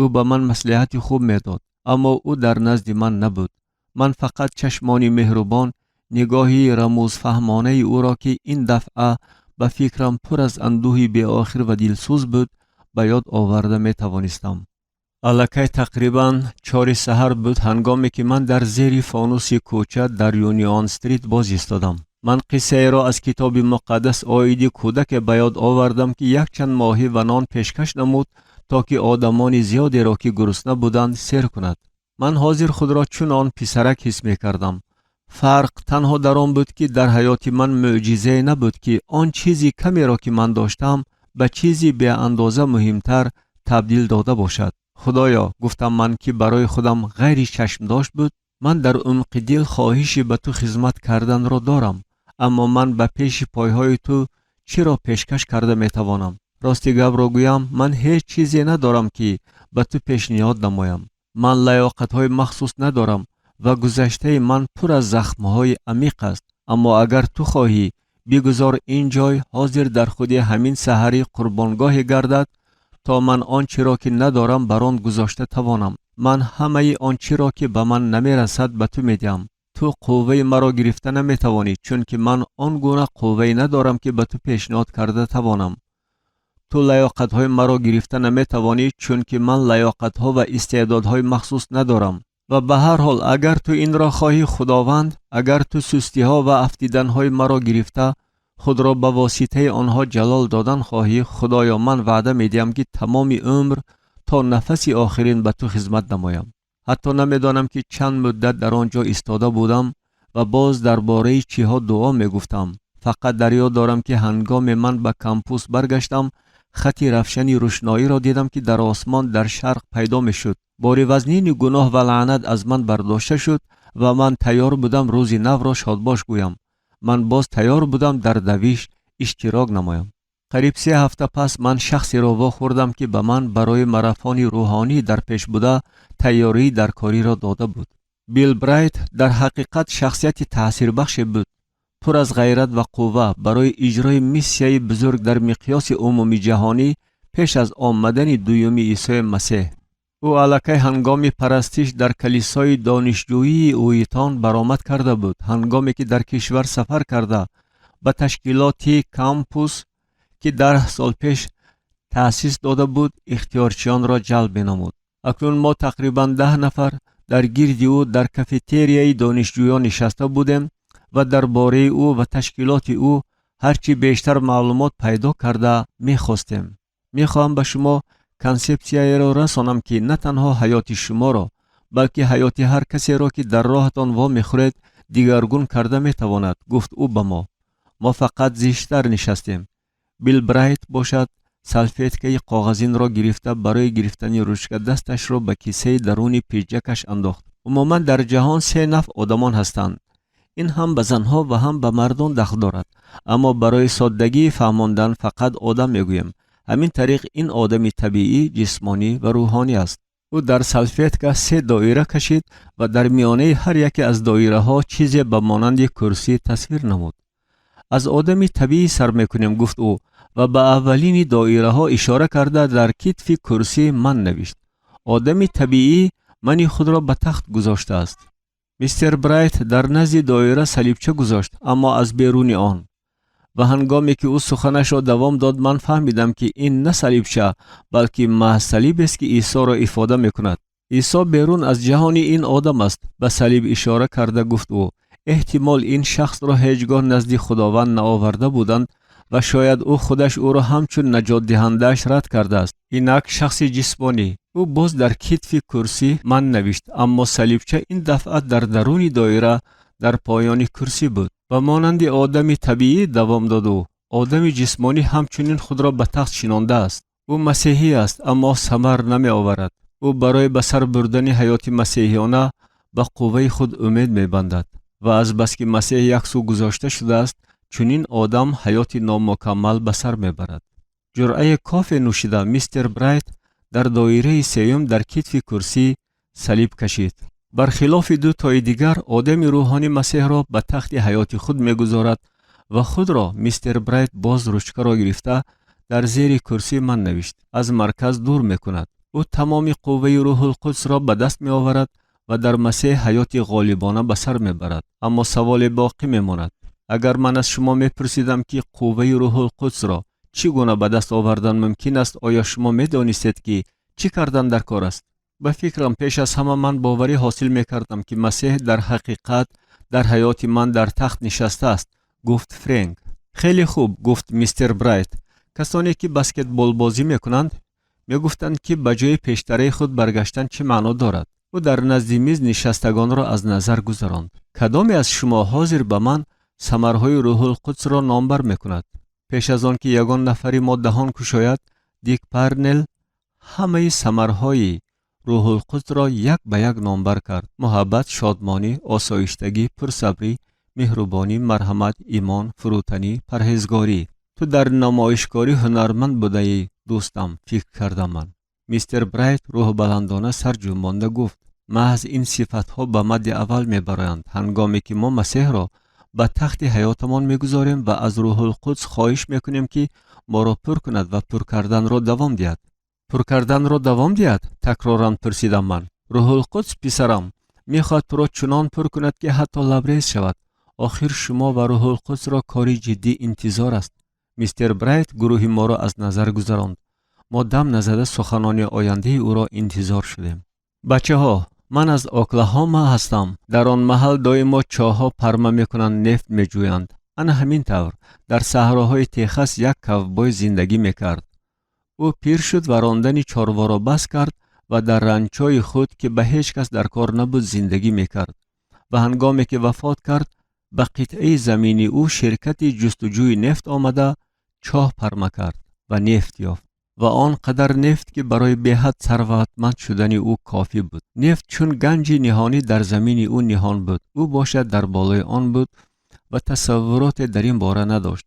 Ӯ ба ман маслиҳати хуб медод, аммо ӯ дар назди ман набуд. Ман фақат чашмони меҳрубон, нигоҳи рамузфаҳмонаи ӯро, ки ин дафъа ба фикрам пур аз андӯҳи беохир ва дилсӯз буд, ба ёд оварда метавонистам. Аллакай тақрибан 4 саҳар буд, ҳангоме ки ман дар зери фонуси кӯча дар Юнион Стрит боз истодам. Ман қиссаеро аз Китоби Муқаддас оиди кӯдаке ба ёд овардам, ки якчанд моҳӣ ва нон пешкаш намуд, то ки одамони зиёдеро, ки гурусна буданд, сер кунад. Ман ҳозир худро чун он писарак ҳис мекардам. Фарқ танҳо дар он буд, ки дар ҳаёти ман мӯъҷизае набуд, ки он чизи камеро, ки ман доштам, ба чизи беандоза муҳимтар табдил дода бошад. Худоё, гуфтам ман, ки барои худам ғайри чашмдошт буд, ман дар умқи дил хоҳиши ба ту хизмат карданро дорам, аммо ман ба пеши пойҳои ту чиро пешкаш карда метавонам? Рости гапро гӯям, ман ҳеҷ чизе надорам, ки ба ту пешниҳод намоям. Ман лаёқатҳои махсус надорам ва гузаштаи ман пур аз захмҳои амиқ аст. Аммо агар ту хоҳӣ, бигузор ин ҷой ҳозир дар худи ҳамин саҳарӣ қурбонгоҳе гардад, то ман он чиро, ки надорам, бар он гузошта тавонам. Ман ҳамаи он чиро, ки ба ман намерасад, ба ту медиҳам. Ту қувваи маро гирифта наметавонӣ, чунки ман он гуна қуввае надорам, ки ба ту пешниҳод карда тавонам. Ту лаёқатҳои маро гирифта наметавонӣ, чунки ман лаёқатҳо ва истеъдодҳои махсус надорам. Ва ба ҳар ҳол, агар ту инро хоҳӣ, Худованд, агар ту сустиҳо ва афтиданҳои маро гирифта, худро ба воситаи онҳо ҷалол додан хоҳӣ, Худоё, ман ваъда медиҳам, ки тамоми умр то нафаси охирин ба ту хизмат намоям. Ҳатто намедонам, ки чанд муддат дар он ҷо истода будам ва боз дар бораи чиҳо дуо мегуфтам. Фақат дар ёд дорам, ки ҳангоме ман ба кампус баргаштам, хати равшани рӯшноиро дидам, ки дар осмон дар шарқ пайдо мешуд. Бори вазнини гуноҳ ва лаънат аз ман бардошта шуд ва ман тайёр будам рӯзи навро шодбош гӯям. Ман боз тайёр будам дар давиш иштирок намоям. Қариб 3 ҳафта пас ман шахсеро вохӯрдам, ки ба ман барои марафони рӯҳонӣ дар пеш буда тайёрии даркориро дода буд. Билл Брайт дар ҳақиқат шахсияти таъсирбахше буд, пур аз ғайрат ва қувва барои иҷрои миссияи бузург дар миқёси умумиҷаҳонӣ пеш аз омадани дуюми Исои Масеҳ. Ӯ аллакай ҳангоми парастиш дар калисои донишҷӯии Уитон баромад карда буд, ҳангоме ки дар кишвар сафар карда ба ташкилоти кампус, ки 10 сол пеш таъсис дода буд, ихтиёрчиёнро ҷалб менамуд. Акнун мо тақрибан 10 нафар дар гирди ӯ дар кафетерияи донишҷӯён нишаста будем ва дар бораи ӯ ва ташкилоти ӯ ҳарчи бештар маълумот пайдо карда мехостем. Мехоҳам ба шумо консепсияеро расонам, ки на танҳо ҳаёти шуморо, балки ҳаёти ҳар касеро, ки дар роҳатон вомехӯред, дигаргун карда метавонад, гуфт ӯ ба мо. Мо фақат зиштар нишастем. Билл Брайт бошад, салфеткаи коғазинро гирифта, барои гирифтани ручка дасташро ба кисаи даруни пиҷакаш андохт. Умуман дар ҷаҳон се навъ одамон ҳастанд. Ин ҳам ба занҳо ва ҳам ба мардон дахл дорад, аммо барои соддагии фаҳмондан фақат одам мегӯем. Ҳамин тариқ ин одами табиӣ, ҷисмонӣ ва рӯҳонӣ аст. Ӯ дар салфетка се доира кашид ва дар миёнаи ҳар яке аз доираҳо чизе ба монанди курсӣ тасвир намуд. Аз одами табиӣ сар мекунем, гуфт ӯ ва ба аввалини доираҳо ишора карда дар китфи курсӣ ман навишт. Одами табиӣ мани худро ба тахт гузоштааст. Мистер Брайт дар назди доира салибча гузошт, аммо аз беруни он. Ва ҳангоме ки ӯ суханашро давом дод, ман фаҳмидам, ки ин на салибча, балки маҳз салибест, ки Исоро ифода мекунад. Исо берун аз ҷаҳони ин одам аст, ба салиб ишора карда гуфт ӯ. Эҳтимол ин шахсро ҳеҷ гоҳ назди Худованд наоварда буданд ва шояд ӯ худаш ӯро ҳамчун наҷотдиҳандааш рад кардааст. Инак шахси ҷисмонӣ. Ӯ боз дар китфи курсӣ ман навишт, аммо салибча ин дафъа дар даруни доира дар поёни курсӣ буд. Ба монанди одами табиӣ, давом дод ӯ, одами ҷисмонӣ ҳамчунин худро ба тахт шинондааст. Ӯ масеҳӣ аст, аммо самар намеоварад. Ӯ барои ба сар бурдани ҳаёти масеҳиёна ба қувваи худ умед мебандад ва азбаски Масеҳ як сӯ гузошта шудааст, чунин одам ҳаёти номукаммал ба сар мебарад. Ҷуръаи кофе нӯшида, мистер Брайт дар доираи сеюм дар китфи курсӣ салиб кашид. Бархилофи ду тои дигар, одами рӯҳонӣ Масеҳро ба тахти ҳаёти худ мегузорад ва худро. Мистер Брайт боз ручкаро гирифта дар зери курсӣ ман навишт. Аз марказ дур мекунад. Ӯ тамоми қувваи Рӯҳулқудсро ба даст меоварад ва дар Масеҳ ҳаёти ғолибона ба сар мебарад. Аммо саволе боқӣ мемонад. Агар ман аз шумо мепурсидам, ки қувваи Рӯҳулқудсро чӣ гуна ба даст овардан мумкин аст, оё шумо медонистед, ки чӣ кардан дар кор аст? Ба фикрам, пеш аз ҳама ман боварӣ ҳосил мекардам, ки Масеҳ дар ҳақиқат дар ҳаёти ман дар тахт нишастааст, гуфт Френк. Хеле хуб, гуфт мистер Брайт. Касоне ки баскетболбозӣ мекунанд, мегуфтанд, ки ба ҷои пештараи худ баргаштан чӣ маъно дорад. Ӯ дар назди миз нишастагонро аз назар гузаронд. Кадоме аз шумо ҳозир ба ман самарҳои Рӯҳулқудсро номбар мекунад? Пеш аз он ки ягон нафари мо даҳон кушояд, Дик Парнел ҳамаи самарҳои Рӯҳулқудсро як ба як номбар кард: муҳаббат, шодмонӣ, осоиштагӣ, пурсабрӣ, меҳрубонӣ, марҳамат, имон, фурӯтанӣ, парҳезгорӣ. Ту дар намоишкорӣ ҳунарманд будаӣ, дӯстам, фикр кардам ман. Мистер Брайт рӯҳбаландона сар ҷунбонда гуфт: маҳз ин сифатҳо ба мадди аввал мебароянд, ҳангоме ки мо Масеҳро ба тахти ҳаётамон мегузорем ва аз Рӯҳулқудс хоҳиш мекунем, ки моро пур кунад ва пур карданро давом диҳад. Пур карданро давом диҳад? Такроран пурсидам ман. Рӯҳулқудс, писарам, мехоҳад туро чунон пур кунад, ки ҳатто лабрез шавад. Охир шумо ва Рӯҳулқудсро кори ҷиддӣ интизор аст. Мистер Брайт гурӯҳи моро аз назар гузаронд. Мо дам назада суханони ояндаи ӯро интизор шудем. Бачаҳо, ман аз Оклахома ҳастам. Дар он маҳал доимо чоҳҳо парма мекунанд, нефт меҷӯянд. Ана ҳамин тавр дар саҳроҳои Техас як кавбой зиндагӣ мекард. Ӯ пир шуд ва рондани чорворо бас кард ва дар ранчои худ, ки ба ҳеҷ кас дар кор набуд, зиндагӣ мекард. Ва ҳангоме ки вафот кард, ба қитъаи замини ӯ ширкати ҷустуҷӯи нефт омада чоҳ парма кард ва нефт ёфт, ва он қадар нефт, ки барои беҳад сарватманд шудани ӯ кофӣ буд. Нефт чун ганҷи ниҳонӣ дар замини ӯ ниҳон буд. Ӯ бошад дар болои он буд ва тасаввуроте дар ин бора надошт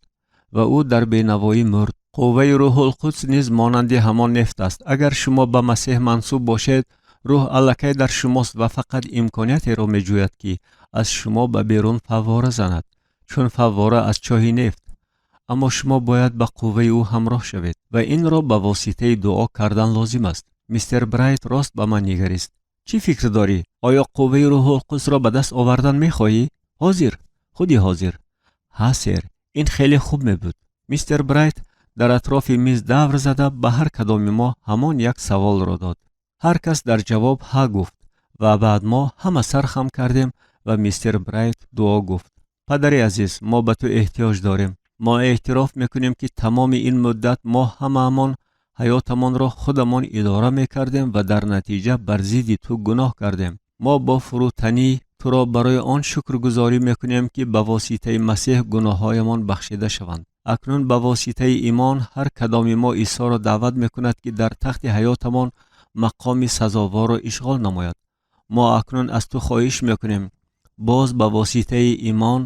ва ӯ дар бенавоӣ мурд. Қувваи Рӯҳулқудс низ монанди ҳамон нефт аст. Агар шумо ба Масеҳ мансуб бошед, рӯҳ аллакай дар шумост ва фақат имкониятеро меҷӯяд, ки аз шумо ба берун фаввора занад, чун фаввора аз чоҳи нефт. Аммо шумо бояд ба қувваи ӯ ҳамроҳ шавед ва инро ба воситаи дуо кардан лозим аст. Мистер Брайт рост ба ман нигарист. Чӣ фикр дорӣ? Оё қувваи Рӯҳулқудсро ба даст овардан мехоҳӣ? Ҳозир, худи ҳозир. Ҳа, сэр, ин хеле хуб мебуд. Мистер Брайт дар атрофи миз давр зада ба ҳар кадоми мо ҳамон як саволро дод. Ҳар кас дар ҷавоб ҳа гуфт ва баъд мо ҳама сар хам кардем ва мистер Брайт дуо гуфт. Падари азиз, мо ба ту эҳтиёҷ дорем. Мо эътироф мекунем, ки тамоми ин муддат мо ҳамаамон ҳаётамонро худамон идора мекардем ва дар натиҷа бар зидди ту гуноҳ кардем. Мо бо фурӯтанӣ туро барои он шукргузорӣ мекунем, ки ба воситаи Масеҳ гуноҳҳоямон бахшида шаванд. Акнун ба воситаи имон ҳар кадоми мо Исоро даъват мекунад, ки дар тахти ҳаётамон мақоми сазоворро ишғол намояд. Мо акнун аз ту хоҳиш мекунем, боз ба воситаи имон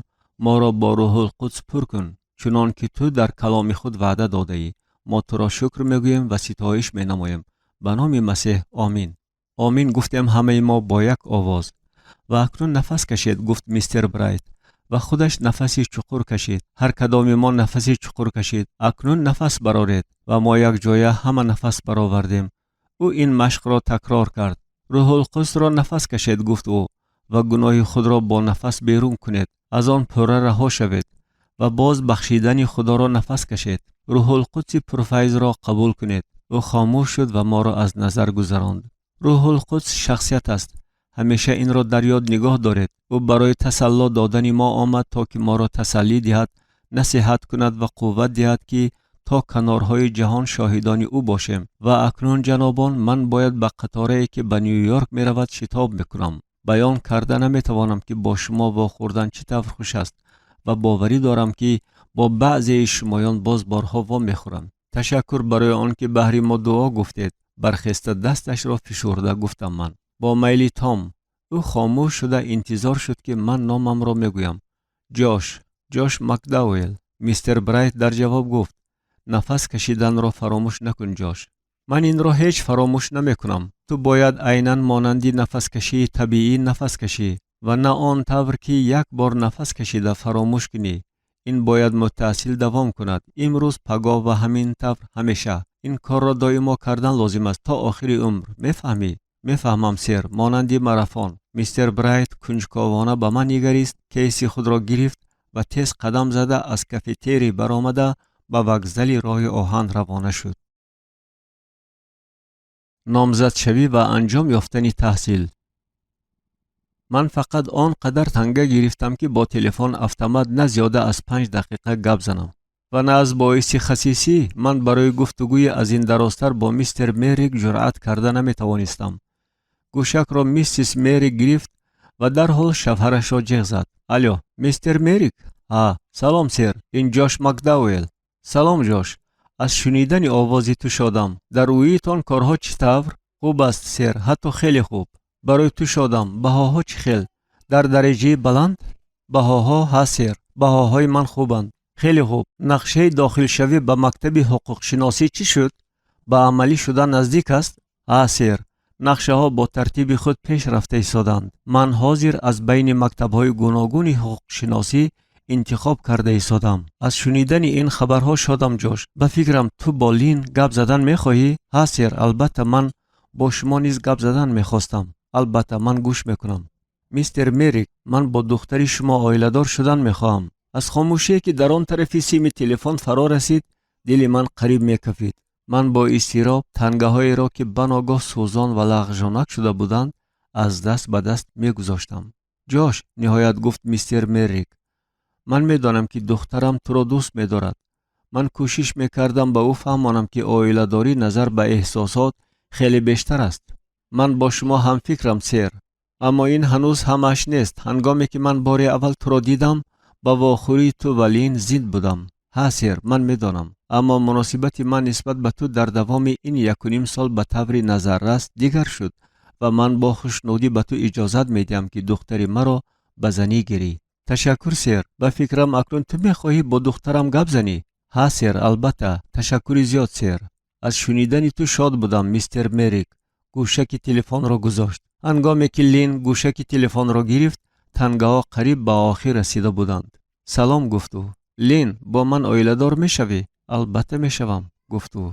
моро бо Рӯҳулқудс пур кун, чунон ки ту дар каломи худ ваъда додаӣ. Мо туро шукр мегӯем ва ситоиш менамоем. Ба номи Масеҳ, омин. Омин гуфтем ҳамаи мо бо як овоз. Ва акнун нафас кашед, гуфт мистер Брайт ва худаш нафаси чуқур кашид. Ҳар кадоми мо нафаси чуқур кашид. Акнун нафас бароред. Ва мо якҷоя ҳама нафас баровардем. Ӯ ин машқро такрор кард. Рӯҳулқудсро нафас кашед, гуфт ӯ, ва гуноҳи худро бо нафас берун кунед, аз он пурра раҳо шавед ва боз бахшидани Худоро нафас кашед. Рӯҳулқудси пурфайзро қабул кунед. Ӯ хомӯш шуд ва моро аз назар гузаронд. Рӯҳулқудс шахсият аст. Ҳамеша инро дар ёд нигоҳ доред. Ӯ барои тасалло додани мо омад, то ки моро тасаллӣ диҳад, насиҳат кунад ва қувват диҳад, ки то канорҳои ҷаҳон шоҳидони ӯ бошем. Ва акнун, ҷанобон, ман бояд ба қаторае, ки ба Ню-Йорк меравад, шитоб мекунам. Баён карда наметавонам, ки бо шумо вохӯрдан чӣ тавр хуш аст ва боварӣ дорам, ки бо баъзеи шумоён боз борҳо вомехӯрам. Ташаккур барои он ки баҳри мо дуо гуфтед. Бархеста дасташро фишурда гуфтам ман. Бо майли том. Ӯ хомӯш шуда интизор шуд, ки ман номамро мегӯям. Ҷош, Ҷош Макдауэл. Мистер Брайт дар ҷавоб гуфт: нафас кашиданро фаромӯш накун, Ҷош. Ман инро ҳеҷ фаромӯш намекунам. Ту бояд айнан монанди нафаскашии табиӣ нафас кашӣ ва на он тавр, ки як бор нафас кашида фаромӯш кунӣ. Ин бояд муттасил давом кунад, имрӯз, пагоҳ ва ҳамин тавр ҳамеша. Ин корро доимо кардан лозим аст, то охири умр. Мефаҳмӣ? Мефаҳмам, сэр, монанди марафон. Мистер Брайт кунҷковона ба ман нигарист, кейси худро гирифт ва тез қадам зада аз кафетерий баромада ба вокзали роҳи оҳан равона шуд. Номзадшавӣ ва анҷом ёфтани таҳсил. Ман фақат он қадар танга гирифтам, ки бо телефон автомат на зиёда аз 5 дақиқа гап занам. Ва на аз боиси хасисӣ ман барои гуфтугӯи аз ин дарозтар бо мистер Мерик ҷуръат карда наметавонистам. Гӯшакро миссис Мерик гирифт ва дарҳол шавҳарашро ҷеғ зад. Алё, мистер Мерик? Ҳа, салом, сэр, ин Ҷош Макдауэл. Салом, Ҷош, аз шунидани овози ту шодам. Дар Уитон корҳо чӣ тавр? Хуб аст, сэр, ҳатто хеле хуб. Барои ту шодам. Баҳоҳо чӣ хел? Дар дараҷаи баланд? Баҳоҳо? Ҳа, сэр, баҳоҳои ман хубанд. Хеле хуб. Нақшаи дохилшавӣ ба мактаби ҳуқуқшиносӣ чӣ шуд? Ба амалӣ шудан наздик аст? Ҳа, сэр, нақшаҳо бо тартиби худ пеш рафта истоданд. Ман ҳозир аз байни мактабҳои гуногуни ҳуқуқшиносӣ интихоб карда истодам. Аз шунидани ин хабарҳо шодам, Ҷош. Ба фикрам, ту бо Лин гап задан мехоҳӣ? Ҳа, сэр, албатта, ман бо шумо низ гап задан мехостам. Албатта, ман гӯш мекунам. Мистер Мерик, ман бо духтари шумо оиладор шудан мехоҳам. Аз хомӯшие, ки дар он тарафи сими телефон фаро расид, дили ман қариб мекафид. Ман бо изтироб тангаҳоеро, ки баногоҳ сӯзон ва лағжонак шуда буданд, аз даст ба даст мегузоштам. Ҷош, ниҳоят гуфт мистер Мерик, ман медонам, ки духтарам туро дӯст медорад. Ман кӯшиш мекардам ба ӯ фаҳмонам, ки оиладорӣ назар ба эҳсосот хеле бештар аст. Ман бо шумо ҳамфикрам, сэр, аммо ин ҳанӯз ҳамааш нест. Ҳангоме ки ман бори аввал туро дидам, ба вохӯрии ту ва Лин зид будам. Ҳа, сэр, ман медонам, аммо муносибати ман нисбат ба ту дар давоми ин 1.5 сол ба таври назаррас дигар шуд ва ман бо хушнудӣ ба ту иҷозат медиҳам, ки духтари маро ба занӣ гирӣ. Ташаккур, сэр. Ба фикрам, акнун ту мехоҳӣ бо духтарам гап занӣ? Ҳа, сэр, албатта. Ташаккури зиёд, сэр. Аз шунидани ту шод будам. Мистер Мерик гӯшаки телефонро гузошт. Ҳангоме ки Лин гӯшаки телефонро гирифт, тангаҳо қариб ба охир расида буданд. Салом, гуфт ӯ. Лин, бо ман оиладор мешавӣ? Албатта мешавам, гуфт ӯ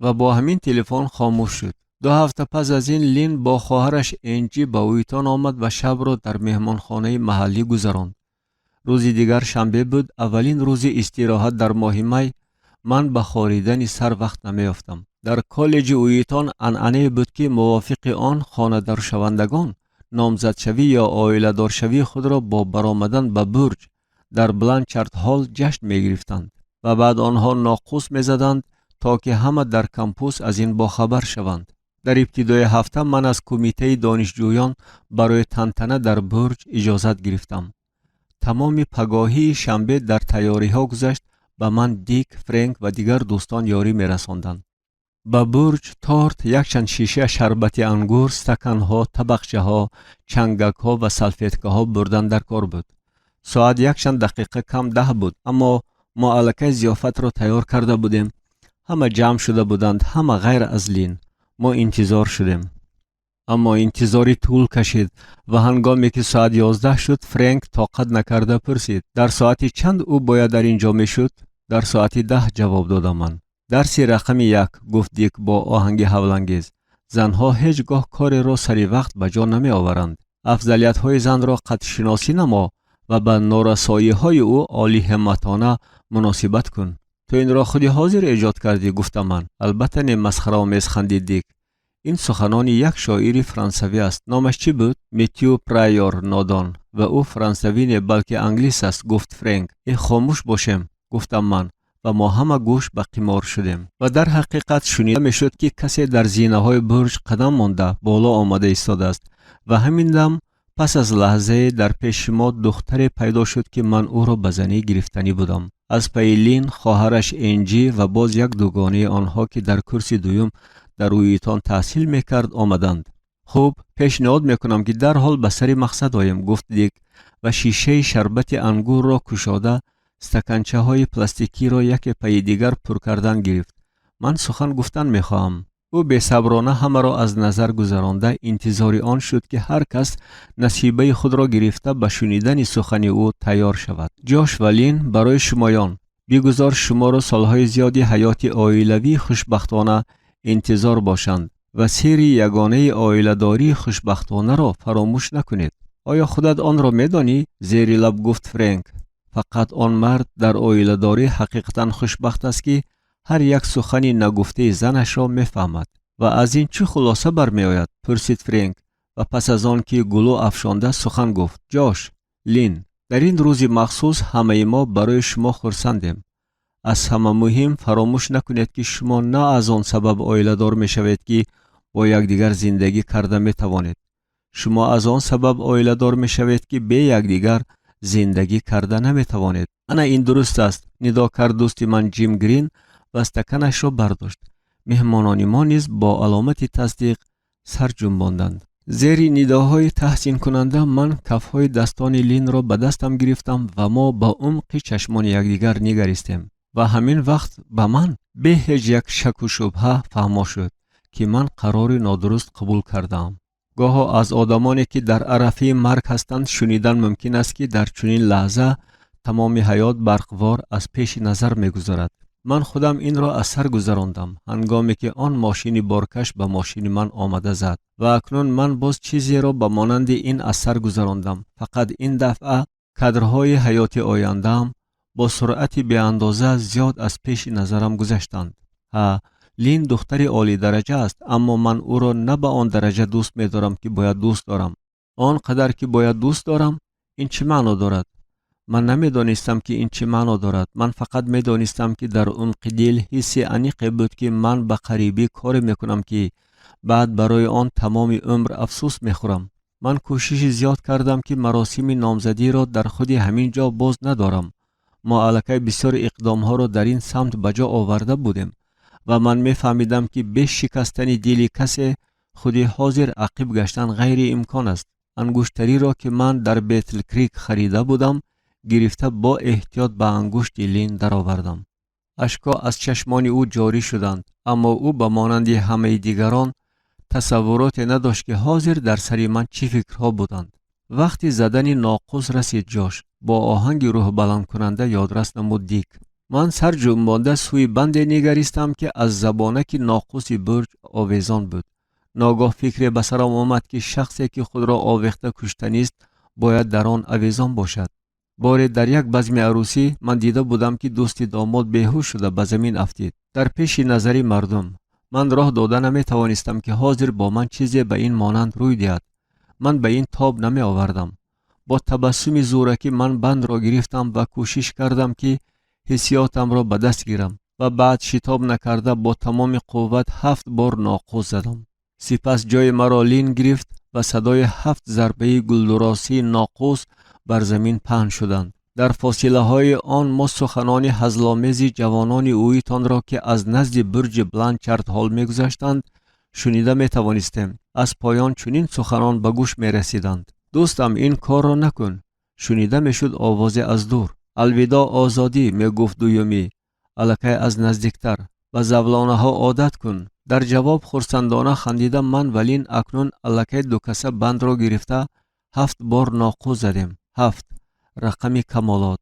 ва бо ҳамин телефон хомӯш шуд. 2 ҳафта пас аз ин Лин бо хоҳараш Энҷи ба Уитон омад ва шабро дар меҳмонхонаи маҳаллӣ гузаронд. Рӯзи дигар шанбе буд, аввалин рӯзи истироҳат дар моҳи май. Ман ба хоридани сар вақт намеёфтам. Дар коллеҷи Уитон анъанае буд, ки мувофиқи он хонадоршавандагон номзадшавӣ ё оиладоршавии худро бо баромадан ба бурҷ дар Бланчард Ҳолл ҷашн мегирифтанд ва баъд онҳо ноқус мезаданд, то ки ҳама дар кампус аз ин бохабар шаванд. Дар ибтидои ҳафта ман аз кумитаи донишҷӯён барои тантана дар бурҷ иҷозат гирифтам. Тамоми пагоҳии шанбе дар тайёриҳо гузашт. Ба ман Дик, Френк ва дигар дӯстон ёрӣ мерасонданд. Ба бурҷ торт, якчанд шиша шарбати ангур, стаканҳо, табақчаҳо, чангакҳо ва салфеткаҳо бурдан дар кор буд. Соат якчанд дақиқа кам 10 буд, аммо мо аллакай зиёфатро тайёр карда будем. Ҳама ҷамъ шуда буданд, ҳама ғайр аз Лин. Мо интизор шудем. Аммо интизорӣ тӯл кашид ва ҳангоме ки соат 11 шуд, Фрэнк тоқат накарда пурсид: дар соати чанд ӯ бояд дар ин ҷо мешуд? Дар соати 10, ҷавоб додам ман. Дарси рақами 1, гуфт Дик бо оҳанги ҳавлангез. Занҳо ҳеҷ гоҳ кореро сари вақт ба ҷо намеоваранд. Афзалиятҳои занро қадршиносӣ намо ва ба норасоиҳои ӯ олиҳимматона муносибат кун. Ту инро худи ҳозир эҷод кардӣ, гуфтам ман. Албатта не, масхараомез хандид Дик. Ин суханони як шоири франсавӣ аст. Номаш чӣ буд? Метью Прайор, нодон. Ва ӯ франсавӣ не, балки англис аст, гуфт Фрэнк. Э, хомӯш бошем, гуфтам ман, ва мо ҳама гӯш ба қимор шудем. Ва дар ҳақиқат шунида мешуд, ки касе дар зинаҳои бурҷ қадам монда боло омада истодааст. Ва ҳамин дам пас аз лаҳзае дар пеши мо духтаре пайдо шуд, ки ман ӯро ба занӣ гирифтанӣ будам. Аз пайи Лин хоҳараш Энҷи ва боз як дугонаи онҳо, ки дар курси дуюм дар Уитон таҳсил мекард, омаданд. Хуб, пешниҳод мекунам, ки дарҳол ба сари мақсад оем, гуфт Дик ва шишаи шарбати ангурро кушода стаканчаҳои пластикиро яке пайи дигар пур кардан гирифт. Ман сухан гуфтан мехоҳам. Ӯ бесаброна ҳамаро аз назар гузаронда интизори он шуд, ки ҳар кас насибаи худро гирифта ба шунидани сухани ӯ тайёр шавад. Ҷош ва Лин, барои шумоён бигузор шуморо солҳои зиёди ҳаёти оилавии хушбахтона интизор бошанд ва сирри ягонаи оиладории хушбахтонаро фаромӯш накунед. Оё худат онро медонӣ? Зери лаб гуфт Фрэнк. Фақат он мард дар оиладорӣ ҳақиқатан хушбахт аст, ки ҳар як сухани нагуфтаи занашро мефаҳмад. Ва аз ин чӣ хулоса бармеояд? Пурсид Фрэнк ва пас аз он ки гулӯ афшонда сухан гуфт: Ҷош, Лин, дар ин рӯзи махсус ҳамаи мо барои шумо хурсандем. Аз ҳама муҳим, фаромӯш накунед, ки шумо на аз он сабаб оиладор мешавед, ки бо якдигар зиндагӣ карда метавонед. Шумо аз он сабаб оиладор мешавед, ки бе якдигар зиндагӣ карда наметавонед. Ана ин дуруст аст, нидо кард дӯсти ман Ҷим Грин ва стаканашро бардошт. Меҳмонони мо низ бо аломати тасдиқ сар ҷунбонданд. Зери нидоҳои таҳсинкунанда ман кафҳои дастони Линро ба дастам гирифтам ва мо ба умқи чашмони якдигар нигаристем. Ва ҳамин вақт ба ман бе ҳеҷ як шаку шубҳа фаҳмо шуд, ки ман қарори нодуруст қабул кардаам. Гоҳо аз одамоне, ки дар арафаи марг ҳастанд, шунидан мумкин аст, ки дар чунин лаҳза тамоми ҳаёт барқвор аз пеши назар мегузарад. Ман худам инро аз сар гузарондам, ҳангоме ки он мошини боркаш ба мошини ман омада зад. Ва акнун ман боз чизеро ба монанди ин аз сар гузарондам. Фақат ин дафъа кадрҳои ҳаёти ояндаам бо суръати беандоза зиёд аз пеши назарам гузаштанд. Ҳа, Лин духтари олидараҷа аст, аммо ман ӯро на ба он дараҷа дӯст медорам, ки бояд дӯст дорам. Он қадар, ки бояд дӯст дорам. Ин чӣ маъно дорад? Ман намедонистам, ки ин чӣ маъно дорад. Ман фақат медонистам, ки дар умқи дил ҳисси аниқе буд, ки ман ба қарибӣ коре мекунам, ки баъд барои он тамоми умр афсӯс мехӯрам. Ман кӯшиши зиёд кардам, ки маросими номзадиро дар худи ҳамин ҷо боз надорам. Мо аллакай бисёр иқдомҳоро дар ин самт ба ҷо оварда будем ва ман мефаҳмидам, ки бе шикастани дили касе худи ҳозир ақиб гаштан ғайриимкон аст. Ангуштариро, ки ман дар Бетлкрик харида будам, гирифта бо эҳтиёт ба ангушти Лин даровардам. Ашкҳо аз чашмони ӯ ҷорӣ шуданд, аммо ӯ ба монанди ҳамаи дигарон тасаввуроте надошт, ки ҳозир дар сари ман чӣ фикрҳо буданд. Вақти задани ноқус расид, Ҷош, бо оҳанги рӯҳбаландкунанда ёдрас намуд Дик. Ман сар ҷунбонда сӯи банде нигаристам, ки аз забонаки ноқуси бурҷ овезон буд. Ногоҳ фикре ба сарам омад, ки шахсе, ки худро овехта куштанист, бояд дар он авезон бошад. Боре дар як базми арӯсӣ ман дида будам, ки дӯсти домод беҳуш шуда ба замин афтид дар пеши назари мардум. Ман роҳ дода наметавонистам, ки ҳозир бо ман чизе ба ин монанд рӯй диҳад. Ман ба ин тоб намеовардам. Бо табассуми зӯракӣ ман бандро гирифтам ва кӯшиш кардам, ки ҳиссиётамро ба даст гирам, ва баъд шитоб накарда бо тамоми қувват 7 бор ноқус задам. Сипас ҷои маро Лин гирифт ва садои 7 зарбаи гулдуросии ноқус бар замин паҳн шуданд. Дар фосилаҳои он мо суханони ҳазломези ҷавонони Уитонро, ки аз назди бурҷи Бланчард Ҳол мегузаштанд, шунида метавонистем. Аз поён чунин суханон ба гӯш мерасиданд: дӯстам, ин корро накун, шунида мешуд овозе аз дур. Алвидо, озодӣ, мегуфт дуюмӣ аллакай аз наздиктар. Ба завлонаҳо одат кун. Дар ҷавоб хурсандона хандида ман ва Лин акнун аллакай дукаса бандро гирифта 7 бор ноқу задем. 7 рақами камолот.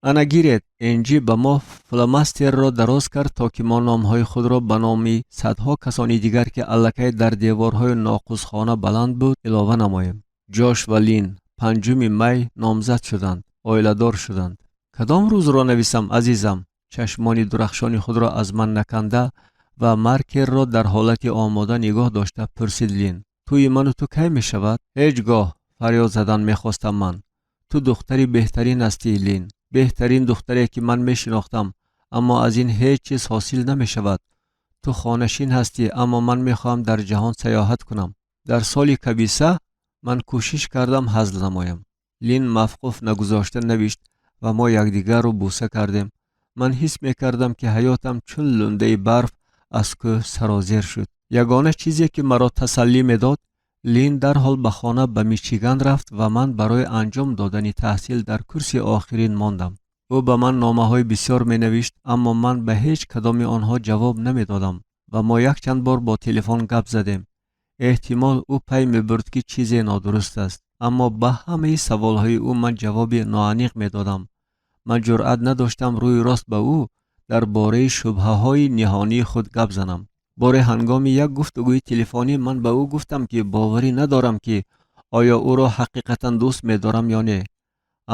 Ана гиред. Энҷи ба мо фломастерро дароз кард, то ки мо номҳои худро ба номи садҳо касони дигар, ки аллакай дар деворҳои ноқузхона баланд буд, илова намоем. Ҷош ва Лин 5 май номзад шуданд, оиладор шуданд. Кадом рӯзро нависам, азизам? Чашмони дурахшони худро аз ман наканда ва маркерро дар ҳолати омода нигоҳ дошта пурсид Лин. Тӯи ману ту кай мешавад? Ҳеҷ гоҳ, фарёд задан мехостам ман. Ту духтари беҳтарин ҳастӣ, Лин, беҳтарин духтаре, ки ман мешинохтам, аммо аз ин ҳеҷ чиз ҳосил намешавад. Ту хонашин ҳастӣ, аммо ман мехоҳам дар ҷаҳон саёҳат кунам. Дар соли кабиса ман кӯшиш кардам ҳазл намоям. Лин мавқуф нагузошта навишт ва мо якдигарро бӯса кардем. Ман ҳис мекардам, ки ҳаётам чун лундаи барф аз кӯҳ сарозер шуд. Ягона чизе, ки маро тасаллӣ медод, Лин дарҳол ба хона ба Мичиган рафт ва ман барои анҷом додани таҳсил дар курси охирин мондам. Ӯ ба ман номаҳои бисёр менавишт, аммо ман ба ҳеҷ кадоми онҳо ҷавоб намедодам ва мо якчанд бор бо телефон гап задем. Эҳтимол ӯ пай мебурд, ки чизе нодуруст аст, аммо ба ҳамаи саволҳои ӯ ман ҷавоби ноаниқ медодам. Ман ҷуръат надоштам рӯи рост ба ӯ дар бораи шубҳаҳои ниҳонии худ гап занам. Боре ҳангоми як гуфтугӯи телефонӣ ман ба ӯ гуфтам, ки боварӣ надорам, ки оё ӯро ҳақиқатан дӯст медорам ё не.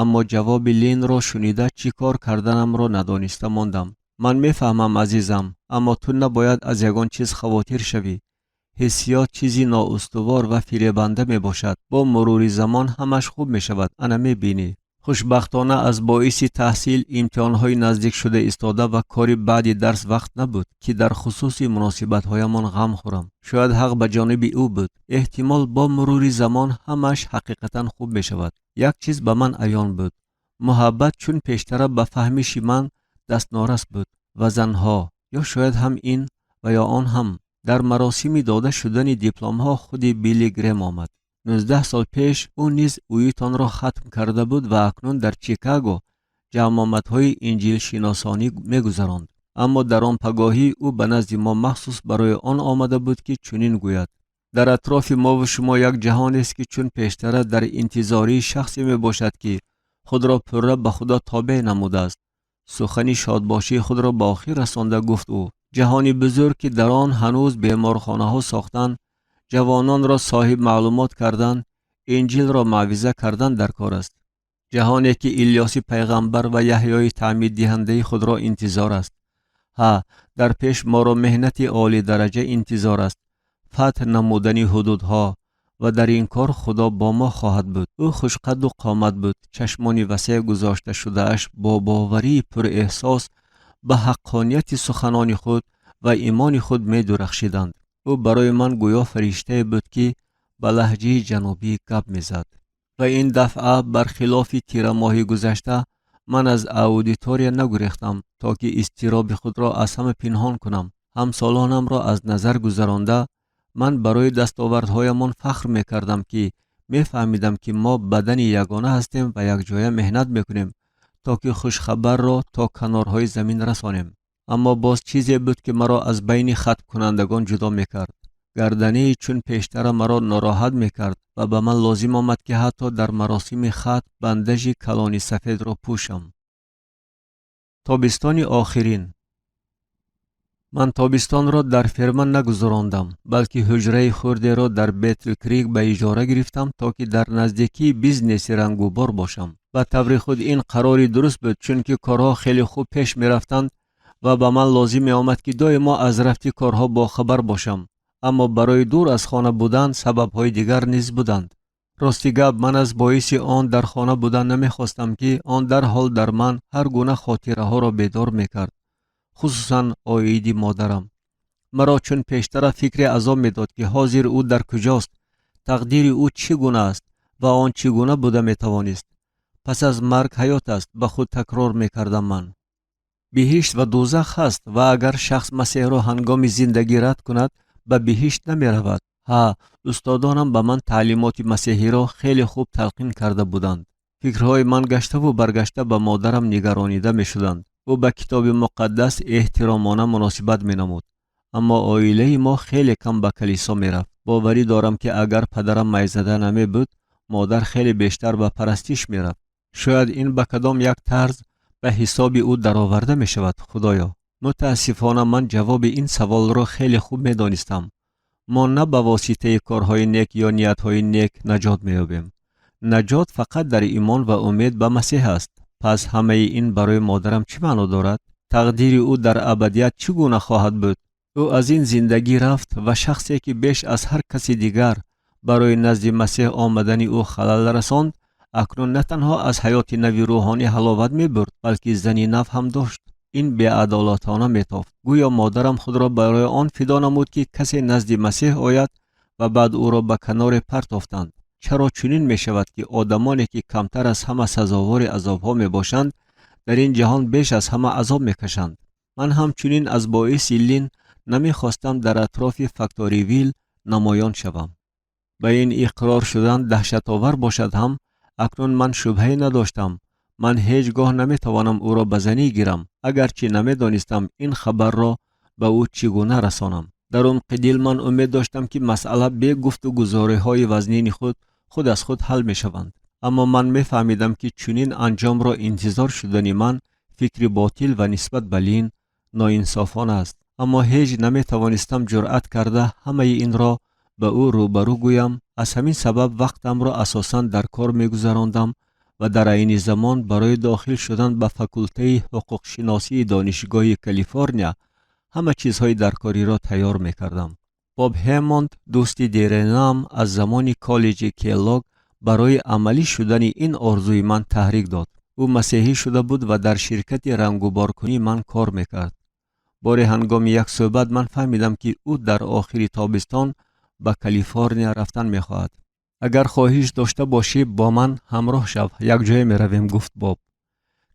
Аммо ҷавоби Линро шунида чӣ кор карданамро надониста мондам. Ман мефаҳмам, азизам, аммо ту набояд аз ягон чиз хавотир шавӣ. Ҳиссиёт чизи ноустувор ва фиребанда мебошад. Бо мурури замон ҳамаш хуб мешавад, ана мебинӣ. Хушбахтона аз боиси таҳсил, имтиҳонҳои наздик шуда истода ва кори баъди дарс вақт набуд, ки дар хусуси муносибатҳоямон ғам хӯрам. Шояд ҳақ ба ҷониби ӯ буд. Эҳтимол бо мурури замон ҳамаш ҳақиқатан хуб мешавад. Як чиз ба ман аён буд. Муҳаббат чун пештара ба фаҳмиши ман дастнорас буд ва занҳо, ё шояд ҳам ин ва ё он ҳам. Дар маросими дода шудани дипломҳо худи Билли Грем омад. 19 сол пеш ӯ низ Уитонро хатм карда буд ва акнун дар Чикаго ҷамъомадҳои инҷилшиносонӣ мегузаронд. Аммо дар он пагоҳӣ ӯ ба назди мо махсус барои он омада буд, ки чунин гӯяд: дар атрофи мову шумо як ҷаҳонест, ки чун пештара дар интизории шахсе мебошад, ки худро пурра ба Худо тобеъ намудааст. Сухани шодбошии худро ба охир расонда гуфт ӯ: ҷаҳони бузург, ки дар он ҳанӯз беморхонаҳо сохтан, ҷавононро соҳиб маълумот кардан, инҷилро маъвиза кардан дар кор аст. Ҷаҳоне, ки Илёси пайғамбар ва Яҳёи таъмиддиҳандаи худро интизор аст. Ҳа, дар пеш моро меҳнати олидараҷа интизор аст, фатҳ намудани ҳудудҳо, ва дар ин кор Худо бо мо хоҳад буд. Ӯ хушқадду қомат буд. Чашмони васеъ гузошта шудааш бо боварии пурэҳсос ба ҳаққонияти суханони худ ва имони худ медурахшиданд. Ӯ барои ман гӯё фариштае буд, ки ба лаҳҷаи ҷанубӣ гап мезад. Ва ин дафъа бархилофи тирамоҳи гузашта ман аз аудитория нагурехтам, то ки изтироби худро аз ҳама пинҳон кунам. Ҳамсолонамро аз назар гузаронда ман барои дастовардҳоямон фахр мекардам, ки мефаҳмидам, ки мо бадани ягона ҳастем ва якҷоя меҳнат мекунем, то ки хушхабарро то канорҳои замин расонем. Аммо боз чизе буд, ки маро аз байни хатмкунандагон ҷудо мекард. Гардании чун пештара маро нороҳат мекард ва ба ман лозим омад, ки ҳатто дар маросими хатм бандажи калони сафедро пӯшам. Тобистони охирин. Ман тобистонро дар ферма нагузарондам, балки ҳуҷраи хурдеро дар Бетл Крик ба иҷора гирифтам, то ки дар наздикии бизнеси рангубор бошам. Ба таври худ ин қарори дуруст буд, чунки корҳо хеле хуб пеш мерафтанд ва ба ман лозим меомад, ки доимо аз рафти корҳо бохабар бошам. Аммо барои дур аз хона будан сабабҳои дигар низ буданд. Рости гап, ман аз боиси он дар хона будан намехостам, ки он дарҳол дар ман ҳар гуна хотираҳоро бедор мекард, хусусан оиди модарам. Маро чун пештара фикре азоб медод, ки ҳозир ӯ дар куҷост, тақдири ӯ чӣ гуна аст ва он чӣ гуна буда метавонист. Пас аз марг ҳаёт аст, ба худ такрор мекардам ман. Биҳишт ва дӯзах ҳаст, ва агар шахс Масеҳро ҳангоми зиндагӣ рад кунад, ба биҳишт намеравад. Ҳа, устодонам ба ман таълимоти масеҳиро хеле хуб талқин карда буданд. Фикрҳои ман гаштаву баргашта ба модарам нигаронида мешуданд. Ӯ ба Китоби Муқаддас эҳтиромона муносибат менамуд, аммо оилаи мо хеле кам ба калисо мерафт. Боварӣ дорам, ки агар падарам майзада намебуд, модар хеле бештар ба парастиш мерафт. Шояд ин ба кадом як тарз ба ҳисоби ӯ дароварда мешавад. Худоё, мутаассифона, ман ҷавоби ин саволро хеле хуб медонистам. Мо на ба воситаи корҳои нек ё ниятҳои нек наҷот меёбем. Наҷот фақат дар имон ва умед ба Масеҳ аст. Пас ҳамаи ин барои модарам чӣ маъно дорад? Тақдири ӯ дар абадият чӣ гуна хоҳад буд? Ӯ аз ин зиндагӣ рафт ва шахсе, ки беш аз ҳар каси дигар барои назди Масеҳ омадани ӯ халал расонд, акнун на танҳо аз ҳаёти нави рӯҳонӣ ҳаловат мебурд, балки зани нав ҳам дошт. Ин беадолатона метофт. Гӯё модарам худро барои он фидо намуд, ки касе назди Масеҳ ояд, ва баъд ӯро ба каноре партофтанд. Чаро чунин мешавад, ки одамоне, ки камтар аз ҳама сазовори азобҳо мебошанд, дар ин ҷаҳон беш аз ҳама азоб мекашанд? Ман ҳамчунин аз боиси Лин намехостам дар атрофи Факторивил намоён шавам. Ба ин иқрор шудан даҳшатовар бошад ҳам, акнун ман шубҳае надоштам: ман ҳеҷ гоҳ наметавонам ӯро ба занӣ гирам, агарчи намедонистам ин хабарро ба ӯ чӣ гуна расонам. Дар умқи дил ман умед доштам, ки масъала бе гуфтугузориҳои вазнини худ аз худ ҳал мешаванд. Аммо ман мефаҳмидам, ки чунин анҷомро интизор шудани ман фикри ботил ва нисбат ба Лин ноинсофона аст. Аммо ҳеҷ наметавонистам ҷуръат карда ҳамаи инро ба ӯ рӯбарӯ гӯям. Аз ҳамин сабаб вақтамро асосан дар кор мегузарондам ва дар айни замон барои дохил шудан ба факултаи ҳуқуқшиносии Донишгоҳи Калифорния ҳама чизҳои даркориро тайёр мекардам. Боб Ҳемонд, дӯсти деренаам аз замони коллеҷи Келлог, барои амалӣ шудани ин орзуи ман таҳрик дод. Ӯ масеҳӣ шуда буд ва дар ширкати рангуборкунии ман кор мекард. Боре ҳангоми як суҳбат ман фаҳмидам, ки ӯ дар охири тобистон ба Калифорния рафтан мехоҳад. «Агар хоҳиш дошта бошӣ, бо ман ҳамроҳ шав, якҷоя меравем», гуфт Боб.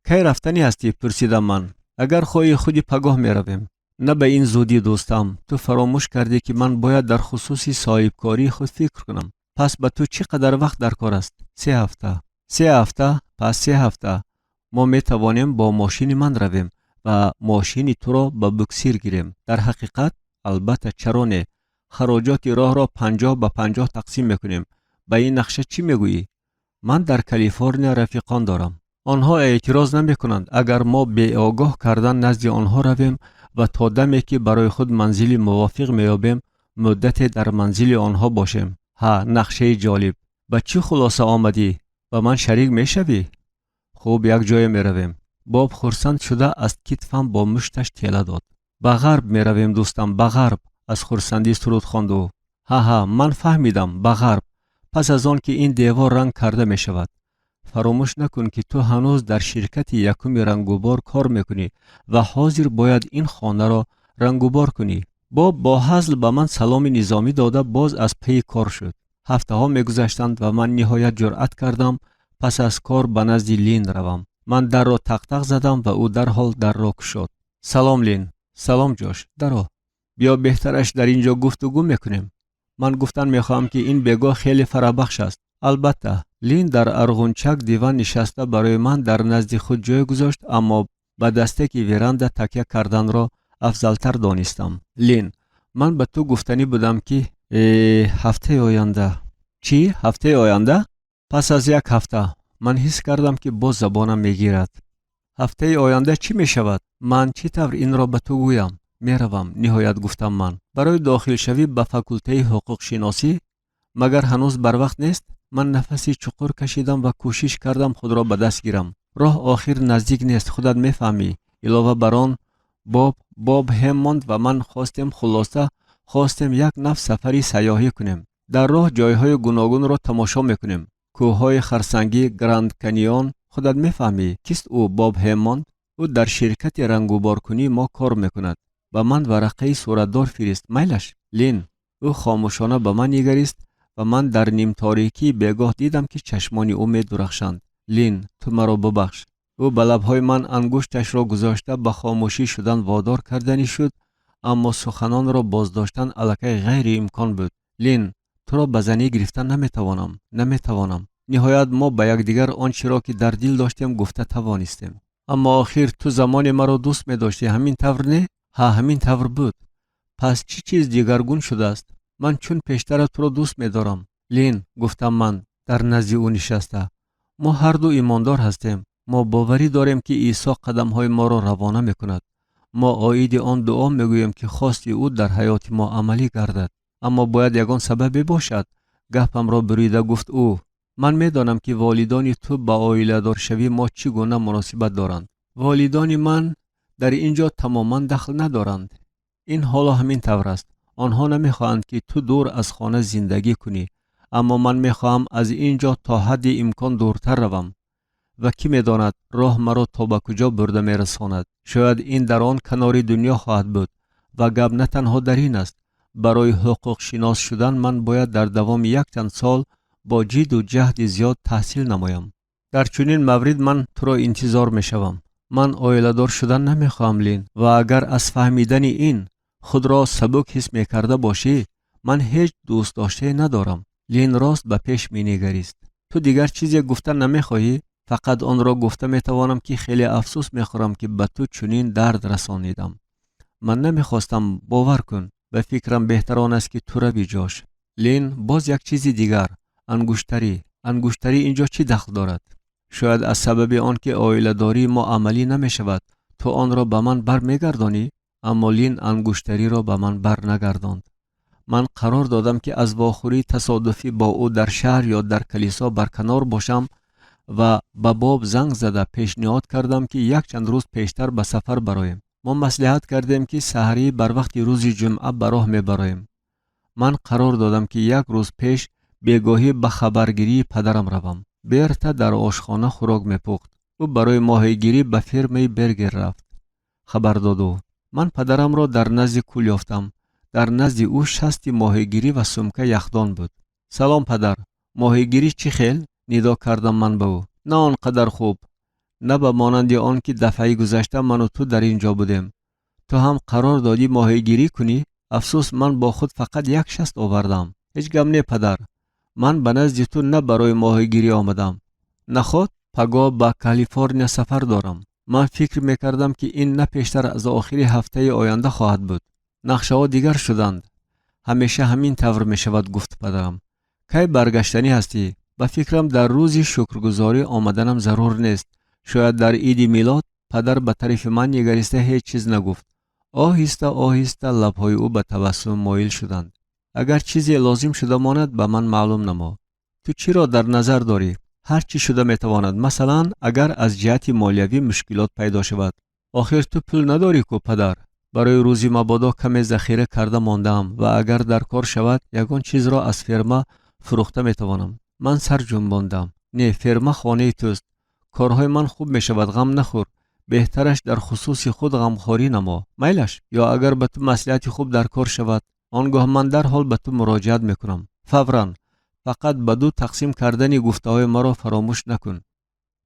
«Кай рафтанӣ ҳастӣ?» пурсидам ман. «Агар хоҳӣ, худи пагоҳ меравем». «На ба ин зудӣ, дӯстам. Ту фаромӯш кардӣ, ки ман бояд дар хусуси соҳибкории худ фикр кунам. Пас ба ту чӣ қадар вақт дар кор аст?» «3 ҳафта». «3 ҳафта? Пас 3 ҳафта мо метавонем бо мошини ман равем ва мошини туро ба буксир гирем». «Дар ҳақиқат?» «Албатта, чаро не? Хароҷоти роҳро 50 ба 50 тақсим мекунем. Ба ин нақша чӣ мегӯӣ? Ман дар Калифорния рафиқон дорам. Онҳо эътироз намекунанд, агар мо беогоҳ кардан назди онҳо равем ва то даме, ки барои худ манзили мувофиқ меёбем, муддате дар манзили онҳо бошем». «Ҳа, нақшаи ҷолиб! Ба чӣ хулоса омадӣ? Ба ман шарик мешавӣ?» «Хуб, якҷоя меравем». Боб хурсанд шуда аз китфам бо мушташ тела дод. «Ба ғарб меравем, дӯстам, ба ғарб!» аз хурсандӣ суруд хонд ӯ. «Ҳа, ҳа, ман фаҳмидам, ба ғарб, пас аз он ки ин девор ранг карда мешавад. Фаромӯш накун, ки ту ҳанӯз дар ширкати якуми рангубор кор мекунӣ ва ҳозир бояд ин хонаро рангубор кунӣ». Боб бо ҳазл ба ман саломи низомӣ дода, боз аз пайи кор шуд. Ҳафтаҳо мегузаштанд ва ман ниҳоят ҷуръат кардам пас аз кор ба назди Лин равам. Ман дарро тақтақ задам ва ӯ дарҳол дарро кушод. «Салом, Лин». «Салом, Ҷош, даро. Биё, беҳтараш дар ин ҷо гуфтугӯ мекунем. Ман гуфтан мехоҳам, ки ин бегоҳ хеле фараҳбахш аст». «Албатта». Лин дар арғунчак диван нишаста барои ман дар назди худ ҷой гузошт, аммо ба дастаки веранда такя карданро афзалтар донистам. «Лин, ман ба ту гуфтанӣ будам, ки ҳафтаи оянда». «Чӣ? Ҳафтаи оянда?» «Пас аз як ҳафта». Ман ҳис кардам, ки боз забонам мегирад. «Ҳафтаи оянда чӣ мешавад? Ман чӣ тавр инро ба ту гӯям?» «Меравам», ниҳоят гуфтам ман, «барои дохилшавӣ ба факултаи ҳуқуқшиносӣ». «Магар ҳанӯз барвақт нест?» Ман нафаси чуқур кашидам ва кӯшиш кардам худро ба даст гирам. Роҳ охир наздик нест, худат мефаҳмӣ. Илова бар он, Боб Ҳеммонд ва ман хостем, хулоса, хостем як наф сафари сайёҳӣ кунем. Дар роҳ ҷойҳои гуногунро тамошо мекунем: кӯҳҳои харсангӣ, Гранд Каньон, худат мефаҳмӣ. «Кист ӯ, Боб Ҳеммонд?» «Ӯ дар ширкати рангуборкунии мо кор мекунад. Ба ман варақаи суратдор фирист, майлаш, Лин?» Ӯ хомӯшона ба ман нигарист ва ман дар нимторикии бегоҳ дидам, ки чашмони ӯ медурахшанд. «Лин, ту маро бубахш». Ӯ ба лабҳои ман ангушташро гузошта ба хомӯшӣ шудан водор карданӣ шуд, аммо суханонро боздоштан аллакай ғайриимкон буд. «Лин, туро ба занӣ гирифтан наметавонам, наметавонам». Ниҳоят мо ба якдигар он чиро, ки дар дил доштем, гуфта тавонистем. Аммо охир ту замоне маро дӯст медоштӣ, ҳамин тавр не? Ҳа, ҳамин тавр буд. Пас чӣ чиз дигаргун шудааст? Ман чун пештара туро дӯст медорам. Лин, гуфтам ман дар назди ӯ нишаста, мо ҳарду имондор ҳастем. Мо боварӣ дорем, ки Исо қадамҳои моро равона мекунад. Мо оиди он дуо мегӯем, ки хости ӯ дар ҳаёти мо амалӣ гардад. Аммо бояд ягон сабабе бошад, гапамро бурида гуфт ӯ. Ман медонам, ки волидони ту ба оиладоршавии мо чӣ гуна муносибат доранд. Волидони ман дар ин ҷо тамоман дахл надоранд. Ин ҳоло ҳамин тавр аст. Онҳо намехоҳанд, ки ту дур аз хона зиндагӣ кунӣ, аммо ман мехоҳам аз ин ҷо то ҳадди имкон дуртар равам. Ва кӣ медонад, роҳ маро то ба куҷо бурда мерасонад. Шояд ин дар он канори дунё хоҳад буд. Ва гап на танҳо дар ин аст. Барои ҳуқуқшинос шудан ман бояд дар давоми якчанд сол бо ҷидду ҷаҳди зиёд таҳсил намоям. Дар чунин маврид ман туро интизор мешавам. Ман оиладор шудан намехоҳам, Лин, ва агар аз фаҳмидани ин худро сабук ҳис мекарда бошӣ, ман ҳеҷ дӯстдоштае надорам. Лин рост ба пеш менигарист. Ту дигар чизе гуфта намехоҳӣ? Фақат онро гуфта метавонам, ки хеле афсӯс мехӯрам, ки ба ту чунин дард расонидам. Ман намехостам, бовар кун. Ба фикрам, беҳтар он аст, ки ту рави ҷош. Лин, боз як чизи дигар. Ангуштарӣ. Ангуштарӣ ин ҷо чӣ дахл дорад? Шояд аз сабаби он ки оиладории мо амалӣ намешавад, ту онро ба ман бармегардонӣ? Аммо Лин ангуштариро ба ман барнагардонд. Ман қарор додам, ки аз вохӯрии тасодуфӣ бо ӯ дар шаҳр ё дар калисо барканор бошам ва ба Боб занг зада пешниҳод кардам, ки якчанд рӯз пештар ба сафар бароем. Мо маслиҳат кардем, ки саҳарӣ барвақти рӯзи ҷумъа ба роҳ мебароем. Ман қарор додам, ки як рӯз пеш бегоҳӣ ба хабаргирии падарам равам. Берта дар ошхона хӯрок мепухт. Ӯ барои моҳигирӣ ба фермаи Бергер рафт, хабар дод ӯ. Ман падарамро дар назди кӯл ёфтам. Дар назди ӯ шасти моҳигирӣ ва сумка яхдон буд. Салом, падар. Моҳигирӣ чӣ хел? Нидо кардам ман ба ӯ. На он қадар хуб, на ба монанди он ки дафъаи гузашта ману ту дар ин ҷо будем. Ту ҳам қарор додӣ моҳигирӣ кунӣ? Афсӯс, ман бо худ фақат як шаст овардам. Ҳеҷ гап не, падар. Ман ба назди ту на барои моҳигирӣ омадам. Наход, пагоҳ ба Калифорния сафар дорам. Ман фикр мекардам, ки ин на пештар аз охири ҳафтаи оянда хоҳад буд. Нақшаҳо дигар шуданд. Ҳамеша ҳамин тавр мешавад, гуфт падарам. Кай баргаштанӣ ҳастӣ? Ба фикрам, дар рӯзи шукргузорӣ омаданам зарур нест. Шояд дар иди милод. Падар ба тарафи ман нигариста ҳеҷ чиз нагуфт. Оҳиста оҳиста лабҳои ӯ ба табассум моил шуданд. Агар чизе лозим шуда монад, ба ман маълум намо. Ту чиро дар назар дорӣ? Ҳар чӣ шуда метавонад. Масалан, агар аз ҷиҳати молиявӣ мушкилот пайдо шавад. Охир ту пул надорӣ ку, падар. Барои рӯзи мабодо каме захира карда мондаам ва агар дар кор шавад, ягон чизро аз ферма фурӯхта метавонам. Ман сар ҷунбондам. Не, ферма хонаи туст. Корҳои ман хуб мешавад, ғам нахӯр. Беҳтараш дар хусуси худ ғамхорӣ намо. Майлаш, ё агар ба ту маслиҳати хуб дар кор шавад, он гоҳ ман дарҳол ба ту муроҷиат мекунам. Фавран. Фақат ба ду тақсим кардани гуфтаҳои маро фаромӯш накун.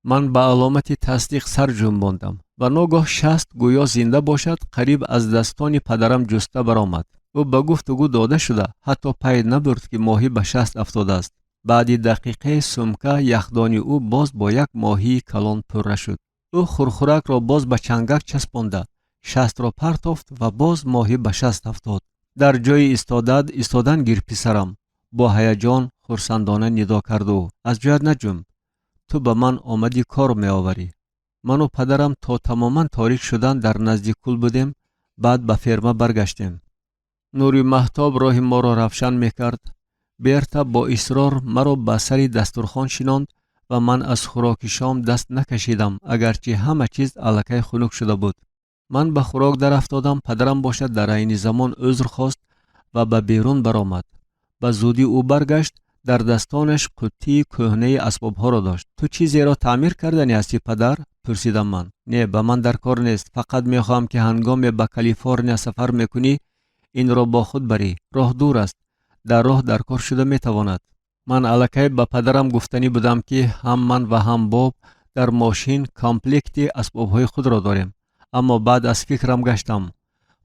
Ман ба аломати тасдиқ сар ҷунбондам ва ногоҳ шаст гӯё зинда бошад, қариб аз дастони падарам ҷуста баромад. Ӯ ба гуфтугӯ дода шуда, ҳатто пай набурд, ки моҳӣ ба шаст афтодааст. Баъди дақиқаи сумка яхдони ӯ боз бо як моҳии калон пурра шуд. Ӯ хурхуракро боз ба чангак часпонда, шастро партофт ва боз моҳӣ ба шаст афтод. Дар ҷои истодаат истодан гир, писарам, бо ҳаяҷон хурсандона нидо кард ӯ. Аз ҷоят наҷунб. Ту ба ман омади кор меоварӣ. Ману падарам то тамоман торик шудан дар назди кӯл будем, баъд ба ферма баргаштем. Нури маҳтоб роҳи моро равшан мекард. Берта бо исрор маро ба сари дастурхон шинонд ва ман аз хӯроки шом даст накашидам, агарчи ҳама чиз аллакай хунук шуда буд. Ман ба хӯрок дарафтодам, падарам бошад дар айни замон узр хост ва ба берун баромад. Ба зудӣ ӯ баргашт, дар дастонаш қуттии кӯҳнаи асбобҳоро дошт. Ту чизеро таъмир карданӣ ҳастӣ, падар? Пурсидам ман. Не, ба ман дар кор нест. Фақат мехоҳам, ки ҳангоме ба Калифорния сафар мекунӣ, инро бо худ барӣ. Роҳ дур аст, дар роҳ дар кор шуда метавонад. Ман аллакай ба падарам гуфтанӣ будам, ки ҳам ман ва ҳам Боб дар мошин комплекти асбобҳои худро дорем, аммо баъд аз фикрам гаштам.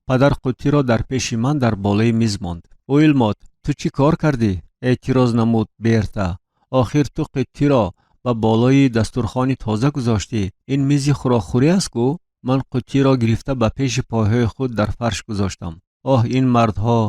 Падар қуттиро дар пеши ман дар болои миз монд. Уилмот, ту чӣ кор кардӣ? Эътироз намуд Берта. Охир ту қуттиро Ба болои дастурхони тоза гузоштӣ. Ин мизи хӯрокхӯрӣ аст ку? Ман қуттиро гирифта ба пеши пойҳои худ дар фарш гузоштам. Оҳ, ин мардҳо!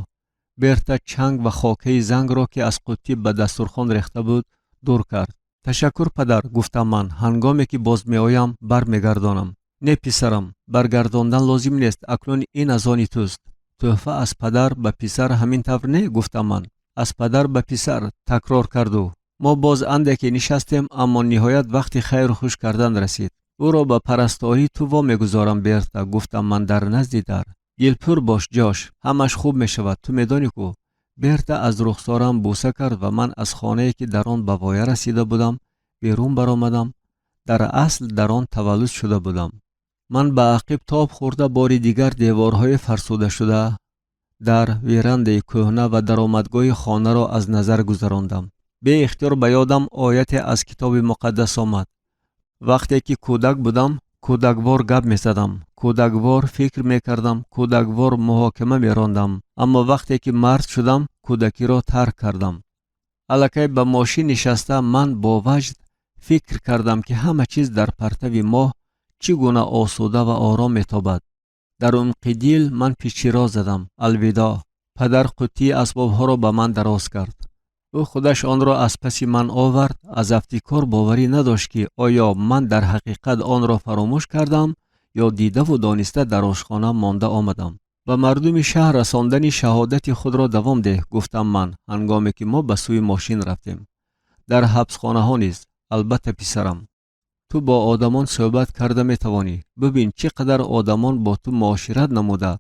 Берта чанг ва хокаи зангро, ки аз қуттӣ ба дастурхон рехта буд, дур кард. Ташаккур, падар, гуфтам ман. Ҳангоме ки боз меоям, бармегардонам. Не, писарам, баргардондан лозим нест. Акнун ин аз они туст. Тӯҳфа аз падар ба писар, ҳамин тавр не? Гуфтам ман. Аз падар ба писар, такрор кард ӯ. Мо боз андаке нишастем, аммо ниҳоят вақти хайру хуш кардан расид. Ӯро ба парастории ту вомегузорам, Берта, гуфтам ман дар назди дар. Дилпур бош, Ҷош, ҳамаш хуб мешавад, ту медонӣ ку. Берта аз рухсорам бӯса кард ва ман аз хонае, ки дар он ба воя расида будам, берун баромадам. Дар асл дар он таваллуд шуда будам. Ман ба ақиб тоб хӯрда, бори дигар деворҳои фарсудашуда дар верандаи кӯҳна ва даромадгоҳи хонаро аз назар гузарондам. Беихтиёр ба ёдам ояте аз Китоби Муқаддас омад. Вақте ки кӯдак будам, кӯдаквор гап мезадам, кӯдаквор фикр мекардам, кӯдаквор муҳокима мерондам, аммо вақте ки мард шудам, кӯдакиро тарк кардам. Аллакай ба мошин нишаста, ман бо ваҷд фикр кардам, ки ҳама чиз дар партави моҳ чӣ гуна осуда ва ором метобад. Дар умқи дил ман пичиро задам: алвидоъ. Падар қуттии асбобҳоро ба ман дароз кард. Ӯ худаш онро аз паси ман овард. Аз афтикор боварӣ надошт, ки оё ман дар ҳақиқат онро фаромӯш кардам ё дидаву дониста дар ошхона монда омадам. Ба мардуми шаҳр расондани шаҳодати худро давом деҳ, гуфтам ман, ҳангоме ки мо ба сӯи мошин рафтем. Дар ҳабсхонаҳо низ. Албатта, писарам. Ту бо одамон суҳбат карда метавонӣ. Бибин, чӣ қадар одамон бо ту муошират намуда,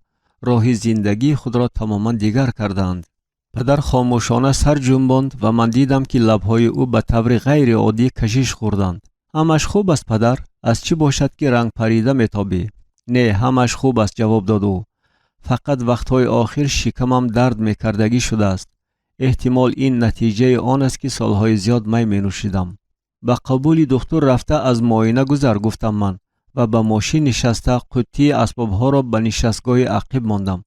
роҳи зиндагии худро тамоман дигар кардаанд. Падар хомӯшона сар ҷунбонд ва ман дидам, ки лабҳои ӯ ба таври ғайриоддӣ кашиш хӯрданд. Ҳамаш хуб аст, падар. Аз чӣ бошад, ки рангпарида метобӣ? Не, ҳамаш хуб аст, ҷавоб дод ӯ. Фақат вақтҳои охир шикамам дард мекардагӣ шудааст. Эҳтимол, ин натиҷаи он аст, ки солҳои зиёд май менӯшидам. Ба қабули духтур рафта, аз муоина гузар, гуфтам ман ва ба мошин нишаста, қуттии асбобҳоро ба нишастгоҳи ақиб мондам.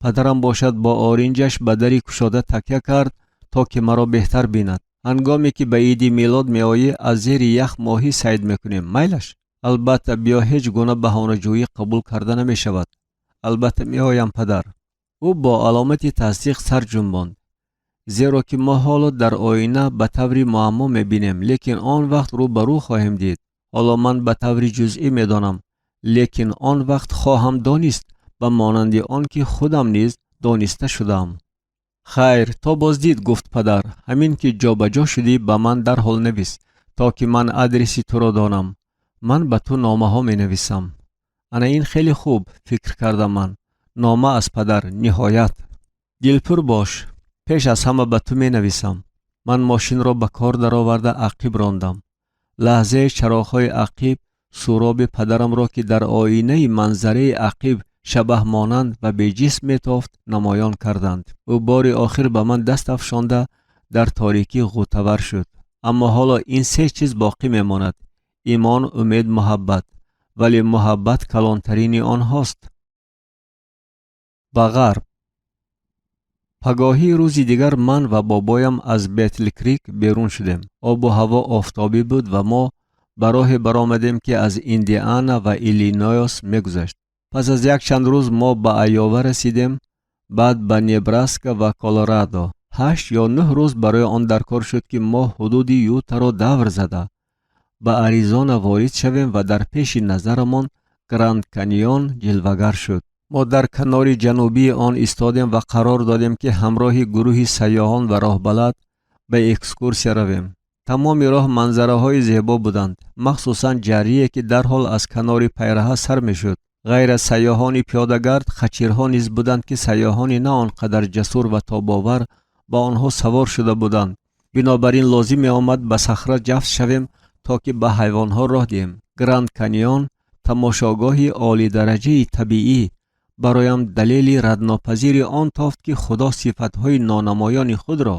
Падарам бошад бо оринҷаш ба дари кушода такя кард, то ки маро беҳтар бинад. Ҳангоме ки ба иди мелод меоӣ, аз зери ях моҳӣ сайд мекунем, майлаш? Албатта, биё, ҳеҷ гуна баҳонаҷӯӣ қабул карда намешавад. Албатта меоям, падар. Ӯ бо аломати тасдиқ сар ҷунбонд. Зеро ки мо ҳоло дар оина ба таври муаммо мебинем, лекин он вақт рӯ ба рӯ хоҳем дид. Ҳоло ман ба таври ҷузъӣ медонам, лекин он вақт хоҳам донист, ба монанди он ки худам низ дониста шудаам. Хайр, то боздид, гуфт падар. Ҳамин ки ҷобаҷо шудӣ, ба ман дарҳол навис, то ки ман адреси туро донам. Ман ба ту номаҳо менависам. Ана ин хеле хуб, фикр кардам ман. Нома аз падар, ниҳоят. Дилпур бош, пеш аз ҳама ба ту менависам. Ман мошинро ба кор дароварда, ақиб рондам. Лаҳзаи чароғҳои ақиб суроби падарамро, ки дар оинаи манзараи ақиб шабаҳмонанд ва беҷисм метофт, намоён карданд. Ӯ бори охир ба ман даст афшонда, дар торикӣ ғӯтавар шуд. Аммо ҳоло ин се чиз боқӣ мемонад: имон, умед, муҳаббат. Вале муҳаббат калонтарини онҳост. Ба ғарб. Пагоҳии рӯзи дигар ман ва бобоям аз Бетлкрик берун шудем. Обу ҳаво офтобӣ буд ва мо ба роҳе баромадем, ки аз Индиана ва Иллинойс мегузашт. Пас аз якчанд рӯз мо ба Айова расидем, баъд ба Небраска ва Колорадо. 8 ё 9 рӯз барои он даркор шуд, ки мо ҳудуди Ютаро давр зада, ба Аризона ворид шавем ва дар пеши назарамон Гранд Каньон ҷилвагар шуд. Мо дар канори ҷанубии он истодем ва қарор додем, ки ҳамроҳи гурӯҳи сайёҳон ва роҳбалад ба экскурсия равем. Тамоми роҳ манзараҳои зебо буданд, махсусан ҷаррие, ки дарҳол аз канори пайраҳа сар мешуд. Ғайр аз сайёҳони пиёдагард, хачирҳо низ буданд, ки сайёҳони на он қадар ҷасур ва тобовар ба онҳо савор шуда буданд. Бинобар ин лозим меомад ба сахра ҷафт шавем, то ки ба ҳайвонҳо роҳ диҳем. Гранд Каньон, тамошогоҳи олидараҷаи табиӣ, бароям далели раднопазири он тофт, ки Худо сифатҳои нонамоёни худро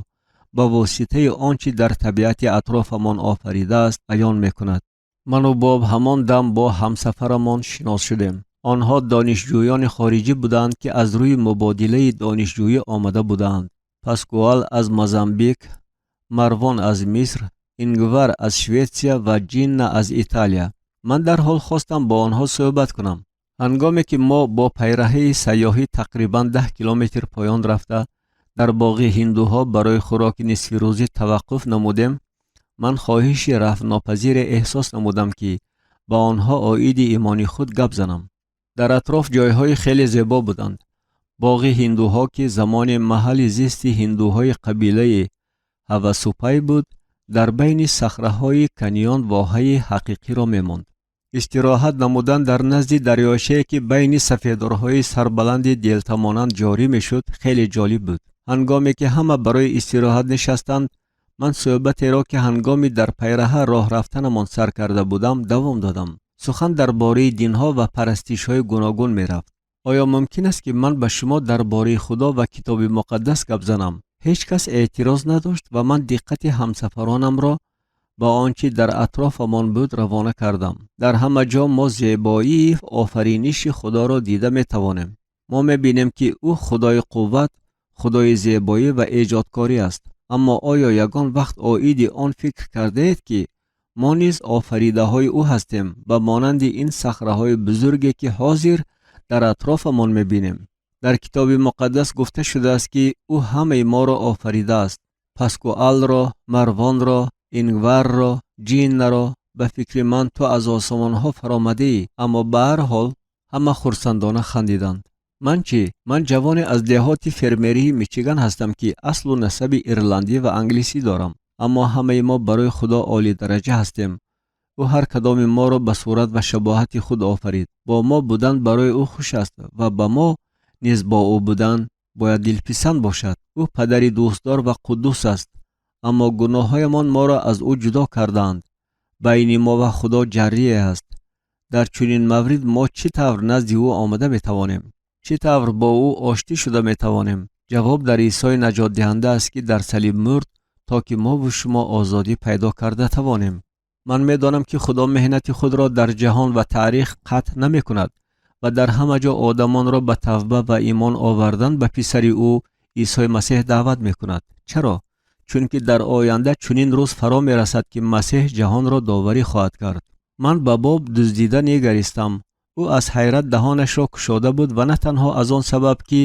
ба воситаи он чӣ дар табиати атрофамон офаридааст баён мекунад. Ману Боб ҳамон дам бо ҳамсафарамон шинос шудем. Онҳо донишҷӯёни хориҷӣ буданд, ки аз рӯи мубодилаи донишҷӯӣ омада буданд: Паскуал аз Мозамбик, Марвон аз Миср. Ингвар аз Шветсия ва Ҷинна аз Италия. Ман дарҳол хостам бо онҳо суҳбат кунам. Ҳангоме ки мо бо пайраҳаи сайёҳӣ тақрибан 10 километр поён рафта дар боғи ҳиндуҳо барои хӯроки нисфирӯзӣ таваққуф намудем, ман хоҳиши рафтнопазире эҳсос намудам, ки ба онҳо оиди имони худ гап занам. Дар атроф ҷойҳои хеле зебо буданд. Боғи ҳиндуҳо, ки замоне маҳалли зисти ҳиндуҳои қабилаи Ҳавасупай буд, дар байни сахраҳои каньон воҳаи ҳақиқиро мемонд. Истироҳат намудан дар назди дарёчае, ки байни сафедорҳои сарбаланди делтамонанд ҷорӣ мешуд, хеле ҷолиб буд. Ҳангоме ки ҳама барои истироҳат нишастанд, ман суҳбатеро, ки ҳангоми дар пайраҳа роҳ рафтанамон сар карда будам, давом додам. Сухан дар бораи динҳо ва парастишҳои гуногун мерафт. Оё мумкин аст, ки ман ба шумо дар бораи Худо ва Китоби Муқаддас гап занам? Ҳеҷ кас эътироз надошт ва ман диққати ҳамсафаронамро ба он чӣ дар атрофамон буд равона кардам. Дар ҳама ҷо мо зебоии офариниши Худоро дида метавонем. Мо мебинем, ки ӯ Худои қувват, Худои зебоӣ ва эҷодкорӣ аст. Аммо оё ягон вақт оиди он фикр кардаед, ки мо низ офаридаҳои ӯ ҳастем, ба монанди ин сахраҳои бузурге, ки ҳозир дар атрофамон мебинем? Дар Китоби Муқаддас гуфта шудааст, ки ӯ ҳамаи моро офаридааст: Паскуалро, Марвонро, Ингварро, Ҷиннаро. Ба фикри ман, ту аз осомонҳо фаромадаӣ. Аммо ба ҳар ҳол ҳама хурсандона хандиданд. Ман чӣ? Ман ҷавоне аз деҳоти фермерии Мичиган ҳастам, ки аслу насаби ирландӣ ва англисӣ дорам. Аммо ҳамаи мо барои Худо олидараҷа ҳастем. Ӯ ҳар кадоми моро ба сурат ва шабоҳати худ офарид. Бо мо будан барои ӯ хуш аст ва ба мо низ бо ӯ будан бояд дилписанд бошад. Ӯ падари дӯстдор ва қуддус аст, аммо гуноҳҳоямон моро аз ӯ ҷудо кардаанд. Байни мо ва Худо ҷаррие аст. Дар чунин маврид мо чӣ тавр назди ӯ омада метавонем? Чӣ тавр бо ӯ оштӣ шуда метавонем? Ҷавоб дар Исои наҷотдиҳанда аст, ки дар салиб мурд, то ки мову шумо озодӣ пайдо карда тавонем. Ман медонам, ки Худо меҳнати худро дар ҷаҳон ва таърих қатъ намекунад ва дар ҳама ҷо одамонро ба тавба ва имон овардан ба писари ӯ Исои Масеҳ даъват мекунад. Чаро? Чунки дар оянда чунин рӯз фаро мерасад, ки Масеҳ ҷаҳонро доварӣ хоҳад кард. Ман ба Боб дуздида нигаристам. Ӯ аз ҳайрат даҳонашро кушода буд ва на танҳо аз он сабаб, ки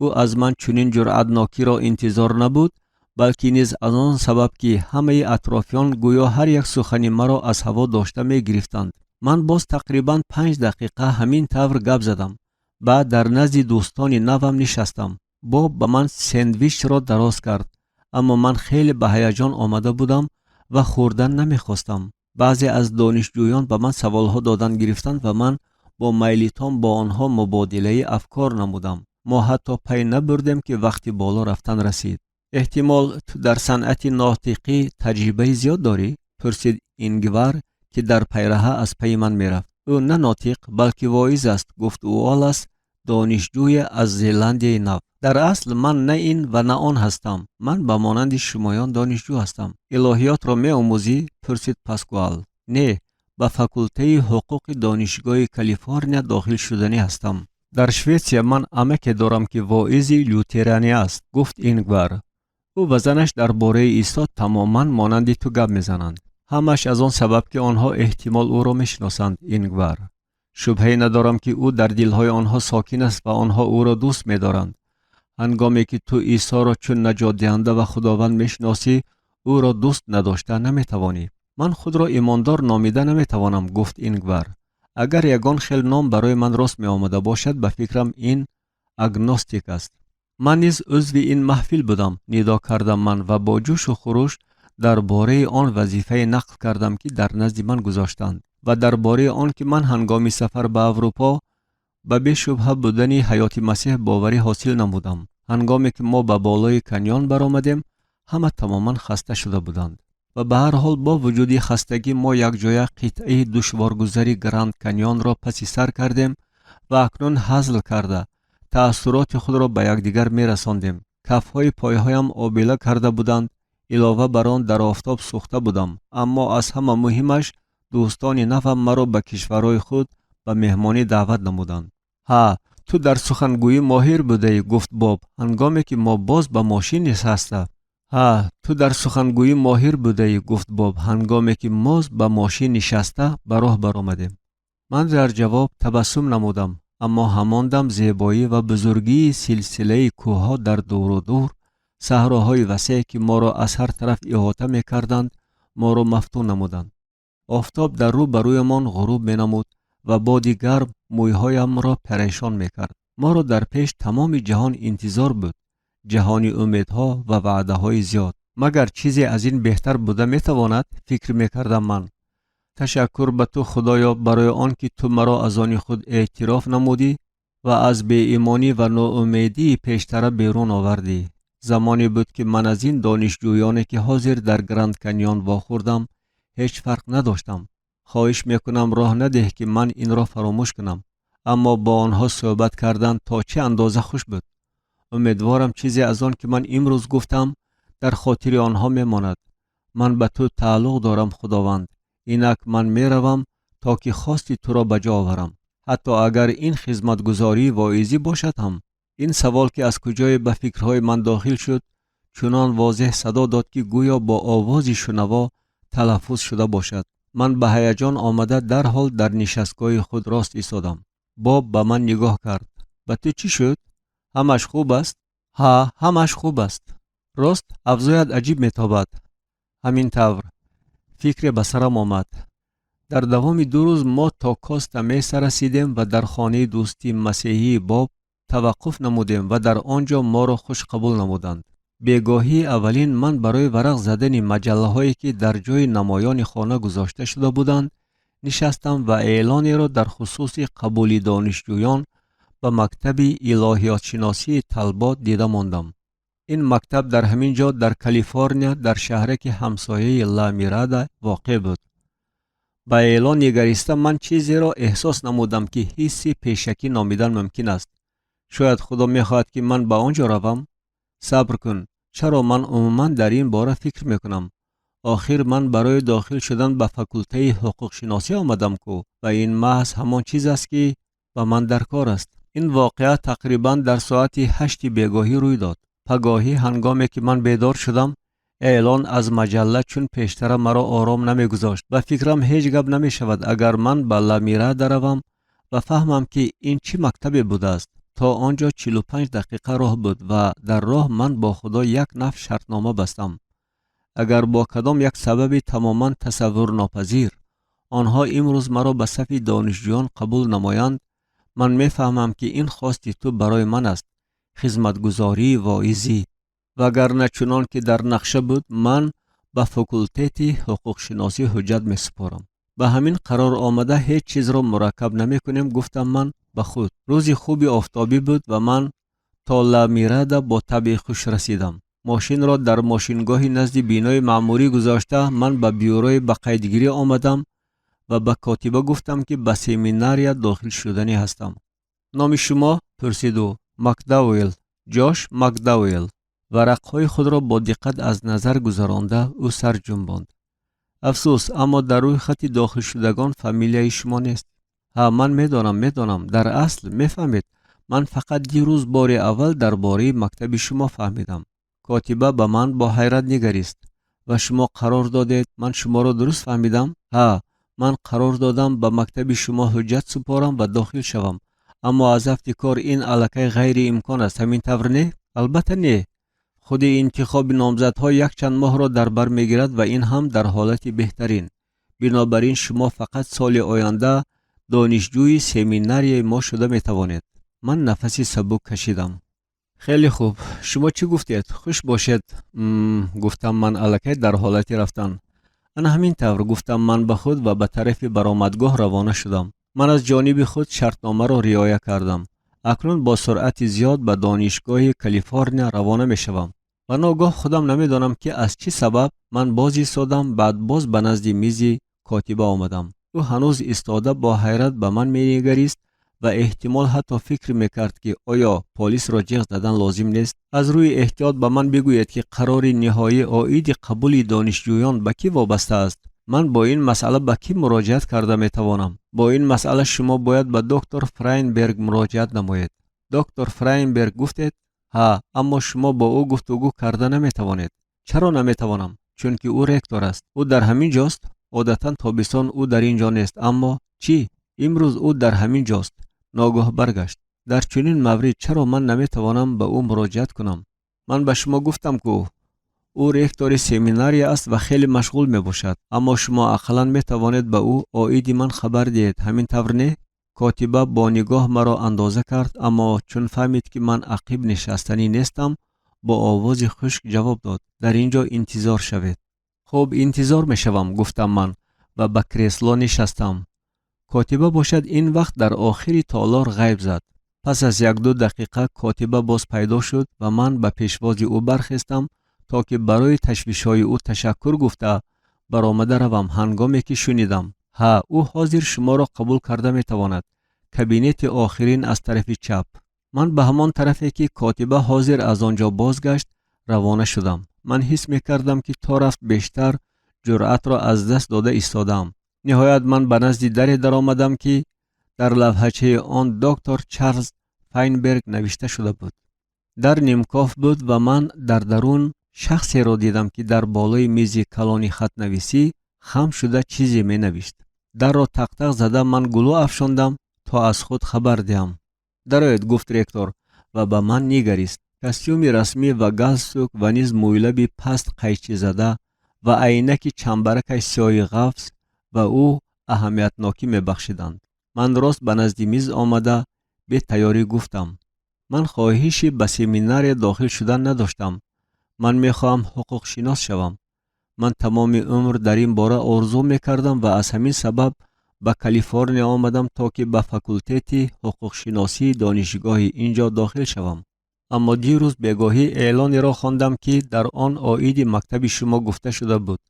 ӯ аз ман чунин ҷуръатнокиро интизор набуд, балки низ аз он сабаб, ки ҳамаи атрофиён гӯё ҳар як сухани маро аз ҳаво дошта мегирифтанд. Ман боз тақрибан 5 дақиқа ҳамин тавр гап задам. Баъд дар назди дӯстони навам нишастам. Боб ба ман сендвичро дароз кард, аммо ман хеле ба ҳаяҷон омада будам ва хӯрдан намехостам. Баъзе аз донишҷӯён ба ман саволҳо додан гирифтанд ва ман бо майлитон бо онҳо мубодилаи афкор намудам. Мо ҳатто пай набурдем, ки вақти боло рафтан расид. Эҳтимол, ту дар санъати нотиқӣ таҷрибаи зиёд дорӣ? Пурсид Ингвар, ки дар пайраҳа аз пайи ман мерафт. Ӯ на нотиқ, балки воиз аст, гуфт Уоллас, донишҷӯе аз Зеландияи Нав. Дар асл ман на ин ва на он ҳастам. Ман ба монанди шумоён донишҷӯ ҳастам. Илоҳиётро меомӯзӣ? Пурсид Паскуал. Не, ба факултаи ҳуқуқи Донишгоҳи Калифорния дохил шуданӣ ҳастам. Дар Шветсия ман амаке дорам, ки воизи лютеранӣ аст, гуфт Ингвар. Ӯ ва занаш дар бораи Исо тамоман монанди ту гап мезананд. Ҳамаш аз он сабаб, ки онҳо эҳтимол ӯро мешиносанд, Ингвар. Шубҳае надорам, ки ӯ дар дилҳои онҳо сокин аст ва онҳо ӯро дӯст медоранд. Ҳангоме ки ту Исоро чун наҷотдиҳанда ва Худованд мешиносӣ, ӯро дӯст надошта наметавонӣ. Ман худро имондор номида наметавонам, гуфт Ингвар. Агар ягон хел ном барои ман рост меомада бошад, ба фикрам, ин агностик аст. Ман низ узви ин маҳфил будам, нидо кардам ман ва бо ҷӯшу хуруш дар бораи он вазифае нақл кардам, ки дар назди ман гузоштанд, ва дар бораи он ки ман ҳангоми сафар ба Аврупо ба бешубҳа будани ҳаёти Масеҳ боварӣ ҳосил намудам. Ҳангоме ки мо ба болои каньон баромадем, ҳама тамоман хаста шуда буданд ва ба ҳар ҳол, бо вуҷуди хастагӣ, мо якҷоя қитъаи душворгузари Гранд Каньонро паси сар кардем ва акнун ҳазл карда таассуроти худро ба якдигар мерасондем. Кафҳои пойҳоям обила карда буданд. Илова бар он, дар офтоб сӯхта будам. Аммо аз ҳама муҳимаш, дӯстони навам маро ба кишварҳои худ ба меҳмонӣ даъват намуданд. Ҳа, ту дар сухангӯӣ моҳир будаӣ, гуфт Боб, ҳангоме ки мо боз ба мошин нишаста. Ҳа, ту дар сухангӯӣ моҳир будаӣ, гуфт Боб, ҳангоме ки мо ба мошин нишаста ба роҳ баромадем. Ман дар ҷавоб табассум намудам, аммо ҳамон дам зебоӣ ва бузургии силсилаи кӯҳҳо дар дуру дур, саҳроҳои васеъ, ки моро аз ҳар тараф иҳота мекарданд, моро мафтун намуданд. Офтоб дар рӯ ба рӯямон ғуруб менамуд ва боди гарм мӯйҳоямро парешон мекард. Моро дар пеш тамоми ҷаҳон интизор буд, ҷаҳони умедҳо ва ваъдаҳои зиёд. Магар чизе аз ин беҳтар буда метавонад? Фикр мекардам ман. Ташаккур ба ту, Худоё, барои он ки ту маро аз они худ эътироф намудӣ ва аз беимонӣ ва ноумедии пештара берун овардӣ. Замоне буд, ки ман аз ин донишҷӯёне, ки ҳозир дар Гранд Каньон вохӯрдам, ҳеҷ фарқ надоштам. Хоҳиш мекунам, роҳ надеҳ, ки ман инро фаромӯш кунам. Аммо бо онҳо суҳбат кардан то чӣ андоза хуш буд. Умедворам, чизе аз он ки ман имрӯз гуфтам, дар хотири онҳо мемонад. Ман ба ту тааллуқ дорам, Худованд. Инак ман меравам, то ки хости туро ба ҷо оварам, ҳатто агар ин хизматгузории воизӣ бошад ҳам. Ин савол, ки аз куҷое ба фикрҳои ман дохил шуд, чунон возеҳ садо дод, ки гӯё бо овози шунаво талаффуз шуда бошад. Ман ба ҳаяҷон омада, дарҳол дар нишастгоҳи худ рост истодам. Боб ба ман нигоҳ кард. Ба ту чӣ шуд? Ҳамаш хуб аст? Ҳа, ҳамаш хуб аст. Рост, авзоят аҷиб метобад. Ҳамин тавр. Фикре ба сарам омад. Дар давоми 2 рӯз мо то Коста Меса расидем ва дар хонаи дӯсти масеҳии Боб таваққуф намудем ва дар он ҷо моро хуш қабул намуданд. Бегоҳии аввалин ман барои варақ задани маҷаллаҳое, ки дар ҷои намоёни хона гузошта шуда буданд, нишастам ва эълонеро дар хусуси қабули донишҷӯён ба мактаби илоҳиётшиносии Талбот дида мондам. Ин мактаб дар ҳамин ҷо, дар Калифорния, дар шаҳраки ҳамсояи Ла Мирада воқеъ буд. Ба эълон нигариста, ман чизеро эҳсос намудам, ки ҳисси пешакӣ номидан мумкин аст. Шояд Худо мехоҳад, ки ман ба он ҷо равам. Сабр кун, чаро ман умуман дар ин бора фикр мекунам? Охир ман барои дохил шудан ба факултаи ҳуқуқшиносӣ омадам ку, ва ин маҳз ҳамон чиз аст, ки ба ман дар кор аст. Ин воқеа тақрибан дар соати 8 бегоҳӣ рӯй дод. Пагоҳӣ, ҳангоме ки ман бедор шудам, эълон аз маҷалла чун пештара маро ором намегузошт. Ба фикрам, ҳеҷ гап намешавад, агар ман ба Ламирада равам ва фаҳмам, ки ин чӣ мактабе будааст. То он ҷо 45 дақиқа роҳ буд ва дар роҳ ман бо Худо як наф шартнома бастам. Агар бо кадом як сабаби тамоман тасаввурнопазир онҳо имрӯз маро ба сафи донишҷӯён қабул намоянд, ман мефаҳмам, ки ин хости ту барои ман аст, хизматгузории воизӣ. Вагарна, чунон ки дар нақша буд, ман ба факултети ҳуқуқшиносӣ ҳуҷҷат месупорам. Ба ҳамин қарор омада, ҳеҷ чизро мураккаб намекунем, гуфтам ман ба худ. Рӯзи хуби офтобӣ буд ва ман то Ла Мирада бо табъи хуш расидам. Мошинро дар мошингоҳи назди бинои маъмурӣ гузошта, ман ба бюрои ба қайдгирӣ омадам ва ба котиба гуфтам, ки ба семинария дохил шуданӣ ҳастам. Номи шумо? Пурсид ӯ. Макдауэл, Ҷош Макдауэл. Варақҳои худро бо диққат аз назар гузаронда, ӯ сар ҷунбонд. Афсӯс, аммо дар рӯи хати дохилшудагон фамилияи шумо нест. Ҳа, ман медонам, медонам. Дар асл, мефаҳмед, ман фақат дирӯз бори аввал дар бораи мактаби шумо фаҳмидам. Котиба ба ман бо ҳайрат нигарист. Ва шумо қарор додед, ман шуморо дуруст фаҳмидам? Ҳа, ман қарор додам ба мактаби шумо ҳуҷҷат супорам ва дохил шавам, аммо аз афти кор ин аллакай ғайриимкон аст, ҳамин тавр не? Албатта не. Худи интихоби номзадҳо якчанд моҳро дар бар мегирад ва ин ҳам дар ҳолати беҳтарин. Бинобар ин шумо фақат соли оянда донишҷӯи семинарияи мо шуда метавонед. Ман нафаси сабук кашидам. Хеле хуб, шумо чӣ гуфтед? Хуш бошед, гуфтам ман аллакай дар ҳолати рафтан. Ана ҳамин тавр, гуфтам ман ба худ ва ба тарафи баромадгоҳ равона шудам. Ман аз ҷониби худ шартномаро риоя кардам. Акнун бо суръати зиёд ба Донишгоҳи Калифорния равона мешавам. Ва ногоҳ, худам намедонам, ки аз чӣ сабаб, ман боз истодам. Баъд боз ба назди мизи котиба омадам. Ӯ ҳанӯз истода бо ҳайрат ба ман менигарист ва эҳтимол ҳатто фикр мекард, ки оё полисро ҷиғ задан лозим нест. Аз рӯи эҳтиёт ба ман бигӯед, ки қарори ниҳоӣ оиди қабули донишҷӯён ба кӣ вобаста аст? Ман бо ин масъала ба кӣ муроҷиат карда метавонам? Бо ин масъала шумо бояд ба доктор Фрайнберг муроҷиат намоед. Доктор Фрайнберг, гуфтед? Ҳа, аммо шумо бо ӯ гуфтугӯ карда наметавонед. Чаро наметавонам? Чунки ӯ ректор аст. Ӯ дар ҳамин ҷост? Одатан тобистон ӯ дар ин ҷо нест, аммо чӣ? Имрӯз ӯ дар ҳамин ҷост. Ногоҳ баргашт. Дар чунин маврид чаро ман наметавонам ба ӯ муроҷиат кунам? Ман ба шумо гуфтам, ку ӯ ректори семинария аст ва хеле машғул мебошад, аммо шумо ақаллан метавонед ба ӯ оиди ман хабар диҳед, ҳамин тавр не? Котиба бо нигоҳ маро андоза кард, аммо чун фаҳмид, ки ман ақиб нишастанӣ нестам, бо овози хушк ҷавоб дод: «Дар ин ҷо интизор шавед». «Хуб, интизор мешавам», гуфтам ман ва ба кресло нишастам. Котиба бошад ин вақт дар охири толор ғайб зад. Пас аз 1-ду дақиқа котиба боз пайдо шуд ва ман ба пешвози ӯ бархестам, то ки барои ташвишҳои ӯ ташаккур гуфта баромада равам, ҳангоме ки шунидам: «Ҳа, ӯ ҳозир шуморо қабул карда метавонад. Кабинети охирин аз тарафи чап». Ман ба ҳамон тарафе, ки котиба ҳозир аз он ҷо бозгашт, равона шудам. Ман ҳис мекардам, ки то рафт бештар ҷуръатро аз даст дода истодаам. Ниҳоят ман ба назди даре даромадам, ки дар лавҳачаи он «Доктор Чарлз Файнберг» навишта шуда буд. Дар нимкоф буд ва ман дар дарун шахсеро дидам, ки дар болои мизи калони хатнависӣ хам шуда чизе менавишт. Дарро тақтақ зада, ман гулӯ афшондам, то аз худ хабар диҳам. «Дароед», гуфт ректор ва ба ман нигарист. Костюми расмӣ ва галстук ва низ мӯйлаби паст қайчизада ва айнаки чамбаракаш сиёҳи ғафз ба ӯ аҳамиятнокӣ мебахшиданд. Ман рост ба назди миз омада, бетайёрӣ гуфтам: «Ман хоҳиши ба семинария дохил шудан надоштам. Ман мехоҳам ҳуқуқшинос шавам. Ман тамоми умр дар ин бора орзу мекардам ва аз ҳамин сабаб ба Калифорния омадам, то ки ба факултети ҳуқуқшиносии донишгоҳи ин ҷо дохил шавам. Аммо дирӯз бегоҳӣ эълонеро хондам, ки дар он оиди мактаби шумо гуфта шуда буд,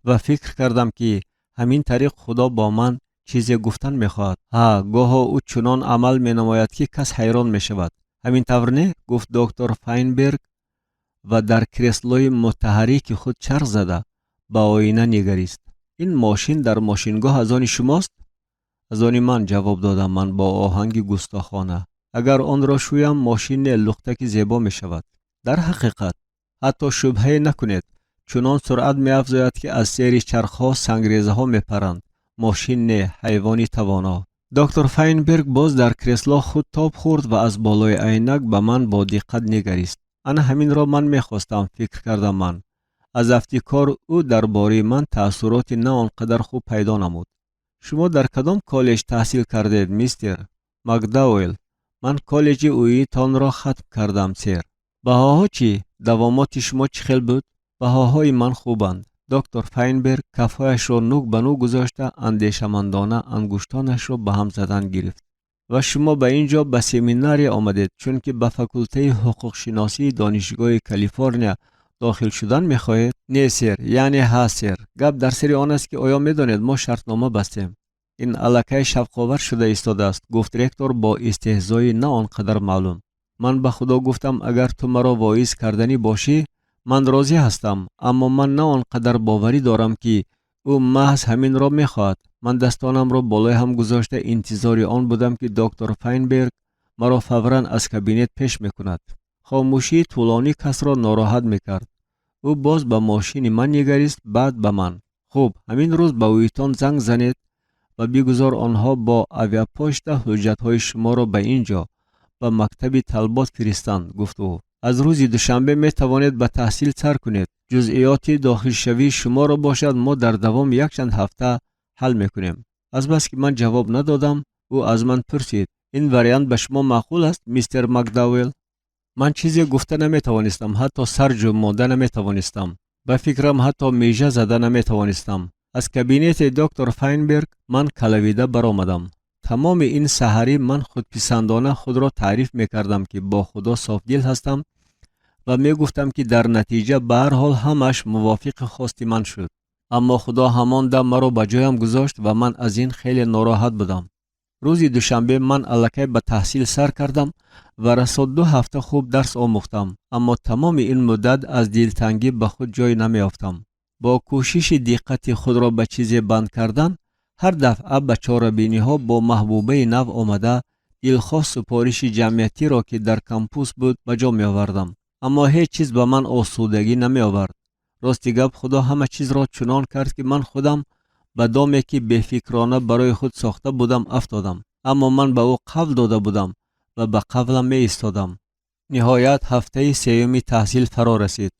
ва фикр кардам, ки ҳамин тариқ Худо бо ман чизе гуфтан мехоҳад. Ҳа, гоҳо ӯ чунон амал менамояд, ки кас ҳайрон мешавад. Ҳамин тавр не?» гуфт доктор Файнберг ва дар креслои мутаҳаррики худ чарх зада, ба оина нигарист. «Ин мошин дар мошингоҳ аз они шумост?» «Аз они ман», ҷавоб додам ман бо оҳанги густохона. «Агар онро шӯям, мошин не, лухтаки зебо мешавад». «Дар ҳақиқат?» «Ҳатто шубҳае накунед. Чунон суръат меафзояд, ки аз зери чархҳо сангрезаҳо мепаранд. Мошин не, ҳайвони тавоно». Доктор Файнберг боз дар кресло худ тоб хӯрд ва аз болои айнак ба ман бо диққат нигарист. Ана ҳаминро ман мехостам, фикр кардам ман. Аз афти кор ӯ дар бораи ман таассуроти на он қадар хуб пайдо намуд. «Шумо дар кадом коллеҷ таҳсил кардед, мистер Макдауэлл?» «Ман коллеҷи Уитонро хатм кардам, сэр». «Баҳоҳо чӣ? Давомоти шумо чӣ хел буд?» «Баҳоҳои ман хубанд». Доктор Файнберг кафҳояшро нӯк ба нӯк гузошта, андешамандона ангуштонашро ба ҳам задан гирифт. «Ва шумо ба ин ҷо ба семинария омадед, чунки ба факултаи ҳуқуқшиносии Донишгоҳи Калифорния дохил шудан мехоҳед?» «Не, сэр, яъне ҳа, сэр. Гап дар сари он аст, ки оё медонед, мо шартнома бастем». «Ин аллакай шавқовар шуда истодааст», гуфт ректор бо истеҳзои на он қадар маълум. Ман ба Худо гуфтам: «Агар ту маро воиз карданӣ бошӣ, ман розӣ ҳастам, аммо ман на он қадар боварӣ дорам, ки ӯ маҳз ҳаминро мехоҳад». Ман дастонамро болои ҳам гузошта, интизори он будам, ки доктор Файнберг маро фавран аз кабинет пеш мекунад. Хомӯшии тӯлонӣ касро нороҳат мекард. Ӯ боз ба мошини ман нигарист, баъд ба ман. «Хуб, ҳамин рӯз ба Уитон занг занед ва бигузор онҳо бо авиапошта ҳуҷҷатҳои шуморо ба ин ҷо, ба мактаби Талбот фиристанд», гуфт ӯ. «Аз рӯзи душанбе метавонед ба таҳсил сар кунед. Ҷузъиёти дохилшавии шуморо бошад, мо дар давоми якчанд ҳафта ҳал мекунем». Азбаски ман ҷавоб надодам, ӯ аз ман пурсид: «Ин вариант ба шумо маъқул аст, мистер Макдауэлл?» Ман чизе гуфта наметавонистам, ҳатто сар ҷунбонда наметавонистам. Ба фикрам, ҳатто мижа зада наметавонистам. Аз кабинети доктор Файнберг ман калавида баромадам. Тамоми ин саҳарӣ ман худписандона худро таъриф мекардам, ки бо Худо софдил ҳастам, ва мегуфтам, ки дар натиҷа ба ҳар ҳол ҳамааш мувофиқи хости ман шуд. Аммо Худо ҳамон дам маро ба ҷоям гузошт ва ман аз ин хеле нороҳат будам. Рӯзи душанбе ман аллакай ба таҳсил сар кардам ва расо 2 ҳафта хуб дарс омӯхтам, аммо тамоми ин муддат аз дилтангӣ ба худ ҷой намеёфтам. Бо кӯшиши диққати худро ба чизе банд кардан, ҳар дафъа ба чорабиниҳо бо маҳбубаи нав омада, дилхоҳ супориши ҷамъиятиро, ки дар кампус буд, ба ҷо меовардам, аммо ҳеҷ чиз ба ман осудагӣ намеовард. Рости гап, Худо ҳама чизро чунон кард, ки ман худам ба доме, ки бефикрона барои худ сохта будам, афтодам. Аммо ман ба ӯ қавл дода будам ва ба қавлам меистодам. Ниҳоят ҳафтаи сеюми таҳсил фаро расид.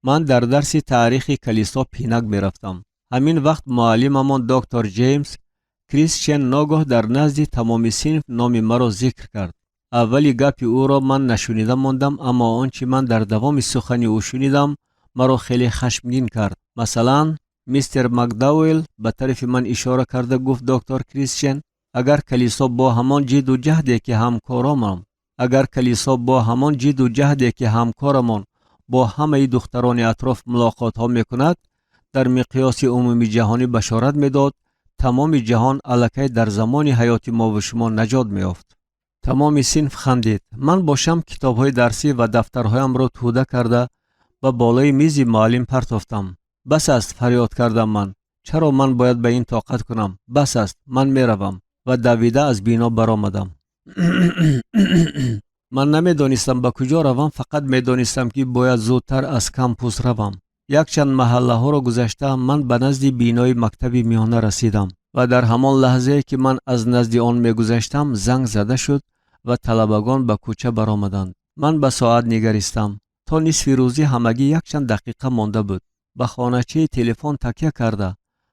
Ман дар дарси таърихи калисо пинак мерафтам. Ҳамин вақт муаллимамон доктор Ҷеймс Крисчен ногоҳ дар назди тамоми синф номи маро зикр кард. Аввали гапи ӯро ман нашунида мондам, аммо он чи ман дар давоми сухани ӯ шунидам, маро хеле хашмгин кард. Масалан, мистер Макдауэлл ба тарафи ман ишора карда гуфт: «Доктор Крисчен, агар калисо бо ҳамон ҷидду ҷаҳде ки ҳамкоромон агар калисо бо ҳамон ҷидду ҷаҳде ки ҳамкорамон бо ҳамаи духтарони атроф мулоқотҳо мекунад, дар миқёси умумии ҷаҳонӣ башорат медод, тамоми ҷаҳон аллакай дар замони ҳаёти мову шумо наҷот меёфт». Тамоми синф хандид. Ман бошам китобҳои дарсӣ ва дафтарҳоямро тӯда карда ба болои мизи муаллим партофтам. «Бас аст!» фарёд кардам ман. «Чаро ман бояд ба ин тоқат кунам? Бас аст, ман меравам!» Ва давида аз бино баромадам. Ман намедонистам, ба куҷо равам, фақат медонистам, ки бояд зудтар аз кампус равам. Якчанд маҳаллаҳоро гузашта, ман ба назди бинои мактаби миёна расидам ва дар ҳамон лаҳзае, ки ман аз назди он мегузаштам, занг зада шуд ва талабагон ба кӯча баромаданд. Ман ба соат нигаристам. То нисфи рӯзӣ ҳамагӣ якчанд дақиқа монда буд. Ба хоначаи телефон такя карда,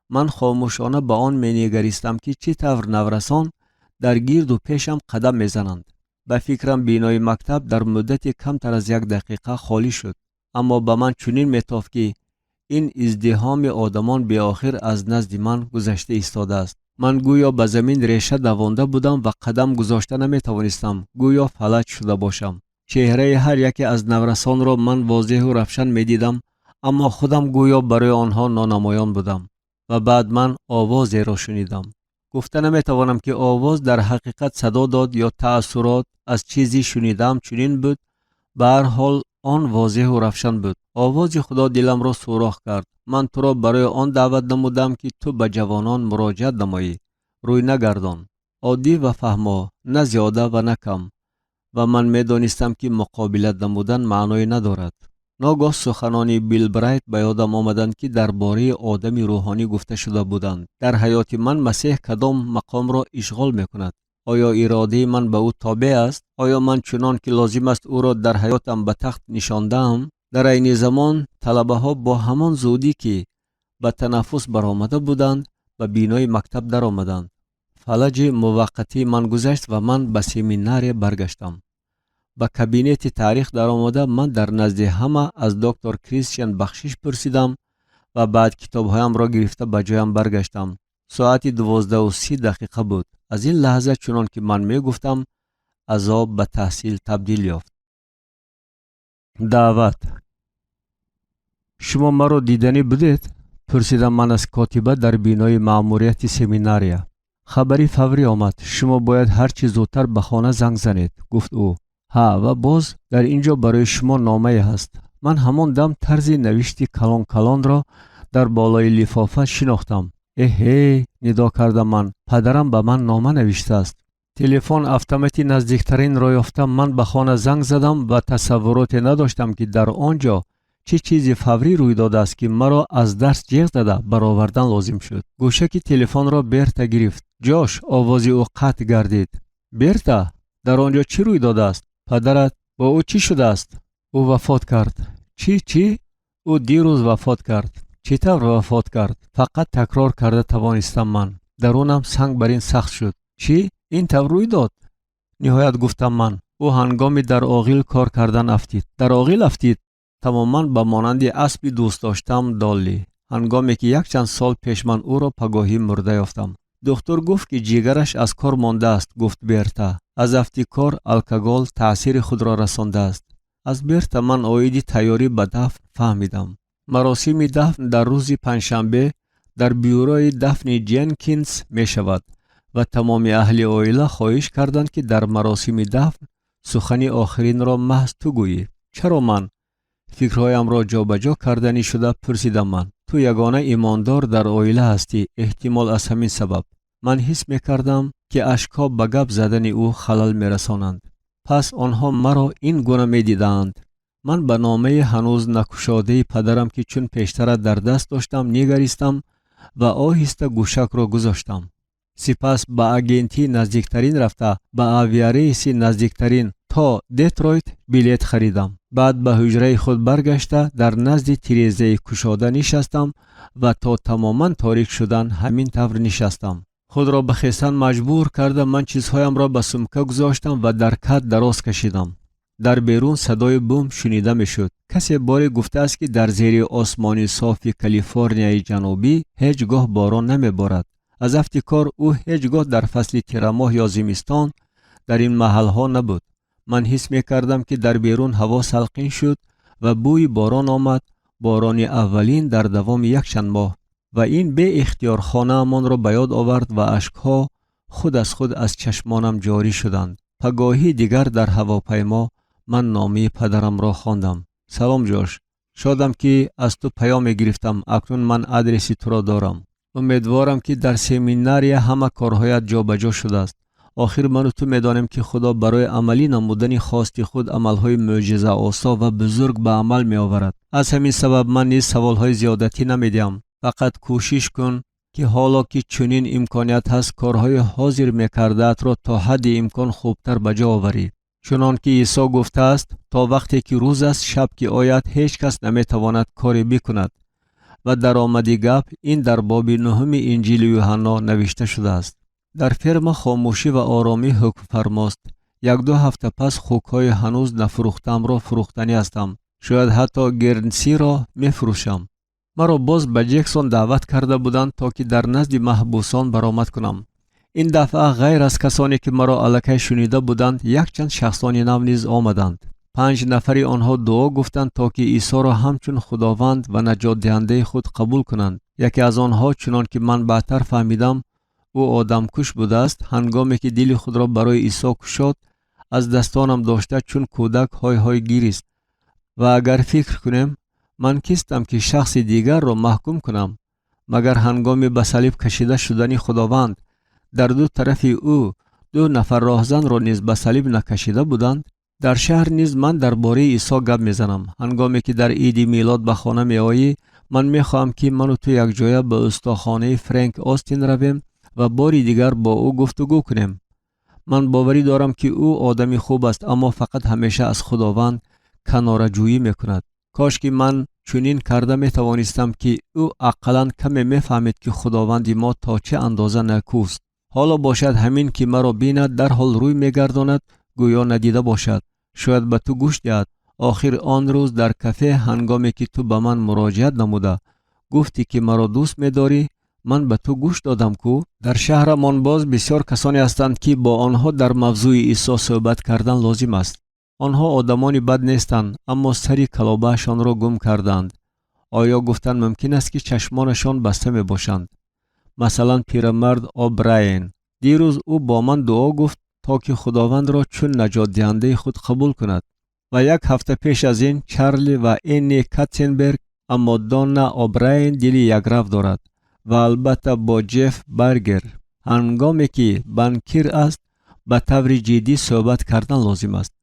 ман хомӯшона ба он менигаристам, ки чӣ тавр наврасон дар гирду пешам қадам мезананд. Ба фикрам, бинои мактаб дар муддати камтар аз як дақиқа холӣ шуд, аммо ба ман чунин метофт, ки ин издиҳоми одамон беохир аз назди ман гузашта истодааст. Ман гӯё ба замин реша давонда будам ва қадам гузошта наметавонистам, гӯё фалаҷ шуда бошам. Чеҳраи ҳар яке аз наврасонро ман возеҳу равшан медидам, аммо худам гӯё барои онҳо нонамоён будам. Ва баъд ман овозеро шунидам. Гуфта наметавонам, ки овоз дар ҳақиқат садо дод ё таассурот аз чизи шунидаам чунин буд. Ба ҳар ҳол, он возеҳу равшан буд. Овози Худо диламро сӯрох кард: «Ман туро барои он даъват намудам, ки ту ба ҷавонон муроҷиат намоӣ. Рӯй нагардон». Оддӣ ва фаҳмо, на зиёда ва на кам. Ва ман медонистам, ки муқобилат намудан маъное надорад. Ногоҳ суханони Билл Брайт ба ёдам омаданд, ки дар бораи одами рӯҳонӣ гуфта шуда буданд. Дар ҳаёти ман Масеҳ кадом мақомро ишғол мекунад? Оё иродаи ман ба ӯ тобеъ аст? Оё ман чунон ки лозим аст ӯро дар ҳаётам ба тахт нишондаам? Дар айни замон талабаҳо бо ҳамон зудӣ, ки ба танаффус баромада буданд, ба бинои мактаб даромаданд. Фалаҷи муваққатии ман гузашт ва ман ба семинария баргаштам. Ба кабинети таърих даромада, ман дар назди ҳама аз доктор Кристиан бахшиш пурсидам ва баъд китобҳоямро гирифта ба ҷоям баргаштам. Соати 12:30 буд. Аз ин лаҳза, чунон ки ман мегуфтам, азоб ба таҳсил табдил ёфт. Даъват. «Шумо маро диданӣ будед?» пурсидам ман аз котиба дар бинои маъмурияти семинария. «Хабари фаврӣ омад. Шумо бояд ҳар чӣ зудтар ба хона занг занед», гуфт ӯ. «Ҳа, ва боз дар ин ҷо барои шумо номае ҳаст». Ман ҳамон дам тарзи навишти калон калонро дар болои лифофа шинохтам. «Эҳе!» нидо кардам ман. «Падарам ба ман нома навиштааст!» Телефон автомати наздиктаринро ёфта, ман ба хона занг задам ва тасаввуроте надоштам, ки дар он ҷо чӣ чизи фаврӣ рӯй додааст, ки маро аз дарс ҷеғ зада баровардан лозим шуд. Гӯшаки телефонро Берта гирифт. «Ҷош!» овози ӯ қатъ гардид. «Берта, дар он ҷо чӣ рӯй додааст? Падарат, бо ӯ чӣ шудааст?» «Ӯ вафот кард». «Чӣ? Чӣ? Ӯ дирӯз вафот кард». «Чӣ тавр вафот кард?» фақат такрор карда тавонистам ман. Дарунам санг бар ин сахт шуд. «Чӣ? Ин тавр рӯй дод?» ниҳоят гуфтам ман. «Ӯ ҳангоми дар оғил кор кардан афтид». «Дар оғил афтид?» Тамоман ба монанди аспи дӯстдоштаам Долли, ҳангоме ки якчанд сол пеш ман ӯро пагоҳӣ мурда ёфтам. «Духтур гуфт, ки ҷигараш аз кор мондааст», гуфт Берта. «Аз афти кор алкогол таъсири худро расондааст». Аз Берта ман оиди тайёрӣ ба дафн фаҳмидам. Маросими дафн дар рӯзи панҷшанбе дар бюрои дафни Ҷенкинс мешавад ва тамоми аҳли оила хоҳиш карданд, ки дар маросими дафн сухани охиринро маҳз ту гӯӣ. «Чаро ман?» фикрҳоямро ҷобаҷо карданӣ шуда пурсидам ман. «Ту ягона имондор дар оила ҳастӣ, эҳтимол, аз ҳамин сабаб». Ман ҳис мекардам, ки ашкҳо ба гап задани ӯ халал мерасонанд. Пас онҳо маро ин гуна медидаанд. Ман ба номаи ҳанӯз накушодаи падарам, ки чун пештара дар даст доштам, нигаристам ва оҳиста гӯшакро гузоштам. Сипас ба агентии наздиктарин рафта, ба авиарейси наздиктарин то Детройт билет харидам. Баъд ба ҳуҷраи худ баргашта, дар назди тирезаи кушода нишастам ва то тамоман торик шудан ҳамин тавр нишастам. Худро ба хестан маҷбур карда, ман чизҳоямро ба сумка гузоштам ва дар кат дароз кашидам. Дар берун садои бум шунида мешуд. Касе боре гуфтааст, ки дар зери осмони софи Калифорнияи Ҷанубӣ ҳеҷ гоҳ борон намеборад. Аз афти кор ӯ ҳеҷ гоҳ дар фасли тирамоҳ ё зимистон дар ин маҳалҳо набуд. Ман ҳис мекардам, ки дар берун ҳаво салқин шуд ва бӯи борон омад, борони аввалин дар давоми якчанд моҳ, ва ин беихтиёр хонаамонро ба ёд овард ва ашкҳо худ аз худ аз чашмонам ҷорӣ шуданд. Пагоҳӣ дигар дар ҳавопаймо ман номаи падарамро хондам. Салом, Ҷош, шодам, ки аз ту паёме гирифтам. Акнун ман адреси туро дорам. Умедворам, ки дар семинария ҳама корҳоят ҷобаҷо шудааст. Охир ману ту медонем, ки Худо барои амалӣ намудани хости худ амалҳои мӯъҷизаосо ва бузург ба амал меоварад. Аз ҳамин сабаб ман низ саволҳои зиёдатӣ намедиҳам. Фақат кӯшиш кун, ки ҳоло ки чунин имконият ҳаст, корҳои ҳозир мекардаатро то ҳадди имкон хубтар ба ҷо оварӣ. Чунон ки Исо гуфтааст: то вақте ки рӯз аст, шаб ки ояд, ҳеҷ кас наметавонад коре бикунад. Ва даромади гап ин дар боби нуҳуми Инҷили Юҳанно навишта шудааст. Дар ферма хомӯшӣ ва оромӣ ҳукмфармост. 1-ду ҳафта пас хукҳои ҳанӯз нафурӯхтаамро фурӯхтанӣ ҳастам. Шояд ҳатто Гернсиро мефурӯшам. Маро боз ба Ҷексон даъват карда буданд, то ки дар назди маҳбусон баромад кунам. Ин дафъа ғайр аз касоне, ки маро аллакай шунида буданд, якчанд шахсони нав низ омаданд. 5 нафари онҳо дуо гуфтанд, то ки Исоро ҳамчун Худованд ва наҷотдиҳандаи худ қабул кунанд. Яке аз онҳо, чунон ки ман баъдтар фаҳмидам, ӯ одамкуш будааст. Ҳангоме ки дили худро барои Исо кушод, аз дастонам дошта, чун кӯдак ҳой-ҳой гирист. Ва агар фикр кунем, ман кистам, ки шахси дигарро маҳкум кунам? Магар ҳангоми ба салиб кашида шудани Худованд дар ду тарафи ӯ ду нафар роҳзанро низ ба салиб накашида буданд? Дар шаҳр низ ман дар бораи Исо гап мезанам. Ҳангоме ки дар иди милод ба хона меоӣ, ман мехоҳам, ки ману ту якҷоя ба устохонаи Френк Остин равем ва бори дигар бо ӯ гуфтугӯ кунем. Ман боварӣ дорам, ки ӯ одами хуб аст, аммо фақат ҳамеша аз Худованд канораҷӯӣ мекунад. Кош ки ман чунин карда метавонистам, ки ӯ ақаллан каме мефаҳмид, ки Худованди мо то чӣ андоза накӯст. Ҳоло бошад, ҳамин ки маро бинад, дарҳол рӯй мегардонад, гӯё надида бошад. Шояд ба ту гӯш диҳад. Охир он рӯз дар кафе, ҳангоме ки ту ба ман муроҷиат намуда гуфтӣ, ки маро дӯст медорӣ, ман ба ту гӯш додам ку. Дар шаҳрамон боз бисёр касоне ҳастанд, ки бо онҳо дар мавзӯи Исо суҳбат кардан лозим аст. Онҳо одамони бад нестанд, аммо сари калобаашонро гум кардаанд. Оё гуфтан мумкин аст, ки чашмонашон баста мебошанд? Масалан, пирамард О'Брайен. Дирӯз ӯ бо ман дуо гуфт, то ки Худовандро чун наҷотдиҳандаи худ қабул кунад. Ва як ҳафта пеш аз ин Чарли ва Энни Катсенберг. Аммо Донна О'Брайен дили якрав дорад. Ва албатта бо Ҷеф Баргер, ҳангоме ки банкир аст, ба таври ҷиддӣ суҳбат кардан лозим аст.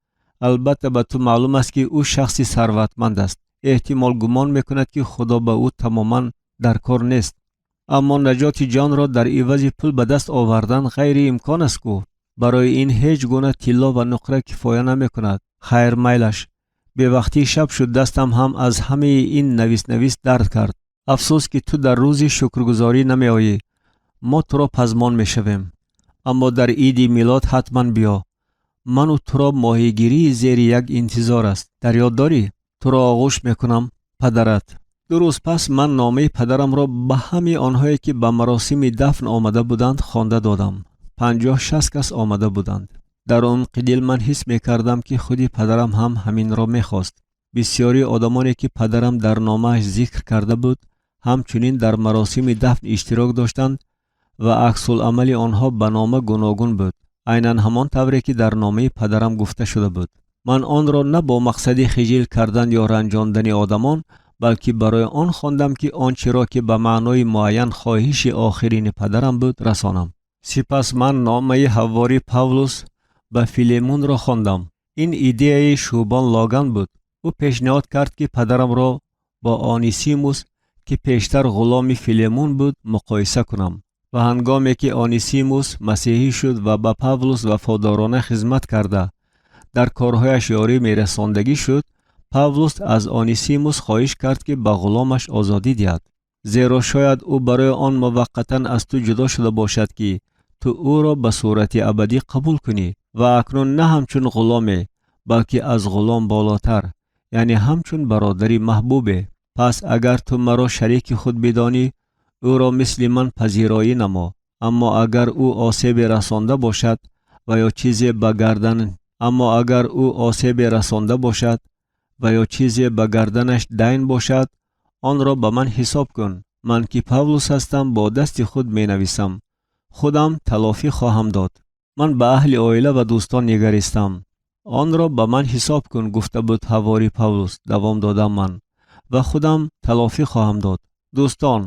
Албатта ба ту маълум аст, ки ӯ шахси сарватманд аст. Эҳтимол, гумон мекунад, ки Худо ба ӯ тамоман дар кор нест. Аммо наҷоти ҷонро дар ивази пул ба даст овардан ғайриимкон аст ку. Барои ин ҳеҷ гуна тилло ва нуқра кифоя намекунад. Хайр, майлаш. Бевақтии шаб шуд, дастам ҳам аз ҳамаи ин навис-навис дард кард. Афсӯс, ки ту дар рӯзи шукргузорӣ намеоӣ. Мо туро пазмон мешавем. Аммо дар иди милод ҳатман биё. Ману туро моҳигирии зери як интизор аст. Дар ёд дорӣ? Туро оғӯш мекунам. Падарат. 2 рӯз пас ман номаи падарамро ба ҳамаи онҳое, ки ба маросими дафн омада буданд, хонда додам. 50-60 кас омада буданд. Дар умқи дил ман ҳис мекардам, ки худи падарам ҳам ҳаминро мехост. Бисёри одамоне, ки падарам дар номааш зикр карда буд, ҳамчунин дар маросими дафн иштирок доштанд ва аксулъамали онҳо ба нома гуногун буд, айнан ҳамон тавре ки дар номаи падарам гуфта шуда буд. Ман онро на бо мақсади хиҷил кардан ё ранҷондани одамон, балки барои он хондам, ки он чиро, ки ба маънои муайян хоҳиши охирини падарам буд, расонам. Сипас ман номаи ҳаввори Павлус ба Филемунро хондам. Ин идеяи Шӯбон Логан буд. Ӯ пешниҳод кард, ки падарамро бо Онисимус, ки пештар ғуломи Филемон буд, муқоиса кунам. Ва ҳангоме ки Онисимус масеҳӣ шуд ва ба Павлус вафодорона хизмат карда, дар корҳояш ёрӣ мерасондагӣ шуд, Павлус аз Онисимус хоҳиш кард, ки ба ғуломаш озодӣ диҳад, зеро шояд ӯ барои он муваққатан аз ту ҷудо шуда бошад, ки ту ӯро ба сурати абадӣ қабул кунӣ ва акнун на ҳамчун ғуломе, балки аз ғулом болотар, яъне ҳамчун бародари маҳбубе. Пас агар ту маро шарики худ бидонӣ, ӯро мисли ман пазироӣ намо. Аммо агар ӯ осебе расонда бошад ва ё чизе ба гардан аммо агар ӯ осебе расонда бошад ва ё чизе ба гарданаш дайн бошад, онро ба ман ҳисоб кун. Ман, ки Павлус ҳастам, бо дасти худ менависам: худам талофӣ хоҳам дод. Ман ба аҳли оила ва дӯстон нигаристам. Онро ба ман ҳисоб кун, гуфта буд ҳавори Павлус, давом додам ман, ва худам талофӣ хоҳам дод. Дӯстон,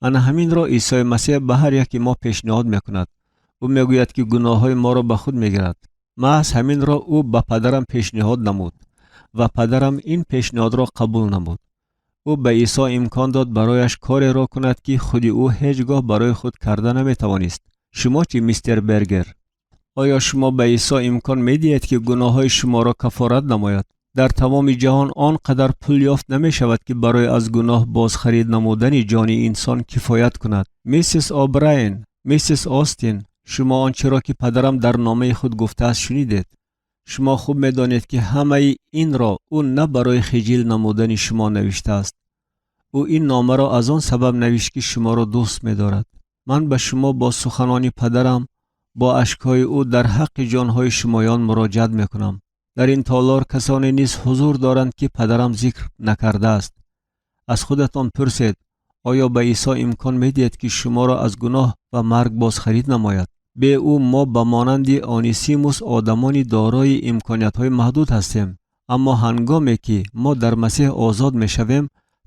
ана ҳаминро Исои Масеҳ ба ҳар яки мо пешниҳод мекунад. Ӯ мегӯяд, ки гуноҳҳои моро ба худ мегирад. Маҳз ҳаминро ӯ ба падарам пешниҳод намуд ва падарам ин пешниҳодро қабул намуд. Ӯ ба Исо имкон дод барояш кореро кунад, ки худи ӯ ҳеҷ гоҳ барои худ карда наметавонист. Шумо чӣ, мистер Бергер? Оё шумо ба Исо имкон медиҳед, ки гуноҳҳои шуморо кафорат намояд? Дар тамоми ҷаҳон он қадар пул ёфт намешавад, ки барои аз гуноҳ бозхарид намудани ҷони инсон кифоят кунад. Миссис О'Брайен, миссис Остин, шумо он чиро, ки падарам дар номаи худ гуфтааст, шунидед. Шумо хуб медонед, ки ҳамаи инро ӯ на барои хиҷил намудани шумо навиштааст. Ӯ ин номаро аз он сабаб навишт, ки шуморо дӯст медорад. Ман ба шумо бо суханони падарам, бо ашкҳои ӯ дар ҳаққи ҷонҳои шумоён муроҷиат мекунам. Дар ин толор касоне низ ҳузур доранд, ки падарам зикр накардааст. Аз худатон пурсед: оё ба Исо имкон медиҳед, ки шуморо аз гуноҳ ва марг бозхарид намояд? Бе ӯ мо ба монанди Онисимус одамони дорои имкониятҳои маҳдуд ҳастем. Аммо ҳангоме ки мо дар Масеҳ озод мешавем,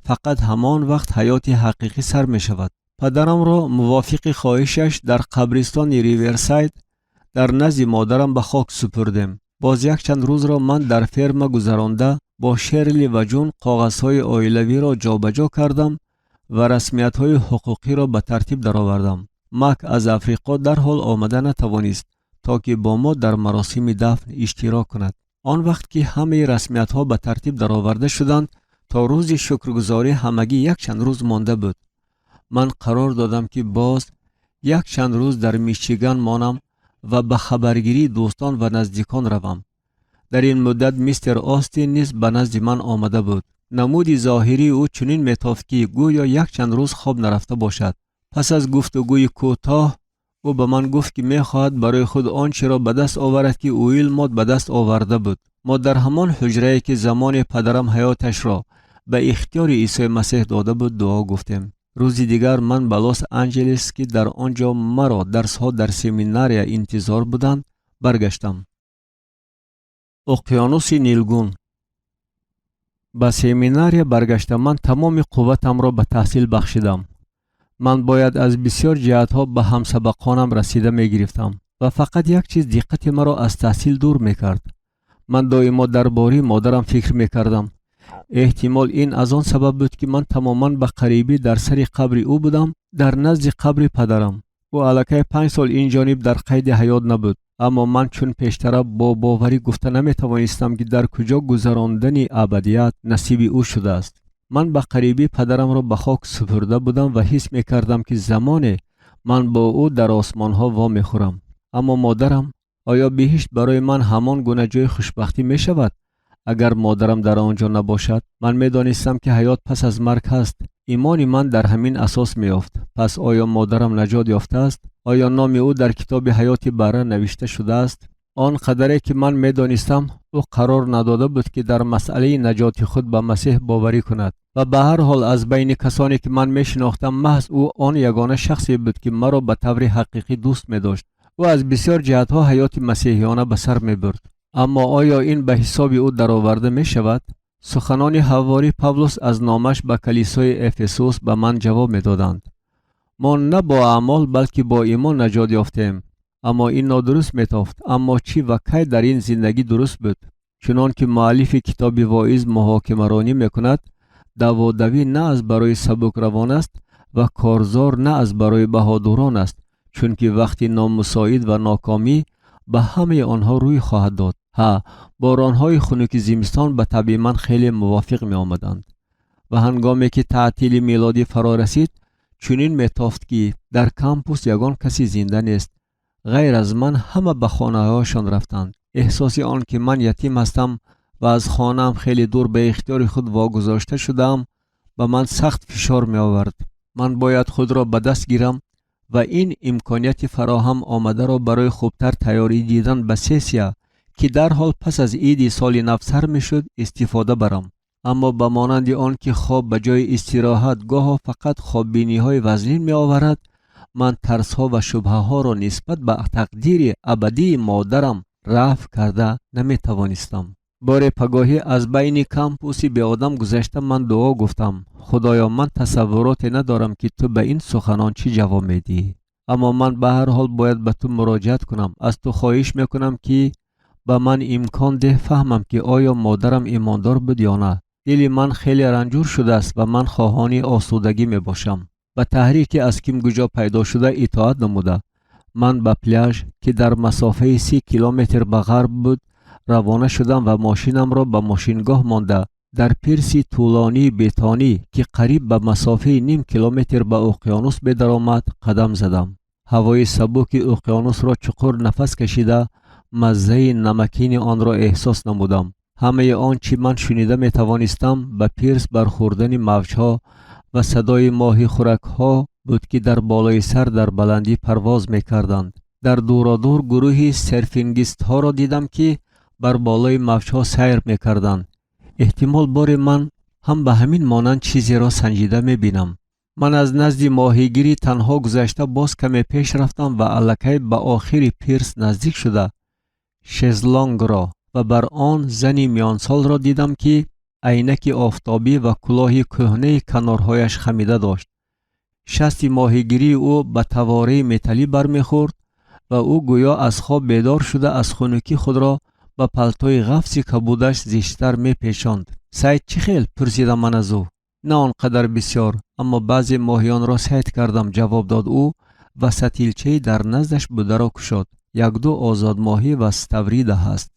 фақат ҳамон вақт ҳаёти ҳақиқӣ сар мешавад. Падарамро мувофиқи хоҳишаш дар қабристони Риверсайд дар назди модарам ба хок супурдем. Боз якчанд рӯзро ман дар ферма гузаронда, бо Шерли ва Ҷун коғазҳои оилавиро ҷобаҷо кардам ва расмиятҳои ҳуқуқиро ба тартиб даровардам. Мак аз Африқо дарҳол омада натавонист, то ки бо мо дар маросими дафн иштирок кунад. Он вақт ки ҳамаи расмиятҳо ба тартиб дароварда шуданд, то рӯзи шукргузорӣ ҳамагӣ якчанд рӯз монда буд. Ман қарор додам, ки боз якчанд рӯз дар Мичиган монам ва ба хабаргирии дӯстон ва наздикон равам. Дар ин муддат мистер Остин низ ба назди ман омада буд. Намуди зоҳирии ӯ чунин метофт, ки гӯё якчанд рӯз хоб нарафта бошад. Пас аз гуфтугӯи кӯтоҳ ӯ ба ман гуфт, ки мехоҳад барои худ он чиро ба даст оварад, ки Уилмот ба даст оварда буд. Мо дар ҳамон ҳуҷрае, ки замоне падарам ҳаёташро ба ихтиёри Исои Масеҳ дода буд, дуо гуфтем. Рӯзи дигар ман ба Лос Анҷелес, ки дар он ҷо маро дарсҳо дар семинария интизор буданд, баргаштам. Уқёнуси Нилгун. Ба семинария баргашта, ман тамоми қувватамро ба таҳсил бахшидам. Ман бояд аз бисёр ҷиҳатҳо ба ҳамсабақонам расида мегирифтам ва фақат як чиз диққати маро аз таҳсил дур мекард. Ман доимо дар бораи модарам фикр мекардам. Эҳтимол, ин аз он сабаб буд, ки ман тамоман ба қарибӣ дар сари қабри ӯ будам, дар назди қабри падарам. Ӯ аллакай 5 сол ин ҷониб дар қайди ҳаёт набуд, аммо ман чун пештара бо боварӣ гуфта наметавонистам, ки дар куҷо гузарондани абадият насиби ӯ шудааст. Ман ба қарибӣ падарамро ба хок супурда будам ва ҳис мекардам, ки замоне ман бо ӯ дар осмонҳо вомехӯрам. Аммо модарам? Оё биҳишт барои ман ҳамон гуна ҷои хушбахтӣ мешавад, агар модарам дар он ҷо набошад? Ман медонистам, ки ҳаёт пас аз марг ҳаст. Имони ман дар ҳамин асос меёфт. Пас оё модарам наҷот ёфтааст? Оё номи ӯ дар китоби ҳаёти барра навишта шудааст? Он қадаре ки ман медонистам, ӯ қарор надода буд, ки дар масъалаи наҷоти худ ба Масеҳ боварӣ кунад. Ва ба ҳар ҳол, аз байни касоне, ки ман мешинохтам, маҳз ӯ он ягона шахсе буд, ки маро ба таври ҳақиқӣ дӯст медошт. Ӯ аз бисёр ҷиҳатҳо ҳаёти масеҳиёна ба сар мебурд, аммо оё ин ба ҳисоби ӯ дароварда мешавад? Суханони ҳавворӣ Павлус аз номаш ба калисои Эфесус ба ман ҷавоб медоданд: мо на бо аъмол, балки бо имон наҷот ёфтем. Аммо ин нодуруст метофт. Аммо чӣ ва кай дар ин зиндагӣ дуруст буд? Чунон ки муаллифи китоби Воиз муҳокимаронӣ мекунад, даводавӣ на аз барои сабукравон аст ва корзор на аз барои баҳодурон аст, чунки вақти номусоид ва нокомӣ ба ҳамаи онҳо рӯй хоҳад дод. Ҳа, боронҳои хунуки зимистон ба табъи ман хеле мувофиқ меомаданд ва ҳангоме ки таътили мелодӣ фаро расид, чунин метофт, ки дар кампус ягон каси зинда нест. Ғайр аз ман ҳама ба хонаҳояшон рафтанд. Эҳсоси он ки ман ятим ҳастам ва аз хонаам хеле дур ба ихтиёри худ вогузошта шудаам, ба ман сахт фишор меовард. Ман бояд худро ба даст гирам ва ин имконияти фароҳам омадаро барои хубтар тайёрӣ дидан ба сессия, ки дарҳол пас аз иди соли нав сар мешуд, истифода барам. Аммо ба монанди он ки хоб ба ҷои истироҳат гоҳо фақат хоббиниҳои вазнин меоварад, ман тарсҳо ва шубҳаҳоро нисбат ба тақдири абадии модарам рафъ карда наметавонистам. Боре пагоҳӣ аз байни кампуси беодам гузашта ман дуо гуфтам: «Худоё, ман тасаввуроте надорам, ки ту ба ин суханон чӣ ҷавоб медиҳӣ, аммо ман ба ҳар ҳол бояд ба ту муроҷиат кунам. Аз ту хоҳиш мекунам, ки ба ман имкон деҳ фаҳмам, ки оё модарам имондор буд ё на. Дили ман хеле ранҷур шудааст ва ман хоҳони осудагӣ мебошам». Ба таҳрике аз ким куҷо пайдо шуда итоат намуда, ман ба пляж, ки дар масофаи 30 километр ба ғарб буд, равона шудам ва мошинамро ба мошингоҳ монда, дар пирси тӯлонии бетонӣ, ки қариб ба масофаи ним километр ба уқёнус медаромад, қадам задам. Ҳавои сабуки уқёнусро чуқур нафас кашида, маззаи намакини онро эҳсос намудам. Ҳамаи он чӣ ман шунида метавонистам, ба пирс бархӯрдани мавҷҳо ва садои моҳихӯракҳо буд, ки дар болои сар дар баландӣ парвоз мекарданд. Дар дуродур гурӯҳи серфингистҳоро дидам, ки бар болои мавҷҳо сайр мекарданд. Эҳтимол, боре ман ҳам ба ҳамин монанд чизеро санҷида мебинам. Ман аз назди моҳигири танҳо гузашта, боз каме пеш рафтам ва аллакай ба охири пирс наздик шуда, шезлонгро ва бар он зани миёнсолро дидам, ки айнаки офтобӣ ва кулоҳи кӯҳнаи канорҳояш хамида дошт. Шасти моҳигирии ӯ ба тавораи металлӣ бармехӯрд ва ӯ гӯё аз хоб бедор шуда, аз хунукӣ худро ба палтои ғафси кабудаш зиштар мепешонд. «Сайд чӣ хел?» — пурсидам ман аз ӯ. «На он қадар бисёр, аммо баъзе моҳиёнро сайд кардам», — ҷавоб дод ӯ ва сатилчаи дар наздаш бударо кушод. «Якду озодмоҳӣ ва ставрида ҳаст».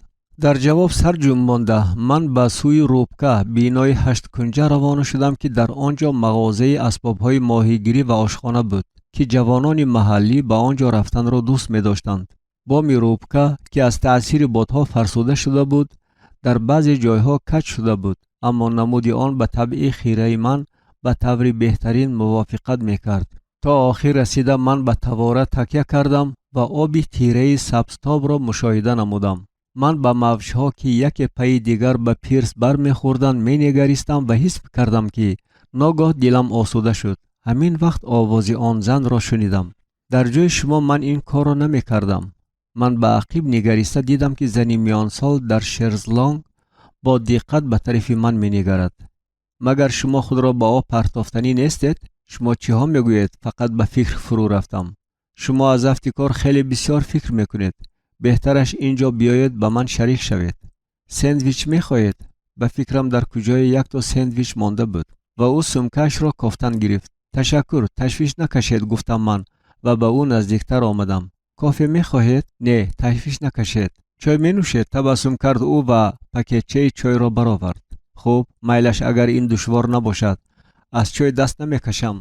Дар ҷавоб сар ҷунбонда, ман ба сӯи рубка, бинои ҳашткунҷа равона шудам, ки дар он ҷо мағозаи асбобҳои моҳигирӣ ва ошхона буд, ки ҷавонони маҳаллӣ ба он ҷо рафтанро дӯст медоштанд. Боми рубка, ки аз таъсири бодҳо фарсуда шуда буд, дар баъзе ҷойҳо каҷ шуда буд, аммо намуди он ба табъи хираи ман ба таври беҳтарин мувофиқат мекард. То охир расида, ман ба тавора такя кардам ва оби тираи сабзтобро мушоҳида намудам. Ман ба мавҷҳо, ки яке пайи дигар ба пирс бармехӯрданд, менигаристам ва ҳис кардам, ки ногоҳ дилам осуда шуд. Ҳамин вақт овози он занро шунидам: «Дар ҷои шумо ман ин корро намекардам». Ман ба ақиб нигариста дидам, ки зани миёнсол дар шезлонг бо диққат ба тарафи ман менигарад. «Магар шумо худро ба об партофтанӣ нестед? Шумо чиҳо мегӯед? Фақат ба фикр фурӯ рафтам. Шумо аз афти кор хеле бисёр фикр мекунед. Беҳтараш ин ҷо биёед, ба ман шарик шавед. Сендвич мехоҳед? Ба фикрам, дар куҷое якто сендвич монда буд». Ва ӯ сумкаашро кофтан гирифт. «Ташаккур, ташвиш накашед», — гуфтам ман ва ба ӯ наздиктар омадам. «Кофе мехоҳед?» «Не, ташвиш накашед». «Чой менӯшед?» — табассум кард ӯ ва пакетчаи чойро баровард. «Хуб, майлаш, агар ин душвор набошад. Аз чой даст намекашам».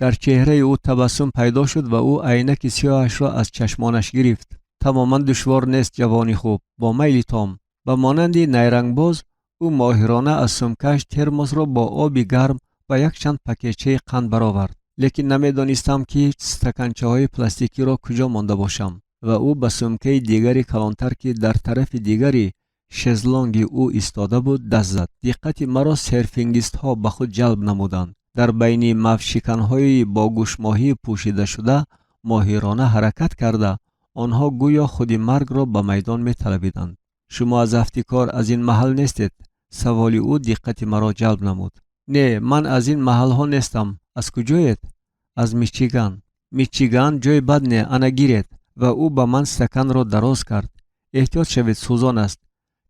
Дар чеҳраи ӯ табассум пайдо шуд ва ӯ айнаки сиёҳашро аз чашмонаш гирифт. «Тамоман душвор нест, ҷавони хуб, бо майли том». Ба монанди найрангбоз ӯ моҳирона аз сумкааш термосро бо оби гарм ва якчанд пакетчаи қанд баровард. Лекин намедонистам, ки стаканчаҳои пластикиро куҷо монда бошам. Ва ӯ ба сумкаи дигари калонтар, ки дар тарафи дигари шезлонги ӯ истода буд, даст зад. Диққати маро серфингистҳо ба худ ҷалб намуданд. Дар байни мавҷшиканҳои бо гӯшмоҳӣ пӯшидашуда моҳирона ҳаракат карда, онҳо гӯё худи маргро ба майдон металабиданд. «Шумо аз афти кор аз ин маҳал нестед?» — саволи ӯ диққати маро ҷалб намуд. «Не, ман аз ин маҳалҳо нестам. Аз куҷоед?» «Аз Мичиган». «Мичиган ҷои бад не. Ана, гиред». Ва ӯ ба ман стаканро дароз кард. «Эҳтиёт шавед, сӯзон аст».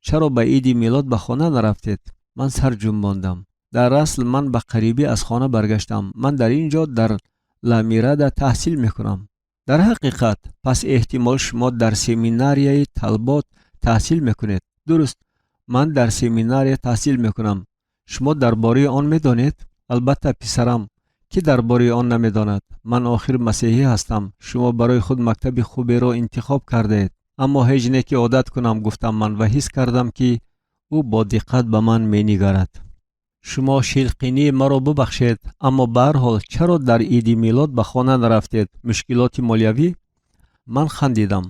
Чаро ба иди милод ба хона нарафтед? Ман сар ҷунбондам. Дар асл ман ба қарибӣ аз хона баргаштам. Ман дар ин ҷо дар Ламирада таҳсил мекунам. Дар ҳақиқат, пас эҳтимол шумо дар семинарияи Талбот таҳсил мекунед. Дуруст, ман дар семинария таҳсил мекунам. Шумо дар бораи он медонед? Албатта, писарам, кӣ дар бораи он намедонад? Ман охир масеҳӣ ҳастам. Шумо барои худ мактаби хуберо интихоб кардаед. Аммо ҳеҷ не ки одат кунам, гуфтам ман ва ҳис кардам, ки ӯ бо диққат ба ман менигарад. Шумо шилқинии маро бубахшед, аммо ба ҳар ҳол чаро дар иди милод ба хона нарафтед? Мушкилоти молиявӣ? Ман хандидам.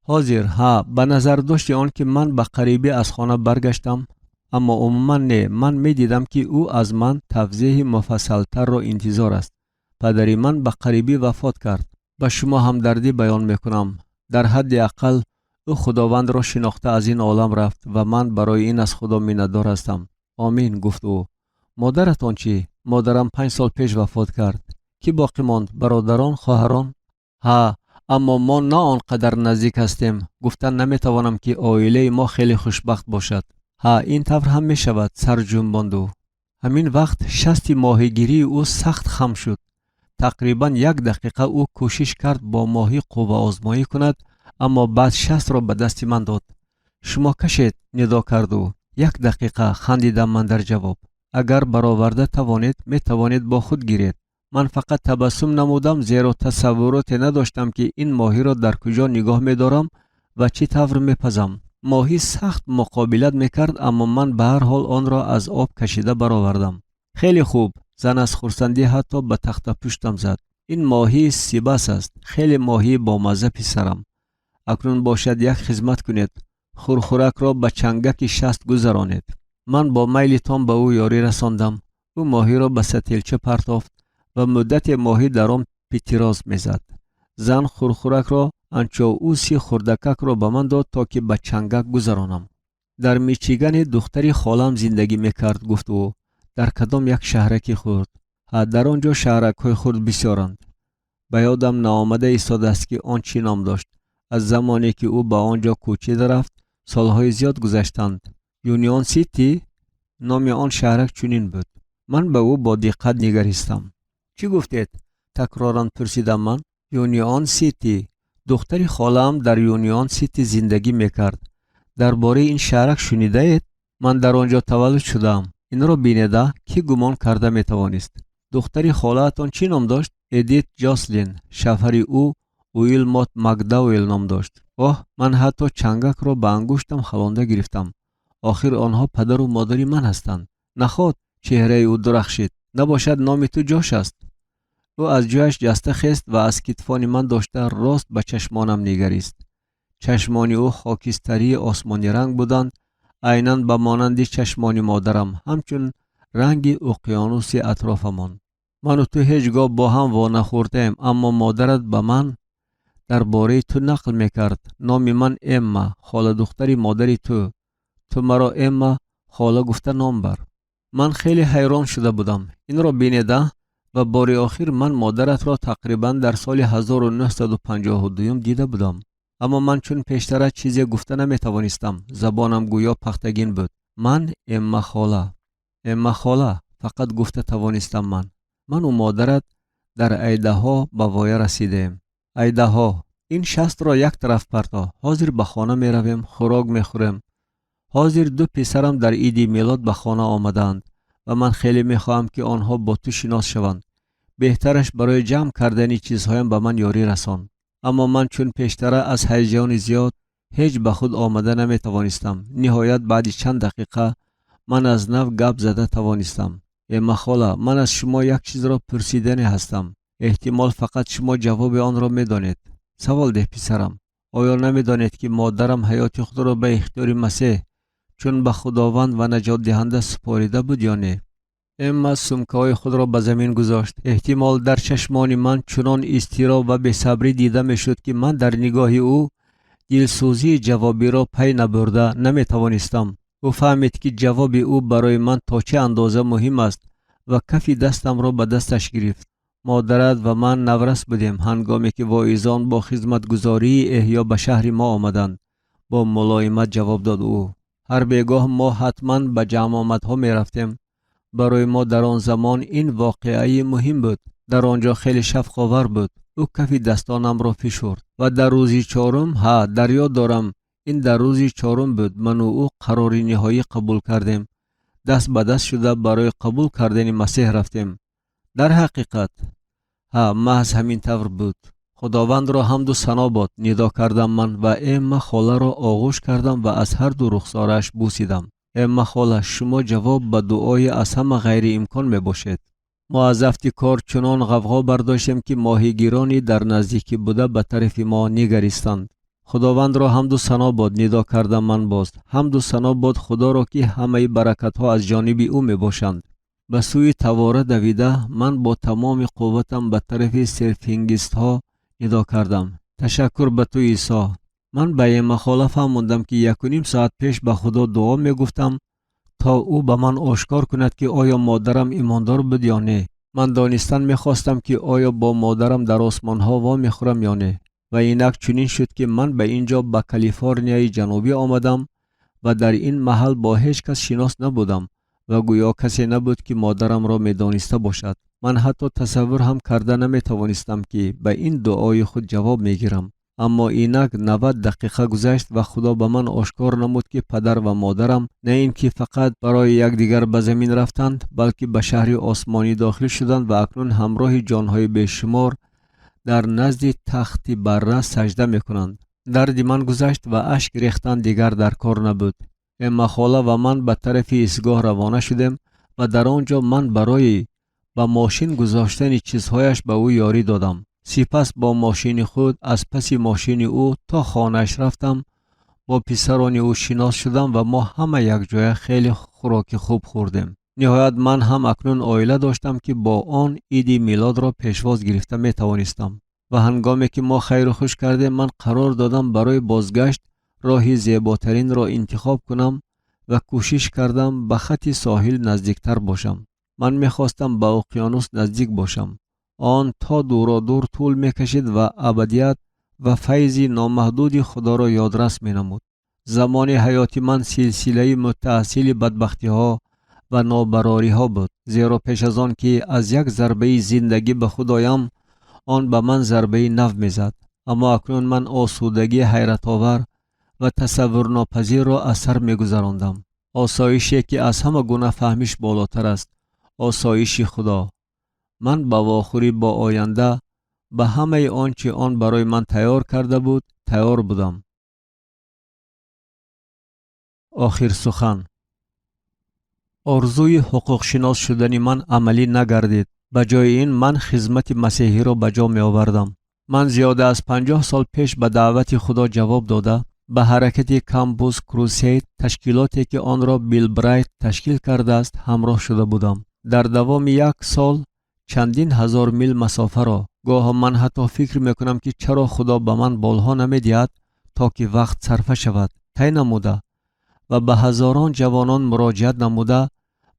Ҳозир, ҳа, ба назардошти он ки ман ба қарибӣ аз хона баргаштам, аммо умуман не. Ман медидам, ки ӯ аз ман тавзеҳи муфассалтарро интизор аст. Падари ман ба қарибӣ вафот кард. Ба шумо ҳамдардӣ баён мекунам. Дар ҳадди ақал ӯ Худовандро шинохта аз ин олам рафт ва ман барои ин аз Худо миннатдор ҳастам. Омин, гуфт ӯ. Модаратон чӣ? Модарам 5 сол пеш вафот кард. Кӣ боқӣ монд? Бародарон, хоҳарон? Ҳа, аммо мо на он қадар наздик ҳастем. Гуфтан наметавонам, ки оилаи мо хеле хушбахт бошад. Ҳа, ин тавр ҳам мешавад, сар ҷунбонд ӯ. Ҳамин вақт шасти моҳигирии ӯ сахт хам шуд. Тақрибан як дақиқа ӯ кӯшиш кард бо моҳӣ қувваозмоӣ кунад, аммо баъд шастро ба дасти ман дод. Шумо кашед, нидо кард ӯ. Як дақиқа, хандидам ман дар ҷавоб. Агар бароварда тавонед, метавонед бо худ гиред. Ман фақат табассум намудам, зеро тасаввуроте надоштам, ки ин моҳиро дар куҷо нигоҳ медорам ва чӣ тавр мепазам. Моҳӣ сахт муқобилат мекард, аммо ман ба ҳар ҳол онро аз об кашида баровардам. Хеле хуб, зан аз хурсандӣ ҳатто ба тахтапуштам зад. Ин моҳии сибас аст. Хеле моҳии бомазза, писарам. Акнун бошад як хизмат кунед. Хурхуракро ба чангаки шаст гузаронед. Ман бо майли том ба ӯ ёрӣ расондам. Ӯ моҳиро ба сатилча партофт ва муддате моҳӣ дар он питироз мезад. Зан хурхуракро, анчоуси хурдакакро ба ман дод, то ки ба чангак гузаронам. Дар Мичигане духтари холам зиндагӣ мекард, гуфт ӯ. Дар кадом як шаҳраки хурд. Ҳа, дар он ҷо шаҳракҳои хурд бисёранд. Ба ёдам наомада истодааст, ки он чӣ ном дошт. Аз замоне ки ӯ ба он ҷо кӯчида рафт, солҳои зиёд гузаштанд. Юнион Сити? Номи он шаҳрак чунин буд. Ман ба ӯ бо диққат нигаристам. Чӣ гуфтед? Такроран пурсидам ман. Юнион Сити. Духтари холаам дар Юнион Сити зиндагӣ мекард. Дар бораи ин шаҳрак шунидаед? Ман дар он ҷо таваллуд шудаам. Инро бинеда, кӣ гумон карда метавонист? Духтари холаатон чӣ ном дошт? Эдит Ҷослин. Шавҳари ӯ Уилмот Макдауэл ном дошт. Оҳ, ман ҳатто чангакро ба ангуштам халонда гирифтам. Охир онҳо падару модари ман ҳастанд. Наход, чеҳраи ӯ дурахшид. Набошад номи ту Ҷош аст. Ӯ аз ҷояш ҷаста хест ва аз китфони ман дошта рост ба чашмонам нигарист. Чашмони ӯ хокистарии осмониранг буданд, айнан ба монанди чашмони модарам, ҳамчун ранги уқёнуси атрофамон. Ману ту ҳеҷ гоҳ бо ҳам вонахӯрдаем, аммо модарат ба ман дар бораи ту нақл мекард. Номи ман Эмма, холадухтари модари ту. Ту маро Эмма хола гуфта ном бар. Ман хеле ҳайрон шуда будам. Инро бинеда, ва бори охир ман модаратро тақрибан дар соли 1952 дида будам. Аммо ман чун пештара чизе гуфта наметавонистам. Забонам гӯё пахтагин буд. Ман Эмма хола. Эмма хола, фақат гуфта тавонистам ман. Ману модарат дар Айдаҳо ба воя расидаем. Айдаҳо, ин шастро як тараф парто. Ҳозир ба хона меравем, хӯрок мехӯрем. Ҳозир ду писарам дар иди милод ба хона омадаанд ва ман хеле мехоҳам, ки онҳо бо ту шинос шаванд. Беҳтараш барои ҷамъ кардани чизҳоям ба ман ёрӣ расон. Аммо ман чун пештара аз ҳаяҷони зиёд ҳеҷ ба худ омада наметавонистам. Ниҳоят баъди чанд дақиқа ман аз нав гап зада тавонистам. Эмма хола, ман аз шумо як чизро пурсидане ҳастам. Эҳтимол фақат шумо ҷавоби онро медонед. Савол деҳ, писарам. Оё намедонед, ки модарам ҳаёти худро ба ихтиёри Масеҳ чун ба Худованд ва наҷотдиҳанда супорида буд ё не? Эмма сумкаҳои худро ба замин гузошт. Эҳтимол дар чашмони ман чунон изтироб ва бесабрӣ дида мешуд, ки ман дар нигоҳи ӯ дилсӯзии ҷавобиро пай набурда наметавонистам. Ӯ фаҳмид, ки ҷавоби ӯ барои ман то чӣ андоза муҳим аст ва кафи дастамро ба дасташ гирифт. Модарат ва ман наврас будем, ҳангоме ки воизон бо хизматгузории эҳё ба шаҳри мо омаданд. Бо мулоимат ҷавоб дод ӯ. Ҳар бегоҳ мо ҳатман ба ҷамъомадҳо мерафтем. Барои мо дар он замон ин воқеаи муҳим буд. Дар он ҷо хеле шавқовар буд. Ӯ кафи дастонамро фишурд ва дар рӯзи чорум, ҳа, дар ёд дорам, ин дар рӯзи чорум буд, ману ӯ қарори ниҳоӣ қабул кардем. Даст ба даст шуда барои қабул кардани Масеҳ рафтем. Дар ҳақиқат, ҳа, маҳз ҳамин тавр буд. Худовандро ҳамду сано бод, нидо кардам ман ва Эмма холаро оғӯш кардам ва аз ҳар ду рухсорааш бусидам. Эмма хола, шумо ҷавоб ба дуои аз ҳама ғайриимкон мебошед. Мо аз афти кор чунон ғавғо бардоштем, ки моҳигирони дар наздикӣ буда ба тарафи мо нигаристанд. Худовандро ҳамду сано бод, нидо кардам ман боз. Ҳамду сано бод Худоро, ки ҳамаи баракатҳо аз ҷониби ӯ мебошанд. Ба сӯи тавора давида ман бо тамоми қувватам ба тарафи серфингистҳо нидо кардам: ташаккур ба ту, Исо. Ман ба Эмма хола фаҳмондам, ки 1.5 соат пеш ба Худо дуо мегуфтам, то ӯ ба ман ошкор кунад, ки оё модарам имондор буд ё не. Ман донистан мехостам, ки оё бо модарам дар осмонҳо вомехӯрам ё не. Ва инак чунин шуд, ки ман ба ин ҷо, ба Калифорнияи Ҷанубӣ омадам ва дар ин маҳал бо ҳеҷ кас шинос набудам ва гӯё касе набуд, ки модарамро медониста бошад. Ман ҳатто тасаввур ҳам карда наметавонистам, ки ба ин дуои худ ҷавоб мегирам. Аммо инак 90 дақиқа гузашт ва Худо ба ман ошкор намуд, ки падар ва модарам на ин ки фақат барои якдигар ба замин рафтанд, балки ба шаҳри осмонӣ дохил шуданд ва акнун ҳамроҳи ҷонҳои бешумор дар назди тахти барра сажда мекунанд. Дарди ман гузашт ва ашк рехтан дигар дар кор набуд. Эмма хола ва ман ба тарафи истгоҳ равона шудем ва дар он ҷо ман барои ба мошин гузоштани чизҳояш ба ӯ ёрӣ додам. Сипас бо мошини худ аз паси мошини ӯ то хонааш рафтам, бо писарони ӯ шинос шудам ва мо ҳама якҷоя хеле хӯроки хуб хӯрдем. Ниҳоят ман ҳам акнун оила доштам, ки бо он иди милодро пешвоз гирифта метавонистам. Ва ҳангоме ки мо хайру хуш кардем, ман қарор додам барои бозгашт роҳи зеботаринро интихоб кунам ва кӯшиш кардам ба хатти соҳил наздиктар бошам. Ман мехостам ба уқёнус наздик бошам. Он то дуродур тӯл мекашид ва абадият ва файзи номаҳдуди Худоро ёдрас менамуд. Замони ҳаёти ман силсилаи муттаъассили бадбахтиҳо ва нобарориҳо буд, зеро пеш аз он ки аз як зарбаи зиндагӣ ба худ оям, он ба ман зарбаи нав мезад. Аммо акнун ман осудагии ҳайратовар ва тасаввурнопазирро аз сар мегузарондам. Осоише, ки аз ҳама гуна фаҳмиш болотар аст, осоиши Худо. Ман ба вохӯрӣ бо оянда, ба ҳамаи он чи он барои ман тайёр карда буд, тайёр будам. Охир сухан. Орзуи ҳуқуқшинос шудани ман амалӣ нагардид. Ба ҷои ин ман хизмати масеҳиро ба ҷо меовардам. Ман зиёда аз 50 сол пеш ба даъвати Худо ҷавоб дода, ба ҳаракати Кампус Крусейд, ташкилоте ки онро Билл Брайт ташкил кардааст, ҳамроҳ шуда будам. Дар давоми як сол чандин ҳазор мил масофаро, гоҳо ман ҳатто фикр мекунам, ки чаро Худо ба ман болҳо намедиҳад, то ки вақт сарфа шавад, тай намуда ва ба ҳазорон ҷавонон муроҷиат намуда,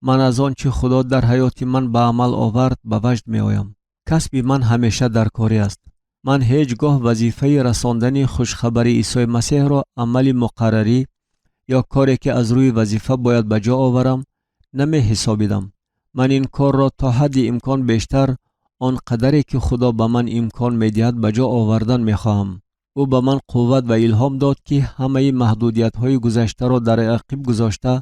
ман аз он чи Худо дар ҳаёти ман ба амал овард ба ваҷд меоям. Касби ман ҳамеша дар корӣ аст. Ман ҳеҷ гоҳ вазифаи расондани хушхабари Исои Масеҳро амали муқаррарӣ ё коре, ки аз рӯи вазифа бояд ба ҷо оварам, намеҳисобидам. Ман ин корро то ҳадди имкон бештар, он қадаре ки Худо ба ман имкон медиҳад, ба ҷо овардан мехоҳам. Ӯ ба ман қувват ва илҳом дод, ки ҳамаи маҳдудиятҳои гузаштаро дар ақиб гузошта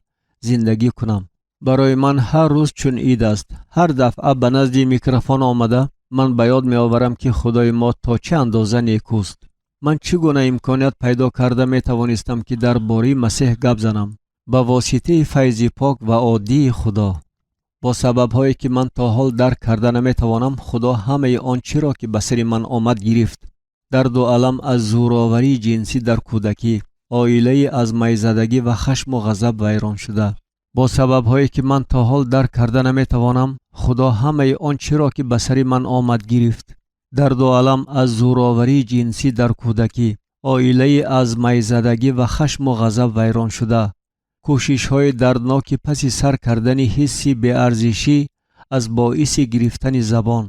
зиндагӣ кунам. Барои ман ҳар рӯз чун ид аст. Ҳар дафъа ба назди микрофон омада ман ба ёд меоварам, ки Худои мо то чӣ андоза некӯст. Ман чӣ гуна имконият пайдо карда метавонистам, ки дар бораи Масеҳ гап занам? Ба воситаи файзи пок ва оддии Худо. Бо сабабҳое, ки ман то ҳол дарк карда наметавонам, Худо ҳамаи он чиро, ки ба сари ман омад, гирифт. Дарду алам аз зӯроварии ҷинсӣ дар кӯдакӣ, оилаи аз майзадагӣ ва хашму ғазаб вайрон шуда. Бо сабабҳое, ки ман то ҳол дарк карда наметавонам, Худо ҳамаи он чиро, ки ба сари ман омад, гирифт. Дарду алам аз зӯроварии ҷинсӣ дар кӯдакӣ, оилаи аз майзадагӣ ва хашму ғазаб вайрон шуда, кӯшишҳои дардноки паси сар кардани ҳисси беарзишӣ аз боиси гирифтани забон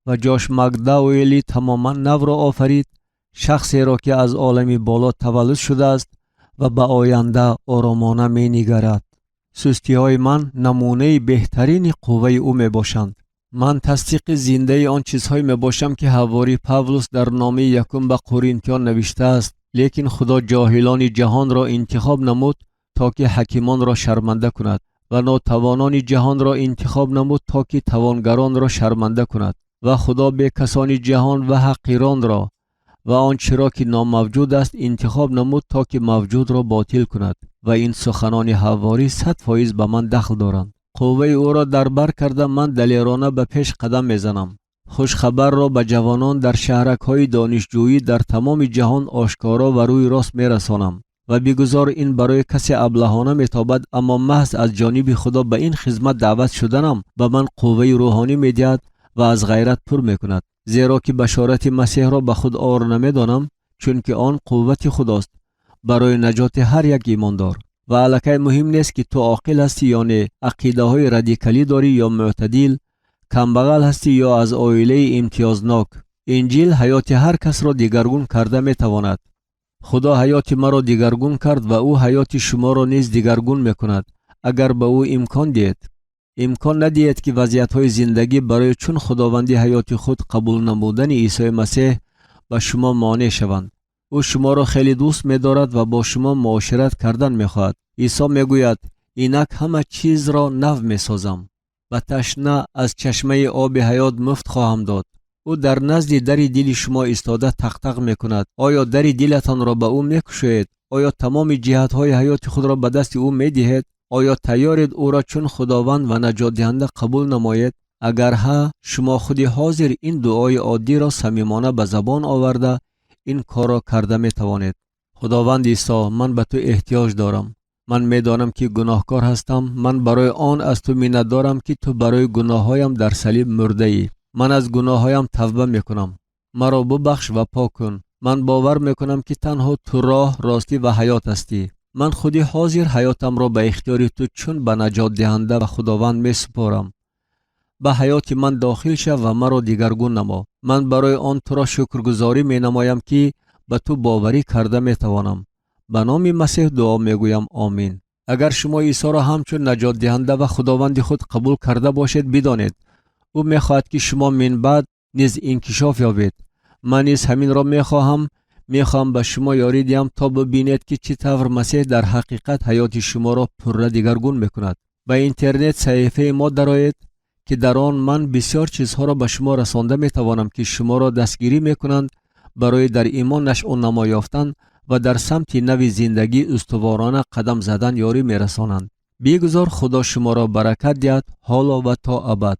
ва Ҷош Макдауэли тамоман навро офарид, шахсеро, ки аз олами боло таваллуд шудааст. Ва ба оянда оромона менигарад. Сустиҳои ман намунаи беҳтарини қувваи ӯ мебошанд. Ман тасдиқи зиндаи он чизҳое мебошам, ки ҳаворӣ Павлус дар номаи якум ба Қуринтиён навиштааст: лекин Худо ҷоҳилони ҷаҳонро интихоб намуд, то ки ҳакимонро шарманда кунад, ва нотавонони ҷаҳонро интихоб намуд, то ки тавонгаронро шарманда кунад. Ва Худо бекасони ҷаҳон ва ҳақиронро ва он чиро ки номавҷуд аст интихоб намуд, то ки мавҷудро ботил кунад. Ва ин суханони ҳаворӣ 100% ба ман дахл доранд. Қувваи ӯро дар бар карда, ман далерона ба пеш қадам мезанам. Хушхабарро ба ҷавонон дар шаҳракҳои донишҷӯӣ дар тамоми ҷаҳон ошкоро ва рӯи рост мерасонам. Ва бигузор ин барои касе аблаҳона метобад, аммо маҳз аз ҷониби Худо ба ин хизмат даъват шуданам ба ман қувваи рӯҳонӣ медиҳад ва аз ғайрат пур мекунад, зеро ки башорати Масеҳро ба худ ор намедонам, чунки он қуввати Худост барои наҷоти ҳар як имондор. Ва аллакай муҳим нест, ки ту оқил ҳастӣ ё не, ақидаҳои радикалӣ дорӣ ё мӯътадил, камбағал ҳастӣ ё аз оилаи имтиёзнок. Инҷил ҳаёти ҳар касро дигаргун карда метавонад. Худо ҳаёти маро дигаргун кард ва ӯ ҳаёти шуморо низ дигаргун мекунад, агар ба ӯ имкон диҳед. Имкон надиҳед, ки вазъиятҳои зиндагӣ барои чун худованди ҳаёти худ қабул намудани Исои Масеҳ ба шумо монеъ шаванд. Ӯ шуморо хеле дӯст медорад ва бо шумо муошират кардан мехоҳад. Исо мегӯяд: «Инак ҳама чизро нав месозам. Ба ташна аз чашмаи оби ҳаёт муфт хоҳам дод». Ӯ дар назди дари дили шумо истода тақтақ мекунад. Оё дари дилатонро ба ӯ мекушоед? Оё тамоми ҷиҳатҳои ҳаёти худро ба дасти ӯ медиҳед? Оё тайёред ӯро чун Худованд ва наҷотдиҳанда қабул намоед? Агар ҳа, шумо худи ҳозир ин дуои оддиро самимона ба забон оварда, ин корро карда метавонед. Худованд Исо, ман ба ту эҳтиёҷ дорам. Ман медонам, ки гуноҳкор ҳастам. Ман барои он аз ту миннатдорам, ки ту барои гуноҳҳоям дар салиб мурдаӣ. Ман аз гуноҳҳоям тавба мекунам. Маро бубахш ва пок кун. Ман бовар мекунам, ки танҳо ту роҳ, ростӣ ва ҳаёт ҳастӣ. Ман худи ҳозир ҳаётамро ба ихтиёри ту чун ба наҷотдиҳанда ва Худованд месупорам. Ба ҳаёти ман дохил шав ва маро дигаргун намо. Ман барои он туро шукргузорӣ менамоям, ки ба ту боварӣ карда метавонам. Ба номи Масеҳ дуо мегӯям, омин. Агар шумо Исоро ҳамчун наҷотдиҳанда ва Худованди худ қабул карда бошед, бидонед, ӯ мехоҳад, ки шумо минбаъд низ инкишоф ёбед. Ман низ ҳаминро мехоҳам. Мехоҳам ба шумо ёрӣ диҳам, то бибинед, ки чӣ тавр Масеҳ дар ҳақиқат ҳаёти шуморо пурра дигаргун мекунад. Ба интернет саҳифаи мо дароед, ки дар он ман бисёр чизҳоро ба шумо расонда метавонам, ки шуморо дастгирӣ мекунанд барои дар имон нашъунамо ёфтан ва дар самти нави зиндагӣ устуворона қадам задан ёрӣ мерасонанд. Бигузор Худо шуморо баракат диҳад, ҳоло ва то абад.